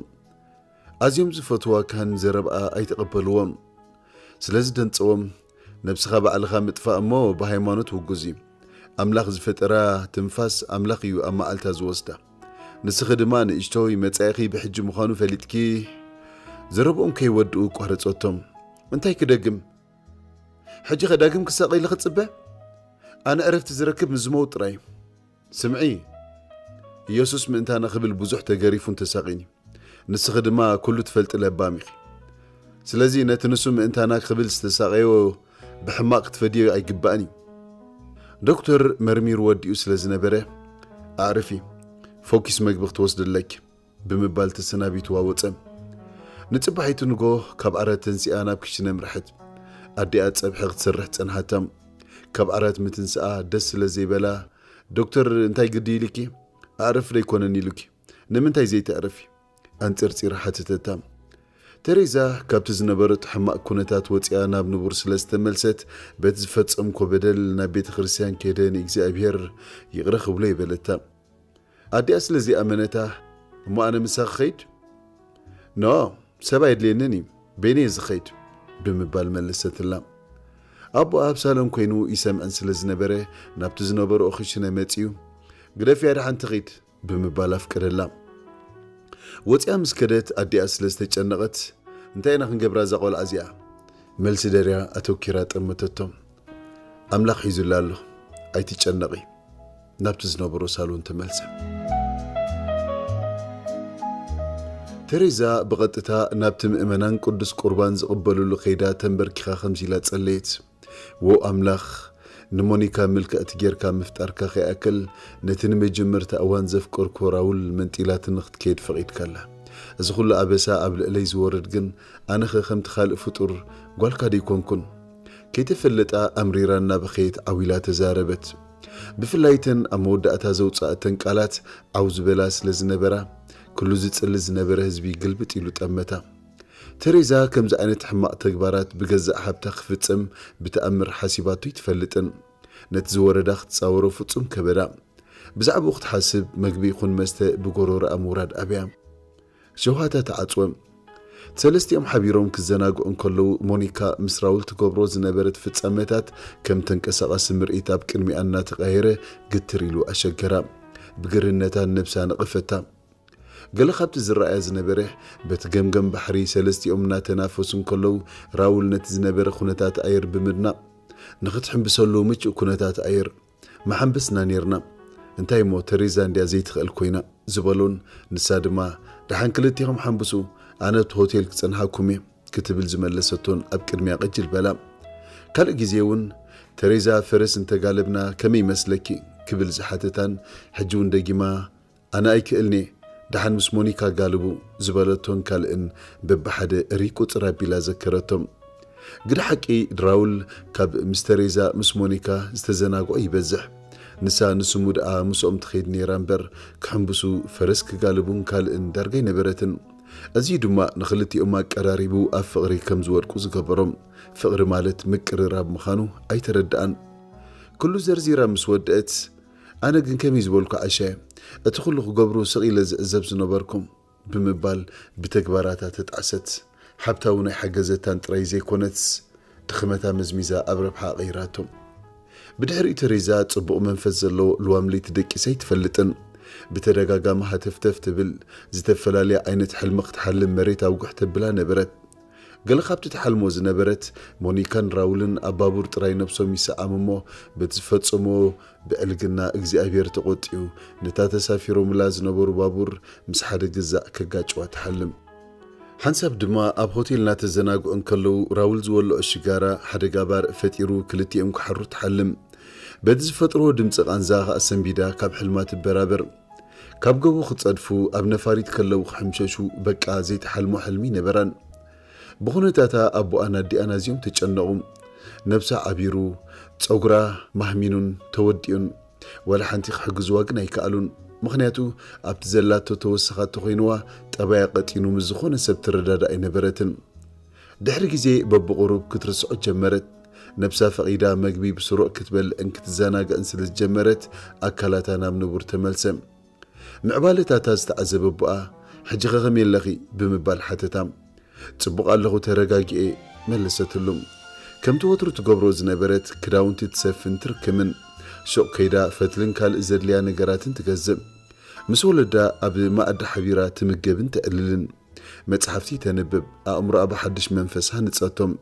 ኣዝዮም ዝፈትዋ ካህን ዘረብኣ ኣይተቐበልዎም። ስለ ዝደንጸዎም፣ "ነብስኻ ባዕልኻ ምጥፋእ እሞ ብሃይማኖት ውጉዝ እዩ። ኣምላኽ ዝፈጠራ ትንፋስ ኣምላኽ እዩ ኣብ መዓልታ ዝወስዳ። ንስኺ ድማ ንእሽቶይ መጻኢኺ ብሕጂ ምዃኑ ፈሊጥኪ፣ ዘረብኦም ከይወድኡ ኣቋረጸቶም። እንታይ ክደግም? ሕጂ ከ ዳግም ክሳቐ ኢለ ክጽበ? ኣነ ዕረፍቲ ዝረክብ ምስ ዝመውት ጥራይ እዩ። ስምዒ፣ ኢየሱስ ምእንታና ክብል ብዙሕ ተገሪፉን ተሳቒን እዩ። ንስኺ ድማ ኩሉ ትፈልጢ ለባም ኢኺ። ስለዚ ነቲ ንሱ ምእንታና ክብል ዝተሳቐዮ ብሕማቕ ክትፈድዮ ኣይግባእን እዩ። ዶክተር መርሚሩ ወዲኡ ስለ ዝነበረ፣ ኣዕርፊ፣ ፈኲስ መግቢ ክትወስዲ ኣለኪ" ብምባል ተሰናቢትዋ ወጸ። ንጽባሒቱ ንጎ ካብ ዓራት ተንሲኣ ናብ ክሽነ ኣምርሐት። ኣዲኣ ጸብሒ ክትሰርሕ ጸንሓታ። ካብ ዓራት ምትንስኣ ደስ ስለ ዘይበላ፣ "ዶክተር እንታይ ግዲ ኢልኪ? ኣዕርፍ ዶ ኣይኮነን ኢሉኪ? ንምንታይ ዘይተዕርፊ?" ኣንጸርጺራ ሓተተታ። ተሬዛ ካብቲ ዝነበረቶ ሕማቕ ኩነታት ወጺኣ ናብ ንቡር ስለ ዝተመልሰት፣ በቲ ዝፈጸምኮ በደል ናብ ቤተ ክርስቲያን ከይደ ንእግዚኣብሔር ይቕረ ክብሎ ይበለታ። ኣዲኣ ስለ ዘይኣመነታ፣ "እሞ ኣነ ምሳኺ ኸይድ?" "ኖ፣ ሰብ ኣየድልየንን እዩ፣ በይነይ እየ ዝኸይድ" ብምባል መለሰትላ። ኣቦኣ ኣብ ሳሎን ኮይኑ ይሰምዐን ስለ ዝነበረ፣ ናብቲ ዝነበርኦ ክሽነ መጺኡ፣ "ግደፍያ ደሓን ትኺድ" ብምባል ኣፍቀደላ። ወጺኣ ምስ ከደት፣ ኣዲኣ ስለ ዝተጨነቐት፣ "እንታይ ኢና ክንገብራ እዛ ቖልዓ እዚኣ?" መልሲ ደርያ ኣተኪራ ጠመተቶም። "ኣምላኽ ሒዙላ ኣሎ፣ ኣይትጨነቒ" ናብቲ ዝነበሮ ሳሎን ተመልሰ። ተሬዛ ብቐጥታ ናብቲ ምእመናን ቅዱስ ቁርባን ዝቕበልሉ ከይዳ ተንበርኪኻ ከምዚ ኢላ ጸለየት። "ዎ ኣምላኽ፣ ንሞኒካ ምልክዕቲ ጌርካ ምፍጣርካ ከይኣክል፣ ነቲ ንመጀመርታ እዋን ዘፍቀርኩ ራውል መንጢላትኒ ክትከይድ ፈቒድካላ። እዚ ኹሉ ኣበሳ ኣብ ልዕለይ ዝወርድ ግን፣ ኣነኸ ከምቲ ካልእ ፍጡር ጓልካ ደይኮንኩን?" ከይተፈለጣ ኣምሪራ እናበኸየት ዓው ኢላ ተዛረበት። ብፍላይ እተን ኣብ መወዳእታ ዘውጻእተን ቃላት ዓው ዝበላ ስለ ዝነበራ፣ ኩሉ ዝጽሊ ዝነበረ ህዝቢ ግልብጥ ኢሉ ጠመታ። ተሬዛ ከምዚ ዓይነት ሕማቕ ተግባራት ብገዛእ ሓብታ ክፍጸም ብተኣምር ሓሲባቶ ኣይትፈልጥን። ነቲ ዝወረዳ ክትጻወሮ ፍጹም ከበዳ። ብዛዕባኡ ክትሓስብ፣ መግቢ ይኹን መስተ ብጎሮሮኣ ምውራድ ኣብያ። ሸውሃታ ተዓጽወ። ሰለስቲኦም ሓቢሮም ክዘናግዑ እንከለዉ፣ ሞኒካ ምስ ራውል ትገብሮ ዝነበረት ፍጻመታት ከም ተንቀሳቓሲ ምርኢት ኣብ ቅድሚኣ እናተቐያየረ ግትር ኢሉ ኣሸገራ። ብግርህነታ ንነብሳ ነቐፈታ። ገለ ካብቲ ዝረኣያ ዝነበረ፣ በቲ ገምገም ባሕሪ ሰለስቲኦም እናተናፈሱ እንከለዉ፣ ራውል ነቲ ዝነበረ ኩነታት ኣየር ብምድናቕ፣ "ንኽትሕምብሰሉ ምቹእ ኩነታት ኣየር ምሓንበስና ኔርና። እንታይ እሞ ተሬዛ እንድያ ዘይትኽእል ኮይና?" ዝበሎን፣ ንሳ ድማ፣ "ደሓን ክልቴኹም ሓንብሱ፣ ኣነ ኣብቲ ሆቴል ክጸንሓኩም እየ" ክትብል ዝመለሰቶን ኣብ ቅድሚያ ቅጅል በላ። ካልእ ግዜ እውን፣ "ተሬዛ፣ ፈረስ እንተጋለብና ከመይ ይመስለኪ?" ክብል ዝሓተታን፣ ሕጂ እውን ደጊማ፣ "ኣነ ኣይክእልን'የ፣ ደሓን ምስ ሞኒካ ጋልቡ" ዝበለቶን ካልእን በብሓደ እርይ ቁጽር ኣቢላ ዘከረቶም። ግደ ሓቂ፣ ራውል ካብ ምስ ተሬዛ ምስ ሞኒካ ዝተዘናግዖ ይበዝሕ። ንሳ ንስሙ ደኣ ምስኦም ትኸይድ ነይራ እምበር፣ ክሕንብሱ፣ ፈረስ ክጋልቡን ካልእን ዳርጋ ኣይነበረትን። እዚ ድማ ንኽልቲኦም ኣቀራሪቡ ኣብ ፍቕሪ ከም ዝወድቁ ዝገበሮም። ፍቕሪ ማለት ምቅርራብ ምዃኑ ኣይተረድኣን። ኩሉ ዘርዚራ ምስ ወደአት፣ ኣነ ግን ከመይ ዝበልኩ ዓሻ፣ እቲ ኩሉ ክገብሩ ስቕ ኢለ ዝዕዘብ ዝነበርኩ። ብምባል ብተግባራታ ተጣዕሰት። ሓብታ እውን ኣይሓገዘታን ጥራይ ዘይኮነትስ፣ ድኽመታ መዝሚዛ ኣብ ረብሓ ቀይራቶ። ብድሕሪኡ ተሬዛ ጽቡቕ መንፈስ ዘለዎ ልዋም ለይቲ ደቂሳ ኣይትፈልጥን። ብተደጋጋሚ ሃተፍተፍ ትብል፣ ዝተፈላለየ ዓይነት ሕልሚ ክትሓልም መሬት ኣውግሕ ተብላ ነበረት። ገለ ካብቲ ትሓልሞ ዝነበረት፣ ሞኒካን ራውልን ኣብ ባቡር ጥራይ ነብሶም ይሰዓም እሞ፣ በቲ ዝፈጸሞ ብዕልግና እግዚኣብሔር ተቖጢኡ፣ ነታ ተሳፊሮምላ ዝነበሩ ባቡር ምስ ሓደ ግዛዕ ከጋጭዋ ትሓልም። ሓንሳብ ድማ ኣብ ሆቴል እናተዘናግዑ እንከለዉ፣ ራውል ዝወልዖ ሽጋራ ሓደጋ ባርዕ ፈጢሩ ክልቲኦም ክሓሩ ትሓልም። በቲ ዝፈጥርዎ ድምፂ ቃንዛ ከኣ ሰንቢዳ ካብ ሕልማ ትበራበር። ካብ ጎቦ ክጸድፉ ኣብ ነፋሪት ከለዉ ክሕምሸሹ በቃ ዘይትሓልሞ ሕልሚ ነበራን። ብኹነታታ ኣቦኣን ኣዲኣን ኣዝዮም ተጨነቑ። ነብሳ ዓቢሩ፣ ጸጉራ ማህሚኑን ተወዲኡን። ዋላ ሓንቲ ክሕግዝዋ ግን ኣይከኣሉን። ምኽንያቱ ኣብቲ ዘላቶ ተወሰኻ እንተኾይንዋ ጠባያ ቀጢኑ ምስ ዝኾነ ሰብ ትረዳዳእ ኣይነበረትን። ድሕሪ ግዜ በብቑሩብ ክትርስዖ ጀመረት። ነብሳ ፈቒዳ መግቢ ብስሩዕ ክትበልዕን ክትዘናግዕን ስለ ዝጀመረት ኣካላታ ናብ ንቡር ተመልሰ። ምዕባለታታ ዝተዓዘበ ኣቦኣ፣ "ሕጂ ኸ ከመይ ኣለኺ?" ብምባል ሓተታ። "ጽቡቕ ኣለኹ፣ ተረጋጊኤ" መለሰትሉ። ከምቲ ወትሩ ትገብሮ ዝነበረት ክዳውንቲ ትሰፍን ትርክምን። ሹቕ ከይዳ ፈትልን ካልእ ዘድልያ ነገራትን ትገዝእ። ምስ ወለዳ ኣብ መኣዲ ሓቢራ ትምገብን ተዕልልን። መጽሓፍቲ ተንብብ፣ ኣእምሮኣ ብሓድሽ መንፈስ ሃንጸቶም።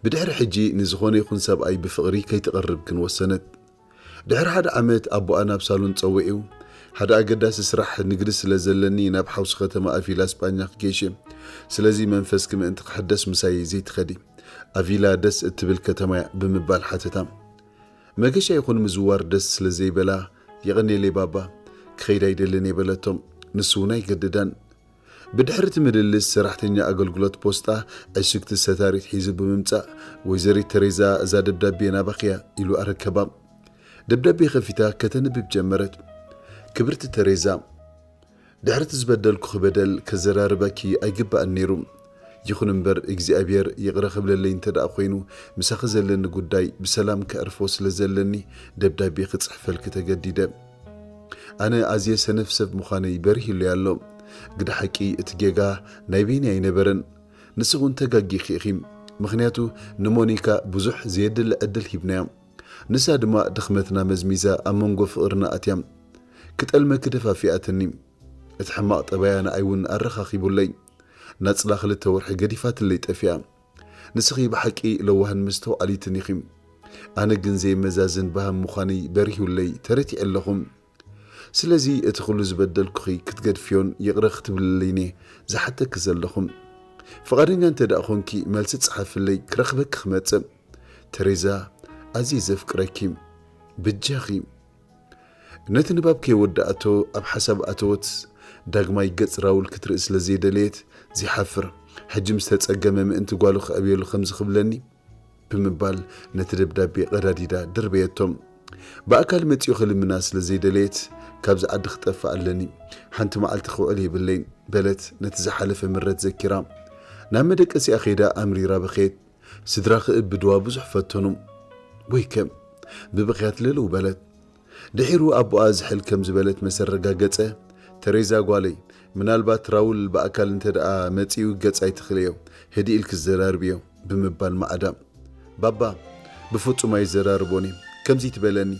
ብድሕሪ ሕጂ ንዝኾነ ይኹን ሰብኣይ ብፍቕሪ ከይትቐርብ ግን ወሰነት። ድሕሪ ሓደ ዓመት ኣቦኣ ናብ ሳሎን ጸዊዑ፣ "ሓደ ኣገዳሲ ስራሕ ንግዲ ስለ ዘለኒ ናብ ሓውሲ ከተማ ኣቪላ ስጳኛ ክገይሽ እየ። ስለዚ መንፈስኪ ምእንቲ ክሕደስ ምሳይ ዘይትኸዲ? ኣቪላ ደስ እትብል ከተማ እያ" ብምባል ሓተታ። መገሻ ይኹን ምዝዋር ደስ ስለ ዘይበላ፣ "የቐንየለይ ባባ፣ ክኸይድ ኣይደልን እየ" በለቶ። ንሱ እውን ኣይገደዳን። ብድሕሪ እቲ ምልልስ፣ ሰራሕተኛ ኣገልግሎት ፖስጣ ዕሽግ ተሰታሪት ሒዙ ብምምጻእ፣ "ወይዘሪት ተሬዛ፣ እዛ ደብዳቤ ናባኺ እያ" ኢሉ ኣረከባ። ደብዳቤ ከፊታ ከተንብብ ጀመረት። "ክብርቲ ተሬዛ፣ ድሕሪ እቲ ዝበደልኩኺ በደል ከዘራርበኪ ኣይግባእን ነይሩ። ይኹን እምበር እግዚኣብሔር ይቕረ ክብለለይ እንተ ደኣ ኮይኑ፣ ምሳኺ ዘለኒ ጉዳይ ብሰላም ከዕርፎ ስለ ዘለኒ ደብዳቤ ክጽሕፈልኪ ተገዲደ። ኣነ ኣዝየ ሰነፍ ሰብ ምዃነይ በሪሁለይ ኣሎ። ግደ ሓቂ እቲ ጌጋ ናይ በይነይ ኣይነበረን። ንስኺ እውን ተጋጊኺ ኢኺ። ምኽንያቱ ንሞኒካ ብዙሕ ዘየድሊ ዕድል ሂብናያ። ንሳ ድማ ድኽመትና መዝሚዛ ኣብ መንጎ ፍቕርና ኣትያ ክጠልመኪ ደፋፊኣትኒ። እቲ ሕማቕ ጠባያ ንኣይ እውን ኣረኻኺቡለይ። ናጽላ ክልተ ወርሒ ገዲፋትለይ ጠፊኣ። ንስኺ ብሓቂ ለዋህን መስተውዓሊትን ኢኺ። ኣነ ግን ዘየመዛዝን በሃም ምዃነይ በሪሁለይ፣ ተረቲዐ ኣለኹ። ስለዚ እቲ ኩሉ ዝበደልኩኺ ክትገድፍዮን ይቕረ ክትብልለይን እየ ዝሓተኪ ዘለኹ። ፍቓደኛ እንተ ደኣ ኾንኪ መልሲ ጸሓፍለይ፣ ክረኽበኪ ክመጽእ። ተሬዛ፣ ኣዝየ ዘፍቅረኪ። ብጃኺ። ነቲ ንባብ ከይወዳእቶ ኣብ ሓሳብ ኣተወት። ዳግማይ ገጽ ራውል ክትርኢ ስለ ዘይደለየት፣ ዘይሓፍር፣ ሕጂ ምስ ተጸገመ ምእንቲ ጓሉ ከዕብየሉ ከምዚ ክብለኒ ብምባል ነቲ ደብዳቤ ቀዳዲዳ ደርበየቶ። ብኣካል መጺኡ ክልምና ስለ ዘይደለየት፣ "ካብዚ ዓዲ ክጠፍእ ኣለኒ፣ ሓንቲ መዓልቲ ክውዕል የብለይን" በለት ነቲ ዝሓለፈ ምረት ዘኪራ። ናብ መደቀሲኣ ከይዳ ኣምሪራ በኸየት። ስድራ ክእብድዋ ብዙሕ ፈተኑ። "ወይከ ብብኽያት ልልው" በለት። ድሒሩ ኣቦኣ ዝሕል ከም ዝበለት መሰ ኣረጋገጸ። "ተሬዛ ጓለይ፣ ምናልባት ራውል ብኣካል እንተ ደኣ መጺኡ ገጽ ኣይትኽልዮ፣ ህድእ ኢልኪ ዘራርብዮ" ብምባል ማዕዳ። "ባባ፣ ብፍጹም ኣይዘራርቦን እየ። ከምዚ ትበለኒ፣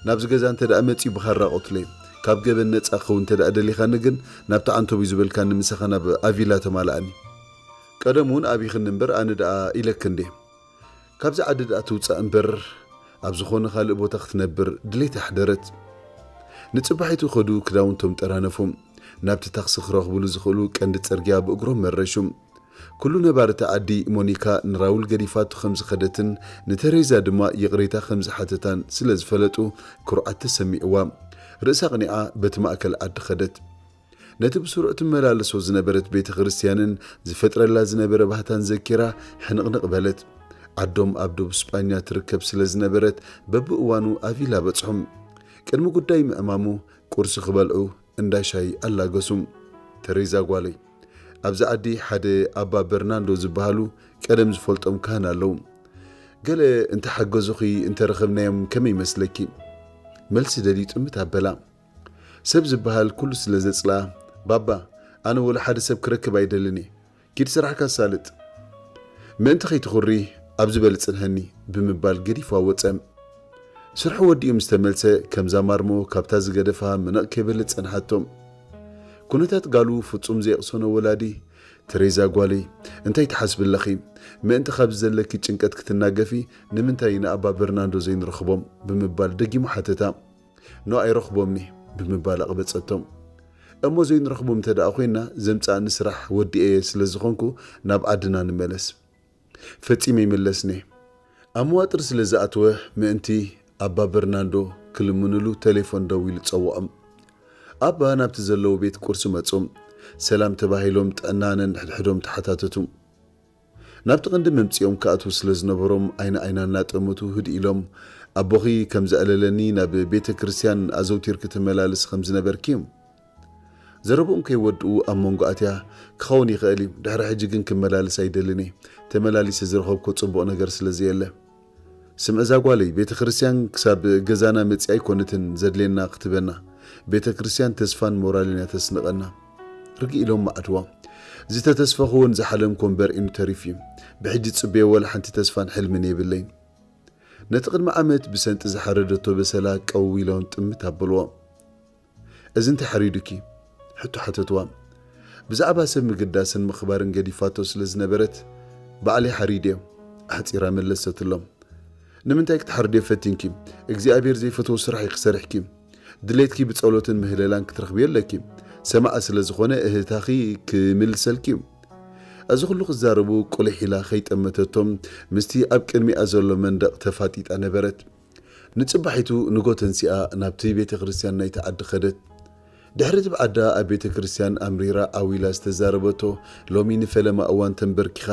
ናብዚ ገዛ እንተ ደኣ መጺኡ ብኻራ ቀትሎ እየ። ካብ ገበን ነጻ ክኸውን እንተ ደኣ ደሊኻኒ ግን፣ ናብቲ ዓንቶብዩ ዝበልካኒ ምሳኻ ናብ ኣቪላ ተማልኣኒ። ቀደም እውን ኣቢኽኒ እምበር፣ ኣነ ደኣ ኢለኪ እንዴ?" ካብዚ ዓዲ ደኣ ትውጻእ እምበር፣ ኣብ ዝኾነ ካልእ ቦታ ክትነብር ድሌት ኣሕደረት። ንጽባሒቱ ከዱ ክዳውንቶም ጠራነፉ። ናብቲ ታክሲ ክረኽብሉ ዝኽእሉ ቀንዲ ጽርግያ ብእግሮም መረሹ። ኩሉ ነባሪ እታ ዓዲ፣ ሞኒካ ንራውል ገዲፋቶ ከም ዝኸደትን ንተሬዛ ድማ ይቕሬታ ከም ዝሓተታን ስለ ዝፈለጡ፣ ኩርዓት ተሰሚዕዋ። ርእሳ ኣቕኒዓ በቲ ማእከል ዓዲ ኸደት። ነቲ ብስሩዕ ትመላለሶ ዝነበረት ቤተ ክርስትያንን ዝፈጥረላ ዝነበረ ባህታን ዘኪራ ሕንቕንቕ በለት። ዓዶም ኣብ ደቡብ ስጳኛ ትርከብ ስለ ዝነበረት፣ በብእዋኑ ኣቪላ በጽሖም። ቅድሚ ጉዳይ ምዕማሙ ቁርሲ ክበልዑ እንዳ ሻሂ ኣላገሱ። "ተሬዛ ጓለይ፣ ኣብዚ ዓዲ ሓደ ኣባ በርናንዶ ዝበሃሉ ቀደም ዝፈልጦም ካህን ኣለዉ። ገለ እንተሓገዙኺ እንተረኸብናዮም ከመይ ይመስለኪ?" መልሲ ደልዩ ጥምት ኣበላ። ሰብ ዝበሃል ኩሉ ስለ ዘጽልኣ፣ "ባባ፣ ኣነ ወላ ሓደ ሰብ ክረክብ ኣይደልን እየ። ኪድ ስራሕካ ኣሳልጥ። ምእንቲ ከይትኹሪ ኣብ ዝበል ጽንሐኒ ብምባል ገዲፋ ወጸ። ስርሑ ወዲኡ ምስ ተመልሰ፣ ከምዛ ማርሞ ካብታ ዝገደፋ ምንቕ ከይበለት ጸንሓቶ። ኩነታት ጋሉ ፍጹም ዘየቕሰኖ ወላዲ፣ "ተሬዛ ጓለይ፣ እንታይ ትሓስቢ ኣለኺ? ምእንቲ ካብዚ ዘለኪ ጭንቀት ክትናገፊ ንምንታይ ንኣባ በርናንዶ ዘይንረኽቦም?" ብምባል ደጊሙ ሓተታ። "ኖ፣ ኣይረኽቦምኒ" ብምባል ኣቕበጸቶ። "እሞ ዘይንረኽቦም እንተ ደኣ ኮይንና፣ ዘምጽኣኒ ስራሕ ወዲኤ ስለ ዝኾንኩ ናብ ዓድና ንመለስ።" ፈጺመ ይምለስኒ። ኣብ መዋጥር ስለ ዝኣተወ፣ ምእንቲ ኣባ በርናንዶ ክልምኑሉ ቴሌፎን ደዊሉ ጸውዖም። ኣባ ናብቲ ዘለዉ ቤት ቁርሲ መጹ። ሰላም ተባሂሎም ጥዕና ነንሕድሕዶም ተሓታተቱ። ናብቲ ቀንዲ መምጽኦም ክኣትዉ ስለ ዝነበሮም፣ ዓይኒ ዓይና እናጠመቱ ህድእ ኢሎም፣ "ኣቦኺ ከም ዘዕለለኒ ናብ ቤተ ክርስቲያን ኣዘውቲርኪ ትመላለሲ ከም ዝነበርኪ" ዘረብኦም ከይወድኡ ኣብ መንጎ ኣትያ፣ "ክኸውን ይኽእል እዩ፣ ድሕሪ ሕጂ ግን ክመላለስ ኣይደልን እየ። ተመላሊሰ ዝረኸብኮ ጽቡቕ ነገር ስለ ዘየለ። ስምዒ እዛ ጓለይ፣ ቤተ ክርስቲያን ክሳብ ገዛና መጺኣ ኣይኮነትን ዘድልየና ክትበና። ቤተ ክርስቲያን ተስፋን ሞራልን እያ ተስንቐና።" ርግእ ኢሎም መዓድዋ። "ዝተተስፈኽዎን ዝሓለምኮ እምበር ኢኑ ተሪፉ እዩ። ብሕጂ ጽበዮ፣ ወላ ሓንቲ ተስፋን ሕልምን የብለይን።" ነቲ ቅድሚ ዓመት ብሰንጢ ዝሓረደቶ በሰላ ቀው ኢሎም ጥምት ኣበልዎ። "እዚ እንታይ ሓሪዱኪ?" ሕቶ ሓተትዋ። ብዛዕባ ሰብ ምግዳስን ምኽባርን ገዲፋቶ ስለ ዝነበረት፣ "ባዕለይ ሓሪድዮ" ኣሕጺራ መለሰትሎም። "ንምንታይ ክትሓርድዮ ፈቲንኪ? እግዚኣብሔር ዘይፈትዎ ስራሕ ኢኺ ሰሪሕኪ። ድሌትኪ ብጸሎትን ምህለላን ክትረኽብዮ ኣለኪ። ሰማዒ ስለ ዝኾነ እህታኺ ክምልሰልኪ እዩ።" እዚ ኩሉ ክዛረቡ ቁሊሕ ኢላ ከይጠመተቶም፣ ምስቲ ኣብ ቅድሚኣ ዘሎ መንደቕ ተፋጢጣ ነበረት። ንጽባሒቱ ንጎ ተንሲኣ ናብቲ ቤተ ክርስቲያን ናይቲ ዓዲ ከደት። ድሕሪ እቲ ብዓዳ ኣብ ቤተ ክርስቲያን ኣምሪራ ዓው ኢላ ዝተዛረበቶ፣ ሎሚ ንፈለማ እዋን ተንበርኪኻ፣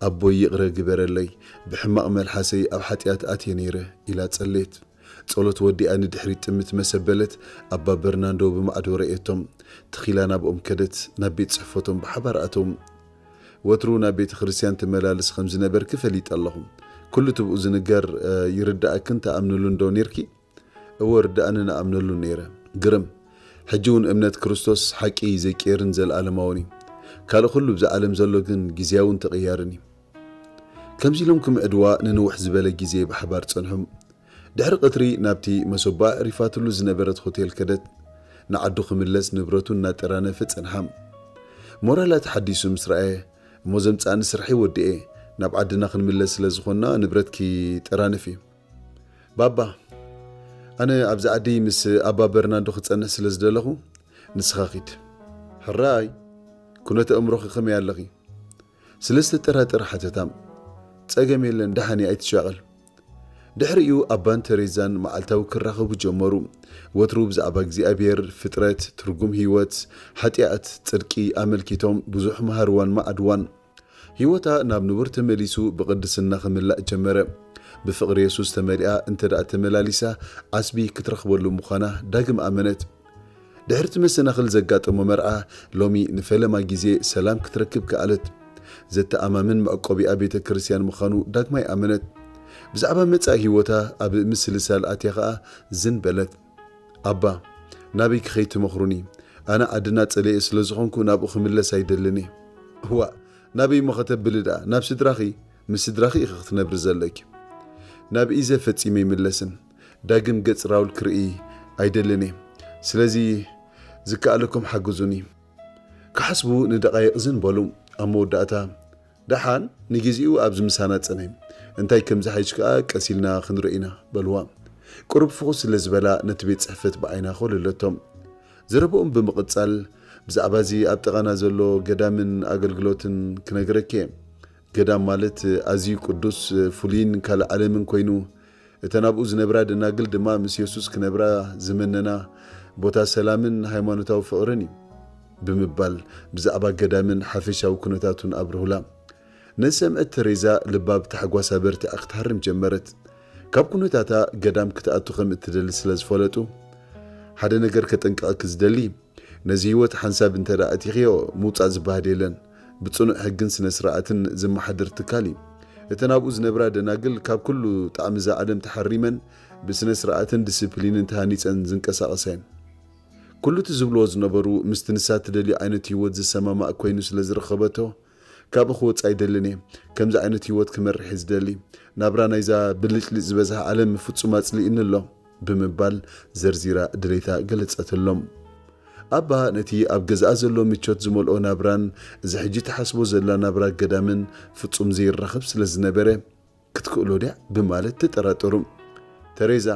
"ኣቦይ ይቕረ ግበረለይ፣ ብሕማቕ መልሓሰይ ኣብ ሓጢኣት ኣትየ ነይረ" ኢላ ጸለየት። ጸሎት ወዲኣ ንድሕሪት ጥምት መሰበለት፣ ኣባ በርናንዶ ብማዕዶ ረእየቶም። ትኺላ ናብኦም ከደት፣ ናብ ቤት ጽሕፈቶም ብሓባር ኣተው። "ወትሩ ናብ ቤተ ክርስቲያን ትመላለስ ከም ዝነበርኪ ፈሊጠ ኣለኹ። ኩሉ ትብኡ ዝንገር፣ እ፣ ይርድኣክን ትኣምንሉን ዶ ኔርኪ?" "እወ፣ ርድኣንን እኣምነሉን ነይረ። ግርም፣ ሕጂ እውን እምነት ክርስቶስ ሓቂ ዘይቅየርን ዘለኣለማውን እዩ። ካልእ ኩሉ ብዛ ዓለም ዘሎ ግን ግዝያውን ተቐያርን እዩ።" ከምዚ ኢሎም ክምዕድዋ ንንውሕ ዝበለ ግዜ ብሓባር ጸንሑ። ድሕሪ ቀትሪ ናብቲ መሶባ ኣዕሪፋትሉ ዝነበረት ሆቴል ከደት። ንዓዱ ክምለስ ንብረቱ እናጠራነፈ ጸንሓ። ሞራላ ተሓዲሱ ምስ ረኣየ፣ "እሞ ዘምጽኣኒ ስርሐይ ወዲኤ፣ ናብ ዓድና ክንምለስ ስለ ዝኾንና ንብረትኪ ጠራንፊ።" "ባባ፣ ኣነ ኣብዚ ዓዲ ምስ ኣባ በርናንዶ ክጸንሕ ስለ ዝደለኹ፣ ንስኻ ኪድ። ሕራይ፣ ኩነተ ኣእምሮኺ ከመይ ኣለኺ?" ስለ ዝተጠራጠረ ሓተታ። "ጸገም የለን፣ ደሓን እየ፣ ኣይትሻቐል።" ድሕሪኡ ኣባን ተሬዛን መዓልታዊ ክራኸቡ ጀመሩ። ወትሩ ብዛዕባ እግዚኣብሔር፣ ፍጥረት፣ ትርጉም ህይወት፣ ሓጢኣት፣ ጽድቂ ኣመልኪቶም ብዙሕ መሃርዋን መዓድዋን። ህይወታ ናብ ንቡር ተመሊሱ ብቕድስና ክምላእ ጀመረ። ብፍቕሪ የሱስ ተመሊኣ እንተ ደኣ ተመላሊሳ፣ ዓስቢ ክትረኽበሉ ምዃና ዳግም ኣመነት። ድሕሪ እቲ መሰናኽል ዘጋጠሞ መርዓ፣ ሎሚ ንፈለማ ግዜ ሰላም ክትረክብ ከኣለት። ዘተኣማምን መዕቆቢኣ ቤተ ክርስቲያን ምዃኑ ዳግማይ ኣመነት። ብዛዕባ መጻኢ ህይወታ ኣብ ምስልሳል ኣትያ ኸኣ ዝን በለት። "ኣባ፣ ናበይ ክኸይድ ትመኽሩኒ? ኣነ ዓድና ጸሊኤ ስለ ዝኾንኩ ናብኡ ክምለስ ኣይደልን እየ።" "እዋእ፣ ናበይ እሞ ከተብሊ ደኣ? ናብ ስድራኺ፣ ምስ ስድራኺ ኢኺ ክትነብሪ ዘለኪ።" "ናብ ኢዘ ፈጺመ ይምለስን ዳግም ገጽ ራውል ክርኢ ኣይደልን እየ። ስለዚ ዝከኣለኩም ሓግዙኒ።" ክሓስቡ ንደቓይቕ ዝን በሉ። ኣብ መወዳእታ፣ "ደሓን፣ ንግዜኡ ኣብዚ ምሳና ጽንሒ፣ እንታይ ከም ዝሓይሽ ከኣ ቀስ ኢልና ክንርኢ ኢና" በልዋ። ቁሩብ ፍኹስ ስለ ዝበላ ነቲ ቤት ጽሕፈት ብዓይና ኮለለቶ። ዘረባኦም ብምቕጻል፣ "ብዛዕባ እዚ ኣብ ጥቓና ዘሎ ገዳምን ኣገልግሎትን ክነግረኪ እየ። ገዳም ማለት ኣዝዩ ቅዱስ፣ ፍሉይን ካልእ ዓለምን ኮይኑ፣ እተን ኣብኡ ዝነብራ ደናግል ድማ ምስ የሱስ ክነብራ ዝመነና ቦታ ሰላምን ሃይማኖታዊ ፍቕርን እዩ" ብምባል ብዛዕባ ገዳምን ሓፈሻዊ ኩነታቱን ኣብርሁላ። ንዝሰምዐት ተሬዛ ልባ ብታሕጓስ ኣበርቲዓ ክትሃርም ጀመረት። ካብ ኩነታታ ገዳም ክትኣቱ ከም እትደሊ ስለ ዝፈለጡ፣ "ሓደ ነገር ከጠንቅቐኪ ዝደሊ፣ ነዚ ህይወት ሓንሳብ እንተ ደኣ ኣቲኽዮ ምውጻእ ዝበሃል የለን። ብጽኑዕ ሕግን ስነ ስርዓትን ዝመሓደር ትካል እዩ። እተን ኣብኡ ዝነብራ ደናግል ካብ ኩሉ ጣዕሚ እዛ ዓለም ተሓሪመን ብስነ ስርዓትን ዲስፕሊንን ተሃኒጸን ዝንቀሳቐሳ እየን። ኩሉ እቲ ዝብልዎ ዝነበሩ ምስቲ ንሳ ትደልዮ ዓይነት ህይወት ዝሰማማእ ኮይኑ ስለ ዝረኸበቶ፣ ካብኡ ክወጽእ ኣይደልን እየ። ከምዚ ዓይነት ህይወት ክመርሕ እየ ዝደሊ። ናብራ ናይዛ ብልጭልጭ ዝበዝሓ ዓለም ፍጹም ኣጽሊእኒ ኣሎ ብምባል ዘርዚራ ድሌታ ገለጸትሎም። ኣባ ነቲ ኣብ ገዛኣ ዘሎ ምቾት ዝመልኦ ናብራን እዚ ሕጂ ትሓስቦ ዘላ ናብራ ገዳምን ፍጹም ዘይራኸብ ስለ ዝነበረ፣ ክትክእሎ ድያ ብማለት ተጠራጠሩ። ተሬዛ፣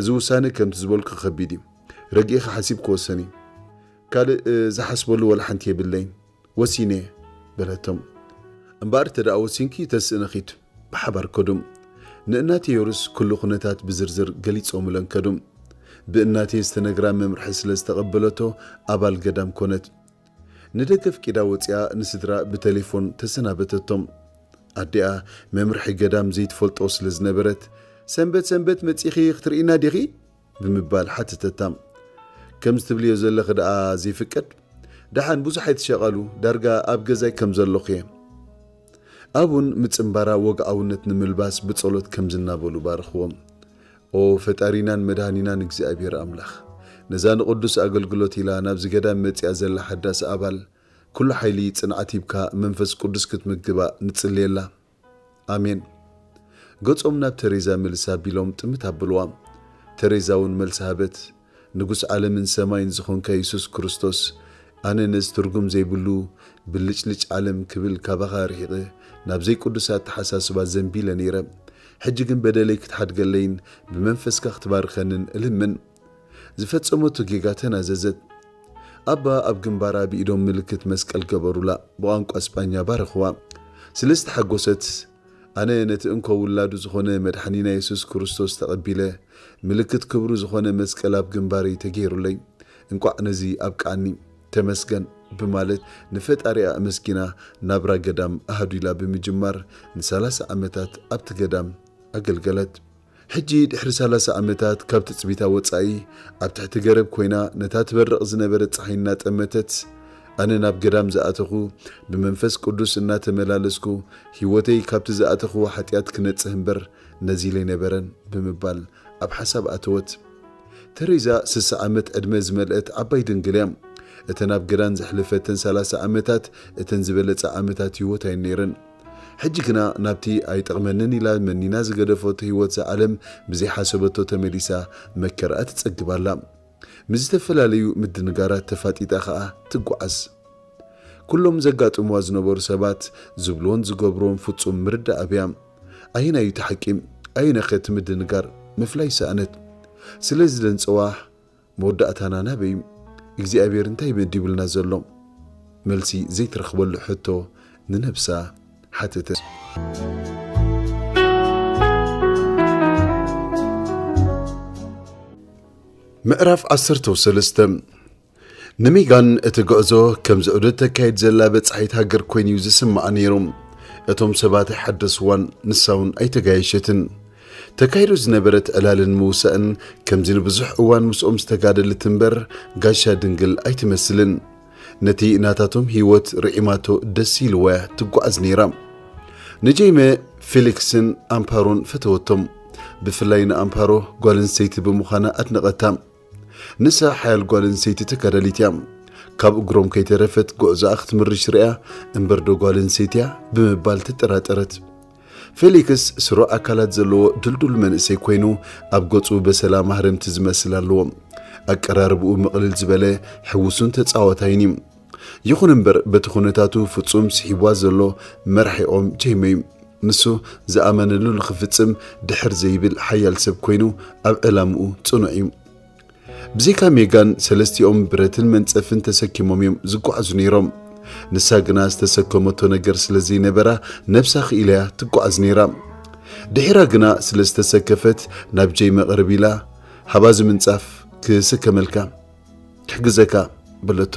እዚ ውሳነ ከምቲ ዝበልኩ ከቢድ እዩ። ረጊእኻ ሓሲብ ክወሰን እዩ። ካልእ ዝሓስበሉ ወላ ሓንቲ የብለይን። ወሲነ እየ በለቶም። እምበኣር እንተ ደኣ ወሲንኪ ተስእኒ ኺድ። ብሓባር ከዱ። ንእናቴ ዮርስ ኩሉ ኩነታት ብዝርዝር ገሊጾምለን ከዱ። ብእናቴ ዝተነግራ መምርሒ ስለ ዝተቐበለቶ ኣባል ገዳም ኮነት። ንደገ ኣፍቂዳ ወጺኣ ንስድራ ብቴሌፎን ተሰናበተቶም። ኣዲኣ መምርሒ ገዳም ዘይትፈልጦ ስለ ዝነበረት፣ "ሰንበት ሰንበት መጺኺ ክትርእይና ዲኺ?" ብምባል ሓተተታ። "ከምዚ ትብልዮ ዘለኺ ደኣ ዘይፍቀድ? ደሓን ብዙሕ ኣይትሸቐሉ፣ ዳርጋ ኣብ ገዛይ ከም ዘለኹ እየ።" ኣቡን ምጽንባራ ወግዓውነት ንምልባስ ብጸሎት ከም ዝናበሉ ባርኽዎም። ኦ ፈጣሪናን መድሃኒናን እግዚኣብሔር ኣምላኽ፣ ነዛ ንቕዱስ ኣገልግሎት ኢላ ናብዚ ገዳም መጺኣ ዘላ ሓዳስ ኣባል፣ ኩሉ ሓይሊ ጽንዓት ሂብካ መንፈስ ቅዱስ ክትምግባ ንጽልየላ። ኣሜን። ገጾም ናብ ተሬዛ ምልስ ኣቢሎም ጥምት ኣብልዋ። ተሬዛ እውን መልሲ ሃበት። ንጉስ ዓለምን ሰማይን ዝኾንካ የሱስ ክርስቶስ፣ ኣነ ነዚ ትርጉም ዘይብሉ ብልጭልጭ ዓለም ክብል ካባኻ ርሒቐ ናብ ዘይቅዱስ ኣተሓሳስባ ዘንቢለ ነይረ። ሕጂ ግን በደለይ ክትሓድገለይን ብመንፈስካ ክትባርከንን እልምን። ዝፈጸመቶ ጌጋ ተናዘዘት። ኣባ ኣብ ግንባራ ብኢዶም ምልክት መስቀል ገበሩላ። ብቋንቋ ስጳኛ ባረኽዋ። ስለ ዝተሓጎሰት፣ ኣነ ነቲ እንኮ ውላዱ ዝኾነ መድሓኒና የሱስ ክርስቶስ ተቐቢለ፣ ምልክት ክብሩ ዝኾነ መስቀል ኣብ ግንባረይ ተገይሩለይ፣ እንቋዕ ነዚ ኣብቅዓኒ፣ ተመስገን ብማለት ንፈጣሪኣ ኣመስጊና ናብራ ገዳም ኣሃዱ ኢላ ብምጅማር ንሰላሳ ዓመታት ኣብቲ ገዳም ኣገልገለት። ሕጂ ድሕሪ ሰላሳ ዓመታት ካብ ትጽቢታ ወጻኢ ኣብ ትሕቲ ገረብ ኮይና ነታ ትበርቕ ዝነበረት ጸሓይ እናጠመተት፣ ኣነ ናብ ገዳም ዝኣተኹ ብመንፈስ ቅዱስ እናተመላለስኩ ህይወተይ ካብቲ ዝኣተኽዎ ሓጢኣት ክነጽህ እምበር ነዚ ኢለ ኣይነበረን ብምባል ኣብ ሓሳብ ኣተወት። ተሬዛ ስሳ ዓመት ዕድመ ዝመልአት ዓባይ ድንግል እያ። እተን ኣብ ገዳም ዘሕለፈተን ሰላሳ ዓመታት እተን ዝበለጻ ዓመታት ህይወት ኣይን ነይረን። ሕጂ ግና ናብቲ ኣይጠቕመንን ኢላ መኒና ዝገደፈቶ ህይወት እዛ ዓለም ብዘይሓሰበቶ ተመሊሳ መከራኣ ትጸግብ ኣላ። ምስ ዝተፈላለዩ ምድንጋራት ተፋጢጣ ኸኣ ትጓዓዝ። ኩሎም ዘጋጥምዋ ዝነበሩ ሰባት ዝብልዎን ዝገብርዎን ፍጹም ምርዳእ ኣብያ። ኣየናይ እዩ እቲ ሓቂ? ኣየነኸ እቲ ምድንጋር? ምፍላይ ሰኣነት። ስለዚ ደንጸዋ መወዳእታና ናበይ እዩ? እግዚኣብሔር እንታይ መዲቡልና ዘሎ? መልሲ ዘይትረኽበሉ ሕቶ ንነብሳ ሓተተት። ምዕራፍ ዓሰርተ ሰለስተ። ንሜጋን እቲ ጉዕዞ ከምዚ ዑደት ተካይድ ዘላ በጻሒት ሃገር ኮይኑ እዩ ዝስምዓ ነይሩ። እቶም ሰባት ኣይሓደስዋን፣ ንሳ እውን ኣይተጋየሸትን። ተካይዶ ዝነበረት ዕላልን ምውሳእን ከምዚ ንብዙሕ እዋን ምስኦም ዝተጋደለት እምበር ጋሻ ድንግል ኣይትመስልን። ነቲ ናታቶም ህይወት ርዒማቶ ደስ ኢልዋ እያ ትጓዓዝ ነይራ። ንጄይመ ፌሊክስን ኣምፓሮን ፈተወቶም። ብፍላይ ንኣምፓሮ ጓል ኣንስተይቲ ብምዃና ኣድነቐታ። ንሳ ሓያል ጓል ኣንስተይቲ ተጋዳሊት እያ። ካብ እግሮም ከይተረፈት ጉዕዞኣ ክትምርሽ ርእያ እምበር ዶ ጓል ኣንስተይቲ እያ ብምባል ተጠራጠረት። ፌሊክስ ስሩዕ ኣካላት ዘለዎ ድልዱል መንእሰይ ኮይኑ ኣብ ገጹ በሰላ ማህረምቲ ዝመስል ኣለዎ። ኣቀራርብኡ ምቕልል ዝበለ ሕውሱን ተጻዋታይን እዩ። ይኹን እምበር በቲ ኩነታቱ ፍጹም ስሒብዋ ዘሎ መራሒኦም ጄይመ እዩ። ንሱ ዝኣመነሉ ንኽፍጽም ድሕር ዘይብል ሓያል ሰብ ኮይኑ ኣብ ዕላምኡ ጽኑዕ እዩ። ብዘይካ ሜጋን ሰለስቲኦም ብረትን መንጸፍን ተሰኪሞም እዮም ዝጓዓዙ ነይሮም። ንሳ ግና ዝተሰከመቶ ነገር ስለ ዘይነበራ ነብሳ ክኢላ እያ ትጓዓዝ ነይራ። ድሒራ ግና ስለ ዝተሰከፈት ናብ ጄይመ ቅርብ ኢላ፣ "ሃባዚ ምንጻፍ ክስከመልካ፣ ክሕግዘካ" በለቶ።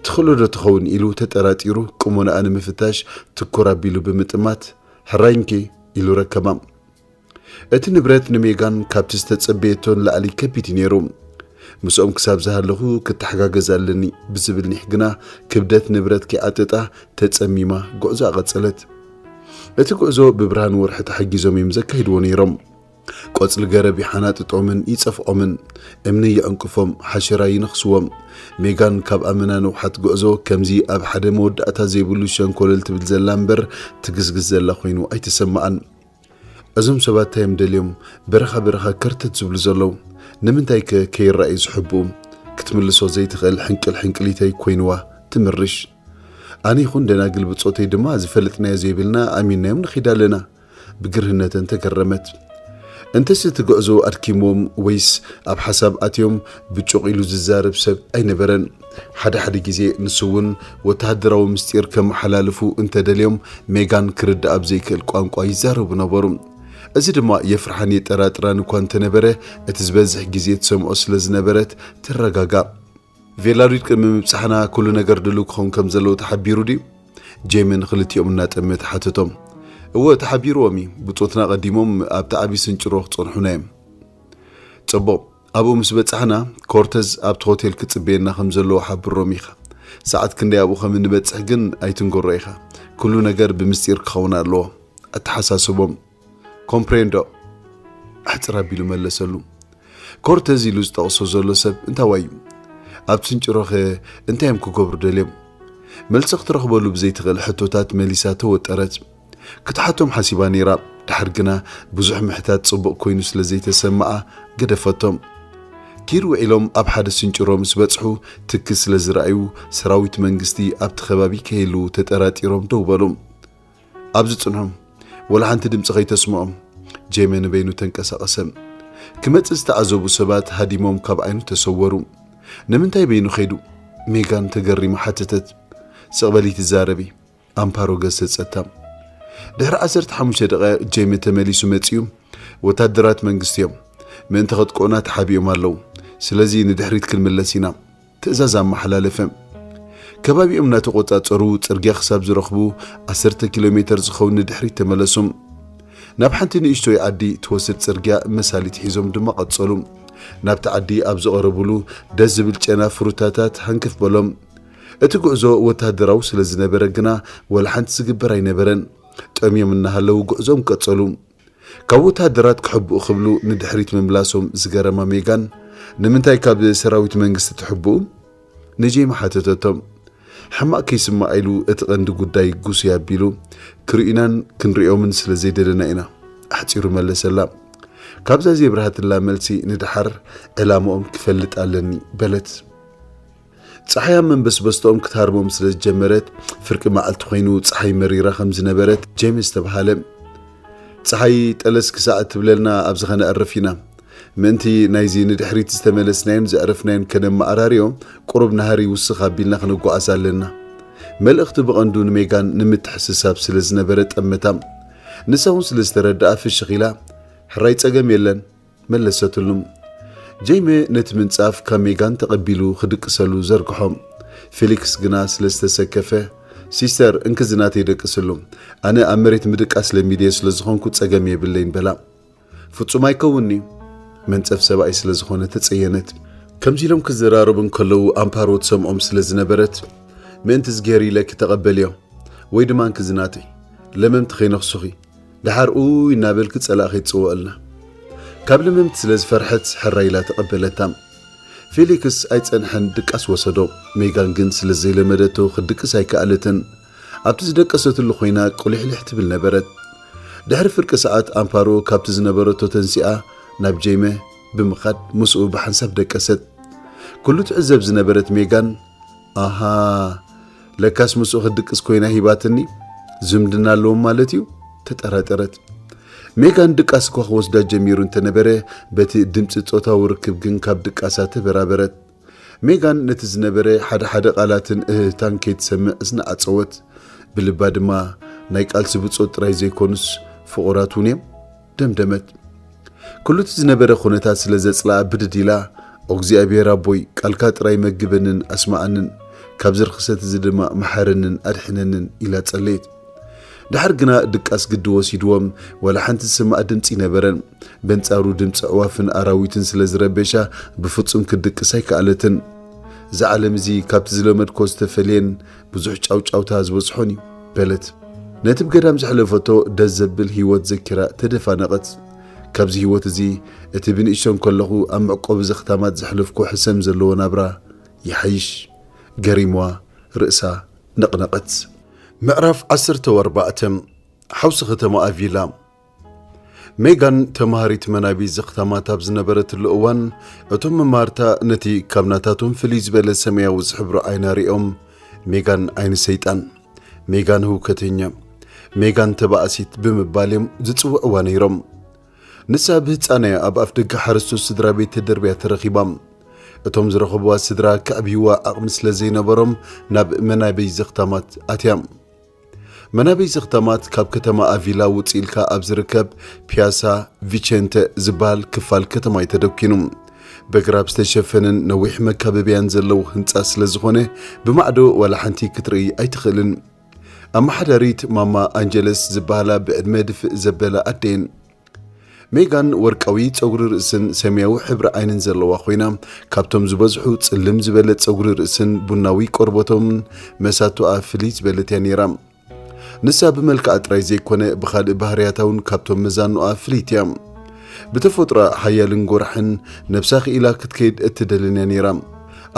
ትኽእሎ ዶ ትኸውን ኢሉ ተጠራጢሩ ቁመናኣ ንምፍታሽ ትኩር ኣቢሉ ብምጥማት፣ "ሕራይ እንኪ" ኢሉ ረከባ። እቲ ንብረት ንሜጋን ካብቲ ዝተጸበየቶ ንላዕሊ ከቢድ እዩ ነይሩ። "ምስኦም ክሳብ ዝሃለኹ ክተሓጋገዝ ኣለኒ" ብዝብል ኒሕ ግና ክብደት ንብረት ከይዓጠጣ ተጸሚማ ጉዕዞኣ ቀጸለት። እቲ ጉዕዞ ብብርሃን ወርሒ ተሓጊዞም እዮም ዘካይድዎ ነይሮም። ቆጽሊ ገረብ ይሓናጥጦምን ይጸፍዖምን፣ እምኒ ይዕንቅፎም፣ ሓሸራ ይነኽስዎም። ሜጋን ካብ ኣመና ንውሓት ጉዕዞ ከምዚ ኣብ ሓደ መወዳእታ ዘይብሉ ሸንኮለል ትብል ዘላ እምበር ትግዝግዝ ዘላ ኮይኑ ኣይተሰምዓን። እዞም ሰባት እንታይ እዮም ደልዮም በረኻ በረኻ ከርተት ዝብሉ ዘለዉ? ንምንታይከ ከይረኣዩ ዝሕብኡ? ክትምልሶ ዘይትኽእል ሕንቅል ሕንቅሊተይ ኮይንዋ ትምርሽ። ኣነ ይኹን ደናግል ብጾተይ ድማ ዝፈልጥናዮ ዘይብልና ኣሚንናዮም ንኺድ ኣለና። ብግርህነተን ተገረመት። እንተስ እቲ ጉዕዞ ኣድኪምዎም ወይስ ኣብ ሓሳብ ኣትዮም ብጩቕ ኢሉ ዝዛረብ ሰብ ኣይነበረን። ሓደ ሓደ ግዜ ንሱ እውን ወተሃደራዊ ምስጢር ከመሓላልፉ እንተደልዮም ሜጋን ክርዳእ ኣብ ዘይክእል ቋንቋ ይዛረቡ ነበሩ። እዚ ድማ የፍርሓን የጠራጥራን እኳ እንተነበረ እቲ ዝበዝሕ ግዜ ትሰምዖ ስለ ዝነበረት ትረጋጋእ። ቬላሉድ ቅድሚ ምብጻሕና ኩሉ ነገር ድሉው ክኸውን ከም ዘለዎ ተሓቢሩ ድዩ? ጄሚ ንኽልቲኦም እናጠመተ ሓተቶም። እወ ተሓቢርዎም እዩ። ብጾትና ቀዲሞም ኣብቲ ዓቢ ስንጭሮ ክጸንሑና እዮም። ጽቡቕ። ኣብኡ ምስ በጻሕና ኮርተዝ ኣብቲ ሆቴል ክጽበየና ከም ዘለዎ ሓብሮም ኢኻ። ሰዓት ክንደይ ኣብኡ ከም እንበጽሕ ግን ኣይትንገሮ ኢኻ። ኩሉ ነገር ብምስጢር ክኸውን ኣለዎ። ኣተሓሳስቦም። ኮምፕሬንዶ። ኣሕጽር ኣቢሉ መለሰሉ። ኮርተዝ ኢሉ ዝጠቕሶ ዘሎ ሰብ እንታዋይ እዩ? ኣብ ስንጭሮኸ እንታይ እዮም ክገብሩ ደልዮም? መልሲ ክትረኽበሉ ብዘይትኽእል ሕቶታት መሊሳ ተወጠረት። ክትሓቶም ሓሲባ ነይራ። ድሓር ግና ብዙሕ ምሕታት ጽቡቕ ኮይኑ ስለ ዘይተሰምዓ ገደፈቶም። ኪድ ውዒሎም ኣብ ሓደ ስንጭሮ ምስ በጽሑ ትኪ ስለ ዝረኣዩ ሰራዊት መንግስቲ ኣብቲ ከባቢ ከይህልዉ ተጠራጢሮም ደው በሉ። ኣብ ዝጽንሑ ወላ ሓንቲ ድምጺ ከይተስምዖም። ጄሚ ንበይኑ ተንቀሳቐሰ። ክመጽእ ዝተዓዘቡ ሰባት ሃዲሞም ካብ ዓይኑ ተሰወሩ። ንምንታይ በይኑ ከይዱ? ሜጋን ተገሪማ ሓተተት። ስቕ በሊ ትዛረቢ። ኣምፓሮ ገሰጸታ። ድሕሪ ዓሰርተ ሓሙሽተ ደቂቕ ጄሚ ተመሊሱ መጺኡ። ወታደራት መንግስቲ እዮም። ምእንቲ ከጥቅዑና ተሓቢኦም ኣለዉ። ስለዚ ንድሕሪት ክንምለስ ኢና። ትእዛዝ ኣመሓላለፈ። ከባቢኦም እናተቖጻጸሩ ጽርግያ ክሳብ ዝረኽቡ ዓሰርተ ኪሎ ሜተር ዝኸውን ንድሕሪት ተመለሱ። ናብ ሓንቲ ንእሽቶይ ዓዲ ትወስድ ጽርግያ መሳሊት ሒዞም ድማ ቀጸሉ። ናብቲ ዓዲ ኣብ ዝቐረቡሉ ደስ ዝብል ጨና ፍሩታታት ሃንከፍ በሎም። እቲ ጉዕዞ ወተሃደራዊ ስለ ዝነበረ ግና ወላ ሓንቲ ዝግበር ኣይነበረን። ጠምዮም እናሃለዉ ጉዕዞም ቀጸሉ። ካብ ወተሃደራት ክሕብኡ ክብሉ ንድሕሪት ምምላሶም ዝገረማ ሜጋን፣ "ንምንታይ ካብ ሰራዊት መንግስቲ ትሕብኡ?" ንጄሚ ሓተተቶ። ሕማቕ ከይስማዕ ኢሉ እቲ ቀንዲ ጉዳይ ጉስይ ኣቢሉ፣ "ክርእዩናን ክንርእዮምን ስለ ዘይደለና ኢና" ኣሕጺሩ መለሰላ። ካብዛ ዘይብርሃትላ መልሲ ንደሓር ዕላምኦም ክፈልጥ ኣለኒ በለት። ጸሓይ ኣብ መንበስበስታኦም ክትሃርሞም ስለ ዝጀመረት፣ ፍርቂ መዓልቲ ኮይኑ ጸሓይ መሪራ ከም ዝነበረት ጄሚ ኣስተብሃለ። "ጸሓይ ጠለስ ክሳዕ እትብለልና ኣብዚ ኸነዕርፍ ኢና። ምእንቲ ናይዚ ንድሕሪት ዝተመለስናዮን ዘዕረፍናዮን ከነመዓራርዮ፣ ቁሩብ ናህሪ ውስኽ ኣቢልና ክንጓዓዝ ኣለና።" መልእኽቲ ብቐንዱ ንሜጋን ንምትሕስሳብ ስለ ዝነበረ ጠመታ። ንሳ እውን ስለ ዝተረድኣ ፍሽኽ ኢላ፣ "ሕራይ ጸገም የለን" መለሰትሉ። ጄሚ ነቲ ምንጻፍ ካብ ሜጋን ተቐቢሉ ክድቅሰሉ ዘርግሖ። ፌሊክስ ግና ስለ ዝተሰከፈ፣ "ሲስተር፣ እንክዚ ናተይ ደቅስሉ። ኣነ ኣብ መሬት ምድቃስ ለሚደዮ ስለ ዝኾንኩ ጸገም የብለይን" በላ። "ፍጹም ኣይከውንን'ዩ" መንጸፍ ሰብኣይ ስለ ዝኾነ ተጸየነት። ከምዚ ኢሎም ክዘራረቡ እንከለዉ ኣምፓሮ ትሰምዖም ስለ ዝነበረት፣ "ምእንቲ ዝገር ኢለኪ ተቐበልዮ፣ ወይ ድማ እንክዚ ናተይ፣ ለመምቲ ከይነኽሱኺ፣ ደሓር ኡይ እናበልኪ ጸላእ ከይትጽውዕልና።" ካብ ለመምቲ ስለ ዝፈርሐት ሕራይ ኢላ ተቐበለታ። ፌሊክስ ኣይጸንሐን ድቃስ ወሰዶ። ሜጋን ግን ስለ ዘይለመደቶ ክድቅስ ኣይከኣለትን። ኣብቲ ዝደቀሰትሉ ኮይና ቁሊሕሊሕ ትብል ነበረት። ድሕሪ ፍርቂ ሰዓት ኣምፓሮ ካብቲ ዝነበረቶ ተንሲኣ ናብ ጄሚ ብምኻድ ምስኡ ብሓንሳብ ደቀሰት። ኩሉ ትዕዘብ ዝነበረት ሜጋን፣ "ኣሃ፣ ለካስ ምስኡ ክትድቅስ ኮይና ሂባትኒ፣ ዝምድና ኣለዎም ማለት እዩ?" ተጠራጠረት። ሜጋን ድቃስ እኳ ክወስዳ ጀሚሩ እንተነበረ፣ በቲ ድምጺ ጾታዊ ርክብ ግን ካብ ድቃሳ ተበራበረት። ሜጋን ነቲ ዝነበረ ሓደ ሓደ ቃላትን እህህታን ከይትሰምዕ እዝና ዓጸወት። ብልባ ድማ፣ "ናይ ቃልሲ ብጾት ጥራይ ዘይኮኑስ ፍቑራት እውን እዮም" ደምደመት። ኩሉ እቲ ዝነበረ ኩነታት ስለ ዘጽልኣ ብድድ ኢላ፣ "ኦ እግዚኣብሔር ኣቦይ፣ ቃልካ ጥራይ መግበንን ኣስምዓንን፣ ካብዚ ርኽሰት እዚ ድማ መሓረንን ኣድሕነንን" ኢላ ጸለየት። ደሓር ግና ድቃስ ግዲ ወሲድዎም፣ ዋላ ሓንቲ ዝስማዕ ድምጺ ኣይነበረን። በንጻሩ ድምጺ ኣዕዋፍን ኣራዊትን ስለ ዝረበሻ ብፍጹም ክትድቅስ ኣይከኣለትን። "እዚ ዓለም እዚ ካብቲ ዝለመድኮ ዝተፈልየን ብዙሕ ጫውጫውታ ዝበዝሖን እዩ" በለት። ነቲ ብገዳም ዘሕለፈቶ ደስ ዘብል ህይወት ዘኪራ ተደፋነቐት። ካብዚ ህይወት እዚ እቲ ብንእሽቶ እንከለኹ ኣብ መዕቆቢ ዘኽታማት ዘሕለፍኩ ሕሰም ዘለዎ ናብራ ይሓይሽ። ገሪምዋ ርእሳ ነቕነቐት። ምዕራፍ ዓሰርተ ኣርባዕተ። ሓውሲ ከተማ ኣቪላ። ሜጋን ተማሃሪት መናቢ ዘኽታማት ኣብ ዝነበረትሉ እዋን፣ እቶም መማህርታ ነቲ ካብ ናታቶም ፍልይ ዝበለ ሰማያዊ ዝሕብሩ ዓይና ሪኦም፣ "ሜጋን ዓይኒ ሰይጣን፣ ሜጋን ህውከተኛ፣ ሜጋን ተባእሲት" ብምባል እዮም ዝጽውዕዋ ነይሮም። ንሳ ብህጻናያ ኣብ ኣፍደገ ሓረስቶት ስድራ ቤት ተደርብያ ተረኺባ። እቶም ዝረኸብዋ ስድራ ከዕብይዋ ዓቕሚ ስለ ዘይነበሮም፣ ናብ መናበይ ዘኽታማት ኣትያ። መናበይ ዘኽታማት ካብ ከተማ ኣቪላ ውጽእ ኢልካ ኣብ ዝርከብ ፒያሳ ቪቸንተ ዝበሃል ክፋል ከተማ እዩ ተደኪኑ። በግራብ ዝተሸፈነን ነዊሕ መካበብያን ዘለዎ ህንጻ ስለ ዝኾነ፣ ብማዕዶ ዋላ ሓንቲ ክትርኢ ኣይትኽእልን። ኣመሓዳሪት ማማ ኣንጀለስ ዝበሃላ ብዕድመ ድፍእ ዘበላ ኣደየን። ሜጋን ወርቃዊ ጸጉሪ ርእስን ሰማያዊ ሕብሪ ዓይንን ዘለዋ ኮይና፣ ካብቶም ዝበዝሑ ጽልም ዝበለ ጸጉሪ ርእስን ቡናዊ ቆርበቶም መሳቱኣ ፍልይ ዝበለት እያ ነይራ። ንሳ ብመልክዓ ጥራይ ዘይኮነ፣ ብኻልእ ባህርያታ እውን ካብቶም መዛኑኣ ፍልይቲ እያ። ብተፈጥሮኣ ሓያልን ጎራሕን፣ ነብሳ ክኢላ ክትከይድ እትደልን እያ ነይራ።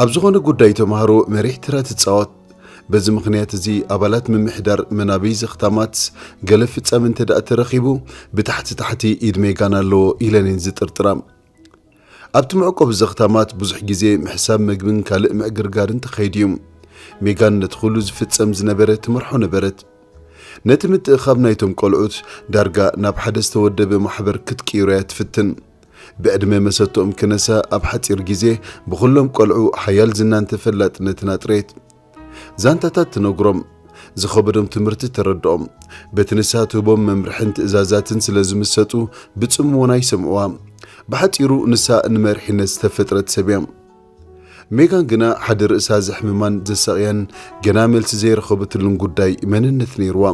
ኣብ ዝኾነ ጉዳይ ተምሃሮ መሪሕ ተራ ትጻወት። በዚ ምኽንያት እዚ፣ ኣባላት ምምሕዳር መናበይ ዘኽታማት፣ ገለ ፍጻመ እንተ ደኣ ተረኺቡ፣ ብታሕቲ ታሕቲ ኢድ ሜጋን ኣለዎ ኢለን እየን ዝጥርጥራ። ኣብቲ መዕቆቢ ዘኽታማት ብዙሕ ግዜ ምሕሳብ መግብን ካልእ ምዕግርጋርን ተኻይዱ እዩ። ሜጋን ነቲ ኩሉ ዝፍጸም ዝነበረ ትመርሖ ነበረት። ነቲ ምትእኻብ ናይቶም ቆልዑት ዳርጋ ናብ ሓደ ዝተወደበ ማሕበር ክትቅይሮ እያ ትፍትን። ብዕድመ መሰትኦም ክነሳ ኣብ ሓጺር ግዜ ብኹሎም ቆልዑ ሓያል ዝናን ተፈላጥነትን ኣጥረየት። ዛንታታት ትነግሮም፣ ዝኸበዶም ትምህርቲ ተረድኦም። በቲ ንሳ ትህቦም መምርሕን ትእዛዛትን ስለ ዝምሰጡ ብጽምወና ይሰምዕዋ። ብሓጺሩ ንሳ ንመሪሕነት ዝተፈጥረት ሰብ እያ። ሜጋን ግና ሓደ ርእሳ ዘሕምማን ዘሳቕያን ገና መልሲ ዘይረኸበትሉን ጉዳይ መንነት ነይርዋ።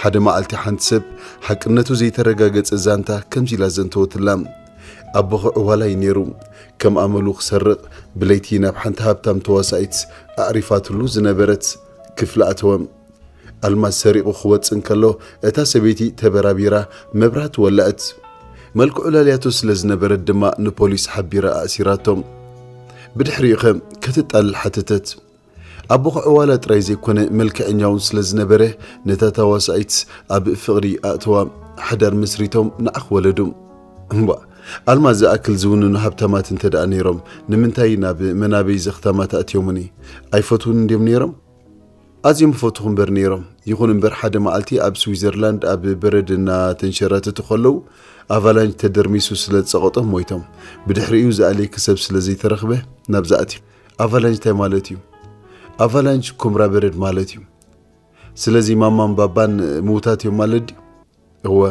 ሓደ መዓልቲ ሓንቲ ሰብ ሓቅነቱ ዘይተረጋገጸ ዛንታ ከምዚ ኢላ ዘንተወትላ። ኣቦኺ ዕዋላ እዩ ነይሩ። ከም ኣመሉ ክሰርቕ ብለይቲ ናብ ሓንቲ ሃብታም ተዋሳኢት ኣዕሪፋትሉ ዝነበረት ክፍሊ ኣተወ። ኣልማዝ ሰሪቑ ክወጽእ እንከሎ፣ እታ ሰበይቲ ተበራቢራ መብራህቲ ወለዐት። መልክዑ ላልያቶ ስለ ዝነበረት ድማ ንፖሊስ ሓቢራ ኣእሲራቶ። ብድሕሪኡኸ? ክትጣልል ሓተተት። ኣቦኺ ዕዋላ ጥራይ ዘይኮነ፣ መልክዐኛ እውን ስለ ዝነበረ፣ ነታ ተዋሳኢት ኣብ ፍቕሪ ኣእተዋ። ሓዳር መስሪቶም ንዓኽ ወለዱ። እምቧ፣ ኣልማዝ ዝኣክል ዝውንኑ ሃብታማት እንተ ደኣ ነይሮም፣ ንምንታይ ናብ መናበይ ዘኽታማት ኣእትዮሙኒ? ኣይፈትዉን እንድዮም ነይሮም? ኣዝዮም ይፈትኹ እምበር ነይሮም። ይኹን እምበር፣ ሓደ መዓልቲ ኣብ ስዊዘርላንድ ኣብ በረድ እናተንሸራተቱ ከለዉ፣ ኣቫላንች ተደርሚሱ ስለ ዝጸቐጦም ሞይቶም። ብድሕሪኡ ዝኣልየኪ ሰብ ስለ ዘይተረኽበ፣ ናብዚ ኣትዩ። ኣቫላንች እንታይ ማለት እዩ? ኣቫላንች ኩምራ በረድ ማለት እዩ። ስለዚ ማማን ባባን ምዉታት እዮም ማለት ድዩ? እወ።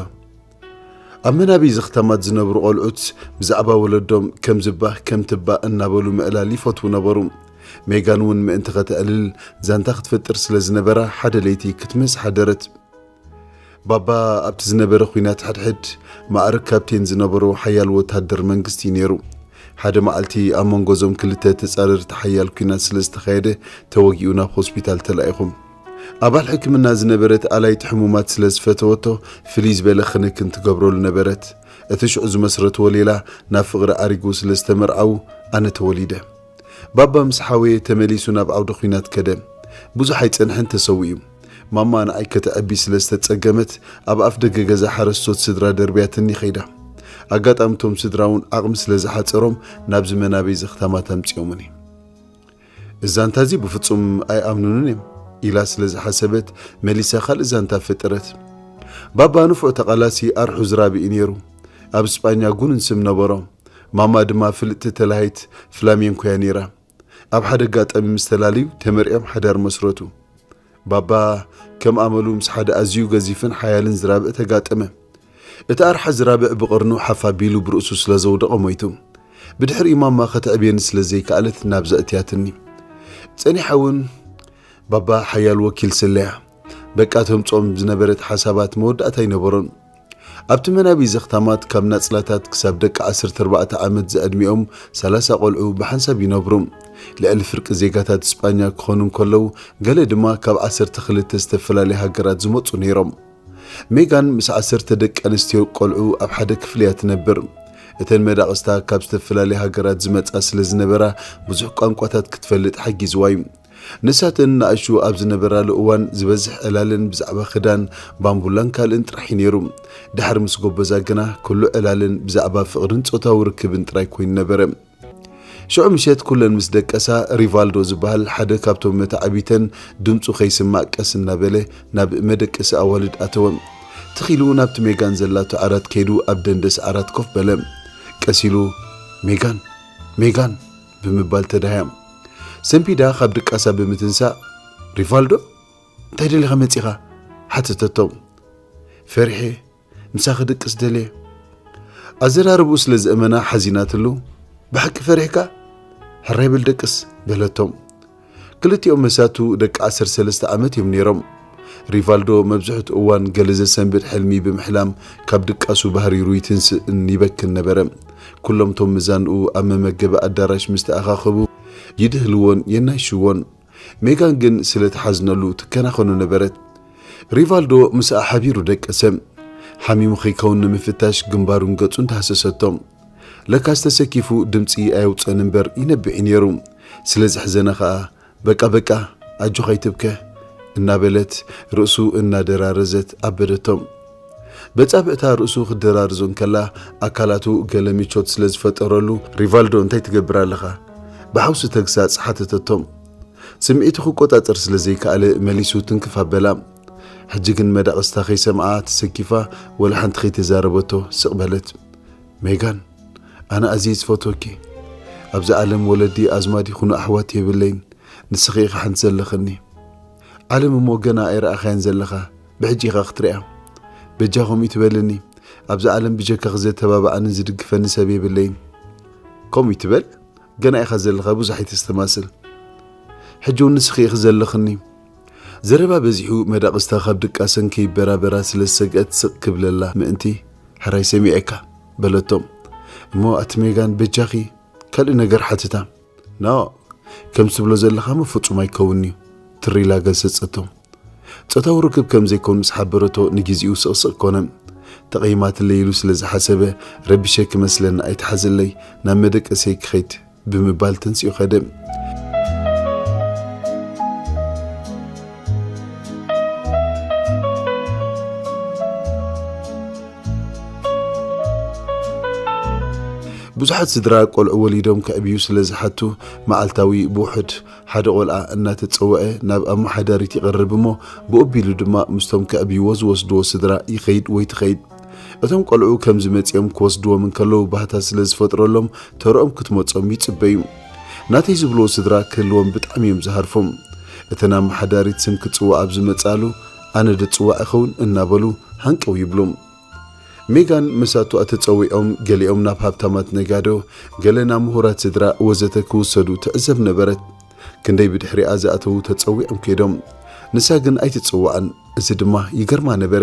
ኣብ መናብይ ዘኽታማት ዝነብሩ ቆልዑት ብዛዕባ ወለዶም ከም ዝባ ከም ትባ እናበሉ ምዕላል ይፈትዉ ነበሩ። ሜጋን እውን ምእንቲ ከተዕልል ዛንታ ክትፈጥር ስለ ዝነበራ ሓደ ለይቲ ክትምስ ሓደረት። ባባ ኣብቲ ዝነበረ ኲናት ሕድሕድ ማዕርግ ካፕቴን ዝነበሮ ሓያል ወታደር መንግስቲ ነይሩ። ሓደ መዓልቲ ኣብ መንጎ እዞም ክልተ ተጻረርቲ ሓያል ኲናት ስለ ዝተኻየደ ተወጊኡ ናብ ሆስፒታል ተላኢኹ። ኣባል ሕክምና ዝነበረት ኣላይቲ ሕሙማት ስለ ዝፈተወቶ ፍልይ ዝበለ ክንክን ትገብረሉ ነበረት። እቲ ሽዑ ዝመስረትዎ ሌላ ናብ ፍቕሪ ዓሪጉ ስለ ዝተመርዓዉ ኣነ ተወሊደ። ባባ ምስ ሓወየ ተመሊሱ ናብ ዓውደ ኲናት ከደ። ብዙሕ ኣይጸንሐን ተሰዊኡ። ማማ ንዓይ ከተዕቢ ስለ ዝተጸገመት ኣብ ኣፍ ደገ ገዛ ሓረስቶት ስድራ ደርብያትኒ ኸይዳ። ኣጋጣሚ እቶም ስድራ እውን ዓቕሚ ስለ ዝሓጸሮም ናብዚ መናበይ ዘኽታማት ኣምጺኦምኒ። "እዛ ዛንታ እዚ ብፍጹም ኣይኣምኑንን እዮም" ኢላ ስለ ዝሓሰበት መሊሳ ካልእ ዛንታ ፈጠረት። ባባ ንፉዕ ተቓላሲ ኣርሑ ዝራቢ እዩ ነይሩ። ኣብ ስጳኛ ጉኑን ስም ነበሮ። ማማ ድማ ፍልጥቲ ተላሃይት ፍላሜንኮ እያ ነይራ። ኣብ ሓደ ኣጋጣሚ ምስ ተላለዩ ተመርዕዮም ሓዳር መስረቱ። ባባ ከም ኣመሉ ምስ ሓደ ኣዝዩ ገዚፍን ሓያልን ዝራብዕ ተጋጠመ። እቲ ኣርሓ ዝራብዕ ብቐርኑ ሓፍ ኣቢሉ ብርእሱ ስለ ዘውደቐ ሞይቱ። ብድሕሪኡ ማማ ከተዕብየኒ ስለ ዘይከኣለት ናብዛ እትያትኒ። ጸኒሓ እውን ባባ ሓያል ወኪል ስለያ። በቃ ተምጽኦም ዝነበረት ሓሳባት መወዳእታ ኣይነበሮን። ኣብቲ መናብይ ዘኽታማት ካብ ናጽላታት ክሳብ ደቂ ዓሰርተ ኣርባዕተ ዓመት ዝዕድሚኦም ሰላሳ ቆልዑ ብሓንሳብ ይነብሩ። ልዕሊ ፍርቂ ዜጋታት ስጳኛ ክኾኑ እንከለዉ፣ ገለ ድማ ካብ ዓሰርተ ክልተ ዝተፈላለያ ሃገራት ዝመጹ ነይሮም። ሜጋን ምስ ዓሰርተ ደቂ ኣንስትዮ ቆልዑ ኣብ ሓደ ክፍሊ እያ ትነብር። እተን መዳቕስታ ካብ ዝተፈላለያ ሃገራት ዝመጻ ስለ ዝነበራ፣ ብዙሕ ቋንቋታት ክትፈልጥ ሓጊዝዋ እዩ። ንሳተን ንኣሽቱ ኣብ ዝነበራሉ እዋን፣ ዝበዝሕ ዕላለን ብዛዕባ ክዳን፣ ባምቡላን ካልእን ጥራሕ እዩ ነይሩ። ድሓር ምስ ጎበዛ ግና፣ ኩሉ ዕላለን ብዛዕባ ፍቕርን ጾታዊ ርክብን ጥራይ ኮይኑ ነበረ። ሽዑ ምሸት ኩለን ምስ ደቀሳ፣ ሪቫልዶ ዝበሃል ሓደ ካብቶም መታዕቢተን ድምፁ ከይስማዕ ቀስ እናበለ ናብ መደቀሲ ኣዋልድ ኣተወ። ትኺሉ ናብቲ ሜጋን ዘላቶ ዓራት ከይዱ ኣብ ደንደስ ዓራት ኮፍ በለ። ቀስ ኢሉ፣ "ሜጋን፣ ሜጋን" ብምባል ተዳህያ። ሰንቢዳ ካብ ድቃሳ ብምትንሳእ፣ "ሪቫልዶ፣ እንታይ ደሊኻ መጺኻ?" ሓተተቶ። "ፈሪሐ፣ ምሳኺ ድቅስ ደልየ።" ኣዘራርብኡ ስለ ዘእመና ሓዚናትሉ፣ "ብሓቂ ፈሪሕካ? ሕራይ በል ደቅስ" በለቶ። ክልቲኦም መሳቱ ደቂ ዓሰርተ ሰለስተ ዓመት እዮም ነይሮም። ሪቫልዶ መብዝሕትኡ እዋን ገለ ዘሰንብድ ሕልሚ ብምሕላም ካብ ድቃሱ ባህሪሩ ይትንስእን ይበክን ነበረ። ኩሎም እቶም መዛንኡ ኣብ መመገቢ ኣዳራሽ ምስ ተኣኻኸቡ ይድህልዎን የናይሽዎን። ሜጋን ግን ስለ ትሓዝነሉ ትከናኸኖ ነበረት። ሪቫልዶ ምስኣ ሓቢሩ ደቀሰ። ሓሚሙ ከይከውን ንምፍታሽ ግንባሩን ገጹን ተሃሰሰቶ። ለካስ ተሰኪፉ ድምጺ ኣየውጽእን እምበር ይነብዕ እዩ ነይሩ። ስለ ዘሕዘነ ኸኣ፣ "በቃ በቃ፣ ኣጆኻ ኣይትብከ" እናበለት ርእሱ እናደራረዘት ኣበደቶ። በጻብዕታ ርእሱ ክደራርዞ እንከላ፣ ኣካላቱ ገለ ምቾት ስለ ዝፈጠረሉ፣ "ሪቫልዶ፣ እንታይ ትገብር ኣለኻ?" ብሓውሲ ተግሳጽ ሓተተቶ። ስምዒቱ ክቆጻጸር ስለ ዘይከኣለ፣ መሊሱ ትንክፍ ኣበላ። ሕጂ ግን መዳቕስታ ከይሰምዓ ተሰኪፋ፣ ወላ ሓንቲ ከይተዛረበቶ ስቕ በለት። "ሜጋን፣ ኣነ ኣዝየ ዝፈትወኪ። ኣብዚ ዓለም ወለዲ፣ ኣዝማድ ይኹኑ ኣሕዋት የብለይን። ንስኺ ኢኻ ሓንቲ ዘለኽኒ። ዓለም እሞ ገና ኣይረኣኻያን ዘለኻ፣ ብሕጂ ኢኻ ክትሪኣ። በጃ ከምኡ ትበልኒ። ኣብዚ ዓለም ብጀካኺ ዘተባብዓንን ዝድግፈኒ ሰብ የብለይን።" "ከምኡ ትበል? ገና ኢኻ ዘለኻ፣ ብዙሕ ኣይተስተማስል። ሕጂ እውን ንስኺ ኢኺ ዘለኽኒ።" ዘረባ በዚሑ መዳቕስታ ካብ ድቃሰን ከይበራበራ ስለ ዝሰግአት ስቕ ክብለላ ምእንቲ፣ "ሕራይ ሰሚዐካ" በለቶ። "እሞ ኣቲ ሜጋን፣ በጃኺ ካልእ ነገር ሓትታ።" "ኖ፣ ከም ትብሎ ዘለኻ እሞ ፍጹም ኣይከውንን'ዩ" ትሪ ኢላ ገሰጸቶ። ጾታዊ ርክብ ከም ዘይከውን ምስ ሓበረቶ ንግዜኡ ስቕስቕ ኮነ። ተቐይማትለይ ኢሉ ስለ ዝሓሰበ፣ "ረቢሸኪ መስለኒ፣ ኣይትሓዝለይ፣ ናብ መደቀሰይ ክኸይድ" ብምባል ተንሲኡ ከደ። ብዙሓት ስድራ ቆልዑ ወሊዶም ከዕብዩ ስለ ዝሓቱ፣ መዓልታዊ ብውሑድ ሓደ ቆልዓ እናተጸውዐ ናብ ኣመሓዳሪት ይቐርብ እሞ፣ ብኡ ኣቢሉ ድማ ምስቶም ከዕብይዎ ዝወስድዎ ስድራ ይኸይድ ወይ ትኸይድ። እቶም ቆልዑ ከምዚ መጺኦም ክወስድዎም እንከለዉ ባህታ ስለ ዝፈጥረሎም፣ ተረኦም ክትመጾም ይጽበዩ። ናተይ ዝብልዎ ስድራ ክህልዎም ብጣዕሚ እዮም ዝሃርፎም። እተን ኣመሓዳሪት ስም ክጽዋዕ ኣብ ዝመጻሉ፣ "ኣነ ዶ ጽዋዕ እኸውን?" እናበሉ ሃንቀው ይብሉ። ሜጋን መሳቱኣ ተጸዊዖም፣ ገሊኦም ናብ ሃብታማት ነጋዶ፣ ገለ ናብ ምሁራት ስድራ ወዘተ ክውሰዱ ትዕዘብ ነበረት። ክንደይ ብድሕሪኣ ዝኣተዉ ተጸዊዖም ከይዶም። ንሳ ግን ኣይትጽዋዕን። እዚ ድማ ይገርማ ነበረ።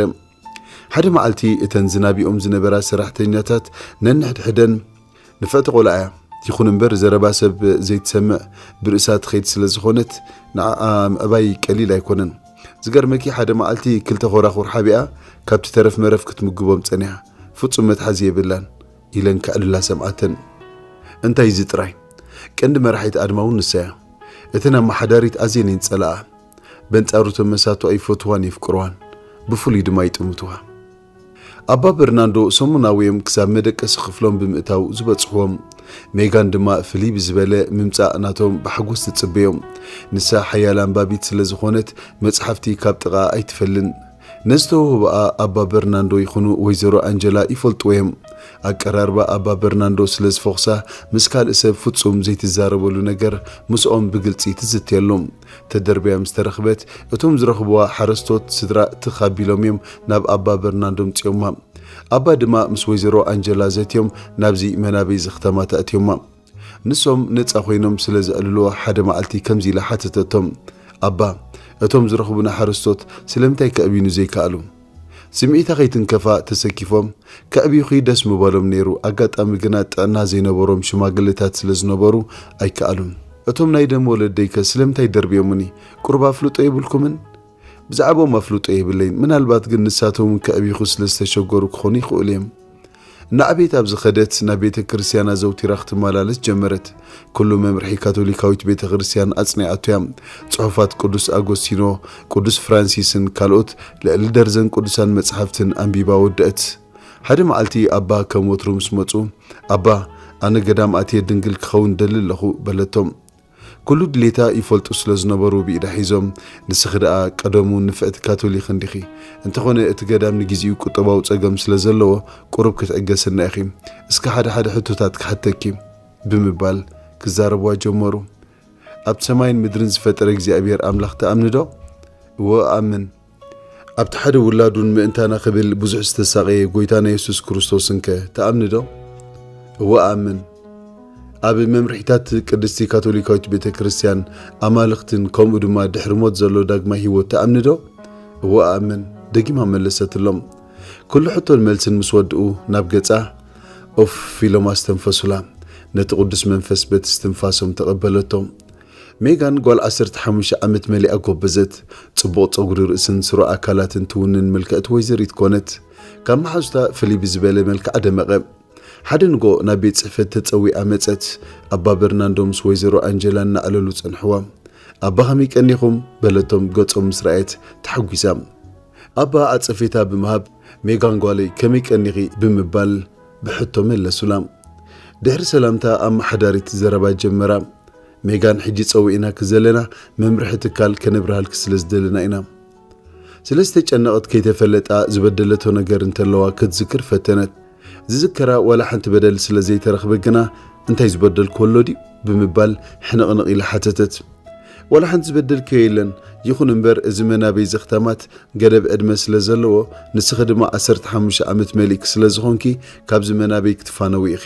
ሓደ መዓልቲ እተን ዝናቢኦም ዝነበራ ሰራሕተኛታት ነንሕድሕደን፣ "ንፍዕቲ ቆልዓ እያ፣ ይኹን እምበር ዘረባ ሰብ ዘይትሰምዕ፣ ብርእሳ ትኸይድ ስለ ዝኾነት ንዓኣ ምዕባይ ቀሊል ኣይኮነን። ዝገርመኪ፣ ሓደ መዓልቲ ክልተ ኮራኹር ሓቢኣ ካብቲ ተረፍ መረፍ ክትምግቦም ጸኒሓ፣ ፍጹም መትሓዚ የብላን" ኢለን ከዕልላ ሰምዓተን። እንታይ እዚ ጥራይ? ቀንዲ መራሒት ኣድማ እውን ንሳ እያ። እተን ኣመሓዳሪት ኣዝየን እየን ዝጸልኣ። በንጻሩ እቶም መሳቱ ኣይፈትዋን የፍቅርዋን፣ ብፍሉይ ድማ ይጥምትዋ። ኣባ በርናንዶ ሰሙናዊ እዮም ክሳብ መደቀሲ ክፍሎም ብምእታው ዝበጽሕዎም። ሜጋን ድማ ፍልይ ብዝበለ ምምጻእ ናቶም ብሓጎስ ትጽበዮም። ንሳ ሓያል ኣንባቢት ስለ ዝኾነት መጽሓፍቲ ካብ ጥቓኣ ኣይትፈልን። ነዚ ተውህቦኣ ኣባ በርናንዶ ይኹኑ ወይዘሮ ኣንጀላ ይፈልጥዎ እዮም። ኣቀራርባ ኣባ በርናንዶ ስለ ዝፈኹሳ፣ ምስ ካልእ ሰብ ፍጹም ዘይትዛረበሉ ነገር ምስኦም ብግልጺ ትዝትየሉ። ተደርብያ ምስ ተረኽበት፣ እቶም ዝረኽብዋ ሓረስቶት ስድራ ትኽ ኣቢሎም እዮም ናብ ኣባ በርናንዶ ኣምጺኦማ። ኣባ ድማ ምስ ወይዘሮ ኣንጀላ ዘትዮም ናብዚ መናበይዚ ከተማ ተእትዮማ። ንሶም ነጻ ኮይኖም ስለ ዘዕልልዋ፣ ሓደ መዓልቲ ከምዚ ኢላ ሓተተቶም፣ "ኣባ፣ እቶም ዝረኽቡና ሓረስቶት ስለምንታይ ከዕብዩኒ ዘይከኣሉ?" ስምዒታ ከይትንከፋ ተሰኪፎም፣ "ከዕብዩኺ ደስ ምበሎም ነይሩ፣ ኣጋጣሚ ግና ጥዕና ዘይነበሮም ሽማግለታት ስለ ዝነበሩ ኣይከኣሉን። እቶም ናይ ደም ወለደይከ ስለምንታይ ደርብዮምኒ? ቁሩብ ኣፍልጦ የብልኩምን?" ብዛዕባኦም ኣፍልጦ የብለይን። ምናልባት ግን ንሳቶም እውን ከዕብይኹ ስለ ዝተሸገሩ ክኾኑ ይኽእሉ እዮም። እናዕበየት ኣብ ዝኸደት፣ ናብ ቤተ ክርስቲያን ኣዘውቲራ ክትመላለስ ጀመረት። ኩሉ መምርሒ ካቶሊካዊት ቤተ ክርስቲያን ኣጽኒዓቶ እያ። ጽሑፋት ቅዱስ ኣጎስቲኖ፣ ቅዱስ ፍራንሲስን ካልኦት ልዕሊ ደርዘን ቅዱሳን መጽሓፍትን ኣንቢባ ወደአት። ሓደ መዓልቲ ኣባ ከም ወትሩ ምስ መጹ፣ "ኣባ፣ ኣነ ገዳም ኣትየ ድንግል ክኸውን ደሊ ኣለኹ" በለቶም። ኩሉ ድሌታ ይፈልጡ ስለ ዝነበሩ ብኢዳ ሒዞም፣ "ንስኺ ደኣ ቀደሙ ንፍዕቲ ካቶሊክ እንዲኺ። እንተኾነ እቲ ገዳም ንግዜኡ ቁጠባዊ ጸገም ስለ ዘለዎ ቁሩብ ክትዕገስና ኢኺ። እስከ ሓደ ሓደ ሕቶታት ክሓተኪ" ብምባል ክዛረብዋ ጀመሩ። "ኣብ ሰማይን ምድርን ዝፈጠረ እግዚኣብሔር ኣምላኽ ትኣምኒ ዶ?" "እወ እኣምን." "ኣብቲ ሓደ ውላዱን ምእንታና ክብል ብዙሕ ዝተሳቐየ ጎይታና የሱስ ክርስቶስንከ ትኣምኒ ዶ?" "እወ እኣምን." "ኣብ መምርሒታት ቅድስቲ ካቶሊካዊት ቤተ ክርስቲያን ኣማልኽትን ከምኡ ድማ ድሕሪ ሞት ዘሎ ዳግማይ ህይወት ትኣምኒ ዶ?" "እወ እኣምን" ደጊማ መለሰትሎም። ኩሉ ሕቶን መልስን ምስ ወድኡ ናብ ገጻ ኦፍ ኢሎም ኣስተንፈሱላ። ነቲ ቅዱስ መንፈስ በቲ እስትንፋሶም ተቐበለቶ። ሜጋን ጓል ዓሰርተ ሓሙሽተ ዓመት መሊኣ ጎበዘት። ጽቡቕ ጸጉሪ ርእስን ስሩዕ ኣካላትን ትውንን ምልክዕቲ ወይዘሪት ኮነት። ካብ መሓዙታ ፍልይ ብዝበለ መልክዓ ደመቐ። ሓደ ንጎ ናብ ቤት ጽሕፈት ተጸዊዓ መጸት። ኣባ በርናንዶ ምስ ወይዘሮ ኣንጀላ እናዕለሉ ጸንሕዋ። "ኣባ ከመይ ቀኒኹም?" በለቶም ገጾም ምስ ረኣየት ተሓጒሳ። ኣባ ዓጸፌታ ብምሃብ "ሜጋን ጓለይ ከመይ ቀኒኺ?" ብምባል ብሕቶ መለሱላ። ድሕሪ ሰላምታ ኣመሓዳሪት ዘረባ ጀመራ። "ሜጋን፣ ሕጂ ጸዊዕናኪ ዘለና መምርሒ ትካል ከነብርሃልኪ ስለ ዝደለና ኢና።" ስለ ዝተጨነቐት ከይተፈለጣ ዝበደለቶ ነገር እንተለዋ ክትዝክር ፈተነት። ዝዝከራ ዋላ ሓንቲ በደል ስለ ዘይተረኽበ ግና "እንታይ ዝበደልኩ ኣሎ ድዩ?" ብምባል ሕንቕንቕ ኢላ ሓተተት። "ዋላ ሓንቲ ዝበደልክዮ የለን፣ ይኹን እምበር እዚ መናበይ ዘኽታማት ገደብ ዕድመ ስለ ዘለዎ፣ ንስኺ ድማ ዓሰርተ ሓሙሽተ ዓመት መሊእኪ ስለ ዝኾንኪ ካብዚ መናበይ ክትፋነዊ ኢኺ።"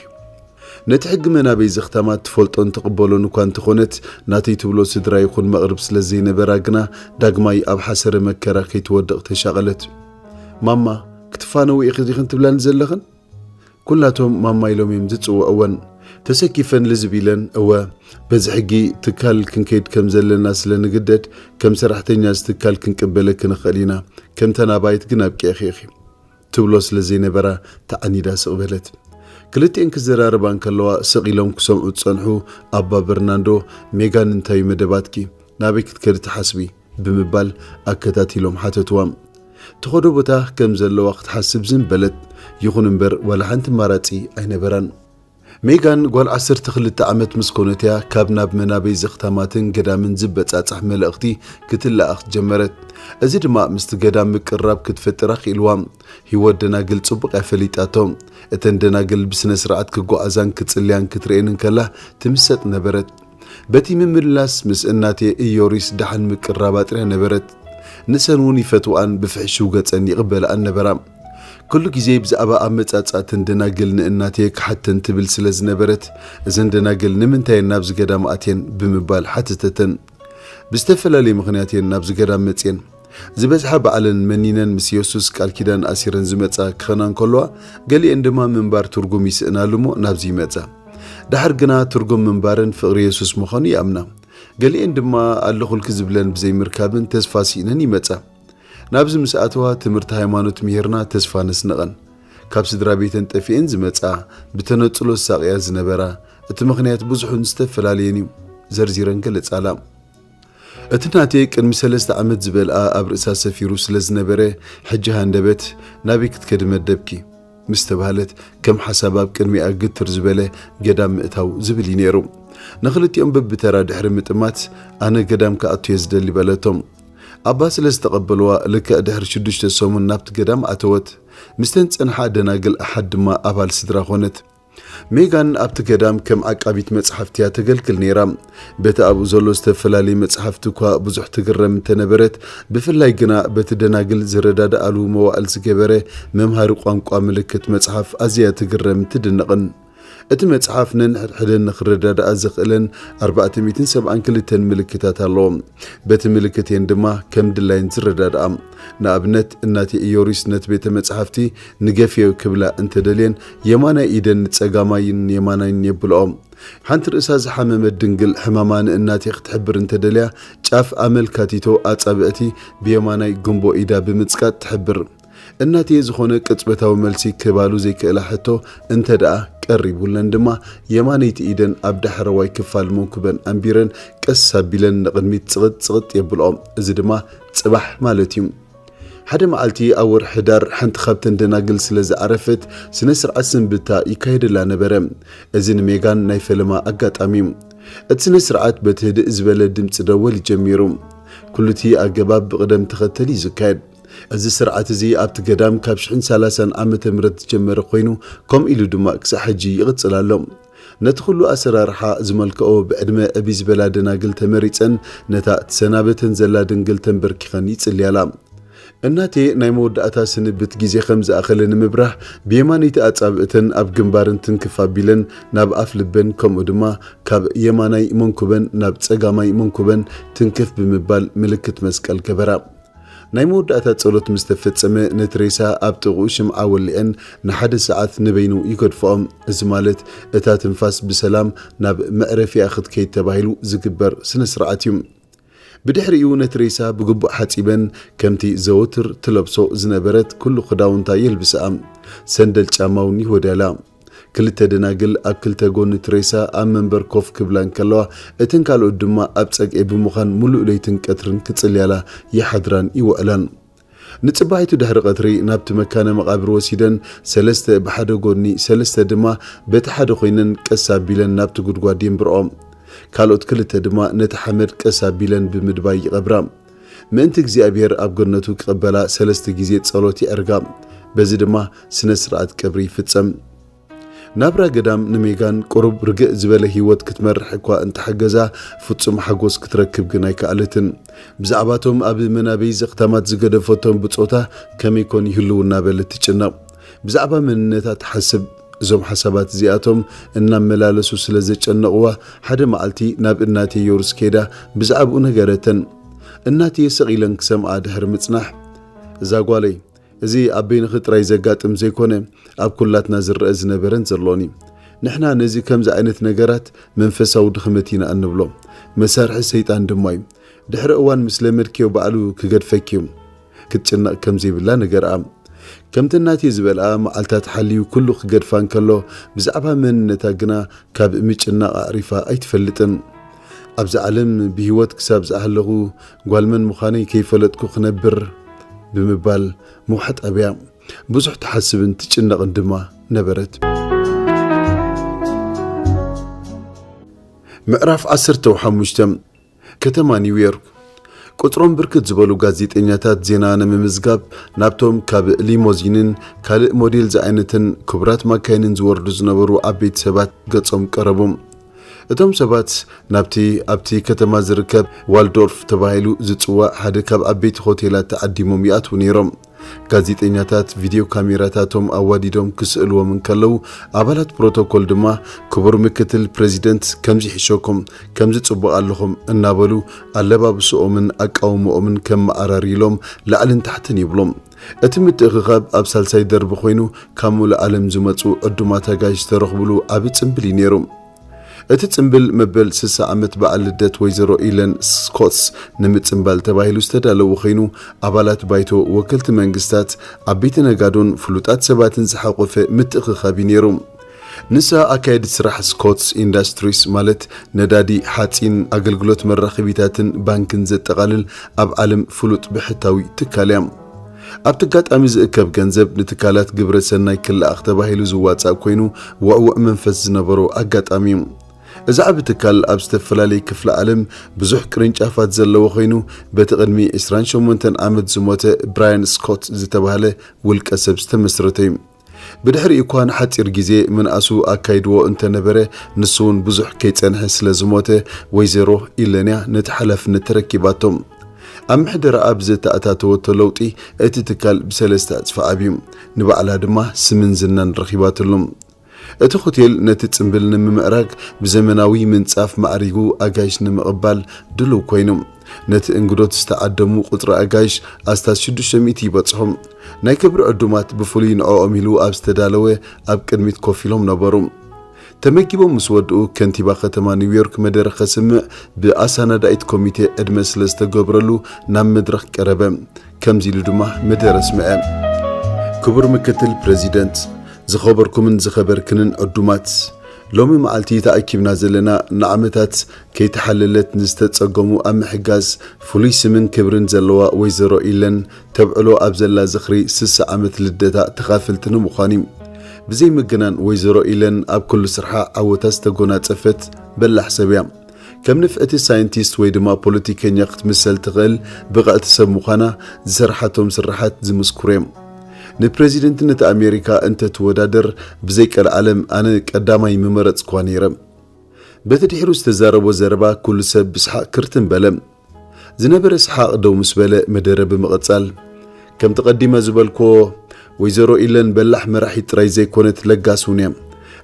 ነቲ ሕጊ መናበይ ዘኽታማት ትፈልጦን ትቕበሎን እኳ እንተኾነት፣ ናተይ ትብሎ ስድራ ይኹን መቕርብ ስለ ዘይነበራ ግና ዳግማይ ኣብ ሓሰረ መከራ ከይትወድቕ ተሻቐለት። "ማማ፣ ክትፋነዊ ኢኺ ዲኽን ትብላኒ ዘለኽን?" ኩላቶም ማማ ኢሎም እዮም ዝጽውዕወን። ተሰኪፈን ልዝብ ኢለን፣ "እወ፣ በዚ ሕጊ ትካል ክንከይድ ከም ዘለና ስለ ንግደድ፣ ከም ሰራሕተኛ እዚ ትካል ክንቅበለኪ ንኽእል ኢና፣ ከም ተናባይት ግን ኣብቂዕኺ ኢኺ" ትብሎ ስለ ዘይነበራ ተዓኒዳ ስቕ በለት። ክልቲኤን ክዘራረባ እንከለዋ ስቕ ኢሎም ክሰምዑ ዝጸንሑ ኣባ በርናንዶ፣ "ሜጋን፣ እንታይ እዩ መደባትኪ? ናበይ ክትከዲ ትሓስቢ?" ብምባል ኣከታቲሎም ሓተትዋ። ትኸዶ ቦታ ከም ዘለዋ ክትሓስብ ዝን በለት። ይኹን እምበር ዋላ ሓንቲ ኣማራጺ ኣይነበራን። ሜጋን ጓል ዓሰርተ ክልተ ዓመት ምስ ኮነት እያ ካብ ናብ መናበይ ዘኽታማትን ገዳምን ዝበጻጻሕ መልእኽቲ ክትለኣኽ ጀመረት። እዚ ድማ ምስቲ ገዳም ምቅርራብ ክትፈጥር ኣኽኢልዋ። ህይወት ደናግል ጽቡቕ እያ ፈሊጣቶ። እተን ደናግል ብስነ ስርዓት ክጓዓዛን ክጽልያን ክትርእየን እንከላ ትምሰጥ ነበረት። በቲ ምምልላስ ምስ እናቴ ኢዮሪስ ደሓን ምቅራባ ጥርያ ነበረት። ንሰን እውን ይፈትውኣን ብፍሕሽው ገጸን ይቕበልኣን ነበራ። ኩሉ ግዜ ብዛዕባ ኣመጻጽኣተን ደናግል ንእናቴ ክሓተን ትብል ስለ ዝነበረት፣ "እዘን ደናግል ንምንታይ እየን ናብዚ ገዳም ኣትየን?" ብምባል ሓተተተን። "ብዝተፈላለየ ምኽንያት እየን ናብዚ ገዳም መጽየን። ዝበዝሓ ባዕለን መኒነን ምስ የሱስ ቃል ኪዳን ኣሲረን ዝመጻ ክኸና እንከለዋ፣ ገሊኤን ድማ ምንባር ትርጉም ይስእናሉ እሞ ናብዚ ይመጻ። ደሓር ግና ትርጉም ምንባርን ፍቕሪ የሱስ ምዃኑ ይኣምና። ገሊኤን ድማ ኣለኹልኪ ዝብለን ብዘይምርካብን ተስፋ ስኢነን ይመጻ። ናብዚ ምስ ኣተዋ ትምህርቲ ሃይማኖት ምሂርና ተስፋ ነስንቐን። ካብ ስድራ ቤተን ጠፊኤን ዝመጻ፣ ብተነጽሎ ዝሳቕያ ዝነበራ፣ እቲ ምኽንያት ብዙሕን ዝተፈላለየን እዩ" ዘርዚረን ገለጻላ። እቲ ናተይ ቅድሚ ሰለስተ ዓመት ዝበልኣ ኣብ ርእሳ ሰፊሩ ስለ ዝነበረ፣ "ሕጂ ሃንደበት ናበይ ክትከዲ መደብኪ?" ምስ ተባህለት፣ ከም ሓሳብ ኣብ ቅድሚኣ ግትር ዝበለ "ገዳም ምእታው" ዝብል እዩ ነይሩ። ንኽልቲኦም በብተራ ድሕሪ ምጥማት፣ "ኣነ ገዳም ክኣቱ እየ ዝደሊ" በለቶም። ኣባ ስለ ዝተቐበልዋ፣ ልክዕ ድሕሪ ሽዱሽተ ሰሙን ናብቲ ገዳም ኣተወት። ምስተን ጸንሓ ደናግል ኣሓድ ድማ ኣባል ስድራ ኾነት። ሜጋን ኣብቲ ገዳም ከም ዓቃቢት መጽሓፍቲ እያ ተገልግል ነይራ። በቲ ኣብኡ ዘሎ ዝተፈላለየ መጽሓፍቲ እኳ ብዙሕ ትግረም እንተነበረት፣ ብፍላይ ግና በቲ ደናግል ዝረዳድኣሉ መዋእል ዝገበረ መምሃሪ ቋንቋ ምልክት መጽሓፍ ኣዝያ ትግረምን ትድነቕን። እቲ መጽሓፍ ነንሕድሕደን ንኽረዳድኣ ዘኽእለን ኣርባዕተ ሚእትን ሰብዓን ክልተን ምልክታት ኣለዎ። በቲ ምልክት እየን ድማ ከም ድላየን ዝረዳድኣ። ንኣብነት፣ እናቴ ኢዮሪስ ነቲ ቤተ መጽሓፍቲ ንገፍዮ ክብላ እንተደልየን፣ የማናይ ኢደን ንጸጋማይን የማናይን የብልኦ። ሓንቲ ርእሳ ዝሓመመት ድንግል ሕማማ ንእናቴ ክትሕብር እንተደልያ፣ ጫፍ ኣመልካቲቶ ኣጻብዕቲ ብየማናይ ጉንቦ ኢዳ ብምጽቃጥ ትሕብር። እናቴ ዝኾነ ቅጽበታዊ መልሲ ክባሉ ዘይክእላ ሕቶ እንተ ደኣ ቀሪቡለን ድማ፣ የማነይቲ ኢደን ኣብ ዳሕረዋይ ክፋል መንኩበን ኣንቢረን ቀስ ኣቢለን ንቕድሚት ጽቕጥ ጽቕጥ የብልኦ። እዚ ድማ ጽባሕ ማለት እዩ። ሓደ መዓልቲ ኣብ ወርሒ ሕዳር ሓንቲ ካብተን ደናግል ስለ ዝዓረፈት፣ ስነ ስርዓት ስንብታ ይካየደላ ነበረ። እዚ ንሜጋን ናይ ፈለማ ኣጋጣሚ እዩ። እቲ ስነ ስርዓት በቲ ህድእ ዝበለ ድምጺ ደወል ይጀሚሩ። ኩሉቲ ኣገባብ ብቕደም ተኸተል እዩ ዝካየድ። እዚ ስርዓት እዚ ኣብቲ ገዳም ካብ ሽሕን ሰላሳን ዓመተ ምህረት ዝጀመረ ኮይኑ፣ ከምኡ ኢሉ ድማ ክሳዕ ሕጂ ይቕጽል ኣሎ። ነቲ ኩሉ ኣሰራርሓ ዝመልክኦ ብዕድመ ዕብይ ዝበላ ደናግል ተመሪጸን፣ ነታ ትሰናበተን ዘላ ድንግል ተንበርኪኸን ይጽልያላ። እናቴ ናይ መወዳእታ ስንብት ግዜ ከም ዝኣኸለ ንምብራህ፣ ብየማነይቲ ኣጻብዕተን ኣብ ግንባረን ትንክፍ ኣቢለን ናብ ኣፍ ልበን፣ ከምኡ ድማ ካብ የማናይ መንኩበን ናብ ጸጋማይ መንኩበን ትንክፍ ብምባል ምልክት መስቀል ገበራ። ናይ መወዳእታ ጸሎት ምስ ተፈጸመ፣ ነቲ ሬሳ ኣብ ጥቕኡ ሽምዓ ወሊዐን ንሓደ ሰዓት ንበይኑ ይገድፍኦ። እዚ ማለት፣ እታ ትንፋስ ብሰላም ናብ መዕረፊኣ ክትከይድ ተባሂሉ ዝግበር ስነ ስርዓት እዩ። ብድሕሪኡ ነቲ ሬሳ ብግቡእ ሓጺበን፣ ከምቲ ዘወትር ትለብሶ ዝነበረት ኩሉ ክዳውንታ የልብስኣ። ሰንደል ጫማ እውን ይወድያላ። ክልተ ደናግል ኣብ ክልተ ጎኒ እቲ ሬሳ ኣብ መንበር ኮፍ ክብላ እንከለዋ፣ እተን ካልኦት ድማ ኣብ ጸግዒ ብምዃን ምሉእ ለይትን ቀትርን ክጽልያላ ይሓድራን ይውዕላን። ንጽባሒቱ ድሕሪ ቀትሪ ናብቲ መካነ መቓብር ወሲደን፣ ሰለስተ ብሓደ ጎኒ፣ ሰለስተ ድማ በቲ ሓደ ኮይነን ቀስ ኣቢለን ናብቲ ጉድጓድ የንብርኦ። ካልኦት ክልተ ድማ ነቲ ሓመድ ቀስ ኣቢለን ብምድባይ ይቐብራ። ምእንቲ እግዚኣብሔር ኣብ ገነቱ ክቕበላ ሰለስተ ግዜ ጸሎት የዕርጋ። በዚ ድማ ስነ ስርዓት ቀብሪ ይፍጸም። ናብራ ገዳም ንሜጋን ቁሩብ ርግእ ዝበለ ህይወት ክትመርሕ እኳ እንተሓገዛ፣ ፍጹም ሓጎስ ክትረክብ ግን ኣይከኣለትን። ብዛዕባቶም ኣብ መናበይ ዘኽታማት ዝገደፈቶም ብጾታ ከመይ ኮን ይህልው እናበለት ትጭነቕ። ብዛዕባ መንነታ ትሓስብ። እዞም ሓሳባት እዚኣቶም እናመላለሱ ስለ ዘጨነቕዋ፣ ሓደ መዓልቲ ናብ እናቴ ዮርስ ከይዳ ብዛዕባኡ ነገረተን። እናቴ ስቕ ኢለን ክሰምዓ ድሕሪ ምጽናሕ፣ "እዛ ጓለይ፣ እዚ ኣብ በይንኺ ጥራይ ዘጋጥም ዘይኮነ፣ ኣብ ኩላትና ዝረአ ዝነበረን ዘሎን እዩ። ንሕና ነዚ ከምዚ ዓይነት ነገራት መንፈሳዊ ድኽመት ኢና እንብሎ። መሳርሒ ሰይጣን ድማ እዩ። ድሕሪ እዋን ምስ ለመድክዮ ባዕሉ ክገድፈኪ እዩ። ክትጭነቕ ከም ዘይብላ ንገርኣ። ከምቲ እናቴ ዝበልኣ፣ መዓልታት ሓልዩ ኩሉ ክገድፋ እንከሎ፣ ብዛዕባ መንነታ ግና ካብ ምጭናቕ ኣዕሪፋ ኣይትፈልጥን። ኣብዛ ዓለም ብህይወት ክሳብ ዝኣለኹ ጓል መን ምዃነይ ከይፈለጥኩ ክነብር ብምባል ምውሓጥ ኣብያ። ብዙሕ ትሓስብን ትጭነቕን ድማ ነበረት። ምዕራፍ ዓሰርተ ሓሙሽተ። ከተማ ኒውዮርክ። ቁጽሮም ብርክት ዝበሉ ጋዜጠኛታት ዜና ንምምዝጋብ ናብቶም ካብ ሊሞዚንን ካልእ ሞዴል ዝዓይነትን ክቡራት ማካይንን ዝወርዱ ዝነበሩ ዓበይቲ ሰባት ገጾም ቀረቡ። እቶም ሰባት ናብቲ ኣብቲ ከተማ ዝርከብ ዋልዶርፍ ተባሂሉ ዝጽዋዕ ሓደ ካብ ዓበይቲ ሆቴላት ተዓዲሞም ይኣትዉ ነይሮም። ጋዜጠኛታት ቪድዮ ካሜራታቶም ኣዋዲዶም ክስእልዎም እንከለዉ፣ ኣባላት ፕሮቶኮል ድማ፣ "ክቡር ምክትል ፕሬዚደንት፣ ከምዚ ይሕሸኩም፣ ከምዚ ጽቡቕ ኣለኹም" እናበሉ ኣለባብስኦምን ኣቃውምኦምን ከመዓራርይሎም ላዕልን ታሕትን ይብሎም። እቲ ምትእኽኻብ ኣብ ሳልሳይ ደርቢ ኮይኑ፣ ካብ ሙሉእ ዓለም ዝመጹ ዕዱማት ኣጋይሽ ዝተረኽብሉ ዓቢ ጽምብል እዩ ነይሩ። እቲ ጽምብል መበል ስሳ ዓመት በዓል ልደት ወይዘሮ ኢለን ስኮትስ ንምጽምባል ተባሂሉ ዝተዳለወ ኮይኑ፣ ኣባላት ባይቶ፣ ወከልቲ መንግስታት፣ ዓበይቲ ነጋዶን ፍሉጣት ሰባትን ዝሓቖፈ ምትእኽኻብ እዩ ነይሩ። ንሳ ኣካየዲት ስራሕ ስኮትስ ኢንዳስትሪስ፣ ማለት ነዳዲ፣ ሓጺን፣ ኣገልግሎት መራኸቢታትን ባንክን ዘጠቓልል ኣብ ዓለም ፍሉጥ ብሕታዊ ትካል እያ። ኣብቲ ኣጋጣሚ ዝእከብ ገንዘብ ንትካላት ግብረ ሰናይ ክለኣኽ ተባሂሉ ዝዋጻእ ኮይኑ፣ ውዕውዕ መንፈስ ዝነበሮ ኣጋጣሚ እዩ። እዚ ዓቢ ትካል ኣብ ዝተፈላለየ ክፍለ ዓለም ብዙሕ ቅርንጫፋት ዘለዎ ኮይኑ፣ በቲ ቅድሚ ዕስራን ሸሞንተን ዓመት ዝሞተ ብራያን ስኮት ዝተባህለ ውልቀ ሰብ ዝተመስረተ እዩ። ብድሕሪኡ እኳ ንሓጺር ግዜ ምንኣሱ ኣካይድዎ እንተነበረ፣ ንሱ እውን ብዙሕ ከይጸንሐ ስለ ዝሞተ፣ ወይዘሮ ኢለንያ ነቲ ሓላፍነት ተረኪባቶ። ኣብ ምሕደራኣ ብዘተኣታተወቶ ለውጢ፣ እቲ ትካል ብሰለስተ ዕጽፊ ዓብዩ። ንባዕላ ድማ ስምን ዝናን ረኺባትሉ። እቲ ሆቴል ነቲ ጽምብል ንምምዕራግ ብዘመናዊ ምንጻፍ ማዕሪጉ ኣጋይሽ ንምቕባል ድሉው ኮይኑ፣ ነቲ እንግዶት ዝተዓደሙ ቁጽሪ ኣጋይሽ ኣስታት ሽዱሽተ ሚእቲ ይበጽሑ። ናይ ክብሪ ዕዱማት ብፍሉይ ንዕኦም ኢሉ ኣብ ዝተዳለወ ኣብ ቅድሚት ኮፍ ኢሎም ነበሩ። ተመጊቦም ምስ ወድኡ ከንቲባ ከተማ ኒውዮርክ መደረ ከስምዕ ብኣሳናዳኢት ኮሚቴ ዕድመ ስለ ዝተገብረሉ ናብ መድረኽ ቀረበ። ከምዚ ኢሉ ድማ መደረ ኣስምዐ። ክቡር ምክትል ፕረዚደንት፣ ዝኸበርኩምን ዝኸበርክንን ዕዱማት፣ ሎሚ መዓልቲ ተኣኪብና ዘለና ንዓመታት ከይተሓለለት ንዝተጸገሙ ኣብ ምሕጋዝ ፍሉይ ስምን ክብርን ዘለዋ ወይዘሮ ኢለን ተብዕሎ ኣብ ዘላ ዝኽሪ ስሳ ዓመት ልደታ ተኻፈልቲ ንምዃን እዩ። ብዘይ ምግናን ወይዘሮ ኢለን ኣብ ኩሉ ስርሓ ዓወታት ዝተጎናጸፈት በላሕ ሰብ እያ። ከም ንፍዕቲ ሳይንቲስት ወይ ድማ ፖለቲከኛ ክትምሰል ትኽእል ብቕዕቲ ሰብ ምዃና ዝሰርሓቶም ስርሓት ዝምስክሩ እዮም። ንፕረዚደንትነት ኣሜሪካ እንተትወዳደር ብዘይ ቀልዓለም ኣነ ቀዳማይ ምመረጽኳ ነይረ። በቲ ድሒሩ ዝተዛረቦ ዘረባ ኩሉ ሰብ ብስሓቕ ክርትም በለ። ዝነበረ ሰሓቕ ደው ምስ በለ መደረ ብምቕጻል፣ ከምቲ ቀዲመ ዝበልክዎ፣ ወይዘሮ ኢለን በላሕ መራሒት ጥራይ ዘይኮነት ለጋስ እውን እያ።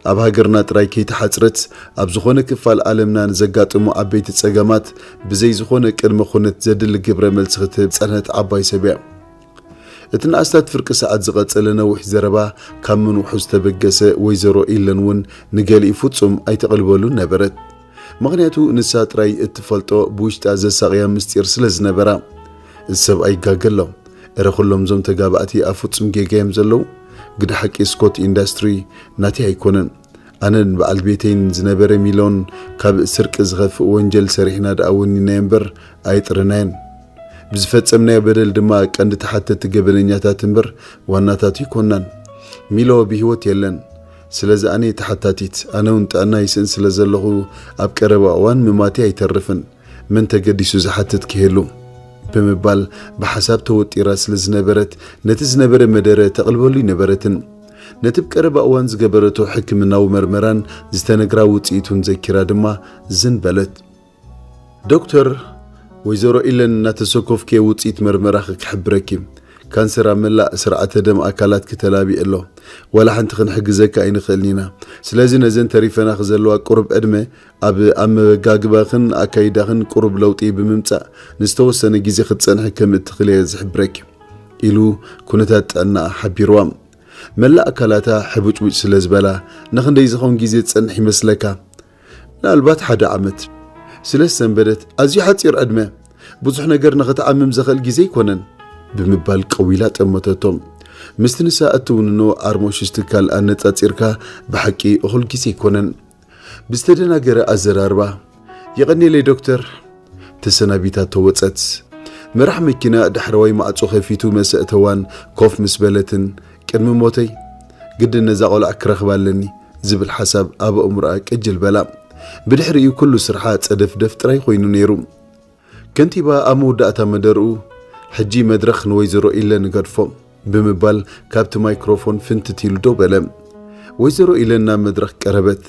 ኣብ ሃገርና ጥራይ ከይተሓጽረት ኣብ ዝኾነ ክፋል ዓለምና ንዘጋጥሙ ዓበይቲ ጸገማት ብዘይ ዝኾነ ቅድመ ኩነት ዘድሊ ግብረ መልሲ ክትህብ ጸንሐት ዓባይ ሰብ እያ። እቲ ንኣስታት ፍርቂ ሰዓት ዝቐጸለ ነዊሕ ዘረባ ካብ ምንውሑ ዝተበገሰ ወይዘሮ ኢለን እውን ንገሊኡ ፍጹም ኣይተቐልበሉን ነበረት። ምኽንያቱ ንሳ ጥራይ እትፈልጦ ብውሽጣ ዘሳቕያ ምስጢር ስለ ዝነበራ። እዚ ሰብኣይ ይጋገ ኣሎ። እረ ኩሎም እዞም ተጋባእቲ ኣብ ፍጹም ጌጋ እዮም ዘለዉ። ግደ ሓቂ ስኮት ኢንዳስትሪ ናተይ ኣይኮነን። ኣነን በዓል ቤተይን ዝነበረ ሚሎን ካብ ስርቂ ዝኸፍእ ወንጀል ሰሪሕና ደኣ ወኒናዮ እምበር ኣይጥርናዮን። ብዝፈጸምናዮ በደል ድማ ቀንዲ ተሓተቲ ገበነኛታት እምበር ዋናታት ኣይኮናን። ሚሎ ብህይወት የለን። ስለዚ ኣነ እየ ተሓታቲት። ኣነ እውን ጥዕና ይስእን ስለ ዘለኹ ኣብ ቀረባ እዋን ምማቴ ኣይተርፍን። መን ተገዲሱ ዝሓትት ክህሉ? ብምባል ብሓሳብ ተወጢራ ስለ ዝነበረት ነቲ ዝነበረ መደረ ተቕልበሉ ኣይነበረትን። ነቲ ብቀረባ እዋን ዝገበረቶ ሕክምናዊ መርመራን ዝተነግራ ውጽኢቱን ዘኪራ ድማ ዝን በለት። ዶክተር፣ ወይዘሮ ኢለን እናተሰኮፍኪ ውጽኢት መርመራኺ ክሕብረኪ። ካንሰር ኣብ መላእ ስርዓተ ደም ኣካላትኪ ተላቢዑ ኣሎ። ዋላ ሓንቲ ክንሕግዘካ ኣይንኽእልን ኢና። ስለዚ ነዘን ተሪፈናኺ ዘለዋ ቁሩብ ዕድመ ኣብ ኣመጋግባኽን ኣካይዳኽን ቁሩብ ለውጢ ብምምጻእ ንዝተወሰነ ግዜ ክትጸንሒ ከም እትኽእሊ እየ ዝሕብረኪ፣ ኢሉ ኩነታት ጥዕናኣ ሓቢርዋ። መላእ ኣካላታ ሕቡጭቡጭ ስለ ዝበላ፣ ንኽንደይ ዝኸውን ግዜ ትጸንሕ ይመስለካ? ምናልባት ሓደ ዓመት። ስለ ዝሰንበደት፣ ኣዝዩ ሓጺር ዕድመ፣ ብዙሕ ነገር ንኽትዓምም ዘኽእል ግዜ ኣይኮነን፣ ብምባል ቀዊላ ጠመተቶ። ምስቲ ንሳ እትውንኖ ኣርሞሽሽ ትካል ኣነጻጺርካ ብሓቂ እኹል ግዜ ኣይኮነን። ብዝተደናገረ ኣዘራርባ፣ የቐንየለይ ዶክተር፣ ተሰናቢታቶ ወጸት። መራሕ መኪና ዳሕረዋይ ማዕጾ ከፊቱ መሰእተዋን ኮፍ ምስ በለትን፣ ቅድሚ ሞተይ ግድን ነዛ ቆልዓ ክረኽባ ኣለኒ ዝብል ሓሳብ ኣብ ኣእምሮኣ ቅጅል በላ። ብድሕሪኡ ኩሉ ስርሓ ጸደፍደፍ ጥራይ ኮይኑ ነይሩ። ከንቲባ ኣብ መወዳእታ መደርኡ፣ "ሕጂ መድረኽ ንወይዘሮ ኢለን ንገድፎ" ብምባል ካብቲ ማይክሮፎን ፍንትት ኢሉ ደው በለ። ወይዘሮ ኢለን ናብ መድረኽ ቀረበት።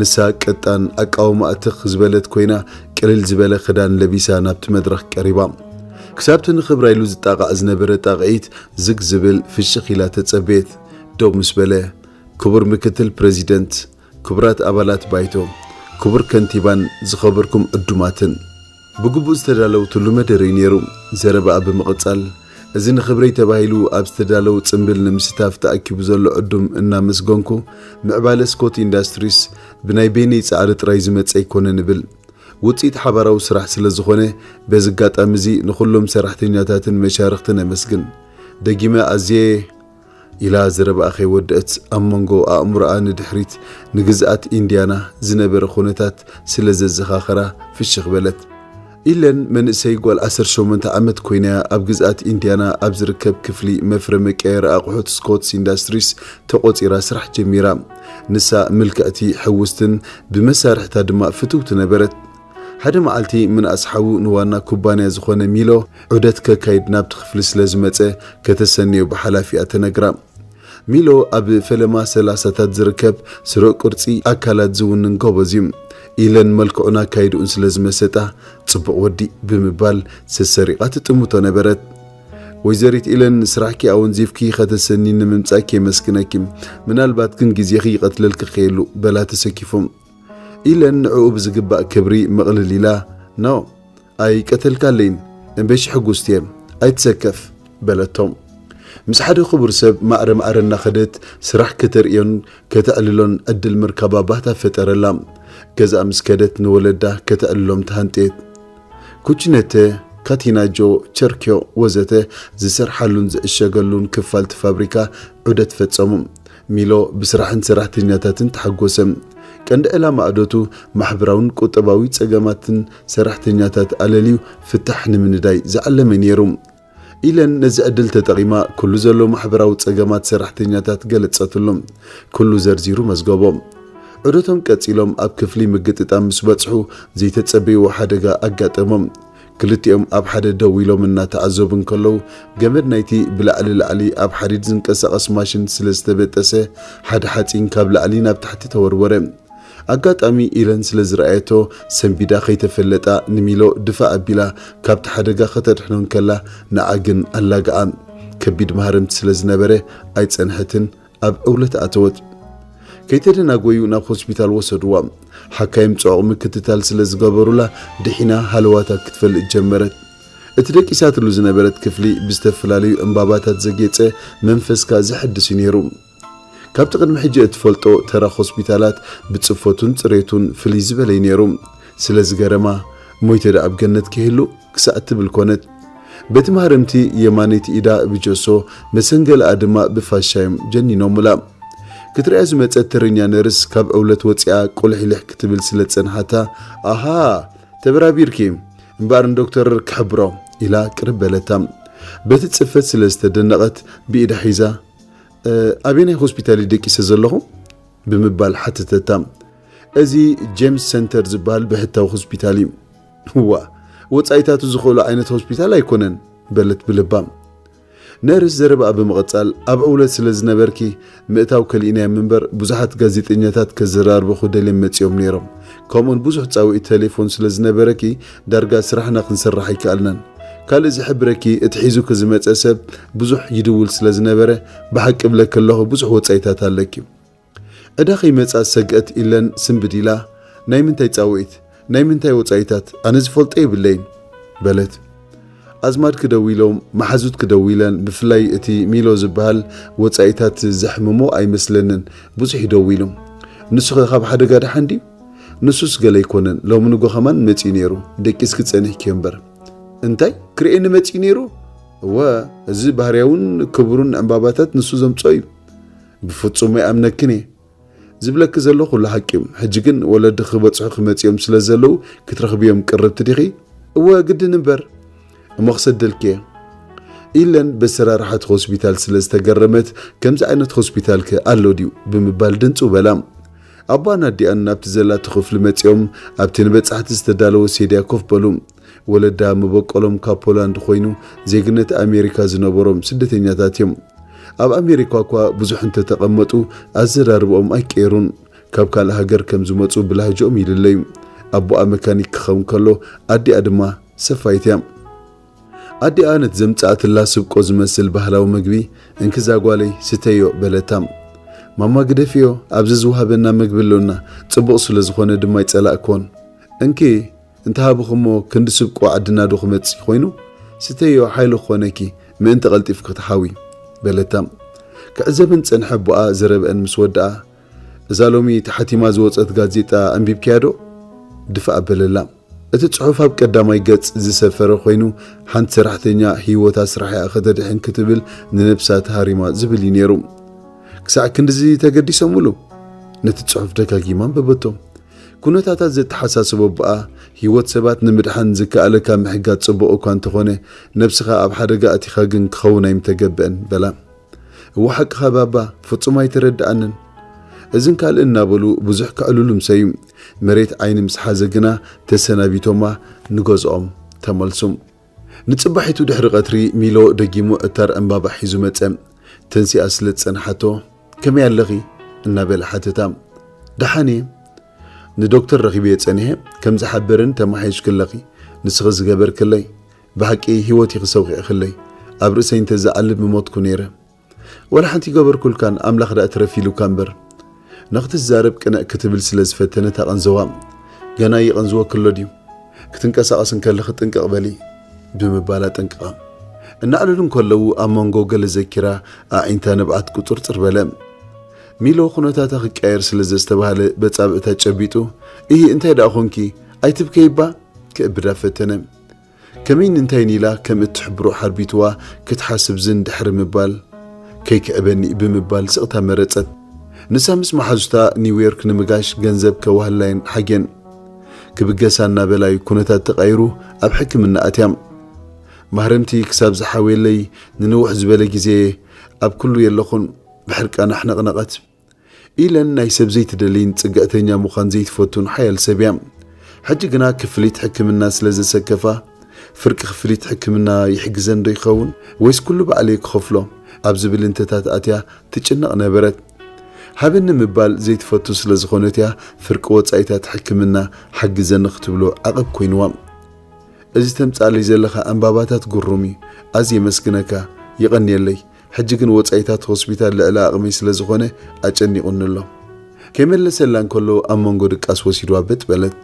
ንሳ ቀጣን ኣቃውማኣ ትኽ ዝበለት ኮይና፣ ቅልል ዝበለ ክዳን ለቢሳ ናብቲ መድረኽ ቀሪባ። ክሳብቲ ንኽብራ ኢሉ ዝጣቓዕ ዝነበረ ጣቕዒት ዝግ ዝብል ፍሽኽ ኢላ ተጸበየት። ደው ምስ በለ፣ ክቡር ምክትል ፕረዚደንት፣ ክቡራት ኣባላት ባይቶ፣ ክቡር ከንቲባን ዝኸበርኩም ዕዱማትን። ብግቡእ ዝተዳለውትሉ መደረ እዩ ነይሩ። ዘረባኣ ብምቕጻል፣ እዚ ንኽብረይ ተባሂሉ ኣብ ዝተዳለው ጽምብል ንምስታፍ ተኣኪቡ ዘሎ ዕዱም እናመስገንኩ፣ ምዕባለ ስኮት ኢንዳስትሪስ ብናይ በይነይ ጻዕሪ ጥራይ ዝመጸ ኣይኮነን እብል። ውጽኢት ሓባራዊ ስራሕ ስለ ዝኾነ፣ በዚ ኣጋጣሚ እዚ ንኹሎም ሰራሕተኛታትን መሻርኽትን ኣመስግን። ደጊመ ኣዝየ ኢላ ዘረባኣ ከይወደአት፣ ኣብ መንጎ ኣእምሮኣ ንድሕሪት ንግዝኣት ኢንድያና ዝነበረ ኩነታት ስለ ዘዘኻኸራ ፍሽኽ በለት። ኢለን መንእሰይ ጓል ዓሰርተ ሸሞንተ ዓመት ኮይና፣ ኣብ ግዝኣት ኢንድያና ኣብ ዝርከብ ክፍሊ መፍረ መቀየሪ ኣቑሑት ስኮትስ ኢንዳስትሪስ ተቖጺራ ስራሕ ጀሚራ። ንሳ ምልክዕቲ፣ ሕውስትን ብመሳርሕታ ድማ ፍትውቲ ነበረት። ሓደ መዓልቲ ምንኣስ ሓዉ ንዋና ኩባንያ ዝኾነ ሚሎ ዑደት ከካይድ ናብቲ ክፍሊ ስለ ዝመጸ፣ ከተሰንዮ ብሓላፊኣ ተነግራ። ሚሎ ኣብ ፈለማ ሰላሳታት ዝርከብ ስሩዕ ቅርጺ ኣካላት ዝውንን ጎበዝ እዩ። ኢለን መልክዑን ኣካይድኡን ስለ ዝመሰጣ፣ "ጽቡቕ ወዲ" ብምባል ሰሰሪቓ ትጥምቶ ነበረት። ወይዘሪት ኢለን፣ ስራሕኪ ኣወንዚፍኪ ከተሰኒ ንምምጻእኪ የመስግነኪ። ምናልባት ግን ግዜኺ ይቐትለልኪ ከየሉ፣ በላ ተሰኪፉ። ኢለን ንዕኡ ብዝግባእ ክብሪ ምቕልል ኢላ፣ ኖ፣ ኣይቀተልካለይን፣ እምበሺ ሕጉስቲ እየ፣ ኣይትሰከፍ፣ በለቶ። ምስ ሓደ ክቡር ሰብ ማዕረ ማዕረ እናኸደት ስራሕ ከተርእዮን ከተዕልሎን ዕድል ምርካባ ባህታ ፈጠረላ። ገዛእ ምስ ከደት ንወለዳ ከተዕልሎም ተሃንጥየት። ኩችነተ፣ ካቲናጆ፣ ቸርኪዮ ወዘተ ዝሰርሓሉን ዝዕሸገሉን ክፋል እቲ ፋብሪካ ዑደት ፈጸሙ። ሚሎ ብስራሕን ሰራሕተኛታትን ተሓጎሰ። ቀንዲ ዕላማ ዑደቱ ማሕበራውን ቁጠባዊ ጸገማትን ሰራሕተኛታት ኣለልዩ ፍታሕ ንምንዳይ ዝዓለመ ነይሩ። ኢለን ነዚ ዕድል ተጠቒማ ኩሉ ዘሎ ማሕበራዊ ጸገማት ሰራሕተኛታት ገለጸትሉ። ኩሉ ዘርዚሩ መዝገቦ። ዑደቶም ቀጺሎም ኣብ ክፍሊ ምግጥጣም ምስ በጽሑ ዘይተጸበይዎ ሓደጋ ኣጋጠሞም። ክልቲኦም ኣብ ሓደ ደው ኢሎም እናተዓዘቡ እንከለዉ፣ ገመድ ናይቲ ብላዕሊ ላዕሊ ኣብ ሓዲድ ዝንቀሳቐስ ማሽን ስለ ዝተበጠሰ፣ ሓደ ሓጺን ካብ ላዕሊ ናብ ታሕቲ ተወርወረ። ኣጋጣሚ ኢለን ስለ ዝረኣየቶ፣ ሰንቢዳ ከይተፈለጣ ንሚሎ ድፋእ ኣቢላ ካብቲ ሓደጋ ከተድሕኖ እንከላ፣ ንዓ ግን ኣላግኣ። ከቢድ ማህረምቲ ስለ ዝነበረ ኣይጸንሐትን፣ ኣብ ዕውለት ኣተወት። ከይተደናጎዩ ናብ ሆስፒታል ወሰድዋ። ሓካይም ጽዑቕ ምክትታል ስለ ዝገበሩላ፣ ድሒና ሃለዋታ ክትፈልጥ ጀመረት። እቲ ደቂሳትሉ ዝነበረት ክፍሊ ብዝተፈላለዩ ዕምባባታት ዘጌጸ፣ መንፈስካ ዘሐድስ እዩ ነይሩ። ካብቲ ቅድሚ ሕጂ እትፈልጦ ተራ ሆስፒታላት ብጽፈቱን ጽሬቱን ፍልይ ዝበለ እዩ ነይሩ። ስለ ዝገረማ፣ ሞይተ ደኣ ኣብ ገነት ክህሉ ክሳዕ እትብል ኮነት። በቲ ማህረምቲ የማነይቲ ኢዳ ብጀሶ፣ መሰንገለኣ ድማ ብፋሻ እዮም ጀኒኖምላ። ክትርእያ ዝመጸት ተረኛ ነርስ ካብ ዕውለት ወጺኣ ቁልሒልሕ ክትብል ስለ ዝጸንሓታ፣ ኣሃ፣ ተበራቢርኪ፣ እምበኣር ንዶክተር ክሕብሮ፣ ኢላ ቅርብ በለታ። በቲ ጽፈት ስለ ዝተደነቐት ብኢዳ ሒዛ፣ "እ፣ ኣበየናይ ሆስፒታል እዩ ደቂሰ ዘለኹ?" ብምባል ሓተተታ። "እዚ ጄምስ ሰንተር ዝበሃል ብሕታዊ ሆስፒታል እዩ።" "እዋ፣ ወጻኢታቱ ዝኽእሎ ዓይነት ሆስፒታል ኣይኮነን?" በለት ብልባ። ነርስ ዘረባኣ ብምቕጻል፣ "ኣብ ዕውለት ስለ ዝነበርኪ ምእታው ከሊእናዮም እምበር፣ ብዙሓት ጋዜጠኛታት ከዘራርቡኺ ደልዮም መጺኦም ነይሮም። ከምኡውን ብዙሕ ጻውዒት ቴሌፎን ስለ ዝነበረኪ፣ ዳርጋ ስራሕና ክንሰርሕ ኣይከኣልናን። ካልእ ዝሕብረኪ፣ እቲ ሒዙኪ ዝመጸ ሰብ ብዙሕ ይድውል ስለ ዝነበረ፣ ብሓቂ እብለኪ ኣለኹ፣ ብዙሕ ወጻኢታት ኣለኪ።" ዕዳ ከይመጻ ዝሰግአት ኢለን ስንብድ ኢላ፣ "ናይ ምንታይ ጻውዒት? ናይ ምንታይ ወጻኢታት? ኣነ ዝፈልጦ የብለይን" በለት። ኣዝማድኪ ደዊሎም፣ መሓዙትኪ ደዊለን፣ ብፍላይ እቲ ሚሎ ዝበሃል ወጻኢታት ዘሕምሞ ኣይመስለንን፣ ብዙሕ እዩ ደዊሉ። ንሱኸ ካብ ሓደጋ ደሓን ድዩ? ንሱስ ገለ ኣይኮነን፣ ሎሚ ንጎ ኸማን መጺኡ ነይሩ፣ ደቂስኪ ጸኒሕኪዮ እምበር። እንታይ? ክርእየኒ መጺኡ ነይሩ? እወ፣ እዚ ባህርያውን ክቡርን ዕምባባታት ንሱ ዘምጽኦ እዩ። ብፍጹም ኣይኣምነክን እየ። ዝብለኪ ዘሎ ኩሉ ሓቂ እዩ። ሕጂ ግን ወለዲ ክበጽሑ ክመጽኦም ስለ ዘለዉ ክትረኽብዮም ቅርብቲ ዲኺ? እወ፣ ግድን እምበር። እሞ ክሰደልኪ እየ። ኢለን በሰራርሓት ሆስፒታል ስለ ዝተገረመት፣ ከምዚ ዓይነት ሆስፒታልከ ኣሎ ድዩ? ብምባል ድንጽው በላ። ኣቦኣን ኣዲኣን ናብቲ ዘላቶ ክፍሊ መጺኦም፣ ኣብቲ ንበጻሕቲ ዝተዳለወ ሴድያ ኮፍ በሉ። ወለዳ መበቆሎም ካብ ፖላንድ ኮይኑ፣ ዜግነት ኣሜሪካ ዝነበሮም ስደተኛታት እዮም። ኣብ ኣሜሪካ እኳ ብዙሕ እንተተቐመጡ፣ ኣዘራርባኦም ኣይቀየሩን። ካብ ካልእ ሃገር ከም ዝመጹ ብላህጅኦም ይልለዩ። ኣቦኣ መካኒክ ክኸውን ከሎ፣ ኣዲኣ ድማ ሰፋይት እያ። ኣዲኣ ነቲ ዘምጽኣትላ ስብቆ ዝመስል ባህላዊ መግቢ፣ "እንኪ እዛ ጓለይ፣ ስተዮ" በለታ። "ማማ ግደፍዮ፣ ኣብዚ ዝወሃበና መግቢ ኣሎና፣ ጽቡቕ ስለ ዝኾነ ድማ ኣይጸላእክዎን። እንኪ፣ እንተሃብኹሞ ክንዲ ስብቆ ዓድና ዶ ክመጽእ ኮይኑ? ስተዮ፣ ሓይሊ ክኾነኪ፣ ምእንቲ ቀልጢፍኪ ክትሓዊ" በለታ። ክዕዘበን ጸንሐ ኣቦኣ ዘረበአን ምስ ወድኣ፣ "እዛ ሎሚ ተሓቲማ ዝወጸት ጋዜጣ ኣንቢብክያ ዶ?" ድፋእ ኣበለላ። እቲ ጽሑፍ ኣብ ቀዳማይ ገጽ ዝሰፈረ ኮይኑ፣ ሓንቲ ሰራሕተኛ ህይወታ ስራሕ እያ ከተድሕን ክትብል ንነብሳ ተሃሪማ ዝብል እዩ ነይሩ። "ክሳዕ ክንድዚ ተገዲሶምሉ?" ነቲ ጽሑፍ ደጋጊማ ኣንበበቶ። ኩነታታት ዘተሓሳስቦ ኣቦኣ፣ ህይወት ሰባት ንምድሓን ዝከኣለካ ምሕጋዝ ጽቡቕ እኳ እንተኾነ፣ ነብስኻ ኣብ ሓደጋ ኣእቲኻ ግን ክኸውን ኣይምተገብአን በላ። "እወ ሓቅኻ ባባ፣ ፍጹም ኣይተረድኣንን።" እዝን ካልእን እናበሉ ብዙሕ ከዕልሉ ምሰዩ። መሬት ዓይኒ ምስ ሓዘ ግና ተሰናቢቶማ ንገዝኦም ተመልሱ። ንጽባሒቱ ድሕሪ ቀትሪ ሚሎ ደጊሙ ዕታር ዕምባባ ሒዙ መጸ። ተንሲኣ ስለ ዝጸንሓቶ፣ "ከመይ ኣለኺ?" እናበለ ሓተታ። "ደሓን እየ። ንዶክተር ረኺበዮ ጸኒሐ፣ ከም ዝሓበረኒ ተማሓይሽኪ ኣለኺ። ንስኺ ዝገበርክለይ፣ ብሓቂ ህይወት ኢኺ ሰዊእክለይ። ኣብ ርእሰይ እንተዝዓልብ ምሞትኩ ነይረ። ወላ ሓንቲ ይገበርኩልካን፣ ኣምላኽ ደኣ ትረፍ ኢሉካ እምበር። ንኽትዛረብ ቅንዕ ክትብል ስለ ዝፈተነት ኣቐንዘዋ። ገና ይቐንዝወኪ ኣሎ ድዩ? ክትንቀሳቐስ እንከለኺ ጥንቅቕ በሊ፣ ብምባል ኣጠንቅቓ። እናዕለሉ እንከለዉ ኣብ መንጎ ገለ ዘኪራ ኣዒንታ ንብዓት ቁጽርጽር በለ። ሚሎ ኩነታታ ክቀየር ስለ ዘስተባህለ በጻብዕታ ጨቢጡ፣ "እሂ፣ እንታይ ደኣ ኾንኪ? ኣይትብከይባ?" ክእብዳ ፈተነ። ከመይን እንታይን ኢላ ከም እትሕብሮ ሓርቢትዋ ክትሓስብ ዝን ድሕሪ ምባል፣ "ከይክዕበኒ" ብምባል ስቕታ መረጸት። ንሳ ምስ መሓዙታ ኒውዮርክ ንምጋሽ ገንዘብ ከዋህላየን ሓጌን። ክብገሳ እናበላ እዩ ኩነታት ተቐይሩ ኣብ ሕክምና ኣትያ። ማህረምቲ ክሳብ ዝሓውየለይ ንንውሕ ዝበለ ግዜ ኣብ ኩሉ የለኹን፣ ብሕርቃና ኣሕነቕነቐት። ኢለን ናይ ሰብ ዘይትደልይን ጽግዕተኛ ምዃን ዘይትፈቱን ሓያል ሰብ እያ። ሕጂ ግና ክፍሊት ሕክምና ስለ ዘሰከፋ፣ ፍርቂ ክፍሊት ሕክምና ይሕግዘን ዶ ይኸውን ወይስ ኩሉ ባዕለይ ክኸፍሎ ኣብ ዝብል እንተታት ኣትያ ትጭነቕ ነበረት። ሃበኒ ምባል ዘይትፈቱ ስለ ዝኾነት እያ ፍርቂ ወጻኢታት ሕክምና ሓግዘኒ ክትብሎ ዓቐብ ኮይንዋ። እዚ ተምጻለይ ዘለኻ ዕምባባታት ግሩም እዩ። ኣዝየ የመስግነካ። የቐንየለይ። ሕጂ ግን ወጻኢታት ሆስፒታል ልዕሊ ዓቕመይ ስለ ዝኾነ ኣጨኒቑኒ ኣሎ። ከይመለሰላ እንከሎ ኣብ መንጎ ድቃስ ወሲድዋ በጥ በለት።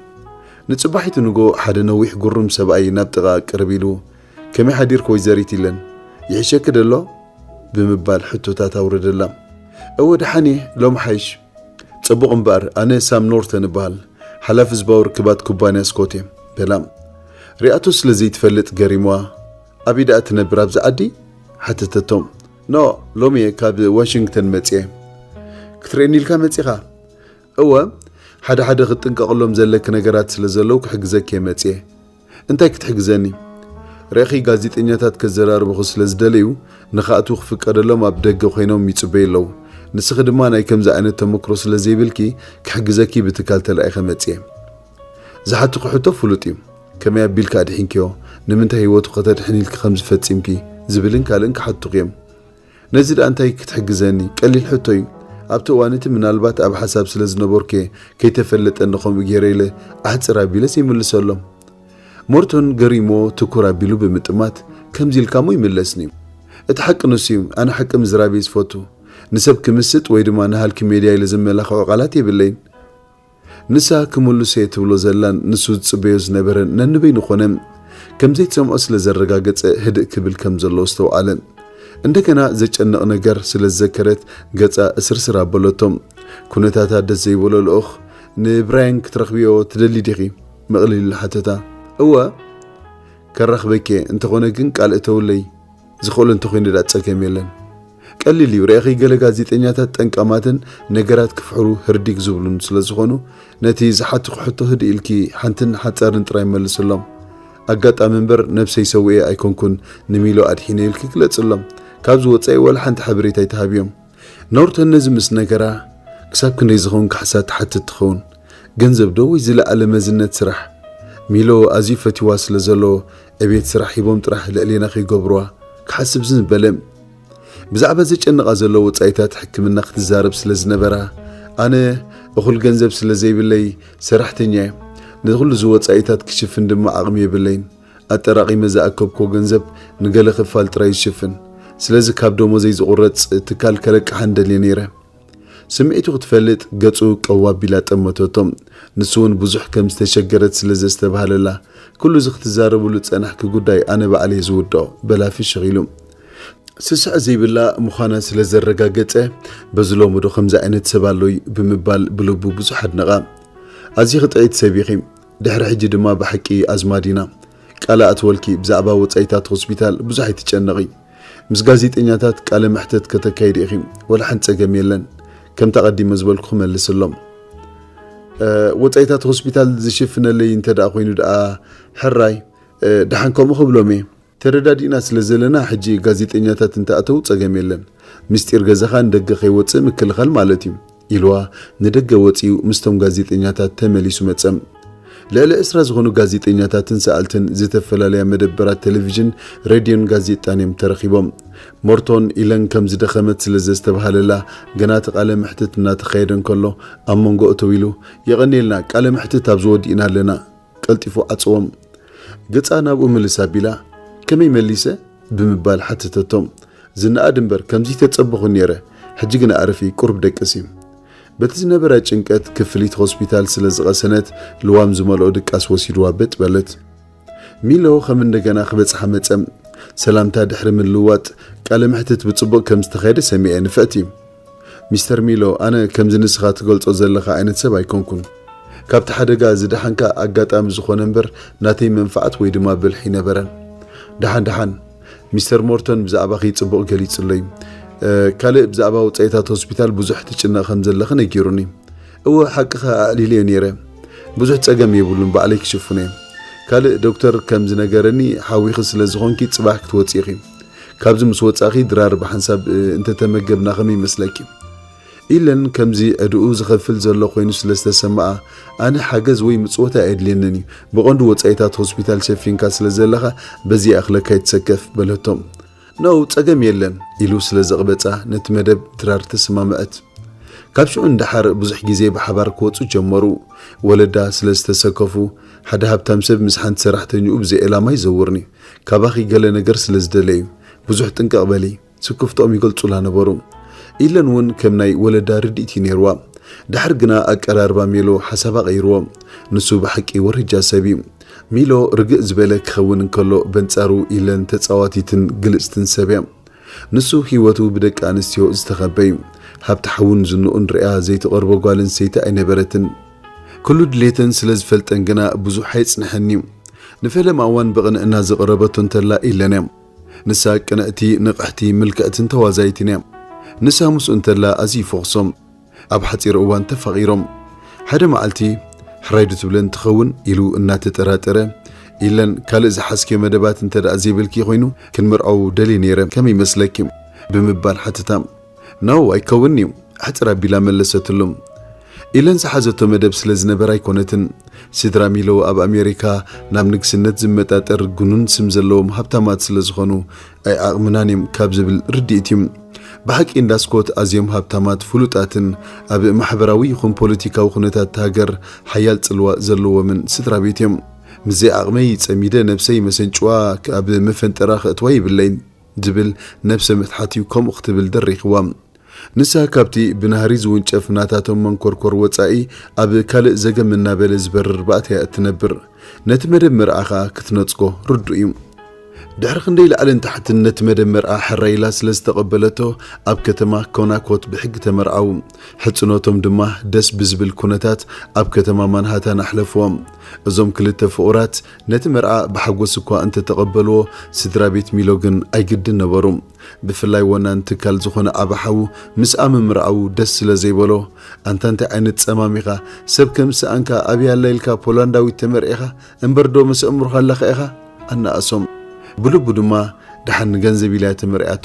ንጽባሒቱ ንጎ ሓደ ነዊሕ ግሩም ሰብኣይ ናብ ጥቓኣ ቅርብ ኢሉ፣ "ከመይ ሓዲርክ ወይዘሪት ኢለን? ይሕሸኪ ደሎ?" ብምባል ሕቶታት ኣውረደላ። "እወ ደሓን እየ፣ ሎም ሓይሽ?" "ጽቡቕ እምበኣር፣ ኣነ ሳም ኖርተን እበሃል፣ ሓላፊ ህዝባዊ ርክባት ኩባንያ ስኮት እየ" በላ። ሪኣቶ ስለ ዘይትፈልጥ ገሪምዋ። "ኣበይ ደኣ ትነብር ኣብዚ ዓዲ?" ሓተተቶ። "ኖ፣ ሎሚ እየ ካብ ዋሽንግተን መጽየ። ክትርእየኒ ኢልካ መጺኻ?" "እወ፣ ሓደ ሓደ ክትጥንቀቕሎም ዘለኪ ነገራት ስለ ዘለዉ ክሕግዘኪ እየ መጽየ።" "እንታይ ክትሕግዘኒ?" "ርኢኺ፣ ጋዜጠኛታት ከዘራርብኹ ስለ ዝደለዩ፣ ንኽኣትዉ ክፍቀደሎም ኣብ ደገ ኮይኖም ይጽበዩ ኣለዉ። ንስኺ ድማ ናይ ከምዚ ዓይነት ተመክሮ ስለ ዘይብልኪ፣ ክሕግዘኪ ብትካል ተላኢኸ መጽየ። ዝሓትኹ ሕቶ ፍሉጥ እዩ። ከመይ ኣቢልኪ ኣድሒንክዮ? ንምንታይ ህይወቱ ከተድሕኒ ኢልኪ ከምዚ ፈጺምኪ?" ዝብልን ካልእን ክሓትቱኺ እዮም። ነዚ ደኣ እንታይ ክትሕግዘኒ? ቀሊል ሕቶ እዩ። ኣብቲ እዋን እቲ ምናልባት ኣብ ሓሳብ ስለ ዝነበርኩ እየ ከይተፈለጠኒ ከምኡ ገይረ ኢለ ኣሕጽር ኣቢለ ዘይምልሰሎም። ሞርቶን ገሪሞ ትኩር ኣቢሉ ብምጥማት፣ "ከምዚ ኢልካ እሞ ይምለስኒ እዩ። እቲ ሓቂ ንሱ እዩ። ኣነ ሓቂ ምዝራብ እየ ዝፈቱ። ንሰብ ክምስጥ ወይ ድማ ንሃልኪ ሜድያ ኢለ ዘመላኽዖ ቃላት የብለይን። ንሳ ክምልሶ እየ ትብሎ ዘላን ንሱ ዝጽበዮ ዝነበረን ነንበይኑ ኾነ። ከም ዘይትሰምዖ ስለ ዘረጋገጸ ህድእ ክብል ከም ዘለዎ ኣስተውዓለ። እንደገና ዘጨንቕ ነገር ስለ ዝዘከረት ገጻ እስርስር ኣበለቶ። ኩነታታ ደስ ዘይበሎ ልኡኽ፣ "ንብራያን ክትረኽብዮ ትደሊ ዲኺ?" መቕሊል ሓተታ። "እወ፣ ከራኽበኪ እየ፣ እንተኾነ ግን ቃል እተውለይ፣ ዝኽእሎ እንተኾይኑ ደኣ ጸገም የለን። ቀሊል እዩ፣ ርኢኺ፣ ገለ ጋዜጠኛታት ጠንቃማትን ነገራት ክፍሕሩ ህርዲግ ዝብሉን ስለ ዝኾኑ፣ ነቲ ዝሓትኹ ሕቶ ህድእ ኢልኪ ሓንትን ሓጻርን ጥራይ መልስሎም። ኣጋጣሚ እምበር ነብሰይ ሰዊኤ ኣይኮንኩን፣ ንሚሎ ኣድሒነ ኢልኪ ግለጽሎም። ካብዚ ወጻኢ ዋላ ሓንቲ ሓበሬታ ኣይትሃብዮም።" ኖርተን ነዚ ምስ ነገራ፣ ክሳብ ክንደይ ዝኸውን ካሕሳ ትሓትት ትኸውን? ገንዘብ ዶ ወይ ዝለዓለ መዝነት ስራሕ? ሚሎ ኣዝዩ ፈትዋ ስለ ዘሎ፣ ዕቤት ስራሕ ሂቦም ጥራሕ ልዕሌና ከይገብርዋ ክሓስብ ዝን በለ። ብዛዕባ ዘጨንቓ ዘሎ ወጻኢታት ሕክምና ክትዛረብ ስለ ዝነበራ፣ ኣነ እኹል ገንዘብ ስለ ዘይብለይ ሰራሕተኛ እየ። ንኹሉ እዚ ወጻኢታት ክሽፍን ድማ ዓቕሚ የብለይን። ኣጠራቒመ ዝኣከብኮ ገንዘብ ንገለ ክፋል ጥራይ ዝሽፍን። ስለዚ ካብ ደሞዘይ ዝቑረጽ ትካል ከለቅሓን ደልየ ነይረ። ስምዒቱ ክትፈልጥ ገጹ ቀው ኣቢላ ጠመተቶ። ንሱ እውን ብዙሕ ከም ዝተሸገረት ስለ ዘስተብሃለላ፣ "ኩሉ እዚ ክትዛረብሉ ዝጸናሕኪ ጉዳይ ኣነ ባዕለይ ዝውድኦ" በላ ፍሽኽ ኢሉ። ስስዕ ዘይብላ ምዃና ስለ ዘረጋገጸ፣ "በዚ ሎሚ ዶ ከምዚ ዓይነት ሰብ ኣሎይ?" ብምባል ብልቡ ብዙሕ ኣድነቓ። "ኣዚኺ ጥዕይቲ ሰብ ኢኺ። ድሕሪ ሕጂ ድማ ብሓቂ ኣዝማድ ኢና። ቃል ኣእትወልኪ፣ ብዛዕባ ወጻኢታት ሆስፒታል ብዙሕ ኣይትጨነቒ። ምስ ጋዜጠኛታት ቃለ መሕተት ከተካይዲ ኢኺ፣ ወላ ሓንቲ ጸገም የለን። ከምታ ቀዲመ ዝበልኩ ክመልስሎም። እ፣ ወጻኢታት ሆስፒታል ዝሽፍነለይ እንተ ደኣ ኮይኑ ደኣ ሕራይ፣ እ፣ ደሓን ከምኡ ክብሎም እየ። ተረዳዲእና ስለ ዘለና ሕጂ ጋዜጠኛታት እንተኣተው ጸገም የለን። ምስጢር ገዛኻ ንደገ ከይወጽእ ምክልኻል ማለት እዩ" ኢልዋ ንደገ ወጺኡ ምስቶም ጋዜጠኛታት ተመሊሱ መጸ። ልዕሊ ዕስራ ዝኾኑ ጋዜጠኛታትን ሰኣልትን ዝተፈላለያ መደበራት ቴሌቪዥን፣ ሬድዮን ጋዜጣን እዮም ተረኺቦም። ሞርቶን ኢለን ከም ዝደኸመት ስለ ዘስተብሃለላ፣ ገና እቲ ቃለ መሕትት እናተኻየደ እንከሎ ኣብ መንጎ እተው ኢሉ፣ "የቐንየልና፣ ቃለ መሕትት ኣብዚ ወዲእና ኣለና" ቀልጢፉ ዓጽዎም። ገጻ ናብኡ ምልስ ኣቢላ፣ "ከመይ መሊሰ?" ብምባል ሓተተቶ። ዝነኣድ እምበር ከምዚ ተጸበኹ ነይረ። ሕጂ ግን ኣዕርፊ፣ ቁሩብ ደቅሲ። በቲ ዝነበራ ጭንቀት ክፍሊት ሆስፒታል ስለ ዝቐሰነት ልዋም ዝመልኦ ድቃስ ወሲድዋ በጥ በለት። ሚሎ ከም እንደገና ክበጽሓ መጸ። ሰላምታ ድሕሪ ምልውዋጥ ቃለ መሕትት ብጽቡቕ ከም ዝተኻየደ ሰሚዐ። ንፍዕቲ፣ ሚስተር ሚሎ፣ ኣነ ከምዚ ንስኻ ትገልጾ ዘለኻ ዓይነት ሰብ ኣይኮንኩን። ካብቲ ሓደጋ ዝደሓንካ ኣጋጣሚ ዝኾነ እምበር ናተይ መንፍዓት ወይ ድማ ብልሒ ነበረ። ደሓን ደሓን፣ ሚስተር ሞርቶን ብዛዕባኺ ጽቡቕ ገሊጹለይ። ካልእ ብዛዕባ ወጻኢታት ሆስፒታል ብዙሕ ትጭነቕ ከም ዘለኺ ነጊሩኒ። እወ፣ ሓቅኻ፣ ኣዕሊለዮ ነይረ። ብዙሕ ጸገም የብሉን፣ ባዕለይ ክሽፍኖ እየ። ካልእ ዶክተር ከም ዝነገረኒ፣ ሓዊኺ ስለ ዝኾንኪ ጽባሕ ክትወጺ ኢኺ። ካብዚ ምስ ወጻኺ ድራር ብሓንሳብ እንተተመገብና ከመይ ይመስለኪ? ኢለን ከምዚ ዕድኡ ዝኸፍል ዘሎ ኮይኑ ስለ ዝተሰምኣ፣ ኣነ ሓገዝ ወይ ምጽወታ ኣየድልየንን እዩ። ብቐንዱ ወጻኢታት ሆስፒታል ሸፊንካ ስለ ዘለኻ በዚ ይኣኽለካ ይትሰከፍ በለቶ። ነው ጸገም የለን ኢሉ ስለ ዘቕበጻ ነቲ መደብ ድራር ተሰማምዐት። ካብ ሽዑ ንደሓር ብዙሕ ግዜ ብሓባር ክወጹ ጀመሩ። ወለዳ ስለ ዝተሰከፉ፣ ሓደ ሃብታም ሰብ ምስ ሓንቲ ሰራሕተኛኡ ብዘይ ዕላማ ይዘውርኒ። ካባኺ ገለ ነገር ስለ ዝደለዩ ብዙሕ ጥንቅቕ በሊ። ስክፍትኦም ይገልጹላ ነበሩ። ኢለን እውን ከም ናይ ወለዳ ርድኢት እዩ ነይርዋ። ድሓር ግና ኣቀራርባ ሜሎ ሓሳባ ቀይርዎ። ንሱ ብሓቂ ወረጃ ሰብ እዩ። ሚሎ ርግእ ዝበለ ክኸውን እንከሎ፣ በንጻሩ ኢለን ተጻዋቲትን ግልጽትን ሰብ እያ። ንሱ ህይወቱ ብደቂ ኣንስትዮ ዝተኸበ እዩ። ሃብቲ ሓውን ዝንኡን ርእያ ዘይትቐርቦ ጓል ኣንስተይቲ ኣይነበረትን። ኩሉ ድሌተን ስለ ዝፈልጠን ግና ብዙሕ ኣየጽንሐን እዩ። ንፈለማ እዋን ብቕንእና ዘቕረበቶ እንተላ ኢለን እያ። ንሳ ቅንዕቲ፣ ንቕሕቲ፣ ምልክዕትን ተዋዛይትን እያ። ንሳ ምስኡ እንተላ ኣዝዩ ይፈኹሶም። ኣብ ሓጺር እዋን ተፋቒሮም። ሓደ መዓልቲ፣ ሕራይ ዶ ትብለን ትኸውን ኢሉ እናተጠራጠረ፣ ኢለን ካልእ ዝሓዝክዮ መደባት እንተ ደኣ ዘይብልኪ ኮይኑ ክንምርዓው ደልየ ነይረ፣ ከመይ ይመስለኪ? ብምባል ሓተታ። ነው፣ ኣይከውን'ዩ፣ ኣሕጽር ኣቢላ መለሰትሉ። ኢለን ዝሓዘቶ መደብ ስለ ዝነበራ ኣይኮነትን። ስድራ ሚሎ ኣብ ኣሜሪካ ናብ ንግስነት ዝመጣጠር ግኑን ስም ዘለዎም ሃብታማት ስለ ዝኾኑ ኣይዓቕምናን እዮም ካብ ዝብል ርድኢት እዩ። ብሓቂ እንዳ ስኮት ኣዝዮም ሃብታማት ፍሉጣትን ኣብ ማሕበራዊ ይኹን ፖለቲካዊ ኩነታት ሃገር ሓያል ጽልዋ ዘለዎምን ስድራ ቤት እዮም። ምስ ዘይዓቕመይ ጸሚደ ነብሰይ መሰንጭዋ ኣብ መፈንጠራ ከእትዋ ይብለይን ዝብል ነብሰ ምትሓት እዩ ከምኡ ክትብል ደሪኽዋ። ንሳ ካብቲ ብናህሪ ዝውንጨፍ ናታቶም መንኮርኮር ወጻኢ ኣብ ካልእ ዘገም እናበለ ዝበርር ባእታ እያ እትነብር። ነቲ መደብ መርዓ ኸኣ ክትነጽጎ ርዱእ እዩ። ድሕሪ ክንደይ ላዕልን ታሕትን ነቲ መደብ መርዓ ሕራይ ኢላ ስለ ዝተቐበለቶ ኣብ ከተማ ኮናኮት ብሕጊ ተመርዓዉ። ሕጽኖቶም ድማ ደስ ብዝብል ኩነታት ኣብ ከተማ ማንሃታን ኣሕለፍዎም። እዞም ክልተ ፍቑራት ነቲ መርዓ ብሓጎስ እኳ እንተተቐበልዎ፣ ስድራ ቤት ሚሎ ግን ኣይግድን ነበሩ። ብፍላይ ወናን ትካል ዝኾነ ዓቢ ሓዉ ምስኣ ምምርዓዉ ደስ ስለ ዘይበሎ፣ ኣንታ እንታይ ዓይነት ጸማም ኢኻ፣ ሰብ ከም ዝሰኣንካ ኣበይ ኣላ ኢልካ ፖላንዳዊት ተመርዒኻ፣ እምበር ዶ ምስ ኣእምሮኻ ኣለኻ ኢኻ? ኣነኣሶም። ብልቡ ድማ ደሓን ንገንዘብ ኢላ እያ ተመርዕያቶ።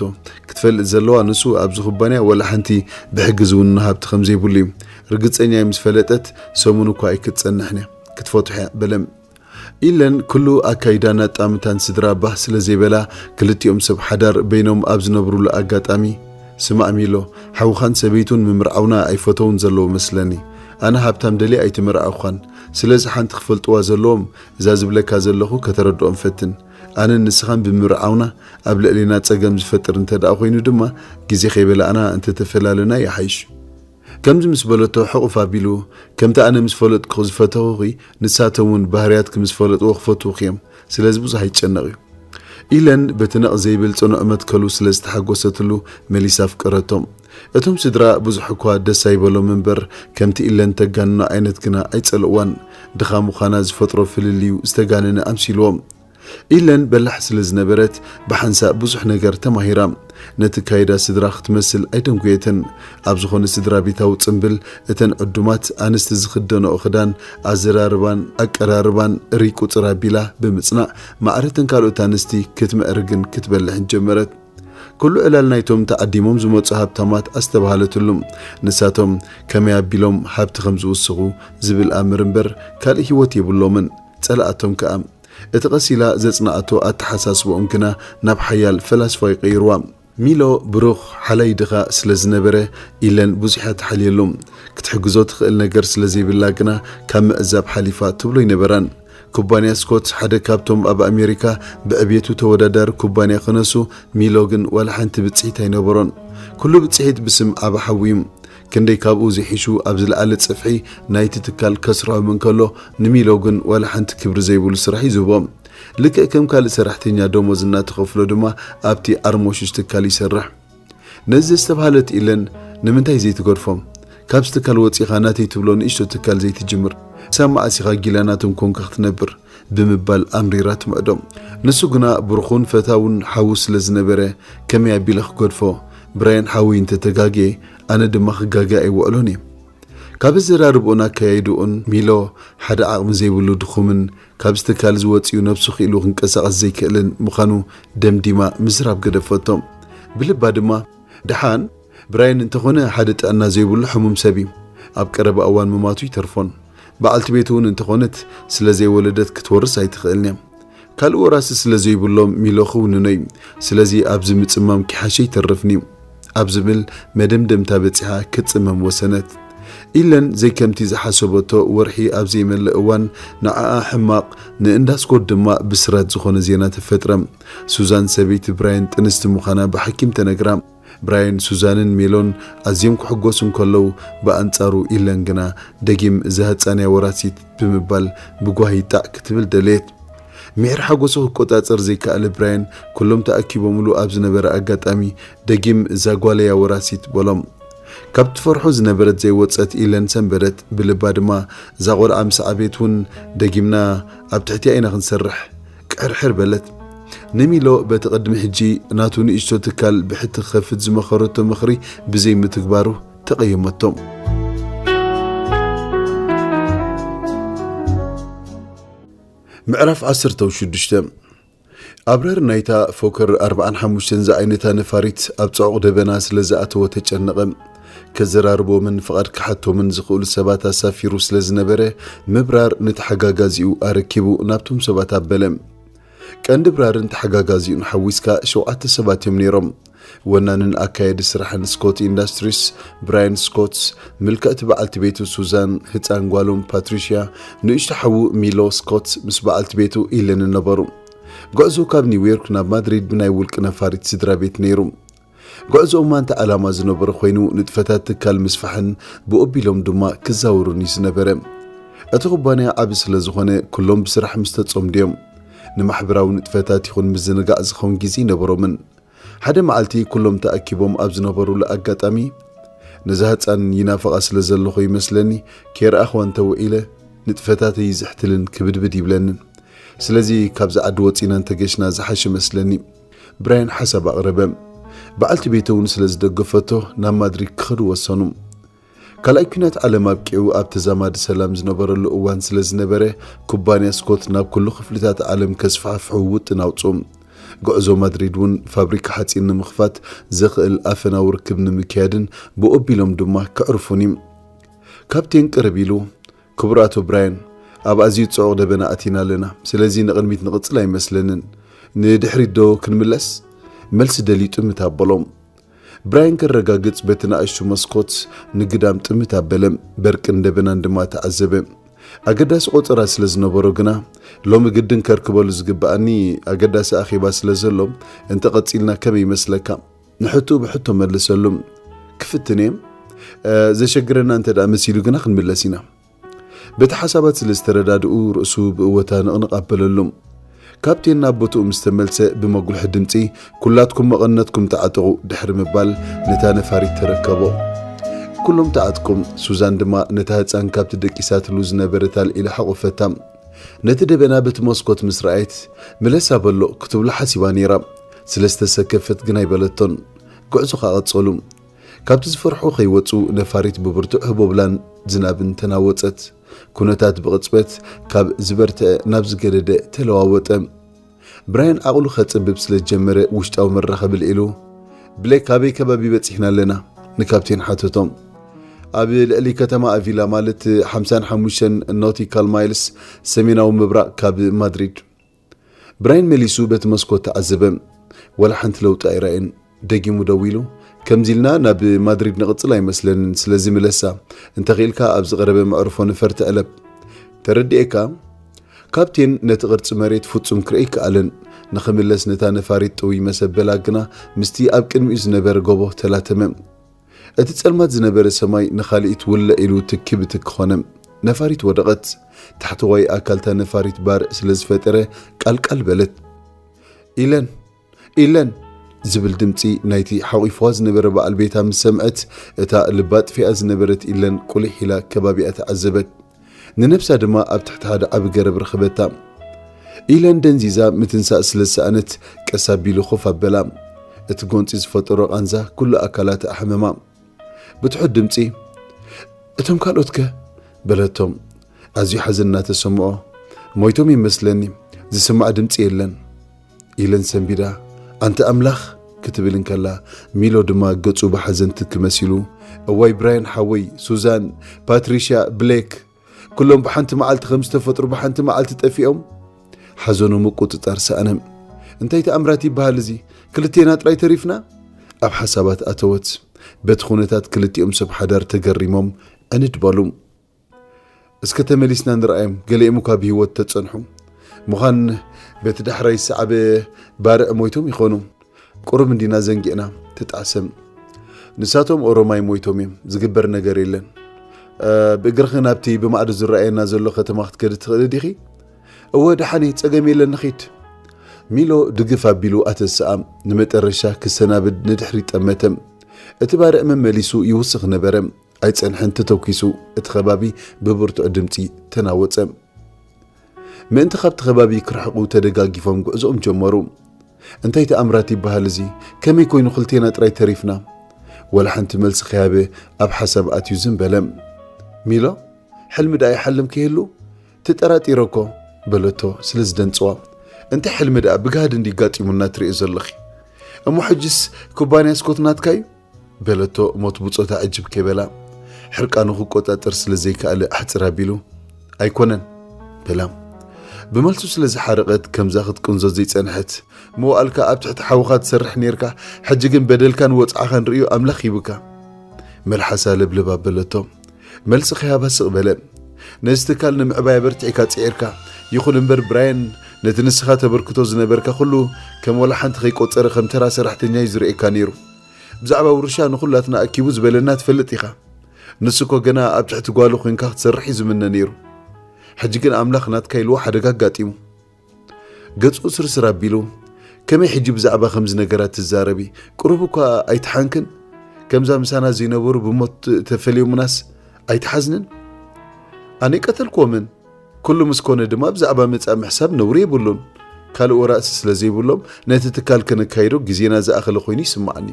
ክትፈልጥ ዘለዋ ንሱ ኣብዚ ኩባንያ ወላ ሓንቲ ብሕጊ ዝውንኖ ሃብቲ ከም ዘይብሉ እዩ። ርግጸኛ እየ ምስ ፈለጠት ሰሙን እኳ ኣይክትጸንሕን እያ። ክትፈትሖ እያ በለ። ኢለን ኩሉ ኣካይዳን ኣጣምታን ስድራ ባህ ስለ ዘይበላ፣ ክልቲኦም ሰብ ሓዳር በይኖም ኣብ ዝነብሩሉ ኣጋጣሚ፣ ስማዕ ሚሎ፣ ሓውኻን ሰበይቱን ምምርዓውና ኣይፈተውን ዘለዉ መስለኒ። ኣነ ሃብታም ደልየ ኣይተመርዓኹኻን። ስለዚ ሓንቲ ክፈልጥዋ ዘለዎም፣ እዛ ዝብለካ ዘለኹ ከተረድኦም ፈትን። ኣነን ንስኻን ብምምርዓውና ኣብ ልዕሌና ጸገም ዝፈጥር እንተ ደኣ ኮይኑ ድማ፣ ግዜ ከይበላዕና እንተተፈላለና ይሓይሽ። ከምዚ ምስ በለቶ ሕቑፍ ኣቢሉ፣ ከምቲ ኣነ ምስ ፈለጥኩኺ ዝፈተኹኺ፣ ንሳቶም እውን ባህርያትኪ ምስ ፈለጥዎ ክፈትዉኺ እዮም። ስለዚ ብዙሕ ኣይጨነቕ እዩ። ኢለን በቲ ነቕ ዘይብል ጽኑዕ መትከሉ ስለ ዝተሓጎሰትሉ መሊሳ ኣፍቀረቶ። እቶም ስድራ ብዙሕ እኳ ደስ ኣይበሎም እምበር፣ ከምቲ ኢለን ተጋንኖ ዓይነት ግና ኣይጸልእዋን። ድኻ ምዃና ዝፈጥሮ ፍልልዩ ዝተጋነነ ኣምሲልዎም። ኢለን በላሕ ስለ ዝነበረት ብሓንሳእ ብዙሕ ነገር ተማሂራ። ነቲ ካይዳ ስድራ ክትመስል ኣይደንጉየትን። ኣብ ዝኾነ ስድራ ቤታዊ ጽምብል እተን ዕዱማት ኣንስቲ ዝኽደንኦ ክዳን፣ ኣዘራርባን ኣቀራርባን ርይ ቁጽር ኣቢላ ብምጽናዕ ማዕረተን ካልኦት ኣንስቲ ክትምዕርግን ክትበልሕን ጀመረት። ኩሉ ዕላል ናይቶም ተዓዲሞም ዝመጹ ሃብታማት ኣስተብሃለትሉ። ንሳቶም ከመይ ኣቢሎም ሃብቲ ከም ዝውስኹ ዝብል ኣምር እምበር ካልእ ህይወት የብሎምን። ጸላኣቶም ከኣ። እቲ ቀስ ኢላ ዘጽንዓቶ ኣተሓሳስባኦም ግና ናብ ሓያል ፈላስፋ ይቐይርዋ። ሚሎ ብሩኽ ሓላይ ድኻ ስለ ዝነበረ፣ ኢለን ብዙሕ እያ ትሓልየሉ። ክትሕግዞ ትኽእል ነገር ስለ ዘይብላ ግና ካብ ምዕዛብ ሓሊፋ ትብሎ ኣይነበራን። ኩባንያ ስኮት ሓደ ካብቶም ኣብ ኣሜሪካ ብዕብየቱ ተወዳዳሪ ኩባንያ ክነሱ፣ ሚሎ ግን ዋላ ሓንቲ ብፅሒት ኣይነበሮን። ኩሉ ብፅሒት ብስም ዓቢ ሓዊ እዩ። ክንደይ ካብኡ ዝሒሹ ኣብ ዝለዓለ ጽፍሒ ናይቲ ትካል ከስርሖም እንከሎ፣ ንሚሎ ግን ዋላ ሓንቲ ክብሪ ዘይብሉ ስራሕ እዩ ዝህቦ። ልክዕ ከም ካልእ ሰራሕተኛ ደሞዝ እናተኸፍሎ ድማ ኣብቲ ዓርሞሽሽ ትካል ይሰርሕ። ነዚ ዝተብሃለት ኢለን፣ "ንምንታይ ዘይትገድፎም? ካብዚ ትካል ወጺኻ ናተይ ትብሎ ንእሽቶ ትካል ዘይትጅምር? ክሳብ መዓስ ኢኻ ጊላ ናቶም ኮንካ ክትነብር?" ብምባል ኣምሪራ ትምዕዶ። ንሱ ግና ብሩኹን ፈታውን ሓዉ ስለ ዝነበረ፣ ከመይ ኣቢለ ክገድፎ? ብራየን ሓወይ እንተተጋግየ፣ ኣነ ድማ ክጋገ ኣይውዕሎን እየ። ካብ ኣዘራርብኡን ኣከያይድኡን፣ ሚሎ ሓደ ዓቕሚ ዘይብሉ ድኹምን ካብዚ ትካል እዚ ወጺኡ ነብሱ ክኢሉ ክንቀሳቐስ ዘይክእልን ምዃኑ ደምዲማ ምዝራብ ገደፈቶ። ብልባ ድማ፣ "ደሓን፣ ብራየን እንተኾነ ሓደ ጥዕና ዘይብሉ ሕሙም ሰብ እዩ። ኣብ ቀረባ እዋን ምማቱ ይተርፎን። በዓልቲ ቤቱ እውን እንተኾነት ስለ ዘይወለደት ክትወርስ ኣይትኽእልን እያ። ካልእ ወራሲ ስለ ዘይብሎም ሚሎ ክውንኖ እዩ። ስለዚ ኣብዚ ምጽማም ኪሓሸ ይተርፍኒ" ኣብ ዝብል መደምደምታ በጺሓ ክትጽመም ወሰነት። ኢለን ዘይከምቲ ዝሓሰበቶ ወርሒ ኣብ ዘይመልእ እዋን ንዓኣ ሕማቕ፣ ንእንዳ ስኮት ድማ ብስራት ዝኾነ ዜና ተፈጥረ። ሱዛን ሰበይቲ ብራየን ጥንስቲ ምዃና ብሓኪም ተነግራ። ብራየን፣ ሱዛንን ሜሎን ኣዝዮም ክሕጎሱ እንከለዉ፣ ብኣንጻሩ ኢለን ግና ደጊም እዛ ህጻን እያ ወራሲት ብምባል ብጓሂ ጣዕ ክትብል ደለየት። ምሒር ሓጎሱ ክቆጻጸር ዘይከኣለ ብራየን፣ ኩሎም ተኣኪቦምሉ ኣብ ዝነበረ ኣጋጣሚ፣ ደጊም እዛ ጓለይ እያ ወራሲት በሎም። ካብ ትፈርሖ ዝነበረት ዘይወጸት ኢለን ሰንበደት፣ ብልባ ድማ፣ "እዛ ቖልዓ ምስ ዓበየት እውን ደጊምና ኣብ ትሕቲኣ ኢና ክንሰርሕ" ቅሕርሕር በለት። ንሚሎ በቲ ቅድሚ ሕጂ ናቱ ንእሽቶ ትካል ብሕቲ ክኸፍት ዝመኸረቶ ምኽሪ ብዘይምትግባሩ ተቐየመቶ። ምዕራፍ ዓሰርተ ሽዱሽተ። ኣብራር ናይታ ፎከር ኣርብዓን ሓሙሽተን ዝዓይነታ ነፋሪት ኣብ ጽዑቕ ደበና ስለ ዝኣተወ ተጨነቐ። ከዘራርቦምን ፍቓድ ክሓቶምን ዝኽእሉ ሰባት ኣሳፊሩ ስለ ዝነበረ፣ ምብራር ንተሓጋጋዚኡ ኣረኪቡ ናብቶም ሰባት ኣበለ። ቀንዲ ብራርን ተሓጋጋዚኡን ሓዊስካ ሸውዓተ ሰባት እዮም ነይሮም። ወናንን ኣካየዲ ስራሕን ስኮት ኢንዳስትሪስ፣ ብራያን ስኮት፣ ምልክዕቲ በዓልቲ ቤቱ ሱዛን፣ ህጻን ጓሎም ፓትሪሽያ፣ ንእሽቶ ሓዉ ሚሎ ስኮት ምስ በዓልቲ ቤቱ ኢለንን ነበሩ። ጉዕዞ ካብ ኒውዮርክ ናብ ማድሪድ ብናይ ውልቂ ነፋሪት ስድራ ቤት ነይሩ። ጉዕዞኦም ኣንታ ዕላማ ዝነበሮ ኮይኑ፣ ንጥፈታት ትካል ምስፋሕን ብኦቢሎም ድማ ክዛወሩን እዩ ዝነበረ። እቲ ኩባንያ ዓቢ ስለ ዝኾነ፣ ኩሎም ብስራሕ ምስ ተጸምዱ እዮም። ንማሕበራዊ ንጥፈታት ይኹን ምዝንጋዕ ዝኸውን ግዜ ኣይነበሮምን። ሓደ መዓልቲ ኩሎም ተኣኪቦም ኣብ ዝነበሩሉ ኣጋጣሚ፣ "ነዛ ህጻን ይናፍቓ ስለ ዘለኹ ይመስለኒ፣ ከይረኣኽዋ እንተውዒለ ንጥፈታተይ ይዝሕትልን ክብድብድ ይብለንን። ስለዚ ካብዚ ዓዲ ወጺና እንተገሽና ዝሓሸ መስለኒ" ብራያን ሓሳብ ኣቕረበ። በዓልቲ ቤቱ እውን ስለ ዝደገፈቶ ናብ ማድሪድ ክኸዱ ወሰኑ። ካልኣይ ኲናት ዓለም ኣብቂዑ ኣብ ተዛማዲ ሰላም ዝነበረሉ እዋን ስለ ዝነበረ፣ ኩባንያ ስኮት ናብ ኩሉ ክፍልታት ዓለም ከስፋሕፍሑ ውጥን ኣውጽኡ። ጉዕዞ ማድሪድ እውን ፋብሪካ ሓጺን ንምኽፋት ዘኽእል ኣፈናዊ ርክብ ንምክያድን ብኦቢሎም ድማ ከዕርፉን እዩ። ካፕቴን ቅርብ ኢሉ፣ "ክቡር ኣቶ ብራያን፣ ኣብ ኣዝዩ ጽዑቕ ደበና ኣቲና ኣለና። ስለዚ ንቕድሚት ንቕጽል ኣይመስለንን። ንድሕሪት ዶ ክንምለስ?" መልሲ ደልዩ ጥምት ኣበሎም። ብራያን ከረጋግጽ በቲ ንኣሽቱ መስኮት ንግዳም ጥምት ኣበለ። በርቅን ደበናን ድማ ተዓዘበ። ኣገዳሲ ቆጸራ ስለ ዝነበሮ ግና፣ "ሎሚ ግድን ከርክበሉ ዝግብኣኒ ኣገዳሲ ኣኼባ ስለ ዘሎ፣ እንተቐጺልና ከመይ ይመስለካ?" ንሕቶኡ ብሕቶ መለሰሉ። "ክፍትን እየ። እ፣ ዘሸግረና እንተ ደኣ መሲሉ ግና ክንምለስ ኢና።" በቲ ሓሳባት ስለ ዝተረዳድኡ፣ ርእሱ ብእወታ ንቕንቕ ኣበለሉ። ካፕቴን ናብ ቦትኡ ምስ ተመልሰ፣ ብመጉልሒ ድምጺ፣ "ኩላትኩም መቐነትኩም ተዓጠቑ" ድሕሪ ምባል፣ ነታ ነፋሪት ተረከቦ። ኩሎም ተዓጥቁ። ሱዛን ድማ ነታ ህጻን ካብቲ ደቂሳትሉ ዝነበረት ኣልዒላ ሓቖፈታ። ነቲ ደበና በቲ መስኮት ምስ ረኣየት፣ "ምለሳ በሎ" ክትብሎ ሓሲባ ነይራ። ስለ ዝተሰከፈት ግን ኣይበለቶን። ጉዕዞ ከኣ ቀጸሉ። ካብቲ ዝፈርሑ ከይወጹ፣ ነፋሪት ብብርቱዕ ህቦብላን ዝናብን ተናወጸት። ኩነታት ብቕጽበት ካብ ዝበርትዐ ናብ ዝገደደ ተለዋወጠ። ብራያን ዓቕሉ ከጽብብ ስለ ዝጀመረ፣ ውሽጣዊ መራኸቢ ኣልዒሉ፣ "ብሌክ፣ ኣበይ ከባቢ በጺሕና ኣለና?" ንካፕቴን ሓተቶም። "ኣብ ልዕሊ ከተማ ኣቪላ፣ ማለት ሓምሳን ሓሙሽተን ኖቲካል ማይልስ ሰሜናዊ ምብራቕ ካብ ማድሪድ።" ብራያን መሊሱ በቲ መስኮት ተዓዘበ። ዋላ ሓንቲ ለውጢ ኣይረኣየን። ደጊሙ ደዊሉ፣ "ከምዚ ኢልና ናብ ማድሪድ ንቕጽል ኣይመስለንን፣ ስለዚ ምለሳ። እንተኽኢልካ ኣብ ዝቐረበ መዕርፎ ነፈርቲ ዕለብ። ተረዲኤካ?" ካፕቴን ነቲ ቅርጺ መሬት ፍጹም ክርኢ ኣይከኣለን። ንኽምለስ ነታ ነፋሪት ጥውይ መሰበላ ግና ምስቲ ኣብ ቅድሚኡ ዝነበረ ጎቦ ተላተመ። እቲ ጸልማት ዝነበረ ሰማይ ንኻልኢት ውልዕ ኢሉ ትኪ ብትኪ ኾነ። ነፋሪት ወደቐት። ታሕተዋይ ኣካልታ ነፋሪት ባርዕ ስለ ዝፈጠረ ቃልቃል በለት። ኢለን! ኢለን! ዝብል ድምጺ ናይቲ ሓቒፍዋ ዝነበረ በዓል ቤታ ምስ ሰምዐት፣ እታ ልባ ኣጥፊኣ ዝነበረት ኢለን ቁሊሕ ኢላ ከባቢኣ ተዓዘበት። ንነብሳ ድማ ኣብ ትሕቲ ሓደ ዓቢ ገረብ ረኸበታ። ኢለን ደንዚዛ ምትንሳእ ስለ ዝሰኣነት ቀስ ኣቢሉ ኮፍ ኣበላ። እቲ ጎንጺ ዝፈጠሮ ቃንዛ ኩሉ ኣካላታ ኣሕመማ። ብትሑት ድምጺ፣ "እቶም ካልኦትከ?" በለቶም። ኣዝዩ ሓዘን እናተሰምዖ፣ "ሞይቶም ይመስለኒ፣ ዝስማዕ ድምጺ የለን።" ኢለን ሰንቢዳ፣ "ኣንታ ኣምላኽ!" ክትብል እንከላ፣ ሚሎ ድማ ገጹ ብሓዘን ትኪ መሲሉ፣ "እዋይ ብራያን ሓወይ፣ ሱዛን፣ ፓትሪሽያ፣ ብሌክ፣ ኩሎም ብሓንቲ መዓልቲ ከም ዝተፈጥሩ ብሓንቲ መዓልቲ ጠፊኦም?" ሓዘኑ ምቁጽጻር ሰኣነ። "እንታይ ተኣምራት ይበሃል እዚ? ክልቴና ጥራይ ተሪፍና?" ኣብ ሓሳባት ኣተወት። በቲ ኩነታት ክልቲኦም ሰብ ሓዳር ተገሪሞም ዕንድ በሉ። "እስከ ተመሊስና ንርኣዮም፣ ገሊኦም እኳ ብህይወት ተጸንሑ። ምዃን በቲ ዳሕራይ ዝሰዓበ ባርዕ ሞይቶም ይኾኑ። ቁሩብ እንዲና ዘንጊዕና፣ ተጣዕሰም። ንሳቶም ኦሮማይ ሞይቶም እዮም፣ ዝግበር ነገር የለን። እ፣ ብእግርኺ ናብቲ ብማዕዶ ዝረኣየና ዘሎ ከተማ ክትከዲ ትኽእሊ ዲኺ?" "እወ፣ ደሓን እየ፣ ጸገም የለን፣ ንኺድ።" ሚሎ ድግፍ ኣቢሉ ኣተስኣ። ንመጠረሻ ክሰናብድ ንድሕሪት ጠመተ። እቲ ባርዕ መመሊሱ ይውስኽ ነበረ። ኣይጸንሐን ተተኲሱ። እቲ ከባቢ ብብርቱዕ ድምጺ ተናወጸ። ምእንቲ ካብቲ ከባቢ ክርሕቑ ተደጋጊፎም ጉዕዞኦም ጀመሩ። "እንታይ ተኣምራት ይበሃል እዚ? ከመይ ኮይኑ ክልቴና ጥራይ ተሪፍና?" ወላ ሓንቲ መልሲ ከይሃበ ኣብ ሓሳብ ኣትዩ ዝም በለ። ሚሎ፣ "ሕልሚ ደኣ ይሓልም ከይህሉ? ተጠራጢረ እኮ" በለቶ ስለ ዝደንጽዋ። "እንታይ ሕልሚ ደኣ ብጋህዲ እንዲ ጋጢሙና ትሪኦ ዘለኺ? እሞ ሕጅስ ኩባንያ ስኮት ናትካ እዩ?" በለቶ ሞት ብጾታ ዕጅብ ከይበላ። ሕርቃኑ ክቆጻጸር ስለ ዘይከኣለ ኣሕጽር ኣቢሉ፣ "ኣይኮነን" በላ። ብመልሱ ስለ ዝሓረቐት ከምዛ ክትቅንዞ ዘይጸንሐት፣ "መዋእልካ ኣብ ትሕቲ ሓውኻ ትሰርሕ ኔርካ፣ ሕጂ ግን በደልካን ወጽዓኻን ርእዩ ኣምላኽ ሂቡካ" መልሓሳ ለብለብ ኣበለቶ። መልሲ ከይሃባ ስቕ በለ። "ነዚ ትካል ንምዕባይ ኣበርቲዕካ ጽዒርካ፣ ይኹን እምበር ብራየን ነቲ ንስኻ ተበርክቶ ዝነበርካ ኩሉ ከም ወላ ሓንቲ ከይቆጸረ ከም ተራ ሰራሕተኛ እዩ ዝርእየካ ነይሩ። ብዛዕባ ውርሻ ንኹላትና ኣኪቡ ዝበለና ትፈልጥ ኢኻ። ንሱ እኮ ገና ኣብ ትሕቲ ጓሉ ኮይንካ ክትሰርሕ እዩ ዝምነ ነይሩ። ሕጂ ግን ኣምላኽ ናትካ ኢልዎ ሓደጋ ኣጋጢሙ" ገጹ ስርስር ኣቢሉ፣ "ከመይ ሕጂ ብዛዕባ ከምዚ ነገራት ትዛረቢ? ቁሩብ እኳ ኣይትሓንክን? ከምዛ ምሳና ዘይነበሩ ብሞት ተፈልዮምናስ ኣይትሓዝንን?" "ኣነ ቀተልክዎምን? ኩሉ ምስ ኮነ ድማ ብዛዕባ መጻኢ ምሕሳብ ነውሪ የብሉን። ካልእ ወራእሲ ስለ ዘይብሎም ነቲ ትካል ከነካይዶ ግዜና ዝኣኸለ ኮይኑ ይስምዓኒ።"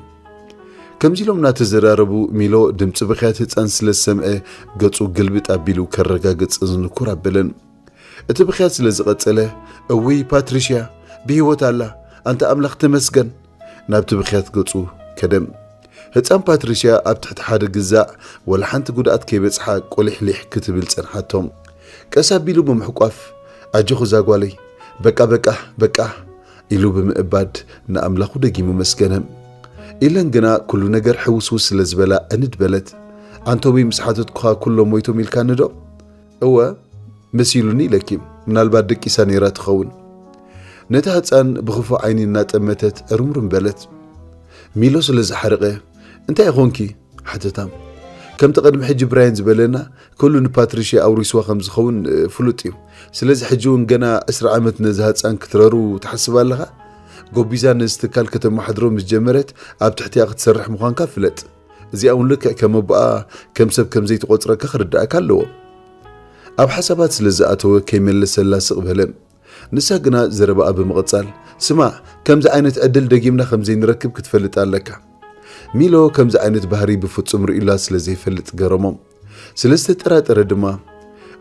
ከምዚ ኢሎም እናተዘራረቡ ሚሎ ድምጺ ብኽያት ህጻን ስለ ዝሰምዐ ገጹ ግልብጥ ኣቢሉ ከረጋግጽ ዝንኩር ኣበለን። እቲ ብኽያት ስለ ዝቐጸለ፣ "እውይ ፓትሪሽያ ብህይወት ኣላ፣ ኣንታ ኣምላኽ ተመስገን!" ናብቲ ብኽያት ገጹ ከደ። ህጻን ፓትሪሽያ ኣብ ትሕቲ ሓደ ግዛዕ ወላ ሓንቲ ጉድኣት ከይበጽሓ ቆሊሕሊሕ ክትብል ጸንሓቶም። ቀስ ኣቢሉ ብምሕቋፍ፣ "ኣጆኺ እዛ ጓለይ፣ በቃ፣ በቃ፣ በቃ" ኢሉ ብምእባድ ንኣምላኹ ደጊሙ መስገነ። ኢለን ግና ኩሉ ነገር ሕውስውስ ስለ ዝበላ ዕንድ በለት። "ኣንቶቢ ምስ ሓተትኩኻ ኩሎም ሞይቶም ኢልካኒ ዶ?" "እወ፣ መሲሉኒ" ኢለኪ፣ ምናልባት ደቂሳ ነይራ ትኸውን። ነታ ህጻን ብኽፉእ ዓይኒ እናጠመተት ዕርምርም በለት። ሚሎ ስለ ዝሓረቐ፣ "እንታይ ኢኾንኪ?" ሓተታ። "ከምቲ ቅድሚ ሕጂ ብራየን ዝበለና፣ ኩሉ ንፓትሪሽያ ኣውሪስዋ ከም ዝኸውን፣ እ፣ ፍሉጥ እዩ። ስለዚ ሕጂ እውን ገና ዕስራ ዓመት ነዛ ህጻን ክትረሩ ትሓስብ ኣለኻ? ጎቢዛ ነዚ ትካል ከተመሓድሮ ምስ ጀመረት፣ ኣብ ትሕቲኣ ክትሰርሕ ምዃንካ ፍለጥ። እዚኣ እውን ልክዕ ከም ኣቦኣ ከም ሰብ ከም ዘይትቖጽረካ ክርድኣካ ኣለዎ።" ኣብ ሓሳባት ስለ ዝኣተወ ከይመለሰላ ስቕ በለ። ንሳ ግና ዘረባኣ ብምቕጻል፣ "ስማዕ፣ ከምዚ ዓይነት ዕድል ደጊምና ከም ዘይንረክብ ክትፈልጥ ኣለካ።" ሚሎ ከምዚ ዓይነት ባህሪ ብፍጹም ርእዩላ ስለ ዘይፈልጥ ገረሞ። ስለ ዝተጠራጠረ ድማ፣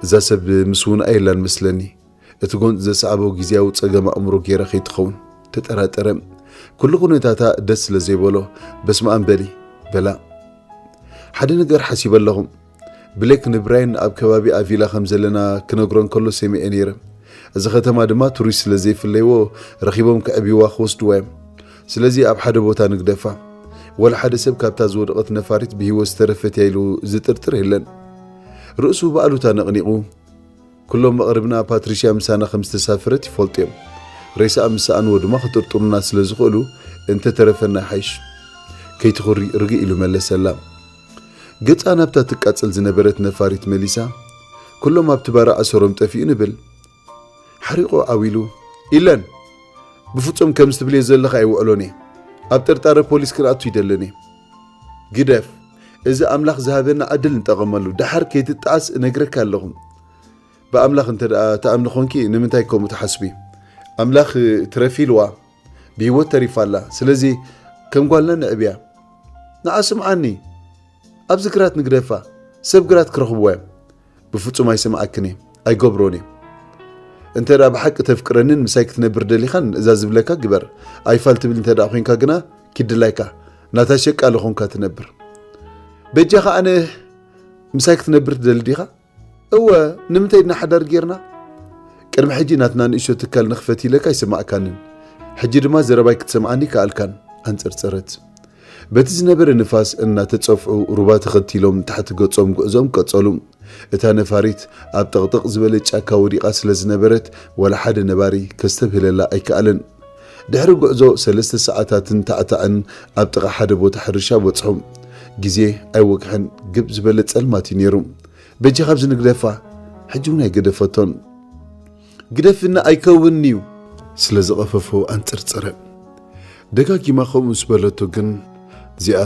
"እዛ ሰብ ምስ ውንኣ የላን መስለኒ። እቲ ጎንጺ ዘስዓቦ ግዝያዊ ጸገም ኣእምሮ ገይራ ከይትኸውን?" ተጠራጠረ። ኩሉ ኩነታታ ደስ ስለ ዘይበሎ፣ "በስመ ኣብ በሊ" በላ። "ሓደ ነገር ሓሲበ ኣለኹ። ብሌክ ንብራይን ኣብ ከባቢ ኣቪላ ከም ዘለና ክነግሮ እንከሎ ሰሚዐ ነይረ። እዚ ከተማ ድማ ቱሪስት ስለ ዘይፍለይዎ፣ ረኺቦም ከዕብይዋ ክወስድዋ እዮም። ስለዚ ኣብ ሓደ ቦታ ንግደፋ። ወላ ሓደ ሰብ ካብታ ዝወደቐት ነፋሪት ብህይወት ዝተረፈት እያ ኢሉ ዝጥርጥር የለን።" ርእሱ ብኣሉታ ነቕኒቑ፣ ኩሎም መቕርብና ፓትሪሽያ ምሳና ከም ዝተሳፈረት ይፈልጡ እዮም። ሬሳኣ ምስ ሰኣንዎ ድማ ክጥርጥሩና ስለ ዝኽእሉ፣ እንተ ተረፈና ይሓይሽ። ከይትኹሪ፣ ርግእ ኢሉ መለሰላ። ገጻ ናብታ ትቃጸል ዝነበረት ነፋሪት መሊሳ፣ "ኩሎም ኣብቲ ባር ኣሰሮም ጠፊኡ ንብል?" ሓሪቑ ዓው ኢሉ፣ "ኢለን፣ ብፍጹም ከምዚ ትብልዮ ዘለኻ ኣይውዕሎን እየ። ኣብ ጥርጣረ ፖሊስ ክንኣቱ ይደልን እየ። ግደፍ፣ እዚ ኣምላኽ ዝሃበና ዕድል ንጠቐመሉ። ደሓር ከይትጠዓስ እነግረካ ኣለኹ። ብኣምላኽ እንተ ደኣ ትኣምኒ ኾንኪ ንምንታይ ከምኡ ትሓስቢ? ኣምላኽ ትረፊ ኢልዋ፣ ብህይወት ተሪፋ ኣላ። ስለዚ ከም ጓልና ንዕብያ። ንዓ ስምዓኒ፣ ኣብዚ ግራት ንግደፋ፣ ሰብ ግራት ክረኽብዋ እዮም። ብፍጹም ኣይሰምዓክን እየ፣ ኣይገብሮን እየ። እንተ ደኣ ብሓቂ ተፍቅረንን ምሳይ ክትነብር ደሊኻን እዛ ዝብለካ ግበር። ኣይፋል ትብል እንተ ደኣ ኾይንካ ግና ኪድላይካ፣ ናታ ሸቃሊ ኾንካ ትነብር። በጃኻ ኣነ ምሳይ ክትነብር ትደሊ ዲኻ?" "እወ፣ ንምንታይ ድና ሓዳር ጌርና? ቅድሚ ሕጂ ናትና ንእሽቶ ትካል ንኽፈት ኢለካ ኣይሰማዕካንን። ሕጂ ድማ ዘረባይ ክትሰምዓኒ ከኣልካን?" ኣንጸርጸረት። በቲ ዝነበረ ንፋስ እናተጸፍዑ ሩባ ተኸቲሎም ታሕቲ ገጾም ጉዕዞም ቀጸሉ። እታ ነፋሪት ኣብ ጥቕጥቕ ዝበለ ጫካ ወዲቓ ስለ ዝነበረት፣ ዋላ ሓደ ነባሪ ከስተብህለላ ኣይከኣለን። ድሕሪ ጉዕዞ ሰለስተ ሰዓታትን ታዕታዕን ኣብ ጥቓ ሓደ ቦታ ሕርሻ በጽሑ። ግዜ ኣይወግሐን፣ ግብ ዝበለ ጸልማት እዩ ነይሩ። "በጃ ካብዚ ንግደፋ፣ ሕጂ እውን ኣይገደፈቶን። ግደፍና ኣይከውንን'ዩ" ስለ ዝቐፈፎ ኣንጸርጸረ። ደጋጊማ ከምኡ ምስ በለቶ ግን፣ "እዚኣ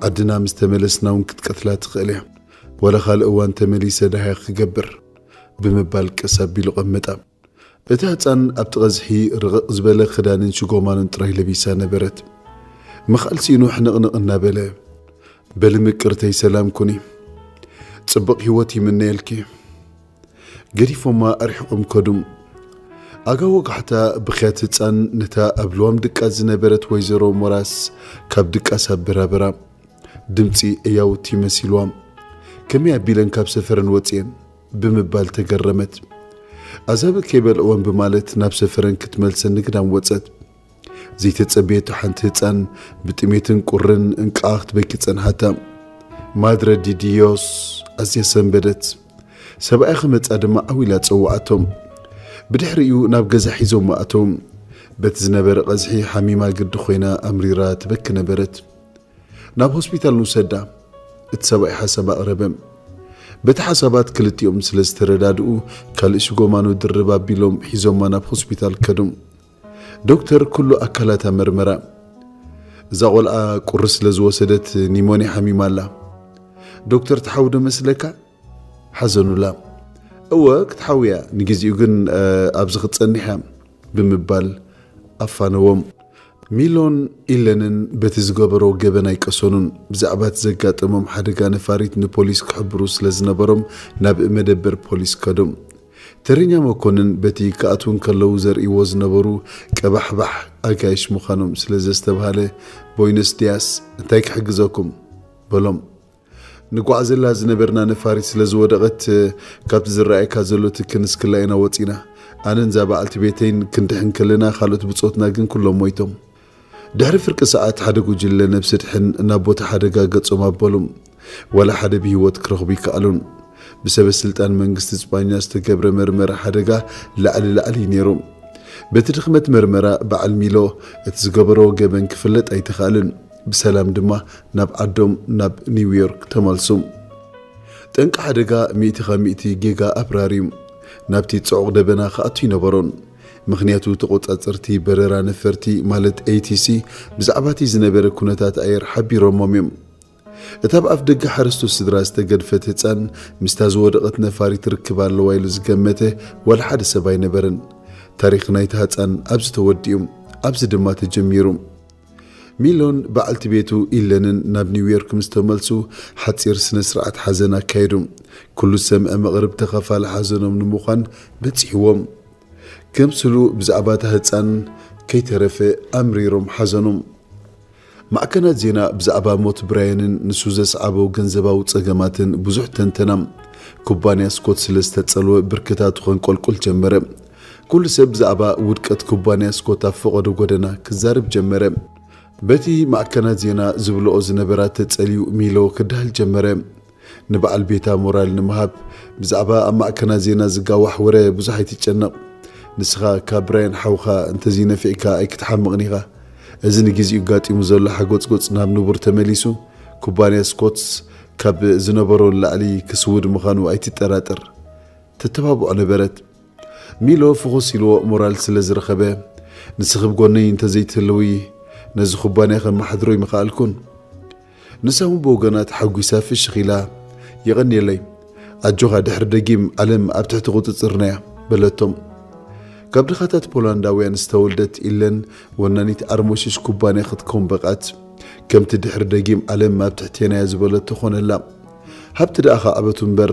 ዓድና ምስ ተመለስና እውን ክትቀትላ ትኽእል እያ። ዋላ ካልእ እዋን ተመሊሰ ደሃያ ክገብር" ብምባል ቀስ ኣቢሉ ቀመጣ። እቲ ህጻን ኣብቲ ቀዝሒ ርቕቕ ዝበለ ክዳንን ሽጎማኑን ጥራይ ለቢሳ ነበረት። ምኽኣል ስኢኑ ሕንቕንቕ እናበለ፣ "በሊ ምቅርተይ ሰላም ኩኒ። ጽቡቕ ህይወት ይምነየልኪ።" ገዲፎማ ኣርሒቖም ከዱ። ኣጋ ወጋሕታ ብኽያት ህጻን ነታ ኣብ ልዋም ድቃስ ዝነበረት ወይዘሮ ሞራስ ካብ ድቃስ ኣበራበራ። ድምጺ ዕያውቲ መሲልዋ። "ከመይ ኣቢለን ካብ ሰፈረን ወጺኤን?" ብምባል ተገረመት። ኣዛብእ ከይበልዕወን ብማለት ናብ ሰፈረን ክትመልሰን ንግዳም ወጸት። ዘይተጸበየቶ ሓንቲ ህጻን ብጥሜትን ቁርን እንቃዓ ክትበኪ ጸንሓታ። ማድረ ዲ ዲዮስ፣ ኣዝያ ሰንበደት። ሰብኣያ ክመጻ ድማ ዓው ኢላ ጸውዓቶም። ብድሕሪኡ ናብ ገዛ ሒዞም ኣተው። በቲ ዝነበረ ቀዝሒ ሓሚማ ግዲ ኮይና ኣምሪራ ትበኪ ነበረት። "ናብ ሆስፒታል ንውሰዳ፣ እቲ ሰብኣይ ሓሳብ ኣቕረበ። በቲ ሓሳባት ክልቲኦም ስለ ዝተረዳድኡ፣ ካልእ ሽጎማኖ ድርብ ኣቢሎም ሒዞማ ናብ ሆስፒታል ከዱ። ዶክተር ኩሉ ኣካላታ መርመራ። እዛ ቖልዓ ቁሪ ስለ ዝወሰደት ኒሞንያ ሓሚማ ኣላ። ዶክተር ትሓዊ ዶ መስለካ?" ሓዘኑላ። "እወ፣ ክትሓውያ፣ ንግዜኡ ግን፣ እ፣ ኣብዚ ክትጸንሕ እያ" ብምባል ኣፋነዎም። ሚሎን ኢለንን በቲ ዝገበሮ ገበን ኣይቀሰኑን። ብዛዕባ እቲ ዘጋጠሞም ሓደጋ ነፋሪት ንፖሊስ ክሕብሩ ስለ ዝነበሮም ናብ መደበር ፖሊስ ከዶም። ተረኛ መኮንን በቲ ክኣትዉ እንከለዉ ዘርእይዎ ዝነበሩ ቀባሕባሕ ኣጋይሽ ምዃኖም ስለ ዘስተብሃለ፣ ቦይነስ ዲያስ፣ እንታይ ክሕግዘኩም? በሎም። ንጓዓዘላ ዝነበርና ነፋሪት ስለ ዝወደቐት፣ ካብቲ ዝረኣየካ ዘሎ ትኪ ንስክላ ኢና ወጺና። ኣነን እዛ በዓልቲ ቤተይን ክንድሕን ከለና፣ ካልኦት ብጾትና ግን ኩሎም ሞይቶም። ድሕሪ ፍርቂ ሰዓት ሓደ ጉጅለ ነብሲ ድሕን ናብ ቦታ ሓደጋ ገጾም ኣበሉ። ዋላ ሓደ ብህይወት ክረኽቡ ይከኣሉን። ብሰበ ስልጣን መንግስቲ ስጳኛ ዝተገብረ መርመራ ሓደጋ ላዕሊ ላዕሊ እዩ ነይሩ። በቲ ድኽመት መርመራ በዓል ሚሎ እቲ ዝገበሮ ገበን ክፍለጥ ኣይተኻእልን። ብሰላም ድማ ናብ ዓዶም ናብ ኒውዮርክ ተመልሱ። ጠንቂ ሓደጋ ሚእቲ ካብ ሚእቲ ጌጋ ኣብራር እዩ። ናብቲ ጽዑቕ ደበና ክኣቱ ኣይነበሮን። ምኽንያቱ ተቖጻጸርቲ በረራ ነፈርቲ ማለት ኤ ቲ ሲ ብዛዕባ እቲ ዝነበረ ኩነታት ኣየር ሓቢሮሞም እዮም። እታ ኣብ ኣፍ ደገ ሓረስቶት ስድራ ዝተገድፈት ህጻን ምስታ ዝወደቐት ነፋሪት ርክብ ኣለዋ ኢሉ ዝገመተ ዋላ ሓደ ሰብ ኣይነበረን። ታሪኽ ናይታ ህጻን ኣብዚ ተወዲኡ፣ ኣብዚ ድማ ተጀሚሩ። ሚሎን በዓልቲ ቤቱ ኢለንን ናብ ኒውዮርክ ምስ ተመልሱ፣ ሓጺር ስነ ስርዓት ሓዘን ኣካየዱ። ኩሉ ዝሰምዐ መቕርብ ተኻፋሊ ሓዘኖም ንምዃን በጺሕዎም። ክምስሉ ብዛዕባ እታ ህጻን ከይተረፈ ኣምሪሮም ሓዘኑ። ማዕከናት ዜና ብዛዕባ ሞት ብራየንን ንሱ ዘስዓቦ ገንዘባዊ ጸገማትን ብዙሕ ተንተና። ኩባንያ ስኮት ስለ ዝተጸልወ ብርክታቱ ከንቆልቁል ጀመረ። ኩሉ ሰብ ብዛዕባ ውድቀት ኩባንያ ስኮት ኣብ ፈቐዶ ጎደና ክዛረብ ጀመረ። በቲ ማዕከናት ዜና ዝብልኦ ዝነበራ ተጸልዩ ሚሎ ክድሃል ጀመረ። ንበዓል ቤታ ሞራል ንምሃብ፣ ብዛዕባ ኣብ ማዕከናት ዜና ዝጋዋሕ ወረ ብዙሕ ኣይትጨነቕ። ንስኻ ካብ ብራያን ሓውኻ እንተዘይነፊዕካ ኣይክትሓምቕን ኢኻ። እዚ ንግዜኡ ጋጢሙ ዘሎ ሓጎጽጎጽ ናብ ንቡር ተመሊሱ፣ ኩባንያ ስኮትስ ካብ ዝነበሮ ንላዕሊ ክስውድ ምዃኑ ኣይትጠራጠር። ተተባብዖ ነበረት። ሚሎ ፍኹስ ኢልዎ ሞራል ስለ ዝረኸበ፣ ንስኺ ብጎነይ እንተዘይትህልዊ፣ ነዚ ኩባንያ ከመሓድሮ ኣይምኸኣልኩን። ንሳ እውን ብወገና ተሓጒሳ ፍሽኽ ኢላ፣ "የቐንየለይ፣ ኣጆኻ፣ ድሕሪ ደጊም ዓለም ኣብ ትሕቲ ቁጽጽርና እያ" በለቶም። ካብ ድኻታት ፖላንዳውያን ዝተወልደት ኢለን፣ ወናኒት ዓርሞሽሽ ኩባንያ ክትከውን በቓት። ከምቲ ድሕሪ ደጊም ዓለም ኣብ ትሕቴና እያ ዝበለቶ ኾነላ። ሃብቲ ደኣ ከዓበቱ እምበር፣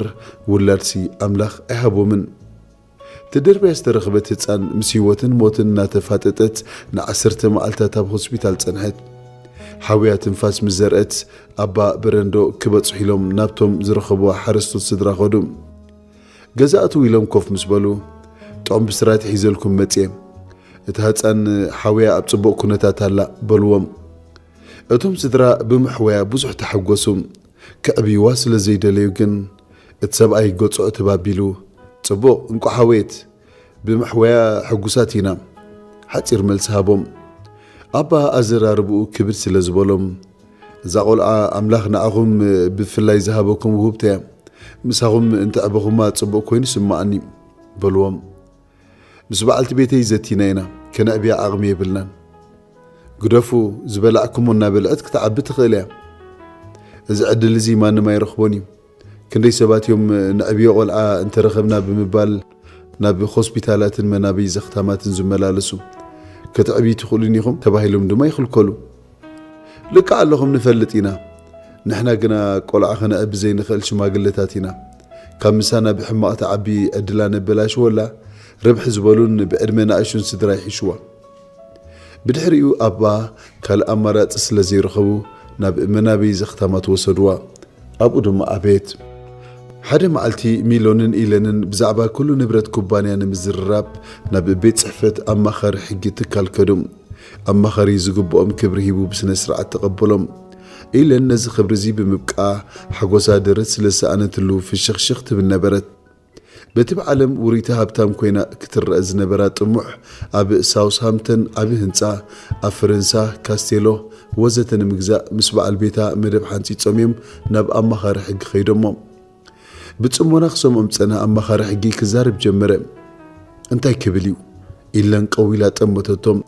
ውላድሲ ኣምላኽ ኣይሃቦምን። ትድርብያ ዝተረኽበት ህጻን ምስ ህይወትን ሞትን እናተፋጠጠት ንዓሰርተ መዓልታት ኣብ ሆስፒታል ጸንሐት። ሓውያ ትንፋስ ምስ ዘርአት፣ ኣባ በረንዶ ክበጽሑ ኢሎም ናብቶም ዝረኸብዋ ሓረስቶት ስድራ ኸዱ። ገዛ ኣትው ኢሎም ኮፍ ምስ በሉ፣ "ጥዑም ብስራት ሒዘልኩም መጽየ። እታ ህጻን ሓውያ ኣብ ጽቡቕ ኩነታት ኣላ" በልዎም። እቶም ስድራ ብምሕወያ ብዙሕ ተሓጎሱ። ከዕብይዋ ስለ ዘይደለዩ ግን፣ እቲ ሰብኣይ ገጹ ዕትብ ኣቢሉ፣ "ጽቡቕ፣ እንቋዕ ሓወየት፣ ብምሕወያ ሕጉሳት ኢና" ሓጺር መልሲ ሃቦም። ኣባ ኣዘራርብኡ ክብድ ስለ ዝበሎም፣ "እዛ ቖልዓ ኣምላኽ ንዓኹም ብፍላይ ዝሃበኩም ውህብቶ እያ። ምሳኹም እንተዕበኹማ ጽቡቕ ኮይኑ ይስምዓኒ" በልዎም። "ምስ በዓልቲ ቤተይ ዘቲና ኢና፣ ከነዕብያ ዓቕሚ የብልናን። ግደፉ፣ ዝበላዕኩሞ እናበልዐት ክትዓቢ ትኽእል እያ። እዚ ዕድል እዚ ማንም ኣይረኽቦን እዩ። ክንደይ ሰባት እዮም ንዕብዮ ቆልዓ እንተረኸብና ብምባል ናብ ሆስፒታላትን መናበይ ዘኽታማትን ዝመላለሱ። ክትዕብዩ ትኽእሉን ኢኹም ተባሂሎም ድማ ይኽልከሉ። ልክዕ ኣለኹም፣ ንፈልጥ ኢና። ንሕና ግና ቆልዓ ከነዕቢ ዘይንኽእል ሽማግለታት ኢና። ካብ ምሳና ብሕማቕ ትዓቢ ዕድላ ነበላሽወላ፣ ርብሕ ዝበሉን ብዕድመ ናእሹን ስድራ ይሕሽዋ። ብድሕሪኡ ኣባ ካልእ ኣማራጺ ስለ ዘይረኸቡ ናብ መናበይ ዘኽታማት ወሰድዋ። ኣብኡ ድማ ኣበየት። ሓደ መዓልቲ ሚሎንን ኢለንን ብዛዕባ ኩሉ ንብረት ኩባንያ ንምዝርራብ ናብ ቤት ጽሕፈት ኣማኻሪ ሕጊ ትካል ከዱ። ኣማኻሪ ዝግብኦም ክብሪ ሂቡ ብስነ ስርዓት ተቐበሎም። ኢለን ነዚ ክብሪ እዚ ብምብቃ ሓጎሳ ደረት ስለ ዝሰኣነትሉ ፍሽኽሽኽ ትብል ነበረት። በቲ ብዓለም ውርይቲ ሃብታም ኮይና ክትረአ ዝነበራ ጥሙሕ፣ ኣብ ሳውስሃምተን ዓቢ ህንጻ፣ ኣብ ፈረንሳ ካስቴሎ ወዘተ ንምግዛእ ምስ በዓል ቤታ መደብ ሓንጺጾም እዮም ናብ ኣማኻሪ ሕጊ ከይዶሞ። ብጽሞና ክሰምዖም ዝጸንሐ ኣማኻሪ ሕጊ ክዛረብ ጀመረ። "እንታይ ክብል እዩ?" ኢለን ቀው ኢላ ጠመተቶም።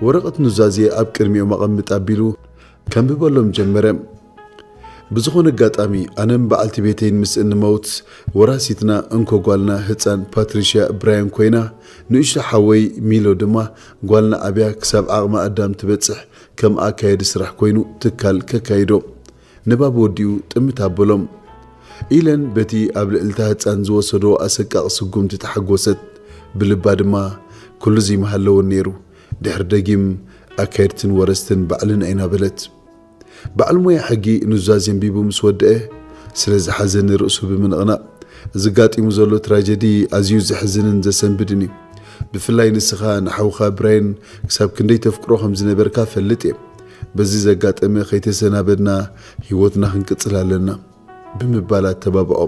ወረቐት ኑዛዜ ኣብ ቅድሚኦም ኣቐምጥ ኣቢሉ ከንብበሎም ጀመረ። "ብዝኾነ ኣጋጣሚ ኣነን በዓልቲ ቤተይን ምስ እንመውት፣ ወራሲትና እንኮ ጓልና ህጻን ፓትሪሽያ ብራያን ኮይና፣ ንእሽቶ ሓወይ ሚሎ ድማ ጓልና ኣብያ ክሳብ ዓቕሚ ኣዳም ትበጽሕ ከም ኣካየዲ ስራሕ ኮይኑ ትካል ከካይዶ" ንባብ ወዲኡ ጥምት ኣበሎም። ኢለን በቲ ኣብ ልዕልታ ህጻን ዝወሰዶ ኣሰቃቒ ስጉምቲ ተሓጎሰት። ብልባ ድማ፣ "ኩሉ እዚ ምሃለወን ነይሩ። ድሕሪ ደጊም ኣካየድትን ወረስትን ባዕልና ኢና" በለት። በዓል ሞያ ሕጊ ኑዛዜ ኣንቢቡ ምስ ወደአ፣ ስለ ዝሓዘኒ ርእሱ ብምንቕናቕ፣ "እዚ ኣጋጢሙ ዘሎ ትራጀዲ ኣዝዩ ዘሕዝንን ዘሰንብድን እዩ። ብፍላይ ንስኻ ንሓውኻ ብራይን ክሳብ ክንደይ ተፍቅሮ ከም ዝነበርካ እፈልጥ እየ። በዚ ዘጋጠመ ከይተሰናበድና ህይወትና ክንቅጽል ኣለና" ብምባል ኣተባብዖ።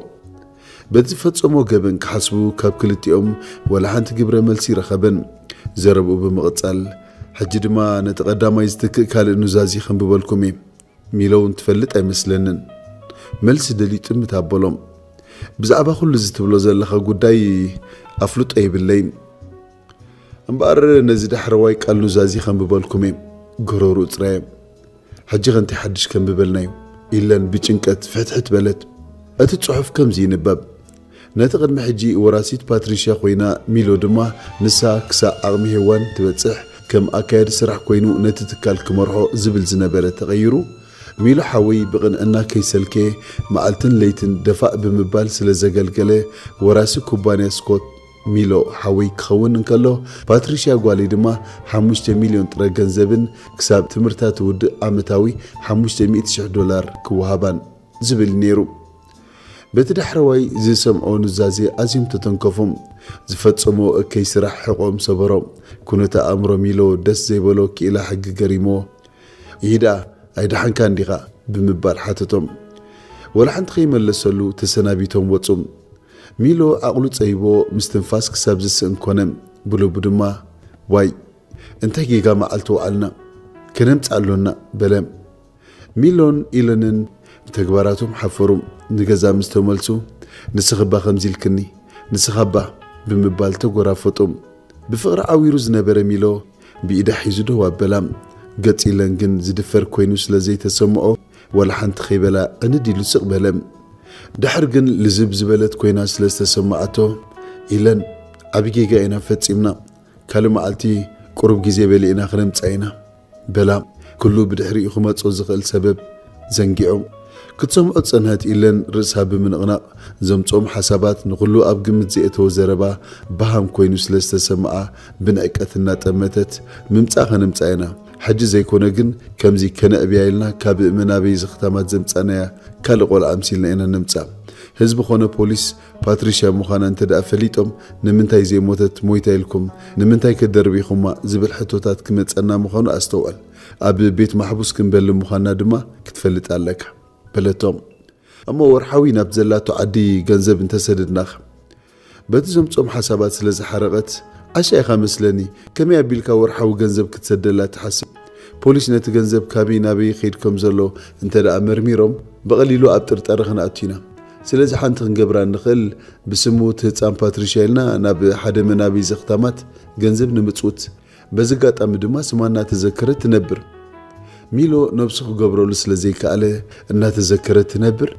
በቲ ዝፈጸሞ ገበን ክሓስቡ ካብ ክልቲኦም ዋላ ሓንቲ ግብረ መልሲ ረኸበን። ዘረብኡ ብምቕጻል፣ "ሕጂ ድማ ነቲ ቀዳማይ ዝትክእ ካልእ ኑዛዜ ከንብበልኩም እየ። ሚሎ እውን ትፈልጥ ኣይመስለንን" መልሲ ደልዩ ጥምት ኣበሎም። "ብዛዕባ ኩሉ እዚ ትብሎ ዘለኻ ጉዳይ ኣፍልጦ የብለይን። እምበኣር ነዚ ዳሕረዋይ ቃል ኑዛዜ ከንብበልኩም እየ፣ ጎረርኡ ጽረየ። ሕጂ ከ እንታይ ሓድሽ ከንብበልና እዩ?" ኢለን ብጭንቀት ፍሕትሕት በለት። እቲ ጽሑፍ ከምዚ ይንበብ። ነቲ ቅድሚ ሕጂ ወራሲት ፓትሪሽያ ኮይና፣ ሚሎ ድማ ንሳ ክሳዕ ዓቕሚ ሄዋን ትበጽሕ ከም ኣካያዲ ስራሕ ኮይኑ ነቲ ትካል ክመርሖ ዝብል ዝነበረ ተቐይሩ፣ ሚሎ ሓወይ ብቕንዕና ከይሰልከየ መዓልትን ለይትን ደፋእ ብምባል ስለ ዘገልገለ፣ ወራሲ ኩባንያ ስኮት ሚሎ ሓወይ ክኸውን እንከሎ፣ ፓትሪሽያ ጓለይ ድማ ሓሙሽተ ሚልዮን ጥረ ገንዘብን ክሳብ ትምህርታ ትውድእ ዓመታዊ ሓሙሽተ ሚእቲ ሽሕ ዶላር ክወሃባን ዝብል ነይሩ። በቲ ዳሕረዋይ ዝሰምዖ ኑዛዜ ኣዝዮም ተተንከፉ። ዝፈጸሞ እከይ ስራሕ ሕቖኦም ሰበሮ። ኩነተ ኣእምሮ ሚሎ ደስ ዘይበሎ ክኢላ ሕጊ ገሪሞ፣ "ይሂዳ ኣይደሓንካን ዲኻ?" ብምባል ሓተቶም። ወላ ሓንቲ ከይመለሰሉ ተሰናቢቶም ወጹ። ሚሎ ዓቕሉ ጸይቦ ምስትንፋስ ክሳብ ዝስእን ኮነ። ብልቡ ድማ፣ "ዋይ፣ እንታይ ጌጋ መዓልቲ ወዓልና፣ ከነምጽእ ኣሎና" በለ። ሚሎን ኢለንን ብተግባራቶም ሓፈሩ። ንገዛ ምስ ተመልሱ፣ "ንስኺ እባ ከምዚ ኢልክኒ፣ ንስኻ እባ" ብምባል ተጎራፈጡ። ብፍቕሪ ዓዊሩ ዝነበረ ሚሎ ብኢዳ ሒዙ ደው ኣበላ። ገጽ ኢለን ግን ዝድፈር ኮይኑ ስለ ዘይተሰምዖ፣ ዋላ ሓንቲ ከይበላ ዕንድ ኢሉ ስቕ በለ። ድሕር ግን ልዝብ ዝበለት ኮይና ስለ ዝተሰማዓቶ፣ "ኢለን፣ ዓቢ ጌጋ ኢና ፈጺምና። ካልእ መዓልቲ ቁሩብ ግዜ በሊዕና ክነምጽኣ ኢና" በላ። ኩሉ ብድሕሪኡ ክመጾ ዝኽእል ሰበብ ዘንጊዑ። ክትሰምዖ ጸንሀት። ኢለን ርእሳ ብምንቕናቕ ዘምጽኦም ሓሳባት ንኹሉ ኣብ ግምት ዘእተወ ዘረባ ባሃም ኮይኑ ስለ ዝተሰምዓ ብንዕቀት እናጠመተት፣ "ምምጻእ ከነምጽኣ ኢና። ሕጂ ዘይኮነ ግን ከምዚ ከነዕብያ ኢልና ካብ እመናበይ ዝኽታማት ዘምጻናያ ካልእ ቆልዓ ኣምሲልና ኢና ነምጽኣ። ህዝቢ ኾነ ፖሊስ ፓትሪሽያ ምዃና እንተ ደኣ ፈሊጦም፣ ንምንታይ ዘይሞተት ሞይታ ኢልኩም፣ ንምንታይ ከደርቢኹማ?" ዝብል ሕቶታት ክመጸና ምዃኑ ኣስተውዕል። ኣብ ቤት ማሕቡስ ክንበሊ ምዃንና ድማ ክትፈልጥ ኣለካ በለቶም። "እሞ ወርሓዊ ናብ ዘላቶ ዓዲ ገንዘብ እንተሰደድናኸ?" በቲ ዘምጾም ሓሳባት ስለ ዝሓረቐት፣ "ዓሻ ኢኻ መስለኒ፣ ከመይ ኣቢልካ ወርሓዊ ገንዘብ ክትሰደላ ትሓስብ? ፖሊስ ነቲ ገንዘብ ካበይ ናበይ ይኸይድ ከም ዘሎ እንተ ደኣ መርሚሮም፣ ብቐሊሉ ኣብ ጥርጣረ ክንኣቱ ኢና። ስለዚ ሓንቲ ክንገብራ እንኽእል፣ ብስሙ እቲ ህጻን ፓትሪሻ ኢልና ናብ ሓደ መናበይ ዘኽታማት ገንዘብ ንምጽውት፣ በዚ ኣጋጣሚ ድማ ስማ እናተዘከረት ትነብር" ሚሎ ነብሱ ክገብረሉ ስለ ዘይከኣለ፣ "እናተዘከረት ትነብር፣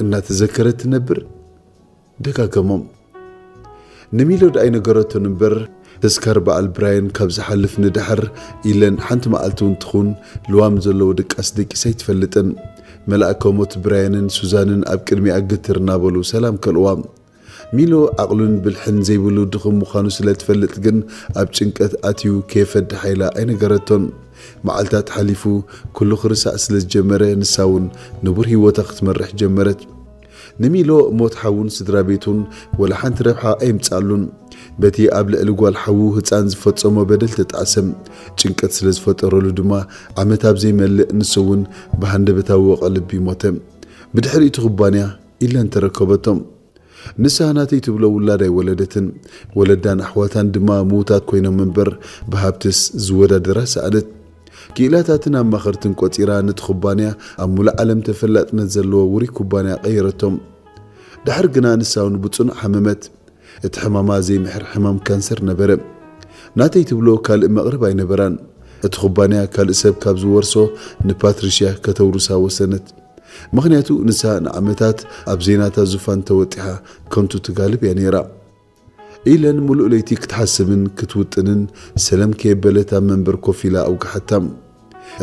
እናተዘከረት ትነብር" ደጋገሞም። ንሚሎ ደኣ ኣይነገረቶን እምበር፣ ተስካር በዓል ብራየን ካብ ዝሓልፍ ንድሓር ኢለን ሓንቲ መዓልቲ እውን ትኹን ልዋም ዘለዎ ድቃስ ደቂሳ ኣይትፈልጥን። መልኣከ ሞት ብራየንን ሱዛንን ኣብ ቅድሚኣ ግትር እናበሉ ሰላም ከልዋ። ሚሎ ዓቕሉን ብልሕን ዘይብሉ ድኹም ምዃኑ ስለ ትፈልጥ ግን፣ ኣብ ጭንቀት ኣትዩ ከየፈድሓ ኢላ ኣይነገረቶን። መዓልታት ሓሊፉ፣ ኩሉ ክርሳዕ ስለ ዝጀመረ፣ ንሳ እውን ንቡር ህይወታ ክትመርሕ ጀመረት። ንሚሎ ሞት ሓዉን ስድራ ቤቱን ወላ ሓንቲ ረብሓ ኣይምጻሉን። በቲ ኣብ ልዕሊ ጓል ሓዉ ህጻን ዝፈጸሞ በደል ተጣዕሰ። ጭንቀት ስለ ዝፈጠረሉ ድማ፣ ዓመት ኣብ ዘይመልእ ንሱ እውን ብሃንደበታዊ ወቕዒ ልቢ ሞተ። ብድሕሪ እቲ ኩባንያ ኢለን ተረከበቶም። ንሳ ናተይ ትብሎ ውላድ ኣይወለደትን። ወለዳን ኣሕዋታን ድማ ምዉታት ኮይኖም እምበር፣ ብሃብትስ ዝወዳደራ ሰኣነት። ክኢላታትን ኣማኸርትን ቆጺራ፣ ነቲ ኩባንያ ኣብ ሙሉእ ዓለም ተፈላጥነት ዘለዎ ውሩይ ኩባንያ ቀየረቶም። ድሓር ግና ንሳ እውን ብጽኑዕ ሓመመት። እቲ ሕማማ ዘይምሕር ሕማም ካንሰር ነበረ። ናተይ ትብሎ ካልእ መቕርብ ኣይነበራን። እቲ ኩባንያ ካልእ ሰብ ካብ ዝወርሶ፣ ንፓትሪሽያ ከተውርሳ ወሰነት። ምኽንያቱ ንሳ ንዓመታት ኣብ ዘይናታ ዙፋን ተወጢሓ ከንቱ ትጋልብ እያ ነይራ። ኢለን ምሉእ ለይቲ ክትሓስብን ክትውጥንን ሰለም ከየበለት ኣብ መንበር ኮፍ ኢላ ኣውግሓታ።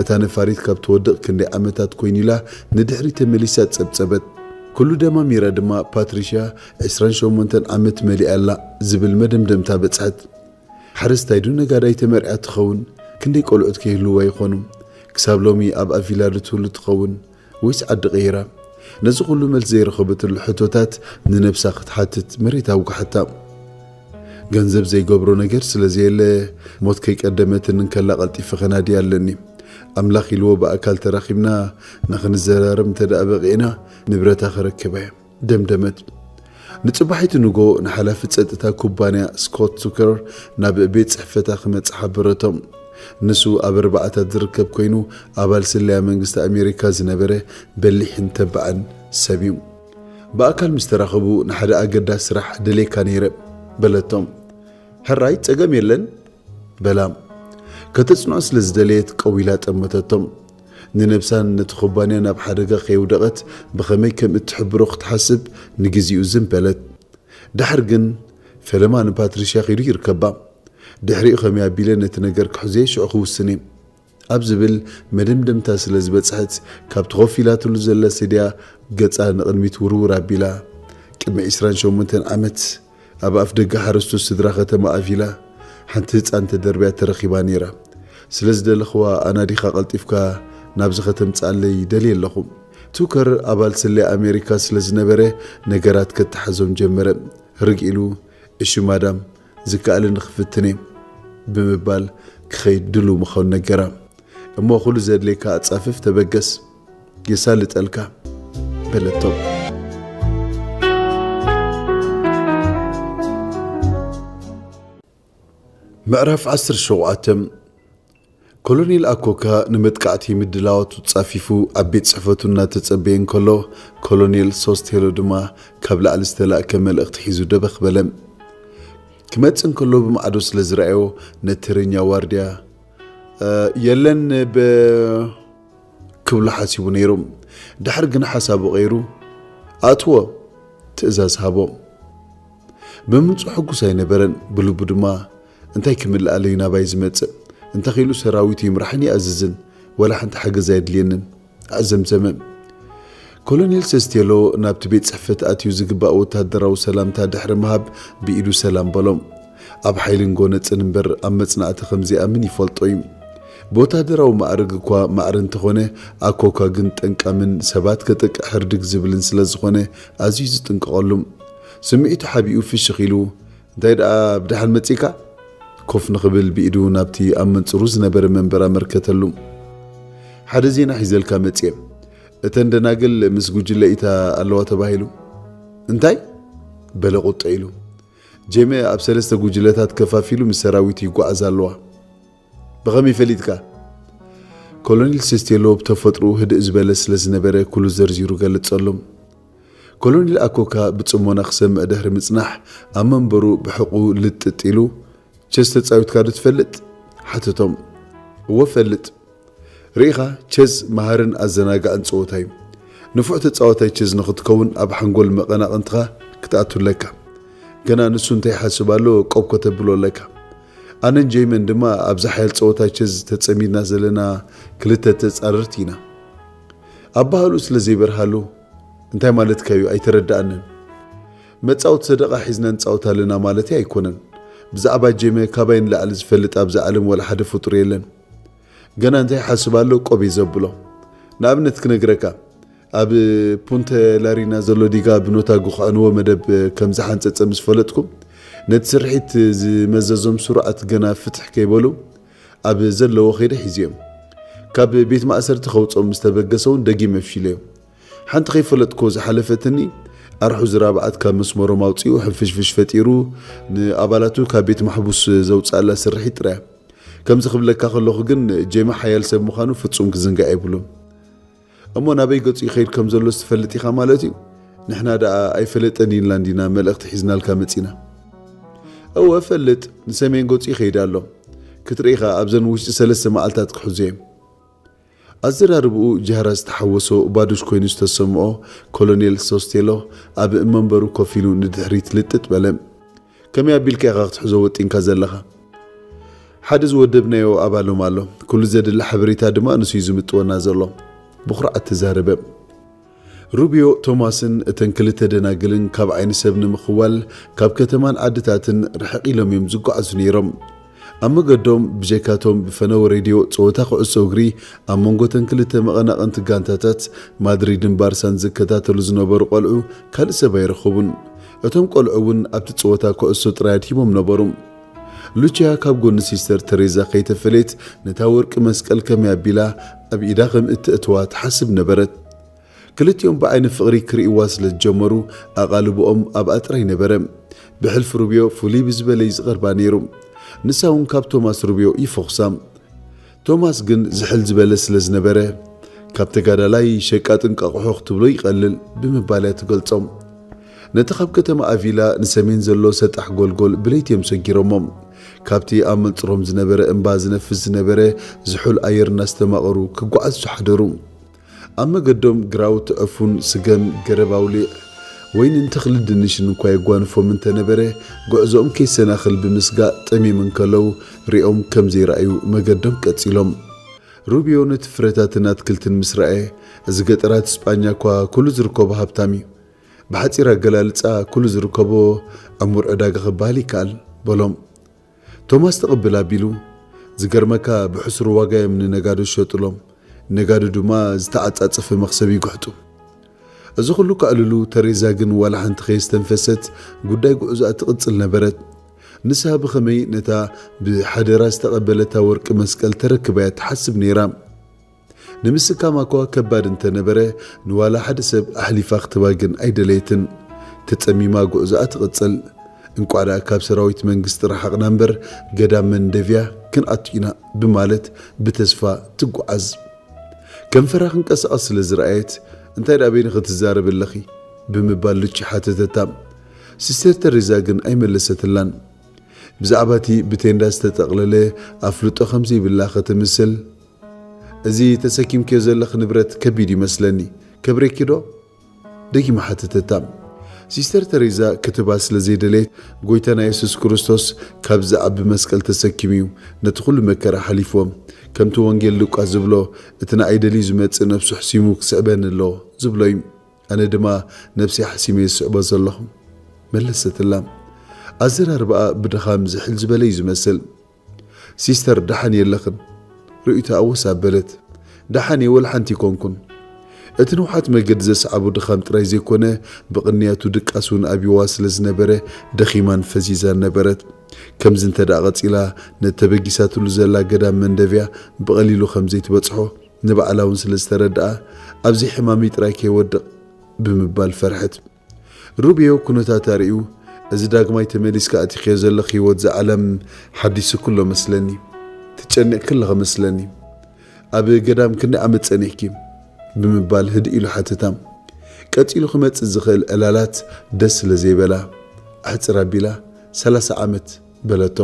እታ ነፋሪት ካብ ትወድቕ ክንደይ ዓመታት ኮይኑ ኢላ ንድሕሪት ተመሊሳ ጸብጸበት። ኩሉ ደማሚራ ድማ ፓትሪሽያ ዕስራን ሸሞንተን ዓመት መሊኣ ኣላ ዝብል መደምደምታ በጽሐት። ሓረስታይ ዶ ነጋዳይ ተመርዕያ ትኸውን? ክንደይ ቆልዑት ከይህልዋ ይኾኑ? ክሳብ ሎሚ ኣብኣ ቪላ ዶ ትህሉ ትኸውን? ወይስ ዓዲ ቀይራ? ነዚ ኩሉ መልሲ ዘይረኸበትሉ ሕቶታት ንነብሳ ክትሓትት መሬት ኣውግሓታ። ገንዘብ ዘይገብሮ ነገር ስለ ዘየለ፣ ሞት ከይቀደመትን እንከላ ቀልጢፈ ከናድያ ኣለኒ። ኣምላኽ ኢልዎ ብኣካል ተራኺብና ንኽንዘራረብ እንተ ደኣ በቒዕና፣ ንብረታ ከረክባ እየ። ደምደመት። ንጽባሒቲ ንጎ ንሓላፊ ጸጥታ ኩባንያ ስኮት ቱከር ናብ ቤት ጽሕፈታ ክመጽእ ሓበረቶም። ንሱ ኣብ ኣርባዓታት ዝርከብ ኮይኑ፣ ኣባል ስለያ መንግስቲ ኣሜሪካ ዝነበረ በሊሕን ተባዕን ሰብ እዩ። ብኣካል ምስ ተራኸቡ፣ "ንሓደ ኣገዳሲ ስራሕ ደልየካ ነይረ" በለቶም። "ሕራይ፣ ጸገም የለን" በላ። ከተጽንዖ ስለ ዝደለየት ቀዊላ ጠመተቶም። ንነብሳን ነቲ ኩባንያ ናብ ሓደጋ ከየውደቐት ብኸመይ ከም እትሕብሮ ክትሓስብ ንግዜኡ ዝም በለት። ድሓር ግን ፈለማ ንፓትሪሽያ ኺዱ ይርከባ። ድሕሪኡ ኸመይ ኣቢለ ነቲ ነገር ክሕዞ ሽዑ ክውስን እየ ኣብ ዝብል መደምደምታ ስለ ዝበጽሐት፣ ካብቲ ኮፍ ኢላትሉ ዘላ ስድያ ገጻ ንቕድሚት ውርውር ኣቢላ፣ ቅድሚ ዕስራን ሸሞንተን ዓመት ኣብ ኣፍደገ ሓረስቶት ስድራ ከተማ ኣቪላ፣ ሓንቲ ህጻን ተደርብያ ተረኺባ ነይራ። ስለ ዝደለኽዋ ኣናዲኻ ቀልጢፍካ ናብዚ ከተምጽኣለይ ደልየ ኣለኹ። ቱከር ኣባል ስለ ኣሜሪካ ስለ ዝነበረ፣ ነገራት ከተሓዞም ጀመረ። ርግ ኢሉ፣ "እሺ ማዳም፣ ዝከኣለኒ ክፍትን እየ" ብምባል ክኸይድ ድሉው ምዃኑ ነገራ። "እሞ ኩሉ ዘድልየካ ኣጻፍፍ፣ ተበገስ፣ የሳልጠልካ" በለቶም። ምዕራፍ ዓሰርተ ሸውዓተ። ኮሎኔል ኣኮካ ንመጥቃዕቲ ምድላዋቱ ጻፊፉ ኣብ ቤት ጽሕፈቱ እናተጸበየ እንከሎ፣ ኮሎኔል ሶስቴሎ ድማ ካብ ላዕሊ ዝተላእከ መልእኽቲ ሒዙ ደበኽ በለ። ክመጽእ እንከሎ ብማዕዶ ስለ ዝረኣዮ፣ ነቲ ተረኛ ዋርድያ፣ "እ፣ የለን ብ-" ክብሎ ሓሲቡ ነይሩ። ድሓር ግን ሓሳቡ ቀይሩ፣ "ኣእትዎ!" ትእዛዝ ሃቦ። ብምምጽኡ ሕጉስ ኣይነበረን። ብልቡ ድማ፣ "እንታይ ክምልኣለዩ ናባይ ዝመጽእ? እንተኺሉ ሰራዊቱ ይምራሕን ይኣዝዝን፣ ወላ ሓንቲ ሓገዝ ኣየድልየንን" ኣዘምዘመ። ኮሎኔል ሰስቴሎ ናብቲ ቤት ጽሕፈት ኣትዩ ዝግባእ ወታደራዊ ሰላምታ ድሕሪ ምሃብ ብኢዱ ሰላም በሎም። ኣብ ሓይልን ጎነጽን እምበር ኣብ መጽናዕቲ ከም ዘይኣምን ይፈልጦ እዩ። ብወታደራዊ ማዕርግ እኳ ማዕረ እንተኾነ፣ ኣኮካ ግን ጠንቃምን ሰባት ከጥቅዕ ህርድግ ዝብልን ስለ ዝኾነ ኣዝዩ ዝጥንቀቐሉ። ስምዒቱ ሓቢኡ ፍሽኽ ኢሉ፣ "እንታይ ደኣ ብደሓን መጺእካ?" ኮፍ ንኽብል ብኢዱ ናብቲ ኣብ መንጽሩ ዝነበረ መንበር ኣመልከተሉ። "ሓደ ዜና ሒዘልካ መጽየ። እተን ደናግል ምስ ጉጅለ ኢታ ኣለዋ ተባሂሉ።" "እንታይ?" በለ ቁጥ ኢሉ። "ጄመ ኣብ ሰለስተ ጉጅለታት ከፋፊሉ ምስ ሰራዊቱ ይጓዓዝ ኣለዋ።" "ብኸመይ ፈሊጥካ?" ኮሎኔል ሴስቴሎ ብተፈጥሮኡ ህድእ ዝበለ ስለ ዝነበረ ኩሉ ዘርዚሩ ገለጸሉ። ኮሎኔል ኣኮካ ብጽሞና ክሰምዕ ድሕሪ ምጽናሕ ኣብ መንበሩ ብሕቑ ልጥጥ ኢሉ፣ "ቸስ ተጻዊትካ ዶ ትፈልጥ?" ሓተቶም። "እወ እፈልጥ። ርኢኻ፣ ቸዝ መሃርን ኣዘናጋዕን ጸወታ እዩ። ንፉዕ ተጻዋታይ ቸዝ ንኽትከውን ኣብ ሓንጎል መቐናቕንትኻ ክትኣቱ ኣለካ። ገና ንሱ እንታይ ይሓስብ ኣሎ ቆብ ከተብሎ ኣለካ። ኣነን ጀይመን ድማ ኣብዚ ሓያል ጸወታ ቸዝ ተጸሚድና ዘለና ክልተ ተጻረርቲ ኢና።" ኣባህልኡ ስለ ዘይበርሃሉ፣ "እንታይ ማለትካ እዩ? ኣይተረድኣንን። መጻወቲ ሰደቓ ሒዝና ንጻወት ኣለና ማለተይ ኣይኮነን። ብዛዕባ ጀይመ ካባይ ንላዕሊ ዝፈልጥ ኣብዛ ዓለም ዋላ ሓደ ፍጡር የለን። ገና እንታይ ይሓስብ ኣሎ ቆብ እዩ ዘብሎ። ንኣብነት ክነግረካ፣ ኣብ ፑንተ ላሪና ዘሎ ዲጋ ብኖታ ግኹዐንዎ መደብ ከም ዝሓንጸጸ ምስ ፈለጥኩ፣ ነቲ ስርሒት ዝመዘዞም ስሩዓት ገና ፍትሕ ከይበሉ ኣብ ዘለዎ ከይደ ሒዝዮም። ካብ ቤት ማእሰርቲ ከውጽኦም ምስ ተበገሰ እውን ደጊመ ፍሺለዮም። ሓንቲ ከይፈለጥኩዎ ዝሓለፈትኒ፣ ኣርሑ ዝራብዓት ካብ መስመሮም ኣውጺኡ ሕንፍሽፍሽ ፈጢሩ ንኣባላቱ ካብ ቤት ማሕቡስ ዘውጽኣላ ስርሒት ጥራይ። ከምዚ ክብለካ ከለኹ ግን ጄማ ሓያል ሰብ ምዃኑ ፍጹም ክዝንጋዕ የብሉን። እሞ ናበይ ገጹ ይኸይድ ከም ዘሎስ ትፈልጥ ኢኻ ማለት እዩ? ንሕና ደኣ ኣይፈለጠን ኢልና እንዲና መልእኽቲ ሒዝናልካ መጺና። እወ እፈልጥ፣ ንሰሜን ገጹ ይኸይድ ኣሎ። ክትርኢ ኢኻ ኣብዘን ውሽጢ ሰለስተ መዓልታት ክሕዞ እየ። ኣዘራርብኡ ጃህራ ዝተሓወሶ ባዱሽ ኮይኑ ዝተሰምዖ ኮሎኔል ሶስቴሎ ኣብ መንበሩ ኮፍ ኢሉ ንድሕሪት ልጥጥ በለ። ከመይ ኣቢልካ ኢኻ ክትሕዞ ወጢንካ ዘለኻ? ሓደ ዝወደብናዮ ኣባሎም ኣሎ። ኩሉ ዘድሊ ሓበሬታ ድማ ንሱ እዩ ዝምጥወና ዘሎ። ብኹርዓት ተዛረበ። ሩቢዮ ቶማስን እተን ክልተ ደናግልን ካብ ዓይኒ ሰብ ንምኽዋል ካብ ከተማን ዓድታትን ርሕቕ ኢሎም እዮም ዝጓዓዙ ነይሮም። ኣብ መገዶም ብጀካቶም ብፈነወ ሬድዮ ጸወታ ኩዕሶ እግሪ ኣብ መንጎ እተን ክልተ መቐናቕንቲ ጋንታታት ማድሪድን ባርሳን ዝከታተሉ ዝነበሩ ቆልዑ ካልእ ሰብ ኣይረኸቡን። እቶም ቆልዑ እውን ኣብቲ ጸወታ ኩዕሶ ጥራይ ኣድሂቦም ነበሩ። ሉቺያ ካብ ጎኒ ሲስተር ተሬዛ ከይተፈለየት ነታ ወርቂ መስቀል ከመይ ኣቢላ ኣብ ኢዳ ከም እተእትዋ ትሓስብ ነበረት። ክልቲኦም ብዓይኒ ፍቕሪ ክርእይዋ ስለ ዝጀመሩ ኣቓልብኦም ኣብኣ ጥራይ ነበረ። ብሕልፊ ሩብዮ ፍልይ ብዝበለ እዩ ዝቐርባ ነይሩ። ንሳ እውን ካብ ቶማስ ሩብዮ ይፈኹሳ። ቶማስ ግን ዝሕል ዝበለ ስለ ዝነበረ፣ "ካብ ተጋዳላይ ሸቃጥ እንቃቑሖ ክትብሎ ይቐልል" ብምባል እያ ትገልጾም። ነቲ ካብ ከተማ ኣቪላ ንሰሜን ዘሎ ሰጣሕ ጎልጎል ብለይቲ እዮም ሰጊሮሞ። ካብቲ ኣብ መንጽሮም ዝነበረ እምባ ዝነፍስ ዝነበረ ዝሑል ኣየር እናስተማቐሩ ክጓዓዙ ሓደሩ። ኣብ መገዶም ግራውቲ ዕፉን፣ ስገም፣ ገረብ ኣውሊዕ፣ ወይንን ተኽሊ ድንሽን እኳ የጓንፎም እንተነበረ፣ ጉዕዞኦም ከይሰናኽል ብምስጋእ ጠምዮም እንከለዉ ሪኦም ከም ዘይረኣዩ መገዶም ቀጺሎም። ሩቢዮ ነቲ ፍረታትን ኣትክልትን ምስ ረኣየ፣ እዚ ገጠራት ስጳኛ እኳ ኩሉ ዝርከቦ ሃብታም እዩ። ብሓጺር ኣገላልጻ፣ ኩሉ ዝርከቦ ዕሙር ዕዳጋ ክበሃል ይከኣል፣ በሎም። ቶማስ ተቐብል ኣቢሉ፣ "ዝገርመካ፣ ብሕሱር ዋጋ እዮም ንነጋዶ ዝሸጡሎም። ነጋዶ ድማ ዝተዓጻጸፈ መኽሰብ ይግሕጡ።" እዚ ኩሉ ከዕልሉ፣ ተሬዛ ግን ዋላ ሓንቲ ከየስተንፈሰት ጉዳይ ጉዕዞኣ ትቕጽል ነበረት። ንሳ ብኸመይ ነታ ብሓደራ ዝተቐበለታ ወርቂ መስቀል ተረክባ እያ ትሓስብ ነይራ። ንምስካማ እኳ ከባድ እንተነበረ፣ ንዋላ ሓደ ሰብ ኣሕሊፋ ክትባ ግን ኣይደለየትን። ተጸሚማ ጉዕዞኣ ትቕጽል። እንቋዕ ደኣ ካብ ሰራዊት መንግስቲ ረሓቕና እምበር፣ ገዳም መንደቪያ ክንኣቱ ኢና ብማለት ብተስፋ ትጓዓዝ። ከንፈራ ክንቀሳቐስ ስለ ዝረኣየት፣ "እንታይ ደኣ በይንኺ ትዛረቢ ኣለኺ?" ብምባል ልቺ ሓተተታ። ሲስተር ተሬዛ ግን ኣይመለሰትላን። ብዛዕባ እቲ ብቴንዳ ዝተጠቕለለ ኣፍልጦ ከም ዘይብላ ክትምስል፣ "እዚ ተሰኪምክዮ ዘለኺ ንብረት ከቢድ ይመስለኒ፣ ከብሬኪ ዶ?" ደጊማ ሓተተታ። ሲስተር ተሬዛ ክትባ ስለ ዘይደለየት፣ "ጎይታና የሱስ ክርስቶስ ካብዚ ዓቢ መስቀል ተሰኪሙ እዩ ነቲ ኩሉ መከራ ሓሊፍዎ። ከምቲ ወንጌል ሉቃስ ዝብሎ፣ እቲ ንዓይ ደልዩ ዝመጽእ ነፍሱ ሕሲሙ ክስዕበኒ ኣለዎ ዝብሎ እዩ። ኣነ ድማ ነፍሰይ ሓሲመ ዝስዕቦ ዘለኹ" መለሰትላ። ኣዘራርባኣ ብድኻም ዝሕል ዝበለ እዩ ዝመስል። "ሲስተር፣ ደሓን የለኽን?" ርእይቶኣ ወስ ኣበለት። "ደሓን እየ፣ ወላ ሓንቲ ኣይኮንኩን። እቲ ንውሓት መገዲ ዘስዓቦ ድኻም ጥራይ ዘይኮነ፣ ብቕንያቱ ድቃስ እውን ኣብይዋ ስለ ዝነበረ፣ ደኺማን ፈዚዛን ነበረት። ከምዚ እንተ ደኣ ቀጺላ፣ ነቲ ተበጊሳትሉ ዘላ ገዳም መንደቪያ ብቐሊሉ ከም ዘይትበጽሖ ንባዕላ እውን ስለ ዝተረድኣ፣ ኣብዚ ሕማመይ ጥራይ ከይወድቕ" ብምባል ፈርሐት። ሩቢዮ ኩነታታ ርእዩ፣ "እዚ ዳግማይ ተመሊስካ ኣቲኽዮ ዘለኽ ህይወት፣ እዚ ዓለም ሓዲሱ ኩሎ መስለኒ። ትጨነቕኪ ኣለኺ መስለኒ። ኣብ ገዳም ክንደይ ዓመት ጸኒሕኪ?" ብምባል ህድእ ኢሉ ሓተታ። ቀጺሉ ክመጽእ ዝኽእል ዕላላት ደስ ስለ ዘይበላ፣ ኣሕጽር ኣቢላ፣ "ሰላሳ ዓመት" በለቶ።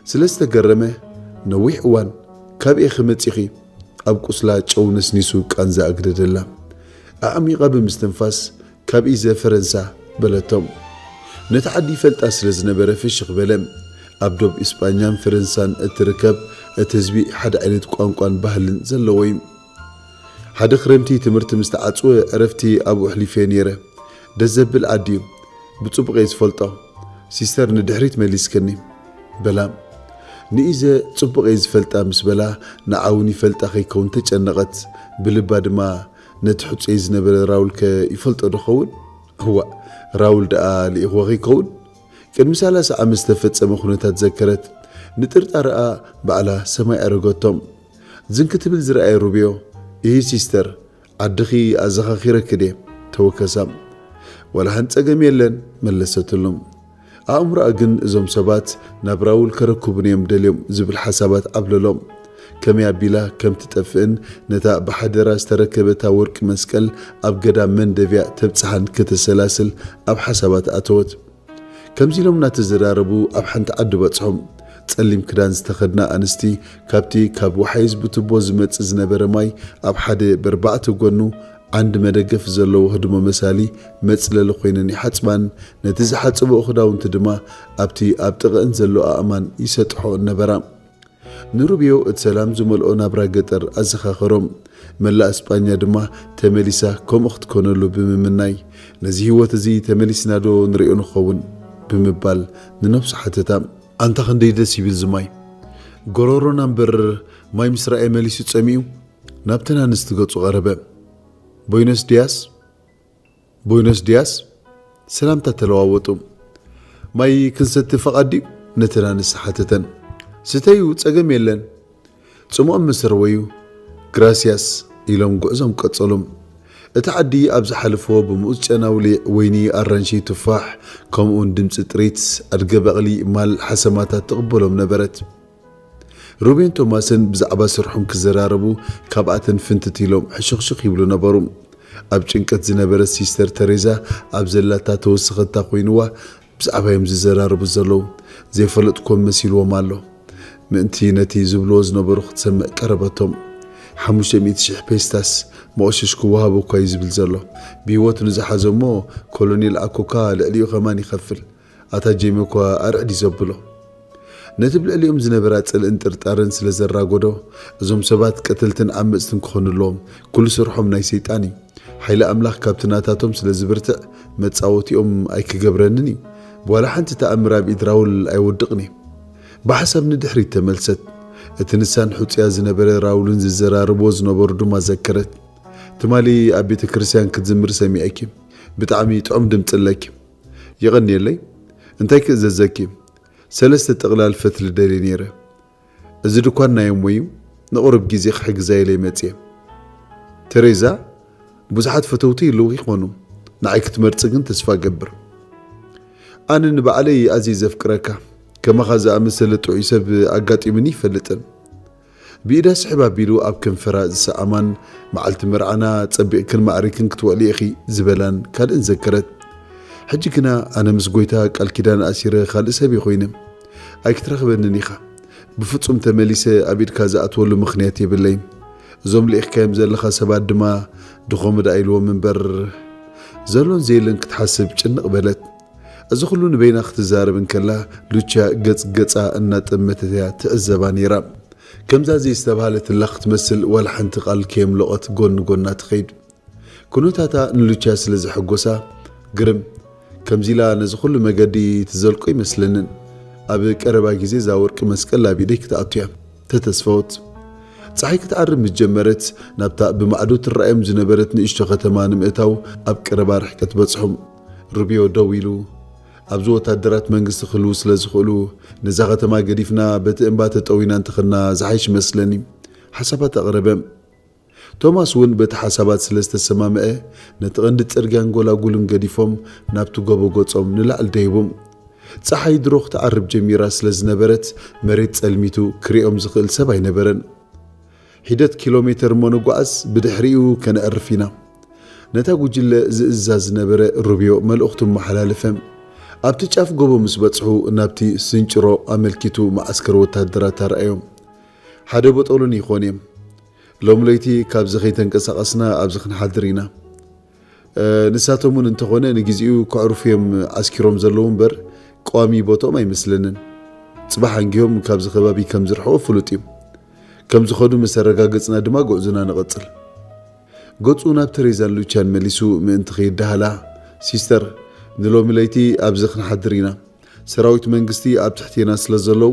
ስለ ዝተገረመ፣ "ነዊሕ እዋን፣ ካበይ ኢኺ መጺኺ?" ኣብ ቁስላ ጨው ነስኒሱ ቃንዛ ኣግደደላ። ኣዕሚቓ ብምስትንፋስ፣ "ካብ ኢዘ ፈረንሳ" በለቶ። ነቲ ዓዲ ይፈልጣ ስለ ዝነበረ ፍሽኽ በለ። ኣብ ዶብ እስጳኛን ፈረንሳን እትርከብ፣ እቲ ህዝቢ ሓደ ዓይነት ቋንቋን ባህልን ዘለዎ እዩ። "ሓደ ክረምቲ ትምህርቲ ምስ ተዓጽወ፣ ዕረፍቲ ኣብኡ ኣሕሊፈ ነይረ። ደስ ዘብል ዓዲ እዩ። ብጽቡቕ እየ ዝፈልጦ። ሲስተር ንድሕሪት መሊስክኒ" በላ። ንኢዘ ጽቡቕ እየ ዝፈልጣ ምስ በላ፣ ንዓ እውን ይፈልጣ ከይከውን ተጨነቐት። ብልባ ድማ፣ "ነቲ ሕጹየይ ዝነበረ ራውልከ ይፈልጦ ዶ ኸውን? እዋእ፣ ራውል ደኣ ልኢኽዎ ከይከውን?" ቅድሚ ሰላሳ ዓመት ዝተፈጸመ ኩነታት ዘከረት። ንጥርጣረኣ ባዕላ ሰማይ ኣረገቶም። ዝን ክትብል ዝረኣየ ሩብዮ፣ "እሂ ሲስተር፣ ዓድኺ ኣዘኻኺረኪ ድየ?" ተወከሳ። "ዋላ ሓንቲ ጸገም የለን" መለሰትሉ። ኣእምሮኣ ግን እዞም ሰባት ናብ ራውል ከረክቡን እዮም ደልዮም ዝብል ሓሳባት ዓብለሎም። ከመይ ኣቢላ ከም ትጠፍእን ነታ ብሓደራ ዝተረከበታ ወርቂ መስቀል ኣብ ገዳም መንደቪያ ተብጽሓን ከተሰላስል ኣብ ሓሳባት ኣተወት። ከምዚ ኢሎም እናተዘራረቡ ኣብ ሓንቲ ዓዲ በጽሖም። ጸሊም ክዳን ዝተኸድና ኣንስቲ ካብቲ ካብ ወሓይዝ ብቱቦ ዝመጽእ ዝነበረ ማይ ኣብ ሓደ በርባዕተ ጎኑ ዓንዲ መደገፊ ዘለዎ ህድሞ መሳሊ መጽለሊ ኮይነን ይሓጽባን ነቲ ዝሓጽበኦ ክዳውንቲ ድማ ኣብቲ ኣብ ጥቕእን ዘሎ ኣእማን ይሰጥሖ ነበራ። ንሩብዮ እቲ ሰላም ዝመልኦ ናብራ ገጠር ኣዘኻኸሮም። መላእ እስጳኛ ድማ ተመሊሳ ከምኡ ክትኮነሉ ብምምናይ፣ "ነዚ ህይወት እዚ ተመሊስና ዶ ንርእዮ ንኸውን?" ብምባል ንነብሱ ሓተታ። "ኣንታ ክንደይ ደስ ይብል ዝማይ! ጎሮሮና እምበር ማይ ምስ ረኣየ መሊሱ ጸሚኡ ናብ ተናንስቲ ገጹ ቀረበ። "ቦይኖስ ዲያስ?" "ቦይኖስ ዲያስ?" ሰላምታ ተለዋወጡ። "ማይ ክንሰቲ ፈቓድ ድዩ?" ነተን ኣንስቲ ሓተተን። "ስተዩ፣ ጸገም የለን።" ጽምኦም ምስ ረወዩ፣ "ግራስያስ" ኢሎም ጉዕዞም ቀጸሉ። እቲ ዓዲ ኣብ ዝሓለፍዎ ብምኡዝ ጨና ውሊዕ፣ ወይኒ፣ ኣራንሺ፣ ቱፋሕ፣ ከምኡውን ድምጺ ጥሪት ኣድገ በቕሊ ማል ሓሰማታት ትቕበሎም ነበረት። ሩቤን ቶማስን ብዛዕባ ስርሖም ክዘራረቡ ካብኣተን ፍንትት ኢሎም ሕሹኽሹኽ ይብሉ ነበሩ። ኣብ ጭንቀት ዝነበረት ሲስተር ተሬዛ ኣብ ዘላታ ተወሰኸታ ኮይንዋ፣ ብዛዕባ እዮም ዝዘራረቡ ዘለዉ። ዘይፈለጥኩም መሲልዎም ኣሎ። ምእንቲ ነቲ ዝብልዎ ዝነበሩ ክትሰምዕ ቀረበቶም። "ሓሙሽተ ሚእቲ ሽሕ ፔስታስ መቑሸሽ ክወሃቦ እኳ እዩ ዝብል ዘሎ። ብህይወቱ ንዝሓዞ እሞ ኮሎኔል ኣኮካ ልዕሊኡ ከማን ይኸፍል። ኣታ ጄሚ እኳ ኣርዕድ እዩ ዘብሎ።" ነቲ ብልዕሊኦም ዝነበራ ጽልእን ጥርጣረን ስለ ዘራጎዶ፣ እዞም ሰባት ቀተልትን ዓመጽትን ክኾኑ ኣለዎም። ኩሉ ስርሖም ናይ ሰይጣን እዩ። ሓይሊ ኣምላኽ ካብቲ ናታቶም ስለ ዝብርትዕ፣ መጻወቲኦም ኣይክገብረንን እዩ። ዋላ ሓንቲ ተኣምር ኣብ ኢድ ራውል ኣይወድቕን እየ። ብሓሳብ ንድሕሪት ተመልሰት። እቲ ንሳን ሕጹያ ዝነበረ ራውልን ዝዘራረብዎ ዝነበሩ ድማ ዘከረት። "ትማሊ ኣብ ቤተ ክርስቲያን ክትዝምር ሰሚዐኪ። ብጣዕሚ ጥዑም ድምጺ ኣለኪ። የቐንየለይ። እንታይ ክእዘዘኪ?" "ሰለስተ ጥቕላል ፈትሊ ደልየ ነይረ። እዚ ድኳን ናይ እሞይ እዩ። ንቑሩብ ግዜ ክሕግዛ ኢለ መጽየ። ተሬዛ፣ ብዙሓት ፈተውቲ ይህልዉ ይኾኑ፣ ንዓይ ክትመርጺ ግን ተስፋ እገብር። ኣነ ንባዕለይ ኣዝየ ዘፍቅረካ፣ ከማኻ ዝኣመሰለ ጥዑይ ሰብ ኣጋጢሙኒ ይፈልጥን። ብኢዳ ስሕብ ኣቢሉ ኣብ ከንፈራ ዝሰኣማን፣ መዓልቲ መርዓና ጸቢቕክን ማዕሪክን ክትውዕሊ ኢኺ ዝበላን ካልእን ዘከረት። ሕጂ ግና ኣነ ምስ ጎይታ ቃል ኪዳን ኣሲረ ካልእ ሰብ እየ ኮይነ። ኣይክትረኽበንን ኢኻ። ብፍጹም ተመሊሰ ኣብ ኢድካ ዝኣትወሉ ምኽንያት የብለይን። እዞም ልኢኽካዮም ዘለኻ ሰባት ድማ ድኾም ደኣ ኢልዎም እምበር፣ ዘሎን ዘየለን ክትሓስብ ጭንቕ በለት። እዚ ኹሉ ንበይና ክትዛረብ እንከላ፣ ሉቻ ገጽ ገጻ እናጠመተት እያ ትዕዘባ ነይራ። ከምዛ ዘይስተብሃለትላ ክትመስል ዋላ ሓንቲ ቃል ከየምለቖት ጎኒ ጎና ትኸይድ። ኩነታታ ንሉቻ ስለ ዘሐጎሳ፣ ግርም፣ ከምዚ ኢላ ነዚ ኹሉ መገዲ ትዘልቆ ይመስለንን። ኣብ ቀረባ ግዜ እዛ ወርቂ መስቀል ኣብ ኢደይ ክትኣቱ እያ፣ ተተስፈወት። ጸሓይ ክትዓርብ ምስ ጀመረት፣ ናብታ ብማዕዶ ትረኣዮም ዝነበረት ንእሽቶ ከተማ ንምእታው ኣብ ቀረባ ርሕቀት በጽሑ። ሩቢዮ ደው ኢሉ፣ ኣብዚ ወታደራት መንግስቲ ክህልዉ ስለ ዝኽእሉ፣ ነዛ ከተማ ገዲፍና በቲ እምባ ተጠዊና እንተኸድና ዝሓይሽ ይመስለኒ። ሓሳባት ኣቕረበ። ቶማስ እውን በቲ ሓሳባት ስለ ዝተሰማምዐ፣ ነቲ ቀንዲ ጽርግያን ጎላጉልን ገዲፎም ናብቲ ጎቦ ገጾም ንላዕሊ ደይቡ። ጸሓይ ድሮ ክትዓርብ ጀሚራ ስለ ዝነበረት፣ መሬት ጸልሚቱ ክሪኦም ዝኽእል ሰብ ኣይነበረን። ሒደት ኪሎ ሜተር እሞ ንጓዓዝ፣ ብድሕሪኡ ከነዕርፍ ኢና። ነታ ጉጅለ ዝእዛ ዝነበረ ሩብዮ መልእኽቱ ኣመሓላለፈ። ኣብቲ ጫፍ ጎቦ ምስ በጽሑ፣ ናብቲ ስንጭሮ ኣመልኪቱ መዓስከር ወታደራት ኣርኣዮም። ሓደ ቦጦሎኒ ይኾን እዮም። ሎም ለይቲ ካብዚ ከይተንቀሳቐስና ኣብዚ ክንሓድር ኢና። እ፣ ንሳቶም እውን እንተኾነ ንግዜኡ ከዕርፉ እዮም ዓስኪሮም ዘለዉ እምበር፣ ቀዋሚ ቦትኦም ኣይመስለንን። ጽባሕ ኣንጊሆም ካብዚ ከባቢ ከም ዝርሕቑ ፍሉጥ እዩ። ከም ዝኸዱ ምስ ኣረጋገጽና ድማ ጉዕዞና ንቐጽል። ገጹ ናብ ተሬዛን ሉቻን መሊሱ ምእንቲ ከይደሃላ፣ ሲስተር፣ ንሎሚ ለይቲ ኣብዚ ክንሓድር ኢና። ሰራዊት መንግስቲ ኣብ ትሕቴና ስለ ዘለዉ፣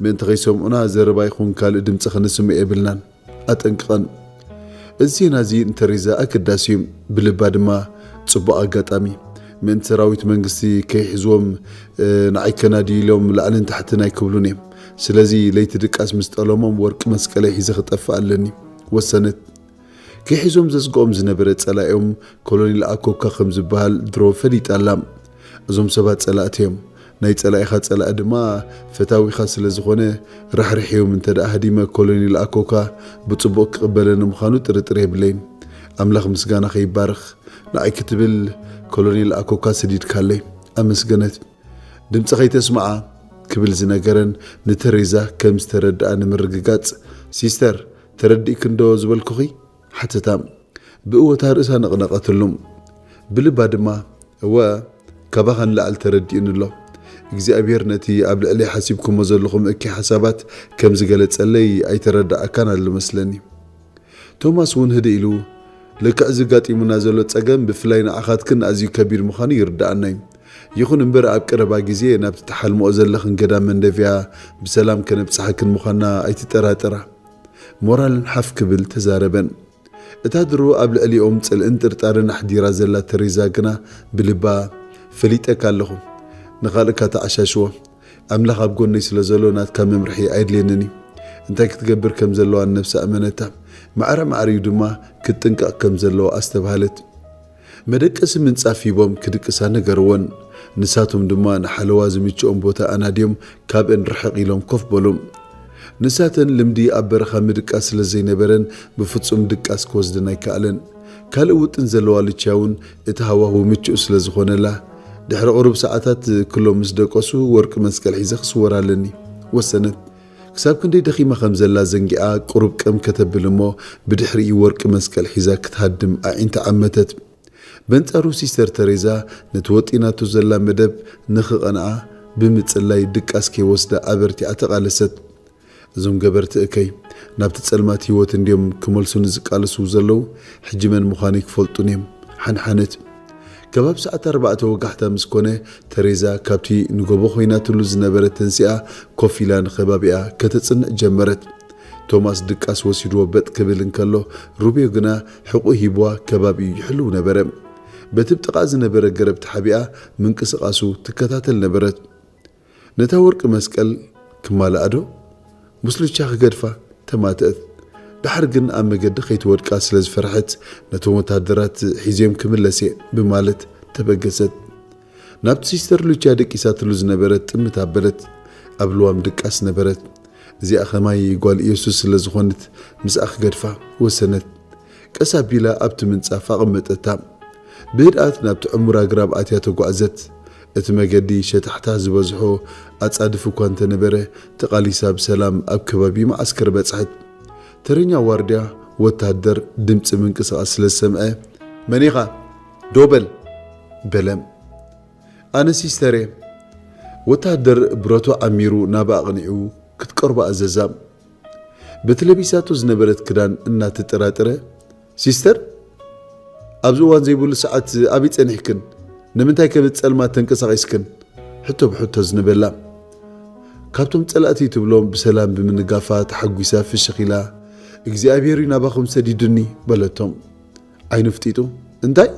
ምእንቲ ከይሰምዑና ዘረባ ይኹን ካልእ ድምጺ ከነስምዕ የብልናን። ኣጠንቅቐን። እዚ ዜና እዚ ንተሬዛ ኣገዳሲ እዩ፣ ብልባ ድማ ጽቡቕ ኣጋጣሚ። ምእንቲ ሰራዊት መንግስቲ ከይሕዝዎም፣ እ፣ ንዓይ ከናድዩ ኢሎም ላዕልን ታሕትን ኣይክብሉን እዮም። ስለዚ ለይቲ ድቃስ ምስ ጠለሞም ወርቂ መስቀለይ ሒዘ ክጠፍእ ኣለኒ፣ ወሰነት። ከይሕዞም ዘስግኦም ዝነበረ ጸላኢኦም ኮሎኔል ኣኮካ ከም ዝበሃል ድሮ ፈሊጣ ኣላ። እዞም ሰባት ጸላእቲ እዮም። ናይ ጸላኢኻ ጸላኢ ድማ ፈታዊኻ ስለ ዝኾነ፣ ራሕሪሐዮም እንተ ደኣ ሃዲመ፣ ኮሎኔል ኣኮካ ብጽቡቕ ክቕበለኒ ምዃኑ ጥርጥር የብለይን። ኣምላኽ ምስጋናኻ ይባረኽ። ንዓይ ክትብል ኮሎኔል ኣኮካ ሰዲድካለይ። ኣመስገነት። ድምጺ ከይተስምዓ ክብል ዝነገረን ንተሬዛ ከም ዝተረድኣ ንምርግጋጽ፣ ሲስተር፣ ተረዲእኪ እንዶ ዝበልኩኺ? ሓተታ። ብእወታ ርእሳ ነቕነቐትሉ። ብልባ ድማ፣ እወ፣ ካባኻ ንላዕሊ ተረዲኡኒ ኣሎ። እግዚኣብሔር ነቲ ኣብ ልዕለይ ሓሲብኩሞ ዘለኹም እኪ ሓሳባት ከም ዝገለጸለይ ኣይተረድኣካን ኣሎ መስለኒ። ቶማስ እውን ህድእ ኢሉ፣ ልክዕ እዚ ጋጢሙና ዘሎ ጸገም ብፍላይ ንዓኻትክን ኣዝዩ ከቢድ ምዃኑ ይርድኣና እዩ። ይኹን እምበር ኣብ ቀረባ ግዜ ናብቲ ትሓልምኦ ዘለኽን ገዳም መንደፍያ ብሰላም ከነብጽሓክን ምዃንና ኣይትጠራጠራ። ሞራልን ሓፍ ክብል ተዛረበን። እታ ድሮ ኣብ ልዕሊኦም ጽልእን ጥርጣርን ኣሕዲራ ዘላ ተሬዛ ግና ብልባ፣ ፈሊጠካ ኣለኹ፣ ንኻልእካ ተዓሻሽዎ። ኣምላኽ ኣብ ጎነይ ስለ ዘሎ ናትካ መምርሒ ኣየድልየንን እዩ። እንታይ ክትገብር ከም ዘለዋ ንነብሳ ኣመነታ። ማዕረ ማዕሪኡ ድማ ክትጥንቀቕ ከም ዘለዋ ኣስተብሃለት። መደቀሲ ምንጻፍ ሂቦም ክድቅሳ ነገርወን። ንሳቶም ድማ ንሓለዋ ዝምችኦም ቦታ ኣናድዮም ካብአን ርሕቕ ኢሎም ኮፍ በሉ። ንሳተን ልምዲ ኣብ በረኻ ምድቃስ ስለ ዘይነበረን ብፍጹም ድቃስ ክወስደን ኣይከኣለን። ካልእ ውጥን ዘለዋ ሉቻ እውን እቲ ሃዋህው ምቹእ ስለ ዝኾነላ፣ ድሕሪ ቁሩብ ሰዓታት ክሎም ምስ ደቀሱ ወርቂ መስቀል ሒዘ ክስወር ኣለኒ ወሰነት። ክሳብ ክንደይ ደኺማ ከም ዘላ ዘንጊዓ ቁሩብ ቀም ከተብል እሞ ብድሕሪኡ ወርቂ መስቀል ሒዛ ክትሃድም ኣዒንታ ዓመተት። በንጻሩ ሲስተር ተሬዛ ነቲ ወጢናቶ ዘላ መደብ ንኽቐንዓ ብምጽላይ ድቃስ ከይወስዳ ኣበርቲዓ ተቓለሰት። እዞም ገበርቲ እከይ ናብቲ ጸልማት ህይወት እንድዮም ክመልሱኒ ዝቃለሱ ዘለዉ፣ ሕጂ መን ምዃነይ ክፈልጡን እዮም። ሓንሓነት። ከባቢ ሰዓት ኣርባዕተ ወጋሕታ ምስ ኮነ፣ ተሬዛ ካብቲ ንጎቦ ኮይናትሉ ዝነበረት ተንሲኣ ኮፍ ኢላ ንኸባቢኣ ከተጽንዕ ጀመረት። ቶማስ ድቃስ ወሲድዎ በጥ ክብል እንከሎ፣ ሩብዮ ግና ሕቑ ሂብዋ ከባቢኡ ይሕልው ነበረ። በቲ ብጥቓ ዝነበረ ገረብ ተሓቢኣ ምንቅስቓሱ ትከታተል ነበረት። ነታ ወርቂ መስቀል ክማልኣ ዶ? ምስ ሉቻ ክገድፋ ተማትአት። ድሓር ግን ኣብ መገዲ ከይትወድቃ ስለ ዝፈርሐት፣ ነቶም ወተሃደራት ሒዘዮም ክምለስ እየ ብማለት ተበገሰት። ናብቲ ሲስተር ሉቺያ ደቂሳትሉ ዝነበረት ጥምት ኣበለት። ኣብ ልዋም ድቃስ ነበረት። እዚኣ ኸማይ ጓል ኢየሱስ ስለ ዝኾነት፣ ምስኣ ክገድፋ ወሰነት። ቀስ ኣቢላ ኣብቲ ምንጻፍ ኣቐመጠታ። ብህድኣት ናብቲ ዕሙር ኣግራብ ኣትያ ተጓዕዘት። እቲ መገዲ ሸታሕታ ዝበዝሖ ኣጻድፍ እኳ እንተነበረ፣ ተቓሊሳ ብሰላም ኣብ ከባቢ መዓስከር በጽሐት። ተረኛ ዋርድያ ወታደር ድምጺ ምንቅስቓስ ስለ ዝሰምዐ፣ "መን ኢኻ? ደው በል!" በለ። "ኣነ ሲስተር እየ።" ወታደር ብረቱ ዓሚሩ ናብኣ ኣቕኒዑ ክትቀርቦ ኣዘዛ። በቲ ለቢሳቶ ዝነበረት ክዳን እናተጠራጠረ፣ "ሲስተር፣ ኣብዚ እዋን ዘይብሉ ሰዓት ኣበይ ጸኒሕክን? ንምንታይ ከ ብጸልማት ተንቀሳቒስክን?" ሕቶ ብሕቶ ዝነበላ። ካብቶም ጸላእቲ ትብሎም ብሰላም ብምንጋፋ ተሓጒሳ ፍሽኽ ኢላ፣ "እግዚኣብሔር እዩ ናባኹም ሰዲዱኒ" በለቶም። ዓይኑ ፍጢጡ፣ "እንታይ?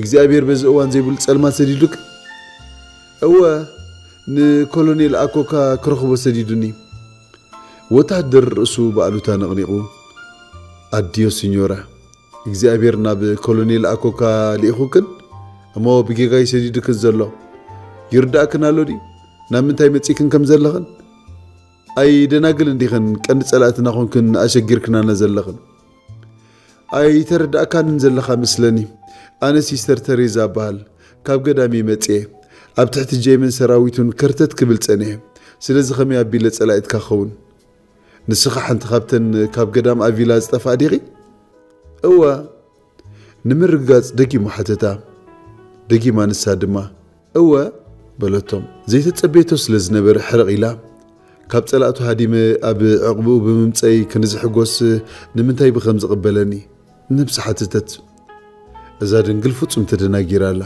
እግዚኣብሔር በዚ እዋን ዘይብሉ ጸልማት ሰዲዱክ?" "እወ፣ ንኮሎኔል ኣኮካ ክረኽቦ ሰዲዱኒ።" ወታደር ርእሱ ብኣሉታ ነቕኒቑ፣ "ኣዲዮ ሲኞራ፣ እግዚኣብሔር ናብ ኮሎኔል ኣኮካ ልኢኹክን እሞ ብጌጋ እዩ ሰዲዱክን ዘሎ። ይርዳእክን ኣሎ ድዩ ናብ ምንታይ መጺእክን ከም ዘለኽን? ኣይ ደናግል እንዲኽን ቀንዲ ጸላእትና ኾንክን ኣሸጊርክናና ዘለኽን። ኣይተረዳእካንን ዘለኻ መስለኒ። ኣነ ሲስተር ተሬዛ እበሃል። ካብ ገዳም እየ መጽኤ። ኣብ ትሕቲ ጄምን ሰራዊቱን ከርተት ክብል ጸኒሐ። ስለዚ ከመይ ኣቢለ ጸላኢትካ ክኸውን? ንስኻ ሓንቲ ካብተን ካብ ገዳም ኣቪላ ዝጠፍኣ ዲኺ?" "እወ?" ንምርግጋጽ ደጊሙ ሓተታ። ደጊማ ንሳ ድማ፣ "እወ?" በለቶም። ዘይተጸበየቶ ስለ ዝነበረ ሕርቕ ኢላ፣ "ካብ ጸላእቱ ሃዲመ ኣብ ዕቕብኡ ብምምጸይ ክንዚ ሕጎስ ንምንታይ ብኸም ዝቕበለኒ?" ነብሳ ሓተተት። እዛ ድንግል ፍጹም ተደናጊራ ኣላ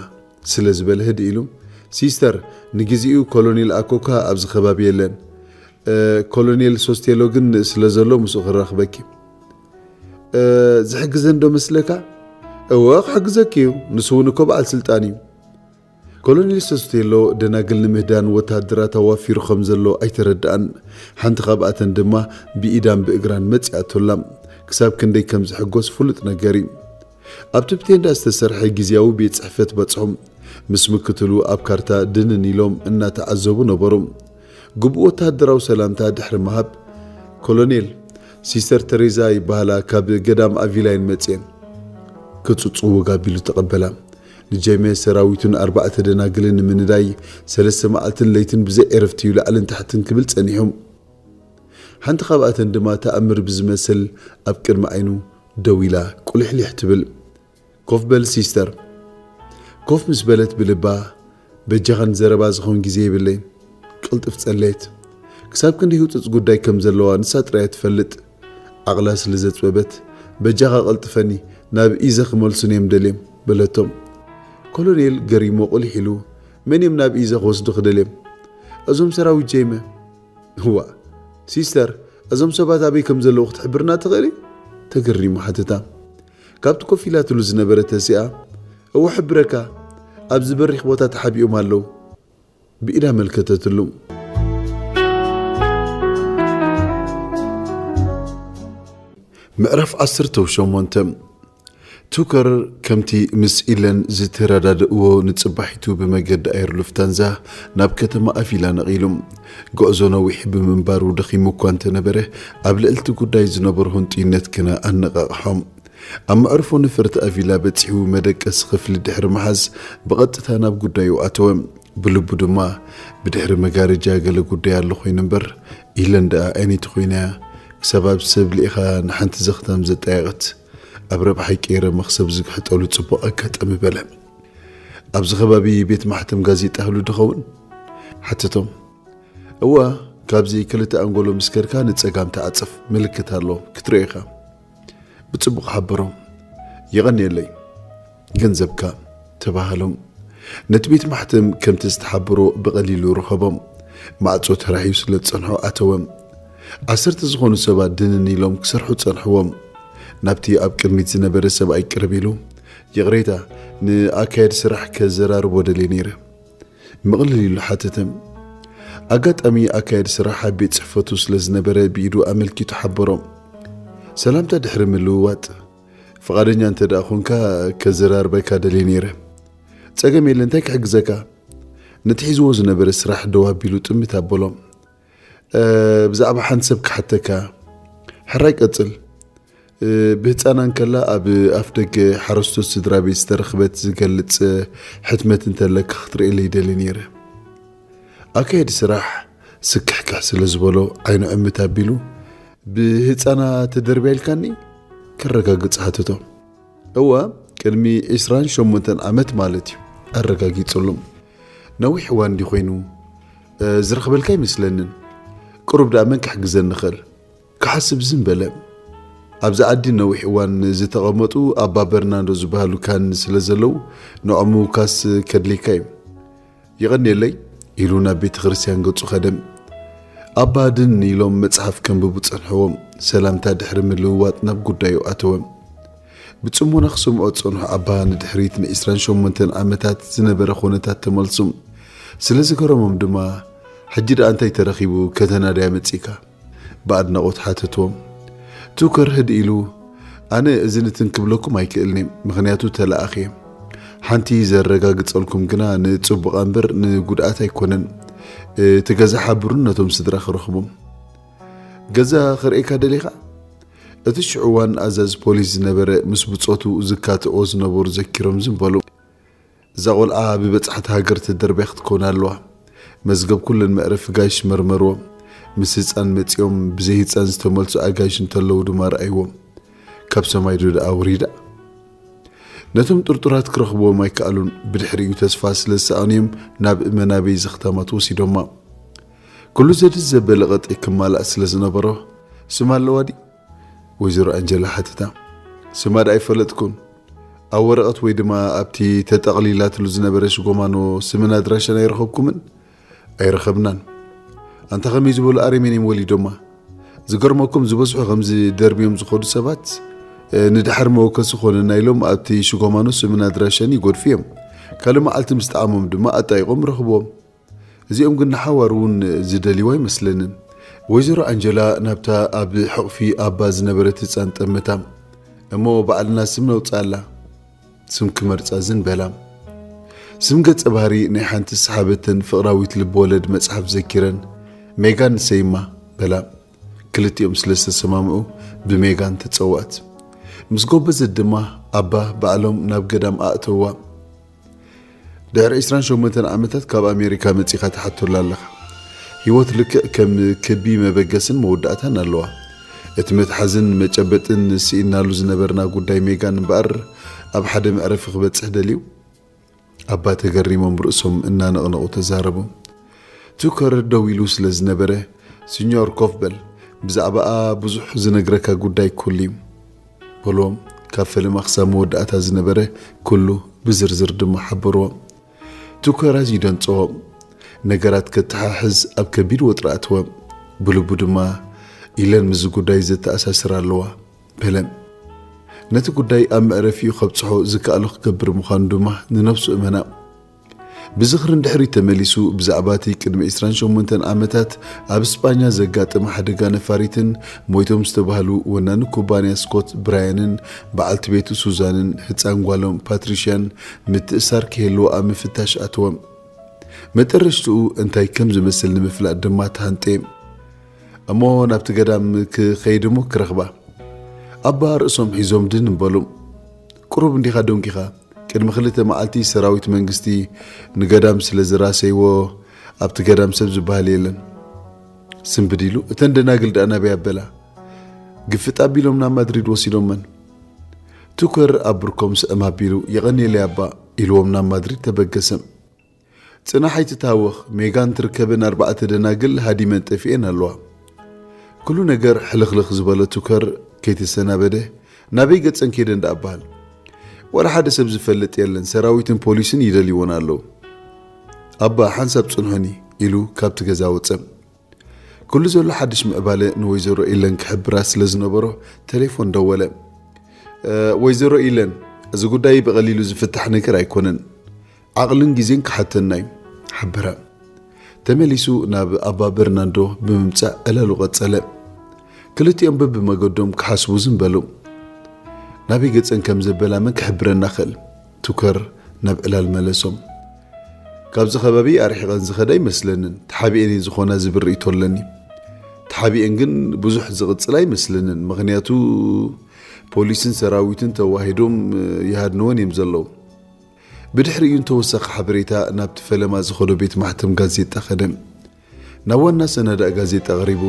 ስለ ዝበለ ህድእ ኢሉ፣ "ሲስተር፣ ንግዜኡ ኮሎኔል ኣኮካ ኣብዚ ከባቢ የለን። እ፣ ኮሎኔል ሶስቴሎ ግን ስለ ዘሎ ምስኡ ክራኽበኪ። እ፣ ዝሕግዘን ዶ መስለካ?" "እወ፣ ክሕግዘኪ እዩ። ንሱ እውን እኮ በዓል ስልጣን እዩ።" ኮሎኔል ሶስቴሎ ደናግል ንምህዳን ወተሃደራት ኣዋፊሩ ከም ዘሎ ኣይተረድኣን። ሓንቲ ካብኣተን ድማ ብኢዳን ብእግራን መጺኣቶላ። ክሳብ ክንደይ ከም ዝሕጎስ ፍሉጥ ነገር እዩ። ኣብቲ ብቴንዳ ዝተሰርሐ ግዝያዊ ቤት ጽሕፈት በጽሖም። ምስ ምክትሉ ኣብ ካርታ ድንን ኢሎም እናተዓዘቡ ነበሩ። ግቡእ ወተሃደራዊ ሰላምታ ድሕሪ ምሃብ፣ "ኮሎኔል፣ ሲስተር ተሬዛ ይበሃላ፣ ካብ ገዳም ኣቪላይን መጽየን።" ክጽጽው ወግ ኣቢሉ ተቐበላ። ንጀሜ ሰራዊቱን ኣርባዕተ ደናግልን ንምንዳይ ሰለስተ መዓልትን ለይትን ብዘይ ዕረፍቲ እዩ ላዕልን ታሕትን ክብል ጸኒሑ። ሓንቲ ካብኣተን ድማ ተኣምር ብዝመስል ኣብ ቅድሚ ዓይኑ ደው ኢላ ቁሊሕሊሕ ትብል። "ኮፍ በል ሲስተር።" ኮፍ ምስ በለት ብልባ፣ "በጃኽን ዘረባ ዝኸውን ግዜ የብለይን። ቅልጥፍ ጸለየት። ክሳብ ክንደይ ህጹጽ ጉዳይ ከም ዘለዋ ንሳ ጥራይ እያ ትፈልጥ። ዓቕላ ስለ ዘጽበበት፣ በጃኻ ቀልጥፈኒ፣ ናብ ኢዘ ክመልሱኒ እዮም ደልዮም" በለቶም። ኮሎኔል ገሪሞ ቁሊሕ ኢሉ፣ "መን እዮም ናብ ኢዘ ክወስዱ ክደልዮም?" "እዞም ሰራዊት ጀይመ።" "እዋ፣ ሲስተር፣ እዞም ሰባት ኣበይ ከም ዘለዉ ክትሕብርና ትኽእሊ?" ተገሪሙ ሓተታ። ካብቲ ኮፍ ኢላትሉ ዝነበረ ተሲኣ፣ "እወ፣ ሕብረካ፣ ኣብዚ በሪኽ ቦታ ተሓቢኦም ኣለዉ" ብኢዳ መልከተትሉ። ምዕራፍ ዓሰርተ ሸሞንተ። ቱከር ከምቲ ምስ ኢለን ዝተረዳድእዎ ንጽባሒቱ ብመገዲ ኣየር ሉፍታንዛ ናብ ከተማ ኣቪላ ነቒሉ። ጉዕዞ ነዊሕ ብምንባሩ ደኺሙ እኳ እንተነበረ፣ ኣብ ልዕልቲ ጉዳይ ዝነበሮ ህንጡይነት ግና ኣነቓቕሖ። ኣብ መዕርፎ ነፈርቲ ኣቪላ በጺሑ መደቀሲ ክፍሊ ድሕሪ ምሓዝ ብቐጥታ ናብ ጉዳዩ ኣተወ። ብልቡ ድማ፣ "ብድሕሪ መጋረጃ ገለ ጉዳይ ኣሎ ኮይኑ እምበር፣ ኢለን ደኣ ኣየነይቲ ኮይና እያ ክሳብ ኣብ ሰብ ልኢኻ ንሓንቲ ዘኽታም ዘጣየቐት? ኣብ ረብሓይ ቀይረ መኽሰብ ዝግሕጠሉ ጽቡቕ ኣጋጣሚ" በለ። "ኣብዚ ከባቢ ቤት ማሕተም ጋዜጣ ህሉ ድኸውን?" ሓተቶም። "እዋ፣ ካብዚ ክልተ ኣንጎሎ ምስ ከድካ ንጸጋም ተዓጸፍ፣ ምልክት ኣሎ፣ ክትርእዮ ኢኻ።" ብጽቡቕ ሓበሮም። "የቐንየለይ፣ ገንዘብካ" ተባሃሎም። ነቲ ቤት ማሕተም ከምቲ ዝተሓበሮ ብቐሊሉ ረኸቦም። ማዕጾ ተራሕዩ ስለ ዝጸንሖ ኣተወ። ዓሰርተ ዝኾኑ ሰባት ድንን ኢሎም ክሰርሑ ጸንሕዎም። ናብቲ ኣብ ቅድሚት ዝነበረ ሰብኣይ ቅርብ ኢሉ፣ "ይቕሬታ፣ ንኣካየዲ ስራሕ ከዘራርቦ ደልየ ነይረ?" ምቕልል ኢሉ ሓተተ። ኣጋጣሚ ኣካየዲ ስራሕ ኣብ ቤት ጽሕፈቱ ስለ ዝነበረ ብኢዱ ኣመልኪቱ ሓበሮ። ሰላምታ ድሕሪ ምልውዋጥ፣ ፍቓደኛ እንተ ደኣ ኾንካ፣ ከዘራርበካ ደልየ ነይረ። ጸገም የለ፣ እንታይ ክሕግዘካ? ነቲ ሒዝዎ ዝነበረ ስራሕ ደው ኣቢሉ ጥምት ኣበሎ። "እ፣ ብዛዕባ ሓንቲ ሰብ ክሓተካ." "ሕራይ ቀጽል።" "እ፣ ብህጻና እንከላ ኣብ ኣፍ ደገ ሓረስቶት ስድራ ቤት ዝተረኽበት ዝገልጽ ሕትመት እንተለካ ክትርእየለይ ይደሊ ነይረ።" ኣካየዲ ስራሕ ስክሕክሕ ስለ ዝበሎ ዓይኑ ዕምት ኣቢሉ፣ "ብህጻና ተደርብያ ኢልካኒ?" ከረጋግጽ ሓተቶ። "እወ፣ ቅድሚ ዕስራን ሸሞንተን ዓመት ማለት እዩ።" ኣረጋጊጽሉ። "ነዊሕ እዋን እንዲ ኮይኑ፣ እ፣ ዝረኽበልካ ኣይመስለንን። ቅሩብ ደኣ መን ክሕግዘኒ ይኽእል?" ክሓስብ ዝን በለ። ኣብዚ ዓዲ ነዊሕ እዋን ዝተቐመጡ ኣባ በርናንዶ ዝበሃሉ ካህን ስለ ዘለዉ፣ ንዖም ምውካስ ከድልየካ እዩ። "የቐንየለይ" ኢሉ ናብ ቤተ ክርስቲያን ገጹ ከደ። ኣባ ድን ኢሎም መጽሓፍ ከንብቡ ጸንሕዎም። ሰላምታ ድሕሪ ምልውዋጥ ናብ ጉዳዩ ኣተወ። ብጽሞና ክሰምዖ ዝጸንሑ ኣባ ንድሕሪት ንዒስራን ሸሞንተን ዓመታት ዝነበረ ኹነታት ተመልሱ። ስለ ዝገረሞም ድማ፣ "ሕጂ ደኣ እንታይ ተረኺቡ ከተናድያ መጺእካ?" ብኣድናቖት ሓተትዎም። ቱከር ህድእ ኢሉ፣ "ኣነ እዚ ንትን ክብለኩም ኣይክእልን እየ፣ ምኽንያቱ ተለኣኽ እየ። ሓንቲ ዘረጋግጸልኩም ግና ንጽቡቓ እምበር ንጉድኣት ኣይኮነን። እቲ ገዛ ሓብሩን ነቶም ስድራ ክረኽቦም። ገዛ ክርእየካ ደሊኻ?" እቲ ሽዑ ዋና ኣዛዚ ፖሊስ ዝነበረ ምስ ብጾቱ ዝካትዕዎ ዝነበሩ ዘኪሮም ዝን በሉ። "እዛ ቖልዓ ብበጻሕቲ ሃገር ተደርብያ ክትከውን ኣለዋ። መዝገብ ኩለን መዕረፊ ጋይሽ መርመርዎ። ምስ ህጻን መጺኦም ብዘይ ህጻን ዝተመልሱ ኣጋይሽ እንተለዉ ድማ ረኣይዎም። ካብ ሰማይ ዶ ደኣ ወሪዳ?" ነቶም ጥርጡራት ክረኽብዎም ኣይከኣሉን። ብድሕሪኡ ተስፋ ስለ ዝሰኣኑ እዮም ናብ መናበይ ዘኽታማት ወሲዶማ። ኩሉ ዘድሊ ዘበለ ቐጥዒ ክማላእ ስለ ዝነበሮ፣ "ስም ኣለዋ ድዩ?" ወይዘሮ ኣንጀላ ሓተታ። "ስማ ደኣ ኣይፈለጥኩን። ኣብ ወረቐት ወይ ድማ ኣብቲ ተጠቕሊላትሉ ዝነበረ ሽጎማኖ ስምን ኣድራሻን ኣይረኸብኩምን?" "ኣይረኸብናን።" "ኣንታ ከመይ ዝበሉ ኣረሜን እዮም ወሊዶማ? ዝገርመኩም ዝበዝሑ ከምዚ ደርብዮም ዝኸዱ ሰባት፣ እ፣ ንድሓር መወከሲ ኾነና ኢሎም ኣብቲ ሽጎማኖ ስምን ኣድራሻን ይጎድፉ እዮም። ካልእ መዓልቲ ምስ ጠዓሞም ድማ ኣጣይቖም ረኽብዎም። እዚኦም ግን ንሓዋሩ እውን ዝደልይዎ ኣይመስለንን።" ወይዘሮ ኣንጀላ ናብታ ኣብ ሕቕፊ ኣባ ዝነበረት ህጻን ጠመታ። "እሞ ባዕልና ስም ነውጽኣላ?" ስም ክመርጻ ዝን በላ። ስም ገጸ ባህሪ ናይ ሓንቲ ሰሓበትን ፍቕራዊት ልብወለድ መጽሓፍ ዘኪረን፣ "ሜጋን ንሰይማ" በላ። ክልቲኦም ስለ ዝተሰማምዑ ብሜጋን ተጸውዐት። ምስ ጎበዘት ድማ ኣባ ባዕሎም ናብ ገዳም ኣእተውዋ። ድሕሪ ዕስራን ሸሞንተን ዓመታት ካብ ኣሜሪካ መጺኻ ትሓተሉ ኣለኻ። ህይወት ልክዕ ከም ክቢ መበገስን መወዳእታን ኣለዋ። እቲ መትሓዝን መጨበጥን ስኢናሉ ዝነበርና ጉዳይ ሜጋን እምበኣር ኣብ ሓደ መዕረፊ ክበጽሕ ደልዩ? ኣባ ተገሪሞም ርእሶም እናነቕነቑ ተዛረቡ። ቱከር ደው ኢሉ ስለ ዝነበረ፣ "ስኞር ኮፍ በል፣ ብዛዕባኣ ብዙሕ ዝነግረካ ጉዳይ ኩሉ እዩ" በልዎም። ካብ ፈለማ ክሳብ መወዳእታ ዝነበረ ኩሉ ብዝርዝር ድማ ሓበርዎም። ቱከር ኣዝዩ ደንጸዎ። ነገራት ከተሓሕዝ ኣብ ከቢድ ወጥሪ ኣተወ። ብልቡ ድማ፣ "ኢለን ምስዚ ጉዳይ ዘተኣሳስር ኣለዋ" በለ። ነቲ ጉዳይ ኣብ መዕረፊኡ ከብጽሖ ዝከኣሎ ክገብር ምዃኑ ድማ ንነብሱ እመና። ብዝኽሪ ንድሕሪት ተመሊሱ፣ ብዛዕባ እቲ ቅድሚ ዕስራን ሸሞንተን ዓመታት ኣብ ስጳኛ ዘጋጠመ ሓደጋ ነፋሪትን ሞይቶም ዝተባህሉ ወናኒ ኩባንያ ስኮት ብራያንን በዓልቲ ቤቱ ሱዛንን ህጻን ጓሎም ፓትሪሽያን ምትእሳር ክህልዎ ኣብ ምፍታሽ ኣተወ። መጠረሽትኡ እንታይ ከም ዝመስል ንምፍላጥ ድማ ተሃንጠየ። "እሞ ናብቲ ገዳም ክኸይድ እሞ ክረኽባ?" ኣባ ርእሶም ሒዞም ድን በሉ። "ቁሩብ እንዲኻ ደንጊኻ። ቅድሚ ክልተ መዓልቲ ሰራዊት መንግስቲ ንገዳም ስለ ዝራሰይዎ ኣብቲ ገዳም ሰብ ዝበሃል የለን" ስንብድ ኢሉ፣ "እተን ደናግል ደኣ ናበይ ኣበላ?" ግፍጥ ኣቢሎም ናብ ማድሪድ ወሲዶመን። ቱከር ኣብ ብርኮም ስዕም ኣቢሉ፣ "የቐንየለይ ኣባ" ኢልዎም ናብ ማድሪድ ተበገሰ። "ጽናሕ ኣይትታወኽ፣ ሜጋን ትርከበን ኣርባዕተ ደናግል ሃዲመን ጠፊኤን ኣለዋ።" ኩሉ ነገር ሕልኽልኽ ዝበለ ቱከር ከይተሰናበደ፣ "ናበይ ገጸን ከይደን ደኣ እበሃል? ዋላ ሓደ ሰብ ዝፈልጥ የለን፣ ሰራዊትን ፖሊስን ይደልይወን ኣለዉ። ኣባ፣ ሓንሳብ ጽንሑኒ" ኢሉ ካብቲ ገዛ ወጸ። ኩሉ ዘሎ ሓድሽ ምዕባለ ንወይዘሮ ኢለን ክሕብራ ስለ ዝነበሮ፣ ቴሌፎን ደወለ። "እ፣ ወይዘሮ ኢለን፣ እዚ ጉዳይ ብቐሊሉ ዝፍታሕ ነገር ኣይኮነን። ዓቕልን ግዜን ክሓተና እዩ" ሓበራ። ተመሊሱ ናብ ኣባ በርናንዶ ብምምጻእ ዕላሉ ቀጸለ። ክልቲኦም በብመገዶም ክሓስቡ ዝም በሉ። ናበይ ገጸን ከም ዘበላ መን ክሕብረና ክእል? ቱከር ናብ ዕላል መለሶም። ካብዚ ከባቢ ኣርሒቐን ዝኸዳ ኣይመስለንን። ተሓቢኤን እየን ዝኾና ዝብል ርእይቶ ኣለኒ። ተሓቢኤን ግን ብዙሕ ዝቕጽል ኣይመስለንን። ምኽንያቱ ፖሊስን ሰራዊትን ተዋሂዶም ይሃድንወን እዮም ዘለዉ። ብድሕሪኡ ንተወሳኺ ሓበሬታ ናብቲ ፈለማ ዝኸዶ ቤት ማሕተም ጋዜጣ ኸደ። ናብ ዋና ሰናዳእ ጋዜጣ ቀሪቡ፣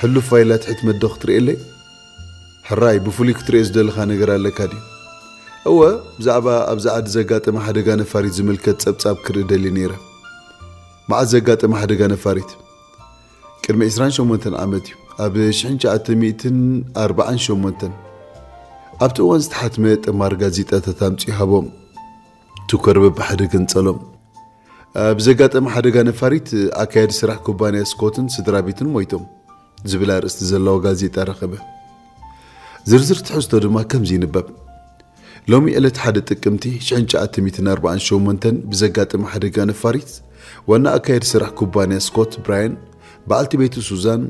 ሕሉፍ ፋይላት ሕትመት ዶ ክትርእየለይ? ሕራይ፣ ብፍሉይ ክትርእዮ ዝደለኻ ነገር ኣለካ ድዩ? እወ፣ ብዛዕባ ኣብዚ ዓዲ ዘጋጠመ ሓደጋ ነፋሪት ዝምልከት ጸብጻብ ክርኢ ደልየ ነይረ። መዓስ ዘጋጠመ ሓደጋ ነፋሪት? ቅድሚ ዕስራን ሸሞንተን ዓመት እዩ። ኣብ ሽሕን ትሽዓተ ሚእትን ኣርባዓን ሸሞንተን። ኣብቲ እዋን ዝተሓትመ ጠማር ጋዜጣታት ኣምጺኡ ሃቦም። ቱከር በብሓደ ገንጸሎም። ኣብ ዘጋጠመ ሓደጋ ነፋሪት ኣካያዲ ስራሕ ኩባንያ ስኮትን ስድራ ቤትን ሞይቶም ዝብል ኣርእስቲ ዘለዎ ጋዜጣ ረኸበ። ዝርዝር ትሕዝቶ ድማ ከምዚ ይንበብ። ሎሚ ዕለት ሓደ ጥቅምቲ ሽሕን ትሽዓተ ሚእትን ኣርባዓን ሸሞንተን ብዘጋጠመ ሓደጋ ነፋሪት ዋና ኣካያዲ ስራሕ ኩባንያ ስኮት ብራያን፣ በዓልቲ ቤቱ ሱዛን፣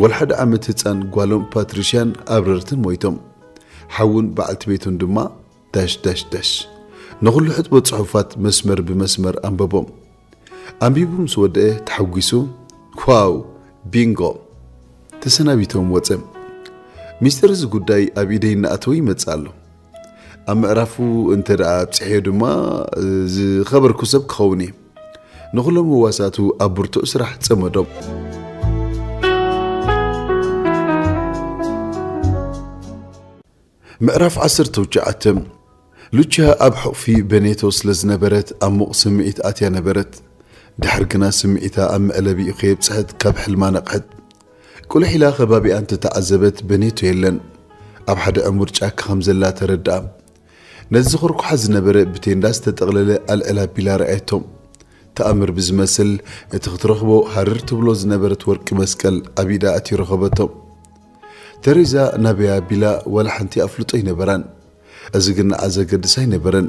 ጓል ሓደ ዓመት ህፃን ጓሎም ፓትሪሽያን ኣብረርትን ሞይቶም። ሓውን በዓልቲ ቤቱን ድማ ዳሽ ዳሽ ዳሽ። ንኹሉ ሕጥቦ ጽሑፋት መስመር ብመስመር ኣንበቦም። ኣንቢቡ ምስ ወደአ ተሓጒሱ፣ ዋው፣ ቢንጎ! ተሰናቢቶም ወጸ። ሚስጥር እዚ ጉዳይ ኣብ ኢደይ እናኣተወ ይመጽእ ኣሎ። ኣብ ምዕራፉ እንተ ደኣ ኣብጺሐዮ ድማ ዝኸበርኩ ሰብ ክኸውን እየ። ንኹሎም ህዋሳቱ ኣብ ብርቱዕ ስራሕ ጸመዶም። ምዕራፍ ዓሰርተ ትሽዓተ። ሉቺያ ኣብ ሕቑፊ በኔቶ ስለ ዝነበረት ኣብ ሙቕ ስምዒት ኣትያ ነበረት። ድሕር ግና ስምዒታ ኣብ መዕለቢኡ ከየብጽሐት ካብ ሕልማ ነቕሐት። ቁልሕ ኢላ ከባቢኣ እንተተዓዘበት በኔቶ የለን። ኣብ ሓደ ዕሙር ጫካ ከም ዘላ ተረድኣ። ነቲ ዝኹርኩሓ ዝነበረ ብቴንዳ ዝተጠቕለለ ኣልዕል ኣቢላ ረኣየቶ። ተኣምር ብዝመስል እቲ ክትረኽቦ ሃርር ትብሎ ዝነበረት ወርቂ መስቀል ኣብ ኢዳ ኣትዩ ረኸበቶ። ተሬዛ ናበይ ኣቢላ ዋላ ሓንቲ ኣፍልጦ ኣይነበራን። እዚ ግን ንዓ ዘገድስ ኣይነበረን።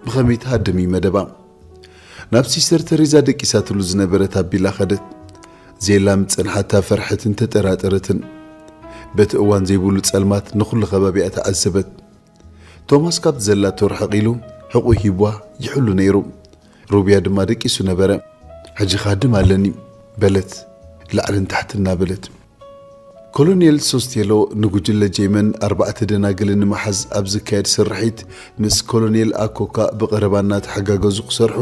ብኸመይ ትሃድም እዩ መደባ። ናብ ሲስተር ተሬዛ ደቂሳትሉ ዝነበረት ኣቢላ ኸደት። ዜላ ምጸንሓታ ፈርሐትን ተጠራጠረትን። በቲ እዋን ዘይብሉ ጸልማት ንኹሉ ከባቢኣ ተዓዘበት። ቶማስ ካብቲ ዘላቶ ርሕቕ ኢሉ ሕቑ ሂቧ ይሕሉ ነይሩ። ሩብያ ድማ ደቂሱ ነበረ። ሕጂ ክሃድም ኣለኒ በለት ላዕልን ታሕትን እናበለት። ኮሎኔል ሶስቴሎ ንጉጅለ ጄመን ኣርባዕተ ደናግል ንምሓዝ ኣብ ዝካየድ ስርሒት ምስ ኮሎኔል ኣኮካ ብቐረባ እናተሓጋገዙ ክሰርሑ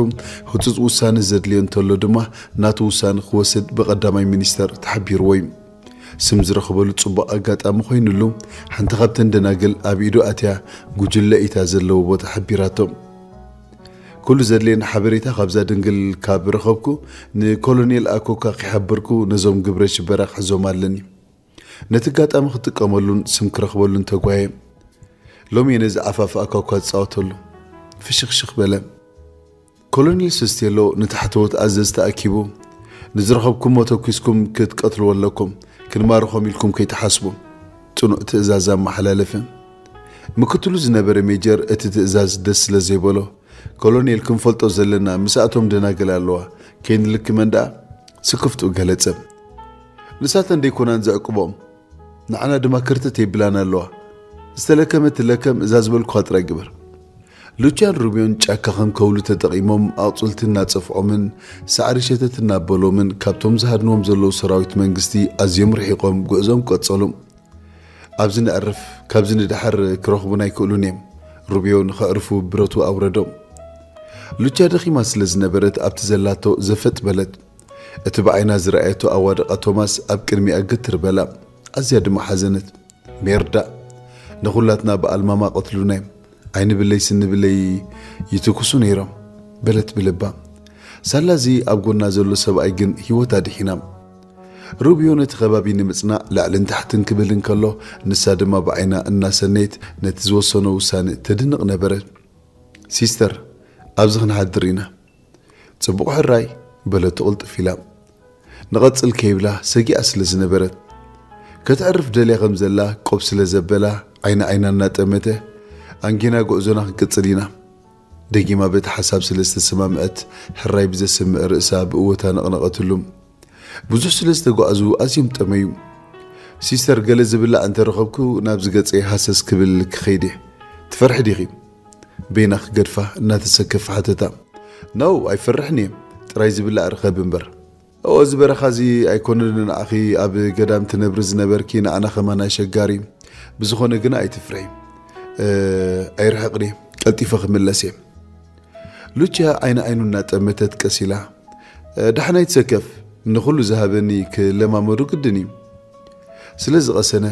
ህጹጽ ውሳነ ዘድልዮ እንተሎ ድማ ናቱ ውሳነ ክወስድ ብቐዳማይ ሚኒስተር ተሓቢርዎ እዩ። ስም ዝረኽበሉ ጽቡቕ ኣጋጣሚ ኮይኑሉ ሓንቲ ካብተን ደናግል ኣብ ኢዱ ኣትያ ጉጅለ ኢታ ዘለዎ ቦታ ሓቢራቶ። ኩሉ ዘድልየኒ ሓበሬታ ካብዛ ድንግል ካብ ረኸብኩ ንኮሎኔል ኣኮካ ከይሓበርኩ ነዞም ግብረ ሽበራ ክሕዞም ኣለኒ። ነቲ ኣጋጣሚ ክጥቀመሉን ስም ክረኽበሉን ተጓየ። ሎሚ እየ ነዚ ዓፋፍ ኣኳኳ ዝጻወተሉ። ፍሽኽሽኽ በለ። ኮሎኔል ሰስቴሎ ንታሕተዎት ኣዘዝቲ ኣኪቡ፣ ንዝረኸብኩሞ ተኲስኩም ክትቀትልዎ ኣለኩም፣ ክንማርኾም ኢልኩም ከይትሓስቡ። ጽኑዕ ትእዛዝ ኣመሓላለፈ። ምክትሉ ዝነበረ ሜጀር እቲ ትእዛዝ ደስ ስለ ዘይበሎ፣ ኮሎኔል ክንፈልጦ ዘለና ምስኣቶም ደናግል ኣለዋ፣ ከይንልክመን ደኣ ስክፍትኡ ገለጸ። ንሳተን ደይኮናን ዘዕቅቦም፣ ንዓና ድማ ከርተት የብላን ኣለዋ። ዝተለከመ ትለከም፣ እዛ ዝበልኩኻ ጥራይ ግበር። ሉቻን ሩቢዮን ጫካ ከም ከውሊ ተጠቒሞም ኣቕጽልቲ እናጸፍዖምን ሳዕሪ ሸተት እናበሎምን ካብቶም ዝሃድንዎም ዘለዉ ሰራዊት መንግስቲ ኣዝዮም ርሒቖም ጉዕዞም ቀጸሉ። ኣብዚ ነዕርፍ፣ ካብዚ ንደሓር ክረኽቡና ኣይክእሉን እዮም። ሩቢዮ ንኸዕርፉ ብረቱ ኣውረዶም። ሉቻ ደኺማ ስለ ዝነበረት ኣብቲ ዘላቶ ዘፈጥ በለት። እቲ ብዓይና ዝረኣየቶ ኣዋድቓ ቶማስ ኣብ ቅድሚኣ ግትር በላ። ኣዝያ ድማ ሓዘነት። ሜርዳ፣ ንኹላትና ብኣልማማ ቀትሉና እዮም። ዓይንብለይ ስንብለይ ይትኩሱ ነይሮም በለት ብልባ። ሳላ እዚ ኣብ ጎና ዘሎ ሰብኣይ ግን ህይወት ኣድሒና። ሩብዮ ነቲ ከባቢ ንምጽናዕ ላዕልን ታሕትን ክብል እንከሎ፣ ንሳ ድማ ብዓይና እናሰነየት ነቲ ዝወሰኖ ውሳነ ተድንቕ ነበረት። ሲስተር፣ ኣብዚ ክንሓድር ኢና። ጽቡቕ ሕራይ፣ በለቶ ቅልጥፍ ኢላ። ንቐጽል ከይብላ ሰጊኣ ስለ ዝነበረት። ከተዕርፍ ደልያ ከም ዘላ ቆብ ስለ ዘበላ ዓይኒ ዓይና እናጠመተ፣ ኣንጊና ጉዕዞና ክንቅጽል ኢና። ደጊማ በቲ ሓሳብ ስለ ዝተሰማምዐት ሕራይ ብዘስምዕ ርእሳ ብእወታ ነቕነቐትሉ። ብዙሕ ስለ ዝተጓዕዙ ኣዝዮም ጠመዩ። ሲስተር፣ ገለ ዝብላዕ እንተረኸብኩ ናብዚ ገጸይ ሃሰስ ክብል ክኸይድ እየ። ትፈርሒ ዲኺ? በይና ክገድፋ እናተሰከፈ ሓተታ። ነው፣ ኣይፈርሕን እየ። ጥራይ ዝብላዕ ርኸብ እምበር። እዎ፣ እዚ በረኻ እዚ ኣይኮነን ንዓኺ ኣብ ገዳም ትነብሪ ዝነበርኪ፣ ንዓና ከማን ኣሸጋሪ። ብዝኾነ ግና ኣይትፍርሒ። እ፣ ኣይርሕቕን እየ። ቀልጢፈ ክምለስ እየ። ሉቺያ ዓይኒ ዓይኑ እናጠመተት ቀስ ኢላ፣ "እ፣ ዳሕና ኣይትሰከፍ፣ ንኹሉ ዝሃበኒ ክለማመዶ ግድን እዩ." ስለ ዝቐሰነ፣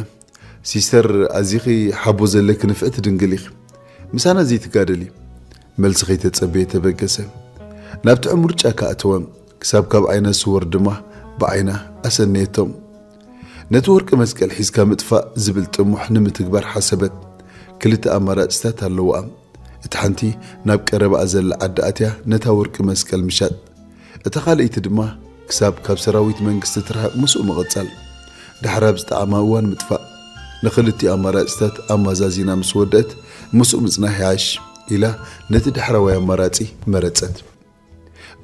"ሲስተር፣ ኣዚኺ ሓቦ ዘለኪ ንፍዕቲ ድንግል ኢኺ። ምሳና ዘይትጋደሊ?" መልሲ ከይተጸበየ ተበገሰ። ናብቲ ዕሙር ጫካ ኣተወ። ክሳብ ካብ ዓይና ስወር ድማ ብዓይና ኣሰነየቶም። ነቲ ወርቂ መስቀል ሒዝካ ምጥፋእ ዝብል ጥሙሕ ንምትግባር ሓሰበት። ክልተ ኣማራጭታት ኣለውኣ። እቲ ሓንቲ ናብ ቀረባኣ ዘላ ዓዲ ኣትያ ነታ ወርቂ መስቀል ምሻጥ። እታ ካልኣይቲ ድማ ክሳብ ካብ ሰራዊት መንግስቲ ትርሕቕ ምስኡ ምቕጻል። ድሕራ ብዝጠዓማ እዋን ምጥፋእ። ንኽልቲኡ ኣማራጺታት ኣማዛዚና ምስ ወደአት ምስኡ ምጽናሕ ይሓይሽ ኢላ ነቲ ዳሕራዋይ ኣማራጺ መረጸት።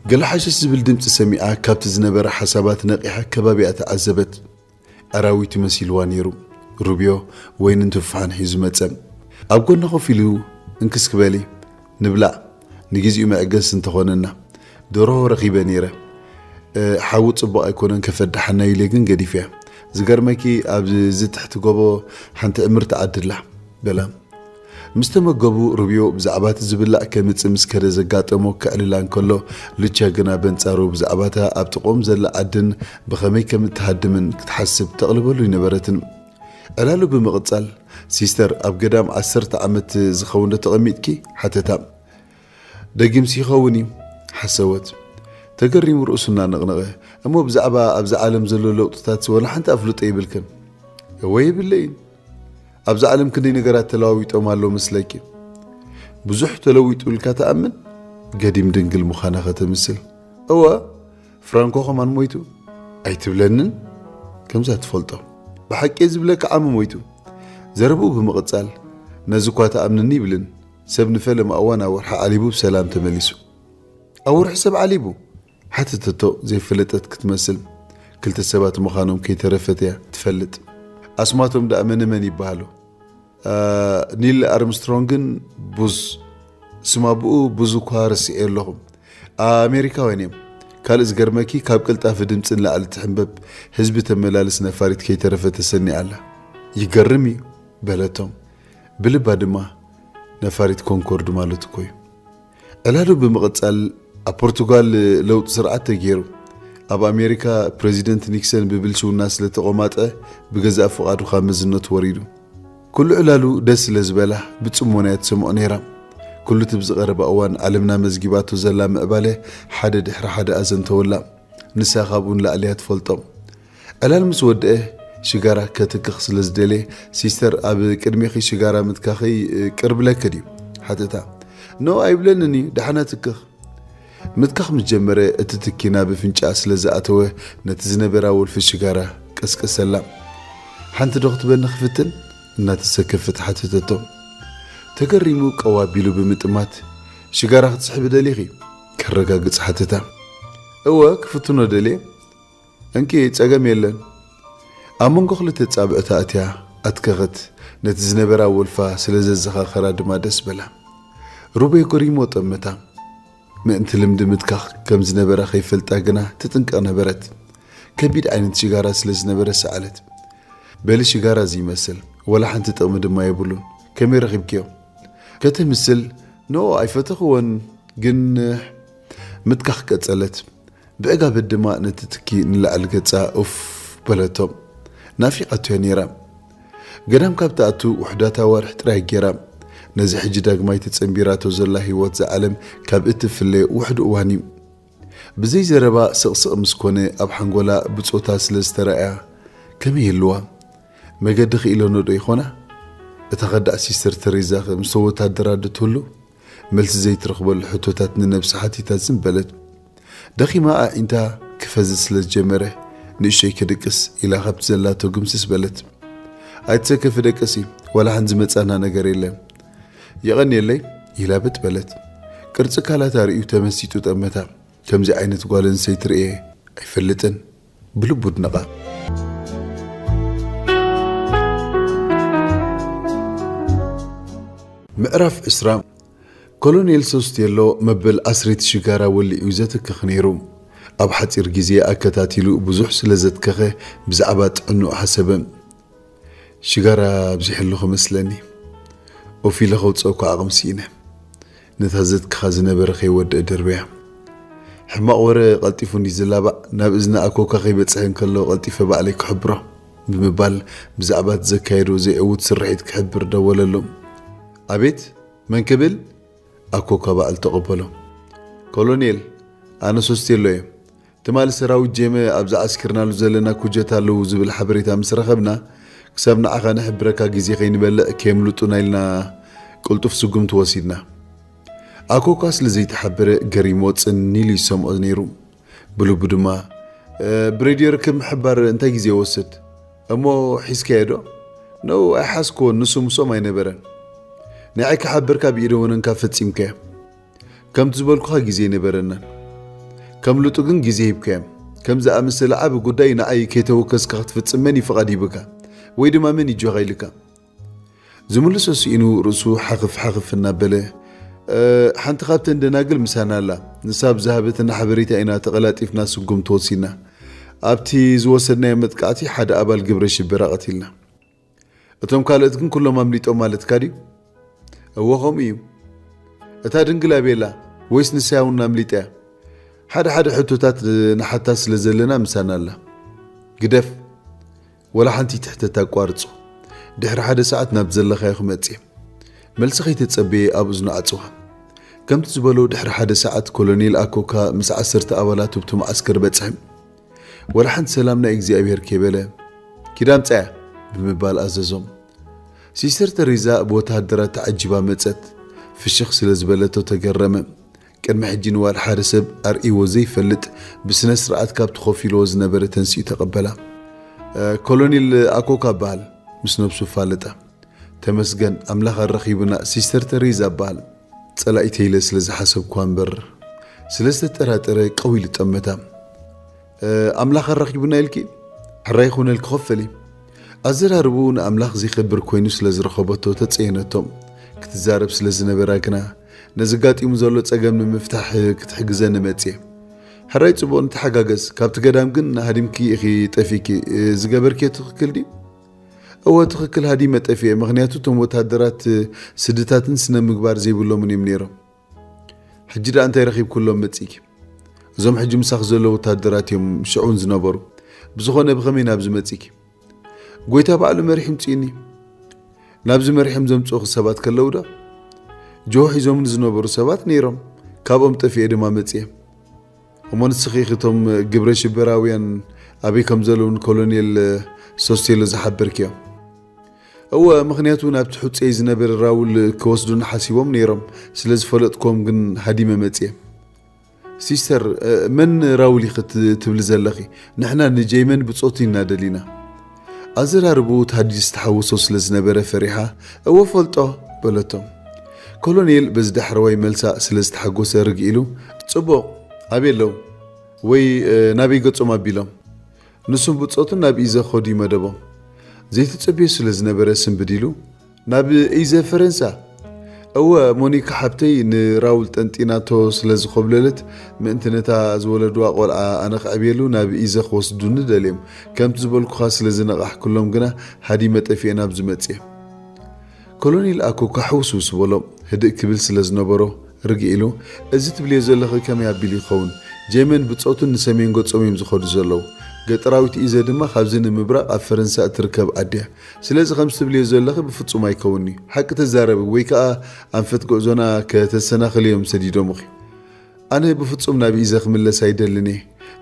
ገለ ሓሸሽ ዝብል ድምጺ ሰሚዓ ካብቲ ዝነበራ ሓሳባት ነቒሓ ከባቢኣ ተዓዘበት። ኣራዊት መሲልዋ ነይሩ። ሩብዮ ወይንን ትፋሕን ሒዙ መጸ። ኣብ ጎና ኮፍ ኢሉ እንክስኪ በሊ ንብላዕ፣ ንግዜኡ መዕገሲ እንተኾነና። ደርሆ ረኺበ ነይረ። እ፣ ሓዊ ጽቡቕ ኣይኮነን ከፈድሓና ኢለ ግን ገዲፈያ። ዝገርመኪ ኣብዚ ትሕቲ ጎቦ ሓንቲ ዕምርቲ ዓዲ ኣላ በላ። ምስ ተመገቡ ሩብዮ ብዛዕባ እቲ ዝብላዕ ከምጽእ ምስ ከደ ዘጋጠሞ ከዕልላ እንከሎ፣ ሉቻ ግና በንጻሩ ብዛዕባታ ኣብ ጥቕኦም ዘላ ዓድን ብኸመይ ከም እትሃድምን ክትሓስብ ተቕልበሉ ኣይነበረትን። ዕላሉ ብምቕጻል፣ "ሲስተር፣ ኣብ ገዳም ዓሰርተ ዓመት ዝኸውን ዶ ተቐሚጥኪ?" ሓተታ። "ደጊምሲ ይኸውን እዩ?" ሓሰወት። ተገሪሙ ርእሱ እናነቕነቐ፣ "እሞ ብዛዕባ ኣብዚ ዓለም ዘሎ ለውጥታት ወላ ሓንቲ ኣፍልጦ የብልክን?" "እወ የብለይን። ኣብዚ ዓለም ክንደይ ነገራት ተለዋዊጦም ኣለዉ መስለኪ?" "ብዙሕ ተለዊጡ ኢልካ ትኣምን?" ገዲም ድንግል ምዃና ከተምስል። "እወ፣ ፍራንኮ ኸማን ሞይቱ?" "ኣይትብለንን?" "ከምዛ ትፈልጦ?" "ብሓቂ ዝብለካ ዓሚ ሞይቱ?" ዘረብኡ ብምቕጻል፣ "ነዚ እኳ ትኣምንኒ ይብልን፣ ሰብ ንፈለማ እዋን ኣወርሒ ዓሊቡ ብሰላም ተመሊሱ?" "ኣወርሒ ሰብ ዓሊቡ?" ሓተተቶ ዘይፈለጠት ክትመስል። ክልተ ሰባት ምዃኖም ከይተረፈት እያ ትፈልጥ። ኣስማቶም ደኣ መነ መን ይበሃሉ? ኣ፣ ኒል ኣርምስትሮንግን ቡዝ። ስም ኣቦኡ ቡዝ እኳ ረሲዐዮ ኣለኹ። ኣሜሪካውያን እዮም። ካልእ ዝገርመኪ፣ ካብ ቅልጣፊ ድምጺ ንላዕሊ ትሕንበብ ህዝቢ ተመላልስ ነፋሪት ከይተረፈ ተሰኒዓ ኣላ። "ይገርም እዩ" በለቶም። ብልባ ድማ፣ "ነፋሪት ኮንኮርድ ማለት እኮ እዩ።" ዕላሉ ብምቕጻል፣ ኣብ ፖርቱጋል ለውጢ ስርዓት ተገይሩ። ኣብ ኣሜሪካ ፕረዚደንት ኒክሰን ብብልሽውና ስለ ተቖማጠ፣ ብገዛእ ፍቓዱ ካብ መዝነቱ ወሪዱ። ኩሉ ዕላሉ ደስ ስለ ዝበላ፣ ብጽሞና እያ ትሰምዖ ነይራ። ኩሉ እቲ ብዝቐረባ እዋን ዓለምና መዝጊባቶ ዘላ ምዕባለ ሓደ ድሕሪ ሓደ ኣዘንተወላ። ንሳ ካብኡ ንላዕሊ እያ ትፈልጦ። ዕላል ምስ ወደአ፣ ሽጋራ ከትክኽ ስለ ዝደለየ፣ "ሲስተር፣ ኣብ ቅድሜኺ ሽጋራ ምትካኸይ ቅር ብለኪ ድዩ?" ሓተታ። "ኖ፣ ኣይብለንን እዩ፣ ደሓና ትክኽ።" ምትካኽ ምስ ጀመረ፣ እቲ ትኪ ናብ ኣፍንጫኣ ስለ ዝኣተወ፣ ነቲ ዝነበራ ወልፊ ሽጋራ ቀስቀሰላ። "ሓንቲ ዶ ክትበኒ ክፍትን?" እናተሰከፈት ሓተተቶ። ተገሪሙ ቀው ኣቢሉ ብምጥማት፣ "ሽጋራ ክትስሕቢ ደሊኺ?" ከረጋግጽ ሓተታ። "እወ፣ ክፍትኖ ደልየ።" "እንኪ፣ ጸገም የለን።" ኣብ መንጎ ክልተ ጻብዕታ ኣትያ ኣትከኸት። ነቲ ዝነበራ ወልፋ ስለ ዘዘኻኸራ ድማ ደስ በላ። ሩቤ ጎሪሞ ጠመታ። ምእንቲ ልምዲ ምትካኽ ከም ዝነበራ ከይፈልጣ ግና ትጥንቀቕ ነበረት። ከቢድ ዓይነት ሽጋራ ስለ ዝነበረ ሰኣለት። "በሊ ሽጋራ እዚ ይመስል፣ ወላ ሓንቲ ጥቕሚ ድማ የብሉን። ከመይ ረኺብክዮ?" ከተምስል፣ "ኖ፣ ኣይፈተኽዎን፣ ግን" ምትካኽ ቀጸለት። ብዕጋበት ድማ ነቲ ትኪ ንላዕሊ ገጻ ኡፍ በለቶ። ናፊቓቶ እያ ነይራ። ገዳም ካብ ትኣቱ ውሑዳት ኣዋርሕ ጥራይ ገይራ። ነዚ ሕጂ ዳግማይ ተጸንቢራቶ ዘላ ህይወት ዝዓለም ካብ እትፍለ ውሑድ እዋን እዩ። ብዘይ ዘረባ ስቕስቕ ምስ ኮነ ኣብ ሓንጎላ ብጾታ ስለ ዝተራእያ ከመይ ይህልዋ? መገዲ ክኢለኖ ዶ ይኾና? እታ ከዳዕ ሲስተር ተሬዛ ከ ምስቶም ወታደራት ዶ ትህሉ? መልሲ ዘይትረኽበሉ ሕቶታት ንነብሳ ሓቲታ ዝም በለት። ደኺማ ኣዒንታ ክፈዝዝ ስለ ዝጀመረ፣ "ንእሽቶይ ክድቅስ" ኢላ ካብቲ ዘላቶ ግምስስ በለት። "ኣይትሰከፊ ደቅሲ፣ ዋላ ሓንቲ ዝመጻና ነገር የለን። የቐንየለይ" ኢላ ብጥ በለት። ቅርጺ ካላታ ርእዩ ተመሲጡ ጠመታ። ከምዚ ዓይነት ጓል ኣንስተይቲ ርእየ ኣይፈልጥን። ብልቡ ኣድነቓ። ምዕራፍ ዕስራ። ኮሎኔል ሶስቴሎ መበል ዓስሪት ሽጋራ ወሊዑ እዩ ዘትክኽ ነይሩ። ኣብ ሓጺር ግዜ ኣከታቲሉ ብዙሕ ስለ ዘትከኸ ብዛዕባ ጥዕንኡ ሓሰበ። ሽጋራ ኣብዚሐ ኣለኹ መስለኒ። ኦፍ ኢለ ከውጽኦ እኳ ዓቕሚ ስኢነ። ነታ ዘትክኻ ዝነበረ ከይወድእ ደርበያ። ሕማቕ ወረ ቀልጢፉ እንዲ ዝላባዕ ናብ እዝኒ ኣኮካ ከይበጽሐ እንከሎ ቀልጢፈ ባዕለይ ክሕብሮ ብምባል ብዛዕባ እቲ ዘካየዶ ዘይዕዉት ስርሒት ክሕብር ደወለሉ። ኣቤት፣ መን ክብል? ኣኮካ ባዕሉ ተቐበሎ። ኮሎኔል፣ ኣነ ሶስቴሎ እየ። ትማሊ ሰራዊት ጄመ ኣብዚ ዓስኪርናሉ ዘለና ኩጀት ኣለዉ ዝብል ሓበሬታ ምስ ረኸብና፣ ክሳብ ንዓኻ ንሕብረካ ግዜ ከይንበልዕ ከየምልጡና ኢልና ቅልጡፍ ስጉምቲ ወሲድና። ኣኮካ ስለ ዘይተሓበረ ገሪሞ ጽን ኢሉ ይሰምዖ ነይሩ። ብልቡ ድማ፣ "እ፣ ብሬድዮ ርክብ ምሕባር እንታይ ግዜ ይወስድ? እሞ ሒዝካዮ ዶ?" "ነው፣ ኣይሓዝክዎን፣ ንሱ ምስኦም ኣይነበረን። ንዓይ ክሓበርካ ብኢደ ወነንካ ፈጺምካዮ። ከምቲ ዝበልኩኻ ግዜ ኣይነበረናን። ከምልጡ ግን ግዜ ሂብካዮም። ከም ዝኣመሰለ ዓቢ ጉዳይ ንዓይ ከይተወከስካ ክትፍጽም መን እዩ ፍቓድ ሂብካ? ወይ ድማ መን እዩ ጆኻ ኢልካ?" ዝምልሶ ስኢኑ ርእሱ ሓኽፍ ሓኽፍ እናበለ፣ "እ፣ ሓንቲ ካብተን ደናግል ምሳና ኣላ። ንሳ ብዝሃበትና ሓበሬታ ኢና ተቐላጢፍና ስጉምቲ ወሲድና። ኣብቲ ዝወሰድናዮ መጥቃዕቲ ሓደ ኣባል ግብረ ሽበራ ቀቲልና። እቶም ካልኦት ግን ኩሎም ኣምሊጦም ማለትካ ድዩ?" "እወ፣ ከምኡ እዩ። እታ ድንግል ኣበይ ኣላ? ወይስ ንሳ እውን ኣምሊጣ እያ? ሓደ ሓደ ሕቶታት ንሓታ ስለ ዘለና ምሳና ኣላ። ግደፍ፣ ወላ ሓንቲ ትሕተት ኣቋርጾ። ድሕሪ ሓደ ሰዓት ናብ ዘለኻዮ ክመጽእ እየ።" መልሲ ከይተጸበየ ኣብ እዝኑ ዓጽዋ። ከምቲ ዝበሎ ድሕሪ ሓደ ሰዓት ኮሎኔል ኣኮካ ምስ ዓሰርተ ኣባላቱ ኣብቲ መዓስከር በጽሐ። ወላ ሓንቲ ሰላም ናይ እግዚኣብሔር ከይበለ፣ "ኪዳ ኣምጽኣያ" ብምባል ኣዘዞም። ሲስተር ተሬዛ ብወተሃደራት ተዓጂባ መጸት። ፍሽኽ ስለ ዝበለቶ ተገረመ። ቅድሚ ሕጂ ንዋል ሓደ ሰብ ኣርእይዎ ዘይፈልጥ ብስነ ስርዓት ካብቲ ኮፍ ኢልዎ ዝነበረ ተንሲኡ ተቐበላ። "እ፣ ኮሎኔል ኣኮካ እበሃል" ምስ ነብሱ ፋለጣ። "ተመስገን ኣምላኽ ኣረኺቡና፣ ሲስተር ተሬዛ እበሃል። ጸላኢተይ ኢለ ስለ ዝሓሰብኩዋ እምበር" ስለ ዝተጠራጠረ ቀው ኢሉ ጠመታ። "እ፣ ኣምላኽ ኣራኺቡና ኢልኪ? ሕራይ ይኹነልኪ፣ ኮፍ በሊ።" ኣዘራርብኡ ንኣምላኽ ዘይከብር ኮይኑ ስለ ዝረኸበቶ ተጸየነቶ። ክትዛረብ ስለ ዝነበራ ግና፣ "ነዚ ኣጋጢሙ ዘሎ ጸገም ንምፍታሕ ክትሕግዘኒ መጽየ። ሕራይ ጽቡቕ ንተሓጋገዝ፣ ካብቲ ገዳም ግን ሃዲምኪ ኢኺ ጠፊእኪ፣ እ፣ ዝገበርክዮ ትኽክል ድዩ?" "እወ፣ ትኽክል፣ ሃዲመ ጠፊኤ፣ ምኽንያቱ እቶም ወታደራት ስድታትን ስነ ምግባር ዘይብሎምን እዮም ነይሮም። ሕጂ ደኣ እንታይ ረኺብክሎም መጺእኪ? እዞም ሕጂ ምሳኺ ዘለዉ ወታደራት እዮም ሽዑ እውን ዝነበሩ። ብዝኾነ ብኸመይ ናብዚ መጺእኪ?" "ጎይታ ባዕሉ መሪሑ ምጺኡኒ። ናብዚ መሪሖም ዘምጽኡኺ ሰባት ከለዉ ዶ?" "ጆሆ ሒዞምኒ ዝነበሩ ሰባት ነይሮም፣ ካብኦም ጠፊኤ ድማ መጺኤ።" "እሞ ንስኺ ኢኺ እቶም ግብረ ሽበራውያን ኣበይ ከም ዘለዉ ንኮሎኔል ሶስቴሎ ዝሓበርክዮ?" "እወ፣ ምኽንያቱ ናብቲ ሕጹየይ ዝነበረ ራውል ክወስዱኒ ሓሲቦም ነይሮም፣ ስለ ዝፈለጥክዎም ግን ሃዲመ መጽየ።" "ሲስተር፣ እ፣ መን ራውል ኢኺ ት-፣ ትብሊ ዘለኺ? ንሕና ንጀይመን ብጾቱ ኢና ደሊና።" ኣዘራርብኡ ታዲ ዝተሓወሶ ስለ ዝነበረ ፈሪሓ፣ "እወ ፈልጦ" በለቶ። ኮሎኔል በዚ ዳሕረዋይ መልሳ ስለ ዝተሓጎሰ ርግእ ኢሉ፣ "ጽቡቕ፣ ኣበይ ኣለዉ? ወይ፣ እ፣ ናበይ ገጾም ኣቢሎም?" ንሱን ብጾቱን ናብ ኢዘ ክኸዱ ይመደቦም። ዘይተጸብዮ ስለ ዝነበረ ስንብድ ኢሉ፣ "ናብ ኢዘ ፈረንሳ?" "እወ፣ ሞኒካ ሓብተይ ንራውል ጠንጢናቶ ስለ ዝኾብለለት፣ ምእንቲ ነታ ዝወለድዋ ቆልዓ ኣነ ክዕብየሉ ናብ ኢዘ ክወስዱኒ ደልዮም። ከምቲ ዝበልኩኻ ስለ ዝነቓሕኩሎም ግና ሃዲመ ጠፊኤ ናብዚ መጽየ።" ኮሎኔል ኣኮካ ሕውስውስ በሎ። ህድእ ክብል ስለ ዝነበሮ ርግእ ኢሉ፣ "እዚ ትብልዮ ዘለኺ ከመይ ኣቢሉ ይኸውን? ጀመን ብጾቱን ንሰሜን ገጾም እዮም ዝኸዱ ዘለዉ። ገጠራዊት ኢዘ ድማ ካብዚ ንምብራቕ ኣብ ፈረንሳ እትርከብ ዓዲ እያ። ስለዚ ከምዚ ትብልዮ ዘለኺ ብፍጹም ኣይከውንን'ዩ። ሓቂ ተዛረቢ ወይ ከኣ ኣንፈት ጉዕዞና ከተሰናኽልዮም ሰዲዶምኺ። ኣነ ብፍጹም ናብ ኢዘ ክምለስ ኣይደልን እየ።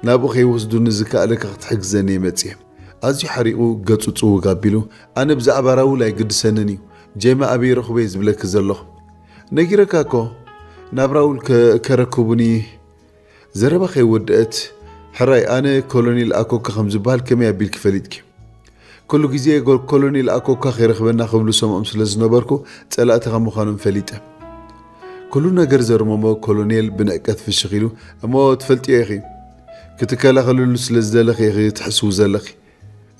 ናብኡ ከይወስዱኒ ዝከኣለካ ክትሕግዘኒ እየ መጽየ።" ኣዝዩ ሓሪቑ ገጹ ጽውግ ኣቢሉ፣ "ኣነ ብዛዕባ ራውል ኣይግድሰንን እዩ። ጀመ ኣበይ ረኽቦ እየ ዝብለኪ ዘለኹ። ነጊረካ እኮ ናብ ራውል ከ-፣ ከረክቡኒ" ዘረባ ከይወደአት፣ "ሕራይ፣ ኣነ ኮሎኔል ኣኮካ ከም ዝበሃል ከመይ ኣቢልኪ ፈሊጥኪ?" "ኩሉ ግዜ ጎ-፣ ኮሎኔል ኣኮካ ከይረኽበና ክብሉ ሰምዖም ስለ ዝነበርኩ፣ ጸላእትኻ ምዃኖም ፈሊጠ።" ኩሉ ነገር ዘርመሞ ኮሎኔል ብንዕቀት ፍሽኽ ኢሉ፣ "እሞ ትፈልጥዮ ኢኺ፣ ክትከላኸልሉ ስለ ዝደለኺ ኢኺ ትሕስዊ ዘለኺ።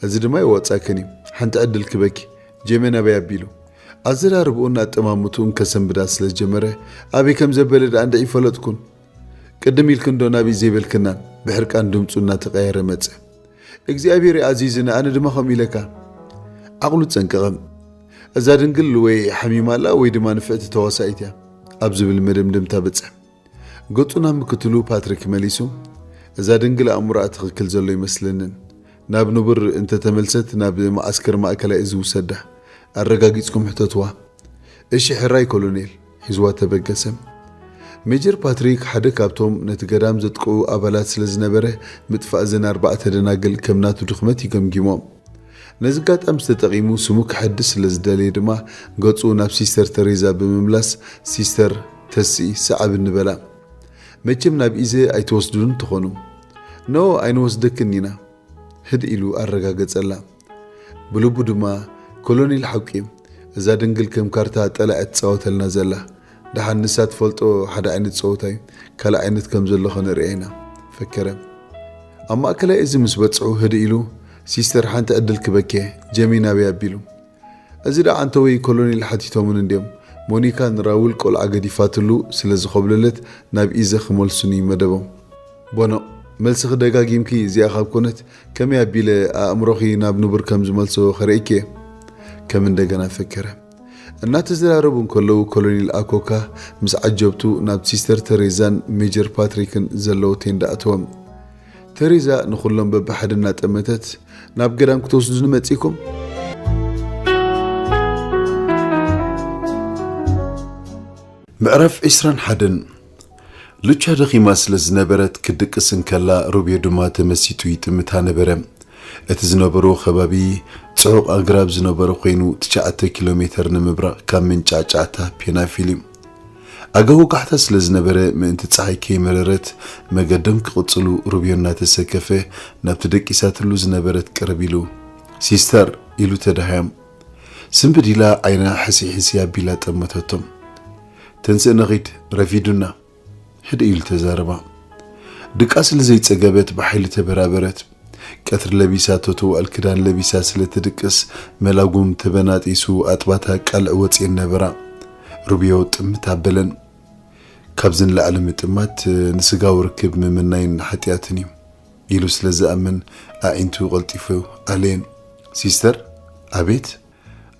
እዚ ድማ ይወጻክን እዩ። ሓንቲ ዕድል ክበኪ፣ ጀመ ናበይ ኣቢሉ?" ኣዘራርብኡን ኣጠማምትኡን ከሰንብዳ ስለ ዝጀመረ፣ ኣበይ ከም ዘበለ ደኣ እንድዒ ፈለጥኩን። ቅድም ኢልክን ዶ ናብይ ዘይበልክናን? ብሕርቃን ድምፁ እናተቐየረ መጸ። እግዚኣብሔር እዩ ኣዚዝኒ፣ ኣነ ድማ ከምኡ ኢለካ። ዓቕሉ ጸንቀቐ። እዛ ድንግል ወይ ሓሚማ ኣላ ወይ ድማ ንፍዕቲ ተዋሳኢት እያ ኣብ ዝብል መደምደምታ በጽሐ። ገጹ ናብ ምክትሉ ፓትሪክ መሊሱ፣ እዛ ድንግል ኣእምሮኣ ትኽክል ዘሎ ይመስለንን። ናብ ንቡር እንተተመልሰት ናብ መዓስከር ማእከላይ እዝ ውሰዳ። ኣረጋጊጽኩም ሕተትዋ። እሺ ሕራይ ኮሎኔል፣ ሒዝዋ ተበገሰ። ሜጀር ፓትሪክ ሓደ ካብቶም ነቲ ገዳም ዘጥቅዑ ኣባላት ስለ ዝነበረ፣ ምጥፋእ እዘን ኣርባዕተ ደናግል ከም ናቱ ድኽመት እዩ ገምጊሞ። ነዚ ኣጋጣሚ ተጠቒሙ ስሙ ከሐድስ ስለ ዝደለየ ድማ፣ ገጹ ናብ ሲስተር ተሬዛ ብምምላስ፣ "ሲስተር፣ ተስኢ፣ ሰዓብኒ" በላ። "መቸም ናብ ኢዘ ኣይትወስዱን ትኾኑ?" "ኖ፣ ኣይንወስደክን ኢና" ህድእ ኢሉ ኣረጋገጸላ። ብልቡ ድማ፣ "ኮሎኔል ሓቁ እዩ፣ እዛ ድንግል ከም ካርታ ጠላዕ ትጻወተልና ዘላ። ደሓን ንሳ ትፈልጦ ሓደ ዓይነት ጸወታ እዩ፣ ካልእ ዓይነት ከም ዘሎ ኸነርእያ ኢና" ፈከረ። ኣብ ማእከላይ እዚ ምስ በጽሑ ህድእ ኢሉ፣ "ሲስተር፣ ሓንቲ ዕድል ክበኬ፣ ጀሚ ናበይ ኣቢሉ?" እዚ ደኣ ዓንተወይ ኮሎኔል ሓቲቶምን እንድዮም። ሞኒካ ንራውል ቆልዓ ገዲፋትሉ ስለ ዝኾብለለት ናብ ኢዘ ክመልሱኒ መደቦም። ቦኖ፣ መልስኺ ደጋጊምኪ እዚኣ ካብ ኮነት፣ ከመይ ኣቢለ ኣእምሮኺ ናብ ንቡር ከም ዝመልሶ ከርእየኪ እየ። ከም እንደገና ፈከረ። እናተዘራረቡ እንከለዉ ኮሎኔል ኣኮካ ምስ ዓጀብቱ ናብ ሲስተር ተሬዛን ሜጀር ፓትሪክን ዘለዎ ቴንዳ ኣተወም። ተሬዛ ንኹሎም በብሓደ እናጠመተት፣ "ናብ ገዳም ክትወስዱኒ መጺእኩም?" ምዕራፍ ዕስራን ሓደን። ሉቻ ደኺማ ስለ ዝነበረት፣ ክትድቅስ እንከላ፣ ሩብዮ ድማ ተመሲጡ ይጥምታ ነበረ። እቲ ዝነበሮ ከባቢ ጽዑቕ ኣግራብ ዝነበረ ኮይኑ፣ ትሽዓተ ኪሎ ሜተር ንምብራቕ ካብ መንጫዕጫዕታ ፔናፊል እዩ። ኣጋ ወጋሕታ ስለ ዝነበረ፣ ምእንቲ ጸሓይ ከይመረረት፣ መገዶም ክቕጽሉ፣ ሩብዮ እናተሰከፈ ናብቲ ደቂሳትሉ ዝነበረት ቅርብ ኢሉ፣ "ሲስተር" ኢሉ ተዳህያም። ስንብድ ኢላ ዓይና ሕሲ ሕሲ ኣቢላ ጠመተቶም። "ተንስእ ንኺድ፣ ረፊዱና" ህድእ ኢሉ ተዛረባ። ድቃስ ስለ ዘይጸገበት ብሓይሊ ተበራበረት። ቀትሪ ለቢሳቶ ትውዕል ክዳን ለቢሳ ስለ ትድቅስ፣ መላጉም ተበናጢሱ ኣጥባታ ቃልዕ ወጽኤን ነበራ። ሩብዮ ጥምት ኣበለን። "ካብዚ ንላዕሊ ምጥማት ንስጋዊ ርክብ ምምናይን ሓጢኣትን እዩ" ኢሉ ስለ ዝኣምን ኣዒንቱ ቀልጢፉ ኣለየን። "ሲስተር?" "ኣቤት?"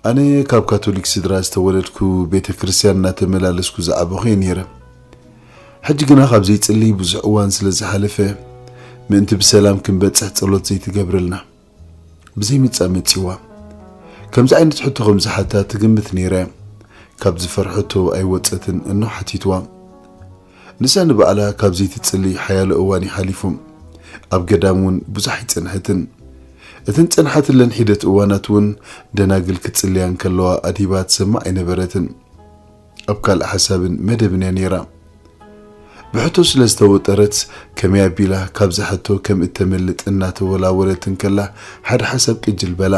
"ኣነ ካብ ካቶሊክ ስድራ ዝተወለድኩ፣ ቤተ ክርስቲያን እናተመላለስኩ ዝዓበኹ እየ ነይረ። ሕጂ ግና ካብ ዘይጽልይ ብዙሕ እዋን ስለ ዝሓለፈ፣ ምእንቲ ብሰላም ክንበጽሕ ጸሎት ዘይትገብረልና?" ብዘይምጻእ መጺዋ። ከምዚ ዓይነት ሕቶ ከም ዝሓታ ትግምት ነይራ እያ። ካብ ዝፈርሐቶ ኣይወጸትን እኖ ሓቲትዋ። ንሳ ንባዕላ ካብ ዘይትጽሊ ሓያሎ እዋን ይሓሊፉ። ኣብ ገዳም እውን ብዙሕ ኣይጸንሐትን። እተን ጸንሓትለን ሒደት እዋናት እውን ደናግል ክጽልያ እንከለዋ ኣድሂባ ትሰምዕ ኣይነበረትን። ኣብ ካልእ ሓሳብን መደብን እያ ነይራ። ብሕቶ ስለ ዝተወጠረት ከመይ ኣቢላ ካብዛ ሕቶ ከም እተመልጥ እናተወላወለት እንከላ ሓደ ሓሳብ ቅጅል በላ።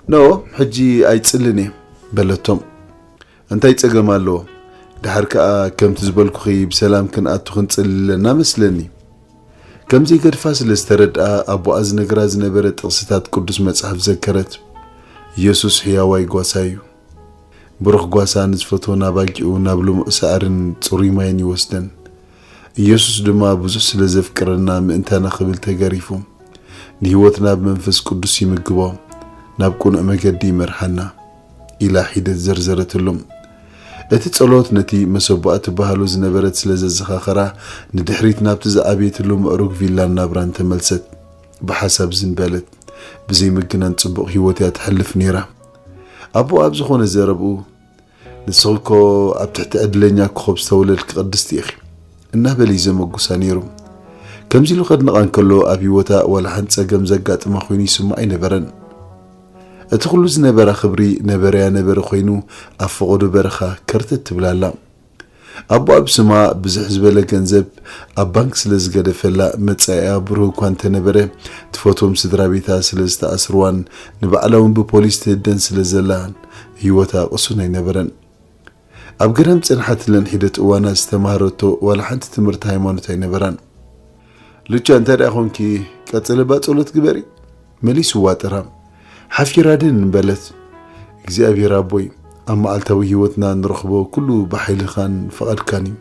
"ኖ፣ ሕጂ ኣይጽልን እየ" በለቶም። "እንታይ ጸገም ኣለዎ? ደሓር ከኣ ከምቲ ዝበልኩኺ ብሰላም ክንኣቱ ክንጽሊ ኣለና መስለኒ።" ከም ዘይገድፋ ስለ ዝተረድኣ ኣቦኣ ዝነግራ ዝነበረ ጥቕስታት ቅዱስ መጽሓፍ ዘከረት። "ኢየሱስ ሕያዋይ ጓሳ እዩ። ብሩኽ ጓሳ ንዝፈትወን ኣባጊዑ ናብ ልሙዕ ሳዕርን ጽሩይ ማይን ይወስደን። ኢየሱስ ድማ ብዙሕ ስለ ዘፍቅረና ምእንታና ክብል ተገሪፉ፣ ንህይወትና ብመንፈስ ቅዱስ ይምግቦ፣ ናብ ቅኑዕ መገዲ ይመርሓና" ኢላ ሒደት ዘርዘረትሉ። እቲ ጸሎት ነቲ መሰቦኣ ትበሃሎ ዝነበረት ስለ ዘዘኻኸራ፣ ንድሕሪት ናብቲ ዝዓበየትሉ ምዕሩግ ቪላን ናብራን ተመልሰት። ብሓሳብ ዝን በለት። ብዘይ ምግናን ጽቡቕ ህይወት እያ ትሕልፍ ነይራ። ኣቦኣ ኣብ ዝኾነ ዘረብኡ፣ "ንስኺ እኮ ኣብ ትሕቲ ዕድለኛ ኮኾብ ዝተወለድኪ ቅድስቲ ኢኺ" እናበለ እዩ ዘመጉሳ ነይሩ። ከምዚ ኢሉ ከድንቓ እንከሎ፣ ኣብ ህይወታ ዋላ ሓንቲ ጸገም ዘጋጥማ ኮይኑ ይስምዓ ኣይነበረን። እቲ ኩሉ ዝነበራ ክብሪ ነበረያ ነበረ ኮይኑ፣ ኣብ ፈቐዶ በረኻ ከርተት ትብል ኣላ። ኣቦኣ ብስማ ብዝሕ ዝበለ ገንዘብ ኣብ ባንክ ስለ ዝገደፈላ፣ መጻኢኣ ብሩህ እኳ እንተነበረ፣ ትፈትዎም ስድራ ቤታ ስለ ዝተኣስርዋን ንባዕላ እውን ብፖሊስ ትህደን ስለ ዘላን፣ ህይወታ ቅሱን ኣይነበረን። ኣብ ገዳም ጸንሓትለን ሒደት እዋና ዝተማህረቶ ዋላ ሓንቲ ትምህርቲ ሃይማኖት ኣይነበራን። "ሉቻ፣ እንታይ ደኣ ኾንኪ? ቀጽሊ እባ ጸሎት ግበሪ" መሊስዋ ጥራም። ሓፊራ ድን በለት። "እግዚኣብሔር ኣቦይ፣ ኣብ መዓልታዊ ህይወትና ንረኽቦ ኩሉ ብሓይልኻን ፍቓድካን እዩ።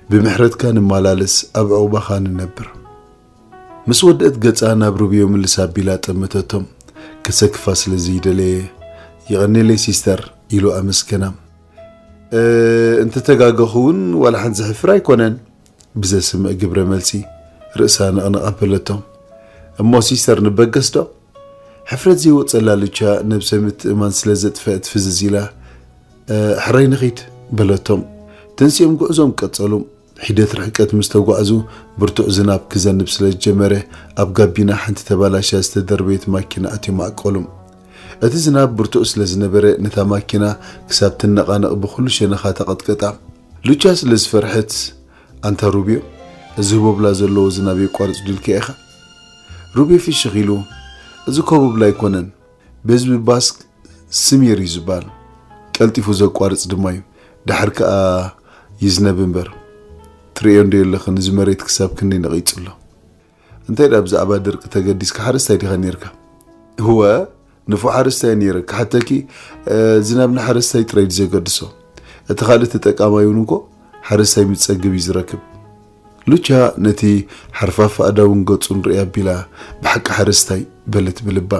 ብምሕረትካ ንመላለስ፣ ኣብ ዕቑባኻ ንነብር። ምስ ወደእት ገጻ ናብ ሩብዮ ምልስ ኣቢላ ጠመተቶም። ክሰክፋ ስለ ዘይደለየ፣ "የቐኔለይ ሲስተር" ኢሉ ኣመስገና። "እ፣ እንተተጋገኹ እውን ዋላ ሓንቲ ዘሕፍር ኣይኮነን" ብዘስምዕ ግብረ መልሲ ርእሳ ነቕነቕ ኣበለቶም። "እሞ ሲስተር ንበገስ ዶ?" ሕፍረት ዘይወጸላ ሉቻ ነብሰ ምትእማን ስለ ዘጥፈአት ፍዝዝ ኢላ፣ "እ፣ ሕራይ ንኺድ" በለቶም። ተንሲኦም ጉዕዞም ቀጸሉ። ሒደት ርሕቀት ምስ ተጓዕዙ ብርቱዕ ዝናብ ክዘንብ ስለ ዝጀመረ ኣብ ጋቢና ሓንቲ ተባላሽያ ዝተደርበየት ማኪና ኣትዮም ኣዕቀሉ። እቲ ዝናብ ብርቱዕ ስለ ዝነበረ ነታ ማኪና ክሳብ ትነቓነቕ ብኹሉ ሸነኻ ተቐጥቀጣ። ሉቻ ስለ ዝፈርሐት "ኣንታ ሩብዮ፣ እዚ ህቦብላ ዘለዎ ዝናብ የቋርጽ ድልካ ኢኻ?" ሩብዮ ፍሽኽ ኢሉ፣ "እዚ ኮቦብላ ኣይኮነን፣ በዚ ብባስ ስሚር እዩ ዝበሃል። ቀልጢፉ ዘቋርጽ ድማ እዩ። ድሓር ከኣ ይዝነብ እምበር። ትርእዮ እንዶ የለኽን፣ እዚ መሬት ክሳብ ክንደይ ነቒጹ ኣሎ። እንታይ ደኣ ብዛዕባ ድርቂ ተገዲስካ ሓረስታይ ዲኻ ኔርካ?" "እወ፣ ንፉዕ ሓረስታይ ነይረ። ክሓተኪ፣ እ፣ ዝናብ ንሓረስታይ ጥራይ ድዩ ዘገድሶ? እቲ ካልእ ተጠቃማይ እውን እኮ ሓረስታይ ምስ ጸግብ እዩ ዝረክብ።" ሉቻ ነቲ ሓርፋፍ ኣእዳውን ገጹን ርእያ ኣቢላ፣ "ብሓቂ ሓረስታይ" በለት ብልባ።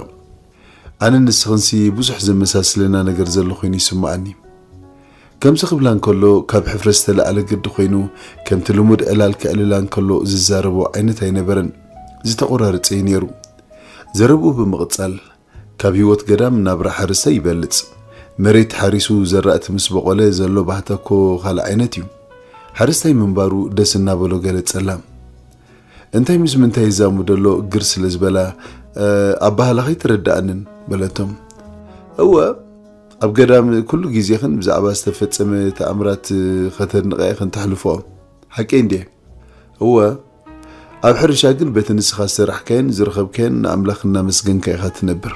ኣነን ንስኽንሲ ብዙሕ ዘመሳስለና ነገር ዘሎ ኮይኑ ይስምዓኒ። ከምዚ ክብላ እንከሎ፣ ካብ ሕፍረት ዝተላዕለ ግዲ ኮይኑ፣ ከምቲ ልሙድ ዕላል ከዕልላ እንከሎ ዝዛረቦ ዓይነት ኣይነበረን። ዝተቖራረጸ እዩ ነይሩ። ዘረብኡ ብምቕጻል፣ ካብ ህይወት ገዳም ናብራ ሓረስታይ ይበልጽ። መሬት ሓሪሱ ዘራእቲ ምስ በቖለ ዘሎ ባህታ እኮ ካልእ ዓይነት እዩ። ሓረስታይ ምንባሩ ደስ እናበሎ ገለጸላ። እንታይ ምስ ምንታይ ይዛሙ ደሎ ግር ስለ ዝበላ፣ "እ፣ ኣባህላኺ ትርድኣንን" በለቶም። "እወ፣ ኣብ ገዳም ኩሉ ግዜኽን ብዛዕባ ዝተፈጸመ ተኣምራት ከተድንቐ ኢኽን ተሕልፍኦ። ሓቀይ እንድየ?" "እወ፣ ኣብ ሕርሻ ግን በቲ ንስኻ ዝሰራሕካዮን ዝረኸብካዮን ንኣምላኽ እናመስገንካ ኢኻ ትነብር።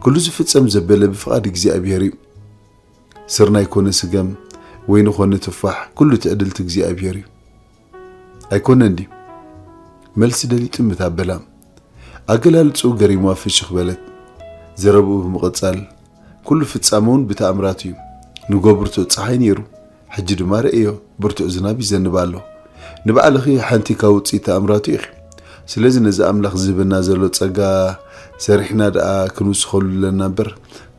ኩሉ ዝፍጸም ዘበለ ብፍቓድ እግዚኣብሔር እዩ። ስርናይ ኮነ ስገም፣ ወይኒ ኮነ ትፋሕ፣ ኩሉ ትዕድልቲ እግዚኣብሔር እዩ። ኣይኮነን ድዩ?" መልሲ ደልዩ ጥምት ኣበላ። ኣገላልጽኡ ገሪሙዋ ፍሽኽ በለት። ዘረብኡ ብምቕጻል፣ "ኩሉ ፍጻመ እውን ብተኣምራት እዩ። ንጎ ብርቱዕ ጸሓይ ነይሩ፣ ሕጂ ድማ ርእዮ፣ ብርቱዕ ዝናብ ይዘንብ ኣሎ። ንባዕልኺ ሓንቲ ካብ ውጽኢት ተኣምራቱ ኢኺ። ስለዚ ነዚ ኣምላኽ ዝህበና ዘሎ ጸጋ ሰሪሕና ደኣ ክንውስኸሉ ኣለና እምበር፣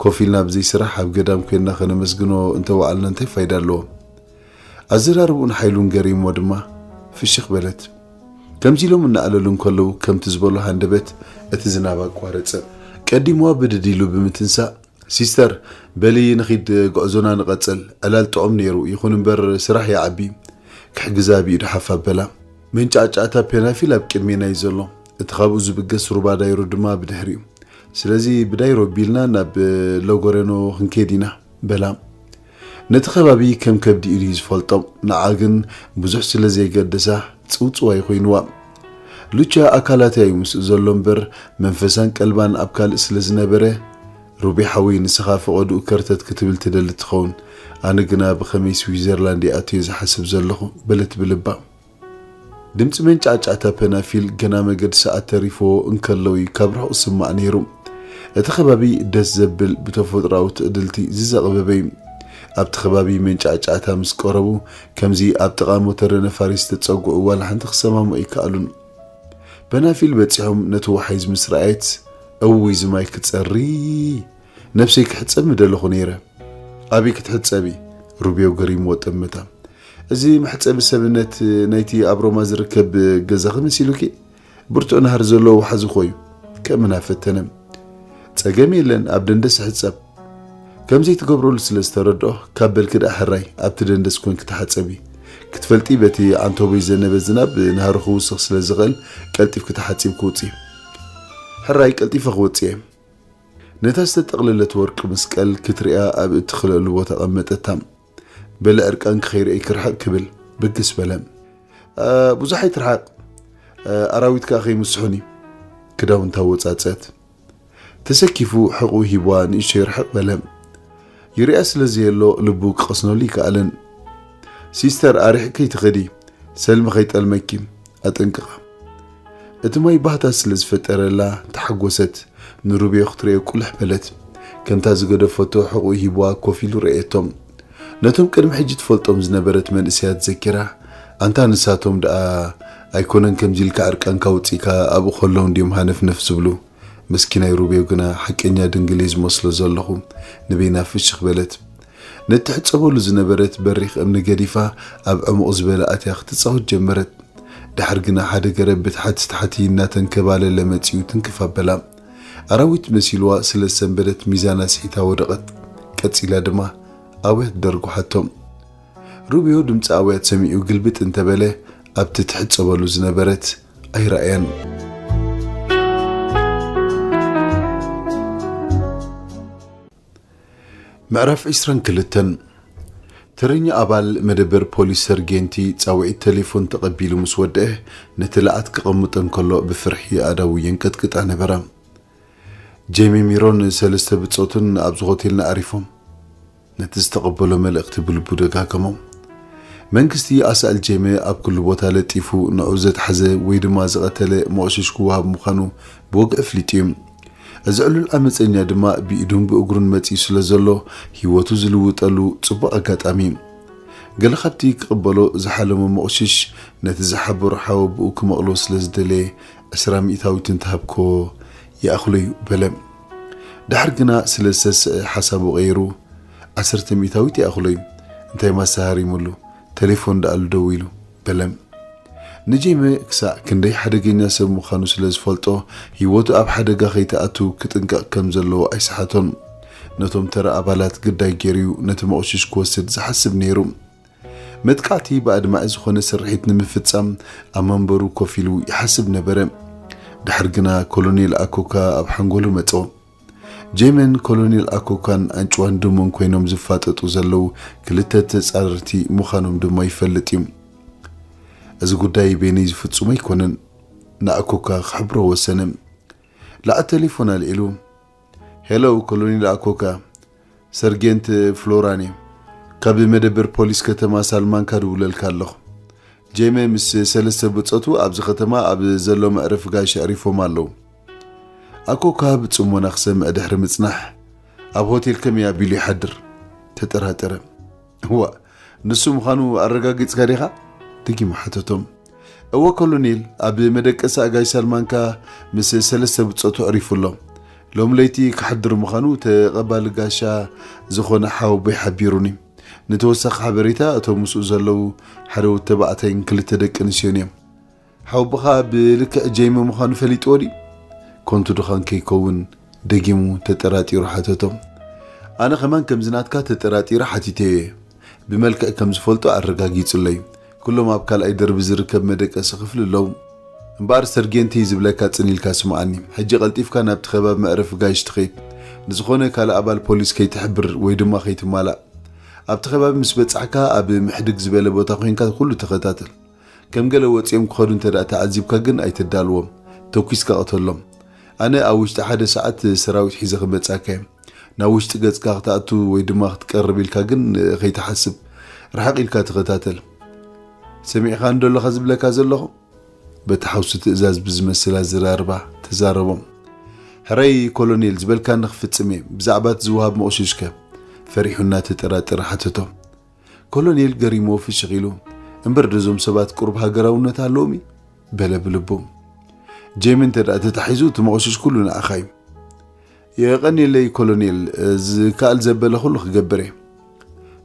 ኮፍ ኢልና ብዘይ ስራሕ ኣብ ገዳም ኮይንና ከነመስግኖ እንተወዓልና እንታይ ፋይዳ ኣለዎ?" ኣዘራርብኡን ሓይሉን ገሪምዎ ድማ ፍሽኽ በለት። ከምዚ ኢሎም እናኣለሉ እንከለዉ፣ ከምቲ ዝበሎ ሃንደበት እቲ ዝናብ ኣቋረጸ። ቀዲምዋ ብድድ ኢሉ ብምትንሳእ፣ "ሲስተር፣ በሊ ንኺድ፣ ጉዕዞና ንቐጽል። ዕላል ጥዑም ነይሩ፣ ይኹን እምበር ስራሕ ይዓቢ። ክሕግዛ ብኢዱ ሓፍ ኣበላ። መንጫዕጫዕታ ፔናፊል ኣብ ቅድሜና እዩ ዘሎ። እቲ ካብኡ ዝብገስ ሩባ ዳይሮ ድማ ብድሕሪኡ። ስለዚ ብዳይሮ ቢልና ናብ ሎጎሬኖ ክንከይድ ኢና" በላ። ነቲ ከባቢ ከም ከብዲ ኢዱ እዩ ዝፈልጦ። ንዓ ግን ብዙሕ ስለ ዘይገደሳ ጽውጽዋይ ኮይንዋ። ሉቻ ኣካላታ እዩ ምስኡ ዘሎ እምበር መንፈሳን ቀልባን ኣብ ካልእ ስለ ዝነበረ፣ "ሩቢ ሓወይ፣ ንስኻ ፈቐድኡ ከርተት ክትብል ትደሊ ትኸውን፣ ኣነ ግና ብኸመይ ስዊዘርላንድ ይኣቱ እየ ዝሓስብ ዘለኹ" በለት ብልባ። ድምጺ መንጫዕጫዕታ ፐናፊል ገና መገዲ ሰዓት ተሪፎ እንከለዉ ካብ ርሑቕ ዝስማዕ ነይሩ። እቲ ከባቢ ደስ ዘብል ብተፈጥሮኣዊ ትዕድልቲ ዝዘቐበበ እዩ። ኣብቲ ከባቢ መንጫዕጫዕታ ምስ ቀረቡ፣ ከምዚ ኣብ ጥቓ ሞተረ ነፋሪት ዝተጸግዑ ዋላ ሓንቲ ክሰማምዑ ኣይከኣሉን። ፐናፊል በጺሖም ነቲ ወሓይዝ ምስ ረኣየት፣ "እውይ፣ እዚ ማይ ክጸሪ! ነብሰይ ክሕጸብ ምደለኹ ነይረ። ኣበይ ክትሕጸቢ?" ሩቤው ገሪምዎ ጠመታ። "እዚ መሕጸቢ ሰብነት ናይቲ ኣብ ሮማ ዝርከብ ገዛኺ መሲሉኪ? ብርቱዕ ናህሪ ዘለዎ ወሓዚ እኮ እዩ። ከእምና ፈተነ። ጸገም የለን፣ ኣብ ደንደስ እሕጸብ። ከም ዘይትገብረሉ ስለ ዝተረድኦ፣ ካብ በልኪ ደኣ ሕራይ ኣብቲ ደንደስ ኮንኪ ተሓጸቢ። ክትፈልጢ በቲ ዓንቶቦይ ዘነበ ዝናብ ናህሪ ክውስኽ ስለ ዝኽእል፣ ቀልጢፍኪ ተሓጺብኪ ውጺ።" ሕራይ ቀልጢፈ ክወጽእ እየ። ነታ ዝተጠቕለለት ወርቂ መስቀል ክትሪኣ ኣብ እትኽእለሉ ቦታ ቀመጠታ። "በሊ ዕርቃንኪ ከይርእይ ክርሕቕ ክብል ብግስ በለ። "እ፣ ብዙሕ ኣይትርሓቕ፣ እ፣ ኣራዊት ከኣ ከይምስሑኒ።" ክዳውንታ ወጻጸት። ተሰኪፉ ሕቑ ሂብዋ ንእሽቶ ይርሕቕ በለ። ይሪኣ ስለ ዘየሎ ልቡ ክቐስነሉ ይከኣለን። "ሲስተር፣ ኣርሒቕኪ ትኸዲ፣ ሰልሚ ከይጠልመኪ ኣጠንቅቓ።" እቲ ማይ ባህታ ስለ ዝፈጠረላ ተሓጎሰት። ንሩቤዮ ክትርእዮ ቁልሕ በለት። ከምታ ዝገደፈቶ ሕቑኡ ሂብዋ ኮፍ ኢሉ ረኣየቶም። ነቶም ቅድሚ ሕጂ ትፈልጦም ዝነበረት መንእሰያት ዘኪራ፣ ኣንታ ንሳቶም ደኣ ኣይኮነን ከምዚ ኢልካ ዕርቃንካ ኣውጺእካ ኣብኡ ከለዉ እንድዮም ሃነፍነፍ ዝብሉ። መስኪናይ ሩቤው ግና ሓቀኛ ድንግል እየ ዝመስሎ ዘለኹ፣ ንበይና ፍሽኽ በለት። ነቲ ትሕጸበሉ ዝነበረት በሪኽ እምኒ ገዲፋ ኣብ ዕሙቕ ዝበለ ኣትያ ክትጻወት ጀመረት። ደሓር ግና ሓደ ገረብ ብታሕቲ ታሕቲ እናተንከባለለ መጺኡ ትንክፍ ኣበላ። ኣራዊት መሲልዋ ስለ ዝሰንበደት ሚዛና ስሒታ ወደቐት። ቀጺላ ድማ ኣውያት ደርጉሓቶ። ሩቢዮ ድምጺ ኣውያት ሰሚዑ ግልብጥ እንተበለ ኣብቲ ትሕጸበሉ ዝነበረት ኣይረኣያን። ምዕራፍ ዕስራን ክልተን። ተረኛ ኣባል መደበር ፖሊስ ሰርጌንቲ ጻውዒት ቴሌፎን ተቐቢሉ ምስ ወድአ፣ ነቲ ለኣት ክቐምጠ እንከሎ ብፍርሒ ኣእዳዉ የንቀጥቅጣ ነበራ። ጄሚ ሚሮን ሰለስተ ብጾቱን ኣብዚ ሆቴልና ኣሪፎም። ነቲ ዝተቐበሎ መልእኽቲ ብልቡ ደጋገሞ። መንግስቲ ኣሳእል ጄሚ ኣብ ኩሉ ቦታ ለጢፉ ንዑ ዘትሓዘ ወይ ድማ ዝቐተለ መቑሽሽ ክወሃብ ምዃኑ ብወግዒ ኣፍሊጡ እዩ። እዚ ዕሉል ዓመፀኛ ድማ ብኢዱን ብእግሩን መፂኡ ስለ ዘሎ ህይወቱ ዝልውጠሉ ፅቡቕ ኣጋጣሚ እዩ። ገለ ካብቲ ክቕበሎ ዝሓለሞ መቑሽሽ ነቲ ዝሓበሮ ሓወብኡ ክመቕሎ ስለ ዝደለየ ዕስራ ሚእታዊት እንተሃብኮ ይኣኽሎ እዩ በለ። ደሓር ግና ስለ ዝተስአ ሓሳቡ ቀይሩ ዓሰርተ ሚእታዊት ይኣኽሎ እዩ። እንታይ ማሳሃር ይምሉ? ቴሌፎን ደኣሉ ደዊሉ በለ። ንጄመ ክሳዕ ክንደይ ሓደገኛ ሰብ ምዃኑ ስለ ዝፈልጦ፣ ህይወቱ ኣብ ሓደጋ ከይትኣቱ ክጥንቀቕ ከም ዘለዎ ኣይሰሓቶን። ነቶም ተራ ኣባላት ግዳይ ገይሩ'ዩ ነቲ መቑሽሽ ክወስድ ዝሓስብ ነይሩ። መጥቃዕቲ ብኣድማዒ ዝኾነ ስርሒት ንምፍጻም ኣብ መንበሩ ኮፍ ኢሉ ይሓስብ ነበረ። ድሕር ግና ኮሎኔል ኣኮካ ኣብ ሓንጎሉ መጾ። ጄመን ኮሎኔል ኣኮካን ኣንጭዋን ድሙን ኮይኖም ዝፋጠጡ ዘለዉ ክልተ ተጻረርቲ ምዃኖም ድማ ይፈልጥ እዩ። እዚ ጉዳይ በይነይ ዝፍጹም ኣይኮነን፣ ንኣኮካ ክሕብሮ ወሰነ። ለዓል ቴሌፎን ኣልዒሉ፣ "ሄሎ ኮሎኔል ኣኮካ፣ ሰርጌንት ፍሎራን እየ። ካብ መደበር ፖሊስ ከተማ ሳልማንካ ድውለልካ ኣለኹ። ጄመ ምስ ሰለስተ ብጾቱ ኣብዚ ከተማ ኣብ ዘሎ መዕረፊ ጋይሽ ኣዕሪፎም ኣለዉ።" ኣኮካ ብጽሞና ክሰምዕ ድሕሪ ምጽናሕ፣ "ኣብ ሆቴል ከመይ ኣቢሉ ይሓድር?" ተጠራጠረ። "እዋ፣ ንሱ ምዃኑ ኣረጋጊጽካ ዲኻ?" ደጊሙ ሓተቶም። "እወ ኮሎኔል፣ ኣብ መደቀሲ ኣጋይሽ ሳልማንካ ምስ ሰለስተ ብጾቱ ኣዕሪፉ ኣሎ። ሎም ለይቲ ክሓድር ምዃኑ ተቐባሊ ጋሻ ዝኾነ ሓወቦይ ሓቢሩኒ። ንተወሳኺ ሓበሬታ እቶም ምስኡ ዘለዉ ሓደ ወዲ ተባዕታይን ክልተ ደቂ ኣንስትዮን እዮም። ሓወቦኻ ብልክዕ ጄመ ምዃኑ ፈሊጥዎ ድዩ?" ኮንቱ ድኻን ከይከውን ደጊሙ ተጠራጢሩ ሓተቶ። ኣነ ከማን ከምዚ ናትካ ተጠራጢረ ሓቲተዮ እየ። ብመልክዕ ከም ዝፈልጦ ኣረጋጊጹለይ። ኩሎም ኣብ ካልኣይ ደርቢ ዝርከብ መደቀሲ ክፍሊ ኣለዉ። እምበኣር ሰርጌንቲ ዝብለካ ጽን ኢልካ ስምዓኒ። ሕጂ ቀልጢፍካ ናብቲ ከባቢ መዕረፊ ጋይሽ ትኸይድ። ንዝኾነ ካልእ ኣባል ፖሊስ ከይትሕብር ወይ ድማ ከይትማላእ። ኣብቲ ከባቢ ምስ በጻሕካ ኣብ ምሕድግ ዝበለ ቦታ ኮይንካ ኩሉ ተኸታተል። ከም ገለ ወጺኦም ክኸዱ እንተ ደኣ ተዓዚብካ ግን ኣይተዳልዎም። ተኲስካ ቅተሎም። ኣነ ኣብ ውሽጢ ሓደ ሰዓት ሰራዊት ሒዘ ክመጻካ እየ። ናብ ውሽጢ ገጽካ ክትኣቱ ወይ ድማ ክትቀርብ ኢልካ ግን ከይትሓስብ፣ ርሕቕ ኢልካ ተኸታተል። ሰሚዕካኒ ዶ ኣለኻ ዝብለካ ዘለኹ?" በቲ ሓውሲ ትእዛዝ ብዝመስል ኣዘራርባ ተዛረቦም። "ሕራይ ኮሎኔል፣ ዝበልካኒ ክፍጽም እየ። ብዛዕባ እቲ ዝወሃብ መቑሽሽከ?" ፈሪሑ እናተጠራጠረ ሓተቶ። ኮሎኔል ገሪሞ ፍሽኽ ኢሉ፣ "እምበር ደዞም ሰባት ቁሩብ ሃገራውነት ኣለዎም እዩ?" በለ ብልቡ። "ጄሚ እንተ ደኣ ተታሒዙ እቲ መቑሽሽ ኩሉ ንዓኻ እዩ።" "የቐንየለይ ኮሎኔል፣ ዝከኣል ዘበለ ኩሉ ክገብር እየ።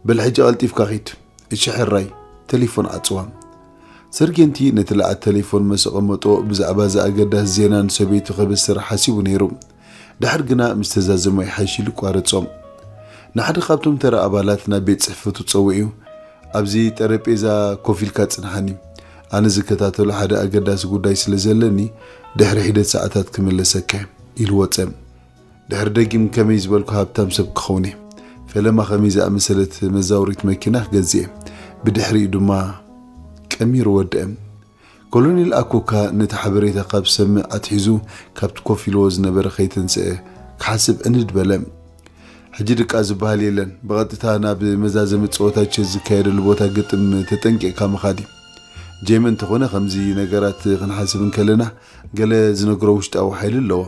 በል ሕጂ ቀልጢፍካ ኺድ። እሺ ሕራይ።" ቴሌፎን ዓጽዋ። ሰርጌንቲ ነቲ ለዓት ቴሌፎን መስ ኣቐመጦ ብዛዕባ እዚ ኣገዳሲ ዜና ንሰበይቱ ከበስር ሓሲቡ ነይሩ። ድሓር ግና ምስ ተዛዘሞ ይሓይሽ ኢሉ ቋረጾ። ንሓደ ካብቶም ተራ ኣባላት ናብ ቤት ጽሕፈቱ ጸዊዑ፣ "ኣብዚ ጠረጴዛ ኮፍ ኢልካ ጽንሓኒ። ኣነ ዝከታተሎ ሓደ ኣገዳሲ ጉዳይ ስለ ዘለኒ ድሕሪ ሒደት ሰዓታት ክምለሰካ እየ" ኢሉ ወጸ። ድሕሪ ደጊም ከመይ ዝበልኩ ሃብታም ሰብ ክኸውን እየ። ፈለማ ከመይ ዝኣመሰለት መዛወሪት መኪና ክገዝእ እየ። ብድሕሪኡ ድማ ቀሚሩ ወደአ። ኮሎኔል ኣኮካ ነቲ ሓበሬታ ካብ ዝሰምዕ ኣትሒዙ ካብቲ ኮፍ ኢልዎ ዝነበረ ከይተንስአ ክሓስብ ዕንድ በለ። ሕጂ ድቃ ዝበሃል የለን። ብቐጥታ ናብ መዛዘሚ ጸወታ ቸስ ዝካየደሉ ቦታ ግጥም ተጠንቂቕካ ምኻድ እዩ። ጄሚ እንተኾነ ከምዚ ነገራት ክንሓስብ እንከለና ገለ ዝነግሮ ውሽጣዊ ሓይሊ ኣለዎ።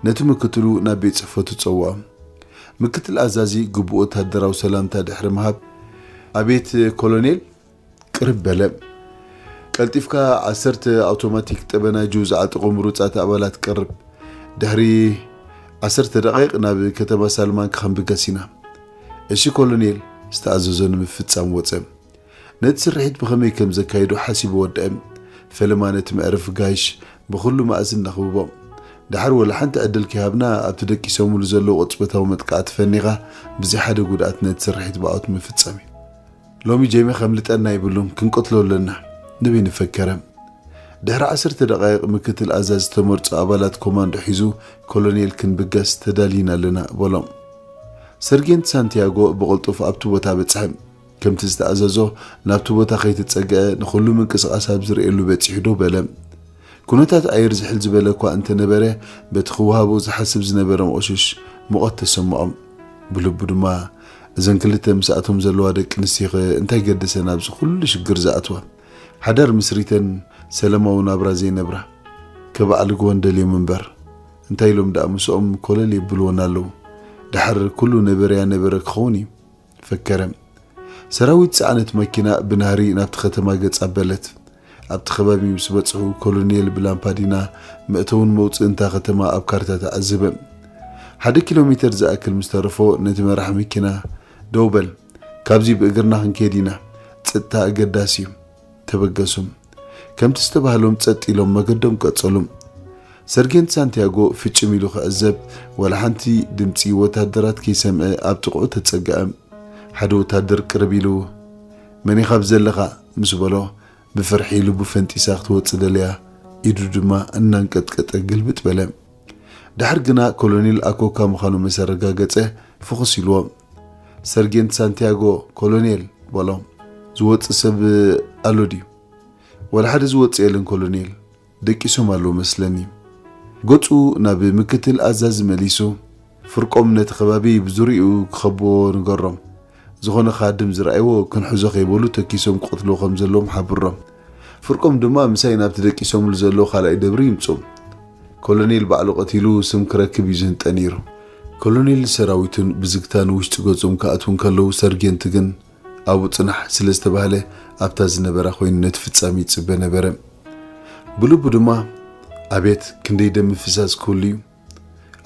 ነቲ ምክትሉ ናብ ቤት ጽሕፈቱ ጸውዖ። ምክትል ኣዛዚ ግቡእ ወታደራዊ ሰላምታ ድሕሪ ምሃብ፣ "ኣቤት ኮሎኔል?" ቅርብ በለ። "ቀልጢፍካ ዓሰርተ ኣውቶማቲክ ጠበናጁ ዝዓጠቑ ምሩጻት ኣባላት ቀርብ። ድሕሪ ዓሰርተ ደቓይቕ ናብ ከተማ ሳልማንካ ክንብገስ ኢና።" "እሺ ኮሎኔል።" ዝተኣዘዞ ንምፍጻም ወጸ። ነቲ ስርሒት ብኸመይ ከም ዘካይዶ ሓሲቡ ወደአ። ፈለማ ነቲ መዕርፊ ጋይሽ ብኹሉ መኣዝን ነኽብቦ። ደሓር ወላ ሓንቲ ዕድል ከይሃብና ኣብቲ ደቂሶምሉ ዘለዉ ቅጽበታዊ መጥቃዕቲ ፈኒኻ ብዘይ ሓደ ጉድኣት ነቲ ስርሒት ብዓወት ምፍጻም እዩ። ሎሚ ጀሜ ከምልጠና የብሉን፣ ክንቀትሎ ኣለና። ንበይኑ ፈከረ። ድሕሪ ዓሰርተ ደቓይቕ ምክትል ኣዛዚ ዝተመርጹ ኣባላት ኮማንዶ ሒዙ ኮሎኔል ክንብገስ ተዳሊና ኣለና በሎም። ሰርጌንት ሳንቲያጎ ብቕልጡፍ ኣብቲ ቦታ በጽሐ። ከምቲ ዝተኣዘዞ ናብቲ ቦታ ከይተጸግዐ ንኹሉ ምንቅስቓስ ኣብ ዝርእየሉ በጺሑ ደው በለ። ኩነታት ኣየር ዝሕል ዝበለ እኳ እንተነበረ በቲ ክወሃቦ ዝሓስብ ዝነበረ መቑሽሽ ሙቐት ተሰምዖ። ብልቡ ድማ እዘን ክልተ ምስኣቶም ዘለዋ ደቂ ኣንስትዮኸ እንታይ ገደሰን ኣብዚ ኩሉ ሽግር ዝኣትዋ? ሓዳር ምስሪተን ሰላማዊ ናብራ ዘይነብራ ከባዕልግወን ደልዮም እምበር እንታይ ኢሎም ደኣ ምስኦም ኮለል የብልወን ኣለዉ? ደሓር ኩሉ ነበረያ ነበረ ክኸውን እዩ። ፈከረ። ሰራዊት ጽዕነት መኪና ብናህሪ ናብቲ ከተማ ገጽ ኣበለት። ኣብቲ ከባቢ ምስ በጽሑ ኮሎኔል ብላምፓዲና መእተውን መውጽእን እታ ከተማ ኣብ ካርታ ተዓዘበ። ሓደ ኪሎ ሜተር ዝኣክል ምስ ተረፎ ነቲ መራሕ መኪና "ደው በል፣ ካብዚ ብእግርና ክንከይድ ኢና፣ ጸጥታ ኣገዳሲ እዩ፣ ተበገሱ።" ከምቲ ዝተባህሎም ጸጥ ኢሎም መገዶም ቀጸሉ። ሰርጌንት ሳንቲያጎ ፍጭም ኢሉ ክዕዘብ፣ ዋላ ሓንቲ ድምጺ ወታደራት ከይሰምዐ ኣብ ጥቕኡ ተጸግዐ። ሓደ ወታደር ቅርብ ኢሉ፣ "መን ኢኻ ኣብዚ ዘለኻ?" ምስ በሎ፣ ብፍርሒ ልቡ ፈንጢሳ ክትወጽእ ደልያ፣ ኢዱ ድማ እናንቀጥቀጠ ግልብጥ በለ። ድሓር ግና ኮሎኔል ኣኮካ ምዃኑ ምስ ኣረጋገጸ፣ ፍኹስ ኢልዎ፣ "ሰርጌንት ሳንቲያጎ፣ ኮሎኔል!" በሎ። "ዝወጽእ ሰብ ኣሎ ድዩ?" "ዋላ ሓደ ዝወጽእ የለን ኮሎኔል፣ ደቂሶም ኣለዉ መስለኒ።" ገጹ ናብ ምክትል ኣዛዚ መሊሱ፣ "ፍርቆም ነቲ ከባቢ ብዙርያኡ ክኸብዎ ንገሮም። ዝኾነ ከሃድም ዝረኣይዎ ክንሕዞ ከይበሉ ተኪሶም ክቐትልዎ ከም ዘለዎም ሓብሮም። ፍርቆም ድማ ምሳይ ናብቲ ደቂሶምሉ ዘለዉ ካልኣይ ደብሪ ይምጹ። ኮሎኔል ባዕሉ ቀቲሉ ስም ክረክብ እዩ ዝህንጠ ነይሩ።" ኮሎኔል ሰራዊቱን ብዝግታ ንውሽጢ ገጾም ክኣትዉ እንከለዉ ሰርጌንት ግን ኣብኡ ጽናሕ ስለ ዝተባህለ ኣብታ ዝነበራ ኮይኑ ነቲ ፍጻሜ ይጽበ ነበረ። ብልቡ ድማ "ኣቤት ክንደይ ደም ምፍሳስ ክህሉ እዩ።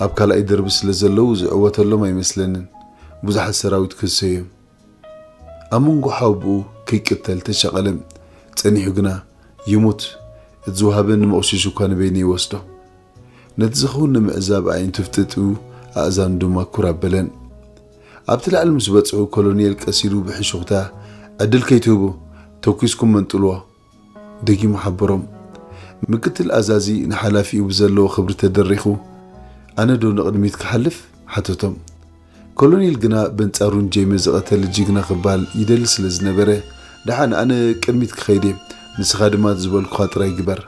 ኣብ ካልኣይ ደርቢ ስለ ዘለዉ ዝዕወተሎም ኣይመስለንን። ብዙሓት ሰራዊት ክህሰዮም። ኣብ መንጎ ሓውብኡ ከይቅተል ተሻቐለ። ጸኒሑ ግና ይሙት እቲ ዝወሃበኒ መቑሽሽ እኳ ንበይነ ይወስዶ።" ነቲ ዝኸውን ንምዕዛብ ኣዒንቱ ፍጥጥ፣ ኣእዛኑ ድማ ኩር ኣበለን። ኣብቲ ላዕሊ ምስ በጽሑ ኮሎኔል ቀስ ኢሉ ብሕሹኽታ "ዕድል ከይትህቡ ተኲስኩም መንጥልዎ!" ደጊሙ ሓበሮም። ምክትል ኣዛዚ ንሓላፊኡ ብዘለዎ ክብሪ ተደሪኹ "ኣነ ዶ ንቕድሚት ክሓልፍ?" ሓተቶም። ኮሎኔል ግና በንጻሩ ንጄመ ዝቐተለ ጅግና ክበሃል ይደሊ ስለ ዝነበረ፣ "ደሓን ኣነ ቅድሚት ክኸይድ እየ፣ ንስኻ ድማ ዝበልኩኻ ጥራይ ግበር"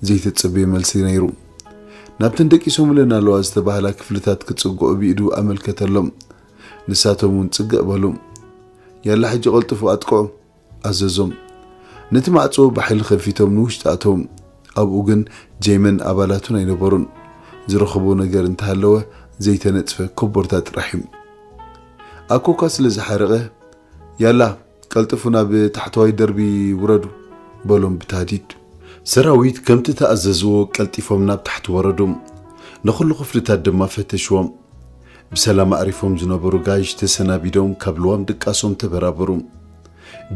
ዘይተጸበዮ መልሲ ነይሩ። ናብተን ደቂሶምለን ኣለዋ ዝተባህላ ክፍልታት ክጽግዑ ብኢዱ ኣመልከተሎም። ንሳቶም እውን ጽግዕ በሉ። "ያላ ሕጂ ቀልጥፉ ኣጥቅዑ" ኣዘዞም። ነቲ ማዕጾ ብሓይሊ ከፊቶም ንውሽጢ ኣተዉ። ኣብኡ ግን ጄመን ኣባላቱን ኣይነበሩን። ዝረኸቦ ነገር እንተሃለወ ዘይተነጽፈ ኮቦርታ ጥራሕ እዩ። ኣኮካ ስለ ዝሓረቐ "ያላ ቀልጥፉ ናብ ታሕተዋይ ደርቢ ውረዱ" በሎም ብታህዲድ። ሰራዊት ከምቲ ተኣዘዝዎ ቀልጢፎም ናብ ታሕቲ ወረዱ። ንኹሉ ክፍልታት ድማ ፈተሽዎም። ብሰላም ኣዕሪፎም ዝነበሩ ጋይሽ ተሰናቢዶም ካብ ልዋም ድቃሶም ተበራበሩ።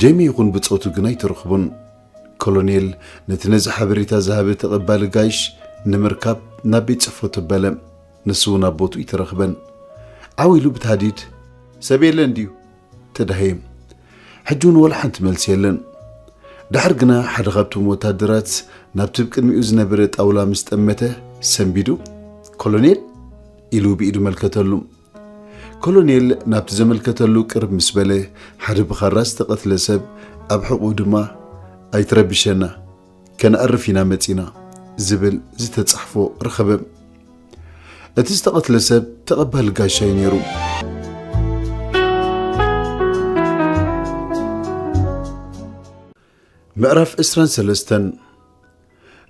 ጄሚ ይኹን ብጾቱ ግን ኣይተረኽቡን። ኮሎኔል ነቲ ነዚ ሓበሬታ ዝሃበ ተቐባሊ ጋይሽ ንምርካብ ናብ ቤት ጽሕፈቱ በለ። ንሱ እውን ኣብ ቦትኡ ኣይተረኽበን። ዓው ኢሉ ብታህዲድ "ሰብ የለን ድዩ?" ተዳህየ። ሕጂ እውን ወላ ሓንቲ መልሲ የለን። ድሓር ግና ሓደ ካብቶም ወታደራት ናብቲ ብቅድሚኡ ዝነበረ ጣውላ ምስ ጠመተ ሰንቢዱ "ኮሎኔል?" ኢሉ ብኢዱ መልከተሉ። ኮሎኔል ናብቲ ዘመልከተሉ ቅርብ ምስ በለ፣ ሓደ ብኻራ ዝተቐትለ ሰብ ኣብ ሕቖኡ ድማ "ኣይትረብሸና፣ ከነዕርፍ ኢና መጺና" ዝብል ዝተጻሕፎ ረኸበ። እቲ ዝተቐትለ ሰብ ተቐባሊ ጋሻ እዩ ነይሩ። ምዕራፍ ዕስራን ሰለስተን።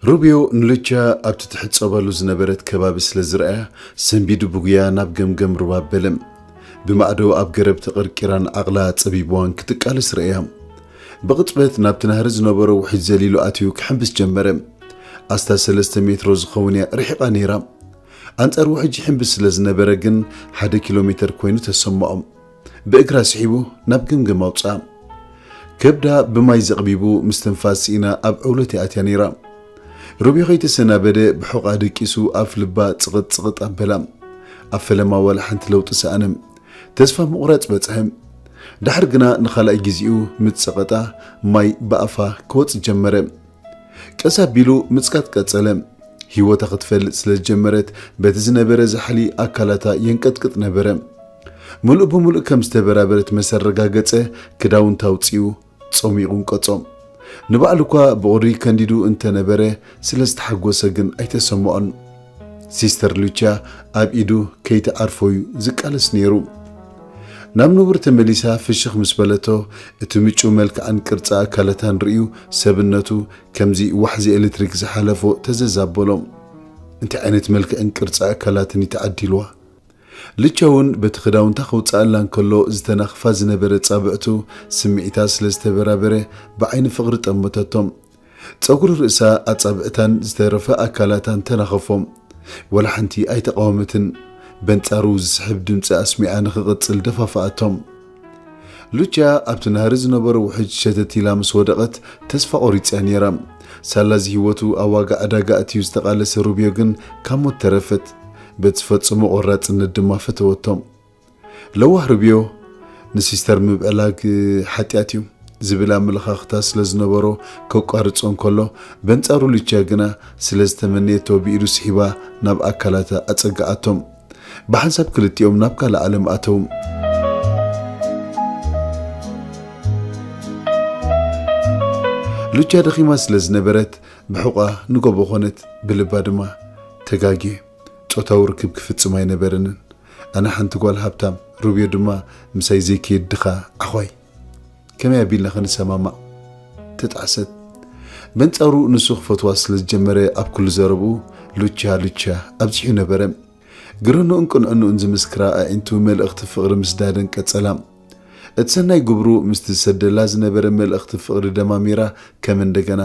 ሩብዮ ንሉቻ ኣብቲ ትሕጸበሉ ዝነበረት ከባቢ ስለ ዝረኣያ፣ ሰንቢዱ ብጉያ ናብ ገምገም ሩባ በለ። ብማዕዶ ኣብ ገረብ ተቐርቂራን ዓቕላ ጸቢብዋን ክትቃለስ ረእያ። ብቕጽበት ናብቲ ናህሪ ዝነበሮ ውሕጅ ዘሊሉ ኣትዩ ክሕምብስ ጀመረ። ኣስታት ሰለስተ ሜትሮ ዝኸውን እያ ርሒቓ ነይራ። ኣንጻር ውሕጅ ይሕምብስ ስለ ዝነበረ ግን ሓደ ኪሎ ሜተር ኮይኑ ተሰምዖ። ብእግራ ስሒቡ ናብ ገምገም ኣውጽኣ። ከብዳ ብማይ ዘቕቢቡ ምስትንፋስ ስኢና ኣብ ዕውለት እያ ኣትያ ነይራ። ሩብዮ ከይተሰናበደ ብሑቓ ደቂሱ ኣፍ ልባ ጽቕጥ ጽቕጥ ኣበላ። ኣብ ፈለማ ዋላ ሓንቲ ለውጢ ሰኣነ። ተስፋ ምቑራጽ በጽሐ። ድሓር ግና ንኻልኣይ ግዜኡ ምስ ጸቐጣ ማይ ብኣፋ ክወጽእ ጀመረ። ቀስ ኣቢሉ ምጽቃጥ ቀጸለ። ህይወታ ክትፈልጥ ስለ ዝጀመረት በቲ ዝነበረ ዛሕሊ ኣካላታ የንቀጥቅጥ ነበረ። ምሉእ ብምሉእ ከም ዝተበራበረት ምስ ኣረጋገጸ ክዳውንታ ኣውጺኡ ጸሚቑ እንቀጾ። ንባዕሉ እኳ ብቑሪ ከንዲዱ እንተነበረ ስለ ዝተሓጎሰ ግን ኣይተሰምዖን። ሲስተር ሉቻ ኣብ ኢዱ ከይትዓርፎ እዩ ዝቃለስ ነይሩ። ናብ ንቡር ተመሊሳ ፍሽኽ ምስ በለቶ እቲ ምጩ መልክዓን ቅርጺ ኣካላታን ርእዩ ሰብነቱ ከምዚ ዋሕዚ ኤሌክትሪክ ዝሓለፎ ተዘዛበሎ። እንታይ ዓይነት መልክዕን ቅርጺ ኣካላትን እዩ ተዓዲልዋ? ልቻ እውን በቲ ክዳውንታ ከውፅኣላ እንከሎ ዝተናኽፋ ዝነበረ ፃብዕቱ ስምዒታ ስለ ዝተበራበረ ብዓይኒ ፍቕሪ ጠመተቶም። ፀጉሪ ርእሳ ኣፃብዕታን ዝተረፈ ኣካላታን ተናኸፎም። ወላ ሓንቲ ኣይተቃወመትን። በንፃሩ ዝስሕብ ድምፂ ኣስሚዓ ንኽቕፅል ደፋፍኣቶም። ሉቻ ኣብቲ ናህሪ ዝነበሮ ውሕጅ ሸተት ኢላ ምስ ወደቐት ተስፋ ቆሪጻ ነይራ። ሳላዚ ህይወቱ ኣብ ዋጋ ዕዳጋ ኣትዩ ዝተቓለሰ ሩብዮ ግን ካብ ሞት ተረፈት። በቲ ዝፈጸሞ ቆራጽነት ድማ ፈተወቶ። ለዋህ ሩብዮ ንሲስተር ምብዕላግ ሓጢኣት እዩ ዝብል ኣመለኻኽታ ስለ ዝነበሮ ከቋርጾ እንከሎ፣ በንጻሩ ሉቻ ግና ስለ ዝተመነየቶ ብኢዱ ስሒባ ናብ ኣካላታ ኣጸግዓቶም። ብሓንሳብ ክልቲኦም ናብ ካልእ ዓለም ኣተዉ። ሉቻ ደኺማ ስለ ዝነበረት ብሕቋ ንጎቦ ኾነት፣ ብልባ ድማ ተጋግየ። ጾታዊ ርክብ ክፍጽም ኣይነበረንን። ኣነ ሓንቲ ጓል ሃብታም፣ ሩብዮ ድማ ምሳይ ዘይከይድ ድኻ ዓዃይ። ከመይ ኣቢልና ክንሰማማዕ? ተጣዕሰት። በንጻሩ ንሱ ክፈትዋ ስለ ዝጀመረ ኣብ ኩሉ ዘረብኡ ሉቻ ሉቻ ኣብዚሑ ነበረ። ግርንኡን ቅንዕንኡን ዝምስክራ ኣዒንቱ መልእኽቲ ፍቕሪ ምስዳደን ቀጸላ። እቲ ሰናይ ግብሩ ምስቲ ዝሰደላ ዝነበረ መልእኽቲ ፍቕሪ ደማሚራ ከም እንደገና፣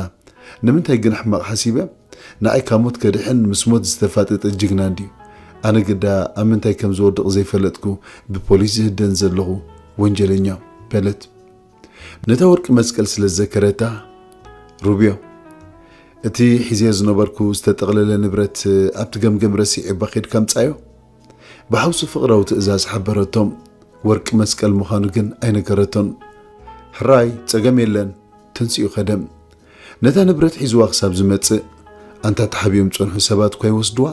ንምንታይ ግን ሕማቕ ሓሲበ? ንዓይ ካብ ሞት ከድሕን ምስ ሞት ዝተፋጠጠ ጅግና እንድዩ። ኣነ ግዳ ኣብ ምንታይ ከም ዝወድቕ ዘይፈለጥኩ ብፖሊስ ዝህደን ዘለኹ ወንጀለኛ በለት። ነታ ወርቂ መስቀል ስለ ዝዘከረታ፣ ሩብዮ፣ እቲ ሒዘዮ ዝነበርኩ ዝተጠቕለለ ንብረት ኣብቲ ገምገም ረሲዐ እባ ኬድካ ምጻዮ። ብሓውሲ ፍቕራዊ ትእዛዝ ሓበረቶም። ወርቂ መስቀል ምዃኑ ግን ኣይነገረቶን። ሕራይ፣ ጸገም የለን፣ ተንሲኡ ከደ። ነታ ንብረት ሒዝዋ ክሳብ ዝመጽእ፣ ኣንታ ተሓቢኦም ዝጸንሑ ሰባት እኳ ይወስድዋ፣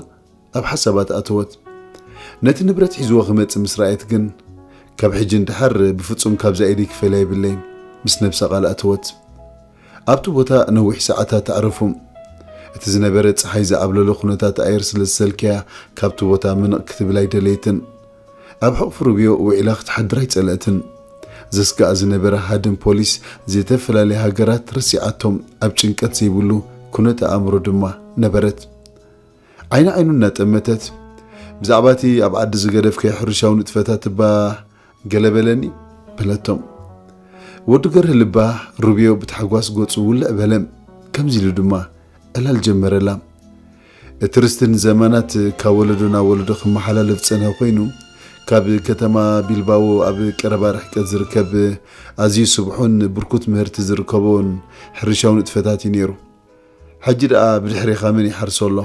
ኣብ ሓሳባት ኣተወት። ነቲ ንብረት ሒዝዎ ክመጽእ ምስ ረኣየት ግን፣ ካብ ሕጂ ንደሓር ብፍጹም ካብዛ ኢደይ ክፈልያ የብለይን፣ ምስ ነብሳ ቃል ኣተወት። ኣብቲ ቦታ ነዊሕ ሰዓታት ኣዕረፉ። እቲ ዝነበረ ጸሓይ ዝዓብለሎ ኩነታት ኣየር ስለ ዝሰልከያ፣ ካብቲ ቦታ ምንቕ ክትብል ኣይደለየትን። ኣብ ሕቕፊ ሩብዮ ውዒላ ክትሓድር ኣይጸለእትን። ዘስግኣ ዝነበረ ሃድን ፖሊስ ዝተፈላለያ ሃገራት ረሲዓቶም ኣብ ጭንቀት ዘይብሉ ኩነተ ኣእምሮ ድማ ነበረት። ዓይኒ ዓይኑ እናጠመተት፣ "ብዛዕባ እቲ ኣብ ዓዲ ዝገደፍካዮ ሕርሻዊ ንጥፈታት እባ ገለ በለኒ?" በለቶም። ወዲ ገርህ ልባ ሩብዮ ብታሕጓስ ገጹ ውልዕ በለ። ከምዚ ኢሉ ድማ ዕላል ጀመረላ። እቲ ርስቲ ንዘመናት ካብ ወለዶ ናብ ወለዶ ክመሓላለፍ ዝጸንሐ ኮይኑ፣ ካብ ከተማ ቢልባዎ ኣብ ቀረባ ርሕቀት ዝርከብ ኣዝዩ ስቡሕን ብርኩት ምህርቲ ዝርከቦን ሕርሻዊ ንጥፈታት እዩ ነይሩ። ሕጂ ደኣ ብድሕሬኻ መን ይሓርሶ ኣሎ?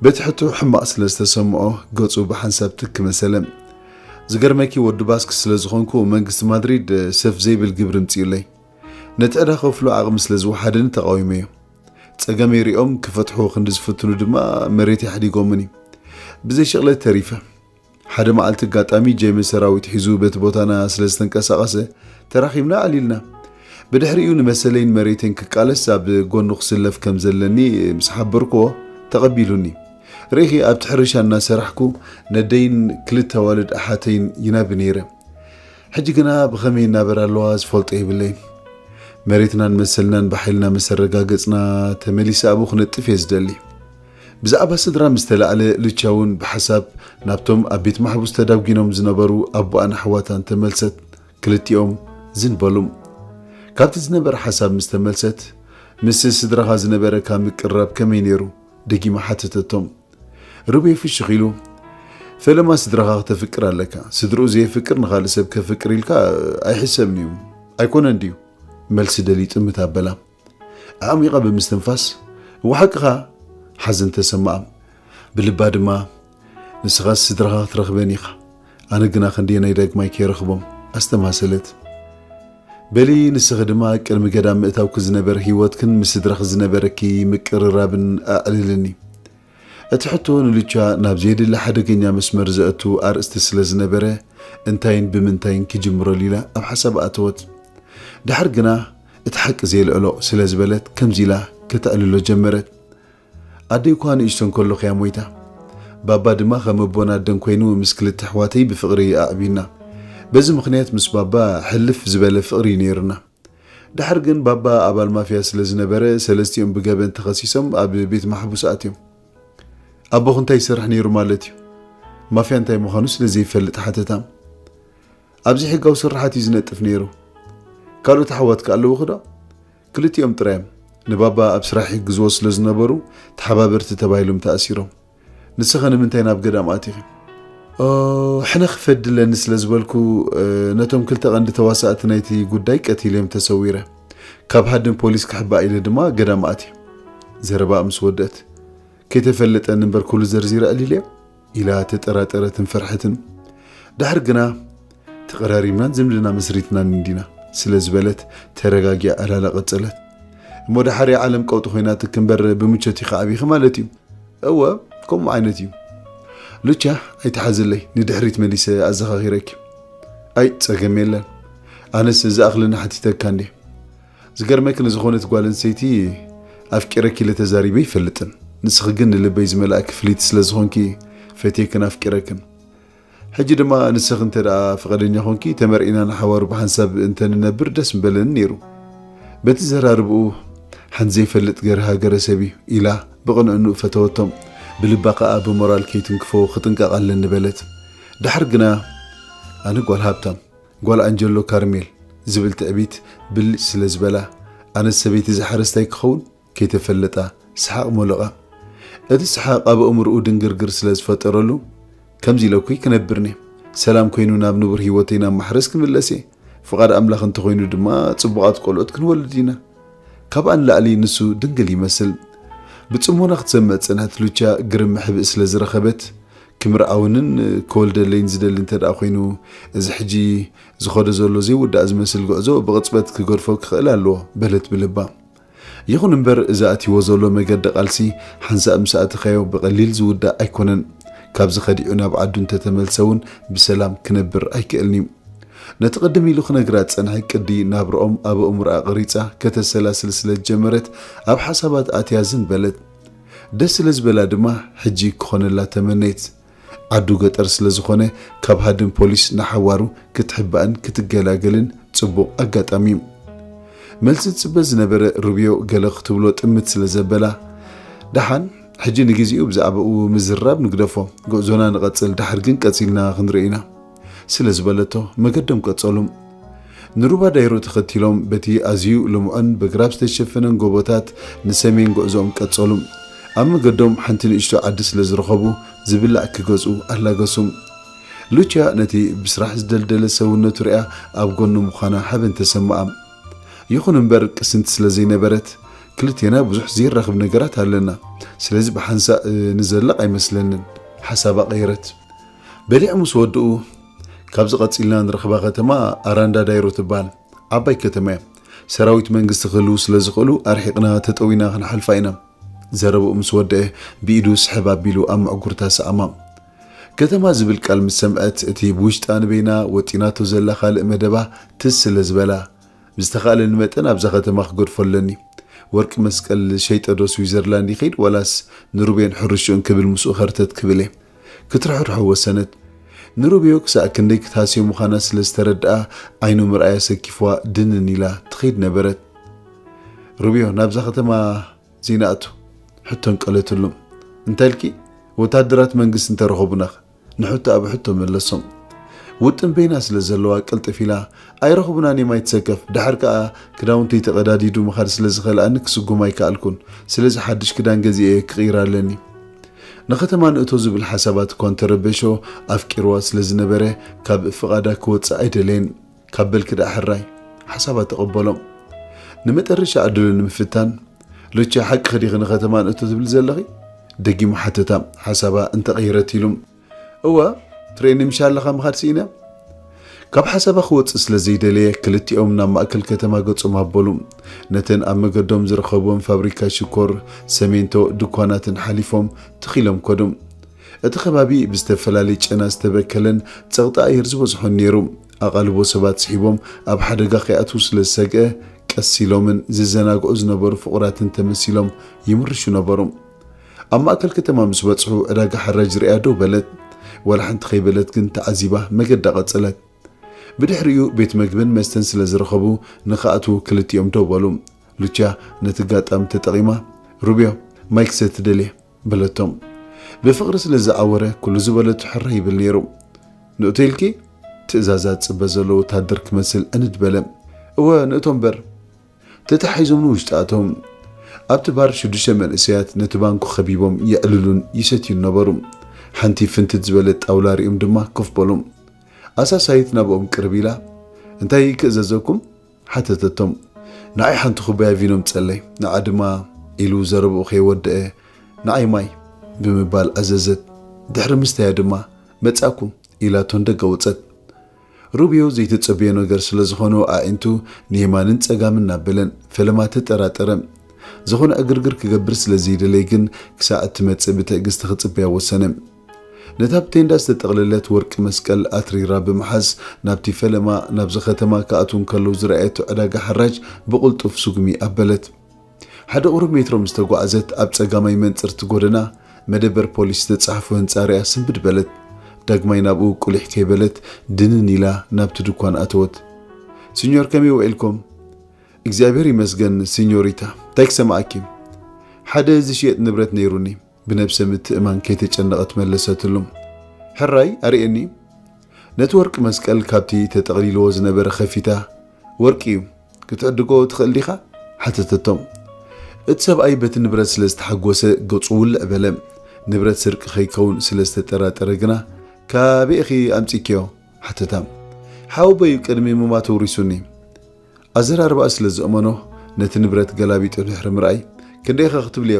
በቲ ሕቶ ሕማቕ ስለ ዝተሰምዖ ገጹ ብሓንሳብ ትክ መሰለ። ዝገርመኪ ወዲ ባስክ ስለ ዝኾንኩ መንግስቲ ማድሪድ ሰፍ ዘይብል ግብሪ ምጽኡለይ። ነቲ ዕዳ ከፍሎ ዓቕሚ ስለ ዝወሓደኒ ተቓዊመዮ። ጸገመይ ሪኦም ክፈትሕዎ ክንዲ ዝፍትኑ ድማ መሬት ይሓዲጎምኒ። ብዘይ ሽቕለት ተሪፈ። ሓደ መዓልቲ ኣጋጣሚ ጀይመ ሰራዊት ሒዙ በቲ ቦታና ስለ ዝተንቀሳቐሰ ተራኺብና ኣዕሊልና። ብድሕሪኡ ንመሰለይን መሬተይን ክቃለስ ኣብ ጎኑ ክስለፍ ከም ዘለኒ ምስ ሓበርክዎ ተቐቢሉኒ። ርኢኺ ኣብቲ ሕርሻ እናሰራሕኩ ነደይን ክልተ ኣዋልድ ኣሓተይን ይናቢ ነይረ። ሕጂ ግና ብኸመይ ይናበር ኣለዋ ዝፈልጦ የብለይን። መሬትናን መሰልናን ብሓይልና ምስ ኣረጋገጽና ተመሊሰ ኣብኡ ክነጥፍ እየ ዝደሊ። ብዛዕባ ስድራ ምስ ተላዕለ ሉቻ እውን ብሓሳብ ናብቶም ኣብ ቤት ማሕቡስ ተዳጒኖም ዝነበሩ ኣቦኣን ኣሕዋታን ተመልሰት። ክልቲኦም ዝን በሉ። ካብቲ ዝነበረ ሓሳብ ምስ ተመልሰት፣ ምስ ስድራኻ ዝነበረካ ምቅርራብ ከመይ ነይሩ? ደጊማ ሓተተቶም። ሩቤ ፍሽኽ ኢሉ፣ ፈለማ ስድራኻ ክተፍቅር ኣለካ። ስድርኡ ዘየፍቅር ንኻልእ ሰብ ከፍቅር ኢልካ ኣይሕሰብን እዩ። ኣይኮነን ድዩ? መልሲ ደልዩ ጥምት ኣበላ። ኣዕሚቓ ብምስትንፋስ፣ እወ ሓቅኻ፣ ሓዘን ተሰማኣ። ብልባ ድማ፣ ንስኻስ ስድራኻ ክትረኽበን ኢኻ፣ ኣነ ግና ክንደየናይ ዳግማይ ከይረኽቦም፣ ኣስተማሰለት። በሊ ንስኺ ድማ ቅድሚ ገዳም ምእታውኪ ዝነበረ ህይወትክን ምስ ስድራኺ ዝነበረኪ ምቅርራብን ኣዕልልኒ። እቲ ሕቶ ንሉቻ ናብ ዘየድሊ ሓደገኛ መስመር ዘእቱ ኣርእስቲ ስለ ዝነበረ፣ እንታይን ብምንታይን ክጅምረሉ ኢላ ኣብ ሓሳብ ኣተወት። ድሓር ግና እቲ ሓቂ ዘየልዕሎ ስለ ዝበለት ከምዚ ኢላ ከተዕልሎ ጀመረት። ኣደይ እኳ ንእሽቶ እንከለኹ እያ ሞይታ። ባባ ድማ ከም ኣቦን ኣደን ኮይኑ ምስ ክልተ ኣሕዋተይ ብፍቕሪ ኣዕቢና። በዚ ምኽንያት ምስ ባባ ሕልፍ ዝበለ ፍቕሪ እዩ ነይርና። ድሓር ግን ባባ ኣባል ማፍያ ስለ ዝነበረ ሰለስቲኦም ብገበን ተኸሲሶም ኣብ ቤት ማሕቡስ ኣትዮም። ኣቦኹ እንታይ ይሰርሕ ነይሩ ማለት እዩ? ማፍያ እንታይ ምዃኑ ስለ ዘይፈልጥ ሓተታ። ኣብዚ ሕጋዊ ስርሓት እዩ ዝነጥፍ ነይሩ። ካልኦት ኣሕዋትከ ኣለውኺ ዶ? ክልቲኦም ጥራይ እዮም። ንባባ ኣብ ስራሕ ይሕግዝዎ ስለ ዝነበሩ ተሓባበርቲ ተባሂሎም ተኣሲሮም። ንስኸ ንምንታይ ናብ ገዳም ኣቲኺ? ኦ፣ ሕነ ክፈድለኒ ስለ ዝበልኩ፣ እ፣ ነቶም ክልተ ቀንዲ ተዋሳእቲ ናይቲ ጉዳይ ቀቲለ እዮም ተሰዊረ። ካብ ሃድን ፖሊስ ክሕባእ ኢለ ድማ ገዳም ኣትየ። ዘረባኣ ምስ ወደት፣ ከይተፈለጠኒ እምበር ኩሉ ዘርዚረ ኣዕሊለዮ ኢላ ተጠራጠረትን ፈርሐትን። ድሕር ግና ተቐራሪብናን ዝምድና መስሪትናን እንዲና ስለ ዝበለት ተረጋጊኣ ዕላላ ቀጸለት። እሞ ድሓር እያ ዓለም ቀውጢ ኮይናትኪ እምበር ብምቾት ኢኺ ዓቢኺ ማለት እዩ። እወ፣ ከምኡ ዓይነት እዩ። ሉቻ፣ ኣይትሓዝለይ፣ ንድሕሪት መሊሰ ኣዘኻኺረኪ። ኣይ፣ ጸገም የለን። ኣነስ ዝኣኽለኒ ሓቲተካ እንዴ። ዝገርመኪ ንዝኾነት ጓል ኣንስተይቲ ኣፍቂረኪ ኢለ ተዛሪበ ይፈልጥን። ንስኺ ግን ንልበይ ዝመላእኪ ፍልይቲ ስለ ዝኾንኪ ፈትየክን ኣፍቂረክን። ሕጂ ድማ ንስኺ እንተ ደኣ ፍቓደኛ ኾንኪ ተመርዒና ንሓዋሩ ብሓንሳብ እንተ ንነብር ደስ ምበለኒ ነይሩ። በቲ ዘራርብኡ ሓንቲ ዘይፈልጥ ገርሃ ገረሰብ እዩ ኢላ ብቕንዕንኡ ፈተወቶም። ብልባ ከኣ ብሞራል ከይትንክፎ ክጥንቀቕ ኣለኒ በለት። ድሓር ግና ኣነ ጓል ሃብታም፣ ጓል ኣንጀሎ ካርሜል ዝብል ትዕቢት ብልጭ ስለ ዝበላ፣ ኣነስ ሰበይቲ እዚ ሓረስታይ ክኸውን ከይተፈለጣ ሰሓቕ ሞለቓ። እቲ ሰሓቕ ኣብ ኣእምሮኡ ድንግርግር ስለ ዝፈጠረሉ፣ ከምዚ ኢለኩይ ክነብርኒ፣ ሰላም ኮይኑ ናብ ንቡር ህይወተይ ናብ ማሕረስ ክምለስ እየ። ፍቓድ ኣምላኽ እንተኾይኑ ድማ ጽቡቓት ቆልዑት ክንወልድ ኢና። ካብኣ ንላዕሊ ንሱ ድንግል ይመስል። ብጽሞና ክትሰምዕ ዝጸንሐት ሉቻ ግርም ሕብእ ስለ ዝረኸበት፣ ክምርዓውንን ክወልደለይን ዝደሊ እንተ ደኣ ኮይኑ፣ እዚ ሕጂ ዝኸዶ ዘሎ ዘይውዳእ ዝመስል ጉዕዞ ብቕጽበት ክገድፎ ክኽእል ኣለዎ በለት ብልባ። ይኹን እምበር፣ እዚ ኣትይዎ ዘሎ መገዲ ቃልሲ ሓንሳእ ምስ ኣተኻዮ ብቐሊል ዝውዳእ ኣይኮነን። ካብዚ ከዲዑ ናብ ዓዱ እንተተመልሰ እውን ብሰላም ክነብር ኣይክእልን እዩ። ነቲ ቅድም ኢሉ ክነግራ ዝጸንሐ ቅዲ ናብርኦም ኣብ ኣእምሮኣ ቀሪጻ ከተሰላስል ስለ ዝጀመረት፣ ኣብ ሓሳባት ኣትያ ዝን በለት። ደስ ስለ ዝበላ ድማ ሕጂ ክኾነላ ተመነየት። ዓዱ ገጠር ስለ ዝኾነ፣ ካብ ሃድን ፖሊስ ንሓዋሩ ክትሕባእን ክትገላገልን ጽቡቕ ኣጋጣሚ እዩ። መልሲ ዝጽበ ዝነበረ ሩብዮ ገለ ክትብሎ ጥምት ስለ ዘበላ፣ ደሓን፣ ሕጂ ንግዜኡ ብዛዕባኡ ምዝራብ ንግደፎ፣ ጉዕዞና ንቐጽል፣ ድሓር ግን ቀጺልና ክንርኢ ኢና ስለ ዝበለቶ፣ መገዶም ቀጸሉ። ንሩባ ዳይሮ ተኸቲሎም በቲ ኣዝዩ ልሙዕን በግራብ ዝተሸፈነን ጎቦታት ንሰሜን ጉዕዞኦም ቀጸሉ። ኣብ መገዶም ሓንቲ ንእሽቶ ዓዲ ስለ ዝረኸቡ ዝብላዕ ክገዝኡ ኣላገሱ። ሉቺያ ነቲ ብስራሕ ዝደልደለ ሰውነቱ ሪኣ ኣብ ጎኑ ምዃና ሓበን ተሰምኣ። ይኹን እምበር ቅስንቲ ስለ ዘይነበረት ክልቴና ብዙሕ ዘይራኽብ ነገራት ኣለና። ስለዚ ብሓንሳእ ንዘልቕ ኣይመስለንን። ሓሳባ ቀይረት። በሊዑ ምስ ወድኡ፣ ካብዚ ቀጺልና ንረኽባ ከተማ ኣራንዳ ዳይሮ ትበሃል። ዓባይ ከተማ እያ። ሰራዊት መንግስቲ ክህልዉ ስለ ዝኽእሉ ኣርሒቕና ተጠዊና ክንሓልፋ ኢና። ዘረብኡ ምስ ወደአ ብኢዱ ስሕብ ኣቢሉ ኣብ ምዕጉርታ ሰኣማ። ከተማ ዝብል ቃል ምስ ሰምዐት እቲ ብውሽጣ ንበይና ወጢናቶ ዘላ ካልእ መደባ ትዝ ስለ ዝበላ፣ ብዝተኻእለኒ መጠን ኣብዛ ከተማ ክገድፎ ኣለኒ። ወርቂ መስቀል ሸይጠ ዶ ስዊዘርላንድ ይኸይድ ዋላስ ንሩቤን ሕርሽኡን ክብል ምስኡ ኸርተት ክብል እየ። ክትርሕርሖ ወሰነት። ንሩብዮ ክሳዕ ክንደይ ክትሃስዮ ምዃና ስለ ዝተረድኣ ዓይኑ ምርኣያ ሰኪፍዋ ድንን ኢላ ትኸይድ ነበረት። ሩብዮ ናብዛ ከተማ ዘይንኣቱ ሕቶ ኣንቀለትሉ። እንታይ ኢልኪ? ወታደራት መንግስቲ እንተረኸቡናኸ? ንሕቶኣ ብሕቶ መለሶም። ውጥን በይና ስለ ዘለዋ ቅልጥፍ ኢላ፣ "ኣይረኽቡናን እዮም፣ ኣይትሰከፍ። ድሓር ከኣ ክዳውንተይ ተቐዳዲዱ ምኻድ ስለ ዝኸልኣኒ ክስጉም ኣይከኣልኩን። ስለዚ ሓድሽ ክዳን ገዚኤ ክቕይር ኣለኒ።" ንኸተማ ንእቶ ዝብል ሓሳባት እኳ እንተረበሾ፣ ኣፍቂርዋ ስለ ዝነበረ ካብ ፍቓዳ ክወጽእ ኣይደለየን። "ካብ በልኪ ደኣ ሕራይ" ሓሳባ ተቐበሎም። ንመጠረሻ ዕድሉ ንምፍታን፣ "ሉቻ፣ ሓቅኺ ዲኺ ንኸተማ ንእቶ ትብሊ ዘለኺ?" ደጊሙ ሓተታ፣ ሓሳባ እንተቐይረት ኢሉ። "እወ፣ ትርእየኒ ምሽ ኣለኻ ምኻድ ስኢነ?" ካብ ሓሳባ ክወጽእ ስለ ዘይደለየ፣ ክልቲኦም ናብ ማእከል ከተማ ገጾም ኣበሉ። ነተን ኣብ መገዶም ዝረኸብዎም ፋብሪካ ሽኮር፣ ሰሜንቶ፣ ድኳናትን ሓሊፎም ትኺሎም ከዱ። እቲ ከባቢ ብዝተፈላለየ ጨና ዝተበከለን ጸቕጢ ኣየር ዝበዝሖን ነይሩ። ኣቓልቦ ሰባት ስሒቦም ኣብ ሓደጋ ከይኣትዉ ስለ ዝሰግአ፣ ቀስ ኢሎምን ዝዘናግዑ ዝነበሩ ፍቑራትን ተመሲሎም ይምርሹ ነበሩ። ኣብ ማእከል ከተማ ምስ በጽሑ፣ ዕዳጋ ሓራጅ ርእያ ደው በለት። ዋላ ሓንቲ ከይበለት ግን ተዓዚባ መገዳ ቀጸለት። ብድሕሪኡ ቤት መግብን መስተን ስለ ዝረኸቡ፣ ንኽኣትዉ ክልቲኦም ደው በሉ። ሉቻ ነቲ ኣጋጣሚ ተጠቒማ፣ "ሩብዮ፣ ማይ ክሰቲ ደልየ?" በለቶም። ብፍቕሪ ስለ ዝዓወረ፣ ኩሉ ዝበለቶ ሕራይ ይብል ነይሩ። "ንእቶ ኢልኪ?" ትእዛዛት ጽበ ዘሎ ወታደር ክመስል ዕንድ በለ። "እወ፣ ንእቶ እምበር።" ተታሒዞም ንውሽጢ ኣተዉ። ኣብቲ ባር ሽዱሽተ መንእሰያት ነቲ ባንኮ ከቢቦም የዕልሉን ይሰትዩን ነበሩ። ሓንቲ ፍንትት ዝበለት ጣውላ ሪኦም ድማ ኮፍ በሉ። ኣሳሳይት ናብኦም ቅርብ ኢላ፣ "እንታይ ክእዘዘኩም?" ሓተተቶም። "ንዓይ ሓንቲ ኩባያ ቪኖ ምጸለይ፣ ንዓ ድማ" ኢሉ ዘረብኡ ከይወደአ፣ "ንዓይ ማይ" ብምባል ኣዘዘት። ድሕሪ ምስተያ ድማ፣ "መጻእኩ" ኢላቶ ንደገ ወጸት። ሩብዮ ዘይተጸበዮ ነገር ስለ ዝኾኖ፣ ኣዒንቱ ንየማንን ጸጋምን እናበለን ፈለማ ተጠራጠረ። ዝኾነ ዕግርግር ክገብር ስለ ዘይደለየ ግን፣ ክሳዕ እትመጽእ ብትዕግስቲ ክጽበያ ወሰነ። ነታ ብቴንዳ ዝተጠቕለለት ወርቂ መስቀል ኣትሪራ ብምሓዝ፣ ናብቲ ፈለማ ናብዚ ከተማ ክኣትዉ እንከለዉ ዝረኣየቶ ዕዳጋ ሓራጅ ብቕልጡፍ ስጉሚ ኣበለት። ሓደ ቁሩብ ሜትሮ ምስ ተጓዕዘት፣ ኣብ ጸጋማይ መንጽርቲ ጎደና መደበር ፖሊስ ዝተጻሕፎ ህንጻ ሪኣ ስንብድ በለት። ዳግማይ ናብኡ ቁሊሕ ከይበለት፣ ድንን ኢላ ናብቲ ድኳን ኣተወት። "ሲኞር፣ ከመይ ውዒልኩም?" "እግዚኣብሔር ይመስገን ሲኞሪታ፣ እንታይ ክሰምዓኪ?" "ሓደ ዝሽየጥ ንብረት ነይሩኒ።" ብነብሰ ምትእማን ከይተጨነቐት መለሰትሉ። "ሕራይ ኣርእየኒ?" ነቲ ወርቂ መስቀል ካብቲ ተጠቕሊልዎ ዝነበረ ከፊታ፣ "ወርቂ እዩ፣ ክትዕድጎ ትኽእል ዲኻ?" ሓተተቶም። እቲ ሰብኣይ በቲ ንብረት ስለ ዝተሓጎሰ ገጹ ውልዕ በለ። ንብረት ስርቂ ከይከውን ስለ ዝተጠራጠረ ግና፣ "ካበይ ኢኺ ኣምጺእክዮ?" ሓተታ። "ሓወቦይ እዩ ቅድሚ ምማቱ ውሪሱኒ።" ኣዘራርባኣ ስለ ዝእመኖ፣ ነቲ ንብረት ገላቢጡ ድሕሪ ምርኣይ፣ "ክንደይ ኢኸ ክትብልዮ?"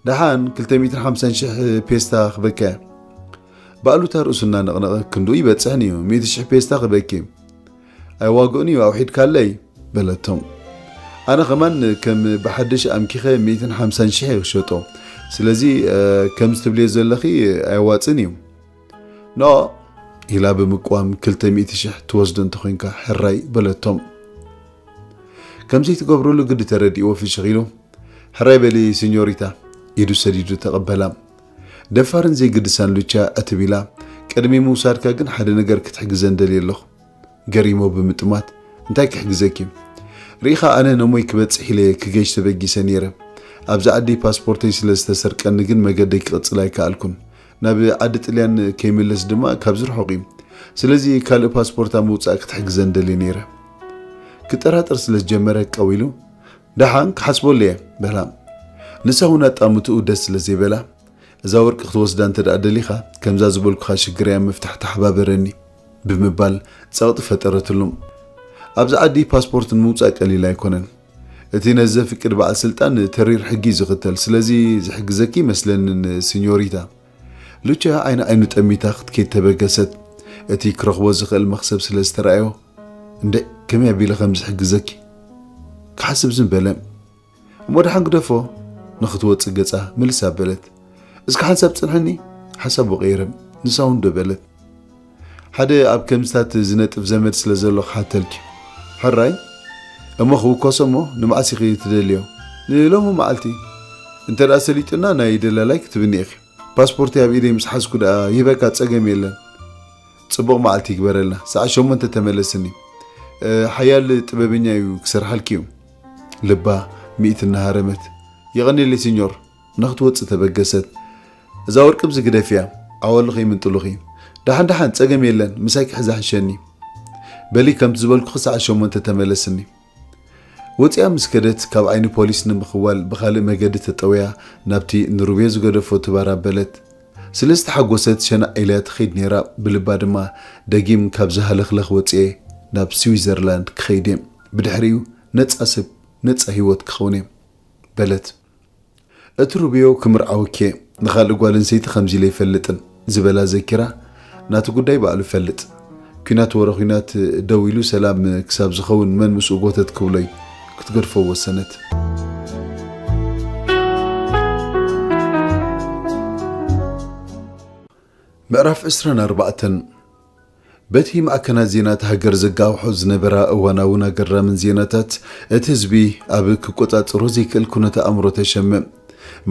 "ደሓን ክልተ ሚእትን ሓምሳን ሽሕ ፔስታ ክበኪ እየ።" ብኣሉታ ርእሱ እናነቕነቐ፣ "ክንድኡ ይበጽሕን እዩ፣ ሚእቲ ሽሕ ፔስታ ክበኪ። ኣይዋግእን እዩ፣ ኣውሒድካለይ" በለቶም። ኣነ ኸማን ከም ብሓድሽ ኣምኪኸ ሚእትን ሓምሳን ሽሕ እየ ክሸጦ። ስለዚ፣ እ፣ ከምዚ ትብልዮ ዘለኺ ኣየዋጽእን እዩ። "ኖ" ኢላ ብምቅዋም፣ "ክልተ ሚእቲ ሽሕ ትወስዶ እንተኾይንካ ሕራይ" በለቶም። ከም ዘይትገብረሉ ግዲ ተረዲእዎ ፍሽኽ ኢሉ፣ "ሕራይ በሊ ሲኞሪታ" ኢዱ ሰዲዱ ተቐበላ። ደፋርን ዘይግድሳን ሉቻ ዕትብ ኢላ፣ "ቅድሚ ምውሳድካ ግን ሓደ ነገር ክትሕግዘን ደልየ ኣለኹ።" ገሪሞ ብምጥማት፣ "እንታይ ክሕግዘኪ?" "ርኢኻ፣ ኣነ ነሞይ ክበጽሕ ኢለ ክገሽ ተበጊሰ ነይረ። ኣብዚ ዓዲ ፓስፖርተይ ስለ ዝተሰርቀኒ ግን መገደይ ክቕጽል ኣይከኣልኩን። ናብ ዓዲ ጥልያን ከይምለስ ድማ ካብዚ ርሑቕ እዩ። ስለዚ ካልእ ፓስፖርት ኣብ ምውጻእ ክትሕግዘን ደልየ ነይረ።" ክጠራጠር ስለ ዝጀመረ ቀው ኢሉ፣ "ደሓን ክሓስበሉ እየ" በላ። ንሳ እውን ኣጣምትኡ ደስ ስለ ዘይበላ፣ "እዛ ወርቂ ክትወስዳ እንተ ደኣ ደሊኻ፣ ከምዛ ዝበልኩኻ ሽግረይ ኣብ ምፍታሕ ተሓባበረኒ" ብምባል ጸቕጢ ፈጠረትሉ። ኣብዚ ዓዲ ፓስፖርት ንምውጻእ ቀሊል ኣይኮነን። እቲ ነዚ ዘፍቅድ በዓል ስልጣን ተሪር ሕጊ እዩ ዝኽተል። ስለዚ ዝሕግዘኪ ይመስለንን ሲኞሪታ። ሉቻ ዓይኒ ዓይኑ ጠሚታ ክትከይድ ተበገሰት። እቲ ክረኽቦ ዝኽእል መኽሰብ ስለ ዝተራእዮ፣ "እንድዒ፣ ከመይ ኣቢለ ከም ዝሕግዘኪ?" ክሓስብ ዝም በለ። "እሞ ደሓን ግደፎ" ንኽትወጽእ ገጻ ምልስ ኣበለት። "እስከ ሓንሳብ ጽንሕኒ" ሓሳቡ ቀይረ። ንሳ እውን ደው በለት። "ሓደ ኣብ ከምዝታት ዝነጥፍ ዘመድ ስለ ዘሎ ክሓተልኪ።" "ሕራይ። እሞ ክውከሶ እሞ ንመዓስ ኢኺ ትደልዮ?" "ንሎሚ መዓልቲ። እንተ ደኣ ሰሊጡና ናይ ደላላይ ክትብኒ ኢኺ። ፓስፖርተይ ኣብ ኢደይ ምስ ሓዝኩ ደኣ ይህበካ ጸገም የለን።" "ጽቡቕ መዓልቲ ይግበረልና። ሰዓት ሸሞንተ ተመለስኒ። እ፣ ሓያል ጥበበኛ እዩ ክሰርሓልኪ እዩ።" ልባ ሚእቲ እናሃረመት፣ "የቐንየለይ ሲኞር" ንኽትወጽእ ተበገሰት። "እዛ ወርቂ ብዚ ግደፍያ፣ ኣወልኺ ምንጥሉኺ። ደሓን ደሓን፣ ጸገም የለን፣ ምሳይ ክሕዛ ሕሸኒ። በሊ ከምቲ ዝበልኩ ክሳዕ ሸሞንተ ተመለስኒ። ወጺኣ ምስ ከደት ካብ ዓይኒ ፖሊስ ንምኽዋል ብኻልእ መገዲ ተጠውያ ናብቲ ንሩቤ ዝገደፎ ትባር ኣበለት። ስለ ዝተሓጎሰት ሸናዕ ኢላ ትኸይድ ነይራ፣ ብልባ ድማ ደጊም ካብዚ ሃለኽለኽ ወጺኤ ናብ ስዊዘርላንድ ክኸይድ እየ። ብድሕሪኡ ነጻ ሰብ፣ ነጻ ህይወት ክኸውን እየ በለት። እቲ ሩብዮ ክምርዓወኪ እየ፣ ንኻልእ ጓል ኣንሰይቲ ከምዚ ኢለ ኣይፈልጥን ዝበላ ዘኪራ፣ ናቲ ጉዳይ ባዕሉ ይፈልጥ። ኲናት ወረ ኲናት ደው ኢሉ ሰላም ክሳብ ዝኸውን መን ምስኡ ጎተት ክብሎ'ዩ ክትገድፎ ወሰነት። ምዕራፍ ዕስራን ኣርባዕተን። በቲ ማዕከናት ዜና እታ ሃገር ዘጋውሖ ዝነበራ እዋናውን ኣገራምን ዜናታት፣ እቲ ህዝቢ ኣብ ክቆጻጸሮ ዘይክእል ኩነተ ኣእምሮ ተሸመ።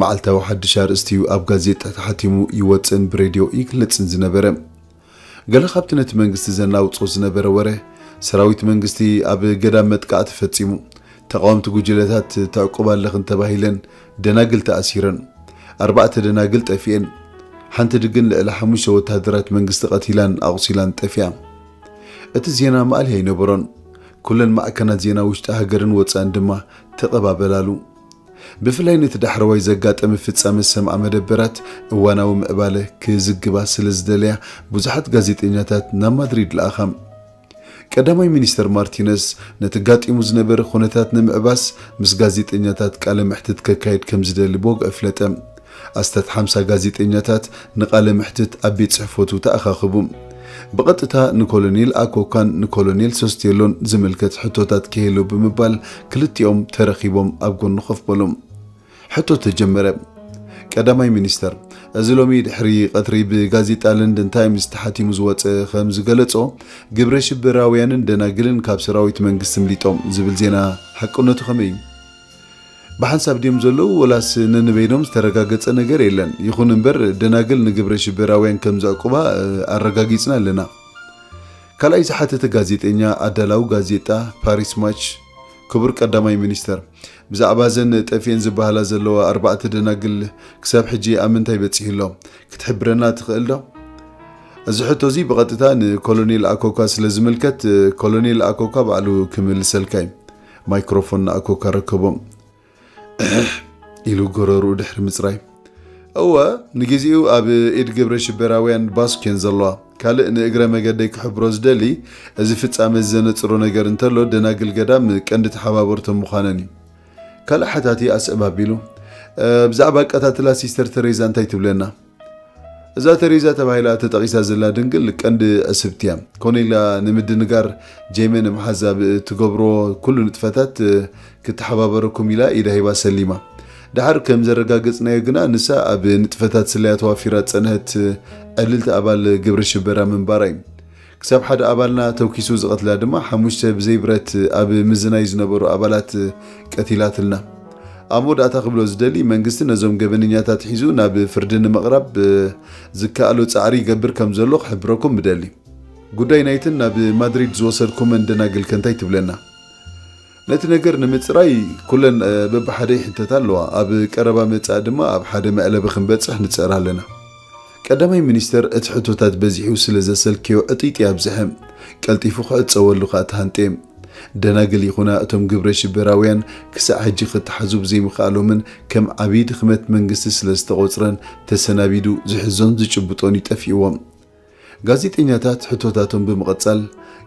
መዓልታዊ ሓድሽ ኣርእስቲ እዩ ኣብ ጋዜጣ ተሓቲሙ ይወጽእን ብሬድዮ ይግለጽን ዝነበረ። ገለ ካብቲ ነቲ መንግስቲ ዘናውጾ ዝነበረ ወረ፣ ሰራዊት መንግስቲ ኣብ ገዳም መጥቃዕቲ ፈጺሙ፣ ተቓወምቲ ጉጅለታት ተዕቁብ ኣለኽን ተባሂለን ደናግል ተኣሲረን፣ ኣርባዕተ ደናግል ጠፊኤን፣ ሓንቲ ድግን ልዕሊ ሓሙሽተ ወተሃደራት መንግስቲ ቀቲላን ኣቑሲላን ጠፊኣ። እቲ ዜና ማእለያ ኣይነበሮን። ኩለን ማዕከናት ዜና ውሽጢ ሃገርን ወጻእን ድማ ተቐባበላሉ። ብፍላይ ነቲ ዳሕረዋይ ዘጋጠመ ፍጻመ ዝሰምዓ መደበራት እዋናዊ ምዕባለ ክዝግባ ስለ ዝደለያ ብዙሓት ጋዜጠኛታት ናብ ማድሪድ ለኣኻ። ቀዳማይ ሚኒስተር ማርቲነስ ነቲ ጋጢሙ ዝነበረ ኩነታት ንምዕባስ ምስ ጋዜጠኛታት ቃለ መሕትት ከካይድ ከም ዝደሊ ብወግዒ ኣፍለጠ። ኣስታት ሓምሳ ጋዜጠኛታት ንቃለ መሕትት ኣብ ቤት ጽሕፈቱ ተኣኻኸቡ። ብቐጥታ ንኮሎኔል ኣኮካን ንኮሎኔል ሶስቴሎን ዝምልከት ሕቶታት ክህሉ ብምባል ክልቲኦም ተረኺቦም ኣብ ጎኑ ኮፍ በሉ። ሕቶ ተጀመረ። ቀዳማይ ሚኒስተር፣ እዚ ሎሚ ድሕሪ ቀትሪ ብጋዜጣ ለንደን ታይምስ ተሓቲሙ ዝወጸ ከም ዝገለጾ፣ ግብረ ሽበራውያንን ደናግልን ካብ ሰራዊት መንግስቲ ምሊጦም ዝብል ዜና ሓቅነቱ ከመይ እዩ? ብሓንሳብ ድዮም ዘለዉ ወላስ ነንበይኖም ዝተረጋገጸ ነገር የለን? ይኹን እምበር ደናግል ንግብረ ሽበራውያን ከም ዘዕቁባ፣ እ፣ ኣረጋጊጽና ኣለና። ካልኣይ ዝሓተተ ጋዜጠኛ ኣዳላዊ ጋዜጣ ፓሪስ ማች፣ ክቡር ቀዳማይ ሚኒስተር፣ ብዛዕባ እዘን ጠፊኤን ዝበሃላ ዘለዋ ኣርባዕተ ደናግል ክሳብ ሕጂ ኣብ ምንታይ በጺሑ ኣሎ? ክትሕብረና ትኽእል ዶ? እዚ ሕቶ እዚ ብቐጥታ ንኮሎኔል ኣኮካ ስለ ዝምልከት፣ ኮሎኔል ኣኮካ ባዕሉ ክምልሰልካ እዩ። ማይክሮፎን ንኣኮካ ረከቦ። እሕሕ ኢሉ ጎረርኡ ድሕሪ ምጽራይ። እወ፣ ንግዜኡ ኣብ ኢድ ግብረ ሽበራውያን ባስክ እየን ዘለዋ። ካልእ ንእግረ መገደይ ክሕብሮ ዝደሊ፣ እዚ ፍጻመ እዚ ዘነጽሮ ነገር እንተሎ፣ ደናግል ገዳም ቀንዲ ተሓባበርቶም ምዃነን እዩ። ካልእ ሓታቲ ኣስዕብ ኣቢሉ፣ "እ፣ ብዛዕባ ኣቀታትላ ሲስተር ተሬዛ እንታይ ትብለና?" እዛ ተሬዛ ተባሂላ ተጠቒሳ ዘላ ድንግል ቀንዲ ዕስብቲ እያ። ኮነ ኢላ ንምድንጋር ጄመ ንምሓዝ ኣብ እትገብሮ ኩሉ ንጥፈታት፣ እ፣ ክተሓባበረኩም ኢላ ኢዳ ሂባ ሰሊማ። ደሓር ከም ዘረጋገጽናዮ ግና ንሳ ኣብ ንጥፈታት ስለያ ተዋፊራ ዝጸንሐት ዕልልቲ ኣባል ግብረ ሽበራ ምንባራ እዩ። ክሳብ ሓደ ኣባልና ተውኪሱ ዝቐትላ ድማ ሓሙሽተ ብዘይ ብረት ኣብ ምዝናይ ዝነበሩ ኣባላት ቀቲላትልና። ኣብ መወዳእታ ክብሎ ዝደሊ፣ መንግስቲ ነዞም ገበነኛታት ሒዙ ናብ ፍርዲ ንምቕራብ ዝከኣሎ ጻዕሪ ይገብር ከም ዘሎ ክሕብረኩም እደሊ። ጉዳይ ናይትን ናብ ማድሪድ ዝወሰድኩመን ደናግል ከ እንታይ ትብለና? ነቲ ነገር ንምጽራይ ኩለን፣ እ፣ በብሓደ ይሕተታ ኣለዋ። ኣብ ቀረባ መጻኢ ድማ ኣብ ሓደ መዕለቢ ክንበጽሕ ንጽዕር ኣለና። ቀዳማይ ሚኒስተር እቲ ሕቶታት በዚሑ ስለ ዘሰልክዮ ዕጥይጥይ ኣብዝሐ። ቀልጢፉ ክዕጸወሉ ከኣ ተሃንጠየ። ደናግል ይኹና እቶም ግብረ ሽበራውያን ክሳዕ ሕጂ ክተሓዙ ብዘይምኽኣሎምን ከም ዓብዪ ድኽመት መንግስቲ ስለ ዝተቖጽረን ተሰናቢዱ ዝሕዞን ዝጭብጦን እዩ ጠፊእዎም። ጋዜጠኛታት ሕቶታቶም ብምቕጻል፣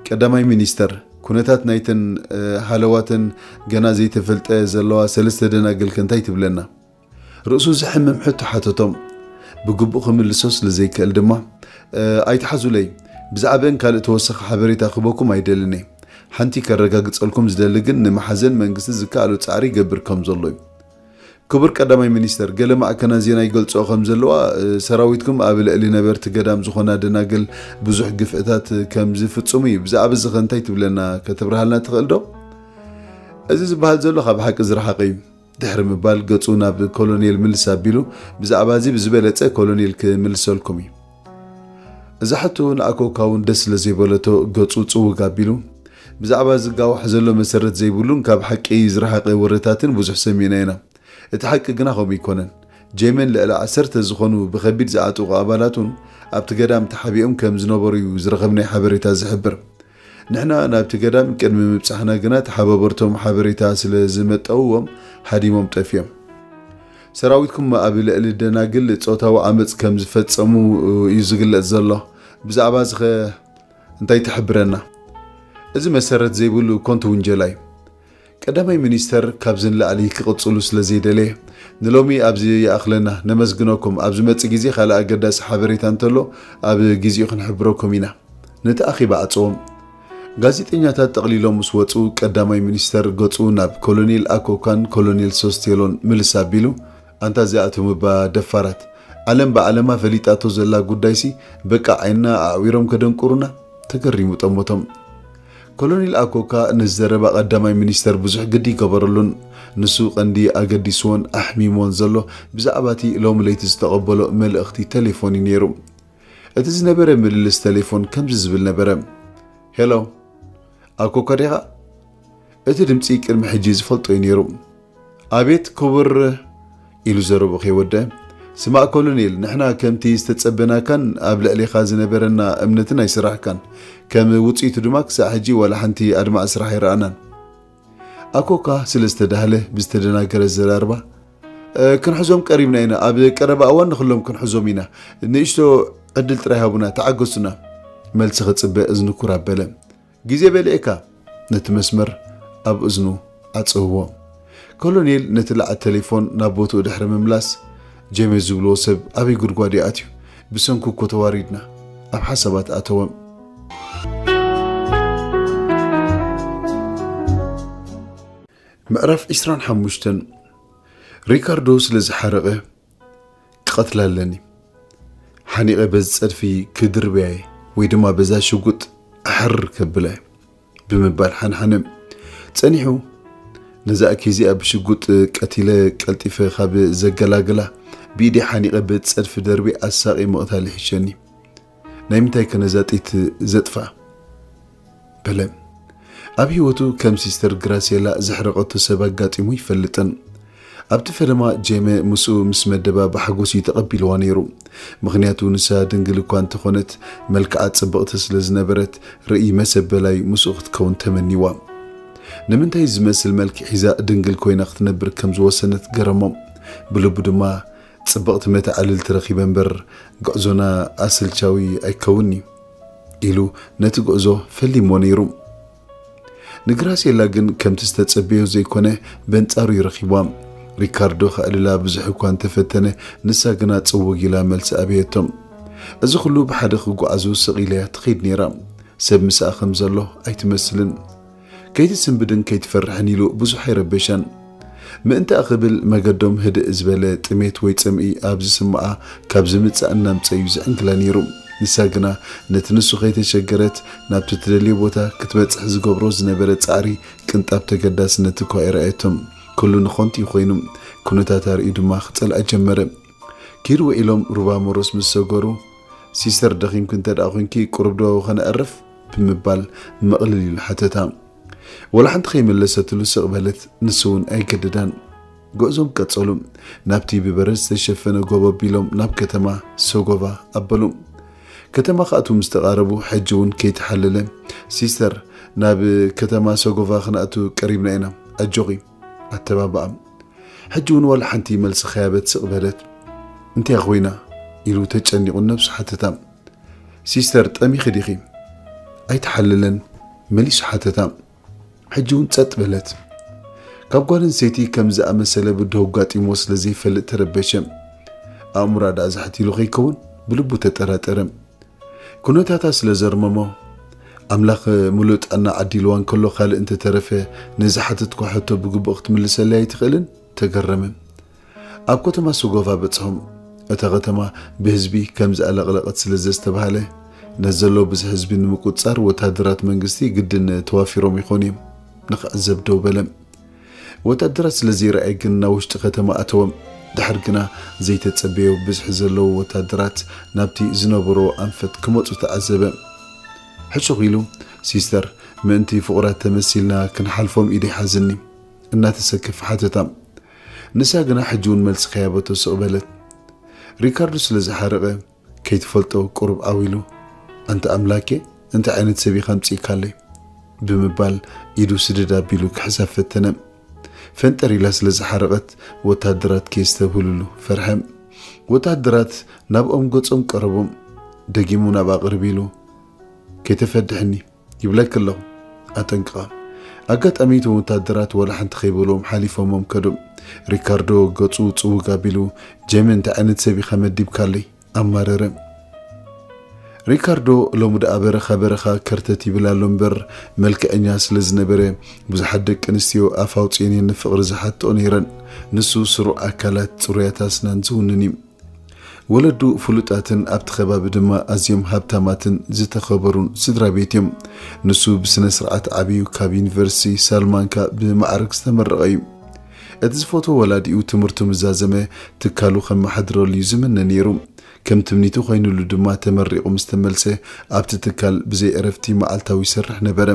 ቀዳማይ ሚኒስተር፣ ኩነታት ናይተን፣ እ፣ ሃለዋተን ገና ዘይተፈልጠ ዘለዋ ሰለስተ ደናግል ከ እንታይ ትብለና? ርእሱ ዘሕምም ሕቶ ሓተቶም። ብግቡእ ክምልሶ ስለ ዘይክእል ድማ፣ እ፣ ኣይትሓዙለይ፣ ብዛዕበን ካልእ ተወሳኺ ሓበሬታ ክህበኩም ኣይደልን እየ። ሓንቲ ከረጋግጸልኩም ዝደሊ ግን ንመሓዘን መንግስቲ ዝከኣሎ ጻዕሪ ይገብር ከም ዘሎ እዩ። ክቡር ቀዳማይ ሚኒስተር፣ ገለ ማዕከናት ዜና ይገልጽኦ ከም ዘለዋ፣ እ፣ ሰራዊትኩም ኣብ ልዕሊ ነበርቲ ገዳም ዝኾና ደናግል ብዙሕ ግፍዕታት ከም ዝፍጽሙ እዩ። ብዛዕባ እዚ ኸ እንታይ ትብለና? ከተብርሃልና ትኽእል ዶ? እዚ ዝበሃል ዘሎ ካብ ሓቂ ዝረሓቐ እዩ። ድሕሪ ምባል ገጹ ናብ ኮሎኔል ምልስ ኣቢሉ፣ ብዛዕባ እዚ ብዝበለጸ ኮሎኔል ክምልሰልኩም እዩ። እዛ ሕቶ ንኣኮካ እውን ደስ ስለ ዘይበለቶ ገጹ ጽውግ ኣቢሉ፣ ብዛዕባ ዝጋዋሕ ዘሎ መሰረት ዘይብሉን ካብ ሓቂ ዝረሓቐ ወረታትን ብዙሕ ሰሚዕና ኢና። እቲ ሓቂ ግና ከምኡ ኣይኮነን። ጄመን ልዕሊ ዓሰርተ ዝኾኑ ብኸቢድ ዝዓጠቑ ኣባላት እውን ኣብቲ ገዳም ተሓቢኦም ከም ዝነበሩ እዩ ዝረኸብናዮ ሓበሬታ ዝሕብር። ንሕና ናብቲ ገዳም ቅድሚ ምብጻሕና ግና ተሓባበርቶም ሓበሬታ ስለ ዝመጠውዎም ሃዲሞም ጠፊኦም። ሰራዊትኩም ኣብ ልዕሊ ደናግል ጾታዊ ዓመጽ ከም ዝፈጸሙ እዩ ዝግለጽ ዘሎ። ብዛዕባ እዚ ኸ እንታይ ትሕብረና? እዚ መሰረት ዘይብሉ ኮንቱ ውንጀላ እዩ። ቀዳማይ ሚኒስተር ካብዚ ንላዕሊ ክቕጽሉ ስለ ዘይደለየ፣ ንሎሚ ኣብዚ ይኣኽለና፣ ነመስግነኩም። ኣብ ዝመጽእ ግዜ ካልእ ኣገዳሲ ሓበሬታ እንተሎ ኣብ ግዜኡ ክንሕብረኩም ኢና። ነቲ ኣኼባ ዓጸዎም። ጋዜጠኛታት ጠቕሊሎም ምስ ወጹ፣ ቀዳማይ ሚኒስተር ገጹ ናብ ኮሎኔል ኣኮካን ኮሎኔል ሶስቴሎን ምልስ ኣቢሉ፣ ኣንታ እዚኣቶም እባ ደፋራት፣ ዓለም ብዓለማ ፈሊጣቶ ዘላ ጉዳይሲ በቃ ዓይንና ኣዕዊሮም ከደንቁሩና? ተገሪሙ ጠመቶም። ኮሎኔል ኣኮካ ነዚ ዘረባ ቀዳማይ ሚኒስተር ብዙሕ ግዲ ይገበረሉን፣ ንሱ ቀንዲ ኣገዲስዎን ኣሕሚምዎን ዘሎ ብዛዕባ እቲ ሎሚ ለይቲ ዝተቐበሎ መልእኽቲ ቴሌፎን እዩ ነይሩ። እቲ ዝነበረ ምልልስ ቴሌፎን ከምዚ ዝብል ነበረ። ሄሎ፣ ኣኮካ ዲኻ? እቲ ድምጺ ቅድሚ ሕጂ ዝፈልጦ እዩ ነይሩ። ኣቤት ክቡር፣ ኢሉ ዘረብኡ ከይወደአ፣ ስማዕ ኮሎኔል፣ ንሕና ከምቲ ዝተጸበናካን ኣብ ልዕሌኻ ዝነበረና እምነትን ኣይሰራሕካን። ከም ውጽኢቱ ድማ ክሳዕ ሕጂ ዋላ ሓንቲ ኣድማዒ ስራሕ ኣይረኣናን። ኣኮካ ስለ ዝተዳህለ ብዝተደናገረ ኣዘራርባ፣ "እ፣ ክንሕዞም ቀሪብና ኢና፣ ኣብ ቀረባ እዋን ንኽሎም ክንሕዞም ኢና፣ ንእሽቶ ዕድል ጥራይ ሃቡና፣ ተዓገሱና" መልሲ ክጽበ እዝኑ ኩር ኣበለ። "ግዜ በሊዕካ!" ነቲ መስመር ኣብ እዝኑ ዓጸውዎ። ኮሎኔል ነቲ ላዕት ቴሌፎን ናብ ቦትኡ ድሕሪ ምምላስ፣ ጀሜ ዝብልዎ ሰብ ኣበይ ጉድጓድ እዩ ኣትዩ? ብሰንኩ እኮ ተዋሪድና፣ ኣብ ሓሳባት ኣተወ። ምዕራፍ ዕስራን ሓሙሽተን። ሪካርዶ ስለ ዝሓረቐ፣ ክቐትላ ኣለኒ። ሓኒቐ በዚ ጸድፊ ክድርብያ እየ፣ ወይ ድማ በዛ ሽጉጥ ኣሕር ከብላ እየ ብምባል ሓንሓነ። ጸኒሑ፣ ነዛ እከይ እዚኣ ብሽጉጥ ቀቲለ ቀልጢፈ ካብ ዘገላግላ፣ ብኢደይ ሓኒቐ በዚ ጸድፊ ደርብየ ኣሳቒ ምቕታል ይሕሸኒ። ናይ ምንታይ ከ ነዛ ጥይት ዘጥፍኣ? በለ። ኣብ ህይወቱ ከም ሲስተር ግራሴላ ዘሕረቐቶ ሰብ ኣጋጢሙ ይፈልጥን። ኣብቲ ፈለማ ጄመ ምስኡ ምስ መደባ ብሓጎስ እዩ ተቐቢልዋ ነይሩ። ምኽንያቱ ንሳ ድንግል እኳ እንተኾነት፣ መልክዓ ጽብቕቲ ስለ ዝነበረት፣ ርእይ መሰበላይ ምስኡ ክትከውን ተመኒዋ። ንምንታይ ዝመስል መልክዕ ሒዛ ድንግል ኮይና ክትነብር ከም ዝወሰነት ገረሞ። ብልቡ ድማ፣ "ጽብቕቲ መተዓልልቲ ረኺበ እምበር፣ ጉዕዞና ኣሰልቻዊ ኣይከውን እዩ" ኢሉ ነቲ ጉዕዞ ፈሊምዎ ነይሩ። ንግራሴላ ግን ከምቲ ዝተጸበዮ ዘይኮነ፣ በንጻሩ እዩ ረኺብዋ። ሪካርዶ ከዕልላ ብዙሕ እኳ እንተፈተነ፣ ንሳ ግና ጽውግ ኢላ መልሲ ኣበየቶም። እዚ ኩሉ ብሓደ ክጓዓዙ ስቕ ኢለያ ትኸይድ ነይራ። ሰብ ምስኣ ከም ዘሎ ኣይትመስልን። ከይትስንብድን ከይትፈርሕን ኢሉ ብዙሕ ኣይረበሻን። ምእንትኣ ክብል መገዶም ህድእ ዝበለ ጥሜት ወይ ጽምኢ ኣብ ዝስምዓ ካብ ዝምጻእ እናምጸ እዩ ዝዕንግላ ነይሩ። ንሳ ግና ነቲ ንሱ ከይተሸገረት ናብቲ ትደልዮ ቦታ ክትበጽሕ ዝገብሮ ዝነበረ ጻዕሪ ቅንጣብ ተገዳስነት እኳ ኣይረኣየቶን። ኩሉ ንኾንቱ እዩ ኮይኑ። ኩነታታ ርእዩ ድማ ክጸልኣ ጀመረ። ኪድ ውዒሎም ሩባ ሞሮስ ምስ ሰገሩ፣ "ሲስተር፣ ደኺምኪ እንተ ደኣ ኾይንኪ ቁሩብ ዶ ከነዕርፍ?" ብምባል መቕልል ኢሉ ሓተታ። ወላ ሓንቲ ከይመለሰትሉ ስቕ በለት፣ ንሱ እውን ኣይገደዳን። ጉዕዞም ቀጸሉ። ናብቲ ብበረድ ዝተሸፈነ ጎቦ ኣቢሎም ናብ ከተማ ሰጎቫ ኣበሉ። ከተማ ክኣትዉ ምስ ተቓረቡ፣ ሕጂ እውን ከይተሓለለ፣ "ሲስተር፣ ናብ ከተማ ሰጎቫ ክንኣቱ ቀሪብና ኢና፣ ኣጆኺ" ኣተባብኣ። ሕጂ እውን ዋላ ሓንቲ መልሲ ከይሃበት ስቕ በለት። "እንቲያ ኮይና?" ኢሉ ተጨኒቑ ነብሱ ሓተታ። "ሲስተር፣ ጠሚኺ ዲኺ?" ኣይተሓለለን፣ መሊሱ ሓተታ። ሕጂ እውን ጸጥ በለት። ካብ ጓል ኣንስተይቲ ከም ዝኣመሰለ ብድሆ ኣጋጢምዎ ስለ ዘይፈልጥ ተረበሸ። ኣእምሮኣ ደኣ ዛሕት ኢሉ ከይከውን ብልቡ ተጠራጠረ። ኩነታታ ስለ ዘርመሞ፣ ኣምላኽ ምሉእ ጥዕና ዓዲልዋ እንከሎ፣ ካልእ እንተተረፈ ነዚ ሓተትኳ ሕቶ ብግቡእ ክትምልሰለይ ኣይትኽእልን? ተገረመ። ኣብ ከተማ ሰጎቫ በጽሖም። እታ ከተማ ብህዝቢ ከም ዝኣለቕለቐት ስለ ዘስተብሃለ፣ ነዚ ዘሎ ብዝሒ ህዝቢ ንምቁጽጻር ወተሃደራት መንግስቲ ግድን ተዋፊሮም ይኾኑ እዮም። ንኽዕዘብ ደው በለ። ወተሃደራት ስለ ዘይረኣየ ግን ናብ ውሽጢ ከተማ ኣተወ። ድሓር ግና ዘይተጸበዮ ብዝሒ ዘለዎ ወተሃደራት ናብቲ ዝነበሮ ኣንፈት ክመጹ ተዓዘበ። ሕሹኽ ኢሉ፣ "ሲስተር፣ ምእንቲ ፍቑራት ተመሲልና ክንሓልፎም ኢደይ ሓዝኒ?" እናተሰከፈ ሓተታ። ንሳ ግና ሕጂ እውን መልሲ ከይሃበቶ ስቕ በለት። ሪካርዶ ስለ ዝሓረቐ፣ ከይትፈልጦ ቁሩብ ዓው ኢሉ፣ "ኣንታ ኣምላኬ፣ እንታይ ዓይነት ሰብ ኢኻ ኣምጺእካለይ?" ብምባል ኢዱ ስድድ ኣቢሉ ክሕዛ ፈተነ። ፈንጠር ኢላ ስለ ዝሓረቐት፣ ወታደራት ከየስተብህልሉ ፈርሐ። ወታደራት ናብኦም ገጾም ቀረቦም። ደጊሙ ናብኣ ቅርብ ኢሉ፣ "ከይተፈድሕኒ ይብለኪ ኣለኹ፣ ኣጠንቅቓ።" ኣጋጣሚ እቶም ወታደራት ዋላ ሓንቲ ከይበልዎም ሓሊፎሞም ከዱ። ሪካርዶ ገጹ ጽውግ ኣቢሉ፣ "ጄሚ፣ እንታይ ዓይነት ሰብ ኢኻ መዲብካለይ?" ኣማረረ። ሪካርዶ ሎሚ ደኣ በረኻ በረኻ ከርተት ይብል ኣሎ እምበር፣ መልክዐኛ ስለ ዝነበረ፣ ብዙሓት ደቂ ኣንስትዮ ኣፍ ኣውጺኤን እየን ንፍቕሪ ዝሓትኦ ነይረን። ንሱ ስሩዕ ኣካላት፣ ጽሩያት ኣስናን ዝውንን እዩ። ወለዱ ፍሉጣትን ኣብቲ ከባቢ ድማ ኣዝዮም ሃብታማትን ዝተኸበሩን ስድራ ቤት እዮም። ንሱ ብስነ ስርዓት ዓብዩ ካብ ዩኒቨርሲቲ ሳላማንካ ብማዕረግ ዝተመረቐ እዩ። እቲ ዝፈትዎ ወላዲኡ ትምህርቱ ምስ ዛዘመ ትካሉ ከመሓድረሉ እዩ ዝምነ ነይሩ። ከም ትምኒቱ ኮይኑሉ ድማ ተመሪቑ ምስ ተመልሰ ኣብቲ ትካል ብዘይ ዕረፍቲ መዓልታዊ ይሰርሕ ነበረ።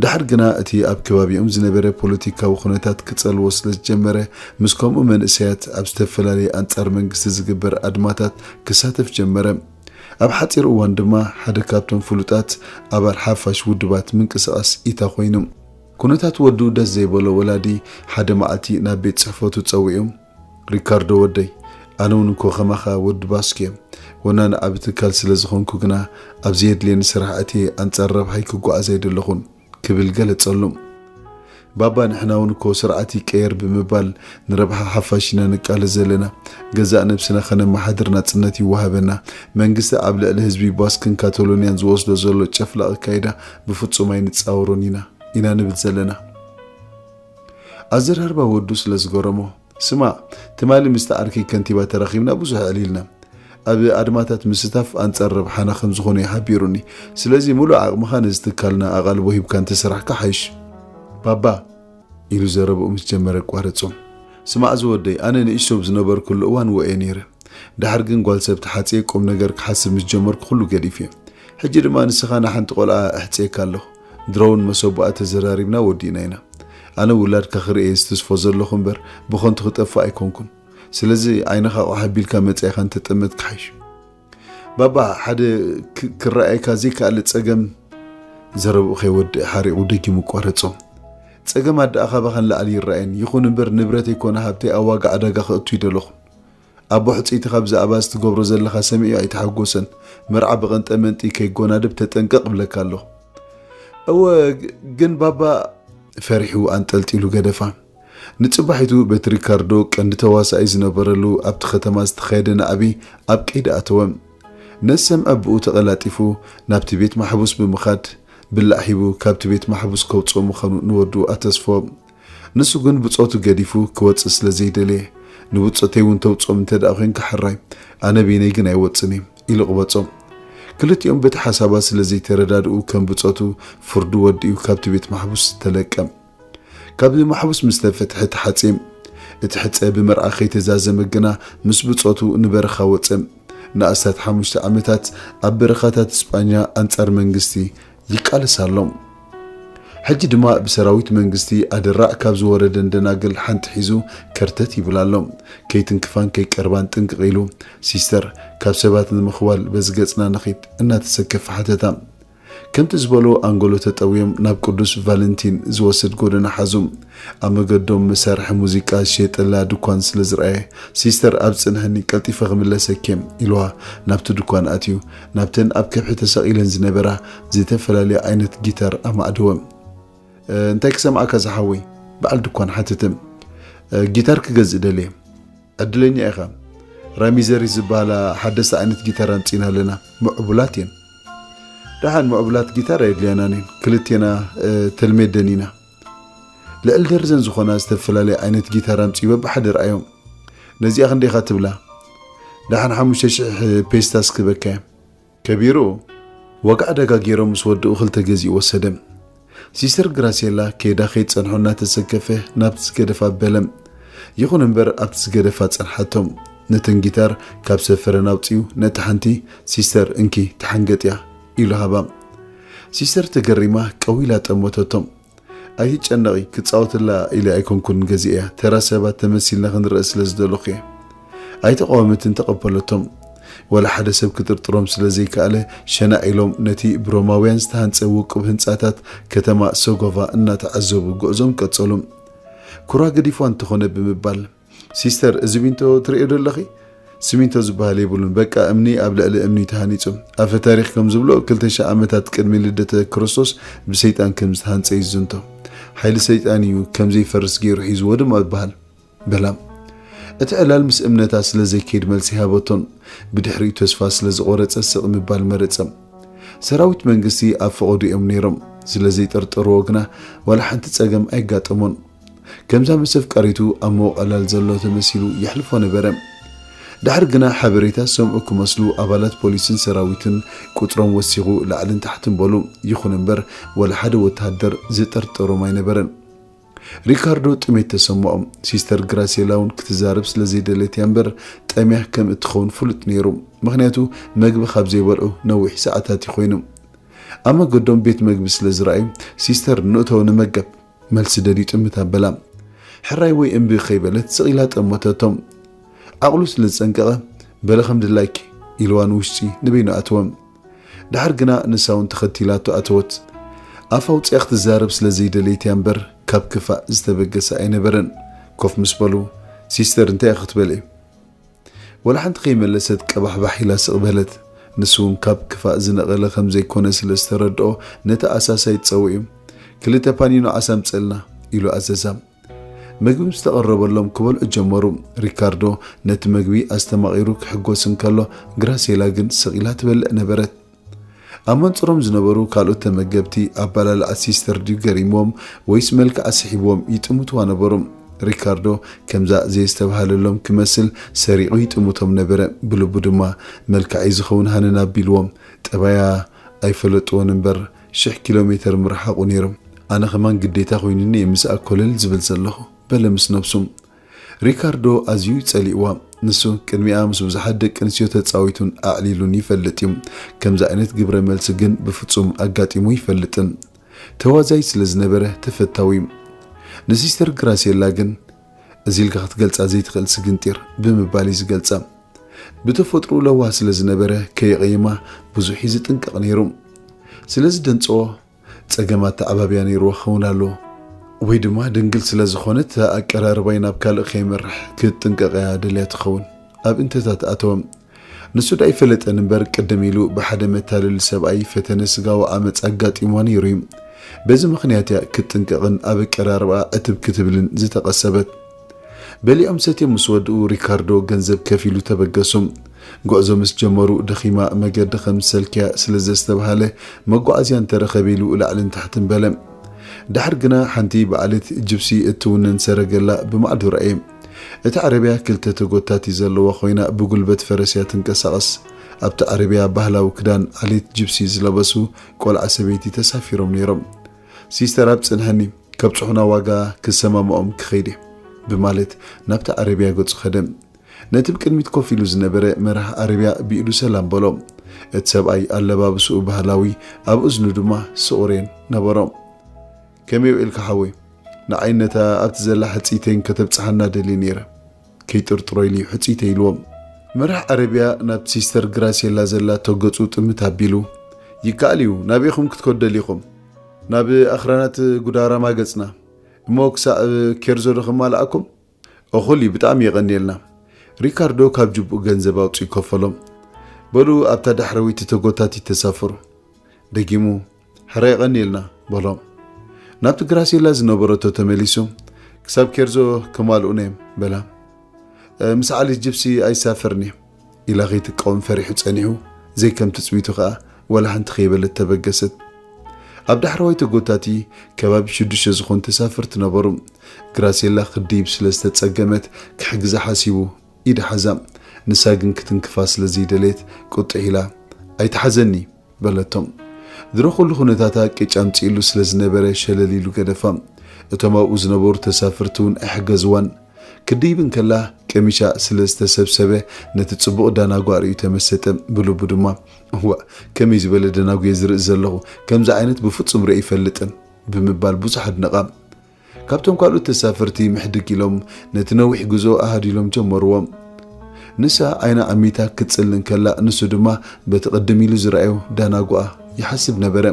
ድሓር ግና እቲ ኣብ ከባቢኦም ዝነበረ ፖለቲካዊ ኩነታት ክጸልዎ ስለ ዝጀመረ፣ ምስ ከምኡ መንእሰያት ኣብ ዝተፈላለየ ኣንጻር መንግስቲ ዝግበር ኣድማታት ክሳተፍ ጀመረ። ኣብ ሓጺር እዋን ድማ ሓደ ካብቶም ፍሉጣት ኣባል ሓፋሽ ውድባት ምንቅስቓስ ኢታ ኮይኑ። ኩነታት ወዱ ደስ ዘይበሎ ወላዲ ሓደ መዓልቲ ናብ ቤት ጽሕፈቱ ጸዊዑ፣ "ሪካርዶ ወደይ፣ ኣነ እውን እኮ ከማኻ ወዲ ባስክ እየ። ወናኒ ዓቢ ትካል ስለ ዝኾንኩ ግና ኣብ ዘየድልየኒ ስራሕ ኣትየ ኣንጻር ረብሓይ ክጓዓዝ ኣይደለኹን" ክብል ገለጸሉ። "ባባ፣ ንሕና እውን እኮ ስርዓት ይቀየር ብምባል ንረብሓ ሓፋሽ ኢና ንቃለስ ዘለና። ገዛእ ነብስና ከነመሓድር ናጽነት ይወሃበና። መንግስቲ ኣብ ልዕሊ ህዝቢ ባስክን ካቶሎንያን ዝወስዶ ዘሎ ጨፍላቕ ኣካይዳ ብፍጹም ኣይንጻወሮን ኢና" ኢና ንብል ዘለና። ኣዘራርባ ወዱ ስለ ዝገረሞ፣ "ስማዕ፣ ትማሊ ምስቲ ዓርከይ ከንቲባ ተራኺብና ብዙሕ ኣዕሊልና። ኣብ ኣድማታት ምስታፍ ኣንጻር ረብሓና ከም ዝኾነ እዩ ሓቢሩኒ። ስለዚ ምሉእ ዓቕምኻ ነዚ ትካልና ኣቓልቦ ሂብካ እንተሰራሕካ ሓይሽ" "ባባ" ኢሉ ዘረብኡ ምስ ጀመረ ኣቋረጾ። "ስማዕ ዝወደይ፣ ኣነ ንእሽቶ ኣብ ዝነበርኩሉ እዋን ውዕየ ነይረ። ድሓር ግን ጓል ሰብ ተሓጽየ ቁም ነገር ክሓስብ ምስ ጀመርኩ ኩሉ ገዲፈ። ሕጂ ድማ ንስኻ ንሓንቲ ቆልዓ እሕጽየካ ኣለኹ። ድሮ እውን መሰቦኣ ተዘራሪብና ወዲእና ኢና። ኣነ ውላድካ ክርእየ ዝትስፎ ዘለኹ እምበር ብኸንቱ ክጠፍእ ኣይኮንኩን። ስለዚ ዓይንኻ ቋሕ ኣቢልካ መጻኢኻ እንተጠመትካ ሓይሽ" "ባባ፣ ሓደ ክ-፣ ክረኣየካ ዘይከኣለ ጸገም" ዘረብኡ ከይወድእ ሓሪቑ ደጊሙ ኣቋረጾ። "ጸገማት ደኣ ካባኻ ንላዕሊ ይረኣየኒ። ይኹን እምበር ንብረተይ ኮነ ሃብተይ ኣብ ዋጋ ዕዳጋ ከእቱ ኣይደለኹን። ኣቦ ሕጽይትኻ ብዛዕባ እዚ ትገብሮ ዘለኻ ሰሚዑ ኣይተሓጎሰን። መርዓ ብቐንጠመንጢ ከይጎናደብ ተጠንቀቕ እብለካ ኣለኹ።" "እወ፣ ግ-፣ ግን ባባ" ፈሪሑ ኣንጠልጢሉ ገደፋ። ንጽባሒቱ በቲ ሪካርዶ ቀንዲ ተዋሳኣይ ዝነበረሉ ኣብቲ ከተማ ዝተኻየደ ናዕቢ ኣብ ቀይዲ ኣተወ። ነሰም ኣቦኡ ተቐላጢፉ ናብቲ ቤት ማሕቡስ ብምኻድ ብላዕ ሂቡ ካብቲ ቤት ማሕቡስ ከውጽኦ ምዃኑ ንወዱ ኣተስፍዎ። ንሱ ግን ብጾቱ ገዲፉ ክወጽእ ስለ ዘይደለየ፣ "ንብጾተይ እውን ተውጽኦም እንተ ደኣ ኾይንካ ሕራይ፣ ኣነ በይነይ ግን ኣይወጽን እየ" ኢሉ ቅበጾ። ክልቲኦም በቲ ሓሳባት ስለ ዘይተረዳድኡ ከም ብጾቱ ፍርዱ ወዲኡ ካብቲ ቤት ማሕቡስ ተለቀ። ካብ ማሕቡስ ምስ ተፈትሐ ተሓጽየ። እቲ ሕጸ ብመርዓ ከይተዛዘመ ግና ምስ ብጾቱ ንበረኻ ወጸ። ንኣስታት ሓሙሽተ ዓመታት ኣብ በረኻታት ስጳኛ ኣንጻር መንግስቲ ይቃለስ ኣሎ። ሕጂ ድማ ብሰራዊት መንግስቲ ኣደራዕ ካብ ዝወረደን ደናግል ሓንቲ ሒዙ ከርተት ይብል ኣሎ። ከይትንክፋን ከይቀርባን ጥንቅቕ ኢሉ፣ ሲስተር፣ ካብ ሰባት ንምኽዋል በዚ ገጽና ንኺድ እናተሰከፈ ሓተታ። ከምቲ ዝበሎ ኣንጎሎ ተጠውዮም ናብ ቅዱስ ቫለንቲን ዝወስድ ጎደና ሓዙ። ኣብ መገዶም መሳርሒ ሙዚቃ ዝሸየጠላ ድኳን ስለ ዝረኣየ፣ "ሲስተር፣ ኣብ ጽንሕኒ፣ ቀልጢፈ ክምለሰኪ እየ" ኢልዋ ናብቲ ድኳን ኣትዩ፣ ናብተን ኣብ ከብሒ ተሰቒለን ዝነበራ ዝተፈላለያ ዓይነት ጊታር ኣማዕደወ። "እ፣ እንታይ ክሰምዓካ ዝሓወይ?" በዓል ድኳን ሓተተ። "እ፣ ጊታር ክገዝእ ደልየ።" "ዕድለኛ ኢኻ። ራሚዘሪ ዝበሃላ ሓደስቲ ዓይነት ጊታር ኣምጺእና ኣለና። ምዕቡላት እየን።" "ደሓን፣ ምዕቡላት ጊታር ኣየድልያናን እየን። ክልቴና፣ እ፣ ተልሜደን ኢና። ልዕሊ ደርዘን ዝኾና ዝተፈላለያ ዓይነት ጊታር ኣምጺኡ በብሓደ ረኣዮም። ነዚኣ ክንደይ ኢኻ ትብላ?" "ደሓን ሓሙሽተ ሽሕ ፔስታስ ክህበካ እየ።" ከቢሩ ዋጋ ዕዳጋ ገይሮም ምስ ወድኡ ክልተ ገዚኡ ወሰደ። ሲስተር ግራሴላ ከይዳ ከይትጸንሖ እናተሰከፈ ናብቲ ዝገደፋ በለ። ይኹን እምበር ኣብቲ ዝገደፋ ጸንሓቶም። ነተን ጊታር ካብ ሰፈረን ኣውጺኡ ነታ ሓንቲ፣ "ሲስተር እንኪ ተሓንገጥያ" ኢሉ ሃባ። ሲስተር ተገሪማ ቀው ኢላ ጠመተቶም። ኣይትጨነቒ፣ ክጻወተላ ኢለ ኣይኮንኩን ገዚኤያ፣ ተራ ሰባት ተመሲልና ክንረአ ስለ ዝደለኹ እየ። ኣይተቓወመትን፣ ተቐበለቶም። ዋላ ሓደ ሰብ ክጥርጥሮም ስለ ዘይከኣለ፣ ሸናዕ ኢሎም ነቲ ብሮማውያን ዝተሃንጸ ውቁብ ህንጻታት ከተማ ሰጎቫ እናተዓዘቡ ጉዕዞም ቀጸሉ። ኩራ ገዲፍዋ እንተኾነ ብምባል፣ "ሲስተር፣ እዚ ቢንቶ ትርእዮ ዶ ኣለኺ? ሲሚንቶ ዝበሃል የብሉን፣ በቃ እምኒ ኣብ ልዕሊ እምኒ ተሃኒጹ። ኣፈ ታሪኽ ከም ዝብሎ፣ ክልተ ሽሕ ዓመታት ቅድሚ ልደተ ክርስቶስ ብሰይጣን ከም ዝተሃንጸ እዩ ዝዝንቶ። ሓይሊ ሰይጣን እዩ ከም ዘይፈርስ ገይሩ ሒዝዎ ድማ ይበሃል" በላ። እቲ ዕላል ምስ እምነታ ስለ ዘይከይድ መልሲ ሃበቶን፣ ብድሕሪኡ ተስፋ ስለ ዝቖረጸ ስቕ ምባል መረጸ። ሰራዊት መንግስቲ ኣብ ፈቐዱ እዮም ነይሮም። ስለ ዘይጠርጠርዎ ግና ዋላ ሓንቲ ጸገም ኣይጋጠሞን። ከምዛ ምስ ኣፍቃሪቱ ኣብ ምቕላል ዘሎ ተመሲሉ የሕልፎ ነበረ። ድሓር ግና ሓበሬታ ዝሰምዑ ክመስሉ ኣባላት ፖሊስን ሰራዊትን ቁጽሮም ወሲኹ ላዕልን ታሕትን በሉ። ይኹን እምበር ዋላ ሓደ ወተሃደር ዝጠርጠሮም ኣይነበረን። ሪካርዶ ጥሜት ተሰምዖ። ሲስተር ግራሴላ እውን ክትዛረብ ስለ ዘይደለትያ እምበር ጠምያ ከም እትኸውን ፍሉጥ ነይሩ። ምኽንያቱ መግቢ ካብ ዘይበልዑ ነዊሕ ሰዓታት እዩ ኮይኑ። ኣብ መገዶም ቤት መግቢ ስለ ዝረኣዩ፣ "ሲስተር፣ ንእቶ ንመገብ" መልሲ ደልዩ ጥምት ኣበላ። ሕራይ ወይ እምቢ ከይበለት ስቕ ኢላ ጠመተቶም። ዓቕሉ ስለ ዝጸንቀቐ፣ "በለ ከም ድላይኪ" ኢልዋ ንውሽጢ ንበይኑ ኣተወ። ድሓር ግና ንሳ እውን ተኸቲላቶ ኣተወት። ኣፍ ኣውጺኣ ክትዛረብ ስለ ዘይደለየትያ እምበር ካብ ክፋእ ዝተበገሰ ኣይነበረን። ኮፍ ምስ በሉ፣ "ሲስተር፣ እንታይ ኢኺ ክትበልዒ?" ወላ ሓንቲ ከይመለሰት ቀባሕባሕ ኢላ ስቕ በለት። ንሱ እውን ካብ ክፋእ ዝነቐለ ከም ዘይኮነ ስለ ዝተረድኦ ነቲ ኣሳሳይ ጸዊዑ፣ "ክልተ ፓኒኖ ዓሳ ኣምጽእልና" ኢሉ ኣዘዛ። መግቢ ምስ ተቐረበሎም ክበልዑ ጀመሩ። ሪካርዶ ነቲ መግቢ ኣስተማቒሩ ክሕጎስ እንከሎ፣ ግራሴላ ግን ስቕ ኢላ ትበልዕ ነበረት። ኣብ መንጽሮም ዝነበሩ ካልኦት ተመገብቲ ኣበላልዓ ሲስተር ድዩ ገሪምዎም ወይስ መልክዓ ስሒብዎም ይጥምትዋ ነበሩ። ሪካርዶ ከምዛ ዘየስተብሃለሎም ክመስል ሰሪቑ ይጥምቶም ነበረ። ብልቡ ድማ፣ "መልክዐይ ዝኸውን ሃነን" ኣቢልዎም። ጠባያ ኣይፈለጥዎን እምበር ሽሕ ኪሎ ሜተር ምርሓቑ ነይሩ። "ኣነ ከማን ግዴታ ኮይኑኒ እየ ምስኣ ኮለል ዝብል ዘለኹ" በለ ምስ ነብሱ። ሪካርዶ ኣዝዩ ጸሊእዋ። ንሱ ቅድሚኣ ምስ ብዙሓት ደቂ ኣንስትዮ ተጻዊቱን ኣዕሊሉን ይፈልጥ እዩ። ከምዚ ዓይነት ግብረ መልሲ ግን ብፍጹም ኣጋጢሙ ይፈልጥን። ተዋዛይ ስለ ዝነበረ ተፈታዊ እዩ። ንሲስተር ግራሴላ ግን፣ "እዚ ኢልካ ክትገልጻ ዘይትኽእል ስግንጢር" ብምባል እዩ ዝገልጻ። ብተፈጥሮ ለዋህ ስለ ዝነበረ ከየቐየማ ብዙሕ እዩ ዝጥንቀቕ ነይሩ። ስለ ዝደንጽዎ ጸገም ኣተዓባብያ ነይርዋ ክኸውን ኣለዎ። ወይ ድማ ድንግል ስለ ዝኾነት ኣቀራርባይ ናብ ካልእ ከይመርሕ ክትጥንቀቕ እያ ደልያ ትኸውን። ኣብ እንተታት ኣተወ። ንሱ ደኣ ኣይፈለጠን እምበር፣ ቅድም ኢሉ ብሓደ መታለሊ ሰብኣይ ፈተነ ስጋዊ ዓመጽ ኣጋጢምዋ ነይሩ እዩ። በዚ ምኽንያት እያ ክትጥንቀቕን ኣብ ኣቀራርባኣ ዕትብ ክትብልን ዝተቐሰበት። በሊዖም ሰትዮም ምስ ወድኡ፣ ሪካርዶ ገንዘብ ከፊሉ ተበገሱ። ጉዕዞ ምስ ጀመሩ፣ ደኺማ መገዲ ከም ዝሰልክያ ስለ ዘስተብሃለ፣ መጓዓዝያ እንተረኸበ ኢሉ ላዕልን ታሕትን በለ። ድሓር ግና ሓንቲ ብዓሌት ጅፕሲ እትውነን ሰረገላ ብማዕዶ ረኣየ። እቲ ዓረብያ ክልተ ተጎታቲ ዘለዋ ኮይና፣ ብጉልበት ፈረስ እያ ትንቀሳቐስ። ኣብቲ ዓረብያ ባህላዊ ክዳን ዓሌት ጅፕሲ ዝለበሱ ቆልዓ ሰበይቲ ተሳፊሮም ነይሮም። "ሲስተር፣ ኣብ ጽንሐኒ፣ ከብጽሑና ዋጋ ክሰማምዖም ክኸይድ እየ" ብማለት ናብቲ ዓረብያ ገጹ ከደ። ነቲ ብቅድሚት ኮፍ ኢሉ ዝነበረ መራሕ ዓረብያ ብኢዱ ሰላም በሎ። እቲ ሰብኣይ ኣለባብስኡ ባህላዊ፣ ኣብ እዝኑ ድማ ስቑሬን ነበሮ። "ከመይ ውዒልካ ሓወይ? ንዓይ ነታ ኣብቲ ዘላ ሕጽይተይን ከተብጽሓና ደልየ ነይረ። ከይጥርጥሮ ኢሉ እዩ ሕጽይተይ" ኢልዎም። መራሕ ዓረብያ ናብቲ ሲስተር ግራሴላ ዘላቶ ገጹ ጥምት ኣቢሉ፣ "ይከኣል እዩ፣ ናበይኹም ክትከዱ ደሊኹም? ናብ ኣኽራናት ጉዳራማ ገጽና? እሞ ክሳዕ ኬርዞ ዶ ከማልኣኩም?" "እኹል እዩ፣ ብጣዕሚ የቐንየልና።" ሪካርዶ ካብ ጅቡኡ ገንዘብ ኣውጺኡ ከፈሎም። "በሉ ኣብታ ዳሕረወይቲ ተጎታቲት ተሳፈሩ።" ደጊሙ፣ "ሕራይ የቐንየልና" በሎም። ናብቲ ግራሴላ ዝነበረቶ ተመሊሱ፣ "ክሳብ ኬርዞ ከማልኡና እዮም" በላ። "እ፣ ምስ ዓሌት ጅፕሲ ኣይሳፈርን እየ" ኢላ ከይትቃወም ፈሪሑ ጸኒሑ፣ ዘይከም ትጽቢቱ ከኣ ዋላ ሓንቲ ከይበለት ተበገሰት። ኣብ ዳሕረዋይ ተጎታቲ ከባቢ ሽዱሽተ ዝኾኑ ተሳፈርቲ ነበሩ። ግራሴላ ክድይብ ስለ ዝተጸገመት ክሕግዛ ሓሲቡ ኢዳ ሓዛ። ንሳ ግን ክትንክፋ ስለ ዘይደለየት ቁጥዕ ኢላ፣ "ኣይትሓዘኒ" በለቶ። ድሮ ኩሉ ኩነታታ ቅጭ ኣምጺእሉ ስለ ዝነበረ ሸለል ኢሉ ገደፋ። እቶም ኣብኡ ዝነበሩ ተሳፈርቲ እውን ኣይሓገዝዋን። ክድይብ እንከላ ቀሚሻ ስለ ዝተሰብሰበ ነቲ ጽቡቕ ዳናጉ ኣርእዩ ተመሰጠ። ብልቡ ድማ፣ "እዋእ፣ ከመይ ዝበለ ደናጉ እየ ዝርኢ ዘለኹ? ከምዚ ዓይነት ብፍጹም ርኢ ኣይፈልጥን" ብምባል ብዙሕ ኣድነቓ። ካብቶም ካልኦት ተሳፈርቲ ምሕድግ ኢሎም ነቲ ነዊሕ ጉዞ ኣሃዲሎም ጀመርዎ። ንሳ ዓይና ዓሚታ ክትጽሊ እንከላ፣ ንሱ ድማ በቲ ቅድም ኢሉ ዝረኣዮ ዳናጉኣ ይሓስብ ነበረ።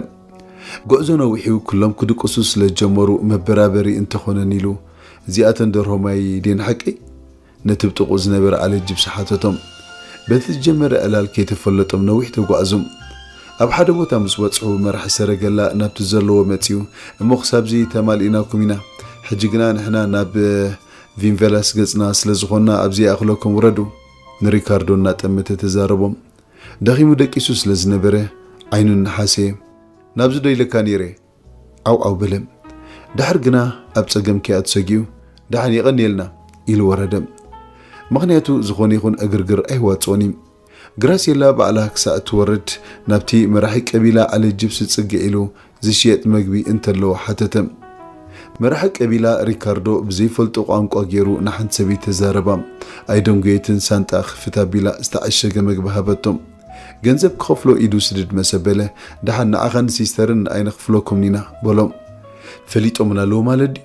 ጉዕዞ ነዊሕ እዩ፣ ኩሎም ክድቅሱ ስለ ዝጀመሩ መበራበሪ እንተኾነን ኢሉ፣ "እዚኣተን ደርሆ ማይ ድየን ሓቀይ?" ነቲ ብጥቕኡ ዝነበረ ዓሌት ጅፕሲ ሓተቶም። በቲ ዝጀመረ ዕላል ከይተፈለጦም ነዊሕ ተጓዕዙ። ኣብ ሓደ ቦታ ምስ በጽሑ መራሒ ሰረገላ ናብቲ ዘለዎ መጺኡ፣ "እሞ ክሳብዚ ተማሊእናኩም ኢና። ሕጂ ግና ንሕና ናብ ቪንቨላስ ገጽና ስለ ዝኾንና ኣብዚ ይኣኽለኩም ውረዱ" ንሪካርዶ እናጠመተ ተዛረቦም። ደኺሙ ደቂሱ ስለ ዝነበረ ዓይኑ እናሓሰየ፣ "ናብዚ ዶ ኢለካ ነይረ?" ዓው ዓው በለ። ድሓር ግና ኣብ ጸገም ከይኣቱ ሰጊኡ፣ "ደሓን የቐንየልና" ኢሉ ወረደ። ምኽንያቱ ዝኾነ ይኹን ዕግርግር ኣይዋጽኦን እዩ። ግራሴላ ባዕላ ክሳዕ እትወርድ ናብቲ መራሒ ቀቢላ ዓሌት ጅፕሲ ጽግዕ ኢሉ ዝሽየጥ መግቢ እንተለዎ ሓተተ። መራሒ ቀቢላ ሪካርዶ ብዘይፈልጦ ቋንቋ ገይሩ ንሓንቲ ሰበይቲ ተዛረባ። ኣይደንጎየትን፣ ሳንጣ ክፍት ኣቢላ ዝተዓሸገ መግቢ ሃበቶም። ገንዘብ ክኸፍሎ ኢዱ ስድድ መሰበለ፣ "ደሓን ንዓኻን ሲስተርን ኣይንኽፍለኩምን ኢና" በሎም። "ፈሊጦምና ኣለዉ ማለት ድዩ?"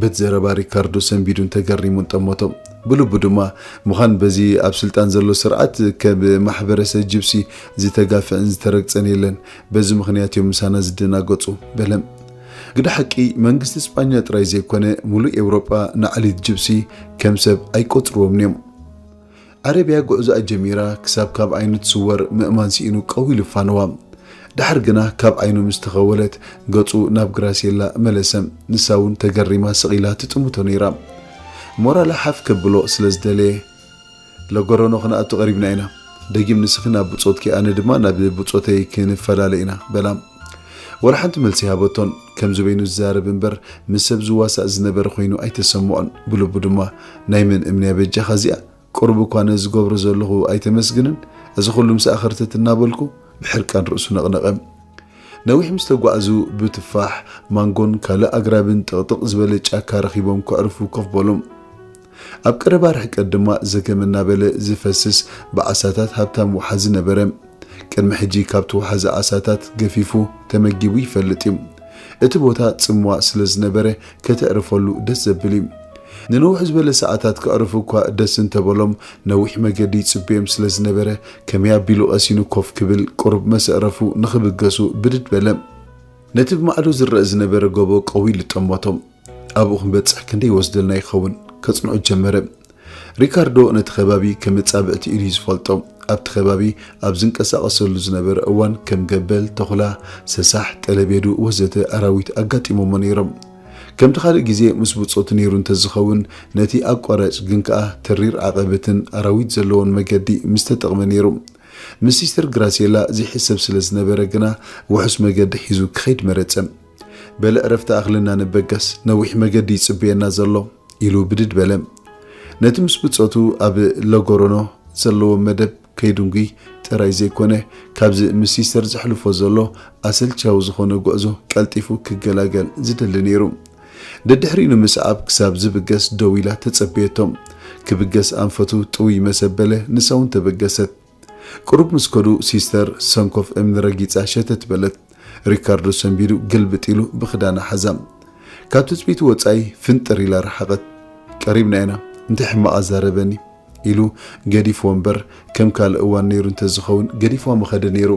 በቲ ዘረባ ሪካርዶ ሰንቢዱን ተገሪሙን ጠመቶ። ብልቡ ድማ፣ "ምዃን በዚ ኣብ ስልጣን ዘሎ ስርዓት ከም ማሕበረሰብ ጅፕሲ ዝተጋፍዕን ዝተረግጸን የለን፣ በዚ ምኽንያት እዮም ምሳና ዝደናገጹ" በለ። ግደ ሓቂ፣ መንግስቲ ስጳኛ ጥራይ ዘይኮነ፣ ሙሉእ ኤውሮጳ ንዓሌት ጅፕሲ ከም ሰብ ኣይቆጽርዎምን እዮም። ዓረብያ ጉዕዞኣ ጀሚራ ክሳብ ካብ ዓይኑ ትስወር ምእማን ስኢኑ ቀው ኢሉ ፋነዋ። ድሓር ግና ካብ ዓይኑ ምስ ተኸወለት ገጹ ናብ ግራሴላ መለሰ። ንሳ እውን ተገሪማ ስቕ ኢላ ትጥምቶ ነይራ። ሞራላ ሓፍ ከብሎ ስለ ዝደለየ፣ "ለጎረኖ ክንኣቱ ቀሪብና ኢና። ደጊም ንስኺ ናብ ብጾትኪ፣ ኣነ ድማ ናብ ብጾተይ ክንፈላለ ኢና" በላ። ወላ ሓንቲ መልሲ ሃበቶን። ከም ዝበይኑ ዝዛረብ እምበር ምስ ሰብ ዝዋሳእ ዝነበረ ኮይኑ ኣይተሰምዖን። ብልቡ ድማ፣ "ናይ መን እምንያ በጃኻ እዚኣ? ቁሩብ እኳ ነዚ ዝገብሮ ዘለኹ ኣይተመስግንን? እዚ ኩሉ ምስ ኣኸርተት" እናበልኩ ብሕርቃን ርእሱ ነቕነቐ። ነዊሕ ምስ ተጓዕዙ ብትፋሕ፣ ማንጎን ካልእ ኣግራብን ጥቕጥቕ ዝበለ ጫካ ረኺቦም ከዕርፉ ኮፍ በሉ። ኣብ ቀረባ ርሕቀት ድማ ዘገም እናበለ ዝፈስስ ብዓሳታት ሃብታም ወሓዚ ነበረ። ቅድሚ ሕጂ ካብቲ ወሓዚ ዓሳታት ገፊፉ ተመጊቡ ይፈልጥ እዩ። እቲ ቦታ ጽምዋ ስለ ዝነበረ ከተዕርፈሉ ደስ ዘብል እዩ። ንንውሕ ዝበለ ሰዓታት ከዕርፉ እኳ ደስ እንተበሎም፣ ነዊሕ መገዲ ይጽበዮም ስለ ዝነበረ፣ ከመይ ኣቢሉ ቀሲኑ ኮፍ ክብል፣ ቁሩብ መሰዕረፉ ንኽብገሱ ብድድ በለ። ነቲ ብማዕዶ ዝረአ ዝነበረ ጎቦ ቀው ኢሉ ጠመቶም። ኣብኡ ክንበጽሕ ክንደይ ይወስደልና ይኸውን? ከጽንዖ ጀመረ። ሪካርዶ ነቲ ከባቢ ከም መጻብዕቲ ኢሉ እዩ ዝፈልጦ። ኣብቲ ከባቢ ኣብ ዝንቀሳቐሰሉ ዝነበረ እዋን ከም ገበል፣ ተኹላ፣ ሰሳሕ፣ ጠለቤዱ ወዘተ ኣራዊት ኣጋጢሞሞ ነይሮም። ከምቲ ካልእ ግዜ ምስ ብጾቱ ነይሩ እንተዝኸውን፣ ነቲ ኣቋራጭ ግን ከኣ ተሪር ዓቐበትን ኣራዊት ዘለዎን መገዲ ምስ ተጠቕመ ነይሩ። ምስ ሲስተር ግራሴላ ዘይሕሰብ ስለ ዝነበረ ግና፣ ውሑስ መገዲ ሒዙ ክኸይድ መረጸ። "በለ ዕረፍቲ ኣኽልና ንበገስ፣ ነዊሕ መገዲ ይጽበየና ዘሎ" ኢሉ ብድድ በለ። ነቲ ምስ ብጾቱ ኣብ ለጎሮኖ ዘለዎ መደብ ከይድንጉይ ጥራይ ዘይኮነ፣ ካብዚ ምስ ሲስተር ዘሕልፎ ዘሎ ኣሰልቻዊ ዝኾነ ጉዕዞ ቀልጢፉ ክገላገል ዝደሊ ነይሩ። ደድሕሪኡ ንምስዓብ ክሳብ ዝብገስ ደው ኢላ ተጸበየቶ። ክብገስ ኣንፈቱ ጥውይ መሰበለ፣ ንሳ እውን ተበገሰት። ቁሩብ ምስ ከዱ ሲስተር ሰንኮፍ እምኒ ረጊጻ ሸተት በለት። ሪካርዶ ሰንቢዱ ግልብጥ ኢሉ ብኽዳና ሓዛ። ካብ ትጽቢቱ ወጻኢ ፍንጥር ኢላ ረሓቐት። "ቀሪብና ኢና፣ እንታይ ሕማቕ ኣዛረበኒ?" ኢሉ ገዲፍዎ እምበር፣ ከም ካልእ እዋን ነይሩ እንተዝኸውን ገዲፍዋ ምኸደ ነይሩ።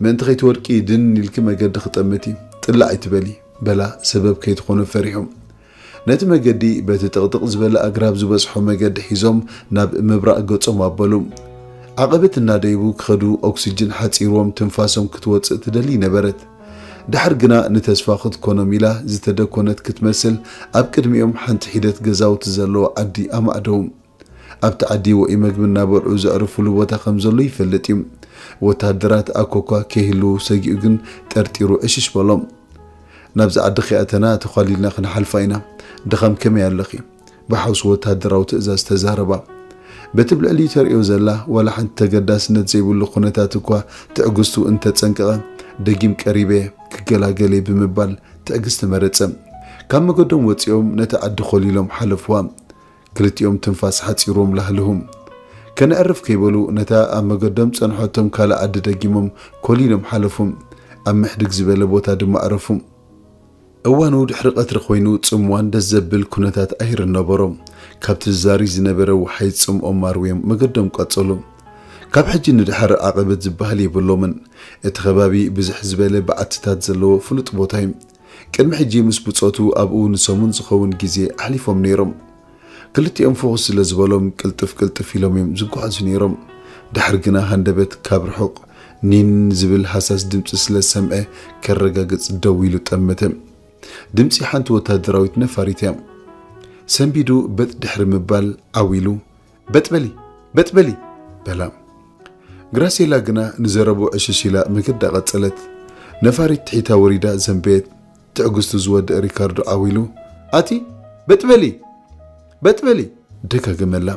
"ምእንቲ ከይትወድቂ ድን ኢልኪ መገዲ ክጠምቲ ጥላዕ ኣይትበሊ" በላ፣ ሰበብ ከይትኾኖ ፈሪሑ። ነቲ መገዲ በቲ ጥቕጥቕ ዝበለ ኣግራብ ዝበጽሖ መገዲ ሒዞም ናብ ምብራቕ ገጾም ኣበሉ። ዓቐበት እናደይቡ ክኸዱ ኦክስጅን ሓጺርዎም ትንፋሶም ክትወጽእ ትደሊ ነበረት። ድሓር ግና ንተስፋ ክትኮኖም ኢላ ዝተደኮነት ክትመስል ኣብ ቅድሚኦም ሓንቲ ሒደት ገዛውቲ ዘለዎ ዓዲ ኣማዕደዉ። ኣብቲ ዓዲ ውዑይ መግቢ እናበልዑ ዘዕርፉሉ ቦታ ከም ዘሎ ይፈልጥ እዩ። ወተሃደራት ኣኮኳ ከይህልዉ ሰጊኡ ግን ጠርጢሩ ዕሽሽ በሎም። "ናብዚ ዓዲ ከይኣተና ተዃሊልና ክንሓልፋ ኢና። ድኻም ከመይ ኣለኺ?" ብሓውሲ ወተሃደራዊ ትእዛዝ ተዛረባ። በቲ ኣብ ልዕሊኡ ተርእዮ ዘላ ዋላ ሓንቲ ተገዳስነት ዘይብሉ ኩነታት እኳ ትዕግስቱ እንተጸንቀቐ፣ ደጊም ቀሪበ ክገላገለ ብምባል ትዕግስቲ መረጸ። ካብ መገዶም ወጺኦም ነቲ ዓዲ ኮሊሎም ሓለፍዋ። ክልቲኦም ትንፋስ ሓጺርዎም ላህልሁ። ከነዕርፍ ከይበሉ ነታ ኣብ መገዶም ጸንሖቶም ካልእ ዓዲ ደጊሞም ኮሊሎም ሓለፉ። ኣብ ምሕድግ ዝበለ ቦታ ድማ ዕረፉ። እዋኑ ድሕሪ ቀትሪ ኮይኑ ጽምዋን ደስ ዘብል ኩነታት ኣየር ነበሮ። ካብቲ ዛሪ ዝነበረ ወሓይ ጽምኦም ኣርውዮም መገዶም ቀጸሉ። ካብ ሕጂ ንድሓር ዓቐበት ዝበሃል የብሎምን። እቲ ከባቢ ብዝሕ ዝበለ በዓትታት ዘለዎ ፍሉጥ ቦታ እዩ። ቅድሚ ሕጂ ምስ ብጾቱ ኣብኡ ንሰሙን ዝኸውን ግዜ ኣሕሊፎም ነይሮም። ክልቲኦም ፍኹስ ስለ ዝበሎም ቅልጥፍ ቅልጥፍ ኢሎም እዮም ዝጓዓዙ ነይሮም። ድሓር ግና ሃንደበት ካብ ርሑቕ ኒን ዝብል ሃሳስ ድምጺ ስለ ዝሰምዐ ከረጋግጽ ደው ኢሉ ጠመተ። ድምጺ ሓንቲ ወታደራዊት ነፋሪት እያ። ሰንቢዱ በጥ ድሕሪ ምባል ዓው ኢሉ፣ "በጥ በሊ! በጥ በሊ!" በላ። ግራሴላ ግና ንዘረብኡ ዕሽሽ ኢላ መገዳ ቀጸለት። ነፋሪት ትሒታ ወሪዳ ዘንበየት። ትዕግስቱ ዝወደአ ሪካርዶ ዓው ኢሉ፣ "ኣቲ በጥ በሊ! በጥ በሊ!" ደጋገመላ።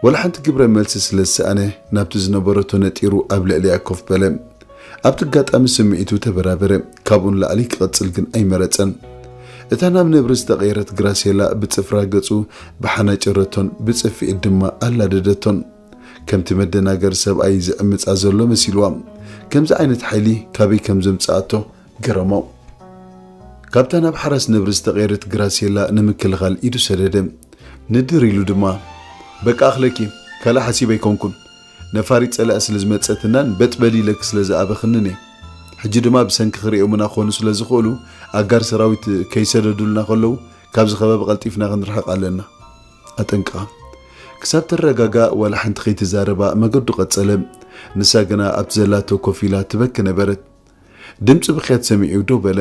ወላ ሓንቲ ግብረ መልሲ ስለ ዝሰኣነ ናብቲ ዝነበረቶ ነጢሩ ኣብ ልዕሊኣ ኮፍ በለ። ኣብቲ ኣጋጣሚ ስምዒቱ ተበራበረ። ካብኡ ንላዕሊ ክቐጽል ግን ኣይመረጸን። እታ ናብ ነብሪ ዝተቐየረት ግራሴላ ብጽፍራ ገጹ ብሓና ጭረቶን ብጽፍዒት ድማ ኣላደደቶን። ከምቲ መደናገሪ ሰብኣይ ዝዕምጻ ዘሎ መሲልዋ። ከምዚ ዓይነት ሓይሊ ካበይ ከም ዘምጽኣቶ ገረሞ። ካብታ ናብ ሓራስ ነብሪ ዝተቐየረት ግራሴላ ንምክልኻል ኢዱ ሰደደ። ንድር ኢሉ ድማ፣ "በቃ ኣኽለኪ፣ ካልእ ሓሲበ ኣይኮንኩን። ነፋሪት ጸላኢ ስለ ዝመጸትናን በጥ በሊ ኢለኪ ስለ ዝኣበኽንን እየ። ሕጂ ድማ ብሰንኪ ክርእዮምና ክኾኑ ስለ ዝኽእሉ፣ ኣጋር ሰራዊት ከይሰደዱልና ከለዉ፣ ካብዚ ከባቢ ቀልጢፍና ክንርሕቕ ኣለና" ኣጠንቀቓ። ክሳብ ትረጋጋእ ዋላ ሓንቲ ከይተዛረባ መገዱ ቀጸለ። ንሳ ግና ኣብቲ ዘላቶ ኮፍ ኢላ ትበኪ ነበረት። ድምጺ ብኽያት ሰሚዑ ደው በለ።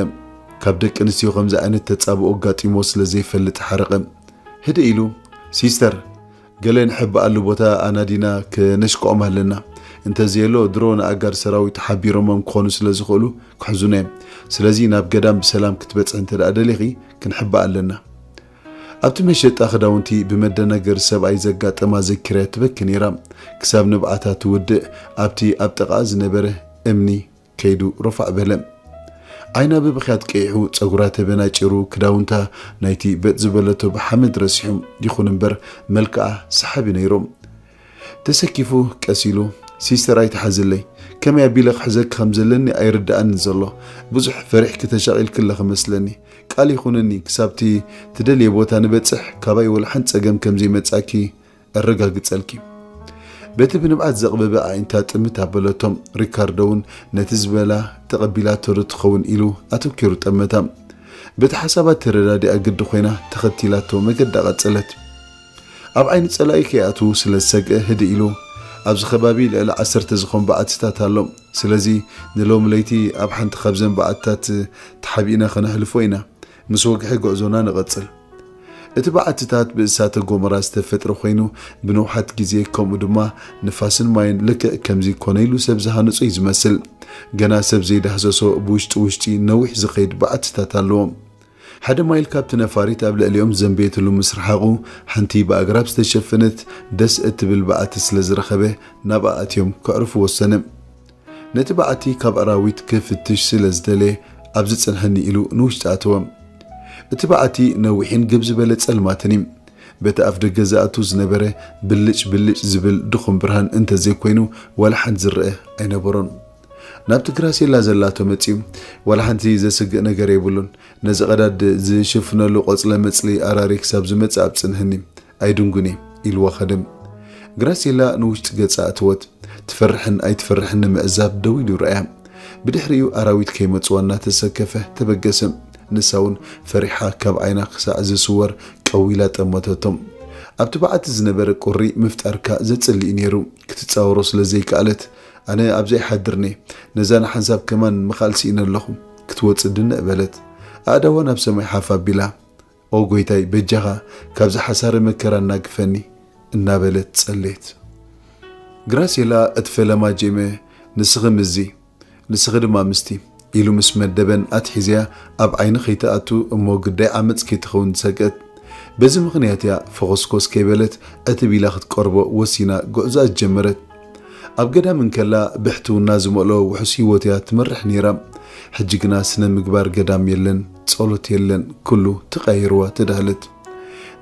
ካብ ደቂ ኣንስትዮ ከምዚ ዓይነት ተጻብኦ ኣጋጢሞ ስለ ዘይፈልጥ ሓረቐ። ህድእ ኢሉ፣ "ሲስተር፣ ገለ ንሕብኣሉ ቦታ ኣናዲና ክነሽክዖም ኣለና። እንተዘየሎ ድሮ ንኣጋር ሰራዊት ሓቢሮሞም ክኾኑ ስለ ዝኽእሉ ክሕዙና እዮም። ስለዚ ናብ ገዳም ብሰላም ክትበጽሒ እንተ ደኣ ደሊኺ ክንሕብኣ ኣለና።" ኣብቲ መሸጣ ክዳውንቲ ብመደናገሪ ሰብኣይ ዘጋጠማ ዘኪርያ ትበኪ ነይራ። ክሳብ ንብዓታ ትውድእ ኣብቲ ኣብ ጥቓኣ ዝነበረ እምኒ ከይዱ ረፋዕ በለ። ዓይና ብብኽያት ቀይሑ፣ ጸጉራ ተበናጪሩ፣ ክዳውንታ ናይቲ በጥ ዝበለቶ ብሓመድ ረሲሑ። ይኹን እምበር መልክዓ ሰሓቢ ነይሩ። ተሰኪፉ ቀስ ኢሉ፣ "ሲስተር ኣይትሓዝለይ፣ ከመይ ኣቢለ ክሕዘኪ ከም ዘለኒ ኣይርድኣንን ዘሎ። ብዙሕ ፈሪሕኪ ተሻቒልኪ ኣለኺ መስለኒ። ቃል ይኹነኒ ክሳብቲ ትደልየ ቦታ ንበጽሕ ካባይ ወላ ሓንቲ ጸገም ከም ዘይመጻኪ ኣረጋግጸልኪ።" በቲ ብንብዓት ዘቕበበ ኣዒንታ ጥምት ኣበለቶም። ሪካርዶ እውን ነቲ ዝበላ ተቐቢላቶ ዶ ትኸውን ኢሉ ኣተኪሩ ጠመታ። በቲ ሓሳባት ተረዳዲኣ ግዲ ኮይና ተኸቲላቶ መገዳ ቀጸለት። ኣብ ዓይኒ ጸላኢ ከይኣትዉ ስለ ዝሰግአ ህድእ ኢሉ፣ "ኣብዚ ከባቢ ልዕሊ ዓሰርተ ዝኾን በዓትታት ኣሎ። ስለዚ ንሎሚ ለይቲ ኣብ ሓንቲ ካብዘን በዓትታት ተሓቢእና ከነሕልፎ ኢና። ምስ ወግሐ ጉዕዞና ንቐጽል።" እቲ በዓትታት ብእሳተ ጎመራ ዝተፈጥረ ኮይኑ፣ ብነውሓት ግዜ ከምኡ ድማ ንፋስን ማይን ልክዕ ከምዚ ኮነ ኢሉ ሰብ ዝሃነጾ እዩ ዝመስል። ገና ሰብ ዘይዳህሰሶ ብውሽጢ ውሽጢ ነዊሕ ዝኸይድ በዓትታት ኣለዎ። ሓደ ማይል ካብቲ ነፋሪት ኣብ ልዕሊኦም ዘንበየትሉ ምስ ረሓቑ፣ ሓንቲ ብኣግራብ ዝተሸፈነት ደስ እትብል በዓቲ ስለ ዝረኸበ፣ ናብኣ ኣትዮም ከዕርፉ ወሰነ። ነቲ በዓቲ ካብ ኣራዊት ክፍትሽ ስለ ዝደለየ፣ "ኣብዚ ጽንሐኒ" ኢሉ ንውሽጢ ኣተወ። እቲ በዓቲ ነዊሕን ግብ ዝበለ ጸልማትን እዩ። በቲ ኣፍ ደገ ዝኣቱ ዝነበረ ብልጭ ብልጭ ዝብል ድኹም ብርሃን እንተ ዘይኮይኑ፣ ዋላ ሓንቲ ዝረአ ኣይነበሮን። ናብቲ ግራሴላ ዘላቶ መጺኡ፣ "ዋላ ሓንቲ ዘስግእ ነገር የብሉን። ነዚ ቀዳድ ዝሽፍነሉ ቆጽለ መጽሊ ኣራሪ ክሳብ ዝመጽእ ኣብ ጽንሕኒ፣ ኣይድንጉን እየ" ኢልዋ ከደ። ግራሴላ ንውሽጢ ገጻ ኣተወት። ትፈርሕን ኣይትፈርሕን ንምዕዛብ ደው ኢሉ ረኣያ። ብድሕሪኡ ኣራዊት ከይመጽዋ እናተሰከፈ ተበገሰ። ንሳ እውን ፈሪሓ ካብ ዓይና ክሳዕ ዝስወር ቀዊላ ጠመተቶም። ኣብቲ በዓቲ ዝነበረ ቁሪ ምፍጣርካ ዘጽልእ እዩ ነይሩ። ክትጻወሮ ስለ ዘይከኣለት፣ "ኣነ ኣብዚ ኣይሓድርኒ፣ ነዛ ንሓንሳብ ከማን ምኽኣል ስኢነ ኣለኹ፣ ክትወጽእ ድንዕ" በለት። ኣእዳዋ ናብ ሰማይ ሓፍ ኣቢላ፣ "ኦ ጎይታይ፣ በጃኻ ካብዚ ሓሳረ መከራ እናግፈኒ" እናበለት ጸለየት። ግራሴላ፣ እቲ ፈለማ ጄመ፣ "ንስኺ ምስዚ፣ ንስኺ ድማ ምስቲ" ኢሉ ምስ መደበን ኣትሒዝያ ኣብ ዓይኒ ከይትኣቱ እሞ ግዳይ ዓመጽ ከይትኸውን ዝሰግአት። በዚ ምኽንያት እያ ፈኾስኮስ ከይበለት ዕትብ ኢላ ክትቀርቦ ወሲና ጉዕዞኣ ዝጀመረት። ኣብ ገዳም እንከላ ብሕትውና ዝመልኦ ውሑስ ህይወት እያ ትመርሕ ነይራ። ሕጂ ግና ስነ ምግባር ገዳም የለን፣ ጸሎት የለን፣ ኩሉ ተቐይርዋ ተዳህለት።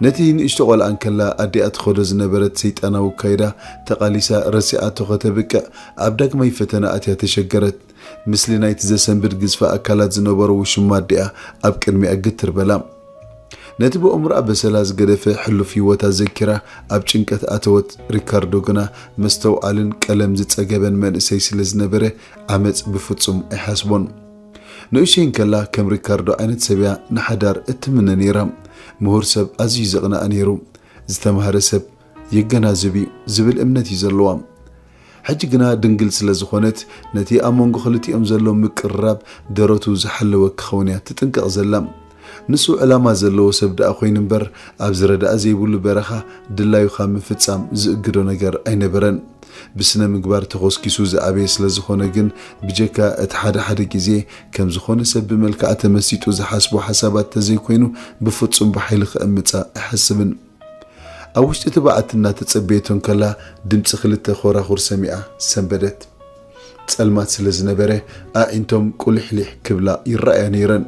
ነቲ ንእሽቶ ቆልዓ እንከላ ኣዲኣ ትኸዶ ዝነበረት ሰይጣናዊ ኣካይዳ ተቓሊሳ ረሲዓቶ ከተብቅዕ ኣብ ዳግማይ ፈተና ኣትያ ተሸገረት። ምስሊ ናይቲ ዘሰንብድ ግዝፈ ኣካላት ዝነበሮ ውሽማ ኣዲኣ ኣብ ቅድሚኣ ግትር በላ። ነቲ ብኣእምሮኣ በሰላ ዝገደፈ ሕሉፍ ህይወታ ዘኪራ ኣብ ጭንቀት ኣተወት። ሪካርዶ ግና መስተውዓልን ቀለም ዝጸገበን መንእሰይ ስለ ዝነበረ ዓመጽ ብፍጹም ኣይሓስቦን። ንእሽተይ እንከላ ከም ሪካርዶ ዓይነት ሰብ እያ ንሓዳር እትምነ ነይራ። ምሁር ሰብ ኣዝዩ ዘቕንኣ ነይሩ። ዝተማህረ ሰብ የገናዝብ እዩ ዝብል እምነት እዩ ዘለዋ። ሕጂ ግና ድንግል ስለ ዝኾነት ነቲ ኣብ መንጎ ክልቲኦም ዘሎ ምቅርራብ ደረቱ ዝሓለወ ክኸውን እያ ትጥንቀቕ ዘላ። ንሱ ዕላማ ዘለዎ ሰብ ደኣ ኮይኑ እምበር ኣብዚ ረዳእ ዘይብሉ በረኻ ድላዩ ካብ ምፍጻም ዝእግዶ ነገር ኣይነበረን። ብስነ ምግባር ተኾስኪሱ ዝዓበየ ስለ ዝኾነ ግን ብጀካ እቲ ሓደ ሓደ ግዜ ከም ዝኾነ ሰብ ብመልክዓ ተመሲጡ ዝሓስቦ ሓሳባት ተዘይኮይኑ ብፍጹም ብሓይሊ ከእምጻ ኣይሓስብን። ኣብ ውሽጢ እቲ በዓቲ እናተጸበየቶ እንከላ ድምጺ ክልተ ኮራኹር ሰሚዓ ሰንበደት። ጸልማት ስለ ዝነበረ ኣዒንቶም ቁሊሕሊሕ ክብላ ይረኣያ ነይረን።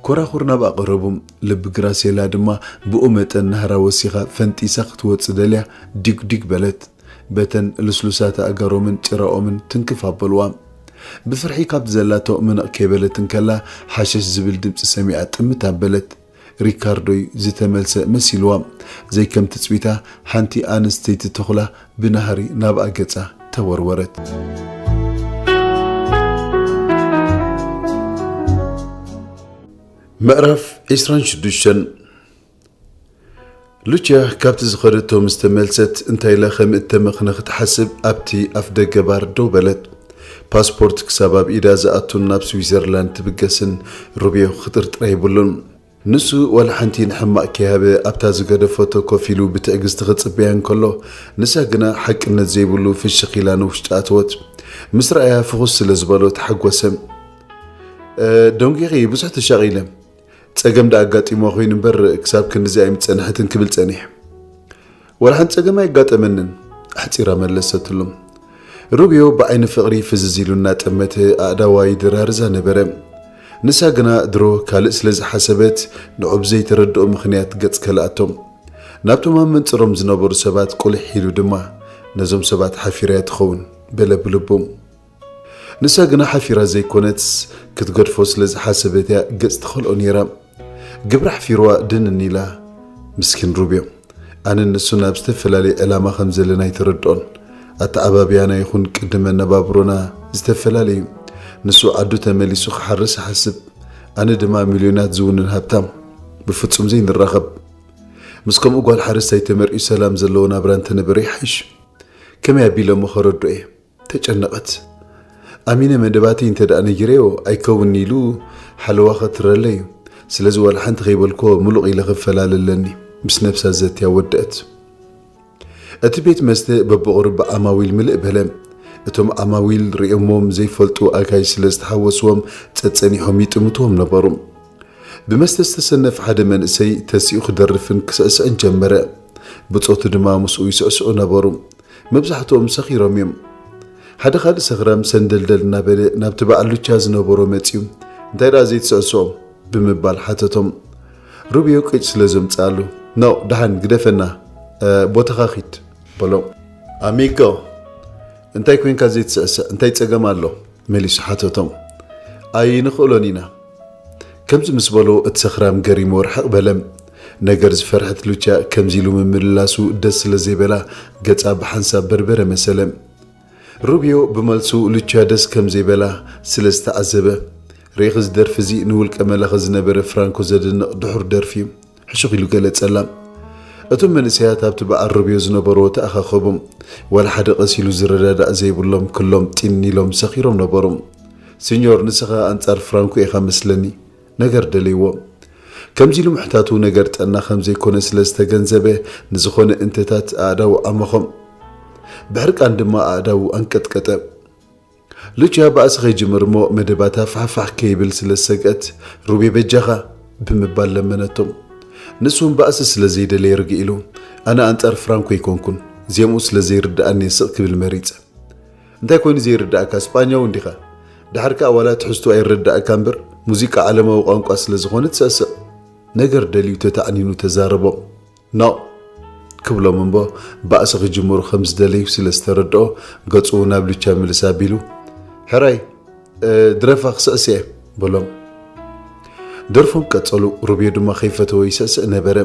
ኮራኹር ናብኣ ቀረቡ። ልቢ ግራሴላ ድማ ብኡ መጠን ናህራ ወሲኻ ፈንጢሳ ክትወጽእ ደልያ ዲግ ዲግ በለት። በተን ልስሉሳት ኣእጋሮምን ጭራኦምን ትንክፍ ኣበልዋ። ብፍርሒ ካብቲ ዘላቶ ምንቕ ከይበለት እንከላ ሓሸሽ ዝብል ድምጺ ሰሚዓ ጥምት ኣበለት። ሪካርዶ'ዩ ዝተመልሰ መሲልዋ። ዘይከም ትጽቢታ ሓንቲ ኣንስተይቲ ተኹላ ብናህሪ ናብኣ ገጻ ተወርወረት። ምዕራፍ ዕስራን ሽዱሽተን። ሉቺያ ካብቲ ዝኸደቶ ምስ ተመልሰት እንታይ ኢላ ከም እተመኽነ ክትሓስብ ኣብቲ ኣፍ ደገ ባር ደው በለት። ፓስፖርት ክሳብ ኣብ ኢዳ ዝኣቱን ናብ ስዊዘርላንድ ትብገስን ሩብዮ ክጥርጥራ የብሉን። ንሱ ዋላ ሓንቲ ንሕማቕ ከይሃበ ኣብታ ዝገደፈቶ ኮፍ ኢሉ ብትዕግስቲ ክጽበያ እንከሎ፣ ንሳ ግና ሓቅነት ዘይብሉ ፍሽኽ ኢላ ንውሽጢ ኣተወት። ምስ ረኣያ ፍኹስ ስለ ዝበሎ ተሓጎሰ። "እ፣ ደንጒኺ ብዙሕ ተሻቒለ። ጸገም ደኣ ኣጋጢሞ ኮይኑ እምበር ክሳብ ክንድዚ ኣይምጸንሐትን" ክብል ጸኒሐ። "ዋላ ሓንቲ ጸገም ኣየጋጠመንን" ኣሕጺራ መለሰትሉ። ሩብዮ ብዓይኒ ፍቕሪ ፍዝዝ ኢሉ እናጠመተ ኣእዳዋ ይደራርዛ ነበረ። ንሳ ግና ድሮ ካልእ ስለ ዝሓሰበት ንዑ ብዘይተረድኦ ምኽንያት ገጽ ከልኣቶ። ናብቶም ኣብ መንጽሮም ዝነበሩ ሰባት ቁልሕ ኢሉ ድማ ነዞም ሰባት ሓፊረያ ትኸውን በለ ብልቡ። ንሳ ግና ሓፊራ ዘይኮነትስ ክትገድፎ ስለ ዝሓሰበት እያ ገጽ ትኸልኦ ነይራ። ግብሪ ሓፊርዋ ድንን ኢላ። ምስኪን ሩብዮ። ኣነን ንሱን ኣብ ዝተፈላለየ ዕላማ ከም ዘለና ኣይተረድኦን። ኣተዓባብያና ይኹን ቅዲ መነባብሮና ዝተፈላለየ እዩ። ንሱ ዓዱ ተመሊሱ ክሓርስ ይሓስብ። ኣነ ድማ ሚልዮናት ዝውንን ሃብታም። ብፍጹም ዘይንራኸብ። ምስ ከምኡ ጓል ሓረስታይ ተመርዕዩ ሰላም ዘለዎ ናብራ እንተነበረ ይሓይሽ። ከመይ ኣቢለ እሞ ከረድኦ እየ? ተጨነቐት። ኣሚነ መደባተይ እንተ ደኣ ነጊረዮ ኣይከውን ኢሉ ሓለዋ ከትረለይ እዩ። ስለዚ ዋላ ሓንቲ ከይበልኮ ምሉቕ ኢለ ክፈላለ ኣለኒ። ምስ ነብሳ ዘትያ ወደአት። እቲ ቤት መስተ በብቑሩብ ብዓማዊል ምልእ በለ። እቶም ዓማዊል ሪኦሞም ዘይፈልጡ ኣጋይሽ ስለ ዝተሓወስዎም ጸጸኒሖም ይጥምትዎም ነበሩ። ብመስተ ዝተሰነፈ ሓደ መንእሰይ ተሲኡ ክደርፍን ክስዕስዕን ጀመረ። ብጾቱ ድማ ምስኡ ይስዕስዑ ነበሩ። መብዛሕትኦም ሰኺሮም እዮም። ሓደ ካልእ ሰኽራም ሰንደልደል እናበለ ናብቲ በዓል ሉቻ ዝነበሮ መጺኡ፣ "እንታይ ደኣ ዘይትስዕስዖም?" ብምባል ሓተቶም። ሩብዮ ቅጭ ስለ ዘምጽኣሉ፣ "ኖ፣ ደሓን ግደፈና፣ እ፣ ቦታኻ ኺድ" በሎ። "ኣሚጎ፣ እንታይ ኮይንካ ዘይትስዕስዕ? እንታይ ጸገም ኣሎ?" መሊሱ ሓተቶም። "ኣይንኽእሎን ኢና።" ከምዚ ምስ በሎ እቲ ሰኽራም ገሪሙ ርሕቕ በለ። ነገር ዝፈርሐት ሉቻ ከምዚ ኢሉ ምምልላሱ ደስ ስለ ዘይበላ ገጻ ብሓንሳብ በርበረ መሰለ። ሩብዮ ብመልሱ ሉቻ ደስ ከም ዘይበላ ስለ ዝተዓዘበ፣ "ርኢኺ እዚ ደርፊ እዚ ንውልቀ መላኺ ዝነበረ ፍራንኮ ዘድንቕ ድሑር ደርፊ እዩ።" ሕሹኽ ኢሉ ገለጸላ። እቶም መንእሰያት ኣብቲ በዓል ሩብዮ ዝነበርዎ ተኣኻኸቡ። ዋላ ሓደ ቀስ ኢሉ ዝረዳዳእ ዘይብሎም ክሎም ጢን ኢሎም ሰኺሮም ነበሩ። "ሲኞር፣ ንስኻ ኣንጻር ፍራንኮ ኢኻ መስለኒ?" ነገር ደልይዎ። ከምዚ ኢሉ ምሕታቱ ነገር ጥዕና ከም ዘይኮነ ስለ ዝተገንዘበ፣ ንዝኾነ እንተታት ኣእዳዉ ዓመኾም። ብሕርቃን ድማ ኣእዳዉ ኣንቀጥቀጠ። ሉቺያ ባእሲ ከይጅምር እሞ መደባታ ፋሕፋሕ ከይብል ስለ ዝሰግአት፣ "ሩቤ በጃኻ" ብምባል ለመነቶ። ንሱ እውን ባእሲ ስለ ዘይደለየ ርግእ ኢሉ፣ "ኣነ ኣንጻር ፍራንኮ ኣይኮንኩን፣ ዜምኡ ስለ ዘይርድኣኒ እየ ስቕ ክብል መሪጸ።" "እንታይ ኮይኑ ዘይርድኣካ? ስጳኛዊ እንዲኻ? ድሓር ከኣ ዋላ ትሕዝቶ ኣይረድኣካ እምበር፣ ሙዚቃ ዓለማዊ ቋንቋ ስለ ዝኾነ ትስዕስዕ" ነገር ደልዩ ተታዕኒኑ ተዛረቦ። "ኖ" ክብሎም እምቦ፣ ባእሲ ክጅምሩ ከም ዝደለዩ ስለ ዝተረድኦ፣ ገጹ ናብ ሉቻ ምልስ ኣቢሉ፣ "ሕራይ፣ ድረፋ ክስዕስ እየ በሎም። ደርፎም ቀጸሉ። ሩብዮ ድማ ከይፈተወ ይስዕስዕ ነበረ።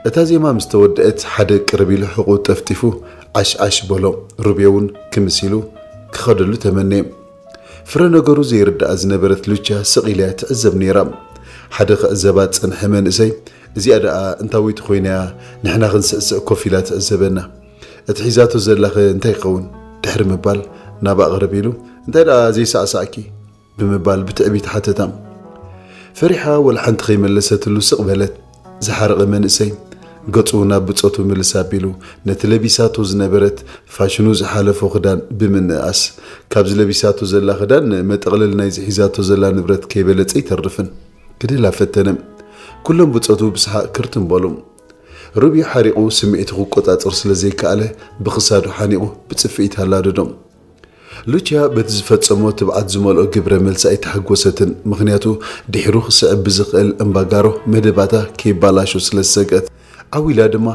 እታ ዜማ ምስ ተወደአት ሓደ ቅርብ ኢሉ ሕቑ ጠፍጢፉ ዓሽ ዓሽ በሎ። ሩብዮ እውን ክምስ ኢሉ ክኸደሉ ተመነየ። ፍረ ነገሩ ዘይርድኣ ዝነበረት ሉቻ ስቕ ኢላ እያ ትዕዘብ ነይራ። ሓደ ክዕዘባ ዝጸንሐ መንእሰይ እዚኣ ደኣ እንታወይቲ ኮይና እያ ንሕና ክንስዕስዕ ኮፍ ኢላ ትዕዘበና? እቲ ሒዛቶ ዘላኸ እንታይ ይኸውን? ድሕሪ ምባል ናብኣ ቅርብ ኢሉ እንታይ ደኣ ዘይሳዕሳዕኪ? ብምባል ብትዕቢት ሓተታ። ፈሪሓ ወላ ሓንቲ ከይመለሰትሉ ስቕ በለት። ዝሓረቐ መንእሰይ ገጹ ናብ ብጾቱ ምልስ ኣቢሉ ነቲ ለቢሳቶ ዝነበረት ፋሽኑ ዝሓለፎ ክዳን ብምንእኣስ ካብዚ ለቢሳቶ ዘላ ክዳን መጠቕለል ናይዚ ሒዛቶ ዘላ ንብረት ከይበለጸ ኣይተርፍን ክድህላ ፈተነ። ኩሎም ብጾቱ ብሰሓቕ ክርትም በሉ። ሩብዮ ሓሪቑ ስምዒቱ ክቆጻጸር ስለ ዘይከኣለ ብኽሳዱ ሓኒቑ ብጽፍዒት ኣላደዶ። ሉቺያ በቲ ዝፈጸሞ ትብዓት ዝመልኦ ግብረ መልሲ ኣይተሓጎሰትን፣ ምኽንያቱ ድሒሩ ክስዕብ ብዝኽእል እምባጋሮ መደባታ ከይባላሾ ስለ ዝሰግአት። ዓው ኢላ ድማ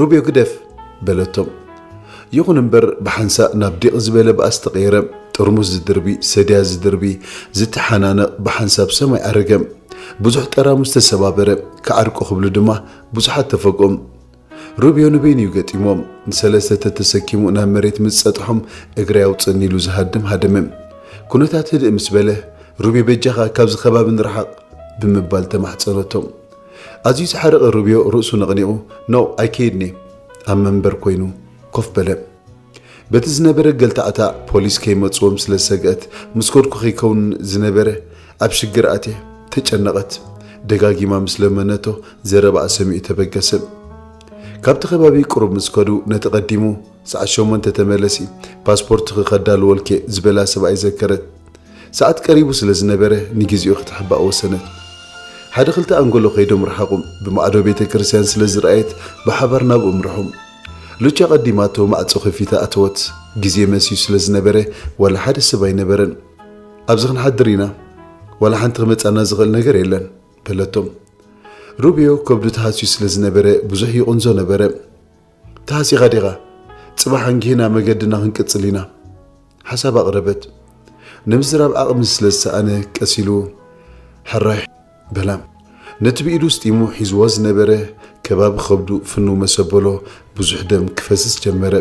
ሩብዮ ግደፍ በለቶ። ይኹን እምበር ብሓንሳእ ናብ ዲቕ ዝበለ ባእሲ ተቐየረ። ጥርሙስ ዝድርቢ፣ ሰድያ ዝድርቢ፣ ዝተሓናነቕ ብሓንሳብ ሰማይ ዓረገ። ብዙሕ ጠራሙስ ተሰባበረ። ክዓርቁ ክብሉ ድማ ብዙሓት ተፈግኦም። ሩብዮ ንበይኑ እዩ ገጢሞም። ንሰለስተ ተተሰኪሙ ናብ መሬት ምስ ጸጥሖም እግረይ ኣውጽእኒ ኢሉ ዝሃድም ሃደመ። ኩነታት ህድእ ምስ በለ ሩብዮ በጃኻ ካብዚ ከባቢ ንርሓቕ ብምባል ተማሕጸነቶ። ኣዝዩ ዝሓረቐ ሩብዮ ርእሱ ነቕኒቑ ኖ ኣይከይድን እየ ኣብ መንበር ኮይኑ ኮፍ በለ። በቲ ዝነበረ ገልታዕታዕ ፖሊስ ከይመጽዎም ስለ ዝሰግአት ምስ ከድኩ ከይከውን ዝነበረ ኣብ ሽግር ኣትየ ተጨነቐት። ደጋጊማ ምስ ለመነቶ ዘረባኣ ሰሚዑ ተበገሰ። ካብቲ ከባቢ ቅሩብ ምስ ከዱ ነቲ ቀዲሙ ሰዓት ሸሞንተ ተመለሲ ፓስፖርትኺ ከዳልወልኪ ዝበላ ሰብኣይ ዘከረት። ሰዓት ቀሪቡ ስለ ዝነበረ ንግዜኡ ክትሕባእ ወሰነት። ሓደ ክልተ ኣንጎሎ ከይዶም ረሓቑ። ብማዕዶ ቤተ ክርስቲያን ስለ ዝረኣየት ብሓባር ናብኡ ምርሑ። ሉቻ ቀዲማቶ ማዕጾ ከፊታ ኣተወት። ግዜ መስዩ ስለ ዝነበረ ዋላ ሓደ ሰብ ኣይነበረን። ኣብዚ ክንሓድር ኢና፣ ዋላ ሓንቲ ክመጻና ዝኽእል ነገር የለን በለቶም። ሩብዮ ከብዱ ተሃስዩ ስለ ዝነበረ ብዙሕ ይቕንዞ ነበረ። ተሃሲኻ ዲኻ? ጽባሕ ኣንጊህና መገድና ክንቅጽል ኢና ሓሳብ ኣቕረበት። ንምዝራብ ዓቕሚ ስለ ዝሰኣነ ቀስ ኢሉ ሕራይ በላ። ነቲ ብኢዱ ስጢሙ ሒዝዎ ዝነበረ ከባቢ ከብዱ ፍንው መሰበሎ ብዙሕ ደም ክፈስስ ጀመረ።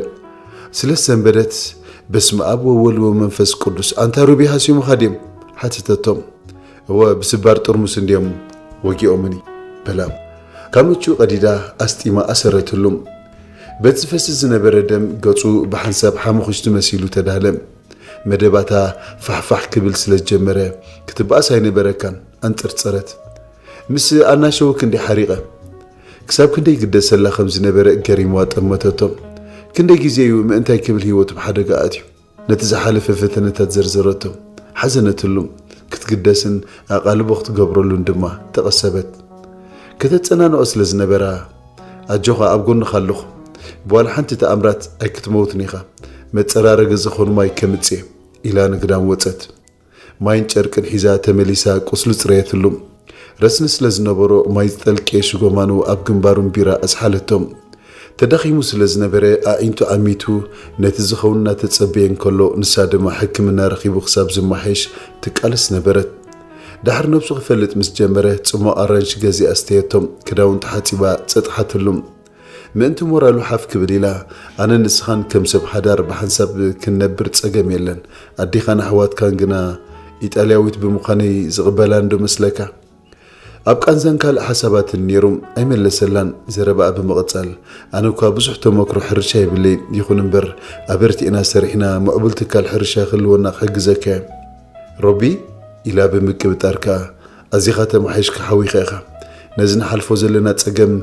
ስለ ዝሰንበደት በስመ ኣብ ወወልድ ወመንፈስ ቅዱስ ኣንታ ሩቢ ሃሲሙኻ ድዮም ሓተተቶም። እወ ብስባር ጥርሙስ እንድዮም ወጊኦምኒ በላ። ካብ ምቹ ቀዲዳ ኣስጢማ ኣሰረትሉ። በቲ ዝፈስስ ዝነበረ ደም ገጹ ብሓንሳብ ሓሙኽሽቲ መሲሉ ተዳህለ። መደባታ ፋሕፋሕ ክብል ስለ ዝጀመረ ክትበኣስ ኣይነበረካን ኣንጸርጸረት። ምስ ኣናሸወ ክንደይ ሓሪቐ ክሳብ ክንደይ ግደሰላ ከም ዝነበረ ገሪምዋ ጠመተቶ። ክንደይ ግዜ እዩ ምእንታይ ክብል ህይወቱ ብሓደጋ ኣእትዩ። ነቲ ዝሓለፈ ፈተነታት ዘርዘረቶ። ሓዘነትሉ። ክትግደስን ኣቓልቦ ክትገብረሉን ድማ ተቐሰበት። ከተጸናንዖ ስለ ዝነበራ ኣጆኻ ኣብ ጎንኻ ኣለኹ። ብዋላ ሓንቲ ተኣምራት ኣይክትመውትን ኢኻ። መጸራረጊ ዝኾኑ ማይ ከምጽእ ኢላ ንግዳም ወጸት። ማይን ጨርቅን ሒዛ ተመሊሳ ቁስሉ ጽረየትሉ። ረስኒ ስለ ዝነበሮ ማይ ዝጠልቄ ሽጎማኑ ኣብ ግንባሩን ቢራ ኣስሓለቶም። ተዳኺሙ ስለ ዝነበረ ኣዒንቱ ዓሚቱ ነቲ ዝኸውን እናተጸበየ እንከሎ ንሳ ድማ ሕክምና ረኺቡ ክሳብ ዝመሓየሽ ትቃለስ ነበረት። ዳሕር ነብሱ ክፈልጥ ምስ ጀመረ ጽሟቕ ኣራንሺ ገዚኣ ኣስተየቶም። ክዳውንቱ ሓጺባ ጸጥሓትሉ። ምእንቲ ሞራሉ ሓፍ ክብል ኢላ ኣነን ንስኻን ከም ሰብ ሓዳር ብሓንሳብ ክንነብር ጸገም የለን። ኣዴኻን ኣሕዋትካን ግና ኢጣልያዊት ብምዃነይ ዝቕበላን ዶ መስለካ? ኣብ ቃንዛን ካልእ ሓሳባትን ነይሩ ኣይመለሰላን። ዘረባኣ ብምቕጻል ኣነ እኳ ብዙሕ ተመክሮ ሕርሻ የብለይን፣ ይኹን እምበር ኣበርቲዕና ሰሪሕና ምዕቡል ትካል ሕርሻ ክህልወና ክሕግዘካ እየ። ሮቢ ኢላ ብምቅብጣር ከኣ ኣዚኻ ተማሓይሽካ ሓዊኻ ኢኻ። ነዚ ንሓልፎ ዘለና ጸገም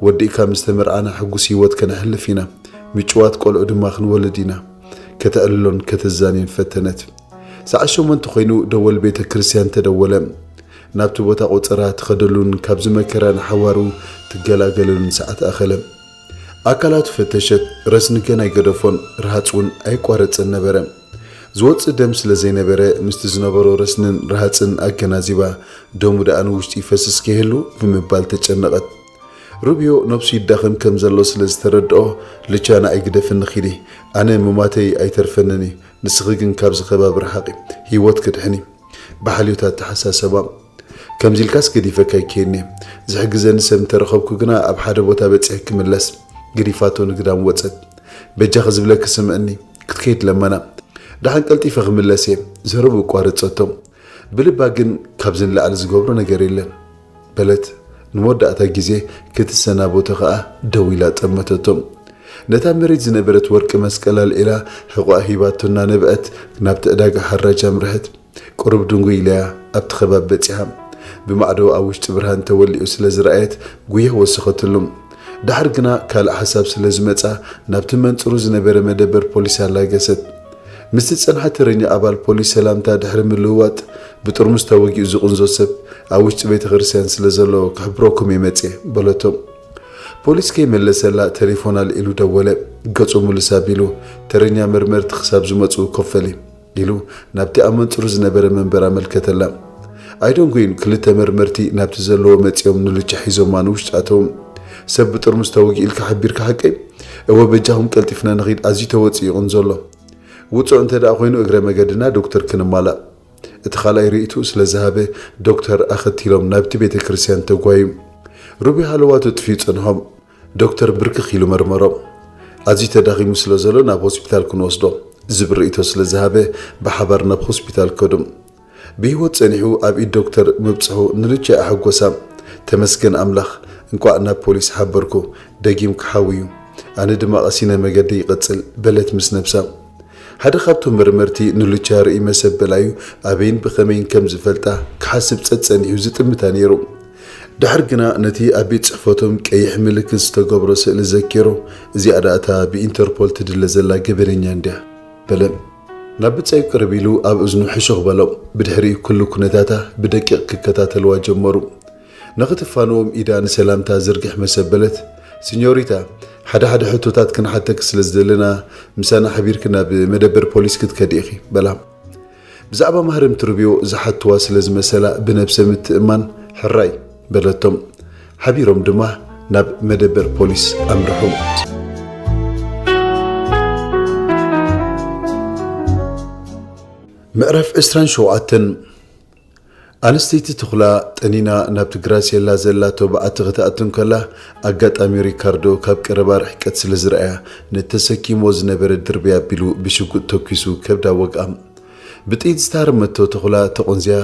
ወዲእካ ምስ ተመርዓና ሕጉስ ህይወት ከነሕልፍ ኢና። ምጭዋት ቆልዑ ድማ ክንወልድ ኢና። ከተዕልሎን ከተዛንዮን ፈተነት። ሰዓት ሸሞንተ ኮይኑ ደወል ቤተ ክርስቲያን ተደወለ። ናብቲ ቦታ ቆጸራ ትኸደሉን ካብዚ መከራ ንሓዋሩ ትገላገለሉን ሰዓት ኣኸለ። ኣካላቱ ፈተሸት፣ ረስኒ ገና ኣይገደፎን፣ ረሃጽ እውን ኣይቋረጸን ነበረ። ዝወጽእ ደም ስለ ዘይነበረ ምስቲ ዝነበሮ ረስንን ረሃጽን ኣገናዚባ ደሙ ደኣ ንውሽጢ ይፈስስ ከይህሉ ብምባል ተጨነቐት። ሩብዮ ነብሱ ይዳኸም ከም ዘሎ ስለ ዝተረድኦ ልቻ ንኣይ ግደፍኒ ኪዲ፣ ኣነ ምማተይ ኣይተርፈንን እዩ፣ ንስኺ ግን ካብዚ ከባቢ ረሓቒ፣ ህይወት ክድሕን እዩ። ብሓልዮት ኣተሓሳሰባ። ከምዚ ኢልካስ ገዲፈካ ኣይከይድን እየ። ዝሕግዘኒ ሰብ እንተረኸብኩ ግና ኣብ ሓደ ቦታ በጺሐ ክምለስ። ገዲፋቶ ንግዳም ወጸት። በጃኺ ዝብለኪ ስምዕኒ፣ ክትከይድ ለመና። ደሓን ቀልጢፈ ክምለስ እየ። ዘረብኡ ኣቋረጸቶ። ብልባ ግን ካብዚ ንላዕሊ ዝገብሮ ነገር የለን በለት። ንመወዳእታ ግዜ ክትሰናበቶ ከኣ ደው ኢላ ጠመተቶ። ነታ መሬት ዝነበረት ወርቂ መስቀል ኣልዒላ ሕቖኣ ሂባቶ እናነብዐት ናብቲ ዕዳጋ ሓራጅ ኣምርሐት። ቁሩብ ድንጉይ ኢላያ ኣብቲ ከባቢ በጺሓ። ብማዕዶ ኣብ ውሽጢ ብርሃን ተወሊዑ ስለ ዝረኣየት ጉያ ወሰኸትሉ። ደሓር ግና ካልእ ሓሳብ ስለ ዝመጻ ናብቲ መንጽሩ ዝነበረ መደበር ፖሊስ ኣላገሰት። ምስቲ ዝጸንሓ ተረኛ ኣባል ፖሊስ ሰላምታ ድሕሪ ምልውዋጥ፣ ብጥርሙዝ ተወጊኡ ዝቕንዞ ሰብ ኣብ ውሽጢ ቤተ ክርስቲያን ስለ ዘሎ ክሕብረኩም እየ መጽየ በለቶ። ፖሊስ ከይመለሰላ ቴሌፎን ኣልዒሉ ደወለ። ገጹ ምልስ ኣቢሉ፣ ተረኛ መርመርቲ ክሳብ ዝመጹ ኮፍ በሊ ኢሉ ናብቲ ኣብ መንጽሩ ዝነበረ መንበር ኣመልከተላ። ኣይደንጎዩን ክልተ መርመርቲ ናብቲ ዘለዎ መጺኦም ንሉቻ ሒዞማ ንውሽጢ ኣተዉ። ሰብ ብጥርሙዝ ተወጊኡ ኢልካ ሓቢርካ ሓቀይ? እወ በጃኹም ቀልጢፍና ንኺድ ኣዝዩ ተወጺኡ ይቕንዞ ኣሎ። ውጹዕ እንተ ደኣ ኮይኑ እግረ መገድና ዶክተር ክንማላእ። እቲ ካልኣይ ርእይትኡ ስለ ዝሃበ ዶክተር ኣኸቲሎም ናብቲ ቤተ ክርስቲያን ተጓዩ። ሩቢ ሃለዋቱ ጥፍዩ ጸንሖም። ዶክተር ብርክኽ ኢሉ መርመሮም። ኣዝዩ ተዳኺሙ ስለ ዘሎ ናብ ሆስፒታል ክንወስዶ ዝብል ርእይቶ ስለ ዝሃበ ብሓባር ናብ ሆስፒታል ከዱ። ብህይወት ጸኒሑ ኣብ ኢድ ዶክተር ምብጽሑ ንሉቻ ኣሐጎሳ። ተመስገን ኣምላኽ፣ እንቋዕ ናብ ፖሊስ ሓበርኩ፣ ደጊም ክሓዊ እዩ። ኣነ ድማ ቀሲነ መገዲ ይቐጽል በለት ምስ ነብሳ። ሓደ ካብቶም መርመርቲ ንሉቻ ርእይ መሰበላዩ ኣበይን ብኸመይን ከም ዝፈልጣ ክሓስብ ጸጸኒሑ ዝጥምታ ነይሩ። ድሕር ግና ነቲ ኣብ ቤት ጽሕፈቶም ቀይሕ ምልክት ዝተገብሮ ስእሊ ዘኪሩ፣ እዚኣ ደኣ እታ ብኢንተርፖል ትድለ ዘላ ገበነኛ እንድያ በለ። ናብ ብጻዩ ቅርብ ኢሉ ኣብ እዝኑ ሕሹኽ በሎ። ብድሕሪኡ ኩሉ ኩነታታ ብደቂቕ ክከታተልዋ ጀመሩ። ንኽትፋንዎም ኢዳ ንሰላምታ ዝርግሕ መሰበለት። ሲኞሪታ፣ ሓደ ሓደ ሕቶታት ክንሓተኪ ስለ ዝደለና ምሳና ሓቢርኪ ናብ መደበር ፖሊስ ክትከዲ ኢኺ በላ። ብዛዕባ ማህረምቲ ሩብዮ ዝሓትዋ ስለ ዝመሰላ ብነብሰ ምትእማን ሕራይ በለቶም። ሓቢሮም ድማ ናብ መደበር ፖሊስ ኣምርሑ። ምዕራፍ ዕስራን ሸውዓተን። ኣንስተይቲ ትኹላ ጠኒና ናብቲ ግራሴላ ዘላቶ በዓቲ ክትኣቱ እንከላ፣ ኣጋጣሚ ሪካርዶ ካብ ቀረባ ርሕቀት ስለ ዝረኣያ፣ ነቲ ተሰኪምዎ ዝነበረ ድርብይ ኣቢሉ ብሽጉጥ ተኲሱ ከብዳ ወግኣ። ብጥይት ዝተሃርመቶ ተኹላ ተቖንዝያ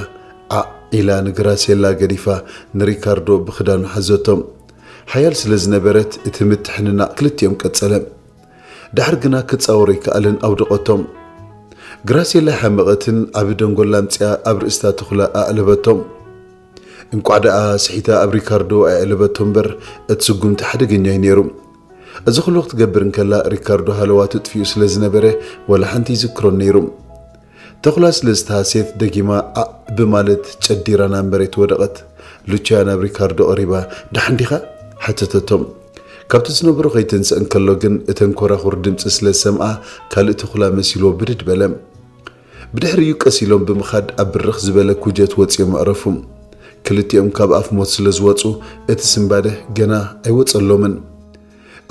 ዓዕ ኢላ ንግራሴላ ገዲፋ ንሪካርዶ ብኽዳኑ ሓዘቶ። ሓያል ስለ ዝነበረት እቲ ምትሕንናቕ ክልቲኦም ቀጸለ። ድሕር ግና ክጻወሮ ኣይከኣለን ኣውደቐቶም። ግራሴላ ሓመቐትን ዓቢ ደንጎላ ኣምጺኣ ኣብ ርእስታ ተኹላ ኣዕለበቶም። እንቋዕ ደኣ ስሒታ ኣብ ሪካርዶ ኣየዕለበቶ እምበር እቲ ስጉምቲ ሓደገኛ እዩ ነይሩ። እዚ ኩሉ ክትገብር እንከላ ሪካርዶ ሃለዋቱ ጥፊኡ ስለ ዝነበረ ዋላ ሓንቲ ይዝክሮን ነይሩ። ተኹላ ስለ ዝተሃስየት ደጊማ ዓዕ ብማለት ጨዲራ ናብ መሬት ወደቐት። ሉቺያ ናብ ሪካርዶ ቀሪባ፣ "ደሓን ዲኻ?" ሓተተቶ። ካብቲ ዝነበሮ ከይተንስእ እንከሎ ግን እተን ኮራኹር ድምጺ ስለ ዝሰምዓ ካልእ ተኹላ መሲልዎ ብድድ በለ። ብድሕሪኡ ቀስ ኢሎም ብምኻድ ኣብ ብርኽ ዝበለ ኩጀት ወጺኦም ኣዕረፉ። ክልቲኦም ካብ ኣፍ ሞት ስለ ዝወጹ እቲ ስንባደ ገና ኣይወጸሎምን።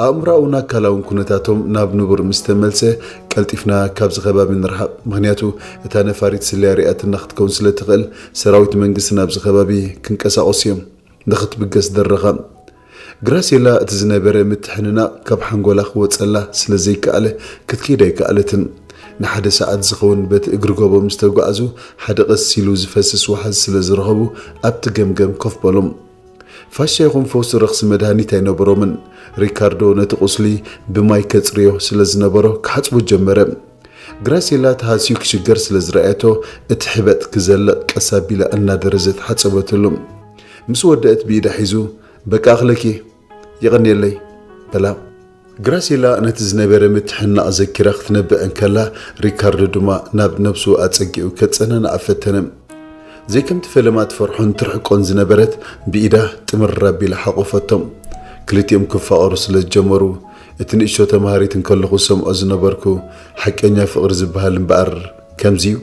ኣእምሮኣውን ኣካላውን ኩነታቶም ናብ ንቡር ምስ ተመልሰ፣ ቀልጢፍና ካብዚ ከባቢ ንርሓቕ፣ ምኽንያቱ እታ ነፋሪት ስለያ ሪኣትና ክትከውን ስለ ትኽእል፣ ሰራዊት መንግስቲ ናብዚ ከባቢ ክንቀሳቐሱ እዮም። ንኽትብገስ ደረኻ። ግራሴላ እቲ ዝነበረ ምትሕንናቕ ካብ ሓንጎላ ክወጸላ ስለ ዘይከኣለ፣ ክትከይድ ኣይከኣለትን። ንሓደ ሰዓት ዝኸውን በቲ እግሪ ጎቦ ምስ ተጓዕዙ፣ ሓደ ቀስ ኢሉ ዝፈስስ ወሓዚ ስለ ዝረኸቡ፣ ኣብቲ ገምገም ኮፍ በሉ። ፋሻ ይኹን ፈውሲ ረኽሲ መድሃኒት ኣይነበሮምን። ሪካርዶ ነቲ ቁስሊ ብማይ ከጽርዮ ስለ ዝነበሮ ክሓጽቦ ጀመረ። ግራሴላ ተሃስዩ ክሽገር ስለ ዝረኣየቶ፣ እቲ ሕበጥ ክዘልቕ ቀስ ኣቢላ እናደረዘት ሓጸበትሉ። ምስ ወደአት ብኢዳ ሒዙ፣ "በቃ ኣኽለኪ፣ የቐንየለይ" በላ። ግራሴላ ነቲ ዝነበረ ምትሕንናቕ ዘኪራ ክትነብዕ እንከላ፣ ሪካርዶ ድማ ናብ ነብሱ ኣጸጊዑ ከጸናንዓ ፈተነ። ዘይከምቲ ፈለማ ትፈርሖን ትርሕቆን ዝነበረት፣ ብኢዳ ጥምር ኣቢላ ሓቖፈቶም። ክልቲኦም ክፋቐሩ ስለ ዝጀመሩ፣ እቲ ንእሽቶ ተማሃሪት እንከለኹ ዝሰምዖ ዝነበርኩ ሓቀኛ ፍቕሪ ዝበሃል እምበኣር ከምዚ'ዩ።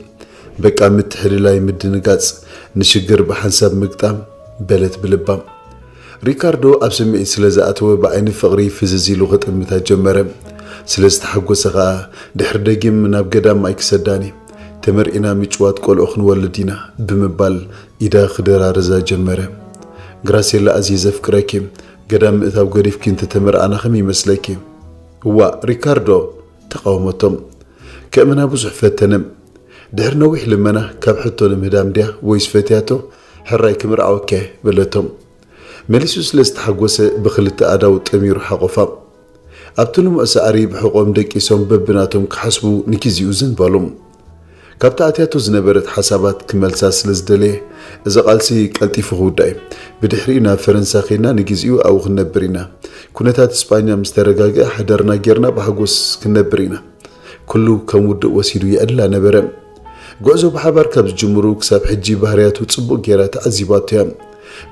በቃ ምትሕልላይ፣ ምድንጋጽ፣ ንሽግር ብሓንሳብ ምግጣም በለት ብልባ። ሪካርዶ ኣብ ስምዒት ስለ ዝኣተወ ብዓይኒ ፍቕሪ ፍዝዝ ኢሉ ክጥምታ ጀመረ። ስለ ዝተሓጎሰ ኸኣ ድሕሪ ደጊም ናብ ገዳም ማይ ክሰዳኒ፣ ተመርዒና ምጭዋት ቆልዑ ክንወልድ ኢና ብምባል ኢዳ ክደራርዛ ጀመረ። ግራሴላ፣ ኣዝየ ዘፍቅረኪ፣ ገዳም ምእታው ገዲፍኪ እንተተመርዓና ከመይ ይመስለኪ? እዋእ ሪካርዶ፣ ተቓወመቶም። ከእምና ብዙሕ ፈተነ። ድሕሪ ነዊሕ ልመና፣ ካብ ሕቶ ንምህዳም ድያ ወይስ ፈትያቶ? ሕራይ ክምርዓወኪ እየ በለቶም። መሊሱ ስለ ዝተሓጎሰ ብኽልተ ኣእዳው ጠሚሩ ሓቖፋ። ኣብቲ ልሙዕ ሳዕሪ ብሕቖም ደቂሶም በብናቶም ክሓስቡ ንግዜኡ ዝን በሉ። ካብታ ኣትያቶ ዝነበረት ሓሳባት ክመልሳ ስለ ዝደለየ፣ እዚ ቃልሲ ቀልጢፉ ክውዳእ እዩ። ብድሕሪኡ ናብ ፈረንሳ ኬድና ንግዜኡ ኣብኡ ክንነብር ኢና። ኩነታት እስጳኛ ምስ ተረጋግአ ሓዳርና ጌርና ብሓጎስ ክንነብር ኢና። ኩሉ ከም ውዱእ ወሲዱ የዕልላ ነበረ። ጉዕዞ ብሓባር ካብ ዝጅምሩ ክሳብ ሕጂ ባህርያቱ ጽቡቕ ጌራ ተዓዚባቶ እያ።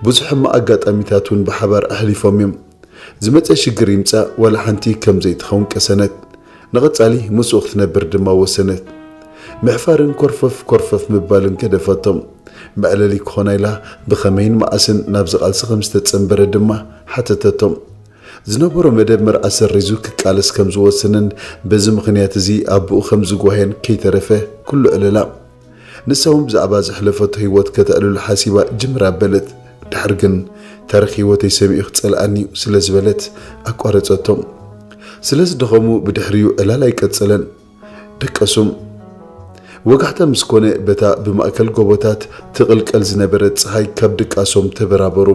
ብዙሕ ሕማቕ ኣጋጣሚታት እውን ብሓባር ኣሕሊፎም እዮም። ዝመጸ ሽግር ይምጻእ ዋላ ሓንቲ ከም ዘይትኸውን ቀሰነት። ንቐጻሊ ምስኡ ክትነብር ድማ ወሰነት። ምሕፋርን ኮርፈፍ ኮርፈፍ ምባልን ገደፈቶም። መዕለሊ ክኾና ኢላ ብኸመይን መዓስን ናብዚ ቃልሲ ከም ዝተጸንበረ ድማ ሓተተቶም። ዝነበሮ መደብ መርዓ ሰሪዙ ክቃለስ ከም ዝወሰነን በዚ ምኽንያት እዚ ኣቦኡ ከም ዝጓህየን ከይተረፈ ኩሉ ዕለላ። ንሳ እውን ብዛዕባ ዘሕለፈቶ ህይወት ከተዕልሎ ሓሲባ ጅምር ኣበለት። ድሕር ግን ታሪኽ ህይወተይ ሰሚዑ ክጸልኣኒ እዩ ስለ ዝበለት ኣቋረጸቶም። ስለ ዝደኸሙ ብድሕሪኡ ዕላል ኣይቀጸለን። ደቀሱም። ወጋሕታ ምስ ኮነ በታ ብማእከል ጎቦታት ትቕልቀል ዝነበረት ጸሓይ ካብ ድቃሶም ተበራበሩ።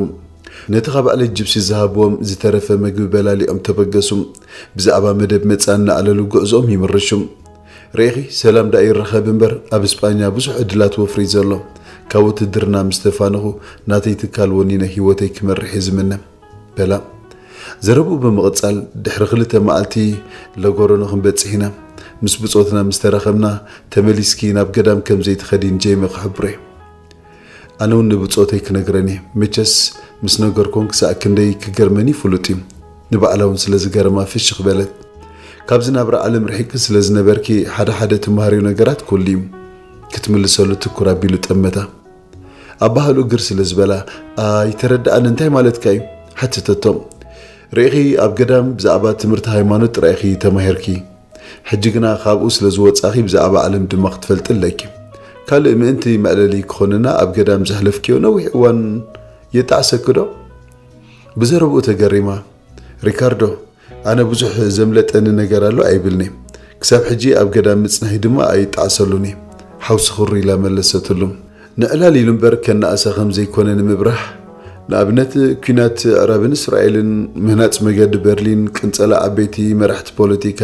ነቲ ካብ ዕለት ጅብሲ ዝሃብዎም ዝተረፈ መግቢ በላሊዖም ተበገሱ። ብዛዕባ መደብ መጻ እናኣለሉ ጉዕዞኦም ይምርሹ። ርኢኺ፣ ሰላም ደኣ ይረኸብ እምበር ኣብ እስጳኛ ብዙሕ ዕድላት ወፍሪ ዘሎ። ካብ ውትድርና ምስ ተፋነኹ ናተይ ትካል ወኒነ ህይወተይ ክመርሕ እየ ዝምነ። በላ። ዘረብኡ ብምቕጻል፣ ድሕሪ ክልተ መዓልቲ ለጎሮኖ ክንበጽሕ ኢና። ምስ ብጾትና ምስ ተራኸብና፣ ተመሊስኪ ናብ ገዳም ከም ዘይትኸዲን ጀይመ ክሕብሮ እየ። ኣነ እውን ንብጾተይ ክነግረን እየ። መቸስ ምስ ነገርኩን ክሳዕ ክንደይ ክገርመን እዩ ፍሉጥ እዩ። ንባዕላ እውን ስለ ዝገረማ ፍሽኽ በለት። ካብዚ ናብራ ዓለም ርሒቂ ስለ ዝነበርኪ፣ ሓደ ሓደ ትመሃርዮ ነገራት ክህሉ እዩ። ክትምልሰሉ ትኩር ኣቢሉ ጠመታ። ኣባህልኡ ግር ስለ ዝበላ፣ ኣይተረድኣን፣ እንታይ ማለትካ እዩ? ሓተተቶ። ርኢኺ፣ ኣብ ገዳም ብዛዕባ ትምህርቲ ሃይማኖት ጥራይ ኢኺ ተማሂርኪ። ሕጂ ግና ካብኡ ስለ ዝወጻኺ ብዛዕባ ዓለም ድማ ክትፈልጢ ኣለኪ። ካልእ ምእንቲ መዕለሊ ክኾነና ኣብ ገዳም ዘሕለፍክዮ ነዊሕ እዋን የጣዕሰኪ ዶ? ብዘረብኡ ተገሪማ፣ ሪካርዶ፣ ኣነ ብዙሕ ዘምለጠኒ ነገር ኣሎ ኣይብልኒ። ክሳብ ሕጂ ኣብ ገዳም ምጽናሂ ድማ ኣይጣዕሰሉኒ። ሓውሲ ኹሪ ኢላ መለሰትሉ። ንዕላል ኢሉ እምበር ከነኣእሳ ከም ዘይኮነ ንምብራህ፣ ንኣብነት ኲናት ኣዕራብን እስራኤልን፣ ምህናጽ መገዲ በርሊን፣ ቅንጸላ ዓበይቲ መራሕቲ ፖለቲካ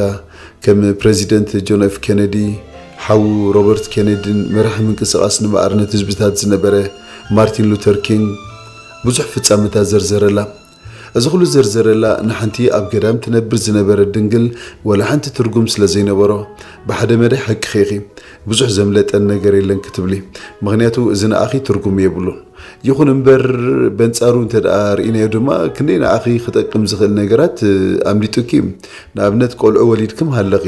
ከም ፕረዚደንት ጆን ኤፍ ኬነዲ፣ ሓዉ ሮበርት ኬነዲን መራሒ ምንቅስቓስ ንማዕርነት ህዝብታት ዝነበረ ማርቲን ሉተር ኪንግ ብዙሕ ፍጻመታት ዘርዘረላ። እዚ ኩሉ ዘርዘረላ ንሓንቲ ኣብ ገዳም ትነብር ዝነበረት ድንግል ወላ ሓንቲ ትርጉም ስለ ዘይነበሮ፣ ብሓደ መዳይ ሓቅኺ ኢኺ፣ ብዙሕ ዘምለጠን ነገር የለን ክትብሊ፣ ምኽንያቱ እዚ ንኣኺ ትርጉም የብሉን። ይኹን እምበር በንጻሩ እንተ ደኣ ርኢናዮ ድማ ክንደይ ንኣኺ ክጠቅም ዝኽእል ነገራት ኣምሊጡኪ እዩ። ንኣብነት ቆልዑ ወሊድኪ ምሃለኺ፣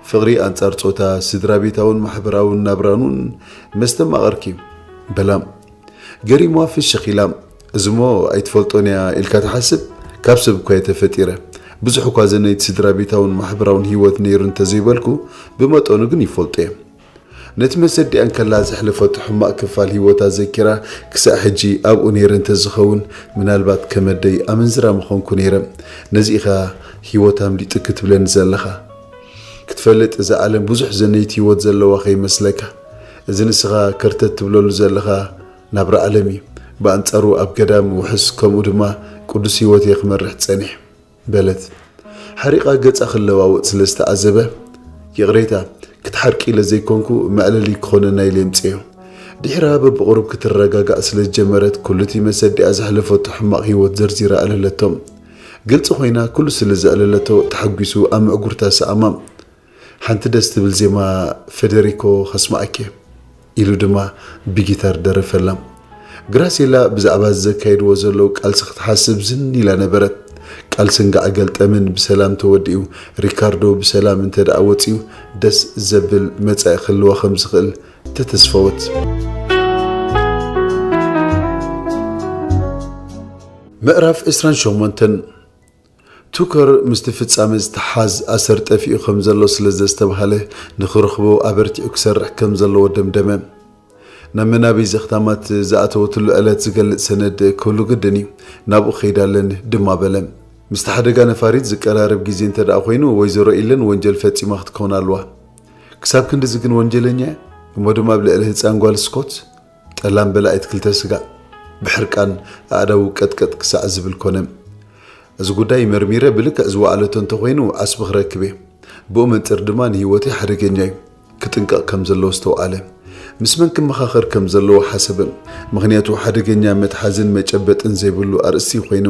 ፍቕሪ ኣንጻር ጾታ፣ ስድራ ቤታውን ማሕበራውን ናብራን እውን መስተማቐርኪ። በላ። ገሪምዋ ፍሽኽ ኢላ፣ እዚሞ ኣይትፈልጦን እያ ኢልካ ትሓስብ? ካብ ሰብ እኳ እየ ተፈጢረ። ብዙሕ እኳ ዘነይቲ ስድራ ቤታውን ማሕበራውን ህይወት ነይሩ እንተዘይበልኩ፣ ብመጠኑ ግን ይፈልጦ እየ። ነቲ መሰዲኣ እንከላ ዘሕለፈቶ ሕማቕ ክፋል ህይወታ ዘኪራ፣ ክሳዕ ሕጂ ኣብኡ ነይረ እንተዝኸውን፣ ምናልባት ከመደይ ኣመንዝራ ምኾንኩ ነይረ። ነዚ ኢኻ ህይወት ኣምሊጡ ክትብለኒ ዘለኻ? ክትፈልጥ እዛ ዓለም ብዙሕ ዘነይቲ ህይወት ዘለዋ ከይመስለካ። እዚ ንስኻ ከርተት ትብለሉ ዘለኻ ናብራ ዓለም እዩ። ብኣንጻሩ ኣብ ገዳም ውሑስ ከምኡ ድማ ቅዱስ ህይወት እየ ክመርሕ ጸኒሕ። በለት። ሓሪቓ ገጻ ክለዋወጥ ስለ ዝተዓዘበ፣ ይቕሬታ፣ ክትሓርቂ ኢለ ዘይኮንኩ መዕለሊ ክኾነና ኢለ የምጽዮ። ድሒራ በብቑሩብ ክትረጋጋእ ስለ ዝጀመረት፣ ኩሉቲ መሰዲኣ ዘሕለፈቶ ሕማቕ ህይወት ዘርዚራ ኣዕለለቶ። ግልጺ ኮይና ኩሉ ስለ ዘዕለለቶ ተሓጒሱ ኣብ ምዕጉርታ ሰኣማ። ሓንቲ ደስ ትብል ዜማ ፈደሪኮ ከስምዓኪ እየ፣ ኢሉ ድማ ብጊታር ደረፈላ። ግራሴላ ብዛዕባ ዘካይድዎ ዘለዉ ቃልሲ ክትሓስብ ዝን ኢላ ነበረት። ቃልሲ እንጋዕ ገልጠምን ብሰላም ተወዲኡ፣ ሪካርዶ ብሰላም እንተ ደኣ ወጺኡ ደስ ዘብል መጻኢ ክህልዋ ከም ዝኽእል ተተስፈወት። ምዕራፍ ዕስራን ሸሞንተን። ቱከር ምስቲ ፍጻመ ዝተሓዝ ኣሰር ጠፊኡ ከም ዘሎ ስለ ዘስተብሃለ፣ ንኽረኽቦ ኣበርቲዑ ክሰርሕ ከም ዘለዎ ደምደመ። ናብ መናበይ ዘኽታማት ዝኣተወትሉ ዕለት ዝገልጽ ሰነድ ክህሉ ግድን እዩ። ናብኡ ክኸይድ ኣለኒ ድማ በለ። ምስቲ ሓደጋ ነፋሪት ዝቀራረብ ግዜ እንተ ደኣ ኮይኑ፣ ወይዘሮ ኢለን ወንጀል ፈጺማ ክትከውን ኣለዋ። ክሳብ ክንድዚ ግን ወንጀለኛ እያ? እሞ ድማ ኣብ ልዕሊ ህጻን ጓል ስኮት? ጠላም በላዒት ክልተ ስጋዕ፣ ብሕርቃን ኣእዳዉ ቀጥቀጥ ክሳዕ ዝብል ኮነ። እዚ ጉዳይ መርሚረ ብልክዕ ዝወዓለቶ እንተኾይኑ ዓስቢ ክረክብ እየ። ብኡ መንጽር ድማ ንህይወተይ ሓደገኛ እዩ። ክጥንቀቕ ከም ዘለዎ ዝተውዓለ። ምስ መን ክመኻኸር ከም ዘለዎ ሓሰበ። ምኽንያቱ ሓደገኛ መትሓዝን መጨበጥን ዘይብሉ ኣርእስቲ ኮይኑ።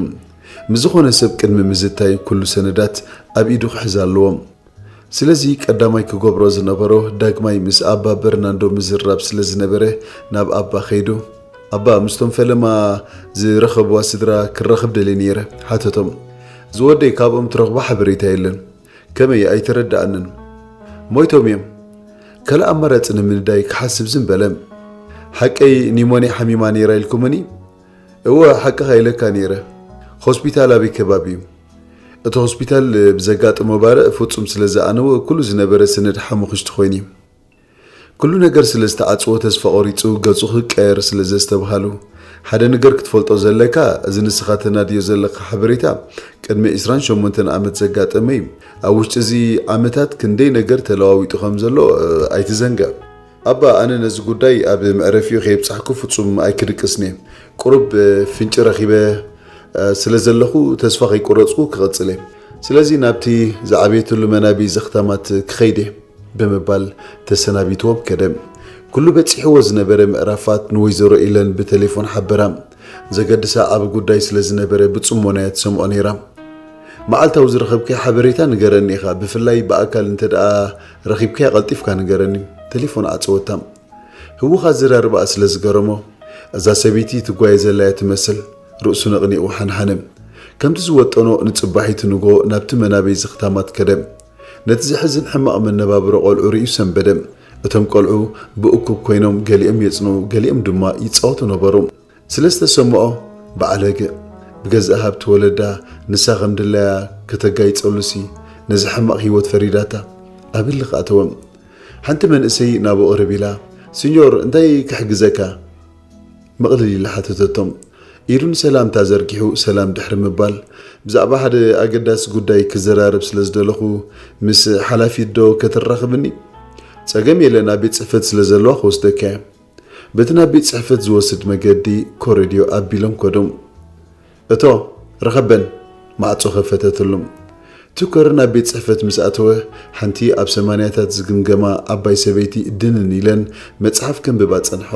ምስ ዝኾነ ሰብ ቅድሚ ምዝታይ ኩሉ ሰነዳት ኣብ ኢዱ ክሕዝ ኣለዎ። ስለዚ ቀዳማይ ክገብሮ ዝነበሮ ዳግማይ ምስ ኣባ በርናንዶ ምዝራብ ስለ ዝነበረ ናብ ኣባ ከይዱ፣ ኣባ ምስቶም ፈለማ ዝረኸብዋ ስድራ ክራኸብ ደልየ ነይረ ሓተቶም። ዝወደይ ካብኦም ትረኽቦ ሓበሬታ የለን። ከመይ ኣይተረድኣንን። ሞይቶም እዮም። ካልእ ኣማራጺ ንምንዳይ ክሓስብ ዝም በለ። ሓቀይ ኒሞንያ ሓሚማ ነይራ ኢልኩምኒ? እወ ሓቅኻ ኢለካ ነይረ። ሆስፒታል ኣበይ ከባቢ እዩ? እቲ ሆስፒታል ብዘጋጠሞ ባርዕ ፍጹም ስለ ዝኣነወ ኩሉ ዝነበረ ሰነድ ሓሙኽሽቲ ኮይኑ እዩ። ኩሉ ነገር ስለ ዝተዓጽዎ ተስፋ ቆሪጹ ገጹ ክቀየር ስለ ዘስተብሃሉ፣ ሓደ ነገር ክትፈልጦ ዘለካ፣ እዚ ንስኻ ተናድዮ ዘለኻ ሓበሬታ ቅድሚ ዕስራን ሸሞንተን ዓመት ዘጋጠመ እዩ። ኣብ ውሽጢ እዚ ዓመታት ክንደይ ነገር ተለዋዊጡ ከም ዘሎ ኣይትዘንግዕ። ኣባ ኣነ ነዚ ጉዳይ ኣብ መዕረፊኡ ከየብጻሕኩ ፍጹም ኣይክድቅስን እየ። ቁሩብ ፍንጪ ረኺበ ስለ ዘለኹ ተስፋ ከይቆረጽኩ ክቕጽል እየ። ስለዚ ናብቲ ዝዓበየትሉ መናቢ ዘኽታማት ክኸይድ እየ ብምባል ተሰናቢትዎም ከደ። ኩሉ በጺሕዎ ዝነበረ ምዕራፋት ንወይዘሮ ኢለን ብቴሌፎን ሓበራ። ዘገድሳ ዓቢ ጉዳይ ስለ ዝነበረ ብጽሞና እያ ትሰምዖ ነይራ። መዓልታዊ ዝረኸብካዮ ሓበሬታ ንገረኒ ኢኻ፣ ብፍላይ ብኣካል እንተ ደኣ ረኺብካያ ቀልጢፍካ ንገረኒ። ቴሌፎን ዓጸወታ። ህውኽ ኣዘራርባኣ ስለ ዝገረሞ፣ እዛ ሰበይቲ ትጓየ ዘላ እያ ትመስል። ርእሱ ነቕኒቑ ሓንሓነ። ከምቲ ዝወጠኖ ንጽባሒቲ ንግሆ ናብቲ መናበይ ዘኽታማት ከደ። ነቲ ዘሕዝን ሕማቕ መነባብሮ ቆልዑ ርእዩ ሰንበደ። እቶም ቆልዑ ብእኩብ ኮይኖም ገሊኦም የጽንዑ፣ ገሊኦም ድማ ይጻወቱ ነበሩ። ስለ ዝተሰምዖ በዓለገ ብገዛእ ሃብቲ ወለዳ ንሳ ከም ድላያ ከተጋይጸሉሲ ነዚ ሕማቕ ህይወት ፈሪዳታ ኣብ ህልኽ ኣተወ። ሓንቲ መንእሰይ ናብኡ ቅርብ ኢላ፣ "ሲኞር፣ እንታይ ክሕግዘካ?" ምቕልል ኢላ ሓተተቶም። ኢዱ ንሰላምታ ዘርጊሑ ሰላም ድሕሪ ምባል፣ "ብዛዕባ ሓደ ኣገዳሲ ጉዳይ ክዘራረብ ስለ ዝደለኹ ምስ ሓላፊት ዶ ከተራኽብኒ?" "ጸገም የለን፣ ኣብ ቤት ጽሕፈት ስለ ዘለዋ ክወስደካ እየ።" በቲ ናብ ቤት ጽሕፈት ዝወስድ መገዲ ኮረድዮ ኣቢሎም ከዱ። "እቶ፣ ርኸበን!" ማዕጾ ከፈተትሉ። ቱከር ናብ ቤት ጽሕፈት ምስ ኣተወ፣ ሓንቲ ኣብ ሰማንያታት ዝግምገማ ዓባይ ሰበይቲ ድንን ኢለን መጽሓፍ ከንብባ ጸንሖ።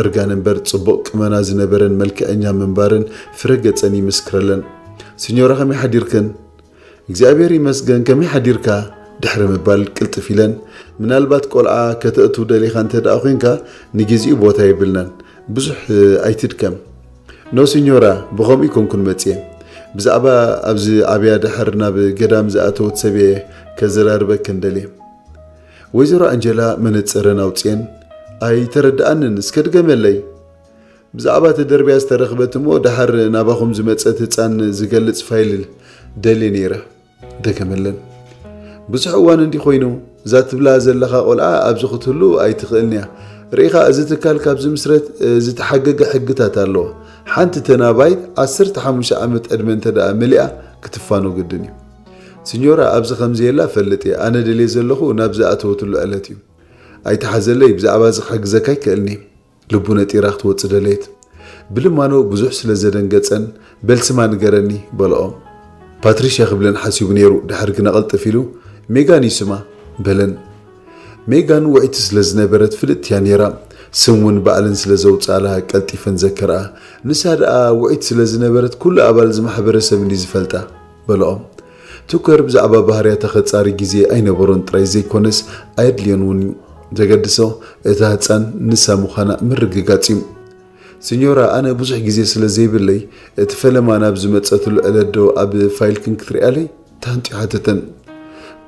እርጋን እምበር ጽቡቕ ቁመና ዝነበረን መልክዐኛ ምንባረን ፍረ ገጸን ይምስክረለን። "ሲኞራ፣ ከመይ ሓዲርክን?" "እግዚኣብሔር ይመስገን፣ ከመይ ሓዲርካ?" ድሕሪ ምባል ቅልጥፍ ኢለን፣ "ምናልባት ቆልዓ ከተእቱ ደሊኻ እንተ ደኣ ኾይንካ፣ ንግዜኡ ቦታ የብልናን። ብዙሕ ኣይትድከም።" "ኖ ሲኞራ፣ ብኸምኡ ኣይኮንኩን መጽየ። ብዛዕባ ኣብዚ ዓብያ ደሓር ናብ ገዳም ዝኣተወት ሰብ እየ ከዘራርበክን ደልየ።" ወይዘሮ ኣንጀላ መነጽረን ኣውጽኤን፣ "ኣይተረድኣንን፣ እስከ ድገመለይ?" "ብዛዕባ ተደርብያ ዝተረኽበት እሞ ደሓር ናባኹም ዝመጸት ህጻን ዝገልጽ ፋይል ደልየ ነይረ።" ደገመለን። "ብዙሕ እዋን እንዲ ኮይኑ፣ እዛ ትብላ ዘለኻ ቆልዓ ኣብዚ ክትህሉ ኣይትኽእልን እያ። ርኢኻ፣ እዚ ትካል ካብ ዝምስረት፣ እ፣ ዝተሓገገ ሕግታት ኣለዎ። ሓንቲ ተናባይት ዓሰርተ ሓሙሽተ ዓመት ዕድመ እንተ ደኣ መሊኣ ክትፋኖ ግድን እዩ። ሲኞራ ኣብዚ ከም ዘየላ እፈልጥ እየ። ኣነ ደልየ ዘለኹ ናብ ዝኣተወትሉ ዕለት እዩ። ኣይትሓዘለይ፣ ብዛዕባ እዚ ክሕግዘካ ኣይክእልን እየ።" ልቡ ነጢራ ክትወጽእ ደለየት። ብልማኖ ብዙሕ ስለ ዘደንገጸን፣ "በል ስማ ንገረኒ" በልኦ። "ፓትሪሽያ ክብለን ሓሲቡ ነይሩ፣ ድሓር ግና ቅልጥፍ ኢሉ፣ 'ሜጋን እዩ ስማ' በለን። ሜጋን ውዕይቲ ስለ ዝነበረት ፍልጥቲ እያ ነይራ። ስም እውን ባዕለን ስለ ዘውጻላ ቀልጢፈን ዘከርኣ። ንሳ ደኣ ውዕይቲ ስለ ዝነበረት ኩሉ ኣባል እዚ ማሕበረሰብ እንዲ ዝፈልጣ" በልኦ። ቱከር ብዛዕባ ባህርያታ ከጻሪ ግዜ ኣይነበሮን ጥራይ ዘይኮነስ ኣየድልዮን እውን እዩ። ዘገድሶ እታ ህጻን ንሳ ምዃና ምርግጋጽ እዩ። "ሲኞራ፣ ኣነ ብዙሕ ግዜ ስለ ዘይብለይ፣ እቲ ፈለማ ናብ ዝመጸትሉ ዕለት ዶ ኣብ ፋይልክን ክትሪኣለይ?" ተሃንጥዩ ሓተተን።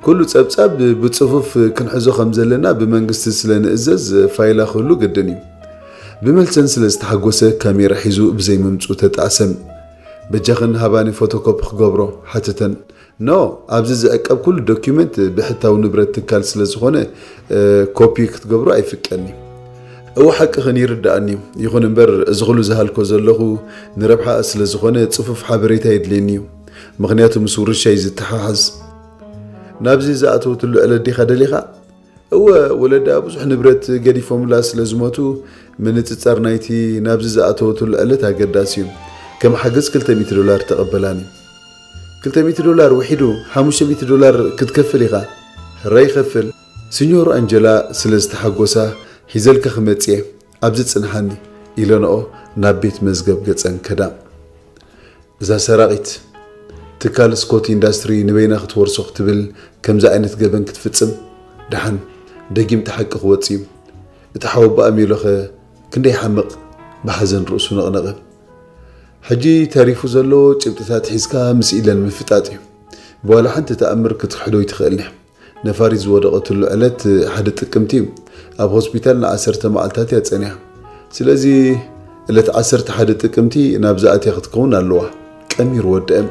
"ኩሉ ጸብጻብ ብጽፉፍ ክንሕዞ ከም ዘለና ብመንግስቲ ስለ ንእዘዝ ፋይላ ክህሉ ግድን እዩ።" ብመልሰን ስለ ዝተሓጎሰ ካሜራ ሒዙ ብዘይ ምምጽኡ ተጣዕሰ። በጃኽን ሃባኒ ፎቶኮፒ ክገብሮ ሓተተን። ኖ፣ ኣብዚ ዝዕቀብ ኩሉ ዶኪመንት ብሕታዊ ንብረት ትካል ስለ ዝኾነ፣ እ፣ ኮፒ ክትገብሮ ኣይፍቀድን እዩ። እወ፣ ሓቅኽን ይርድኣኒ እዩ። ይኹን እምበር፣ እዚ ኩሉ ዝሃልኮ ዘለኹ ንረብሓኣ ስለ ዝኾነ፣ ጽፉፍ ሓበሬታ የድልየኒ እዩ። ምኽንያቱ ምስ ውርሻይ ዝተሓሓዝ። ናብዚ ዝኣተወትሉ ዕለት ዲኻ ደሊኻ? እወ፣ ወለዳ ብዙሕ ንብረት ገዲፎምላ ስለ ዝሞቱ፣ ምንጽጻር ናይቲ ናብዚ ዝኣተወትሉ ዕለት ኣገዳሲ እዩ። ከም ሓገዝ ክልተ ሚእቲ ዶላር ተቐበላኒ። ክልተ ሚእቲ ዶላር ውሒዱ፣ ሓሙሽተ ሚእቲ ዶላር ክትከፍል ኢኻ። ሕራይ ይኸፍል። ሲኞር ኣንጀላ ስለ ዝተሓጎሳ፣ ሒዘልካ ክመጽእ እየ፣ ኣብዚ ጽንሓኒ፣ ኢለንኦ ናብ ቤት መዝገብ ገጸን ከዳ። እዛ ሰራቒት፣ ትካል ስኮት ኢንዳስትሪ ንበይና ክትወርሶ ክትብል ከምዚ ዓይነት ገበን ክትፍጽም፣ ደሓን ደጊም እቲ ሓቂ ክወጽእ እዩ። እቲ ሓወቦኣ ሜሎኸ ክንደይ ሓምቕ፣ ብሓዘን ርእሱ ነቕነቐ። ሕጂ ተሪፉ ዘሎ ጭብጥታት ሒዝካ ምስ ኢለን ምፍጣጥ እዩ። ብዋላ ሓንቲ ተኣምር ክትክሕዶ ኣይትኽእልን እያ። ነፋሪት ዝወደቐትሉ ዕለት ሓደ ጥቅምቲ እዩ። ኣብ ሆስፒታል ንዓሰርተ መዓልታት እያ ጸኒሓ። ስለዚ ዕለት ዓሰርተ ሓደ ጥቅምቲ ናብዛ ኣትያ ክትከውን ኣለዋ። ቀሚሩ ወደአ።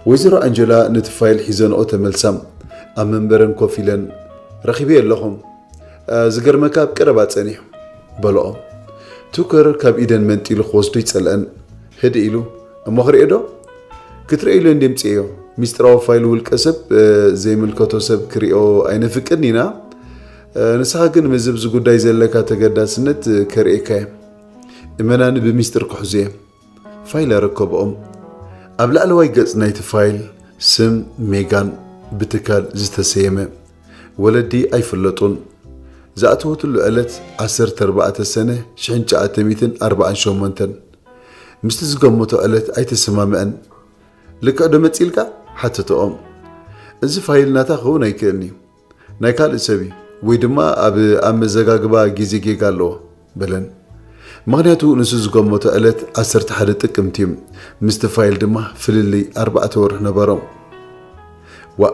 ወይዘሮ ኣንጀላ ነቲ ፋይል ሒዘንኦ ተመልሳ። ኣብ መንበረን ኮፍ ኢለን፣ ረኺበዮ ኣለኹ። "እ፣ ዝገርመካ ኣብ ቀረባ ጸኒሑ" በልኦ። ቱከር ካብ ኢደን መንጢሉ ክወስዶ ይጸልአን። ህድእ ኢሉ፣ "እሞ ክርእዮ ዶ?" "ክትርእዮ ኢለ እንድየ ምጽኤዮ። ሚስጥራዊ ፋይል ውልቀ ሰብ፣ እ፣ ዘይምልከቶ ሰብ ክርእዮ ኣይነፍቅድን ኢና። እ፣ ንስኻ ግን ምስዚ ጉዳይ ዘለካ ተገዳስነት፣ እ፣ ከርእየካ እየ። እመናኒ ብሚስጥር ክሕዞ እየ።" ፋይል ኣረከብኦም። ኣብ ላዕለዋይ ገጽ ናይቲ ፋይል ስም ሜጋን ብትካል ዝተሰየመ። ወለዲ ኣይፍለጡን። ዝኣተወትሉ ዕለት ዓሰርተ ኣርባዕተ ሰነ ሽሕን ትሽዓተ ሚእትን ኣርባዓን ሸሞንተን። ምስቲ ዝገመቶ ዕለት ኣይተሰማምዐን። "ልክዕ ዶ መጺእልካ?" ሓተተኦም። "እዚ ፋይል ናታ ክኸውን ኣይክእልን እዩ። ናይ ካልእ ሰብ እዩ፣ ወይ ድማ ኣብ ኣመዘጋግባ ግዜ ጌጋ ኣለዎ" በለን። ምኽንያቱ ንሱ ዝገመቶ ዕለት ዓሰርተ ሓደ ጥቅምቲ እዩ። ምስቲ ፋይል ድማ ፍልልይ ኣርባዕተ ወርሒ ነበሮም። "ዋእ፣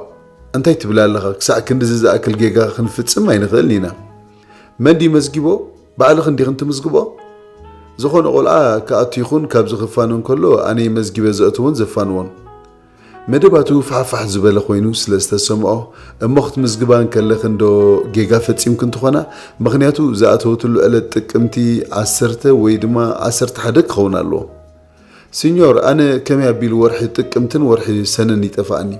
እንታይ ትብል ኣለኻ? ክሳዕ ክንድዚ ዝኣክል ጌጋ ክንፍጽም ኣይንኽእልን ኢና። መን ድዩ መዝጊቦ? ባዕልኽን ዲኽን ትምዝግቦ? ዝኾነ ቆልዓ ክኣቱ ይኹን ካብዚ ክፋኖ እንከሎ ኣነ እየ መዝጊበ ዘእትዎን ዘፋንዎን።" መደባቱ ፋሕፋሕ ዝበለ ኮይኑ ስለ ዝተሰምዖ፣ "እሞ ክትምዝግባ እንከለኽን ዶ ጌጋ ፈጺምክን ትኾና? ምኽንያቱ ዝኣተወትሉ ዕለት ጥቅምቲ ዓሰርተ ወይ ድማ ዓሰርተ ሓደ ክኸውን ኣለዎ።" "ሲኞር፣ ኣነ ከመይ ኣቢሉ ወርሒ ጥቅምትን ወርሒ ሰነን ይጠፍኣኒ?"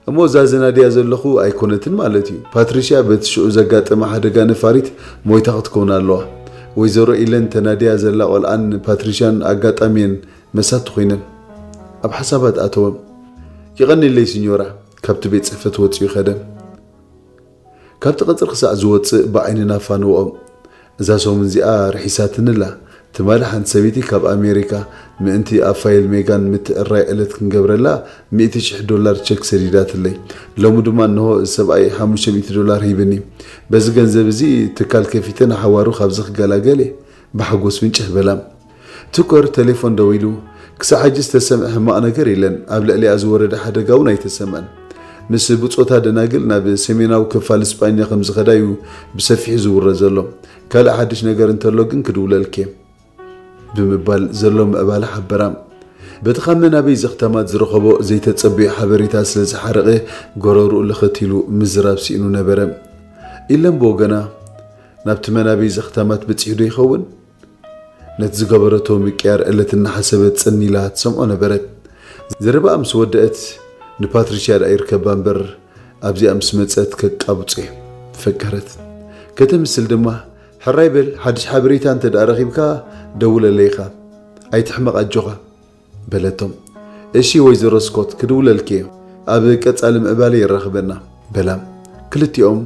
"እሞ እዛ ዝናድያ ዘለኹ ኣይኮነትን ማለት እዩ። ፓትሪሽያ በቲ ሽዑ ዘጋጠመ ሓደጋ ነፋሪት ሞይታ ክትከውን ኣለዋ። ወይዘሮ ኢለን ተናድያ ዘላ ቆልዓን ፓትሪሽያን ኣጋጣሚ እየን መሳቲ ኮይነን።" ኣብ ሓሳባት ኣተወ። "የቐንየለይ ሲኞራ።" ካብቲ ቤት ጽሕፈት ወጺኡ ከደ። ካብቲ ቀጽሪ ክሳዕ ዝወጽእ ብዓይንና ፋንውኦም። እዛ ሰሙን እዚኣ ርሒሳትኒ ኣላ። ትማሊ ሓንቲ ሰበይቲ ካብ ኣሜሪካ ምእንቲ ኣብ ፋይል ሜጋን ምትዕራይ ዕለት ክንገብረላ ሚእቲ ሽሕ ዶላር ቸክ ሰዲዳትለይ። ሎሚ ድማ እንሆ እዚ ሰብኣይ ሓሙሽተ ሚእቲ ዶላር ሂብኒ። በዚ ገንዘብ እዚ ትካል ከፊተ ንሓዋሩ ካብዚ ክገላገል እየ። ብሓጎስ ፍንጭሕ በላ። ቱከር ቴሌፎን ደዊሉ፣ ክሳዕ ሕጂ ዝተሰምዐ ሕማቕ ነገር የለን። ኣብ ልዕሊኣ ዝወረደ ሓደጋ እውን ኣይተሰምዐን። ምስ ብጾታ ደናግል ናብ ሰሜናዊ ክፋል ስጳኛ ከም ዝኸዳ እዩ ብሰፊሑ ዝውረ ዘሎ። ካልእ ሓድሽ ነገር እንተሎ ግን ክድውለልኪ እየ ብምባል ዘሎ ምዕባለ ሓበራ። በቲ ካብ መናበይ ዘኽታማት ዝረኸቦ ዘይተጸበዮ ሓበሬታ ስለ ዝሓረቐ ጎረርኡ ልኽት ኢሉ ምዝራብ ስኢኑ ነበረ። ኢለን ብወገና፣ ናብቲ መናበይ ዘኽታማት በጺሑ ዶ ይኸውን? ነቲ ዝገበረቶ ምቅያር ዕለት እናሓሰበት ጽን ኢላ ትሰምዖ ነበረት። ዘረባኣ ምስ ወደአት ንፓትሪሽያ ደኣ ይርከባ እምበር ኣብዚኣ ምስ መጸት ከቃብጾ እየ ፈከረት። ከተምስል ድማ፣ "ሕራይ በል፣ ሓድሽ ሓበሬታ እንተ ደኣ ረኺብካ ደውለለይ ኢኻ። ኣይትሕመቕ ኣጆኻ" በለቶም። "እሺ ወይዘሮ ስኮት፣ ክድውለልኪ እየ። ኣብ ቀጻሊ ምዕባለ የራኽበና" በላ። ክልቲኦም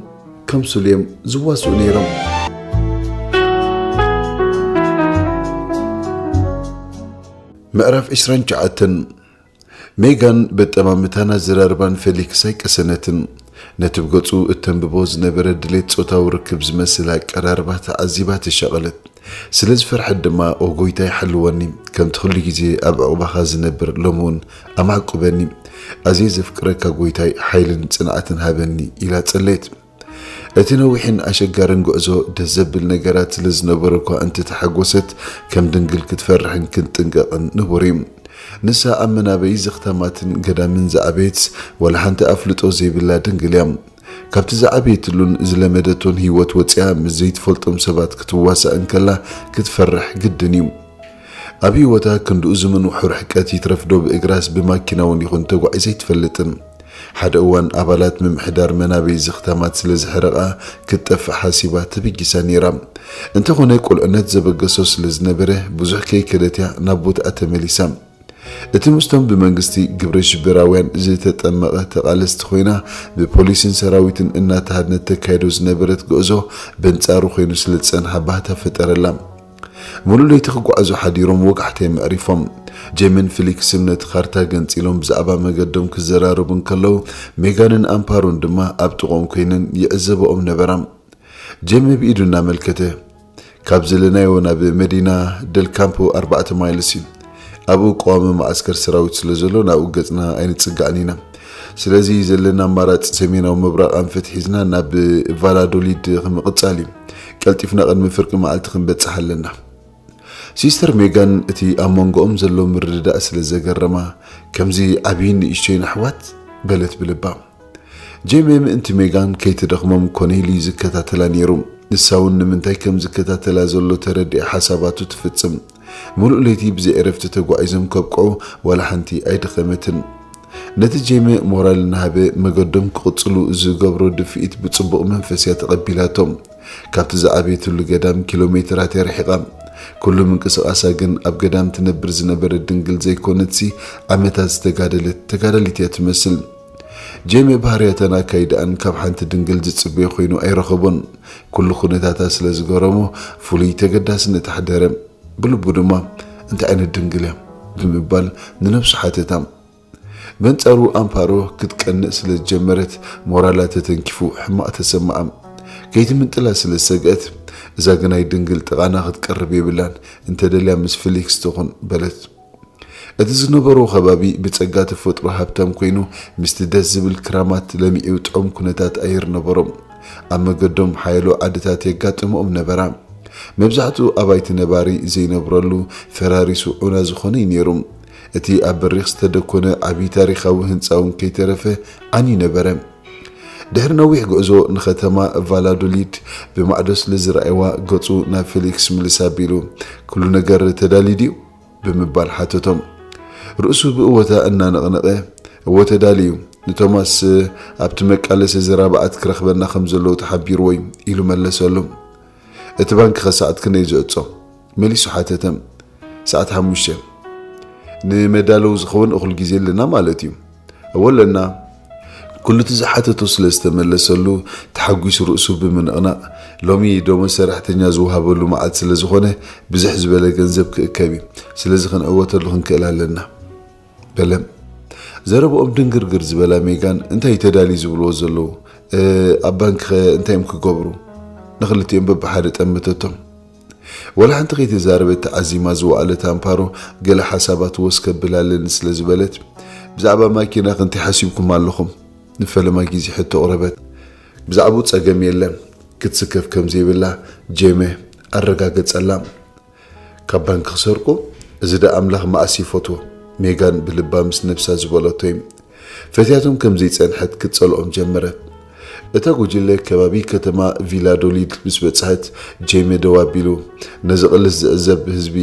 ከምስሉ እዮም ዝዋስኡ ነይሮም። ምዕራፍ ዕስራን ትሽዓተን። ሜጋን በጠማምታን ኣዘራርባን ፌሊክስ ኣይቀሰነትን። ነቲ ብገጹ እተንብቦ ዝነበረ ድሌት ጾታዊ ርክብ ዝመስል ኣቀራርባ ተዓዚባ ተሻቐለት። ስለ ዝፈርሐት ድማ፣ "ኦ ጎይታይ ሓልወኒ፣ ከምቲ ኩሉ ግዜ ኣብ ዕቑባኻ ዝነብር ሎሚ እውን ኣማዕቁበኒ። ኣዝየ ዘፍቅረካ ጎይታይ ሓይልን ጽንዓትን ሃበኒ" ኢላ ጸለየት። እቲ ነዊሕን ኣሸጋርን ጉዕዞ ደስ ዘብል ነገራት ስለ ዝነበሮ እኳ እንተተሓጎሰት፣ ከም ድንግል ክትፈርሕን ክትጥንቀቕን ንቡር እዩ። ንሳ ኣብ መናበይ ዘኽታማትን ገዳምን ዝዓበየት፣ ዋላ ሓንቲ ኣፍልጦ ዘይብላ ድንግል እያ። ካብቲ ዝዓበየትሉን ዝለመደቶን ህይወት ወጺኣ ምስ ዘይትፈልጦም ሰባት ክትዋሳእ እንከላ ክትፈርሕ ግድን እዩ። ኣብ ህይወታ ክንድኡ ዝምንውሑ ርሕቀት ይትረፍዶ ብእግራስ ብማኪና እውን ይኹን ተጓዒዛ ኣይትፈልጥን። ሓደ እዋን ኣባላት ምምሕዳር መናበይ ዘኽታማት ስለ ዝሕረቓ ክትጠፍእ ሓሲባ ተበጊሳ ነይራ። እንተኾነ ቁልዕነት ዘበገሶ ስለ ዝነበረ ብዙሕ ከይከደት እያ ናብ ቦታኣ ተመሊሳ። እቲ ምስቶም ብመንግስቲ ግብረ ሽበራውያን ዝተጠመቐ ተቓለስቲ ኮይና ብፖሊስን ሰራዊትን እናተሃድነት ተካይዶ ዝነበረት ጉዕዞ በንጻሩ ኮይኑ ስለ ዝጸንሓ ባህታ ፈጠረላ። ሙሉእ ለይቲ ክጓዓዙ ሓዲሮም ወጋሕታ የምዕሪፎም። ጄምን ፊሊክስን ነቲ ካርታ ገንጺሎም ብዛዕባ መገዶም ክዘራረቡ እንከለዉ ሜጋንን ኣምፓሮን ድማ ኣብ ጥቕኦም ኮይነን ይዕዘበኦም ነበራ። ጄሚ ብኢዱ እናመልከተ፣ ካብ ዘለናዮ ናብ መዲና ደል ካምፖ ኣርባዕተ ማይልስ እዩ። ኣብኡ ቀዋሚ መዓስከር ሰራዊት ስለ ዘሎ ናብኡ ገጽና ኣይንጽጋዕን ኢና። ስለዚ ዘለና ኣማራጺ ሰሜናዊ ምብራቕ ኣንፈት ሒዝና ናብ ቫላዶሊድ ምቕጻል እዩ። ቀልጢፍና ቅድሚ ፍርቂ መዓልቲ ክንበጽሕ ኣለና። ሲስተር ሜጋን እቲ ኣብ መንጎኦም ዘሎ ምርድዳእ ስለ ዘገረማ፣ ከምዚ ዓብይን ንእሽቶይን ኣሕዋት በለት ብልባ። ጄሚ ምእንቲ ሜጋን ከይትደኽሞም ኮነ ኢሉ እዩ ዝከታተላ ነይሩ። ንሳ እውን ንምንታይ ከም ዝከታተላ ዘሎ ተረዲኣ ሓሳባቱ ትፍጽም። ምሉእ ለይቲ ብዘይ ዕረፍቲ ተጓዒዞም ከብቅዑ ዋላ ሓንቲ ኣይደኸመትን። ነቲ ጄሚ ሞራል እናሃበ መገዶም ክቕጽሉ ዝገብሮ ድፍኢት ብጽቡቕ መንፈስ እያ ተቐቢላቶ። ካብቲ ዝዓበየትሉ ገዳም ኪሎ ሜትራት እያ ርሒቓ። ኩሉ ምንቅስቓሳ ግን ኣብ ገዳም ትነብር ዝነበረት ድንግል ዘይኮነትሲ ዓመታት ዝተጋደለት ተጋዳሊት እያ ትመስል። ጄሚ ባህርያታን ኣካይዳኣን ካብ ሓንቲ ድንግል ዝጽበዮ ኮይኑ ኣይረኸቦን። ኩሉ ኩነታታ ስለ ዝገረሞ ፍሉይ ተገዳስነት ኣሕደረ። ብልቡ ድማ እንታይ ዓይነት ድንግል እያ ብምባል ንነብሱ ሓተታ። በንጻሩ ኣምፓሮ ክትቀንእ ስለ ዝጀመረት ሞራላ ተተንኪፉ ሕማቕ ተሰምዓ። ከይትምንጥላ ስለ ዝሰግአት እዛ ግናይ ድንግል ጥቓና ክትቀርብ የብላን፣ እንተደልያ ምስ ፊሊክስ ትኹን በለት። እቲ ዝነበሮ ከባቢ ብጸጋ ተፈጥሮ ሃብታም ኮይኑ ምስቲ ደስ ዝብል ክራማት ለሚዑ ጥዑም ኩነታት ኣየር ነበሮም። ኣብ መገዶም ሓያሎ ዓድታት የጋጥምኦም ነበራ። መብዛሕትኡ ኣባይቲ ነባሪ ዘይነብረሉ ፈራሪሱ ዑና ዝኾነ እዩ ነይሩ። እቲ ኣብ በሪኽ ዝተደኮነ ዓብዪ ታሪኻዊ ህንጻ እውን ከይተረፈ ዓንዩ ነበረ። ድሕሪ ነዊሕ ጉዕዞ ንኸተማ ቫላዶሊድ ብማዕዶ ስለ ዝረኣይዋ ገጹ ናብ ፌሊክስ ምልስ ኣቢሉ፣ "ኩሉ ነገር ተዳልዩ ድዩ?" ብምባል ሓተቶም። ርእሱ ብእወታ እናነቕነቐ፣ "እወ ተዳልዩ፣ ንቶማስ ኣብቲ መቃለሲ ዝራብዓት ክረኽበና ከም ዘለዎ ተሓቢርዎ እዩ" ኢሉ መለሰሉ። "እቲ ባንክኸ ሰዓት ክንደይ ዝዕጾ?" መሊሱ ሓተተ። "ሰዓት ሓሙሽተ። ንመዳለዊ ዝኸውን እኹል ግዜ ኣለና ማለት እዩ?" "እወ ኣለና።" ኩሉ እቲ ዝሓተቶ ስለ ዝተመለሰሉ ተሓጒሱ ርእሱ ብምንቕናቕ፣ "ሎሚ ደሞዝ ሰራሕተኛ ዝወሃበሉ መዓልቲ ስለ ዝኾነ ብዝሕ ዝበለ ገንዘብ ክእከብ እዩ። ስለዚ ክንዕወተሉ ክንክእል ኣለና" በለ። ዘረብኦም ድንግርግር ዝበላ ሜጋን፣ "እንታይ እዩ ተዳልዩ ዝብልዎ ዘለዉ? እ፣ ኣብ ባንኪኸ እንታይ እዮም ክገብሩ?" ንኽልቲኦም በብሓደ ጠመተቶም። ወላ ሓንቲ ከይተዛረበት ተዓዚማ ዝወዓለት ኣምፓሮ ገለ ሓሳባት ወስ ከብላለን ስለ ዝበለት፣ "ብዛዕባ ማኪናኺ እንታይ ሓሲብኩም ኣለኹም?" ንፈለማ ግዜ ሕቶ ኣቕረበት። ብዛዕባኡ ጸገም የለን፣ ክትስከፍ ከም ዘይብላ ጄመ ኣረጋገጸላ። "ካብ ባንኪ ክሰርቁ? እዚ ደኣ ኣምላኽ መኣስ ይፈትዎ?" ሜጋን ብልባ ምስ ነብሳ ዝበለቶ እዩ። ፈትያቶም ከም ዘይጸንሐት ክትጸልኦም ጀመረት። እታ ጉጅለ ከባቢ ከተማ ቪላዶሊድ ምስ በጽሐት፣ ጄመ ደው ኣቢሉ፣ "ነዚ ቅልስ ዝዕዘብ ህዝቢ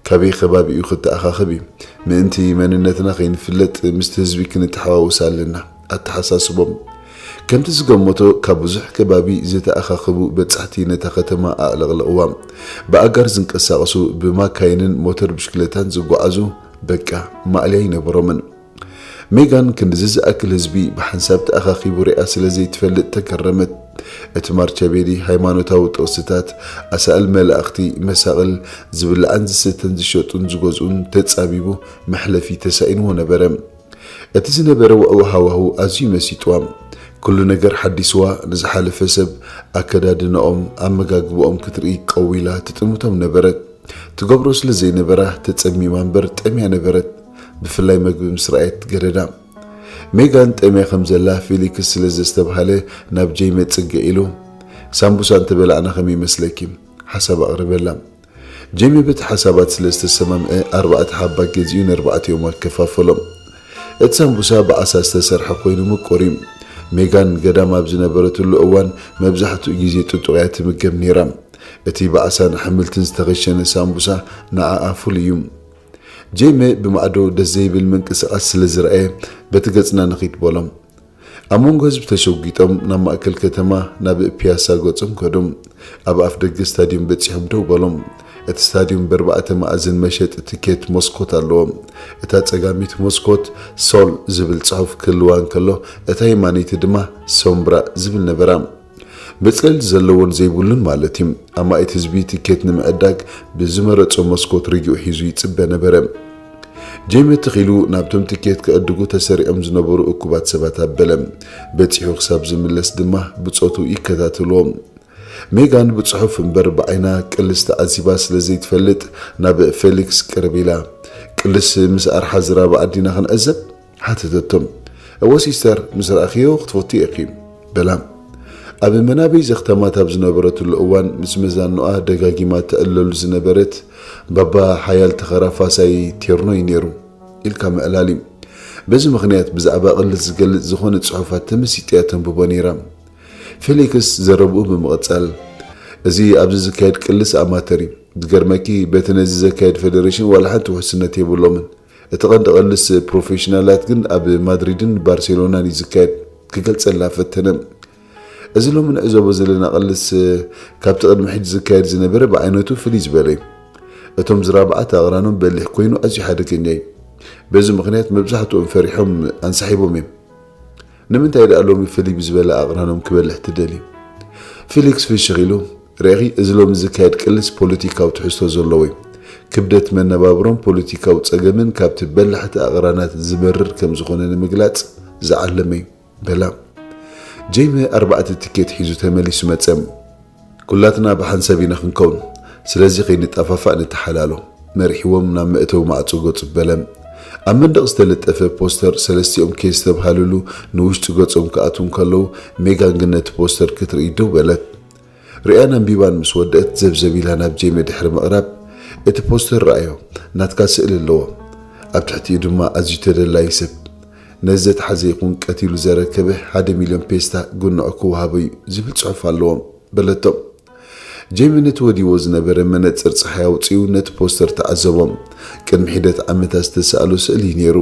ካበይ ከባቢኡ ክተኣኻኸብ እዩ? ምእንቲ መንነትና ከይንፍለጥ ምስቲ ህዝቢ ክንተሓዋወስ ኣለና" ኣተሓሳስቦም። ከምቲ ዝገመቶ፣ ካብ ብዙሕ ከባቢ ዝተኣኻኸቡ በጻሕቲ ነታ ከተማ ኣዕለቕለቕዋ። ብኣጋር ዝንቀሳቐሱ፣ ብማካይንን ሞተር ብሽክለታን ዝጓዓዙ፣ በቃ ማእለያ ኣይነበሮምን። ሜጋን ክንድዚ ዝኣክል ህዝቢ ብሓንሳብ ተኣኻኺቡ ሪኣ ስለ ዘይትፈልጥ ተገረመት። እቲ ማርቻቤዲ ሃይማኖታዊ ጥቕስታት፣ ኣሳእል መላእኽቲ፣ መሳቕል፣ ዝብላዕን ዝስተን ዝሸጡን ዝገዝኡን ተጻቢቡ መሕለፊ ተሳኢንዎ ነበረ። እቲ ዝነበረ ውዕዉዕ ሃዋህው ኣዝዩ መሲጥዋ። ኩሉ ነገር ሓዲስዋ፣ ንዝሓለፈ ሰብ ኣከዳድናኦም፣ ኣመጋግባኦም ክትርኢ ቀዊላ ትጥምቶም ነበረት። ትገብሮ ስለ ዘይነበራ ተጸሚማ እምበር ጠምያ ነበረት። ብፍላይ መግቢ ምስ ረኣየት ገደዳ። ሜጋን ጠምያ ከም ዘላ ፌሊክስ ስለ ዘስተብሃለ ናብ ጄመ ጽግዕ ኢሉ፣ "ሳምቡሳ እንተበላዕና ከመይ ይመስለኪ?" ሓሳብ ኣቕረበላ። ጄሚ በቲ ሓሳባት ስለ ዝተሰማምዐ ኣርባዕተ ሓባ ገዚኡ ንኣርባዕቲኦም ኣከፋፈሎም። እቲ ሳምቡሳ ብዓሳ ዝተሰርሐ ኮይኑ ምቁር እዩ። ሜጋን ገዳም ኣብ ዝነበረትሉ እዋን መብዛሕትኡ ግዜ ጥጡቕ እያ ትምገብ ነይራ። እቲ ብዓሳን ኣሕምልትን ዝተኸሸነ ሳምቡሳ ንዓኣ ፍሉይ እዩ። ጄሚ ብማዕዶ ደስ ዘይብል ምንቅስቓስ ስለ ዝረኣየ በቲ ገጽና ንኺድ በሎም። ኣብ መንጎ ህዝቢ ተሸጒጦም ናብ ማእከል ከተማ ናብ ፒያሳ ገጾም ከዱ። ኣብ ኣፍ ደገ ስታድዮም በጺሖም ደው በሎም። እቲ ስታድዮም ብኣርባዕተ መኣዝን መሸጢ ትኬት መስኮት ኣለዎ። እታ ጸጋሚት መስኮት ሶል ዝብል ጽሑፍ ክህልዋ እንከሎ፣ እታ የማነይቲ ድማ ሶምብራ ዝብል ነበራ። መጽለሊ ዘለዎን ዘይብሉን ማለት እዩ። ኣማኢት ህዝቢ ትኬት ንምዕዳግ ብዝመረጾ መስኮት ርጊኡ ሒዙ ይጽበ ነበረ። ጄሚ ትኽ ኢሉ ናብቶም ትኬት ክዕድጉ ተሰሪዖም ዝነበሩ እኩባት ሰባት ኣበለ። በጺሑ ክሳብ ዝምለስ ድማ ብጾቱ ይከታተልዎ። ሜጋን ብጽሑፍ እምበር ብዓይና ቅልስ ተዓዚባ ስለ ዘይትፈልጥ ናብ ፌሊክስ ቅርብ ኢላ፣ "ቅልስ ምስ ኣርሓ ዝራባኣ ዲና ክንዕዘብ?" ሓተተቶ። "እወ ሲስተር፣ ምስ ረኣኽዮ ክትፈትዮ ኢኺ" በላ። ኣብ መናበይ ዘኽተማት ኣብ ዝነበረትሉ እዋን ምስ መዛኖኣ ደጋጊማ ትዕለሉ ዝነበረት፣ "ባባ ሓያል ተኸራፋሳይ ቴርኖ እዩ ነይሩ" ኢልካ ምዕላል እዩ። በዚ ምኽንያት ብዛዕባ ቅልስ ዝገልጽ ዝኾነ ጽሑፋት ተመሲጣ እያ ተንብቦ ነይራ። ፌሊክስ ዘረብኡ ብምቕጻል፣ "እዚ ኣብዚ ዝካየድ ቅልስ ኣማተር እዩ። ዝገርመኪ፣ በቲ ነዚ ዘካየድ ፌደሬሽን ዋላ ሓንቲ ውሕስነት የብሎምን። እቲ ቀንዲ ቅልስ ፕሮፌሽናላት ግን ኣብ ማድሪድን ባርሴሎናን እዩ ዝካየድ" ክገልጸላ ፈተነ። "እዚ ሎሚ ንዕዘቦ ዘለና ቅልስ ካብቲ ቅድሚ ሕጂ ዝካየድ ዝነበረ ብዓይነቱ ፍልይ ዝበለ እዩ። እቶም ዝራብዓት ኣቕራኖም በሊሕ ኮይኑ ኣዝዩ ሓደገኛ እዩ። በዚ ምኽንያት መብዛሕትኦም ፈሪሖም ኣንሳሒቦም እዮም። ንምንታይ ደኣ ሎሚ ፍልይ ብዝበለ ኣቕራኖም ክበልሕ ትደልዩ?" ፊሊክስ ፍሽኽ ኢሉ፣ "ርኢኺ፣ እዚ ሎሚ ዝካየድ ቅልስ ፖለቲካዊ ትሕዝቶ ዘለዎ እዩ። ክብደት መነባብሮን ፖለቲካዊ ጸገምን ካብቲ በላሕቲ ኣቕራናት ዝመርር ከም ዝኾነ ንምግላጽ ዝዓለመ እዩ" በላ። ጄሚ ኣርባዕተ ትኬት ሒዙ ተመሊሱ መጸ። "ኩላትና ብሓንሳብ ኢና ክንከውን፣ ስለዚ ከይንጠፋፋእ ንተሓላሎ" መሪሕዎም ናብ መእተዊ ማዕጾ ገጹ በለ። ኣብ መንደቕ ዝተለጠፈ ፖስተር ሰለስቲኦም ከየስተብሃልሉ ንውሽጢ ገጾም ክኣትዉ እንከለዉ፣ ሜጋን ግን ነቲ ፖስተር ክትርኢ ደው በለት። ርእያን ኣንቢባን ምስ ወደአት ዘብዘብ ኢላ ናብ ጄሚ ድሕሪ ምቕራብ፣ "እቲ ፖስተር ረኣዮ፣ ናትካ ስእሊ ኣለዎ። ኣብ ትሕቲኡ ድማ ኣዝዩ ተደላዪ ሰብ፣ ነዚ ዘትሓዘ ይኹን ቀቲሉ ዘረከበ ሓደ ሚልዮን ፔስታ ግንዖ ክወሃቦ እዩ" ዝብል ጽሑፍ ኣለዎ በለቶ። ጄሚ ነቲ ወዲዎ ዝነበረ መነጽር ጸሓይ ኣውጺኡ ነቲ ፖስተር ተዓዘቦ። ቅድሚ ሒደት ዓመታት ዝተሰኣሎ ስእሊ እዩ ነይሩ።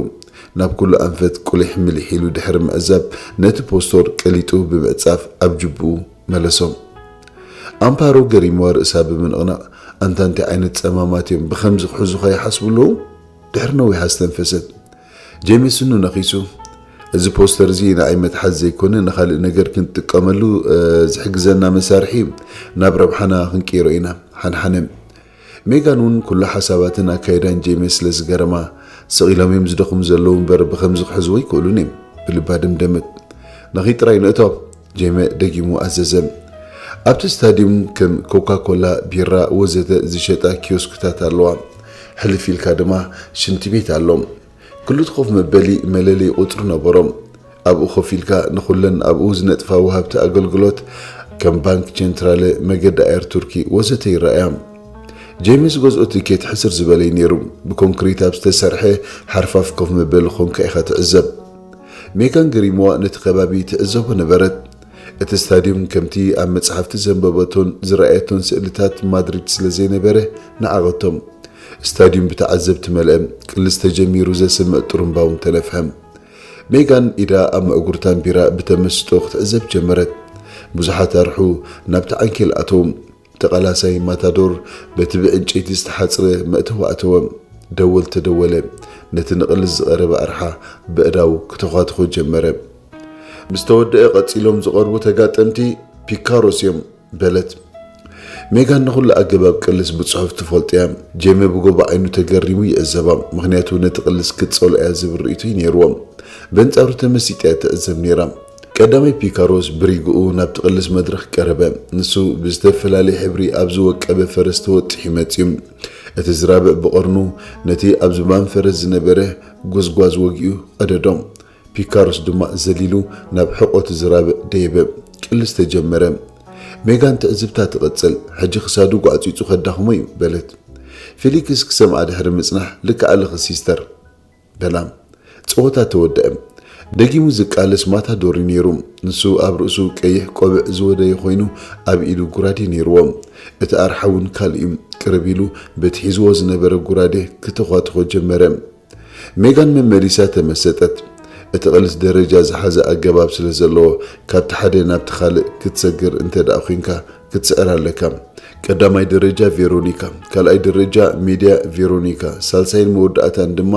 ናብ ኩሉ ኣንፈት ቁሊሕ ምሊሕ ኢሉ ድሕሪ ምዕዛብ፣ ነቲ ፖስተር ቀሊጡ ብምዕጻፍ ኣብ ጅብኡ መለሶ። ኣምፓሮ ገሪምዋ ርእሳ ብምንቕናቕ፣ "ኣንታ እንታይ ዓይነት ጸማማት እዮም፣ ብኸምዚ ክሕዙኻ ይሓስቡ ኣለዉ?" ድሕሪ ነዊሕ ኣስተንፈሰት። ጄሚ ስኑ ነኺሱ፣ "እዚ ፖስተር እዚ ንዓይ መትሓዚ ዘይኮነ ንኻልእ ነገር ክንጥቀመሉ፣ እ፣ ዝሕግዘና መሳርሒ እዩ። ናብ ረብሓና ክንቅይሮ ኢና። ሓንሓነ" ሜጋን እውን ኩሉ ሓሳባትን ኣካይዳን ጄሚ ስለ ዝገረማ፣ "ስቕ ኢሎም እዮም ዝደኽሙ ዘለዉ እምበር ብኸምዚ ክሕዝዎ ኣይክእሉን እዮም" ብልባ ደምደመት። "ንኺድ ጥራይ ንእቶ" ጄሚ ደጊሙ ኣዘዘ። ኣብቲ ስታድዩም ከም ኮካ ኮላ፣ ቢራ ወዘተ ዝሸጣ ኪዮስክታት ኣለዋ። ሕልፍ ኢልካ ድማ ሽንቲ ቤት ኣሎ። ክልተ ኮፍ መበሊ መለለዪ ቁጽሪ ነበሮም። ኣብኡ ኮፍ ኢልካ ንኹለን ኣብኡ ዝነጥፋ ወሃብቲ ኣገልግሎት ከም ባንክ ቸንትራለ፣ መገዲ ኣየር ቱርኪ ወዘተ ይረኣያ። ጄሚ ዝገዝኦ ትኬት ሕስር ዝበለ እዩ ነይሩ። ብኮንክሪት ኣብ ዝተሰርሐ ሓርፋፍ ኮፍ መበሊ ኮንካ ኢኻ ትዕዘብ። ሜጋን ገሪምዋ ነቲ ከባቢ ትዕዘቦ ነበረት። እቲ ስታድዩም ከምቲ ኣብ መጽሓፍቲ ዘንበበቶን ዝረኣየቶን ስእልታት ማድሪድ ስለ ዘይነበረ ንዓቐቶም። ስታድዩም ብተዓዘብቲ መልአ። ቅልስ ተጀሚሩ ዘስምዕ ጥሩምባ እውን ተነፍሐ። ሜጋን ኢዳ ኣብ መዕጉርታን ቢራ ብተመስጦ ክትዕዘብ ጀመረት። ብዙሓት ኣርሑ ናብቲ ዓንኬል ኣተዉ። ተቓላሳይ ማታዶር በቲ ብዕንጨይቲ ዝተሓጽረ መእተዊ ኣተወ። ደወል ተደወለ። ነቲ ንቕልስ ዝቐረበ ኣርሓ በእዳው ክተዃትኾ ጀመረ። "ምስ ተወደአ ቀጺሎም ዝቐርቡ ተጋጠምቲ ፒካሮስ እዮም" በለት። ሜጋን ንኹሉ ኣገባብ ቅልስ ብጽሑፍ ትፈልጦ እያ። ጄሚ ብጎቦ ዓይኑ ተገሪሙ ይዕዘባ፣ ምኽንያቱ ነቲ ቅልስ ክትጸልኦ እያ ዝብል ርእይቶ እዩ ነይርዎ። በንጻሩ ተመሲጣ እያ ትዕዘብ ነይራ። ቀዳማይ ፒካሮስ ብሪግኡ ናብቲ ቅልስ መድረኽ ቀረበ። ንሱ ብዝተፈላለየ ሕብሪ ኣብ ዝወቀበ ፈረስ ተወጢሑ መጺኡ። እቲ ዝራብዕ ብቐርኑ ነቲ ኣብ ዝባን ፈረስ ዝነበረ ጎዝጓዝ ወጊኡ ቀደዶ። ፒካሮስ ድማ ዘሊሉ ናብ ሕቖ እቲ ዝራብዕ ደየበ። ቅልስ ተጀመረ። ሜጋን ትዕዝብታ ትቕጽል። "ሕጂ ክሳዱ ጓዕጺጹ ከዳኽሞ እዩ" በለት። ፊሊክስ ክሰምዓ ድሕሪ ምጽናሕ፣ ልክዕ ኣለኺ ሲስተር በላ። ጸወታ ተወደአ። ደጊሙ ዝቃለስ ማታዶር እዩ ነይሩ። ንሱ ኣብ ርእሱ ቀይሕ ቆብዕ ዝወደየ ኮይኑ፣ ኣብ ኢዱ ጉራዴ ነይርዎ። እቲ ኣርሓ እውን ካልእ እዩ። ቅርብ ኢሉ በቲ ሒዝዎ ዝነበረ ጉራዴ ክተዃትኾ ጀመረ። ሜጋን መመሊሳ ተመሰጠት። እቲ ቅልስ ደረጃ ዝሓዘ ኣገባብ ስለ ዘለዎ፣ ካብቲ ሓደ ናብቲ ካልእ ክትሰግር እንተ ደኣ ኮይንካ ክትስዕር ኣለካ። ቀዳማይ ደረጃ ቬሮኒካ፣ ካልኣይ ደረጃ ሜድያ ቬሮኒካ፣ ሳልሳይን መወዳእታን ድማ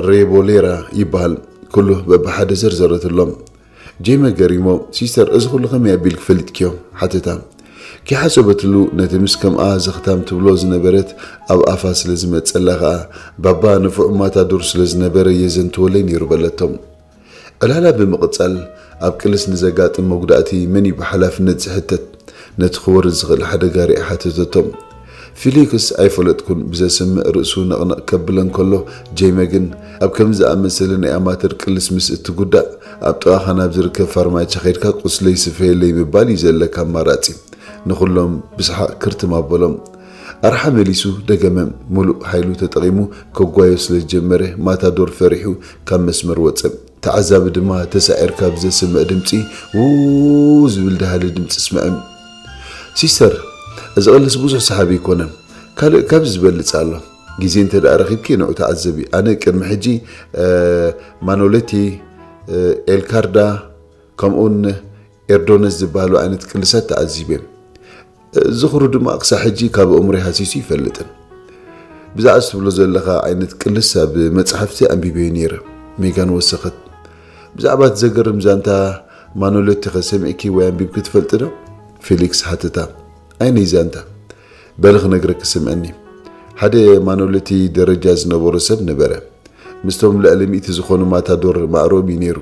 ሬቦሌራ ይበሃል። ኩሉ በብሓደ ዘርዘረትሎም። ጄመ ገሪሞ፣ ሲስተር፣ እዚ ኩሉ ከመይ ኣቢልክ ፈሊጥክዮ? ሓተታ። ኪሓሰበትሉ ነቲ ምስ ከምኣ ዘኽታም ትብሎ ዝነበረት ኣብ ኣፋ ስለ ዝመጸላ ከኣ፣ ባባ ንፉዕ ማታዶር ስለ ዝነበረ የዘንትወለይ ነይሩ በለቶም። ዕላላ ብምቕጻል፣ ኣብ ቅልስ ንዘጋጥም መጉዳእቲ መን እዩ ብሓላፍነት ዝሕተት? ነቲ ክወርድ ዝኽእል ሓደጋ ሪኣ ሓተተቶም። ፊሊክስ ኣይፈለጥኩን ብዘስምዕ ርእሱ ነቕነቕ ከብለን ከሎ፣ ጄመ ግን ኣብ ከምዚ ዝኣመሰለ ናይ ኣማተር ቅልስ ምስ እትጉዳእ፣ ኣብ ጥቓኻ ናብ ዝርከብ ፋርማቻ ከይድካ ቁስለይ ስፈየለይ ምባል እዩ ዘለካ ኣማራጺ። ንኹሎም ብሰሓቕ ክርትም ኣበሎም። ኣርሓ መሊሱ ደገመ። ምሉእ ሓይሉ ተጠቒሙ ከጓዮ ስለ ዝጀመረ፣ ማታዶር ፈሪሑ ካብ መስመር ወጸ። ተዓዛቢ ድማ ተሳዒርካ ብዘስምዕ ድምጺ ውው ዝብል ደሃሊ ድምጺ ስምዐ። ሲስተር፣ እዚ ቅልስ ብዙሕ ሰሓቢ ኣይኮነን። ካልእ ካብዚ ዝበልጽ ኣሎ። ግዜ እንተ ደኣ ረኺብኪ ንዑ ተዓዘቢ። ኣነ ቅድሚ ሕጂ ማኖሌቲ፣ ኤልካርዳ ከምኡውን ኤርዶነስ ዝበሃሉ ዓይነት ቅልሳት ተዓዚበ። ዝኽሩ ድማ ክሳዕ ሕጂ ካብ ኣእምሮይ ሃሲሱ ይፈልጥን። ብዛዕባ እዚ ትብሎ ዘለኻ ዓይነት ቅልስ ኣብ መጽሓፍቲ ኣንቢበዮ ነይረ። ሜጋን ወሰኸት። ብዛዕባ እቲ ዘገርም ዛንታ ማኖሌቲኸ ሰሚዕኪ ወይ ኣንቢብኪ ትፈልጢ ዶ? ፊሊክስ ሓተታ። ኣየነይ ዛንታ? በሊ ክነግረኪ ስምዐኒ። ሓደ ማኖሌቲ ደረጃ ዝነበሮ ሰብ ነበረ። ምስቶም ልዕሊ ሚእቲ ዝኾኑ ማታዶር ማዕረብ እዩ ነይሩ።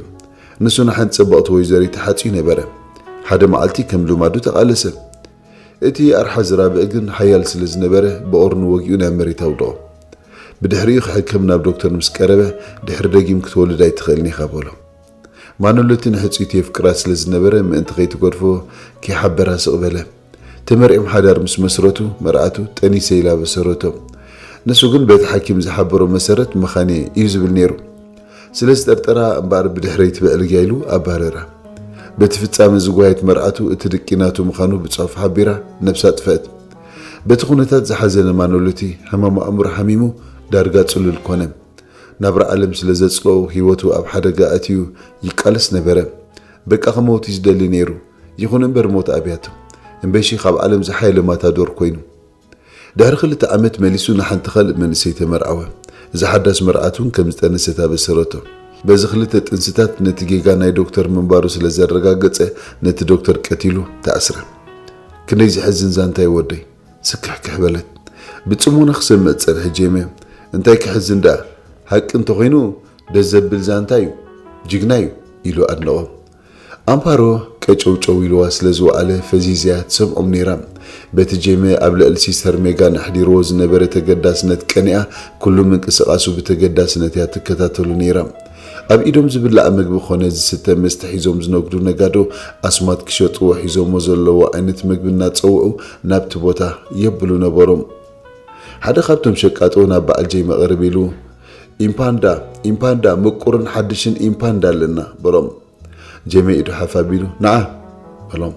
ንሱ ንሓንቲ ጽብቕቲ ወይዘሪት ተሓጽዩ ነበረ። ሓደ መዓልቲ ከም ልማዱ ተቓለሰ። እቲ ኣርሓ ዝራብዕ ግን ሓያል ስለ ዝነበረ ብቐርኑ ወጊኡ ናብ መሬት ኣውደቖ። ብድሕሪኡ ክሕከም ናብ ዶክተር ምስ ቀረበ፣ ድሕሪ ደጊም ክትወልድ ኣይትኽእልን ኢኻ በሎ። ማኖለቲ ንሕጽይቱ የፍቅራ ስለ ዝነበረ ምእንቲ ከይትገድፎ ከይሓበራ ስቕ በለ። ተመርዕዮም ሓዳር ምስ መስረቱ መርዓቱ ጠኒሰ ኢላ በሰረቶ። ንሱ ግን በቲ ሓኪም ዝሓበሮ መሰረት መኻንየ እዩ ዝብል ነይሩ። ስለ ዝጠርጠራ እምበኣር ብድሕረይ ትብዕልግያ ኢሉ ኣባረራ። በቲ ፍጻመ ዝጓየት መርዓቱ እቲ ድቂ ናቱ ምዃኑ ብጽሑፍ ሓቢራ ነብሳ ኣጥፈአት። በቲ ኩነታት ዝሓዘነ ማኖለቲ ሕማም ኣእምሮ ሓሚሙ ዳርጋ ጽሉል ኮነ። ናብራ ዓለም ስለ ዘጽልኦ ህይወቱ ኣብ ሓደጋ ኣትዩ ይቃለስ ነበረ። በቃ ክመውት እዩ ዝደሊ ነይሩ። ይኹን እምበር ሞት ኣብያቶ። እምበሺ ካብ ዓለም ዝሓየለ ማታዶር ኮይኑ። ድሕሪ ክልተ ዓመት መሊሱ ንሓንቲ ካልእ መንእሰይ ተመርዓወ። እዛ ሓዳስ መርዓት እውን ከም ዝጠነሰት ኣበሰረቶ። በዚ ክልተ ጥንስታት ነቲ ጌጋ ናይ ዶክተር ምንባሩ ስለ ዘረጋገጸ ነቲ ዶክተር ቀቲሉ ተኣስረ። ክንደይ ዘሕዝን ዛንታ እዩ ወደይ። ስክሕክሕ በለት። ብጽሞና ክሰምዕ ዝጸንሐ ጄመ፣ እንታይ ከሕዝን ደኣ፣ ሓቂ እንተኾይኑ ደስ ዘብል ዛንታ እዩ፣ ጅግና እዩ ኢሉ ኣድነቖ። ኣምፓሮ ቀጨውጨው ኢልዋ ስለ ዝወዓለ ፈዚዝያ ትሰምዖም ነይራ። በቲ ጄመ ኣብ ልዕሊ ሲስተር ሜጋን ኣሕዲርዎ ዝነበረ ተገዳስነት ቀኒኣ ኩሉ ምንቅስቓሱ ብተገዳስነት እያ ትከታተሉ ነይራ። ኣብ ኢዶም ዝብላዕ ምግቢ ኾነ ዝስተ መስተ ሒዞም ዝነግዱ ነጋዶ ኣስማት ክሸጥዎ ሒዞሞ ዘለዎ ዓይነት ምግቢ እናጸውዑ ናብቲ ቦታ የብሉ ነበሩ። ሓደ ካብቶም ሸቃጦ ናብ በዓል ጄመ ቅርብ ኢሉ፣ ኢምፓንዳ፣ ኢምፓንዳ፣ ምቁርን ሓድሽን ኢምፓንዳ ኣለና በሎም። ጄመ ኢዱ ሓፍ ኣቢሉ፣ ንዓ በሎም።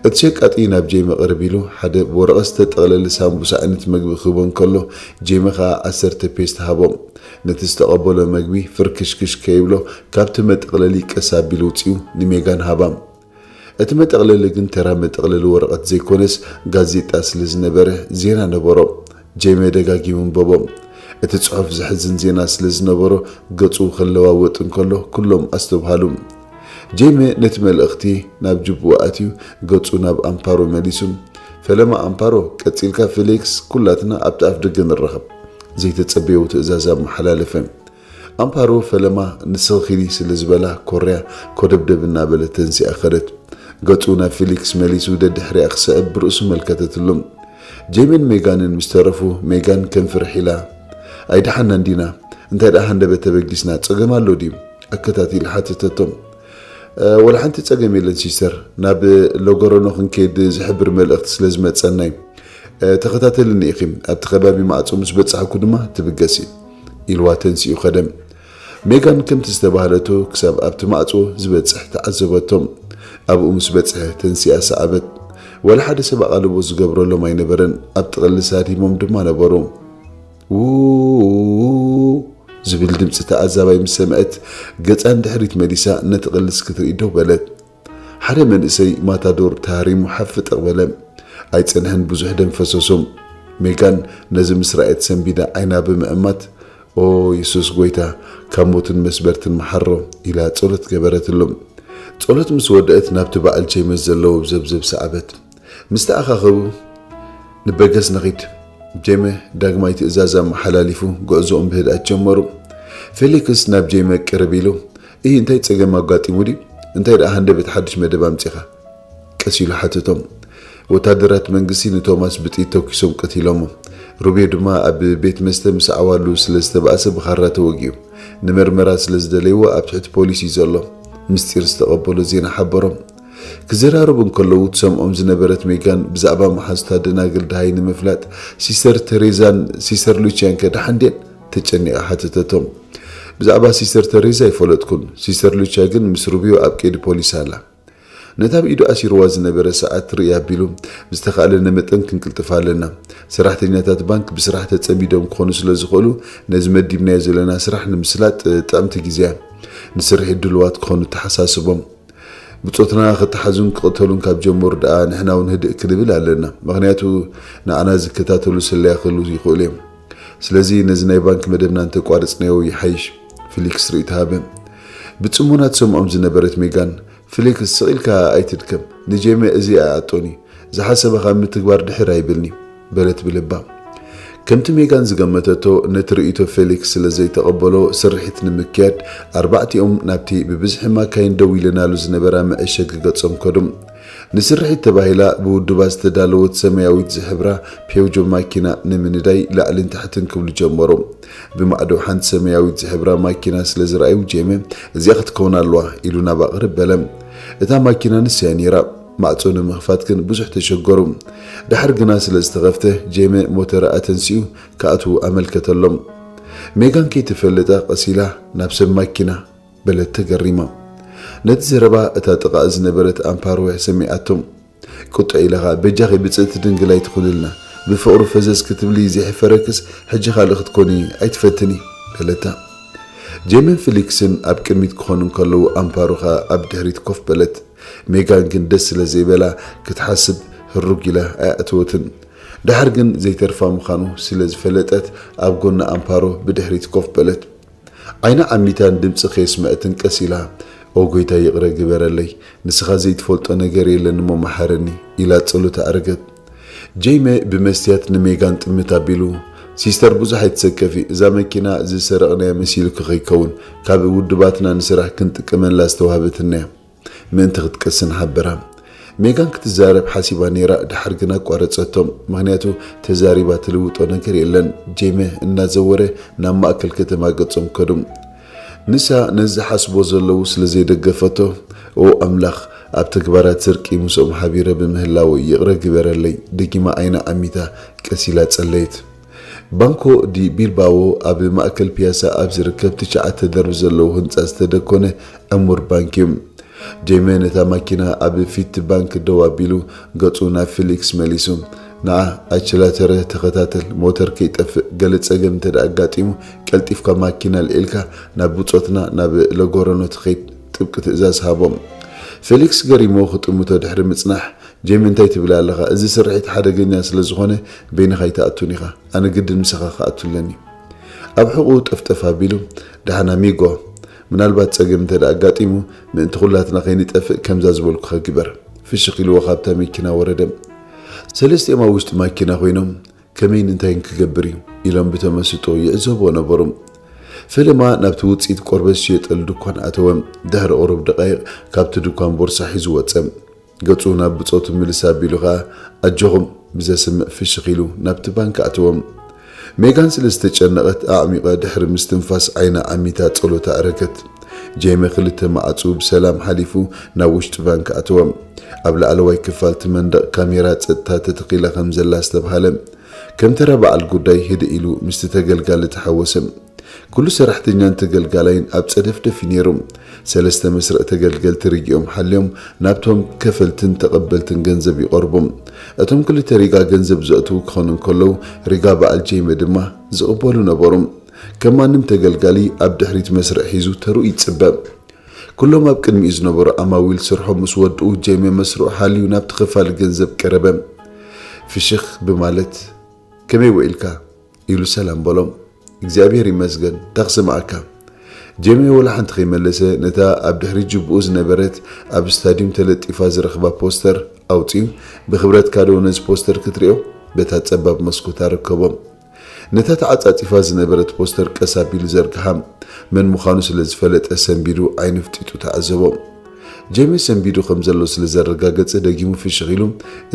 እቲ ሸቃጢ ናብ ጄመ ቅርብ ኢሉ ሓደ ብወረቐት ዝተጠቕለለ ሳምቡሳ ዓይነት ምግቢ ክህቦ እንከሎ፣ ጄመ ኸኣ ዓሰርተ ፔስት ሃቦ። ነቲ ዝተቐበሎ መግቢ ፍርክሽክሽ ከይብሎ ካብቲ መጠቕለሊ ቀስ ኣቢሉ ውጺኡ ንሜጋን ሃባ። እቲ መጠቕለሊ ግን ተራ መጠቕለሊ ወረቐት ዘይኮነስ ጋዜጣ ስለ ዝነበረ ዜና ነበሮ። ጄመ ደጋጊሙ ኣንበቦ። እቲ ጽሑፍ ዘሕዝን ዜና ስለ ዝነበሮ ገጹ ክለዋወጥ እንከሎ ኩሎም ኣስተብሃሉ። ጄመ ነቲ መልእኽቲ ናብ ጅብኡ ኣትዩ ገጹ ናብ ኣምፓሮ መሊሱ፣ ፈለማ ኣምፓሮ፣ ቀጺልካ ፌሊክስ፣ ኩላትና ኣብቲ ኣፍ ደገ ንራኸብ። ዘይተጸበዮ ትእዛዝ ኣመሓላለፈ። ኣምፓሮ ፈለማ ንስኺ ኪዲ ስለ ዝበላ ኮርያ ኮደብደብ እናበለት ተንሲኣ ከደት። ገጹ ናብ ፊሊክስ መሊሱ ደድሕሪኣ ክስዕብ ብርእሱ መልከተትሉ። ጄምን ሜጋንን ምስ ተረፉ ሜጋን ከንፍርሕ ኢላ ኣይደሓናን ዲና? እንታይ ደኣ ሃንደበት ተበጊስና ጸገም ኣሎ ድዩ? ኣከታቲላ ሓተተቶም። ወላ ሓንቲ ጸገም የለን ሲስተር፣ ናብ ሎጎሮኖ ክንከይድ ዝሕብር መልእኽቲ ስለ ዝመጸና እዩ። "ተኸታተልኒ ኢኺ፣ ኣብቲ ከባቢ ማዕጾ ምስ በጻሕኩ ድማ ትብገሲ" ኢልዋ ተንሲኡ ከደ። ሜጋን ከምቲ ዝተባህለቶ ክሳብ ኣብቲ ማዕጾ ዝበጽሕ ተዓዘበቶ። ኣብኡ ምስ በጽሐ ተንሲኣ ሰዓበት። ወላ ሓደ ሰብ ኣቓልቦ ዝገብረሎም ኣይነበረን፣ ኣብ ጥቕሊ ሳዲሞም ድማ ነበሩ። "ው" ዝብል ድምጺ ተዓዛባይ ምስ ሰምዐት፣ ገጻ ንድሕሪት መሊሳ ነቲ ቅልስ ክትርኢ ደው በለት። ሓደ መንእሰይ ማታዶር ተሃሪሙ ሓፍ ጠቕ በለ። ኣይጸንሐን ብዙሕ ደም ፈሰሶም። ሜጋን ነዚ ምስ ረኣየት ሰንቢዳ ዓይና ብምእማት፣ "ኦ የሱስ ጎይታ፣ ካብ ሞትን መስበርትን መሓሮ" ኢላ ጸሎት ገበረትሎም። ጸሎት ምስ ወደአት ናብቲ በዓል ጀይመ ዘለዎ ዘብዘብ ሰዓበት። ምስ ተኣኻኸቡ፣ "ንበገስ ንኺድ" ጀይመ ዳግማይ ትእዛዝ ኣመሓላሊፉ ጉዕዞኦም ብህድኣት ጀመሩ። ፌሊክስ ናብ ጀይመ ቅርብ ኢሉ፣ "እይ እንታይ ጸገም ኣጋጢሙ ድዩ? እንታይ ደኣ ሃንደበት ሓድሽ መደብ ኣምጺኻ?" ቀስ ኢሉ ሓተቶም። ወታደራት መንግስቲ ንቶማስ ብጥይት ተኩሶም ቀቲሎሞ። ሩቤ ድማ ኣብ ቤት መስተ ምስ ኣዕዋሉ ስለ ዝተባእሰ ብኻራ ተወጊኡ። ንመርመራ ስለ ዝደለይዎ ኣብ ትሕቲ ፖሊስ እዩ ዘሎ። ምስጢር ዝተቐበሎ ዜና ሓበሮም። ክዘራረቡ እንከለዉ ትሰምዖም ዝነበረት ሜጋን ብዛዕባ መሓዙታ ደናግል ደሃይ ንምፍላጥ፣ "ሲስተር ተሬዛን ሲስተር ሉቺያን ከ ደሓን ድየን?" ተጨኒቓ ሓተተቶም። "ብዛዕባ ሲስተር ተሬዛ ኣይፈለጥኩን። ሲስተር ሉቺያ ግን ምስ ሩቢዮ ኣብ ቀይዲ ፖሊስ ኣላ። ነታ ኣብ ኢዱ ኣሲርዋ ዝነበረ ሰዓት ርእይ ኣቢሉ፣ ብዝተኻእለና መጠን ክንቅልጥፍ ኣለና። ሰራሕተኛታት ባንክ ብስራሕ ተጸሚዶም ክኾኑ ስለ ዝኽእሉ፣ ነዚ መዲብናዮ ዘለና ስራሕ ንምስላጥ ጥዕምቲ ግዜያ። ንስርሒት ድሉዋት ክኾኑ ተሓሳስቦም። ብጾትና ክተሓዙን ክቕተሉን ካብ ጀመሩ ደኣ ንሕና እውን ህድእ ክንብል ኣለና። ምኽንያቱ ንዓና ዝከታተሉ ስለያ ክህሉ ይኽእሉ እዮም። ስለዚ ነዚ ናይ ባንክ መደብና እንተቋረጽናዮ ይሓይሽ" ፊሊክስ ርእይቶ ሃበ። ብጽሞና ትሰምዖም ዝነበረት ሜጋን፣ "ፊሊክስ ስቕ ኢልካ ኣይትድከም፣ ንጄመ እዚ ኣይኣጦን እዩ፣ ዝሓሰበ ካብ ምትግባር ድሕር ኣይብልኒ" በለት ብልባ። ከምቲ ሜጋን ዝገመተቶ ነቲ ርእይቶ ፌሊክስ ስለ ዘይተቐበሎ ስርሒት ንምክያድ ኣርባዕቲኦም ናብቲ ብብዝሒ ማካይን ደው ኢለናሉ ዝነበራ መዐሸጊ ገጾም ከዱ። ንስርሒት ተባሂላ ብውድባት ዝተዳለወት ሰማያዊት ዝሕብራ ፔውጆ ማኪና ንምንዳይ ላዕልን ታሕትን ክብሉ ጀመሩ። ብማዕዶ ሓንቲ ሰማያዊት ዝሕብራ ማኪና ስለ ዝረኣዩ ጄመ "እዚኣ ክትከውን ኣለዋ" ኢሉ ናብ ኣቕርብ በለ። እታ ማኪና ንሳ እያ ነይራ። ማዕጾ ንምኽፋት ግን ብዙሕ ተሸገሩ። ደሓር ግና ስለ ዝተኸፍተ ጄመ ሞተራ ኣተንሲኡ ክኣትዉ ኣመልከተሎም። ሜጋን ከይተፈለጠ ቀስ ኢላ "ናብ ሰብ ማኪና" በለት ተገሪማ። ነቲ ዘረባ እታ ጥቓኣ ዝነበረት ኣምፓሮ እያ ሰሚዓቶ። ቁጥዕ ኢላ ኸኣ "በጃኺ ብጽእቲ ድንግል ኣይትኹንልና፣ ብፍቕሩ ፈዘዝ ክትብሊ ዘይሕፈረክስ ሕጂ ካልእ ክትኮኒ ኣይትፈትኒ" በለታ። ጄመን ፊሊክስን ኣብ ቅድሚት ክኾኑ እንከለዉ ኣምፓሮ ኸኣ ኣብ ድሕሪት ኮፍ በለት። ሜጋን ግን ደስ ስለ ዘይበላ ክትሓስብ ህሩግ ኢላ ኣየእተወትን። ደሓር ግን ዘይተርፋ ምዃኑ ስለ ዝፈለጠት ኣብ ጎኒ ኣምፓሮ ብድሕሪት ኮፍ በለት። ዓይና ዓሚታን ድምጺ ከየስመዐትን ቀስ ኢላ "ኦ ጎይታ ይቕረ ግበረለይ፣ ንስኻ ዘይትፈልጦ ነገር የለን እሞ መሓረኒ" ኢላ ጸሎት ኣዕረገት። ጄመ ብመስትያት ንሜጋን ጥምት ኣቢሉ "ሲስተር ብዙሕ ኣይትሰከፊ፣ እዛ መኪና ዝሰረቕናያ መሲሉኪ ከይከውን፣ ካብ ውድባትና ንስራሕ ክንጥቀመላ ዝተዋህበትና እያ" ምእንቲ ክትቅስን ሓበራ። ሜጋን ክትዛረብ ሓሲባ ነይራ፣ ደሓር ግን ኣቋረጸቶም። ምኽንያቱ ተዛሪባ ትልውጦ ነገር የለን። ጄመ እናዘወረ ናብ ማእከል ከተማ ገጾም ከዱ። ንሳ ነዚ ዝሓስቦ ዘለዉ ስለ ዘይደገፈቶ፣ "ኦ ኣምላኽ፣ ኣብ ተግባራት ስርቂ ምስኦም ሓቢረ ብምህላወይ ይቕረ ግበረለይ" ደጊማ ዓይና ዓሚታ ቀስ ኢላ ጸለየት። ባንኮ ዲ ቢልባዎ ኣብ ማእከል ፒያሳ ኣብ ዝርከብ ትሽዓተ ደርቢ ዘለዎ ህንጻ ዝተደኮነ ዕሙር ባንክ እዩ። ጄመ ነታ ማኪና ኣብ ፊት ባንክ ደው ኣቢሉ ገጹ ናብ ፊሊክስ መሊሱ፣ "ንዓ ኣችላተረ ተኸታተል፣ ሞተር ከይጠፍእ፣ ገለ ጸገም እንተ ደኣ ኣጋጢሙ ቀልጢፍካ ማኪና ኣልዒልካ ናብ ብጾትና ናብ ለጎረኖ ትኸይድ" ጥብቂ ትእዛዝ ሃቦም። ፌሊክስ ገሪሞ ክጥምቶ ድሕሪ ምጽናሕ፣ "ጄሚ እንታይ ትብል ኣለኻ? እዚ ስርሒት ሓደገኛ ስለ ዝኾነ በይንኻ ኣይትኣቱን ኢኻ። ኣነ ግድን ምሳኻ ክኣቱ ኣለኒ።" ኣብ ሕቖኡ ጠፍጠፍ ኣቢሉ፣ "ደሓን ኣሚጎ፣ ምናልባት ጸገም እንተ ደኣ ኣጋጢሙ ምእንቲ ኩላትና ከይንጠፍእ ከምዛ ዝበልኩኻ ግበር።" ፍሽኽ ኢልዎ ካብታ መኪና ወረደ። ሰለስቲኦም ኣብ ውሽጢ ማኪና ኮይኖም፣ "ከመይን እንታይን ክገብር እዩ?" ኢሎም ብተመስጦ ይዕዘብዎ ነበሩ። ፈለማ ናብቲ ውጽኢት ቆርበት ዝሽየጠሉ ድኳን ኣተወ። ድሕሪ ቁሩብ ደቓይቕ ካብቲ ድኳን ቦርሳ ሒዙ ወጸ። ገጹ ናብ ብጾቱ ምልስ ኣቢሉ ከኣ፣ "ኣጆኹም" ብዘስምዕ ፍሽኽ ኢሉ ናብቲ ባንክ ኣተወ። ሜጋን ስለ ዝተጨነቐት ኣዕሚቐ ድሕሪ ምስትንፋስ ዓይና ዓሚታ ጸሎት ኣዕረገት። ጄመ ክልተ ማዕጹ ብሰላም ሓሊፉ ናብ ውሽጢ ባንክ ኣተወ። ኣብ ላዕለዋይ ክፋል እቲ መንደቕ ካሜራ ጸጥታ ተተኺላ ከም ዘላ ዝተብሃለ። ከም ተራ በዓል ጉዳይ ህድእ ኢሉ ምስቲ ተገልጋሊ ተሓወሰ። ኩሉ ሰራሕተኛን ተገልጋላይን ኣብ ጸደፍደፍ እዩ ነይሩ። ሰለስተ መስርዕ ተገልገልቲ ርጊኦም ሓልዮም ናብቶም ከፈልትን ተቐበልትን ገንዘብ ይቐርቡ። እቶም ክልተ ሪጋ ገንዘብ ዘእትዉ ክኾኑ እንከለዉ፣ ሪጋ በዓል ጄመ ድማ ዝቕበሉ ነበሩ። ከም ማንም ተገልጋሊ ኣብ ድሕሪት መስርዕ ሒዙ ተርኡ ይጽበ። ኩሎም ኣብ ቅድሚኡ ዝነበሩ ዓማዊል ስርሖም ምስ ወድኡ፣ ጄመ መስርዑ ሓልዩ ናብቲ ከፋሊ ገንዘብ ቀረበ። ፍሽኽ ብማለት፣ "ከመይ ውዒልካ?" ኢሉ ሰላም በሎም። "እግዚኣብሔር ይመስገን፣ እንታይ ክስምዓካ?" ጄመ ወላ ሓንቲ ከይመለሰ፣ ነታ ኣብ ድሕሪ ጅብኡ ዝነበረት ኣብ ስታድዩም ተለጢፋ ዝረኽባ ፖስተር ኣውጺኡ፣ ብኽብረት፣ "ካዶ ነዚ ፖስተር ክትርእዮ?" በታ ጸባብ መስኮት ኣረከቦ። ነታ ተዓጻጺፋ ዝነበረት ፖስተር ቀስ ኣቢሉ ዘርግሓ። መን ምዃኑ ስለ ዝፈለጠ ሰንቢዱ ዓይኑ ፍጢጡ ተዓዘቦ። ጄሚ ሰንቢዱ ከም ዘሎ ስለ ዘረጋገጸ ደጊሙ ፍሽኽ ኢሉ፣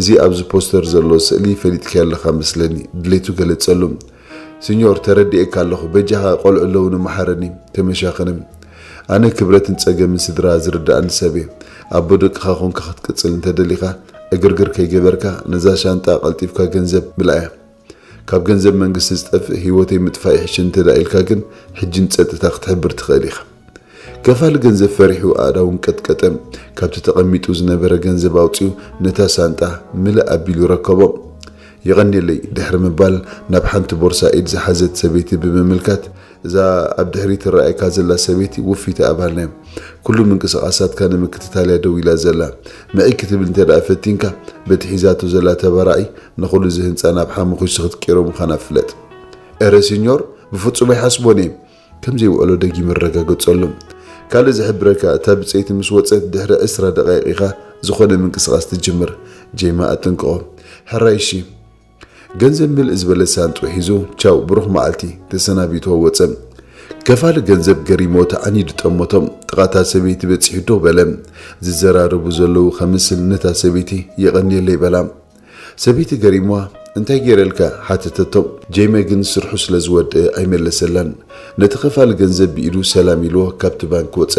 "እዚ ኣብዚ ፖስተር ዘሎ ስእሊ ፈሊጥካዮ ኣለኻ መስለኒ?" ድሌቱ ገለጸሉ። "ሲኞር፣ ተረዲኤካ ኣለኹ። በጃኻ፣ ቆልዑ ኣለውኒ፣ መሓረኒ። ተመሻኸኒ። ኣነ ክብረትን ጸገምን ስድራ ዝርድኣኒ ሰብ እየ። ኣቦ ደቅኻ ኮንካ ክትቅጽል እንተደሊኻ፣ እግርግር ከይገበርካ ነዛ ሻንጣ ቀልጢፍካ ገንዘብ ምልኣያ። ካብ ገንዘብ መንግስቲ ዝጠፍእ ህይወተይ ምጥፋእ ይሕሽ እንተ ደኣ ኢልካ ግን፣ ሕጂ ንጸጥታ ክትሕብር ትኽእል ኢኻ።" ከፋሊ ገንዘብ ፈሪሑ ኣእዳዉ እንቀጥቀጠ። ካብቲ ተቐሚጡ ዝነበረ ገንዘብ ኣውጺኡ ነታ ሳንጣ ምልእ ኣቢሉ ረከቦ። "የቐንየለይ" ድሕሪ ምባል፣ ናብ ሓንቲ ቦርሳ ኢድ ዝሓዘት ሰበይቲ ብምምልካት፣ "እዛ ኣብ ድሕሪት ትረኣየካ ዘላ ሰበይቲ ውፍይቲ ኣባልና እያ። ኩሉ ምንቅስቓሳትካ ንምክትታል እያ ደው ኢላ ዘላ። ምዕይ ክትብል እንተ ደኣ ፈቲንካ፣ በቲ ሒዛቶ ዘላ ተባራዒ ንኹሉ እዚ ህንጻ ናብ ሓሙኹሽቲ ክትቅይሮ ምዃና ፍለጥ።" "እረ ሲኞር፣ ብፍጹም ኣይሓስቦን እየ!" ከም ዘይውዕሎ ደጊሙ ኣረጋገጸሉ። "ካልእ ዝሕብረካ፣ እታ ብጸይቲ ምስ ወጸት ድሕሪ ዕስራ ደቓይቕ ኢኻ ዝኾነ ምንቅስቓስ ትጅምር።" ጄማ ኣጠንቅቖ። "ሕራይ እሺ።" ገንዘብ ምልእ ዝበለ ሳንጥኡ ሒዙ፣ "ቻው፣ ብሩኽ መዓልቲ" ተሰናቢትዎ ወጸ። ከፋሊ ገንዘብ ገሪሞ ተዓኒዱ ጠመቶ። ጥቓ እታ ሰበይቲ በጺሑ ደው በለ። ዝዘራረቡ ዘለዉ ከምስል ነታ ሰበይቲ "የቐንየለይ" በላ። ሰበይቲ ገሪምዋ፣ "እንታይ ገይረልካ?" ሓተተቶ። ጄመ ግን ስርሑ ስለ ዝወድአ ኣይመለሰላን። ነቲ ከፋሊ ገንዘብ ብኢዱ ሰላም ኢልዎ ካብቲ ባንክ ወጸ።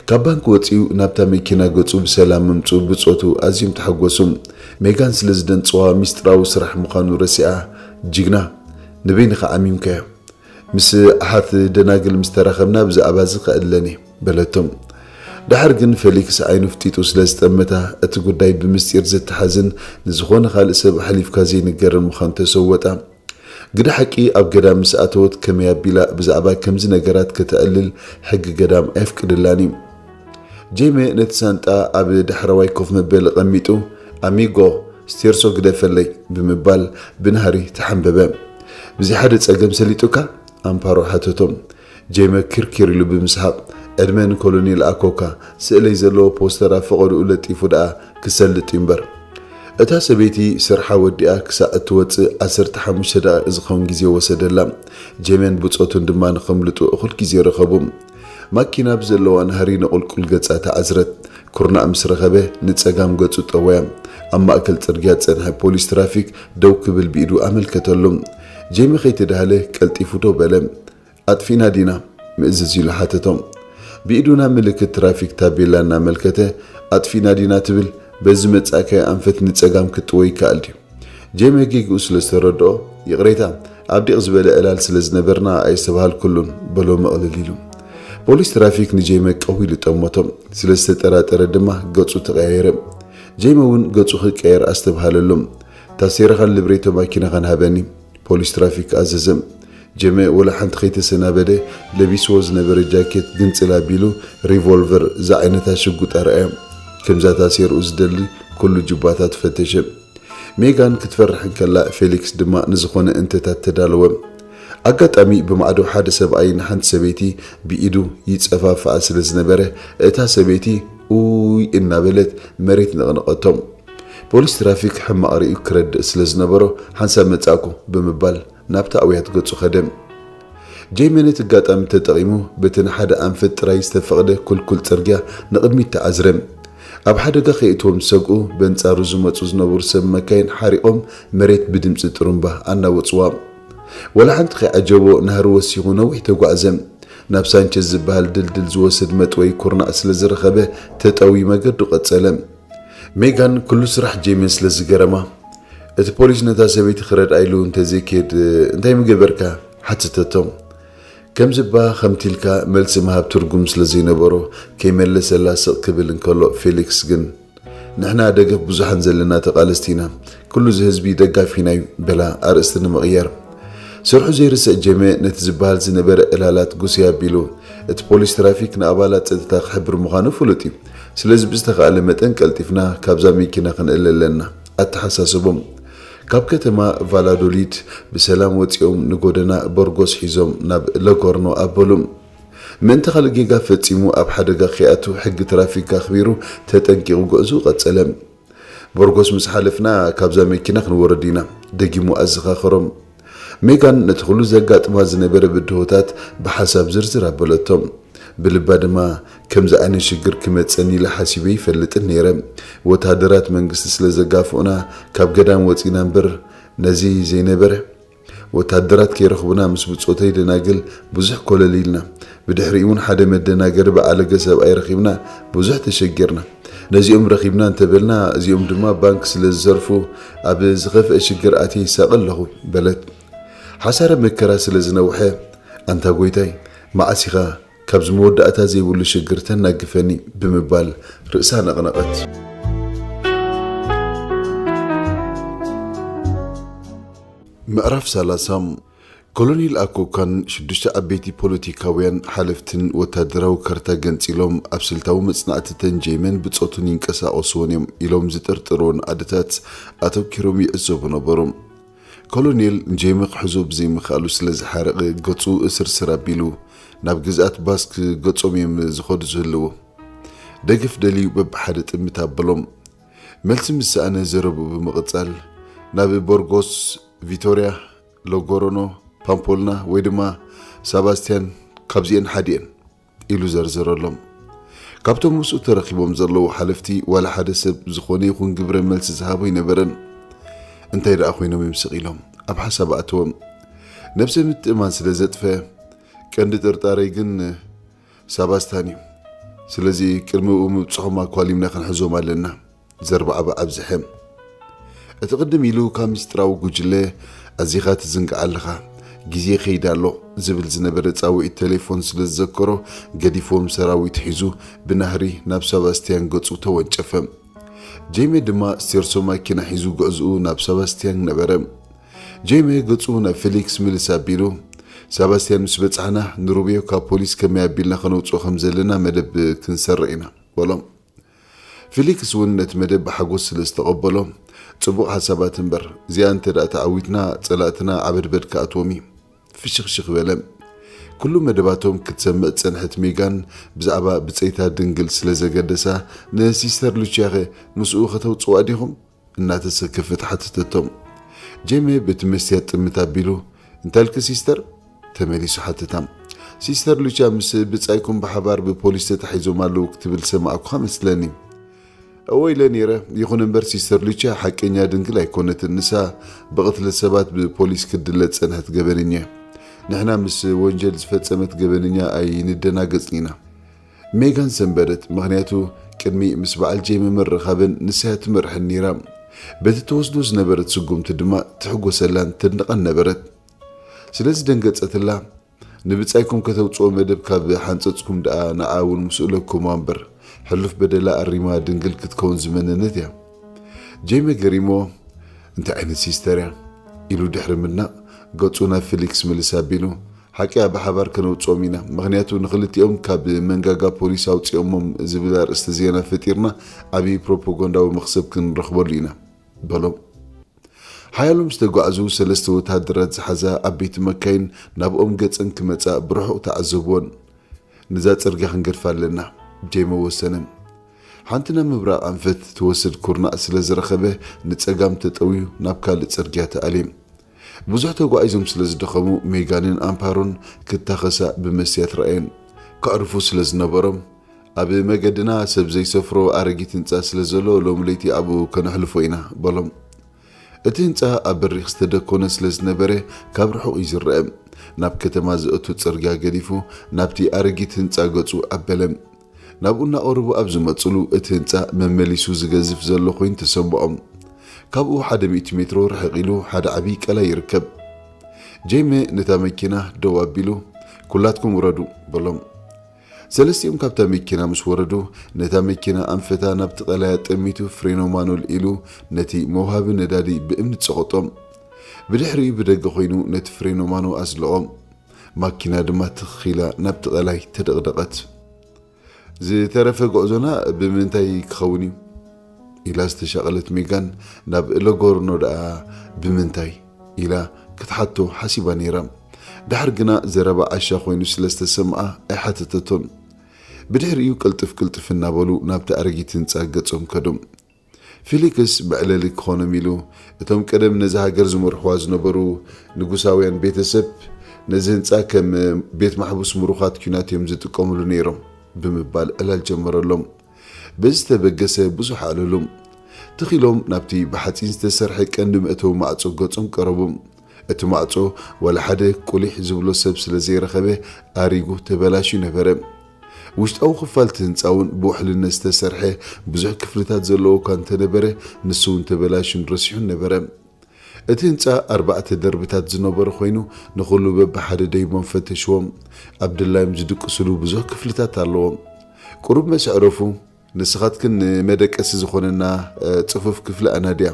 ካብ ባንክ ወጺኡ ናብታ መኪና ገጹ ብሰላም ምምጽኡ ብጾቱ ኣዝዮም ተሓጎሱ። ሜጋን ስለ ዝደንጽዋ ሚስጥራዊ ስራሕ ምዃኑ ረሲዓ፣ "ጅግና፣ ንበይንኻ ዓሚምካዮ። ምስ ኣሓት ደናግል ምስ ተራኸብና ብዛዕባ እዚ ከእለኒ" በለቶም። ደሓር ግን ፌሊክስ ዓይኑ ፍጢጡ ስለ ዝጠመታ፣ እቲ ጉዳይ ብምስጢር ዘተሓዝን ንዝኾነ ካልእ ሰብ ኣሕሊፍካ ዘይንገርን ምዃኑ ተሰወጣ። ግደ ሓቂ ኣብ ገዳም ምስ ኣተወት ከመይ ኣቢላ ብዛዕባ ከምዚ ነገራት ከተዕልል ሕጊ ገዳም ኣየፍቅድላን እዩ። ጄመ ነቲ ሳንጣ ኣብ ዳሕረዋይ ኮፍ መበሊ ቀሚጡ፣ "ኣሚጎ፣ ስቴርሶ ግደፈለይ" ብምባል ብናህሪ ተሓንበበ። "ብዘይ ሓደ ጸገም ሰሊጡካ?" ኣምፓሮ ሓተቶ። ጄመ ኪርኪር ኢሉ ብምስሓቕ፣ "ዕድመ ንኮሎኔል ኣኮካ፣ ስእለይ ዘለዎ ፖስተር ኣብ ፈቐድኡ ለጢፉ ደኣ ክሰልጥ እዩ እምበር!" እታ ሰበይቲ ስርሓ ወዲኣ ክሳዕ እትወጽእ ዓሰርተ ሓሙሽተ ደቂቕ ዝኸውን ግዜ ወሰደላ። ጄመን ብጾቱን ድማ ንኸምልጡ እኹል ግዜ ረኸቡ። ማኪና ብዘለዋ ናህሪ ንቑልቁል ገጻ ተዓዝረት። ኩርናዕ ምስ ረኸበ ንጸጋም ገጹ ጠወያ። ኣብ ማእከል ጽርግያ ዝጸንሐ ፖሊስ ትራፊክ ደው ክብል ብኢዱ ኣመልከተሉ። ጄሚ ከይተዳህለ ቀልጢፉ ደው በለ። "ኣጥፊእና ዲና?" ምእዝዝ ኢሉ ሓተቶም። ብኢዱ ናብ ምልክት ትራፊክ ታቤላ እናመልከተ፣ "ኣጥፊእና ዲና ትብል? በዚ መጻእካዮ ኣንፈት ንጸጋም ክጥወ ይከኣል ድዩ?" ጄሚ ጌግኡ ስለ ዝተረድኦ፣ "ይቕሬታ፣ ኣብ ዲቕ ዝበለ ዕላል ስለ ዝነበርና ኣየስተብሃልኩሉን" በሎ መቕልል ኢሉ። ፖሊስ ትራፊክ ንጄመ ቀው ኢሉ ጠመቶ። ስለ ዝተጠራጠረ ድማ ገጹ ተቐያየረ። ጄመ እውን ገጹ ክቀየር ኣስተብሃለሉ። "ታሴራኻን ልብሬቶ ማኪናኻን ሃበኒ" ፖሊስ ትራፊክ ኣዘዘ። ጄመ ወላ ሓንቲ ከይተሰናበደ፣ ለቢስዎ ዝነበረ ጃኬት ግንጽል ኣቢሉ፣ ሪቮልቨር ዝዓይነታ ሽጉጥ ኣርኣዮ። ከምዛ ታሴርኡ ዝደሊ ኩሉ ጁባታት ፈተሸ። ሜጋን ክትፈርሕ እንከላ፣ ፌሊክስ ድማ ንዝኾነ እንተታት ተዳለወ። ኣጋጣሚ ብማዕዶ ሓደ ሰብኣይ ንሓንቲ ሰበይቲ ብኢዱ ይጸፋፍኣ ስለ ዝነበረ፣ እታ ሰበይቲ "ኡይ" እናበለት መሬት ነቕነቐቶም። ፖሊስ ትራፊክ ሕማቕ ርእዩ ክረድእ ስለ ዝነበሮ፣ "ሓንሳብ መጻእኩ" ብምባል ናብታ ኣውያት ገጹ ኸደ። ጄመ ነቲ ኣጋጣሚ ተጠቒሙ፣ በቲ ንሓደ ኣንፈት ጥራይ ዝተፈቕደ ኩልኩል ጽርግያ ንቕድሚት ተዓዝረ። ኣብ ሓደጋ ከየእትዎም ዝሰግኡ፣ በንጻሩ ዝመጹ ዝነበሩ ሰብ መካይን ሓሪቖም መሬት ብድምጺ ጥሩምባ ኣናወጽዋ። ወላ ሓንቲ ከይዓጀቦ ናህሪ ወሲኹ ነዊሕ ተጓዕዘ። ናብ ሳንቸዝ ዝበሃል ድልድል ዝወስድ መጥወይ ኩርናዕ ስለ ዝረኸበ፣ ተጠውዩ መገዱ ቀጸለ። ሜጋን ኩሉ ስራሕ ጄመ ስለ ዝገረማ፣ እቲ ፖሊስ ነታ ሰበይቲ ክረድኣ ኢሉ እንተዘይከይድ፣ "እንታይ ምገበርካ?" ሓተተቶ። ከምዚ እባ ከምቲ ኢልካ መልሲ ምሃብ ትርጉም ስለ ዘይነበሮ፣ ከይመለሰላ ስቕ ክብል እንከሎ፣ ፌሊክስ ግን፣ "ንሕና ደገፍ ብዙሓን ዘለና ተቓለስቲ ኢና፣ ኩሉ እዚ ህዝቢ ደጋፊና እዩ" በላ፣ ኣርእስቲ ንምቕያር። ስርሑ ዘይርስዕ ጄመ ነቲ ዝበሃል ዝነበረ ዕላላት ጉስይ ኣቢሉ፣ እቲ ፖሊስ ትራፊክ ንኣባላት ጸጥታ ክሕብር ምዃኑ ፍሉጥ እዩ። ስለዚ ብዝተኻእለ መጠን ቀልጢፍና ካብዛ መኪና ክንእለ ኣለና፣ ኣተሓሳሰቦም። ካብ ከተማ ቫላዶሊድ ብሰላም ወጺኦም ንጎደና ቦርጎስ ሒዞም ናብ ለጎርኖ ኣበሉ። ምእንቲ ካልእ ጌጋ ፈጺሙ ኣብ ሓደጋ ከይኣቱ ሕጊ ትራፊክ ኣኽቢሩ ተጠንቂቑ ጉዕዝኡ ቀጸለ። ቦርጎስ ምስ ሓለፍና ካብዛ መኪና ክንወርድ ኢና፣ ደጊሙ ኣዘኻኸሮም። ሜጋን ነቲ ኩሉ ዘጋጥማ ዝነበረ ብድሆታት ብሓሳብ ዝርዝር ኣበለቶ። ብልባ ድማ፣ "ከምዚ ዓይነት ሽግር ክመጸኒ ኢለ ሓሲበ ይፈልጥን ነይረ። ወተሃደራት መንግስቲ ስለ ዘጋፍኡና ካብ ገዳም ወጺና እምበር ነዚ ዘይነበረ። ወተሃደራት ከይረኽቡና ምስ ብጾተይ ደናግል ብዙሕ ኮለል ኢልና። ብድሕሪኡ እውን ሓደ መደናገሪ ብዓለገ ሰብኣይ ረኺብና ብዙሕ ተሸጊርና። ነዚኦም ረኺብና እንተበልና፣ እዚኦም ድማ ባንክ ስለ ዝሰርፉ ኣብ ዝኸፍአ ሽግር ኣትየ ይሳቐ ኣለኹ" በለት። ሓሳረ መከራ ስለ ዝነውሐ፣ "ኣንታ ጎይታይ፣ መዓስ ኢኻ ካብዚ መወዳእታ ዘይብሉ ሽግር ተናግፈኒ?" ብምባል ርእሳ ነቕነቐት። ምዕራፍ ሰላሳ። ኮሎኔል ኣኮካን ሽዱሽተ ዓበይቲ ፖለቲካውያን ሓለፍትን ወታደራዊ ካርታ ገንጺሎም ኣብ ስልታዊ መጽናዕቲ ተንጀይመን ብጾቱን ይንቀሳቐስዎን እዮም ኢሎም ዝጥርጥርዎን ኣደታት ኣተኪሮም ይዕዘቡ ነበሩ። ኮሎኔል ንጀይመ ክሕዞ ብዘይምኽኣሉ ስለ ዝሓረቐ ገጹ እስርስር ኣቢሉ ናብ ግዝኣት ባስክ ገጾም እዮም ዝኸዱ ዝህልዉ። ደገፍ ደልዩ በብሓደ ጥምት ኣበሎም። መልሲ ምስ ሰኣነ ዘረብኡ ብምቕጻል ናብ ቦርጎስ፣ ቪቶርያ፣ ሎጎሮኖ፣ ፓምፖልና ወይ ድማ ሳባስቲያን ካብዚኤን ሓዲኤን ኢሉ ዘርዘረሎም። ካብቶም ምስኡ ተረኺቦም ዘለዉ ሓለፍቲ ዋላ ሓደ ሰብ ዝኾነ ይኹን ግብረ መልሲ ዝሃቦ ኣይነበረን። እንታይ ደኣ ኮይኖም እዮም ስቕ ኢሎም ኣብ ሓሳብ ኣእተዎም። ነብሰ ምትእማን ስለ ዘጥፈ፣ ቀንዲ ጥርጣረይ ግን ሳባስታን እዩ። ስለዚ ቅድሚ ብኡ ምብጽሖም ኣኳሊምና ክንሕዞም ኣለና። ዘርባዕባ ኣብዝሐ። እቲ ቅድም ኢሉ ካብ ምስጢራዊ ጉጅለ ኣዚኻ ትዝንግዓ ኣለኻ፣ ግዜ ይኸይድ ኣሎ ዝብል ዝነበረ ጻውዒት ቴሌፎን ስለ ዝዘከሮ፣ ገዲፎም ሰራዊት ሒዙ ብናህሪ ናብ ሰባስቲያን ገጹ ተወንጨፈ። ጄሜ ድማ ስቴርሶ ማኪና ሒዙ ጉዕዝኡ ናብ ሰባስቲያን ነበረ። ጄሜ ገጹ ናብ ፌሊክስ ምልስ ኣቢሉ፣ "ሰባስቲያን ምስ በጻሕና ንሩብዮ ካብ ፖሊስ ከመይ ኣቢልና ከነውጽኦ ከም ዘለና መደብ ክንሰርዕ ኢና" በሎም። ፊሊክስ እውን ነቲ መደብ ብሓጎስ ስለ ዝተቐበሎ፣ "ጽቡቕ ሓሳባት እምበር፣ እዚኣ እንተ ደኣ ተዓዊትና፣ ጸላእትና ዓበድበድ ክኣትዎም እዩ።" ፍሽኽሽኽ በለ። ኩሉ መደባቶም ክትሰምዕ ዝጸንሐት ሜጋን፣ ብዛዕባ ብጸይታ ድንግል ስለ ዘገደሳ፣ "ንሲስተር ሉቺያኸ ምስኡ ከተውጽዋ ዲኹም?" እናተሰከፈት ሓተተቶም። ጄሜ በቲ መስትያት ጥምት ኣቢሉ፣ "እንታይ ኢልኪ ሲስተር?" ተመሊሱ ሓተታ። "ሲስተር ሉቻ ምስ ብጻይኩም ብሓባር ብፖሊስ ተታሒዞም ኣለዉ ክትብል ሰማዕኩኻ መስለኒ?" "እወ ኢለ ነይረ፣ ይኹን እምበር ሲስተር ሉቻ ሓቀኛ ድንግል ኣይኮነትን። ንሳ ብቕትለት ሰባት ብፖሊስ ክትድለ ዝጸንሐት ገበነኛ እያ። ንሕና ምስ ወንጀል ዝፈጸመት ገበነኛ ኣይንደናገጽን ኢና።" ሜጋን ሰንበደት፣ ምኽንያቱ ቅድሚ ምስ በዓል ጄሚ ምርኻበን ንሳ እያ ትመርሐን ነይራ። በቲ ትወስዶ ዝነበረት ስጉምቲ ድማ ትሕጎሰላን ትድንቐን ነበረት። ስለዚ ደንገጸትላ፣ "ንብጻይኩም ከተውጽኦ መደብ ካብ ሓንጸጽኩም ደኣ ንዓ እውን ምስኡ ለኩማ እምበር፣ ሕሉፍ በደላ ኣሪማ ድንግል ክትከውን ዝመነነት እያ።" ጄሚ ገሪሞ፣ "እንታይ ዓይነት ሲስተር እያ?" ኢሉ ድሕሪ ምድናቕ፣ ገጹ ናብ ፊሊክስ ምልስ ኣቢሉ፣ "ሓቂ እያ፣ ብሓባር ከነውጽኦም ኢና፣ ምኽንያቱ ንኽልቲኦም ካብ መንጋጋ ፖሊስ ኣውጺኦሞም ዝብል ኣርእስቲ ዜና ፈጢርና ዓብዪ ፕሮፓጋንዳዊ መኽሰብ ክንረኽበሉ ኢና" በሎም። ሓያሎ ምስ ተጓዕዙ፣ ሰለስተ ወተሃደራት ዝሓዛ ዓበይቲ መካይን ናብኦም ገጸን ክመጻ ብርሑቕ ተዓዘብወን። "ነዛ ጽርግያ ክንገድፋ ኣለና" ጄሚ ወሰነ። ሓንቲ ናብ ምብራቕ ኣንፈት ትወስድ ኩርናዕ ስለ ዝረኸበ፣ ንጸጋም ተጠውዩ ናብ ካልእ ጽርግያ ተኣልየ። ብዙሕ ተጓዒዞም ስለ ዝደኸሙ፣ ሜጋንን ኣምፓሮን ክታኸሳ ብመስትያት ረኣየን። ከዕርፉ ስለ ዝነበሮም፣ "ኣብ መገድና ሰብ ዘይሰፍሮ ኣረጊት ህንጻ ስለ ዘሎ፣ ሎሚ ለይቲ ኣብኡ ከነሕልፎ ኢና" በሎም። እቲ ህንጻ ኣብ በሪኽ ዝተደኮነ ስለ ዝነበረ፣ ካብ ርሑቕ እዩ ዝረአ። ናብ ከተማ ዘእቱ ጽርግያ ገዲፉ ናብቲ ኣረጊት ህንጻ ገጹ ኣበለ። ናብኡ እናቐረቡ ኣብ ዝመጽሉ እቲ ህንጻ መመሊሱ ዝገዝፍ ዘሎ ኮይኑ ተሰምዖም። ካብኡ ሓደ ሚእቲ ሜትሮ ርሕቕ ኢሉ ሓደ ዓብዪ ቀላይ ይርከብ። ጄመ ነታ መኪና ደው ኣቢሉ፣ "ኩላትኩም ውረዱ" በሎም። ሰለስቲኦም ካብታ መኪና ምስ ወረዱ፣ ነታ መኪና ኣንፈታ ናብቲ ቀላይ ኣጠሚቱ ፍሬኖ ማኖ ልኢሉ ነቲ መውሃቢ ነዳዲ ብእምኒ ጸቐጦም። ብድሕሪኡ ብደገ ኮይኑ ነቲ ፍሬኖ ማኖ ኣስለቖም። ማኪና ድማ ትኽ ኢላ ናብቲ ቀላይ ተደቕደቐት። "ዝተረፈ ጉዕዞና ብምንታይ ክኸውን እዩ?" ኢላ ዝተሻቐለት ሜጋን ናብ ለጎርኖ ደኣ "ብምንታይ?" ኢላ ክትሓቶ ሓሲባ ነይራ። ድሓር ግና ዘረባ ዓሻ ኮይኑ ስለ ዝተሰምዓ ኣይሓተተቶን። ብድሕሪኡ ቅልጥፍ ቅልጥፍ እናበሉ ናብቲ ኣረጊት ህንጻ ገጾም ከዱ። ፊሊክስ መዕለሊ ክኾኖም ኢሉ፣ እቶም ቀደም ነዛ ሃገር ዝመርሕዋ ዝነበሩ ንጉሳውያን ቤተሰብ ነዚ ህንጻ ከም ቤት ማሕቡስ ምሩኻት ኲናት እዮም ዝጥቀሙሉ ነይሮም ብምባል ዕላል ጀመረሎም። በዚ ዝተበገሰ ብዙሕ ኣዕለሉ። ትኺሎም ናብቲ ብሓጺን ዝተሰርሐ ቀንዲ መእተዊ ማዕጾ ገጾም ቀረቡ። እቲ ማዕጾ ዋላ ሓደ ቁሊሕ ዝብሎ ሰብ ስለ ዘይረኸበ ኣሪጉ ተበላሽዩ ነበረ። ውሽጣዊ ክፋል እቲ ህንጻ እውን ብውሕልነት ዝተሰርሐ ብዙሕ ክፍልታት ዘለዎ እኳ እንተነበረ፣ ንሱ እውን ተበላሽዩን ረሲሑን ነበረ። እቲ ህንጻ ኣርባዕተ ደርብታት ዝነበሮ ኮይኑ፣ ንኹሉ በብሓደ ደይቦም ፈተሽዎም። ኣብ ድላዮም ዝድቅስሉ ብዙሕ ክፍልታት ኣለዎም። ቁሩብ መስ ዕረፉ፣ "ንስኻትክን ንመደቀሲ ዝኾነና፣ እ፣ ጽፉፍ ክፍሊ ኣናድያ።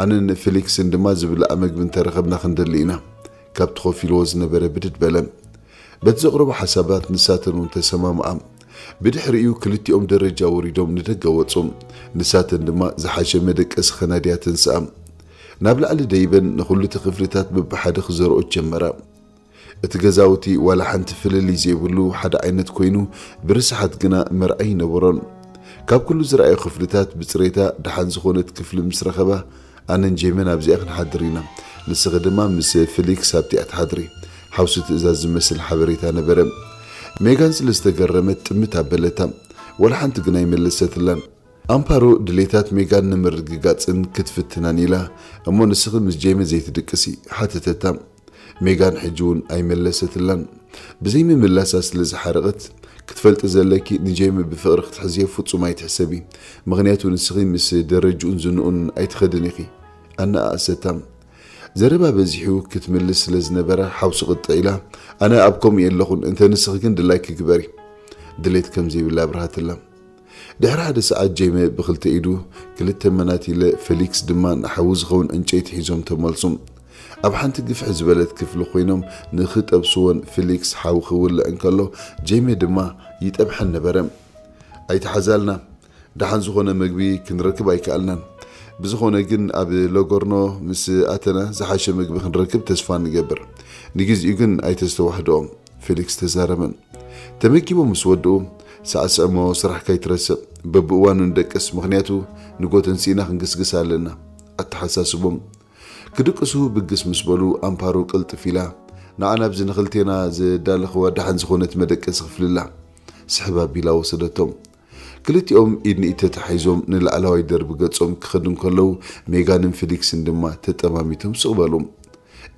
ኣነን ፊሊክስን ድማ ዝብላዕ መግቢ እንተረኸብና ክንደሊ ኢና" ካብቲ ኮፍ ኢልዎ ዝነበረ ብድድ በለ። በቲ ዘቕረቦ ሓሳባት ንሳተን እውን ተሰማምዓ። ብድሕሪኡ ክልቲኦም ደረጃ ወሪዶም ንደገ ወጹ። ንሳተን ድማ ዝሓሸ መደቀሲ ከናድያ ተንስኣ። ናብ ላዕሊ ደይበን ንኹሉ እቲ ክፍልታት በብሓደ ክዘርኦ ጀመራ። እቲ ገዛውቲ ዋላ ሓንቲ ፍልልይ ዘይብሉ ሓደ ዓይነት ኮይኑ፣ ብርስሓት ግና መርኣይ ይነበሮን። ካብ ኩሉ ዝረኣዮ ክፍልታት ብጽሬታ ደሓን ዝኾነት ክፍሊ ምስ ረኸባ፣ "ኣነን ጄመን ኣብዚኣ ክንሓድር ኢና፣ ንስኺ ድማ ምስ ፊሊክስ ኣብቲኣ ትሓድሪ" ሓውሲ ትእዛዝ ዝመስል ሓበሬታ ነበረ። ሜጋን ስለ ዝተገረመት ጥምት ኣበለታ። ዋላ ሓንቲ ግና ኣይመለሰትላን። ኣምፓሮ ድሌታት ሜጋን ንምርግጋጽን ክትፍትናን ኢላ፣ "እሞ ንስኺ ምስ ጄመ ዘይትድቅሲ?" ሓተተታ። ሜጋን ሕጂ እውን ኣይመለሰትላን። ብዘይምምላሳ ስለ ዝሓረቐት፣ "ክትፈልጢ ዘለኪ፣ ንጄመ ብፍቕሪ ክትሕዝዮ ፍጹም ኣይትሕሰቢ፣ ምኽንያቱ ንስኺ ምስ ደረጅኡን ዝንኡን ኣይትኸድን ኢኺ" ኣነኣእሰታ። ዘረባ በዚሑ ክትምልስ ስለ ዝነበራ ሓውሲ ቅጥዕ ኢላ፣ "ኣነ ኣብ ከምኡ የለኹን፣ እንተ ንስኺ ግን ድላይኪ ግበሪ" ድሌት ከም ዘይብላ ኣብርሃትላ። ድሕሪ ሓደ ሰዓት ጄመ ብኽልተ ኢዱ ክልተ መናቲለ፣ ፌሊክስ ድማ ንሓዊ ዝኸውን ዕንጨይቲ ሒዞም ተመልሱ። ኣብ ሓንቲ ግፍሕ ዝበለት ክፍሊ ኮይኖም ንኽጠብስዎን ፌሊክስ ሓዊ ክውልዕ እንከሎ ጄመ ድማ ይጠብሐን ነበረ። "ኣይተሓዛልና፣ ደሓን ዝኾነ መግቢ ክንረክብ ኣይከኣልናን። ብዝኾነ ግን ኣብ ሎጎርኖ ምስ ኣተና ዝሓሸ መግቢ ክንረክብ ተስፋ ንገብር። ንግዚኡ ግን ኣይተስተዋህድኦም" ፌሊክስ ተዛረበ። ተመጊቦም ምስ ወድኡ፣ "ሳዕስዕ እሞ ስራሕካ ኣይትረስዕ፣ በብእዋኑ ንደቅስ፣ ምኽንያቱ ንጎ ተንሲእና ክንግስግስ ኣለና" ኣተሓሳስቦም። ክድቅሱ ብግስ ምስ በሉ፣ ኣምፓሮ ቅልጥፍ ኢላ፣ "ንዓ ናብዚ ንኽልቴና ዘዳለኽዋ ደሓን ዝኾነት መደቀሲ ክፍሊ ኣላ" ስሕብ ኣቢላ ወሰደቶም። ክልቲኦም ኢድ ንኢድ ተታሒዞም ንላዕለዋይ ደርቢ ገጾም ክኸዱ እንከለዉ፣ ሜጋንን ፊሊክስን ድማ ተጠማሚቶም ስቕ በሉ።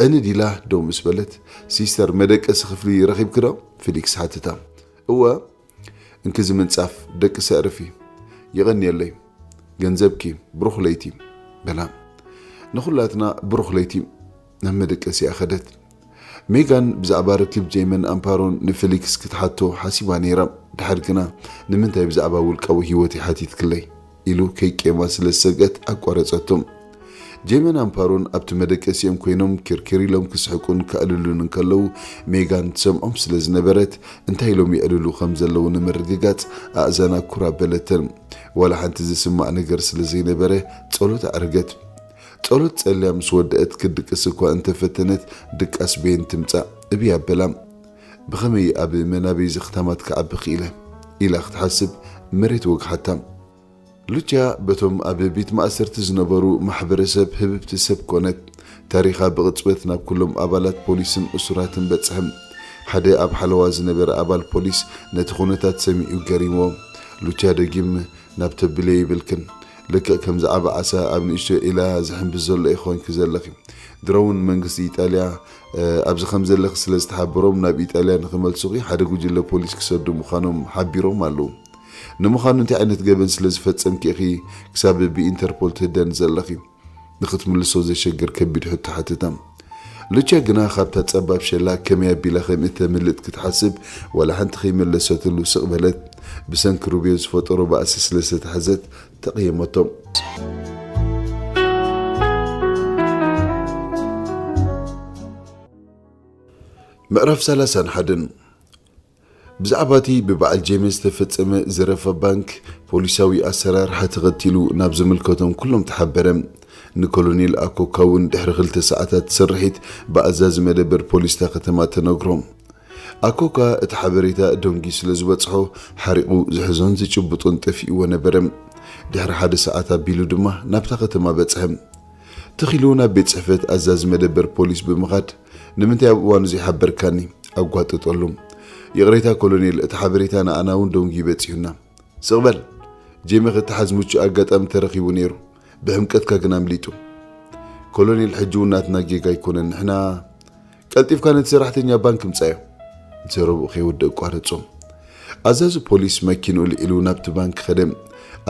ዕንድ ኢላ ደው ምስ በለት፣ "ሲስተር፣ መደቀሲ ክፍሊ ረኺብኪ ዶ?" ፊሊክስ ሓተታ። "እወ፣ እንኪ እዚ ምንጻፍ፣ ደቅሲ ኣዕርፊ። የቐንየለይ። ገንዘብኪ፣ ብሩኽ ለይቲ" በላ። ንኹላትና ብሩኽ ለይቲ። ናብ መደቀሲኣ ከደት። ሜጋን ብዛዕባ ርክብ ጄመን ኣምፓሮን ንፌሊክስ ክትሓቶ ሓሲባ ነይራ። ድሓር ግና፣ "ንምንታይ ብዛዕባ ውልቃዊ ህይወተይ ሓቲትክለይ?" ኢሉ ከይቄማ ስለ ዝሰግአት ኣቋረጸቶ። ጄመን ኣምፓሮን ኣብቲ መደቀሲኦም ኮይኖም ኪርኪር ኢሎም ክስሕቁን ከዕልሉን እንከለዉ፣ ሜጋን ትሰምዖም ስለ ዝነበረት፣ እንታይ ኢሎም የዕልሉ ከም ዘለዉ ንምርግጋጽ ኣእዛና ኩር ኣበለተን። ዋላ ሓንቲ ዝስማዕ ነገር ስለ ዘይነበረ፣ ጸሎት ኣዕረገት። ጸሎት ጸልያ ምስ ወደአት፣ ክድቅስ እኳ እንተፈተነት፣ ድቃስ በየን ትምጻእ እብይ ኣበላ። "ብኸመይ ኣብ መናበይ ዘኽታማት ክዓቢ ክኢለ?" ኢላ ክትሓስብ መሬት ወግሓታ። ሉቻ በቶም ኣብ ቤት ማእሰርቲ ዝነበሩ ማሕበረሰብ ህብብቲ ሰብ ኮነት። ታሪኻ ብቕጽበት ናብ ኩሎም ኣባላት ፖሊስን እሱራትን በጽሐ። ሓደ ኣብ ሓለዋ ዝነበረ ኣባል ፖሊስ ነቲ ኩነታት ሰሚዑ ገሪምዎ። "ሉቻ ደጊም ናብ ተብልዮ ይብልክን፣ ልክዕ ከም ዝዓበ ዓሳ ኣብ ንእሽቶ ዒላ ዝሕምብስ ዘሎ ኢኺ ኮንኪ ዘለኺ። ድሮ እውን መንግስቲ ኢጣልያ፣ እ፣ ኣብዚ ከም ዘለኺ ስለ ዝተሓበሮም ናብ ኢጣልያ ንኽመልሱኺ ሓደ ጉጅለ ፖሊስ ክሰዱ ምዃኖም ሓቢሮም ኣለዉ። ንምዃኑ እንታይ ዓይነት ገበን ስለ ዝፈጸምኪ ኢኺ ክሳብ ብኢንተርፖል ትህደኒ ዘለኺ? ንኽትምልሶ ዘሸግር ከቢድ ሕቶ ሓተታ። ሉቻ ግና ካብታ ጸባብ ሸላ ከመይ ኣቢላ ከም እተምልጥ ክትሓስብ ዋላ ሓንቲ ከይመለሰትሉ ስቕ በለት። ብሰንኪ ሩብዮ ዝፈጠሮ ባእሲ ስለ ዝተታሕዘት ተቐየመቶ። ምዕራፍ ሰላሳን ሓደን። ብዛዕባ እቲ ብበዓል ጄምስ ዝተፈጸመ ዘረፋ ባንክ ፖሊሳዊ ኣሰራርሓ ተኸቲሉ ናብ ዝምልከቶም ኩሎም ተሓበረ። ንኮሎኔል ኣኮካ እውን ድሕሪ ክልተ ሰዓታት ስርሒት ብኣዛዚ መደበር ፖሊስ እታ ከተማ ተነግሮ። ኣኮካ እቲ ሓበሬታ ደንጊ ስለ ዝበጽሖ ሓሪቑ ዝሕዞን ዝጭብጦን ጠፊእዎ ነበረ። ድሕሪ ሓደ ሰዓት ኣቢሉ ድማ ናብታ ከተማ በጽሐ። ትኺሉ ናብ ቤት ጽሕፈት ኣዛዚ መደበር ፖሊስ ብምኻድ፣ "ንምንታይ ኣብ እዋኑ ዘይሓበርካኒ?" ኣጓጠጠሉ። "ይቕሬታ ኮሎኔል፣ እቲ ሓበሬታ ንኣና እውን ደንጊ በጺሑና." "ስቕ በል! ጄሚ ክትሓዝ ምቹእ ኣጋጣሚ ተረኺቡ ነይሩ፣ ብሕምቀትካ ግን ኣምሊጡ። ኮሎኔል፣ ሕጂ እውን ናትና ጌጋ ኣይኮነን፣ ንሕና" "ቀልጢፍካ ነቲ ሰራሕተኛ ባንክ ምጻዮ!" ዘረብኡ ከይወድእ ኣቋረጾ። ኣዛዚ ፖሊስ መኪንኡ ልዒሉ ናብቲ ባንክ ከደ።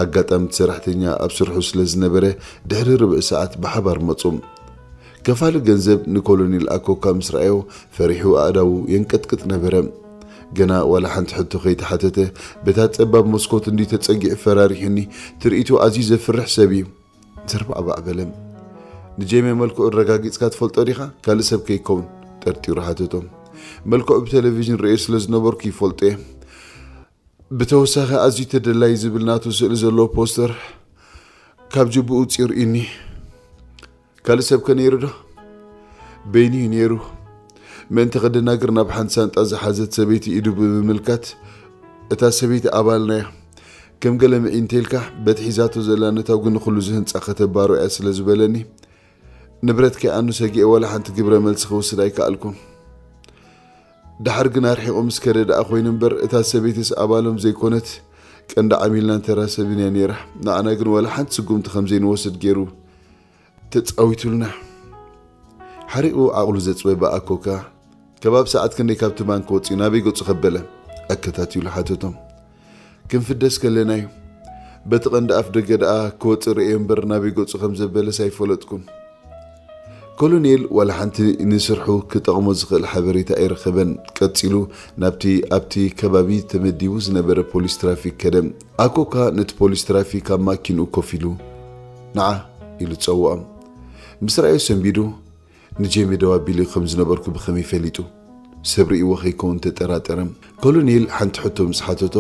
ኣጋጣሚ እቲ ሰራሕተኛ ኣብ ስርሑ ስለ ዝነበረ፣ ድሕሪ ርብዒ ሰዓት ብሓባር መጹ። ከፋሊ ገንዘብ ንኮሎኔል ኣኮካ ምስ ረኣዮ፣ ፈሪሑ ኣእዳዉ የንቀጥቅጥ ነበረ። ገና ዋላ ሓንቲ ሕቶ ከይተሓተተ፣ በታ ጸባብ መስኮት እንድዩ ተጸጊዑ ፈራሪሑኒ። ትርኢቱ ኣዝዩ ዘፍርሕ ሰብ እዩ። ዘርባዕባዕ በለ። "ንጄሜ መልክዑ ኣረጋጊጽካ ትፈልጦ ዲኻ? ካልእ ሰብ ከይከውን?" ጠርጢሩ ሓተቶ። "መልክዑ ብቴሌቪዥን ርእየ ስለ ዝነበርኩ ይፈልጦ እየ። ብተወሳኺ ኣዝዩ ተደላዪ ዝብል ናቱ ስእሊ ዘለዎ ፖስተር ካብ ጅብኡ ውጽኡ ርእዩኒ። ካልእ ሰብ ከ ነይሩ ዶ?" በይኑ እዩ ነይሩ። ምእንቲ ከደናግር ናብ ሓንቲ ሳንጣ ዝሓዘት ሰበይቲ ኢዱ ብምምልካት፣ "እታ ሰበይቲ ኣባልና እያ። ከም ገለ ምዒ እንተኢልካ፣ በቲ ሒዛቶ ዘላ ነታጒ ንኹሉ እዚ ህንጻ ከተባሮ እያ" ስለ ዝበለኒ፣ ንብረት ከይኣኑ ሰጊኤ ዋላ ሓንቲ ግብረ መልሲ ክወስድ ኣይከኣልኩን። ደሓር ግን ኣርሒቑ ምስ ከደ ደኣ ኮይኑ እምበር፣ እታ ሰበይትስ ኣባሎም ዘይኮነት፣ ቀንዲ ዓሚልናን ተራ ሰብን እያ ነይራ። ንዓና ግን ዋላ ሓንቲ ስጉምቲ ከም ዘይንወስድ ገይሩ ተጻዊቱልና። ሓሪቑ ዓቕሉ ዘጽበበ ኣኮካ፣ "ከባቢ ሰዓት ክንደይ ካብቲ ባንክ ወጺኡ ናበይ ገጹ ከበለ?" ኣከታቲሉ ሓተቶም። "ክንፍደስ ከለና እዩ። በቲ ቀንዲ ኣፍ ደገ ደኣ ክወጽእ ርእየ እምበር ናበይ ገጹ ከም ዘበለስ ኣይፈለጥኩን።" ኮሎኔል ዋላ ሓንቲ ንስርሑ ክጠቕሞ ዝኽእል ሓበሬታ ኣይረኸበን። ቀጺሉ ናብቲ ኣብቲ ከባቢ ተመዲቡ ዝነበረ ፖሊስ ትራፊክ ከደ። ኣኮካ ነቲ ፖሊስ ትራፊክ ኣብ ማኪንኡ ኮፍ ኢሉ፣ "ንዓ" ኢሉ ጸውዖ። ምስ ረኣዮ ሰንቢዱ፣ "ንጄሚ ደው ኣቢለ ከም ዝነበርኩ ብኸመይ ፈሊጡ? ሰብ ርእይዎ ከይከውን ተጠራጠረ።" ኮሎኔል ሓንቲ ሕቶ ምስ ሓተቶ፣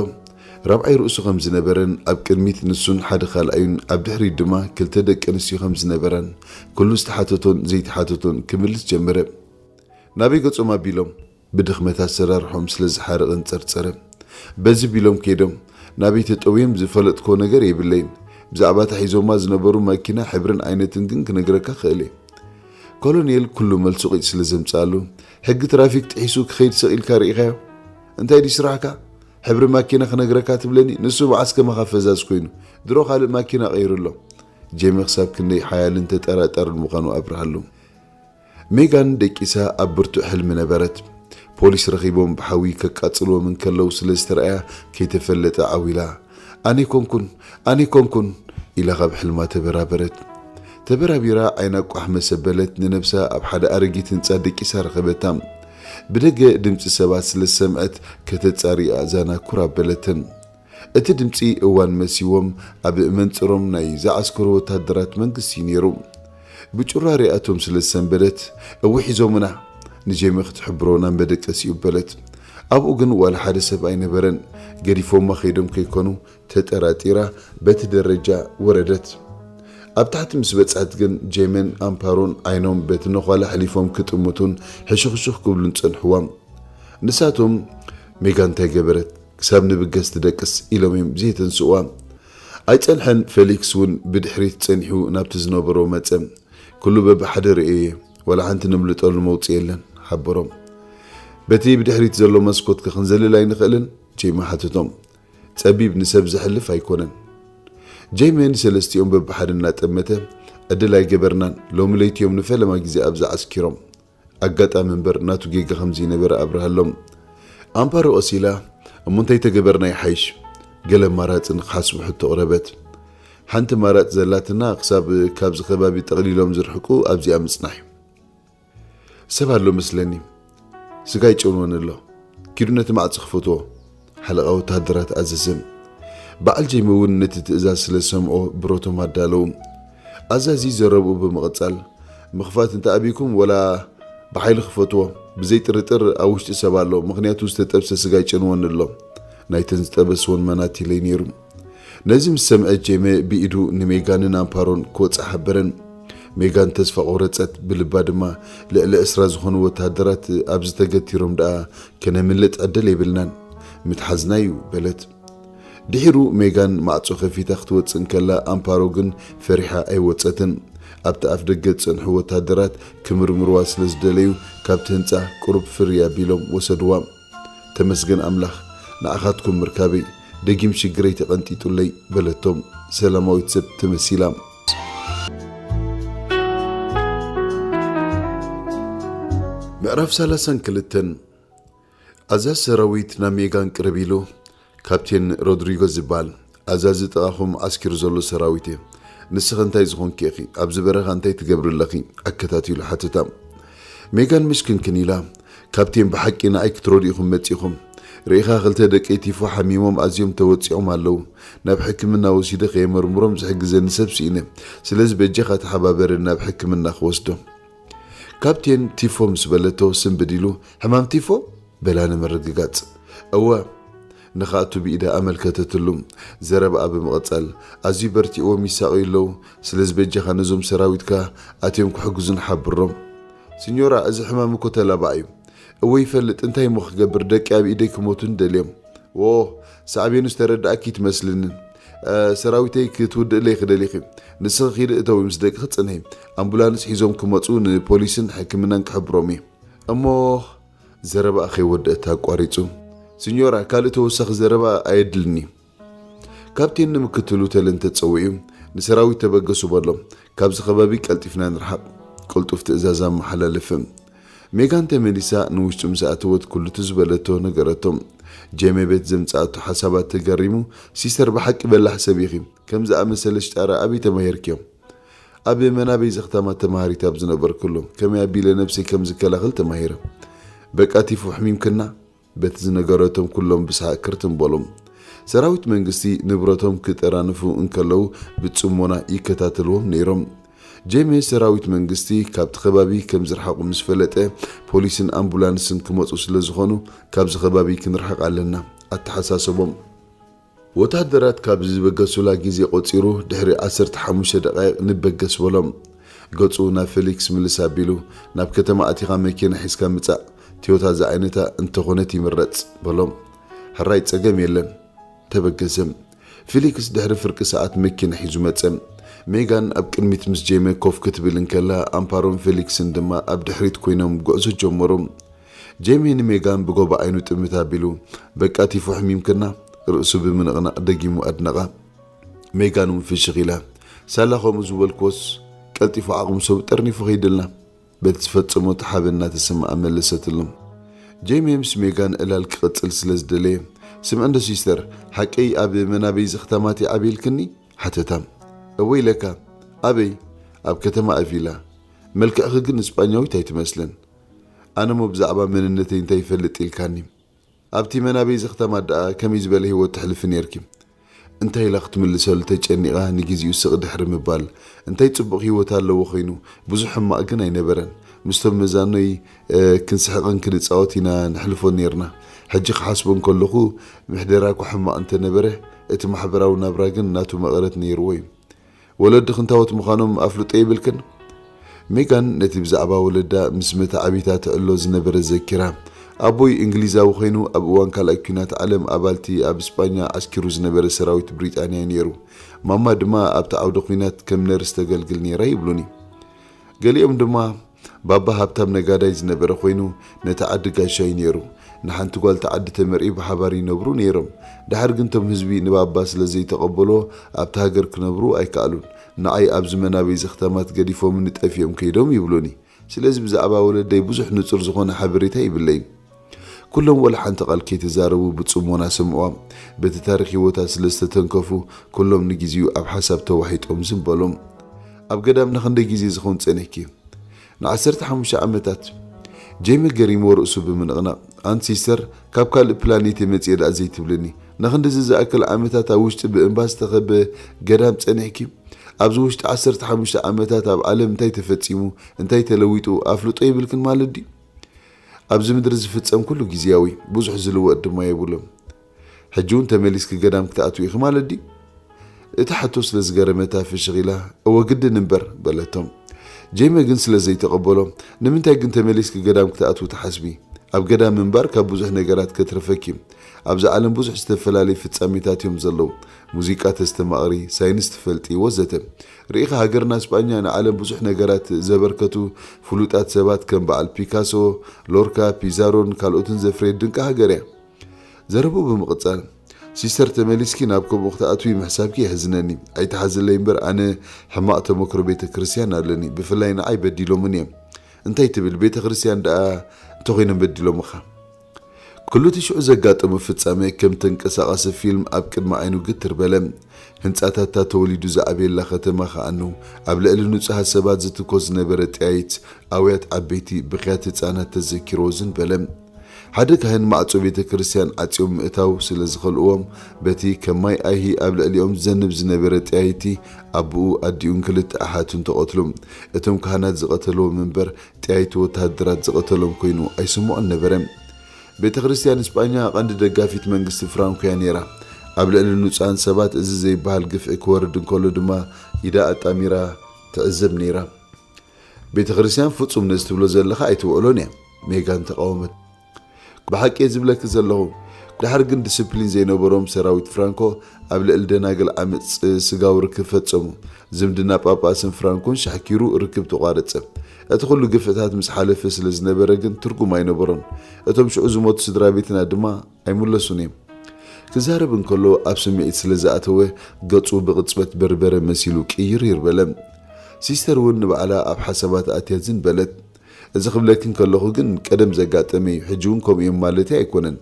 ራብዓይ ርእሱ ከም ዝነበረን ኣብ ቅድሚት ንሱን ሓደ ካልኣዩን ኣብ ድሕሪት ድማ ክልተ ደቂ ኣንስትዮ ከም ዝነበራን፣ ኩሉ ዝተሓተቶን ዘይተሓተቶን ክምልስ ጀመረ። ናበይ ገጾም ኣቢሎም? ብድኽመት ኣሰራርሖም ስለ ዝሓርቕን ጸርጸረ። በዚ ቢሎም ከይዶም፣ ናበይ ተጠውዮም ዝፈለጥክዎ ነገር የብለይን። ብዛዕባ እታ ሒዞማ ዝነበሩ ማኪና ሕብርን ዓይነትን ግን ክነግረካ ክእል እየ። ኮሎኔል ኩሉ መልሱ ቂጥ ስለ ዘምጽኣሉ፣ ሕጊ ትራፊክ ጥሒሱ ክኸይድ ሰቕ ኢልካ ርኢኻዮ? እንታይ ድዩ ስራሕካ? ሕብሪ ማኪና ክነግረካ ትብለኒ? ንሱ መዓስ ከማኻ ፈዛዝ ኮይኑ? ድሮ ካልእ ማኪና ቀይሩ ኣሎ። ጄሚ ክሳብ ክንደይ ሓያልን ተጠራጣርን ምዃኑ ኣብርሃሉ። ሜጋን ደቂሳ ኣብ ብርቱዕ ሕልሚ ነበረት። ፖሊስ ረኺቦም ብሓዊ ከቃጽልዎም እንከለዉ ስለ ዝተረኣያ ከይተፈለጠ ዓው ኢላ፣ "ኣነ ኮንኩን፣ ኣነ ኮንኩን" ኢላ ካብ ሕልማ ተበራበረት። ተበራቢራ ዓይና ቋሕ መሰበለት፣ ንነብሳ ኣብ ሓደ ኣረጊት ህንጻ ደቂሳ ረኸበታ። ብደገ ድምጺ ሰባት ስለ ዝሰምዐት ከተጻሪ ኣእዛና ኩር ኣበለተን። እቲ ድምጺ እዋን መሲዎም ኣብ መንጽሮም ናይ ዝዓስከሩ ወታደራት መንግስቲ ነይሩ። ብጩራ ሪኣቶም ስለ ዝሰንበደት፣ "እው ሒዞምና፣ ንጄሚ ክትሕብሮ ናብ መደቀሲኡ" በለት። ኣብኡ ግን ዋላ ሓደ ሰብ ኣይነበረን። ገዲፎማ ከይዶም ከይኮኑ ተጠራጢራ በቲ ደረጃ ወረደት። ኣብ ታሕቲ ምስ በጽሐት ግን ጄመን ኣምፓሮን ዓይኖም በቲ ነዃል ኣሕሊፎም ክጥምቱን ሕሹኽሹኽ ክብሉን ጸንሕዋ። ንሳቶም፣ "ሜጋ እንታይ ገበረት? ክሳብ ንብገስ ትደቅስ?" ኢሎም እዮም ዘይተንስእዋ። ኣይጸንሐን፣ ፌሊክስ እውን ብድሕሪት ጸኒሑ ናብቲ ዝነበሮ መጸ። "ኩሉ በብሓደ ርእየ እየ፣ ዋላ ሓንቲ ነምልጠሉ መውጽኢ የለን" ሓበሮም። "በቲ ብድሕሪት ዘሎ መስኮት ከ ክንዘልል ኣይንኽእልን?" ጄማ ሓተቶም። "ጸቢብ ንሰብ ዘሕልፍ ኣይኮነን።" ጄሜ ንሰለስቲኦም በብሓደ እናጠመተ፣ ዕድል ኣይገበርናን፣ ሎሚ ለይቲ እዮም ንፈለማ ግዜ ኣብዚ ዓስኪሮም። ኣጋጣሚ እምበር ናቱ ጌጋ ከም ዘይነበረ ኣብርሃሎም። ኣምፓሮ ቀስ ኢላ፣ "እሞ እንታይ ተገበርና ይሓይሽ?" ገለ ኣማራጺ ንኽሓስቡ ሕቶ ኣቕረበት። "ሓንቲ ኣማራጺ ዘላትና ክሳብ ካብዚ ከባቢ ጠቕሊሎም ዝርሕቁ ኣብዚኣ ምጽናሕ እዩ። ሰብ ኣሎ መስለኒ፣ ስጋ ይጨንወኒ ኣሎ፣ ኪዱ ነቲ ማዕጾ ክፈትዎ" ሓለቓ ወተሃደራት ኣዘዘ። በዓል ጄሚ እውን ነቲ ትእዛዝ ስለ ዝሰምዖ ብረቶም ኣዳለዉ። ኣዛዚ ዘረብኡ ብምቕጻል፣ "ምኽፋት እንተ ኣቢኩም ወላ ብሓይሊ ክፈትዎ፣ ብዘይ ጥርጥር ኣብ ውሽጢ ሰብ ኣሎ፣ ምኽንያቱ ዝተጠብሰ ስጋ ይጨንወኒ ኣሎ፣ ናይተን ዝጠበስወን ማናት ኢለይ ነይሩ።" ነዚ ምስ ሰምዐ ጄሚ ብኢዱ ንሜጋንን ኣምፓሮን ክወጽእ ሓበረን። ሜጋን ተስፋ ቆረጸት፣ ብልባ ድማ፣ "ልዕሊ ዕስራ ዝኾኑ ወተሃደራት ኣብዚ ተገቲሮም ደኣ ከነምልጥ ዕድል የብልናን፣ ምትሓዝና እዩ" በለት። ድሒሩ ሜጋን ማዕጾ ከፊታ ክትወጽእ እንከላ፣ ኣምፓሮ ግን ፈሪሓ ኣይወጸትን። ኣብቲ ኣፍ ደገ ዝጸንሑ ወተሃደራት ክምርምርዋ ስለ ዝደለዩ፣ ካብቲ ህንጻ ቁሩብ ፍርይ ኣቢሎም ወሰድዋ። "ተመስገን ኣምላኽ፣ ንዓኻትኩም ምርካበይ፣ ደጊም ሽግረይ ተቐንጢጡለይ" በለቶም፣ ሰላማዊት ሰብ ተመሲላ። ምዕራፍ ሰላሳን ክልተን። ኣዛዚ ሰራዊት ናብ ሜጋን ቅርብ ኢሉ፣ "ካፕቴን ሮድሪጎ ዝበሃል ኣዛዚ ጥቓኹም ዓስኪሩ ዘሎ ሰራዊት እየ። ንስኺ እንታይ ዝኾንኪ ኢኺ? ኣብዚ በረኻ እንታይ ትገብሪ ኣለኺ?" ኣከታቲሉ ሓተታ። ሜጋን ምሽክንክን ኢላ፣ "ካፕቴን፣ ብሓቂ ንኣይ ክትረድኡኹም መጺኹም። ርኢኻ፣ ክልተ ደቀይ ቲፎ ሓሚሞም ኣዝዮም ተወጺዖም ኣለዉ። ናብ ሕክምና ወሲደ ከየመርምሮም ዝሕግዘኒ ሰብ ስኢነ። ስለዚ በጃኻ ተሓባበረኒ ናብ ሕክምና ክወስዶም።" "ካፕቴን፣ ቲፎ?" ምስ በለቶ ስንብድ ኢሉ፣ "ሕማም ቲፎ?" በላ ንምርግጋጽ። "እወ።" ንኽኣቱ ብኢዳ ኣመልከተትሉ። ዘረባኣ ብምቕጻል፣ "ኣዝዩ በርቲዕዎም ይሳቐዩ ኣለዉ። ስለዚ በጃኻ ነዞም ሰራዊትካ ኣትዮም ክሕግዙን ሓብሮም።" "ሲኞራ፣ እዚ ሕማም እኮ ተላባዒ እዩ።" "እወ ይፈልጥ፣ እንታይ እሞ ክገብር፣ ደቂ ኣብ ኢደይ ክሞቱን ደልዮም።" "ዎ፣ ሳዕቤኑ ዝተረዳእኪ ትመስልኒ። እ፣ ሰራዊተይ ክትውድእለይ ክደሊኺ። ንስኺ ኺዲ እተዊ፣ ምስ ደቅኺ ጽንሒ። ኣምቡላንስ ሒዞም ክመጹ ንፖሊስን ሕክምናን ክሕብሮም እየ።" "እሞ?" ዘረባኣ ከይወደአት ኣቋሪጹ። "ሲኞራ፣ ካልእ ተወሳኺ ዘረባ ኣየድልኒ። ካፕቴን ንምክትሉ ተለንተ ጸዊዑ፣ ንሰራዊት ተበገሱ በሎ። ካብዚ ከባቢ ቀልጢፍና ንርሓቕ።" ቅልጡፍ ትእዛዝ ኣመሓላለፈ። ሜጋን ተመሊሳ ንውሽጢ ምስ ኣተወት፣ ኩሉ እቲ ዝበለቶ ነገረቶም። ጄሜ ቤት ዘምጽኣቶ ሓሳባት ተገሪሙ፣ "ሲስተር፣ ብሓቂ በላሕ ሰብ ኢኺ። ከም ዝኣመሰለ ሽጣራ ኣበይ ተማሂርክዮ?" "ኣብ መናበይ ዘኽታማት ተማሃሪት ኣብ ዝነበርኩሉ፣ ከመይ ኣቢለ ነብሰይ ከም ዝከላኸል ተማሂረ።" "በቃ ቲፎ ኣሕሚምክና?" በቲ ዝነገረቶም ኩሎም ብሰሓቕ ክርትም በሉ። ሰራዊት መንግስቲ ንብረቶም ክጠራንፉ እንከለዉ ብጽሞና ይከታተልዎም ነይሮም። ጄሜ ሰራዊት መንግስቲ ካብቲ ከባቢ ከም ዝረሓቑ ምስ ፈለጠ፣ ፖሊስን ኣምቡላንስን ክመጹ ስለ ዝኾኑ፣ ካብዚ ከባቢ ክንርሓቕ ኣለና ኣተሓሳሰቦም። ወተሃደራት ካብ ዝበገሱላ ግዜ ቆጺሩ ድሕሪ ዓሰርተ ሓሙሽተ ደቓይቕ ንበገስ በሎም። ገጹ ናብ ፌሊክስ ምልስ ኣቢሉ፣ "ናብ ከተማ ኣቲኻ መኪና ሒዝካ ምጻእ፣ ቶዮታ ዝዓይነታ እንተኾነት ይምረጽ" በሎም። "ሕራይ፣ ጸገም የለን" ተበገሰ። ፊሊክስ ድሕሪ ፍርቂ ሰዓት መኪና ሒዙ መጸ። ሜጋን ኣብ ቅድሚት ምስ ጄሜ ኮፍ ክትብል እንከላ፣ ኣምፓሮን ፌሊክስን ድማ ኣብ ድሕሪት ኮይኖም ጉዕዞ ጀመሩ። ጄሜ ንሜጋን ብጎቦ ዓይኑ ጥምት ኣቢሉ፣ "በቃ ቲፎ ሕሚምክና?" ርእሱ ብምንቕናቕ ደጊሙ ኣድነቓ። ሜጋን እውን ፍሽኽ ኢላ፣ "ሳላ ከምኡ ዝበልክዎስ ቀልጢፉ ዓቕሚ ሰብ ጠርኒፉ ከይድልና?" በቲ ዝፈጸሞ ተሓበን እናተሰምዓ መለሰትሉ። ጄሜ ምስ ሜጋን ዕላል ክቕጽል ስለ ዝደለየ፣ "ስምዒ እንዶ ሲስተር፣ ሓቀይ ኣብ መናበይ ዘኽታማት ይዓብየልክኒ?" ሓተታ። "እወ ኢለካ። ኣበይ?" "ኣብ ከተማ ኣቪላ። መልክዕኺ ግን እስጳኛዊት ኣይትመስልን። ኣነሞ ብዛዕባ መንነተይ እንታይ ይፈልጥ ኢልካኒ?" "ኣብቲ መናበይ ዘኽታማት ደኣ ከመይ ዝበለ ህይወት ተሕልፊ ነይርኪ?" እንታይ ኢላ ክትምልሰሉ ተጨኒቓ፣ ንግዜኡ ስቕ ድሕሪ ምባል፣ እንታይ ጽቡቕ ህይወት ኣለዎ ኾይኑ? ብዙሕ ሕማቕ ግን ኣይነበረን። ምስቶም መዛኖይ፣ እ፣ ክንስሕቕን ክንጻወት ኢና ነሕልፎ ኔርና። ሕጂ ክሓስቦ እንከለኹ፣ ምሕደራ እኳ ሕማቕ እንተነበረ፣ እቲ ማሕበራዊ ናብራ ግን ናቱ መቐረት ነይርዎ እዩ። ወለድኺ እንታዎት ምዃኖም ኣፍልጦ የብልክን? ሜጋን ነቲ ብዛዕባ ወለዳ ምስ መታዕቢታ ትዕሎ ዝነበረ ዘኪራ፣ ኣቦይ እንግሊዛዊ ኾይኑ ኣብ እዋን ካልኣይ ኲናት ዓለም ኣባልቲ ኣብ እስጳኛ ዓስኪሩ ዝነበረ ሰራዊት ብሪጣንያ እዩ ነይሩ። ማማ ድማ ኣብቲ ዓውደ ኲናት ከም ነርስ ተገልግል ነይራ ይብሉኒ። ገሊኦም ድማ ባባ ሃብታም ነጋዳይ ዝነበረ ኮይኑ ነቲ ዓዲ ጋሻ እዩ ነይሩ። ንሓንቲ ጓል ተዓዲ ተመርዒ ብሓባር ይነብሩ ነይሮም። ድሓር ግን እቶም ህዝቢ ንባባ ስለ ዘይተቐበሎ ኣብቲ ሃገር ክነብሩ ኣይከኣሉን። ንዓይ ኣብዚ መናበይ ዘኽታማት ገዲፎምኒ ጠፊኦም ከይዶም ይብሉኒ። ስለዚ ብዛዕባ ወለደይ ብዙሕ ንጹር ዝኾነ ሓበሬታ ይብለይን። ኩሎም ወላ ሓንቲ ቃል ከይተዛረቡ ብጽሞና ሰምዕዋ። በቲ ታሪኽ ህይወታ ስለ ዝተተንከፉ ኩሎም ንግዜኡ ኣብ ሓሳብ ተዋሒጦም ዝም በሎም። ኣብ ገዳም ንኽንደይ ግዜ ዝኸውን ጸኒሕኪ? ንዓሰርተ ሓሙሽተ ዓመታት። ጄሚ ገሪሞ ርእሱ ብምንቕናቕ፣ ኣንቲ ሲስተር፣ ካብ ካልእ ፕላኔት እየ መጽየ ደኣ ዘይትብልኒ? ንኽንድዚ ዝኣክል ዓመታት ኣብ ውሽጢ ብእምባ ዝተኸበ ገዳም ጸኒሕኪ? ኣብዚ ውሽጢ ዓሰርተ ሓሙሽተ ዓመታት ኣብ ዓለም እንታይ ተፈጺሙ፣ እንታይ ተለዊጡ ኣፍልጦ የብልክን ማለት ድዩ? ኣብዚ ምድሪ ዝፍጸም ኩሉ ግዝያዊ፣ ብዙሕ ዝልወጥ ድማ የብሉን። ሕጂ እውን ተመሊስኪ ገዳም ክትኣትዊ ኢኺ ማለት ድዩ? እቲ ሕቶ ስለ ዝገረመታ ፍሽኽ ኢላ፣ እወ ግድን እምበር በለቶም። ጄሚ ግን ስለ ዘይተቐበሎ፣ ንምንታይ ግን ተመሊስኪ ገዳም ክትኣትዊ ትሓስቢ? ኣብ ገዳም ምንባር ካብ ብዙሕ ነገራት ከትርፈኪ። ኣብዚ ዓለም ብዙሕ ዝተፈላለዩ ፍጻሜታት እዮም ዘለዉ። ሙዚቃ ተስተማቕሪ፣ ሳይንስ ትፈልጢ ወዘተ። ርኢኻ ሃገርና ስጳኛ ንዓለም ብዙሕ ነገራት ዘበርከቱ ፍሉጣት ሰባት ከም በዓል ፒካሶ፣ ሎርካ፣ ፒዛሮን ካልኦትን ዘፍረየት ድንቂ ሃገር እያ። ዘረብኡ ብምቕጻል፣ ሲስተር ተመሊስኪ ናብ ከምኡ ክትኣትዊ ምሕሳብኪ የሕዝነኒ። ኣይትሓዝለይ እምበር ኣነ ሕማቕ ተመክሮ ቤተ ክርስቲያን ኣለኒ። ብፍላይ ንዓይ በዲሎምኒ እዮም። እንታይ ትብል? ቤተ ክርስቲያን ደኣ እንተኾይኖም በዲሎምኻ? ኩሉ እቲ ሽዑ ዘጋጠሞ ፍጻመ ከም ተንቀሳቓሲ ፊልም ኣብ ቅድሚ ዓይኑ ግትር በለ። ህንጻታታ ተወሊዱ ዝዓበየላ ከተማ ከኣ እነሆ ኣብ ልዕሊ ንጹሃት ሰባት ዝትኮስ ዝነበረ ጠያይት ኣውያት ዓበይቲ ብኽያት ህጻናት ተዘኪርዎ ዝን በለ። ሓደ ካህን ማዕጾ ቤተ ክርስቲያን ዓጽዮም ምእታው ስለ ዝኸልእዎም በቲ ከም ማይ ኣይሂ ኣብ ልዕሊኦም ዝዘንብ ዝነበረ ጠያይቲ ኣቦኡ ኣዲኡን ክልተ ኣሓቱን ተቐትሉ። እቶም ካህናት ዝቐተልዎም እምበር ጠያይቲ ወተሃደራት ዝቐተሎም ኮይኑ ኣይስምዖን ነበረ። ቤተ ክርስቲያን እስጳኛ ቀንዲ ደጋፊት መንግስቲ ፍራንኮ እያ ነይራ። ኣብ ልዕሊ ንጹሃን ሰባት እዚ ዘይበሃል ግፍዒ ክወርድ እንከሎ ድማ ኢዳ ኣጣሚራ ትዕዘብ ነይራ። ቤተ ክርስቲያን ፍጹም ነዚ ትብሎ ዘለኻ ኣይትውዕሎን እያ፣ ሜጋን ተቓወመት። ብሓቂ እየ ዝብለኪ ዘለኹ። ድሓር ግን ዲስፕሊን ዘይነበሮም ሰራዊት ፍራንኮ ኣብ ልዕሊ ደናግል ዓመጽ ስጋዊ ርክብ ፈጸሙ። ዝምድና ጳጳስን ፍራንኮን ሻሕኪሩ ርክብ ተቋረጸ። እቲ ኩሉ ግፍዕታት ምስ ሓለፈ ስለ ዝነበረ ግን ትርጉም ኣይነበሮን። እቶም ሽዑ ዝሞቱ ስድራ ቤትና ድማ ኣይምለሱን እዮም። ክዛረብ እንከሎ ኣብ ስምዒት ስለ ዝኣተወ ገጹ ብቕጽበት በርበረ መሲሉ ቅይር ይርበለ። ሲስተር እውን ንባዕላ ኣብ ሓሳባት ኣትያ ዝን በለት። እዚ ክብለኪ እንከለኹ ግን ቀደም ዘጋጠመ እዩ፣ ሕጂ እውን ከምኡ እዮም ማለተይ ኣይኮነን።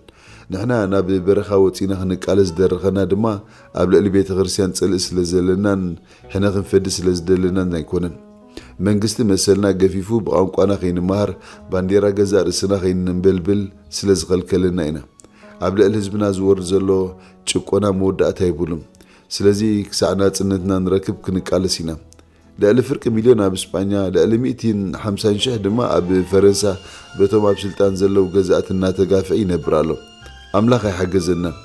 ንሕና ናብ በረኻ ወጺና ክንቃለስ ዝደረኸና ድማ ኣብ ልዕሊ ቤተ ክርስቲያን ጽልኢ ስለ ዘለናን ሕነ ክንፈዲ ስለ ዝደለናን ኣይኮነን። መንግስቲ መሰልና ገፊፉ ብቋንቋና ከይንመሃር ባንዴራ ገዛእ ርእስና ከይነንበልብል ስለ ዝኸልከለና ኢና። ኣብ ልዕሊ ህዝብና ዝወርድ ዘሎ ጭቆና መወዳእታ የብሉን። ስለዚ ክሳዕ ናጽነትና ንረክብ ክንቃለስ ኢና። ልዕሊ ፍርቂ ሚልዮን ኣብ እስጳኛ፣ ልዕሊ ሚእትን ሓምሳን ሽሕ ድማ ኣብ ፈረንሳ በቶም ኣብ ስልጣን ዘለዉ ገዛእቲ እናተጋፍዐ ይነብር ኣሎ። ኣምላኽ ኣይሓገዘናን።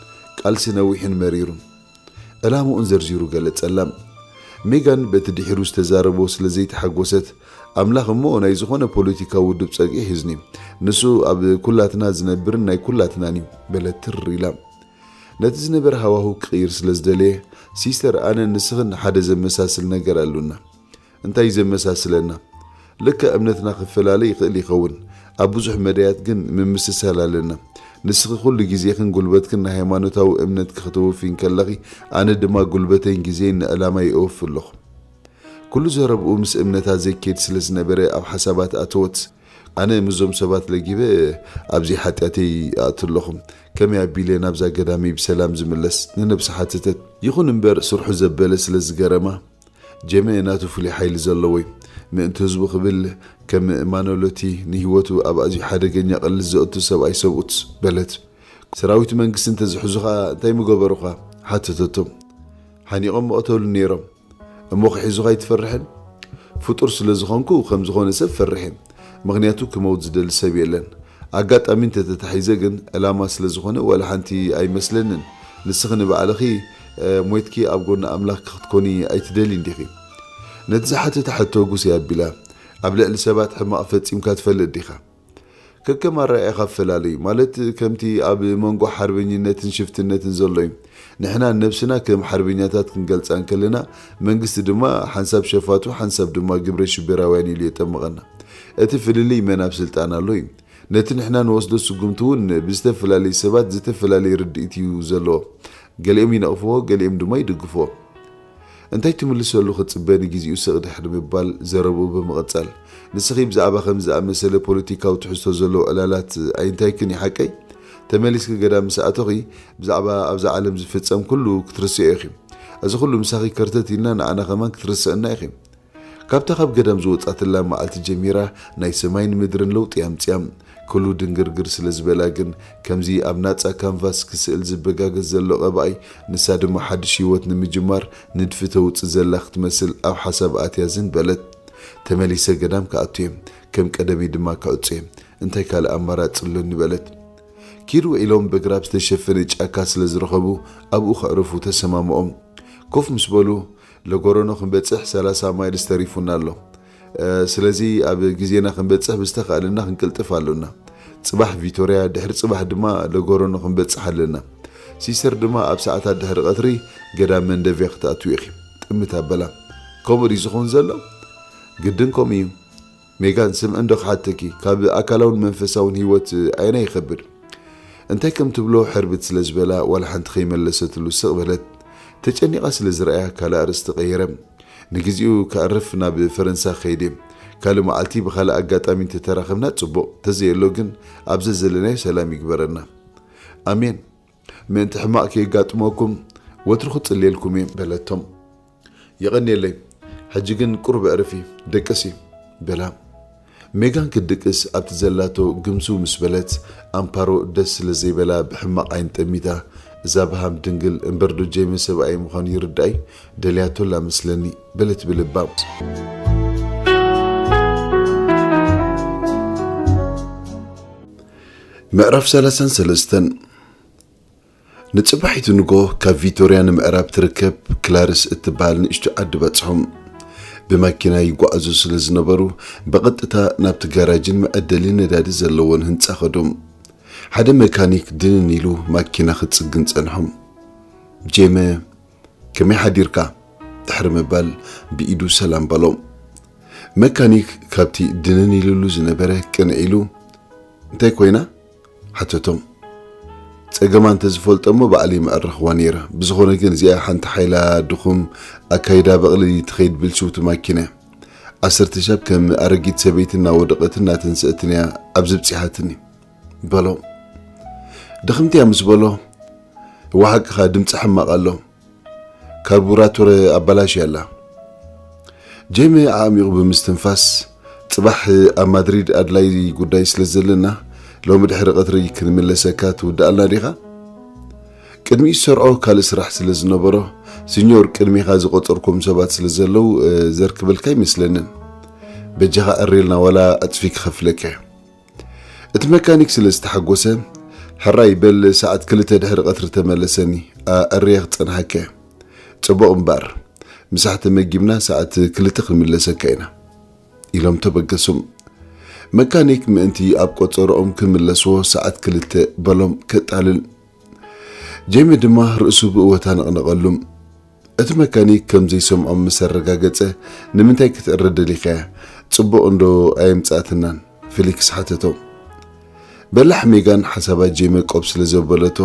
ቃልሲ ነዊሕን መሪሩን። ዕላምኡን ዘርዚሩ ገለጸላ። ሜጋን በቲ ድሒሩ ዝተዛረቦ ስለ ዘይተሓጎሰት፣ ኣምላኽ እሞ ናይ ዝኾነ ፖለቲካዊ ውድብ ጸግዒ ሒዝኒ። ንሱ ኣብ ኩላትና ዝነብርን ናይ ኩላትናን እዩ በለት ትር ኢላ። ነቲ ዝነበረ ሃዋህው ክቕይር ስለ ዝደለየ፣ ሲስተር ኣነን ንስኽን ሓደ ዘመሳስል ነገር ኣሉና። እንታይ እዩ ዘመሳስለና? ልክዕ እምነትና ክፈላለ ይኽእል ይኸውን፣ ኣብ ብዙሕ መዳያት ግን ምምስሳል ኣለና። ንስኺ ኩሉ ግዜኽን ጉልበትክን ንሃይማኖታዊ እምነትኪ ክተውፊ እንከለኺ፣ ኣነ ድማ ጉልበተይን ግዜን ንዕላማይ እወፊ ኣለኹ። ኩሉ ዘረብኡ ምስ እምነታ ዘይከይድ ስለ ዝነበረ ኣብ ሓሳባት ኣተወት። ኣነ ምስዞም ሰባት ለጊበ ኣብዚ ሓጢኣተይ ይኣቱ ኣለኹ። ከመይ ኣቢለ ናብዛ ገዳመይ ብሰላም ዝምለስ? ንነብሳ ሓተተት። ይኹን እምበር ስርሑ ዘበለ ስለ ዝገረማ፣ ጀመ ናቱ ፍሉይ ሓይሊ ዘለዎ እዩ። ምእንቲ ህዝቡ ክብል ከም ማኖሎቲ ንህይወቱ ኣብ ኣዝዩ ሓደገኛ ቅልስ ዘእቱ ሰብኣይ ሰብኡት በለት። ሰራዊት መንግስቲ እንተዝሕዙኻ እንታይ ምገበሩኻ? ሓተተቶም። ሓኒቖም ምቐተሉ ነይሮም። እሞ ክሒዙኻ ኣይትፈርሕን? ፍጡር ስለ ዝኾንኩ ከም ዝኾነ ሰብ ፈርሕ እየ። ምኽንያቱ ክመውት ዝደሊ ሰብ የለን። ኣጋጣሚ እንተተታሒዘ ግን ዕላማ ስለ ዝኾነ ዋላ ሓንቲ ኣይመስለንን። ንስኺ ንባዕልኺ እ፣ ሞይትኪ ኣብ ጎኒ ኣምላኽ ክትኮኒ ኣይትደልይን ዲኺ? ነቲ ዝሓተታ ሕቶ ጉስ እያ ኣቢላ፣ ኣብ ልዕሊ ሰባት ሕማቕ ፈጺምካ ትፈልጥ ዲኻ? ከከም ኣረኣእያኻ ኣፈላለዩ፣ ማለት ከምቲ ኣብ መንጎ ሓርበኝነትን ሽፍትነትን ዘሎ እዩ። ንሕና ነብስና ከም ሓርበኛታት ክንገልጻ እንከለና፣ መንግስቲ ድማ ሓንሳብ ሸፋቱ ሓንሳብ ድማ ግብረ ሽበራውያን ኢሉ የጠምቐና። እቲ ፍልልይ መን ኣብ ስልጣን ኣሎ እዩ። ነቲ ንሕና ንወስዶ ስጉምቲ እውን ብዝተፈላለዩ ሰባት ዝተፈላለየ ርድኢት እዩ ዘለዎ። ገሊኦም ይነቕፍዎ፣ ገሊኦም ድማ ይድግፍዎ። እንታይ ትምልሰሉ ክጽበ ንግዜኡ ስቕ ድሕሪ ምባል ዘረብኡ ብምቕጻል፣ ንስኺ ብዛዕባ ከምዚ ዝኣመሰለ ፖለቲካዊ ትሕዝቶ ዘለዎ ዕላላት ኣይንታይክን እዩ ሓቀይ? ተመሊስኪ ገዳም ምስ ኣተኺ ብዛዕባ ኣብዛ ዓለም ዝፍጸም ኩሉ ክትርስዮ ኢኺ። እዚ ኩሉ ምሳኺ ከርተት ኢልና ንዓና ከማን ክትርስዕና ኢኺ። ካብታ ካብ ገዳም ዝወጻትላ መዓልቲ ጀሚራ ናይ ሰማይን ምድርን ለውጢ ኣምጺኣ። ኩሉ ድንግርግር ስለ ዝበላ ግን ከምዚ ኣብ ናጻ ካንቫስ ክስእል ዝበጋገስ ዘሎ ቀባኣይ ንሳ ድማ ሓድሽ ህይወት ንምጅማር ንድፊ ተውጽእ ዘላ ክትመስል ኣብ ሓሳብ ኣትያ ዝን በለት። ተመሊሰ ገዳም ክኣቱ እየ፣ ከም ቀደመይ ድማ ክዕጾ እየ። እንታይ ካልእ ኣማራጺ ኣሎኒ በለት። ኪድ ውዒሎም በግራብ ዝተሸፈነ ጫካ ስለ ዝረኸቡ ኣብኡ ከዕርፉ ተሰማምኦም። ኮፍ ምስ በሉ ለጎረኖ ክንበጽሕ ሰላሳ ማይልስ ተሪፉና ኣሎ። ስለዚ ኣብ ግዜና ክንበጽሕ ብዝተኻእለና ክንቅልጥፍ ኣሎና። ጽባሕ ቪቶርያ ድሕሪ ጽባሕ ድማ ለጎረኖ ክንበጽሕ ኣለና። ሲስተር ድማ ኣብ ሰዓታት ድሕሪ ቀትሪ ገዳም መንደቭያ ክትኣትዊ ኢኺ። ጥምት ኣበላ። ከምኡ ድዩ ዝኸውን ዘሎ? ግድን ከምኡ እዩ። ሜጋን ስምዒ እንዶ ክሓተኪ ካብ ኣካላውን መንፈሳውን ህይወት ኣየናይ ይኸብድ? እንታይ ከም ትብሎ ሕርብት ስለ ዝበላ ዋላ ሓንቲ ከይመለሰትሉ ስቕ በለት። ተጨኒቓ ስለ ዝረኣያ ካልእ ኣርእስቲ ቀይረ። ንግዚኡ ከዕርፍ ናብ ፈረንሳ ክኸይድ እየ። ካልእ መዓልቲ ብኻልእ ኣጋጣሚ እንተተራኸብና ጽቡቕ፣ ተዘየሎ ግን ኣብዘ ዘለናዮ ሰላም ይግበረና። ኣሜን። ምእንቲ ሕማቕ ከየጋጥመኩም ወትሩ ክጽልየልኩም እየ በለቶም። የቐንየለይ፣ ሕጂ ግን ቁሩብ ኣዕርፊ፣ ደቅሲ በላ። ሜጋን ክትድቅስ ኣብቲ ዘላቶ ግምስው ምስ በለት ኣምፓሮ ደስ ስለ ዘይበላ ብሕማቕ ዓይኒ ጠሚታ እዛ በሃም ድንግል እምበር ዶ ጀይመ ሰብኣይ ምዃኑ ይርዳእይ ደልያቶ ኣላ መስለኒ በለት ብልባ። ምዕራፍ ሰላሳን ሰለስተን። ንጽባሒቱ ንጎ ካብ ቪቶርያ ንምዕራብ ትርከብ ክላርስ እትበሃል ንእሽቶ ዓዲ በጽሖም። ብማኪና ይጓዓዙ ስለ ዝነበሩ ብቐጥታ ናብቲ ጋራጅን መዐደሊ ነዳዲ ዘለዎን ህንጻ ከዶም። ሓደ መካኒክ ድንን ኢሉ ማኪና ክጽግን ጸንሖም። ጄመ ከመይ ሓዲርካ? ድሕሪ ምባል ብኢዱ ሰላም በሎ። መካኒክ ካብቲ ድንን ኢሉሉ ዝነበረ ቅንዕ ኢሉ እንታይ ኮይና? ሓተቶም። ጸገማ እንተዝፈልጦ እሞ ባዕለይ ምዕረኽዋ ነይረ። ብዝኾነ ግን እዚኣ ሓንቲ ሓይላ ድኹም ኣካይዳ በቕሊ ትኸይድ ብልሽውቲ ማኪና እያ። ዓሰርተ ሻብ ከም ኣረጊት ሰበይቲ እናወደቐትን እናተንስአትን እያ ኣብዚ ብጺሓትኒ በሎ። ድኽምቲ እያ ምስ በሎ እዋ ሓቅኻ ድምጺ ሕማቕ ኣሎ። ካርቡራቶር ኣባላሽያ ኣላ። ጄሚ ኣዕሚቑ ብምስትንፋስ፣ ጽባሕ ኣብ ማድሪድ ኣድላይ ጉዳይ ስለ ዘለና፣ ሎሚ ድሕሪ ቀትሪ ክንምለሰካ ትውድኣልና ዲኻ? ቅድሚኡ ዝሰርዖ ካልእ ስራሕ ስለ ዝነበሮ፣ ሲኞር ቅድሚኻ ዝቖጸርኩም ሰባት ስለ ዘለዉ፣ ዘርክበልካ ኣይመስለንን። በጃኻ ዕሬልና ዋላ ዕጽፊ ክኸፍለካ እየ። እቲ መካኒክ ስለ ዝተሓጎሰ፣ ሕራይ በል ሰዓት ክልተ ድሕሪ ቀትሪ ተመለሰኒ፣ ኣዕርየ ክጸንሓካ እየ። ጽቡቕ እምበኣር፣ ምሳሕ ተመጊብና ሰዓት ክልተ ክንምለሰካ ኢና ኢሎም ተበገሶም። መካኒክ ምእንቲ ኣብ ቆጸሮኦም ክምለስዎ ሰዓት ክልተ በሎም ከጣልል። ጄሚ ድማ ርእሱ ብእወታ ነቕነቐሉ። እቲ መካኒክ ከም ዘይሰምዖም ምስ ኣረጋገጸ፣ ንምንታይ ክትእረ ደሊኻያ? ጽቡቕ እንዶ ኣየምጻእትናን? ፊሊክስ ሓተቶ። በላሕ ሜጋን ሓሳባ ጄመ ቆብ ስለ ዘበለቶ፣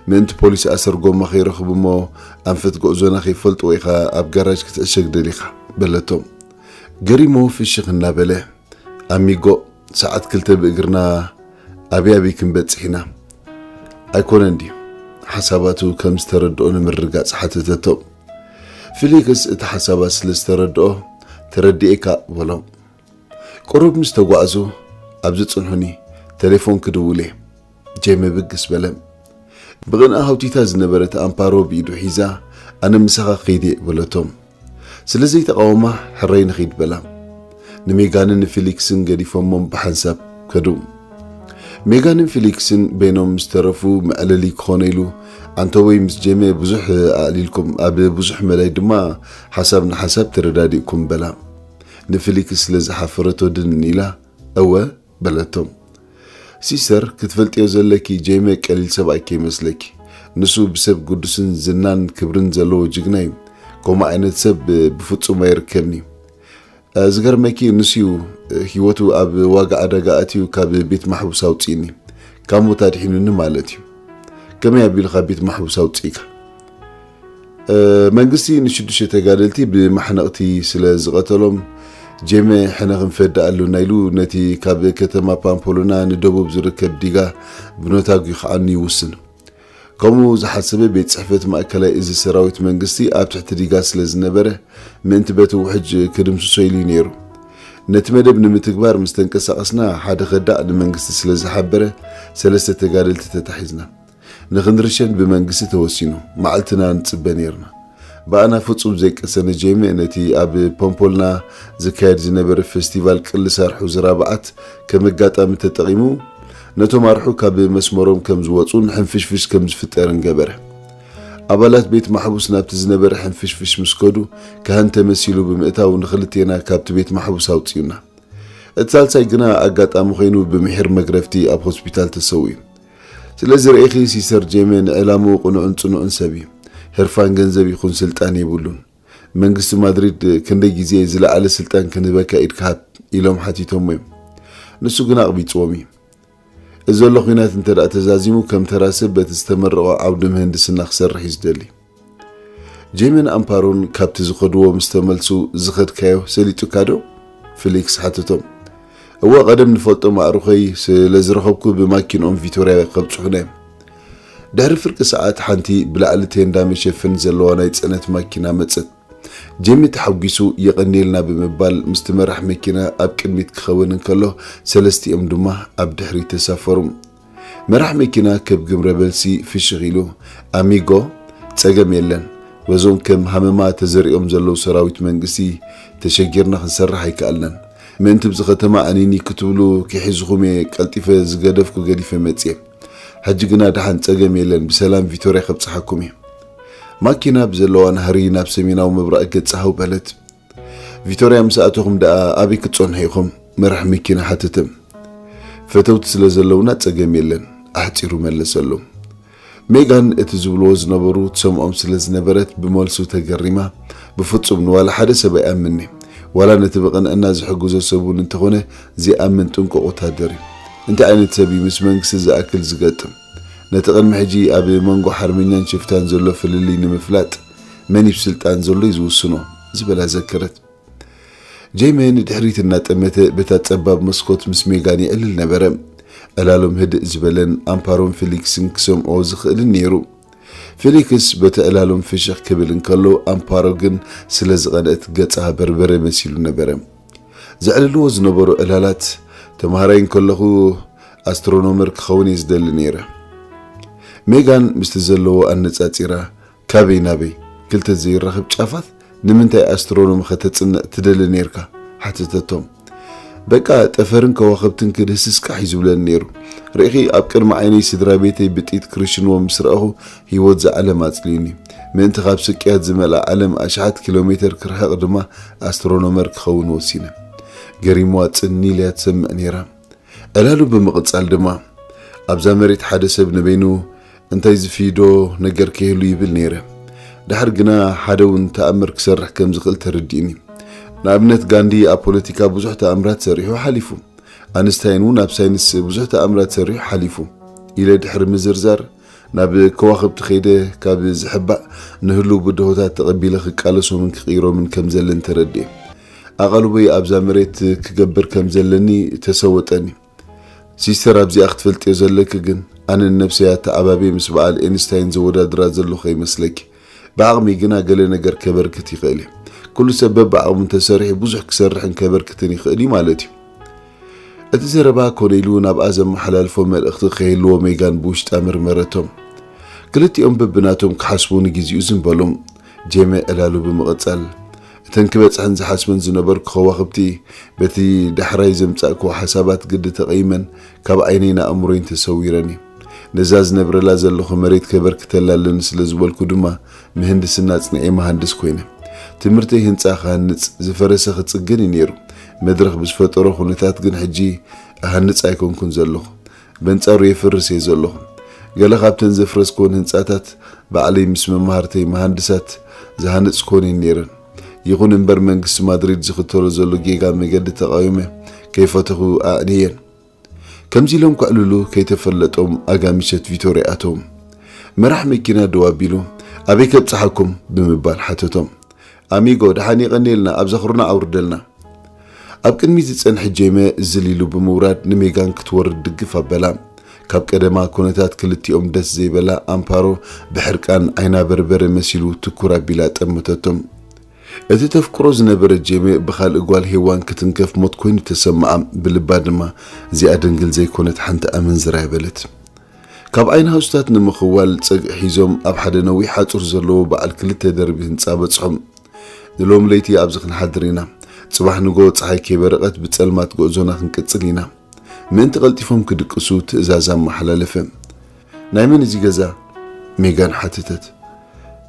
ምእንቲ ፖሊስ ኣሰር ጎማ ከይረኽቡ እሞ ኣንፈት ጉዕዞና ከይፈልጥዎ ኢኻ ኣብ ጋራጅ ክትዕሸግ ደሊኻ በለቶ። ገሪሞ ፍሽኽ እናበለ፣ ኣሚጎ፣ ሰዓት ክልተ ብእግርና ኣበይ ኣበይ ክንበጽሕ ኢና? ኣይኮነን ድዩ? ሓሳባቱ ከም ዝተረድኦ ንምርግጋጽ ሓተተቶ። ፊሊክስ እቲ ሓሳባት ስለ ዝተረድኦ፣ ተረዲኤካ በሎ። ቁሩብ ምስ ተጓዕዙ፣ ኣብዚ ጽንሑኒ፣ ቴሌፎን ክድውል እየ። ጄሚ ብግስ በለ። ብቕንኢ ሃውቲታ ዝነበረት ኣምፓሮ ብኢዱ ሒዛ፣ ኣነ ምሳኻ ክኸይድ እየ በለቶ። ስለ ዘይተቓወማ፣ ሕራይ ንኺድ በላ። ንሜጋንን ንፊሊክስን ገዲፎሞም ብሓንሳብ ከዱ። ሜጋንን ፊሊክስን በይኖም ምስ ተረፉ መዕለሊ ክኾነ ኢሉ፣ ኣንተወይ ምስ ጄሚ ብዙሕ ኣዕሊልኩም፣ ኣብ ብዙሕ መዳይ ድማ ሓሳብ ንሓሳብ ተረዳዲእኩም በላ። ንፊሊክስ ስለ ዝሓፈረቶ ድንን ኢላ፣ እወ፣ በለቶ። ሲስተር፣ ክትፈልጥዮ ዘለኪ ጄሚ ቀሊል ሰብኣይ ከይመስለኪ። ንሱ ብሰብ ግዱስን ዝናን ክብርን ዘለዎ ጅግና እዩ። ከምኡ ዓይነት ሰብ ብፍጹም ኣይርከብን እዩ። ዝገርመኪ ንሱ እዩ ህይወቱ ኣብ ዋጋ ዕዳጋ ኣትዩ ካብ ቤት ማሕቡስ ኣውፅእኒ፣ ካብ ሞት ኣድሒኑኒ ማለት እዩ። ከመይ ኣቢሉ ካብ ቤት ማሕቡስ ኣውፅእካ? መንግስቲ ንሽዱሽተ ተጋደልቲ ብማሕነቕቲ ስለ ዝቐተሎም፣ ጄመ ሕነ ክንፈዲ ኣሉና ኢሉ ነቲ ካብ ከተማ ፓምፖሎና ንደቡብ ዝርከብ ዲጋ ብኖታጉ ክዓኑ ይውስን። ከምኡ ዝሓሰበ ቤት ጽሕፈት ማእከላይ እዚ ሰራዊት መንግስቲ ኣብ ትሕቲ ዲጋ ስለ ዝነበረ፣ ምእንቲ በቲ ውሕጅ ክድምስሶ ኢሉ እዩ ነይሩ። ነቲ መደብ ንምትግባር ምስ ተንቀሳቐስና፣ ሓደ ከዳዕ ንመንግስቲ ስለ ዝሓበረ፣ ሰለስተ ተጋደልቲ ተታሒዝና። ንኽንርሸን ብመንግስቲ ተወሲኑ፣ መዓልትና ንጽበ ነይርና። ብኣና ፍጹም ዘይቀሰነ ጄመ ነቲ ኣብ ፖምፖልና ዝካየድ ዝነበረ ፌስቲቫል ቅልስ ኣርሑ ዝራብዓት ከም ኣጋጣሚ ተጠቒሙ፣ ነቶም ኣርሑ ካብ መስመሮም ከም ዝወጹን ሕንፍሽፍሽ ከም ዝፍጠርን ገበረ። ኣባላት ቤት ማሕቡስ ናብቲ ዝነበረ ሕንፍሽፍሽ ምስ ከዱ፣ ካህን ተመሲሉ ብምእታው ንኽልቴና ካብቲ ቤት ማሕቡስ ኣውጺኡና። እቲ ሳልሳይ ግና ኣጋጣሚ ኮይኑ ብምሒር መግረፍቲ ኣብ ሆስፒታል ተሰዊኡ። ስለዚ ርኢኺ ሲስተር ጄመ ንዕላምኡ ቅኑዕን ጽኑዕን ሰብ እዩ። ህርፋን ገንዘብ ይኹን ስልጣን የብሉን። መንግስቲ ማድሪድ ክንደይ ግዜ ዝለዓለ ስልጣን ክንህበካ ኢድካ ሃብ ኢሎም ሓቲቶሞ እዮም። ንሱ ግና ኣቕቢጽዎም እዩ። እዚ ዘሎ ኲናት እንተ ደኣ ተዛዚሙ ከም ተራ ሰብ በቲ ዝተመረቖ ዓውዲ ምህንድስና ክሰርሕ እዩ ዝደሊ። ጄመን ኣምፓሮን ካብቲ ዝኸድዎ ምስ ተመልሱ ዝኸድካዮ ሰሊጡካ ዶ? ፊሊክስ ሓተቶም። እወ ቀደም ንፈልጦም ኣዕሩኸይ ስለ ዝረኸብኩ ብማኪንኦም ቪቶርያ ከብጽሑና እዮም። ድሕሪ ፍርቂ ሰዓት ሓንቲ ብላዕሊ ቴንዳ መሸፈኒ ዘለዋ ናይ ጽዕነት ማኪና መጸት። ጄሚ ተሓጒሱ የቐንየልና ብምባል ምስቲ መራሕ መኪና ኣብ ቅድሚት ክኸውን እንከሎ ሰለስቲኦም ድማ ኣብ ድሕሪት ተሳፈሩ። መራሕ መኪና ከብ ግብረ በልሲ ፍሽኽ ኢሉ ኣሚጎ ጸገም የለን፣ በዞም ከም ሃመማ ተዘሪኦም ዘለዉ ሰራዊት መንግስቲ ተሸጊርና ክንሰርሕ ኣይከኣልናን። ምእንቲ ብዚ ከተማ ኣኒኒ ክትብሉ ክሒዝኹም እየ ቀልጢፈ ዝገደፍኩ ገዲፈ መጽየ። ሕጂ ግና ደሓን ጸገም የለን፣ ብሰላም ቪቶርያ ከብጽሓኩም እየ። ማኪና ብዘለዋ ናህሪ ናብ ሰሜናዊ ምብራቕ ገጻ ሃው በለት። ቪቶርያ ምስ ኣተኹም ደኣ ኣበይ ክትጸንሑ ኢኹም? መራሕ መኪና ሓተተ። ፈተውቲ ስለ ዘለውና ጸገም የለን፣ ኣሕጺሩ መለሰሎም። ሜጋን እቲ ዝብልዎ ዝነበሩ ትሰምዖም ስለ ዝነበረት ብመልሱ ተገሪማ፣ ብፍጹም ንዋላ ሓደ ሰብ ኣይኣምንኒ። ዋላ ነቲ ብቕንዕና ዝሕግዞ ሰብ እውን እንተኾነ ዘይኣምን ጥንቁቕ ወታደር እዩ። እንታይ ዓይነት ሰብ እዩ ምስ መንግስቲ ዝኣክል ዝገጥም? ነቲ ቅድሚ ሕጂ ኣብ መንጎ ሓርበኛን ሽፍታን ዘሎ ፍልልይ ንምፍላጥ መን እዩ ስልጣን ዘሎ እዩ ዝውስኖ ዝበላ ዘከረት። ጄመ ንድሕሪት እናጠመተ በታ ጸባብ መስኮት ምስ ሜጋን ይዕልል ነበረ። ዕላሎም ህድእ ዝበለን ኣምፓሮን ፊሊክስን ክሰምዖ ዝኽእልን ነይሩ። ፊሊክስ በቲ ዕላሎም ፍሽኽ ክብል እንከሎ ኣምፓሮ ግን ስለ ዝቐንአት ገጻ በርበረ መሲሉ ነበረ። ዘዕልልዎ ዝነበሩ ዕላላት ተምሃራይ እንከለኹ ኣስትሮኖመር ክኸውን እየ ዝደሊ ነይረ። ሜጋን ምስቲ ዘለዎ ኣነጻጺራ ካበይ ናበይ ክልተ ዘይራኸብ ጫፋት ንምንታይ ኣስትሮኖሚ ከተጽንዕ ትደሊ ነይርካ? ሓተተቶም። በቃ ጠፈርን ከዋኽብትን ክድህስስ ቃሕ እዩ ዝብለኒ ነይሩ። ርኢኺ ኣብ ቅድሚ ዓይነይ ስድራ ቤተይ ብጥይት ክርሽንዎም ምስ ረኣኹ ህይወት ዝዓለም ኣጽልዩኒ። ምእንቲ ካብ ስቅያት ዝመልኣ ዓለም ኣሽሓት ኪሎ ሜተር ክርሕቕ ድማ ኣስትሮኖመር ክኸውን ወሲነ። ገሪምዋ ጽን ኢላ እያ ትሰምዕ ነይራ። ዕላሉ ብምቕጻል ድማ ኣብዛ መሬት ሓደ ሰብ ንበይኑ እንታይ ዝፍይዶ ነገር ከይህሉ ይብል ነይረ። ድሓር ግና ሓደ እውን ተኣምር ክሰርሕ ከም ዝኽእል ተረዲእኒ። ንኣብነት ጋንዲ ኣብ ፖለቲካ ብዙሕ ተኣምራት ሰሪሑ ሓሊፉ። ኣንስታይን እውን ኣብ ሳይንስ ብዙሕ ተኣምራት ሰሪሑ ሓሊፉ ኢለ ድሕሪ ምዝርዛር ናብ ከዋኽብቲ ከይደ ካብ ዝሕባእ ንህልው ብድሆታት ተቐቢለ ክቃለሶምን ክቕይሮምን ከም ዘለን ተረዲኤ። ኣቓልቦይ ኣብዛ መሬት ክገብር ከም ዘለኒ ተሰወጠኒ። ሲስተር ኣብዚኣ ክትፈልጥዮ ዘለኪ ግን ኣነ ንነብሰይ ኣተዓባብየ ምስ በዓል ኤንስታይን ዘወዳድራ ዘለኹ ከይመስለኪ። ብዓቕመይ ግና ገለ ነገር ከበርክት ይኽእል እየ። ኩሉ ሰብ በብዓቕሙ እንተሰሪሑ ብዙሕ ክሰርሕን ከበርክትን ይኽእል እዩ ማለት እዩ። እቲ ዘረባ ኮነ ኢሉ ናብኣ ዘመሓላልፎ መልእኽቲ ከይህልዎ ሜጋን ብውሽጣ መርመረቶም። ክልቲኦም በብናቶም ክሓስቡ ንግዜኡ ዝም በሎም። ጄመ ዕላሉ ብምቕጻል እተን ክበጽሐን ዝሓስበን ዝነበርኩ ከዋኽብቲ በቲ ዳሕራይ ዘምጻእክዎ ሓሳባት ግዲ ተቐይመን ካብ ዓይነይን ኣእምሮይን ተሰዊረን እዩ። ነዛ ዝነብረላ ዘለኹ መሬት ከበርክተላ ኣለኒ ስለ ዝበልኩ ድማ ምህንድስና ኣጽኒዐ መሃንድስ ኮይነ። ትምህርተይ ህንጻ ክሃንጽ፣ ዝፈረሰ ክጽግን እዩ ነይሩ። መድረኽ ብዝፈጠሮ ኩነታት ግን ሕጂ እሃንጽ ኣይኮንኩን ዘለኹ። በንጻሩ የፍርስ እየ ዘለኹ። ገለ ካብተን ዘፍረስክወን ህንጻታት ባዕለይ ምስ መማህርተይ መሃንድሳት ዝሃነጽክወን እየን ነይረን። ይኹን እምበር መንግስቲ ማድሪድ ዝኽተሎ ዘሎ ጌጋ መገዲ ተቓዊመ ከይፈተኹ ኣዕንየን። ከምዚ ኢሎም ከዕልሉ ከይተፈለጦም ኣጋ ምሸት ቪቶርያ ኣተዉ። መራሕ መኪና ደው ኣቢሉ፣ "ኣበይ ከብጽሓኩም?" ብምባል ሓተቶም። "ኣሚጎ፣ ደሓን የቐንየልና፣ ኣብ ዘኽሩና ኣውርደልና።" ኣብ ቅድሚት ዝጸንሐ ጄመ ዝል ኢሉ ብምውራድ ንሜጋን ክትወርድ ድግፍ ኣበላ። ካብ ቀደማ ኩነታት ክልቲኦም ደስ ዘይበላ ኣምፓሮ ብሕርቃን ዓይና በርበረ መሲሉ ትኩር ኣቢላ ጠመተቶም። እቲ ተፍቅሮ ዝነበረ ጄመ ብኻልእ ጓል ሄዋን ክትንከፍ ሞት ኮይኑ ተሰምዓ፣ ብልባ ድማ እዚኣ ድንግል ዘይኮነት ሓንቲ ኣመንዝራ እያ በለት። ካብ ዓይኒ ሃሱታት ንምኽዋል ጸግዒ ሒዞም ኣብ ሓደ ነዊሕ ሓጹር ዘለዎ በዓል ክልተ ደርቢ ህንጻ በጽሖም። ንሎም ለይቲ ኣብዚ ክንሓድር ኢና። ጽባሕ ንጎ ጸሓይ ከይበረቐት ብጸልማት ጉዕዞና ክንቅጽል ኢና። ምእንቲ ቀልጢፎም ክድቅሱ ትእዛዝ ኣመሓላለፈ። "ናይ መን እዚ ገዛ?" ሜጋን ሓተተት።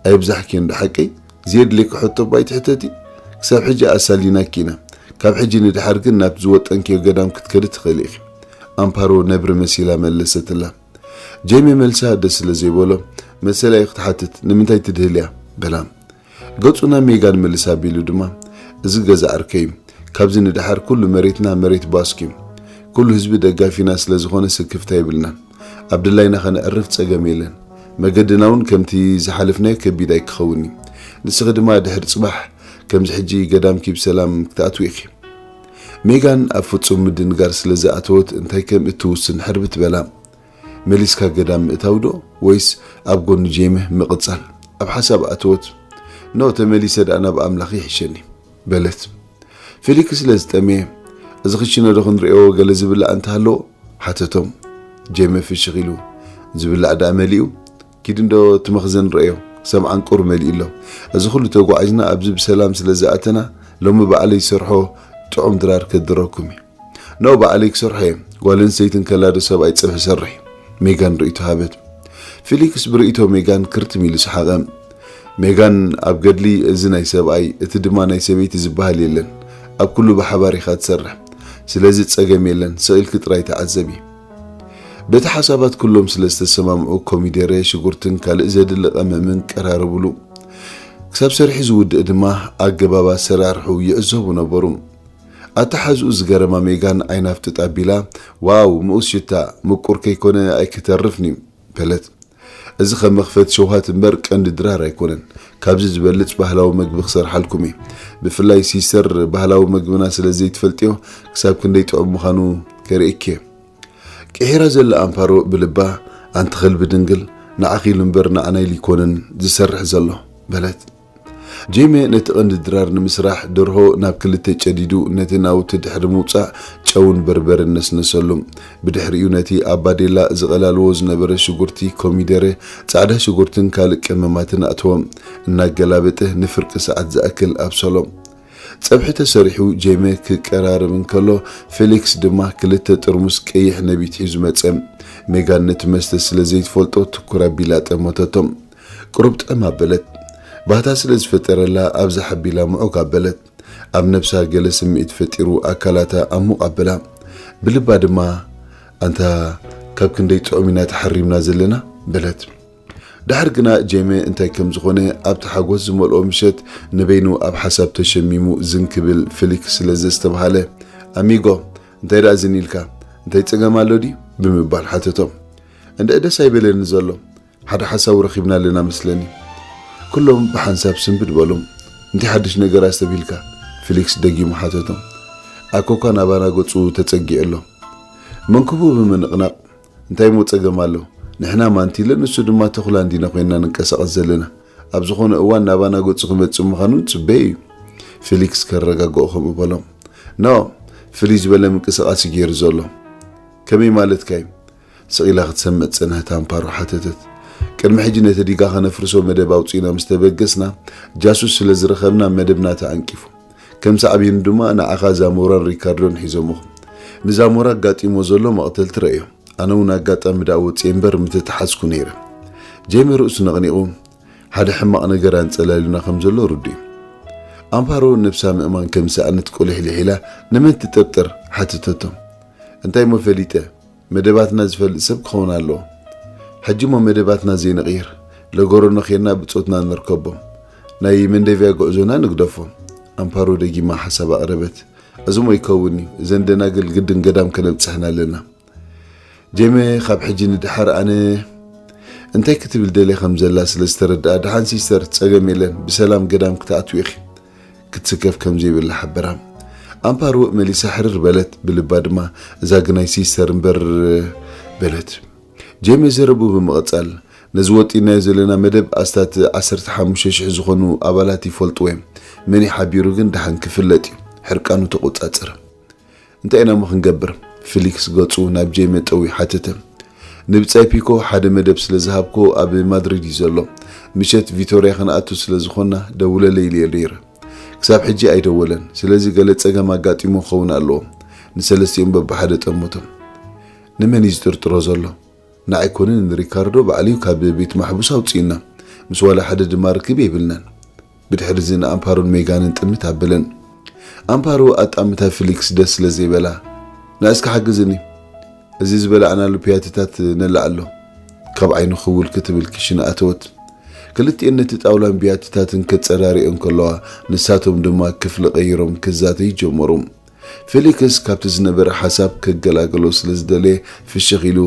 "ኣይብዛሕኪ እንዶ ሓቀይ፣ ዘየድልየኪ ሕቶ እባ ኣይትሕተቲ። ክሳብ ሕጂ ኣሳሊናኪ ኢና። ካብ ሕጂ ንድሓር ግን ናብቲ ዝወጠንክዮ ገዳም ክትከዲ ትኽእሊ ኢኺ።" ኣምፓሮ ነብሪ መሲላ መለሰትላ። ጄሚ መልሳ ደስ ስለ ዘይበሎ፣ "መሰላ'ዩ ክትሓትት፣ ንምንታይ ትድህልያ?" በላ። ገጹ ናብ ሜጋን ምልስ ኣቢሉ ድማ፣ "እዚ ገዛ ዓርከይ እዩ። ካብዚ ንደሓር ኩሉ መሬትና መሬት ባስክ እዩ። ኩሉ ህዝቢ ደጋፊና ስለ ዝኾነ ስክፍታ የብልናን። ኣብ ድላይና ከነዕርፍ ጸገም የለን። መገድና እውን ከምቲ ዝሓለፍናዮ ከቢድ ኣይክኸውን እዩ። ንስኺ ድማ ድሕሪ ጽባሕ ከምዚ ሕጂ ገዳምኪ ብሰላም ክትኣትዊ ኢኺ።" ሜጋን ኣብ ፍጹም ምድንጋር ስለ ዝኣተወት እንታይ ከም እትውስን ሕርብት በላ። መሊስካ ገዳም ምእታው ዶ ወይስ ኣብ ጎኒ ጄሚ ምቕጻል? ኣብ ሓሳብ ኣተወት። "ኖ፣ ተመሊሰ ደኣ ናብ ኣምላኽ ይሕሸኒ" በለት። ፊሊክስ ስለ ዝጠመየ፣ "እዚ ክሽነ ዶ ክንርእዮ ገለ ዝብላዕ እንተሃለዎ?" ሓተቶም። ጄሚ ፍሽኽ ኢሉ፣ "ዝብላዕ ደኣ መሊኡ? ኪድ እንዶ እቲ መኽዘን ረእዮ፣ ሰምዓን ቁር መሊኡ ኣሎ። እዚ ኩሉ ተጓዒዝና ኣብዚ ብሰላም ስለ ዝኣተና፣ ሎሚ ባዕለይ ዝሰርሖ ጥዑም ድራር ከድረኩም እዩ።" "ኖ፣ ባዕለይ ክሰርሖ እየ። ጓል ኣንስተይቲ እንከላ ዶ ሰብኣይ ጸብሒ ሰርሕ?" ሜጋን ርእይቶ ሃበት። ፊሊክስ ብርእይቶ ሜጋን ክርትም ኢሉ ሰሓቐ። ሜጋን፣ "ኣብ ገድሊ እዚ ናይ ሰብኣይ፣ እቲ ድማ ናይ ሰበይቲ ዝበሃል የለን። ኣብ ኩሉ ብሓባር ኢኻ ትሰርሕ። ስለዚ ጸገም የለን፣ ስቕ ኢልኪ ጥራይ ተዓዘቢ።" በቲ ሓሳባት ኩሎም ስለ ዝተሰማምዑ፣ ኮሚደረ፣ ሽጉርትን ካልእ ዘድሊ ቀመምን ቀራረቡሉ። ክሳብ ሰሪሑ ዝውድእ ድማ ኣገባብ ኣሰራርሑ ይዕዘቡ ነበሩ። ኣተሓዝኡ ዝገረማ ሜጋን ዓይና ፍጥጥ ኣቢላ፣ "ዋው፣ ምኡዝ ሽታ፣ ምቁር ከይኮነ ኣይክተርፍን እዩ" በለት። "እዚ ከም መኽፈቲ ሸውሃት እምበር ቀንዲ ድራር ኣይኮነን። ካብዚ ዝበልጽ ባህላዊ መግቢ ክሰርሓልኩም እየ። ብፍላይ ሲስተር ባህላዊ መግብና ስለ ዘይትፈልጥዮ፣ ክሳብ ክንደይ ጥዑም ምዃኑ ከርእየኪ እየ።" ቅሒራ ዘላ ኣምፓሮ ብልባ፣ "ኣንቲ ከልቢ ድንግል፣ ንዓኺ ኢሉ እምበር ንዓና ኢሉ ኣይኮነን ዝሰርሕ ዘሎ" በለት። ጄሚ ነቲ ቀንዲ ድራር ንምስራሕ ደርሆ ናብ ክልተ ጨዲዱ፣ ነቲ ናውቲ ድሕሪ ምውጻእ ጨውን በርበረን ነስነሰሉ። ብድሕሪኡ ነቲ ኣብ ባዴላ ዝቐላልዎ ዝነበረ ሽጉርቲ፣ ኮሚደረ፣ ጻዕዳ ሽጉርትን ካልእ ቀመማትን ኣእተዎ። እናገላበጠ ንፍርቂ ሰዓት ዝኣክል ኣብሰሎ። ጸብሒ ተሰሪሑ ጄሚ ክቀራረብ እንከሎ፣ ፌሊክስ ድማ ክልተ ጥርሙስ ቀይሕ ነቢት ሒዙ መጸ። ሜጋን ነቲ መስተ ስለ ዘይትፈልጦ ትኩር ኣቢላ ጠመተቶ። ቁሩብ ጥዕም ኣበለት። ባህታ ስለ ዝፈጠረላ ኣብዛ ሓቢላ ምዑግ ኣበለት። ኣብ ነብሳ ገለ ስምዒት ፈጢሩ ኣካላታ ኣሙቕ ኣበላ። ብልባ ድማ፣ "ኣንታ ካብ ክንደይ ጥዑም ኢና ተሓሪምና ዘለና?" በለት። ድሓር ግና ጄሚ እንታይ ከም ዝኾነ ኣብቲ ሓጎስ ዝመልኦ ምሸት ንበይኑ ኣብ ሓሳብ ተሸሚሙ ዝን ክብል ፊሊክስ ስለ ዘስተብሃለ፣ "ኣሚጎ፣ እንታይ ደኣ ዝን ኢልካ? እንታይ ጸገም ኣሎ ድዩ?" ብምባል ሓተቶ። "እንድዒ ደስ ኣይበለኒ ዘሎ። ሓደ ሓሳቡ ረኺብና ኣለና መስለኒ።" ኩሎም ብሓንሳብ ስንብድ በሉ። "እንታይ ሓድሽ ነገር ኣስተብሂልካ?" ፊሊክስ ደጊሙ ሓተቶም። ኣኮኳ ናባና ገጹ ተጸጊዑ ኣሎ። መንኩቡ ብምንቕናቕ፣ "እንታይ እሞ ጸገም ኣሎ? ንሕና ማንቲለ፣ ንሱ ድማ ተኹላ እንዲና ኮይንና ንንቀሳቐስ ዘለና። ኣብ ዝኾነ እዋን ናባና ገጹ ክመጽእ ምዃኑ ንጽበዮ እዩ።" ፊሊክስ ከረጋግኦ ከምኡ በሎም። "ኖ፣ ፍልይ ዝበለ ምንቅስቓስ እዩ ገይሩ ዘሎ።" "ከመይ ማለትካ እዩ?" ስቕ ኢላ ክትሰምዕ ዝጸንሐት ኣምፓሮ ሓተተት። "ቅድሚ ሕጂ ነቲ ዲጋ ኸነፍርሶ መደብ ኣውጺእና ምስ ተበገስና፣ ጃሱስ ስለ ዝረኸብና መደብና ተዓንቂፉ። ከም ሳዕቤኑ ድማ ንዓኻ ዛሞራን ሪካርዶን ሒዞምኹም። ንዛሞራ ኣጋጢሞ ዘሎ መቕተልቲ ረእዮ። ኣነ እውን ኣጋጣሚ ደኣ ወጺኤ እምበር ምተተሓዝኩ ነይረ።" ጄሚ ርእሱ ነቕኒቑ፣ ሓደ ሕማቕ ነገር ኣንጸላልዩና ከም ዘሎ ርዱእ እዩ። ኣምፓሮ ነብሳ ምእማን ከም ዝሰኣነት ቁልሕልሕ ኢላ፣ "ንመን ትጥርጥር?" ሓተተቶ። "እንታይ እሞ ፈሊጠ? መደባትና ዝፈልጥ ሰብ ክኸውን ኣለዎ። ሕጂ እሞ መደባትና ዘይንቕይር፣ ለጎረኖ ኬንና ብጾትና ንርከቦ። ናይ መንደቪያ ጉዕዞና ንግደፎ። ኣምፓሮ ደጊማ ሓሳብ ኣቕረበት። እዞም ኣይከውን እዩ፣ እዘን ደናግል ግድን ገዳም ከነብጽሐን ኣለና። ጄመ፣ ካብ ሕጂ ንድሓር ኣነ እንታይ ክትብል ደልየ ከም ዘላ ስለ ዝተረድኣ፣ ደሓን ሲስተር፣ ጸገም የለን፣ ብሰላም ገዳም ክትኣትዊ ኢኺ፣ ክትስከፍ ከም ዘይብላ ሓበራ። ኣምፓሮ መሊሳ ሕርር በለት፣ ብልባ ድማ እዛ ግናይ ሲስተር እምበር በለት። ጄመ ዘረቡ ብምቕጻል፣ ነዚ ወጢናዮ ዘለና መደብ ኣስታት ዓሰርተ ሓሙሽተ ሽሕ ዝኾኑ ኣባላት ይፈልጥዎ እዮም። መን እዩ ሓቢሩ ግን ደሓን ክፍለጥ እዩ። ሕርቃኑ ተቖጻጸረ። እንታይ ኢና እሞ ክንገብር? ፊሊክስ ገጹ ናብ ጄመ ጠዊ ሓተተ። ንብጻይ ፒኮ ሓደ መደብ ስለ ዝሃብኮ ኣብ ማድሪድ እዩ ዘሎ። ምሸት ቪቶርያ ክንኣቱ ስለ ዝኾንና ደውለለይ ኢለ ነይረ። ክሳብ ሕጂ ኣይደወለን። ስለዚ ገለ ጸገም ኣጋጢሙ ክኸውን ኣለዎ። ንሰለስቲኦም በብሓደ ጠመቶም። ንመን እዩ ዝጥርጥሮ ዘሎ? ንዓይ ኮነ ንሪካርዶ ባዕሉ እዩ ካብ ቤት ማሕቡስ ኣውፅኡና። ምስ ዋላ ሓደ ድማ ርክብ የብልናን። ብድሕሪ እዚ ንኣምፓሮን ሜጋንን ጥምት ኣበለን። ኣምፓሮ ኣጣምታ ፊሊክስ ደስ ስለ ዘይበላ፣ "ንዓ እስኪ ሓግዝኒ፣ እዚ ዝበላዕናሉ ፒያትታት ነልዓሎ" ካብ ዓይኑ ክውል ክትብል ክሽነ ኣተወት። ክልቲኤን ነቲ ጣውላን ቢያትታትን ከጸራሪኦ እንከለዋ፣ ንሳቶም ድማ ክፍሊ ቀይሮም ክዛተዩ ጀመሩ። ፌሊክስ ካብቲ ዝነበረ ሓሳብ ከገላግሎ ስለ ዝደለየ ፍሽኽ ኢሉ፣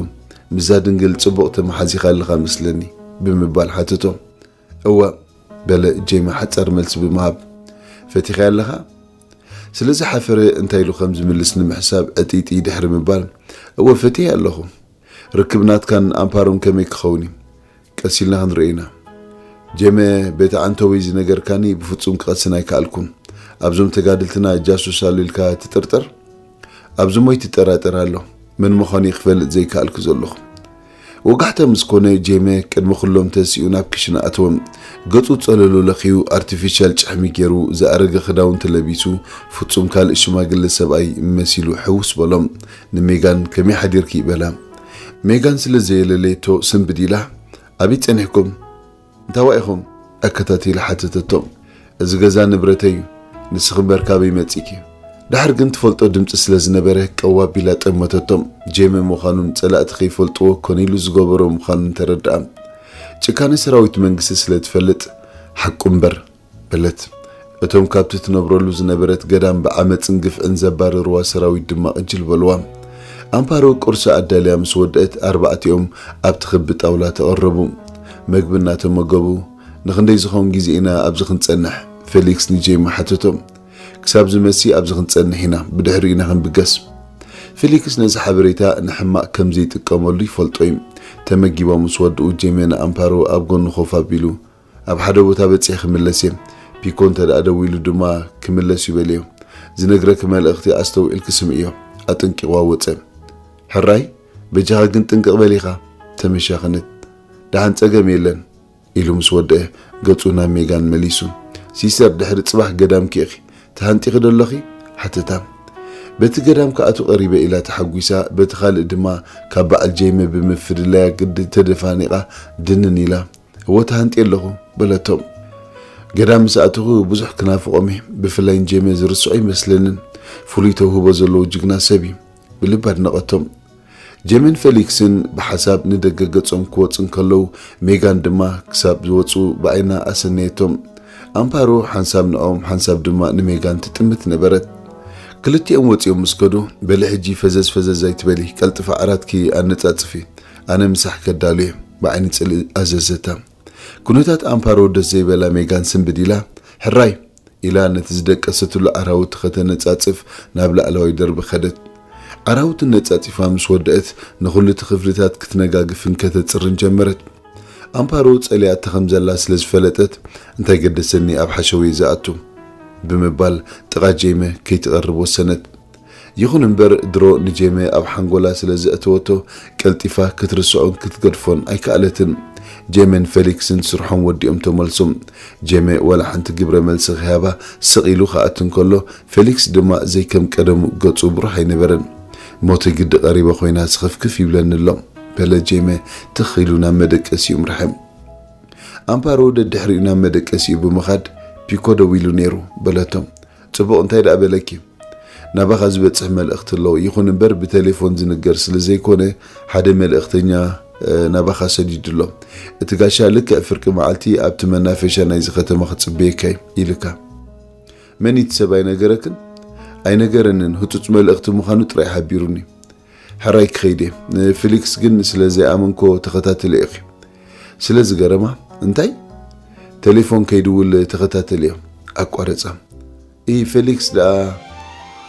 "ምስዛ ድንግል ጽቡቕ ተመሓዚኻ ኣለኻ መስለኒ?" ብምባል ሓተቶ። "እወ" በለ ጄሚ ሓጻር መልሲ ብምሃብ። "ፈቲኻያ ኣለኻ?" ስለ ዝሓፈረ እንታይ ኢሉ ከም ዝምልስ ንምሕሳብ ዕጥይጥይ ድሕሪ ምባል፣ "እወ ፈትየ ኣለኹ። ርክብ ናትካን ኣምፓሮን ከመይ ክኸውን እዩ? ቀስ ኢልና ክንርኢ ኢና። ጄመ፣ በቲ ዓንተወይ ዝነገርካኒ ብፍጹም ክቐስን ኣይከኣልኩን። ኣብዞም ተጋድልትና ጃሱስ ኣሎ ኢልካ ትጥርጥር? ኣብዚ ሞይ ትጠራጠር ኣሎ። መን ምዃኑ ክፈልጥ ዘይከኣልኩ ዘለኹ?" ወጋሕታ ምስ ኮነ፣ ጄመ ቅድሚ ኩሎም ተሲኡ ናብ ክሽነ ኣተወ። ገጹ ጸለሉ ለኽዩ፣ ኣርቲፊሻል ጭሕሚ ገይሩ፣ ዝኣረገ ክዳውንቲ ለቢሱ፣ ፍጹም ካልእ ሽማግለ ሰብኣይ መሲሉ ሕውስ በሎም። ንሜጋን፣ "ከመይ ሓዲርኪ?" በላ። ሜጋን ስለ ዘየለለየቶ ስንብድ ኢላ፣ "ኣበይ ጸኒሕኩም? እንታዋ ኢኹም?" ኣከታቲላ ሓተተቶ። "እዚ ገዛ ንብረተይ እዩ፣ ንስኺ እምበር ካበይ መጺእኪ?" ድሓር ግን ትፈልጦ ድምጺ ስለ ዝነበረ ቀው ኣቢላ ጠመተቶ። ጄመ ምዃኑን ጸላእቲ ከይፈልጥዎ ኮነ ኢሉ ዝገበሮ ምዃኑን ተረድኣ። ጭካነ ሰራዊት መንግስቲ ስለ ትፈልጥ፣ "ሓቁ እምበር" በለት። እቶም ካብቲ ትነብረሉ ዝነበረት ገዳም ብዓመጽን ግፍዕን ዘባረርዋ ሰራዊት ድማ ቅጅል በልዋ። ኣምፓሮ ቁርሲ ኣዳልያ ምስ ወደአት፣ ኣርባዕቲኦም ኣብቲ ክቢ ጣውላ ተቐረቡ። መግቢ እናተመገቡ፣ "ንኽንደይ ዝኸውን ግዜ ኢና ኣብዚ ክንጸንሕ?" ፌሊክስ ንጄሚ ሓተቶ። "ክሳብ ዝመሲ ኣብዚ ክንጸንሕ ኢና፣ ብድሕሪኡ ኢና ክንብገስ።" ፌሊክስ ነዚ ሓበሬታ ንሕማቕ ከም ዘይጥቀመሉ ይፈልጦ እዩ። ተመጊቦም ምስ ወድኡ፣ ጄሚ ንኣምፓሮ ኣብ ጎኑ ኮፍ ኣቢሉ፣ "ኣብ ሓደ ቦታ በጺሐ ክምለስ እየ። ፒኮ እንተ ደኣ ደዊሉ ድማ ክምለስ እዩ በልዮ። ዝነግረኪ መልእኽቲ ኣስተውዒልኪ ስምዕዮ።" ኣጠንቂቑዋ ወጸ። "ሕራይ፣ በጃኻ ግን ጥንቅቕ በል ኢኻ።" ተመሻኽነት። "ደሓን ጸገም የለን" ኢሉ ምስ ወደአ፣ ገጹ ናብ ሜጋን መሊሱ። "ሲስተር፣ ድሕሪ ጽባሕ ገዳምኪ ኢኺ። ተሃንጢኺ ዶ ኣለኺ?" ሓተታ። "በቲ ገዳም ክኣቱ ቀሪበ" ኢላ ተሓጒሳ፣ በቲ ካልእ ድማ ካብ በዓል ጄመ ብምፍልላያ ግዲ ተደፋኒቓ ድንን ኢላ፣ "እወ ተሃንጥየ ኣለኹ" በለቶ። "ገዳም ምስ ኣተኹ ብዙሕ ክናፍቖም እየ። ብፍላይ ንጄመ ዝርስዖ ኣይመስለንን። ፍሉይ ተውህቦ ዘለዎ ጅግና ሰብ እዩ" ብልቢ ኣድነቐቶም። ጄመን ፌሊክስን ብሓሳብ ንደገ ገጾም ክወጹ እንከለዉ፣ ሜጋን ድማ ክሳብ ዝወጹ ብዓይና ኣሰነየቶም። ኣምፓሮ ሓንሳብ ንዕኦም ሓንሳብ ድማ ንሜጋን ትጥምት ነበረት። ክልቲኦም ወጺኦም ምስ ከዱ፣ "በሊ ሕጂ ፈዘዝ ፈዘዝ ኣይትበሊ፣ ቀልጥፊ ዓራትኪ ኣነጻጽፊ፣ ኣነ ምሳሕ ከዳሉ እየ" ብዓይኒ ጽልኢ ኣዘዘታ። ኩነታት ኣምፓሮ ደስ ዘይበላ ሜጋን ስንብድ ኢላ፣ "ሕራይ" ኢላ ነቲ ዝደቀሰትሉ ዓራውቲ ከተነጻጽፍ ናብ ላዕለዋይ ደርቢ ከደት። ዓራውቲ ነጻጺፋ ምስ ወደአት፣ ንኹሉ እቲ ክፍልታት ክትነጋግፍን ከተጽርን ጀመረት። ኣምፓሮ ጸሊኣታ ከም ዘላ ስለ ዝፈለጠት፣ "እንታይ ገደሰኒ ኣብ ሓሸውየ ዝኣቱ?" ብምባል ጥቓ ጄመ ከይትቐርብ ወሰነት። ይኹን እምበር፣ ድሮ ንጄመ ኣብ ሓንጎላ ስለ ዘእተወቶ፣ ቀልጢፋ ክትርስዖን ክትገድፎን ኣይከኣለትን። ጄመን ፌሊክስን ስርሖም ወዲኦም ተመልሶም። ጄመ ዋላ ሓንቲ ግብረ መልሲ ክሃባ ስቕ ኢሉ ክኣቱ እንከሎ፣ ፌሊክስ ድማ ዘይከም ቀደሙ ገጹ ብሩህ ኣይነበረን። "ሞተይ ግዲ ቀሪበ ኮይና ስኽፍክፍ ይብለኒ ኣሎ" በለ ጄመ ትኽ ኢሉ ናብ መደቀሲኦም ርሐ። ኣምፓሮ ደድሕሪኡ ናብ መደቀሲኡ ብምኻድ፣ "ፒኮ ደዊሉ ነይሩ" በለቶ። "ጽቡቕ፣ እንታይ ደኣ በለኪ?" "ናባኻ ዝበጽሕ መልእኽቲ ኣሎ፣ ይኹን እምበር ብቴሌፎን ዝንገር ስለ ዘይኮነ፣ ሓደ መልእኽተኛ፣ እ፣ ናባኻ ሰዲዱ ኣሎ። እቲ ጋሻ ልክዕ ፍርቂ መዓልቲ ኣብቲ መናፈሻ ናይዚ ከተማ ክጽበየካ እዩ ኢልካ። መን እቲ ሰብ ኣይነገረክን? ኣይነገረንን፣ ህጹጽ መልእኽቲ ምዃኑ ጥራይ ሓቢሩኒ። ሕራይ ክኸይድ እየ። ንፊሊክስ ግን ስለ ዘይኣመንኮ ተኸታተለ ኢኺ። ስለ ዝገረማ፣ እንታይ? ቴሌፎን ከይድውል ተኸታተልዮ። ኣቋረጻ። እይ ፌሊክስ ደኣ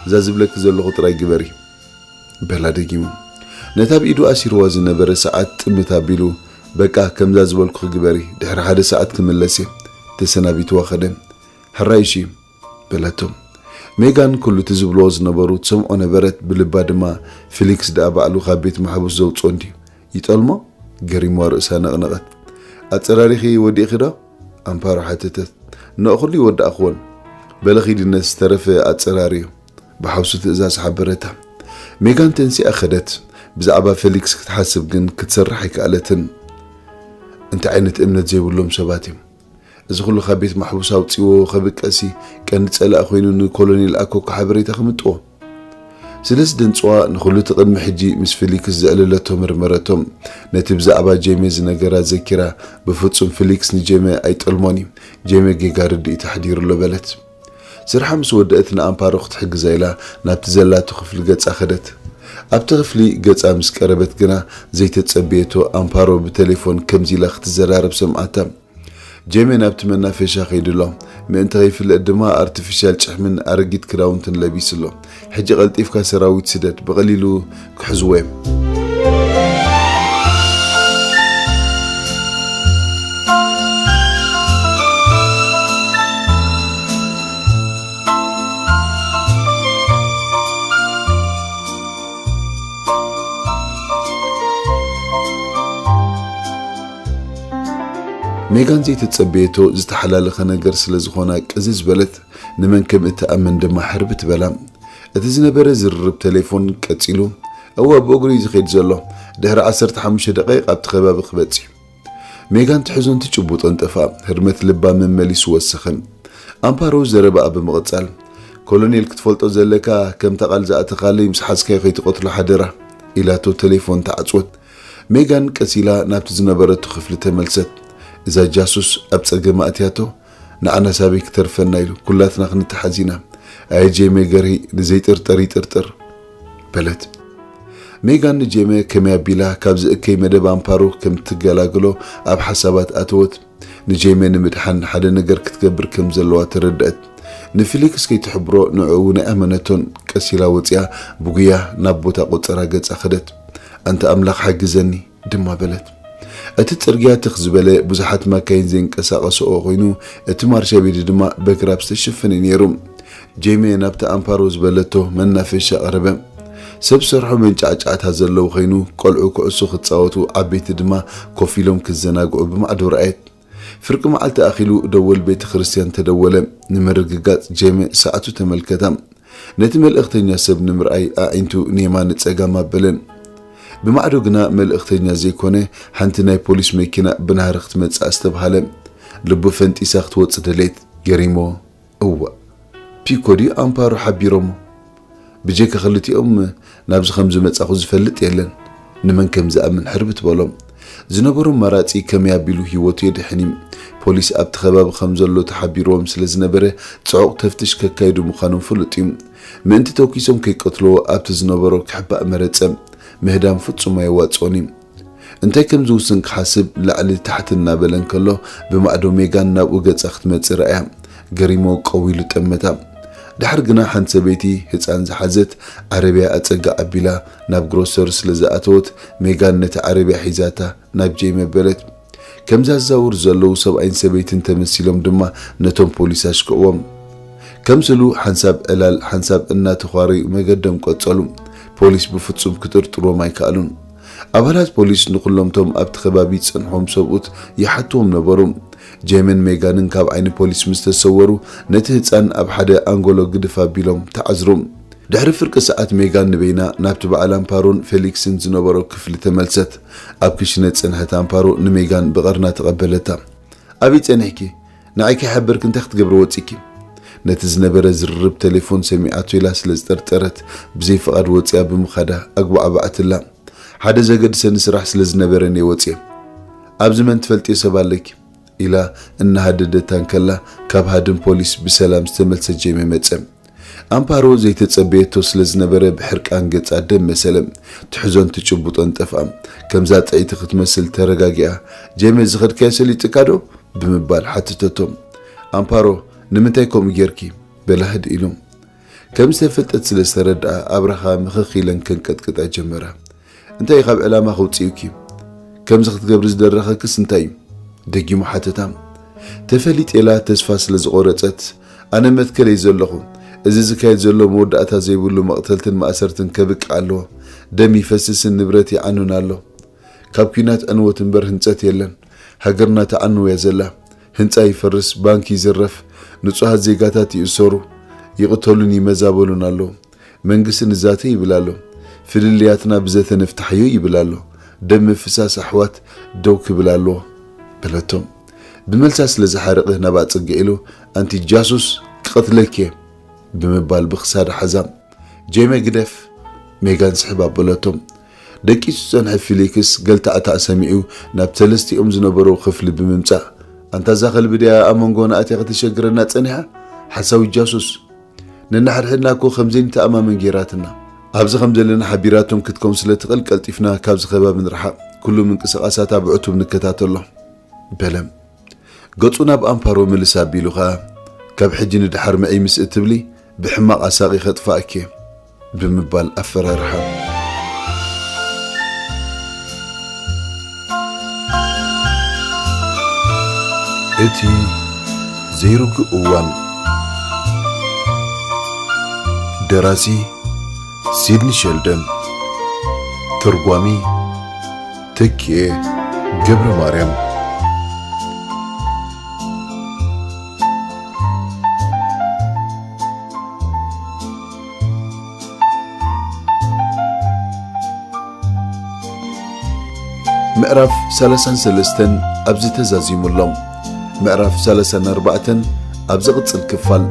እዛ ዝብለኪ ዘለኹ ጥራይ ግበሪ፣ በላ ደጊሙ። ነታ ብኢዱ ኣሲርዋ ዝነበረ ሰዓት ጥምት ኣቢሉ፣ በቃ ከምዛ ዝበልኩኺ ግበሪ፣ ድሕሪ ሓደ ሰዓት ክምለስ እየ። ተሰናቢትዋ ኸደ። ሕራይ እሺ፣ በላቶ። ሜጋን ኩሉ እቲ ዝብልዎ ዝነበሩ ትሰምዖ ነበረት፣ ብልባ ድማ ፊሊክስ ደኣ ባዕሉ ካብ ቤት ማሕቡስ ዘውፅኦ እንድዩ። ይጠልሞ? ገሪምዋ ርእሳ ነቕነቐት። ኣጸራሪኺ ወዲእኺ ዶ? ኣምፓሮ ሓተተት። ንኦ ኩሉ ይወዳእኽዎን። በለ ኺዲ ነቲ ዝተረፈ ኣጸራርዩ። ብሓውሲ ትእዛዝ ሓበረታ። ሜጋን ተንሲኣ ኸደት። ብዛዕባ ፌሊክስ ክትሓስብ ግን ክትሰርሕ ኣይከኣለትን። እንታይ ዓይነት እምነት ዘይብሎም ሰባት እዮም። እዚ ኩሉ ካብ ቤት ማሕቡስ ኣውጺዎ ከብቀሲ ቀንዲ ጸላኢ ኮይኑ ንኮሎኔል ኣኮካ ሓበሬታ ክምጥዎ። ስለ ዝደንጽዋ ንኹሉ እቲ ቅድሚ ሕጂ ምስ ፊሊክስ ዘዕለለቶ መርመረቶም። ነቲ ብዛዕባ ጄሜ ዝነገራ ዘኪራ፣ ብፍጹም ፊሊክስ ንጄሜ ኣይጠልሞን እዩ። ጄሜ ጌጋ ርድኢት ኣሕዲሩ ኣሎ በለት። ስርሓ ምስ ወደአት ንኣምፓሮ ክትሕግዛ ኢላ ናብቲ ዘላቶ ክፍሊ ገጻ ከደት። ኣብቲ ክፍሊ ገጻ ምስ ቀረበት ግና ዘይተጸበየቶ ኣምፓሮ ብቴሌፎን ከምዚ ኢላ ክትዘራረብ ሰምዓታ። ጄሜ ናብቲ መናፈሻ ከይዱ ኣሎ። ምእንቲ ከይፍለጥ ድማ ኣርቲፊሻል ጭሕምን ኣረጊት ክዳውንትን ለቢሱ ኣሎ። ሕጂ ቀልጢፍካ ሰራዊት ስደድ፣ ብቐሊሉ ክሕዝዎ እዮም። ሜጋን ዘይተጸበየቶ ዝተሓላለኸ ነገር ስለ ዝኾና ቅዝዝ በለት። ንመን ከም እትኣምን ድማ ሕርብት በላ። እቲ ዝነበረ ዝርርብ ቴሌፎን ቀጺሉ። እወ፣ ብእግሩ እዩ ዝኸይድ ዘሎ። ድሕሪ ዓሰርተ ሓሙሽተ ደቂቕ ኣብቲ ከባቢ ክበጽሕ እዩ። ሜጋን ትሕዞን ትጭቡጦን ጠፍኣ። ህርመት ልባ መመሊሱ ወሰኸ። ኣምፓሮ ዘረባኣ ብምቕጻል፣ ኮሎኔል ክትፈልጦ ዘለካ፣ ከምታ ቃል ዝኣተኻለይ ምስ ሓዝካዮ ከይትቐትሎ ሓደራ፣ ኢላቶ ቴሌፎን ተዓጽወት። ሜጋን ቀስ ኢላ ናብቲ ዝነበረቶ ክፍሊ ተመልሰት። እዛ ጃሱስ ኣብ ጸገም ኣእትያቶ፣ ንዓና ሳበይ ክተርፈና ኢሉ፣ ኩላትና ክንተሓዝ ኢና። ኣየ ጄሜ ገርሂ፣ ንዘይጥርጠር ይጥርጥር፣ በለት። ሜጋን ንጄሜ ከመይ ኣቢላ ካብዚ እከይ መደብ ኣምፓሮ ከም ትገላግሎ ኣብ ሓሳባት ኣተወት። ንጄሜ ንምድሓን ሓደ ነገር ክትገብር ከም ዘለዋ ተረድአት። ንፊሊክስ ከይትሕብሮ ንዕኡ እውን ኣይኣመነቶን። ቀስ ኢላ ወፂኣ ብጉያ ናብ ቦታ ቆጸራ ገጻ ከደት። ኣንታ ኣምላኽ ሓግዘኒ፣ ድማ በለት። እቲ ጽርግያ ትኽ ዝበለ ብዙሓት ማካይን ዘይንቀሳቐስኦ ኮይኑ፣ እቲ ማርሻ ቤት ድማ በግራብ ዝተሸፈነ ነይሩ። ጄሜ ናብቲ ኣምፓሮ ዝበለቶ መናፈሻ ቀረበ። ሰብ ሰርሖ መንጫዕጫዕታ ዘለዉ ኮይኑ፣ ቆልዑ ኩዕሶ ክጻወቱ፣ ዓበይቲ ድማ ኮፍ ኢሎም ክዘናግዑ ብማዕዶ ረኣየት። ፍርቂ መዓልቲ ኣኺሉ ደወል ቤተ ክርስቲያን ተደወለ። ንምርግጋጽ ጄሜ ሰዓቱ ተመልከታ። ነቲ መልእኽተኛ ሰብ ንምርኣይ ኣዒንቱ ንየማን ንጸጋም ኣበለን። ብማዕዶ ግና መልእኽተኛ ዘይኮነ፣ ሓንቲ ናይ ፖሊስ መኪና ብናህሪ ክትመጽእ ኣስተብሃለ። ልቡ ፈንጢሳ ክትወጽእ ደለየት። ገሪሞ፣ እዋእ፣ ፒኮ ድዩ ኣምፓሮ ሓቢሮሞ? ብጀካ ክልቲኦም ናብዚ ከም ዝመጻኹ ዝፈልጥ የለን። ንመን ከም ዝኣምን ሕርብት በሎም። ዝነበሮ ኣማራጺ ከመይ ኣቢሉ ህይወቱ የድሕን እዩ። ፖሊስ ኣብቲ ከባቢ ከም ዘሎ ተሓቢርዎም ስለ ዝነበረ፣ ጽዑቕ ተፍትሽ ከካይዱ ምዃኖም ፍሉጥ እዩ። ምእንቲ ተኲሶም ከይቀትልዎ ኣብቲ ዝነበሮ ክሕባእ መረጸ። ምህዳም ፍጹም ኣየዋጽኦን እዩ። እንታይ ከም ዝውስን ክሓስብ ላዕሊ ታሕቲ እናበለ እንከሎ፣ ብማዕዶ ሜጋን ናብኡ ገጻ ክትመጽእ ረኣያ። ገሪሞ ቀው ኢሉ ጠመታ። ድሓር ግና ሓንቲ ሰበይቲ ህጻን ዝሓዘት ዓረብያ ኣጸጋ ኣቢላ ናብ ግሮሰሪ ስለ ዝኣተወት፣ ሜጋን ነታ ዓረብያ ሒዛታ ናብ ጄሚ ኣበለት። ከም ዘዛውር ዘለዉ ሰብኣይን ሰበይትን ተመሲሎም ድማ ነቶም ፖሊስ ኣሽክዕዎም። ከምስሉ ሓንሳብ ዕላል ሓንሳብ እናተዃረዩ መገዶም ቀጸሉ። ፖሊስ ብፍጹም ክጥርጥርዎም ኣይከኣሉን። ኣባላት ፖሊስ ንኹሎምቶም ኣብቲ ከባቢ ዝጸንሖም ሰብኡት ይሓትዎም ነበሩ። ጄምን ሜጋንን ካብ ዓይኒ ፖሊስ ምስ ተሰወሩ፣ ነቲ ህጻን ኣብ ሓደ ኣንጎሎ ግድፍ ኣቢሎም ተዓዝሩ። ድሕሪ ፍርቂ ሰዓት ሜጋን ንበይና ናብቲ በዓል ኣምፓሮን ፌሊክስን ዝነበሮ ክፍሊ ተመልሰት። ኣብ ክሽነ ዝጸንሐት ኣምፓሮ ንሜጋን ብቐርና ተቐበለታ። ኣበይ ጸኒሕኪ? ንዓይ ከይሓበርኪ እንታይ ክትገብሪ ወጺኪ? ነቲ ዝነበረ ዝርርብ ቴሌፎን ሰሚዓቶ ኢላ ስለ ዝጠርጠረት፣ ብዘይ ፍቓድ ወጺኣ ብምኻዳ ኣጉባዕባዕትላ። ሓደ ዘገድሰኒ ስራሕ ስለ ዝነበረኒ እየ ወጺኤ። ኣብዚ መን ትፈልጥዮ ሰብ ኣለኪ? ኢላ እናሃደደታ እንከላ፣ ካብ ሃድን ፖሊስ ብሰላም ዝተመልሰ ጄሜ መጸ። ኣምፓሮ ዘይተጸበየቶ ስለ ዝነበረ፣ ብሕርቃን ገጻ ደም መሰለ። ትሕዞን ትጭብጦን ጠፍኣ። ከምዛ ጥዕይቲ ክትመስል ተረጋጊኣ፣ "ጄሜ፣ ዝኸድካዮ ሰሊጥካ ዶ?" ብምባል ሓተተቶ። ኣምፓሮ፣ "ንምንታይ ከምኡ ጌርኪ?" በላ ህድ ኢሉ። ከም ዝተፈልጠት ስለ ዝተረድኣ፣ ኣብራኻ ምኽኽ ኢለን ከንቀጥቅጣ ጀመራ። "እንታይ እዩ ካብ ዕላማ ከውጽኡኪ? ከምዚ ክትገብሪ ዝደረኸክስ እንታይ እዩ?" ደጊሙ ሓተታ። ተፈሊጥ ኢላ ተስፋ ስለ ዝቖረጸት፣ "ኣነ መትከል እየ ዘለኹ። እዚ ዝካየድ ዘሎ መወዳእታ ዘይብሉ መቕተልትን ማእሰርትን ከብቅዕ ኣለዎ። ደም ይፈስስን ንብረት ይዓኑን ኣሎ። ካብ ኲናት ዕንወት እምበር ህንጸት የለን። ሃገርና ተዓንው እያ ዘላ። ህንጻ ይፈርስ፣ ባንክ ይዝረፍ፣ ንጹሃት ዜጋታት ይእሰሩ፣ ይቕተሉን ይመዛበሉን ኣለዉ። መንግስቲ ንዛተ ይብል ኣሎ። ፍልልያትና ብዘተ ንፍታሕዮ ይብል ኣሎ። ደም ምፍሳስ ኣሕዋት ደው ክብል ኣለዎ" በለቶም። ብመልሳ ስለ ዝሓረቐ ናብኣ ጽግዕ ኢሉ፣ "ኣንቲ ጃሱስ፣ ክቐትለኪ እየ" ብምባል ብኽሳዳ ሓዛ። "ጄሜ፣ ግደፍ!" ሜጋን ስሕብ ኣበለቶም። ደቂሱ ዝጸንሐ ፊሊክስ ገልታዕታዕ ሰሚዑ ናብ ሰለስቲኦም ዝነበሩ ክፍሊ ብምምጻእ፣ "ኣንታ እዛ ከልቢ ድያ ኣብ መንጎና ኣትያ ከተሸግረና ጸኒሓ? ሓሳዊ ጃሱስ! ነንሓድሕድና እኮ ከም ዘይንተኣማመን ጌራትና። ኣብዚ ከም ዘለና ሓቢራቶም ክትከውን ስለ ትኽእል ቀልጢፍና ካብዚ ከባቢ ንርሓቕ። ኩሉ ምንቅስቓሳታ ብዕቱብ ንከታተሎ" በለ። ገጹ ናብ ኣምፓሮ ምልስ ኣቢሉ ኸኣ፣ "ካብ ሕጂ ንደሓር ምዕይ ምስ እትብሊ፣ ብሕማቕ ኣሳቒ ከጥፍኣኪ እየ" ብምባል ኣፈራርሓ። እቲ ዘይርጉእ እዋን። ደራሲ ሲድኒ ሸልደን። ተርጓሚ ተኪኤ ገብረ ማርያም። ምዕራፍ ሰላሳን ሰለስተን ኣብዚ ተዛዚሙ ኣሎ። ምዕራፍ ሰላሳን ኣርባዕተን ኣብ ዝቕጽል ክፋል።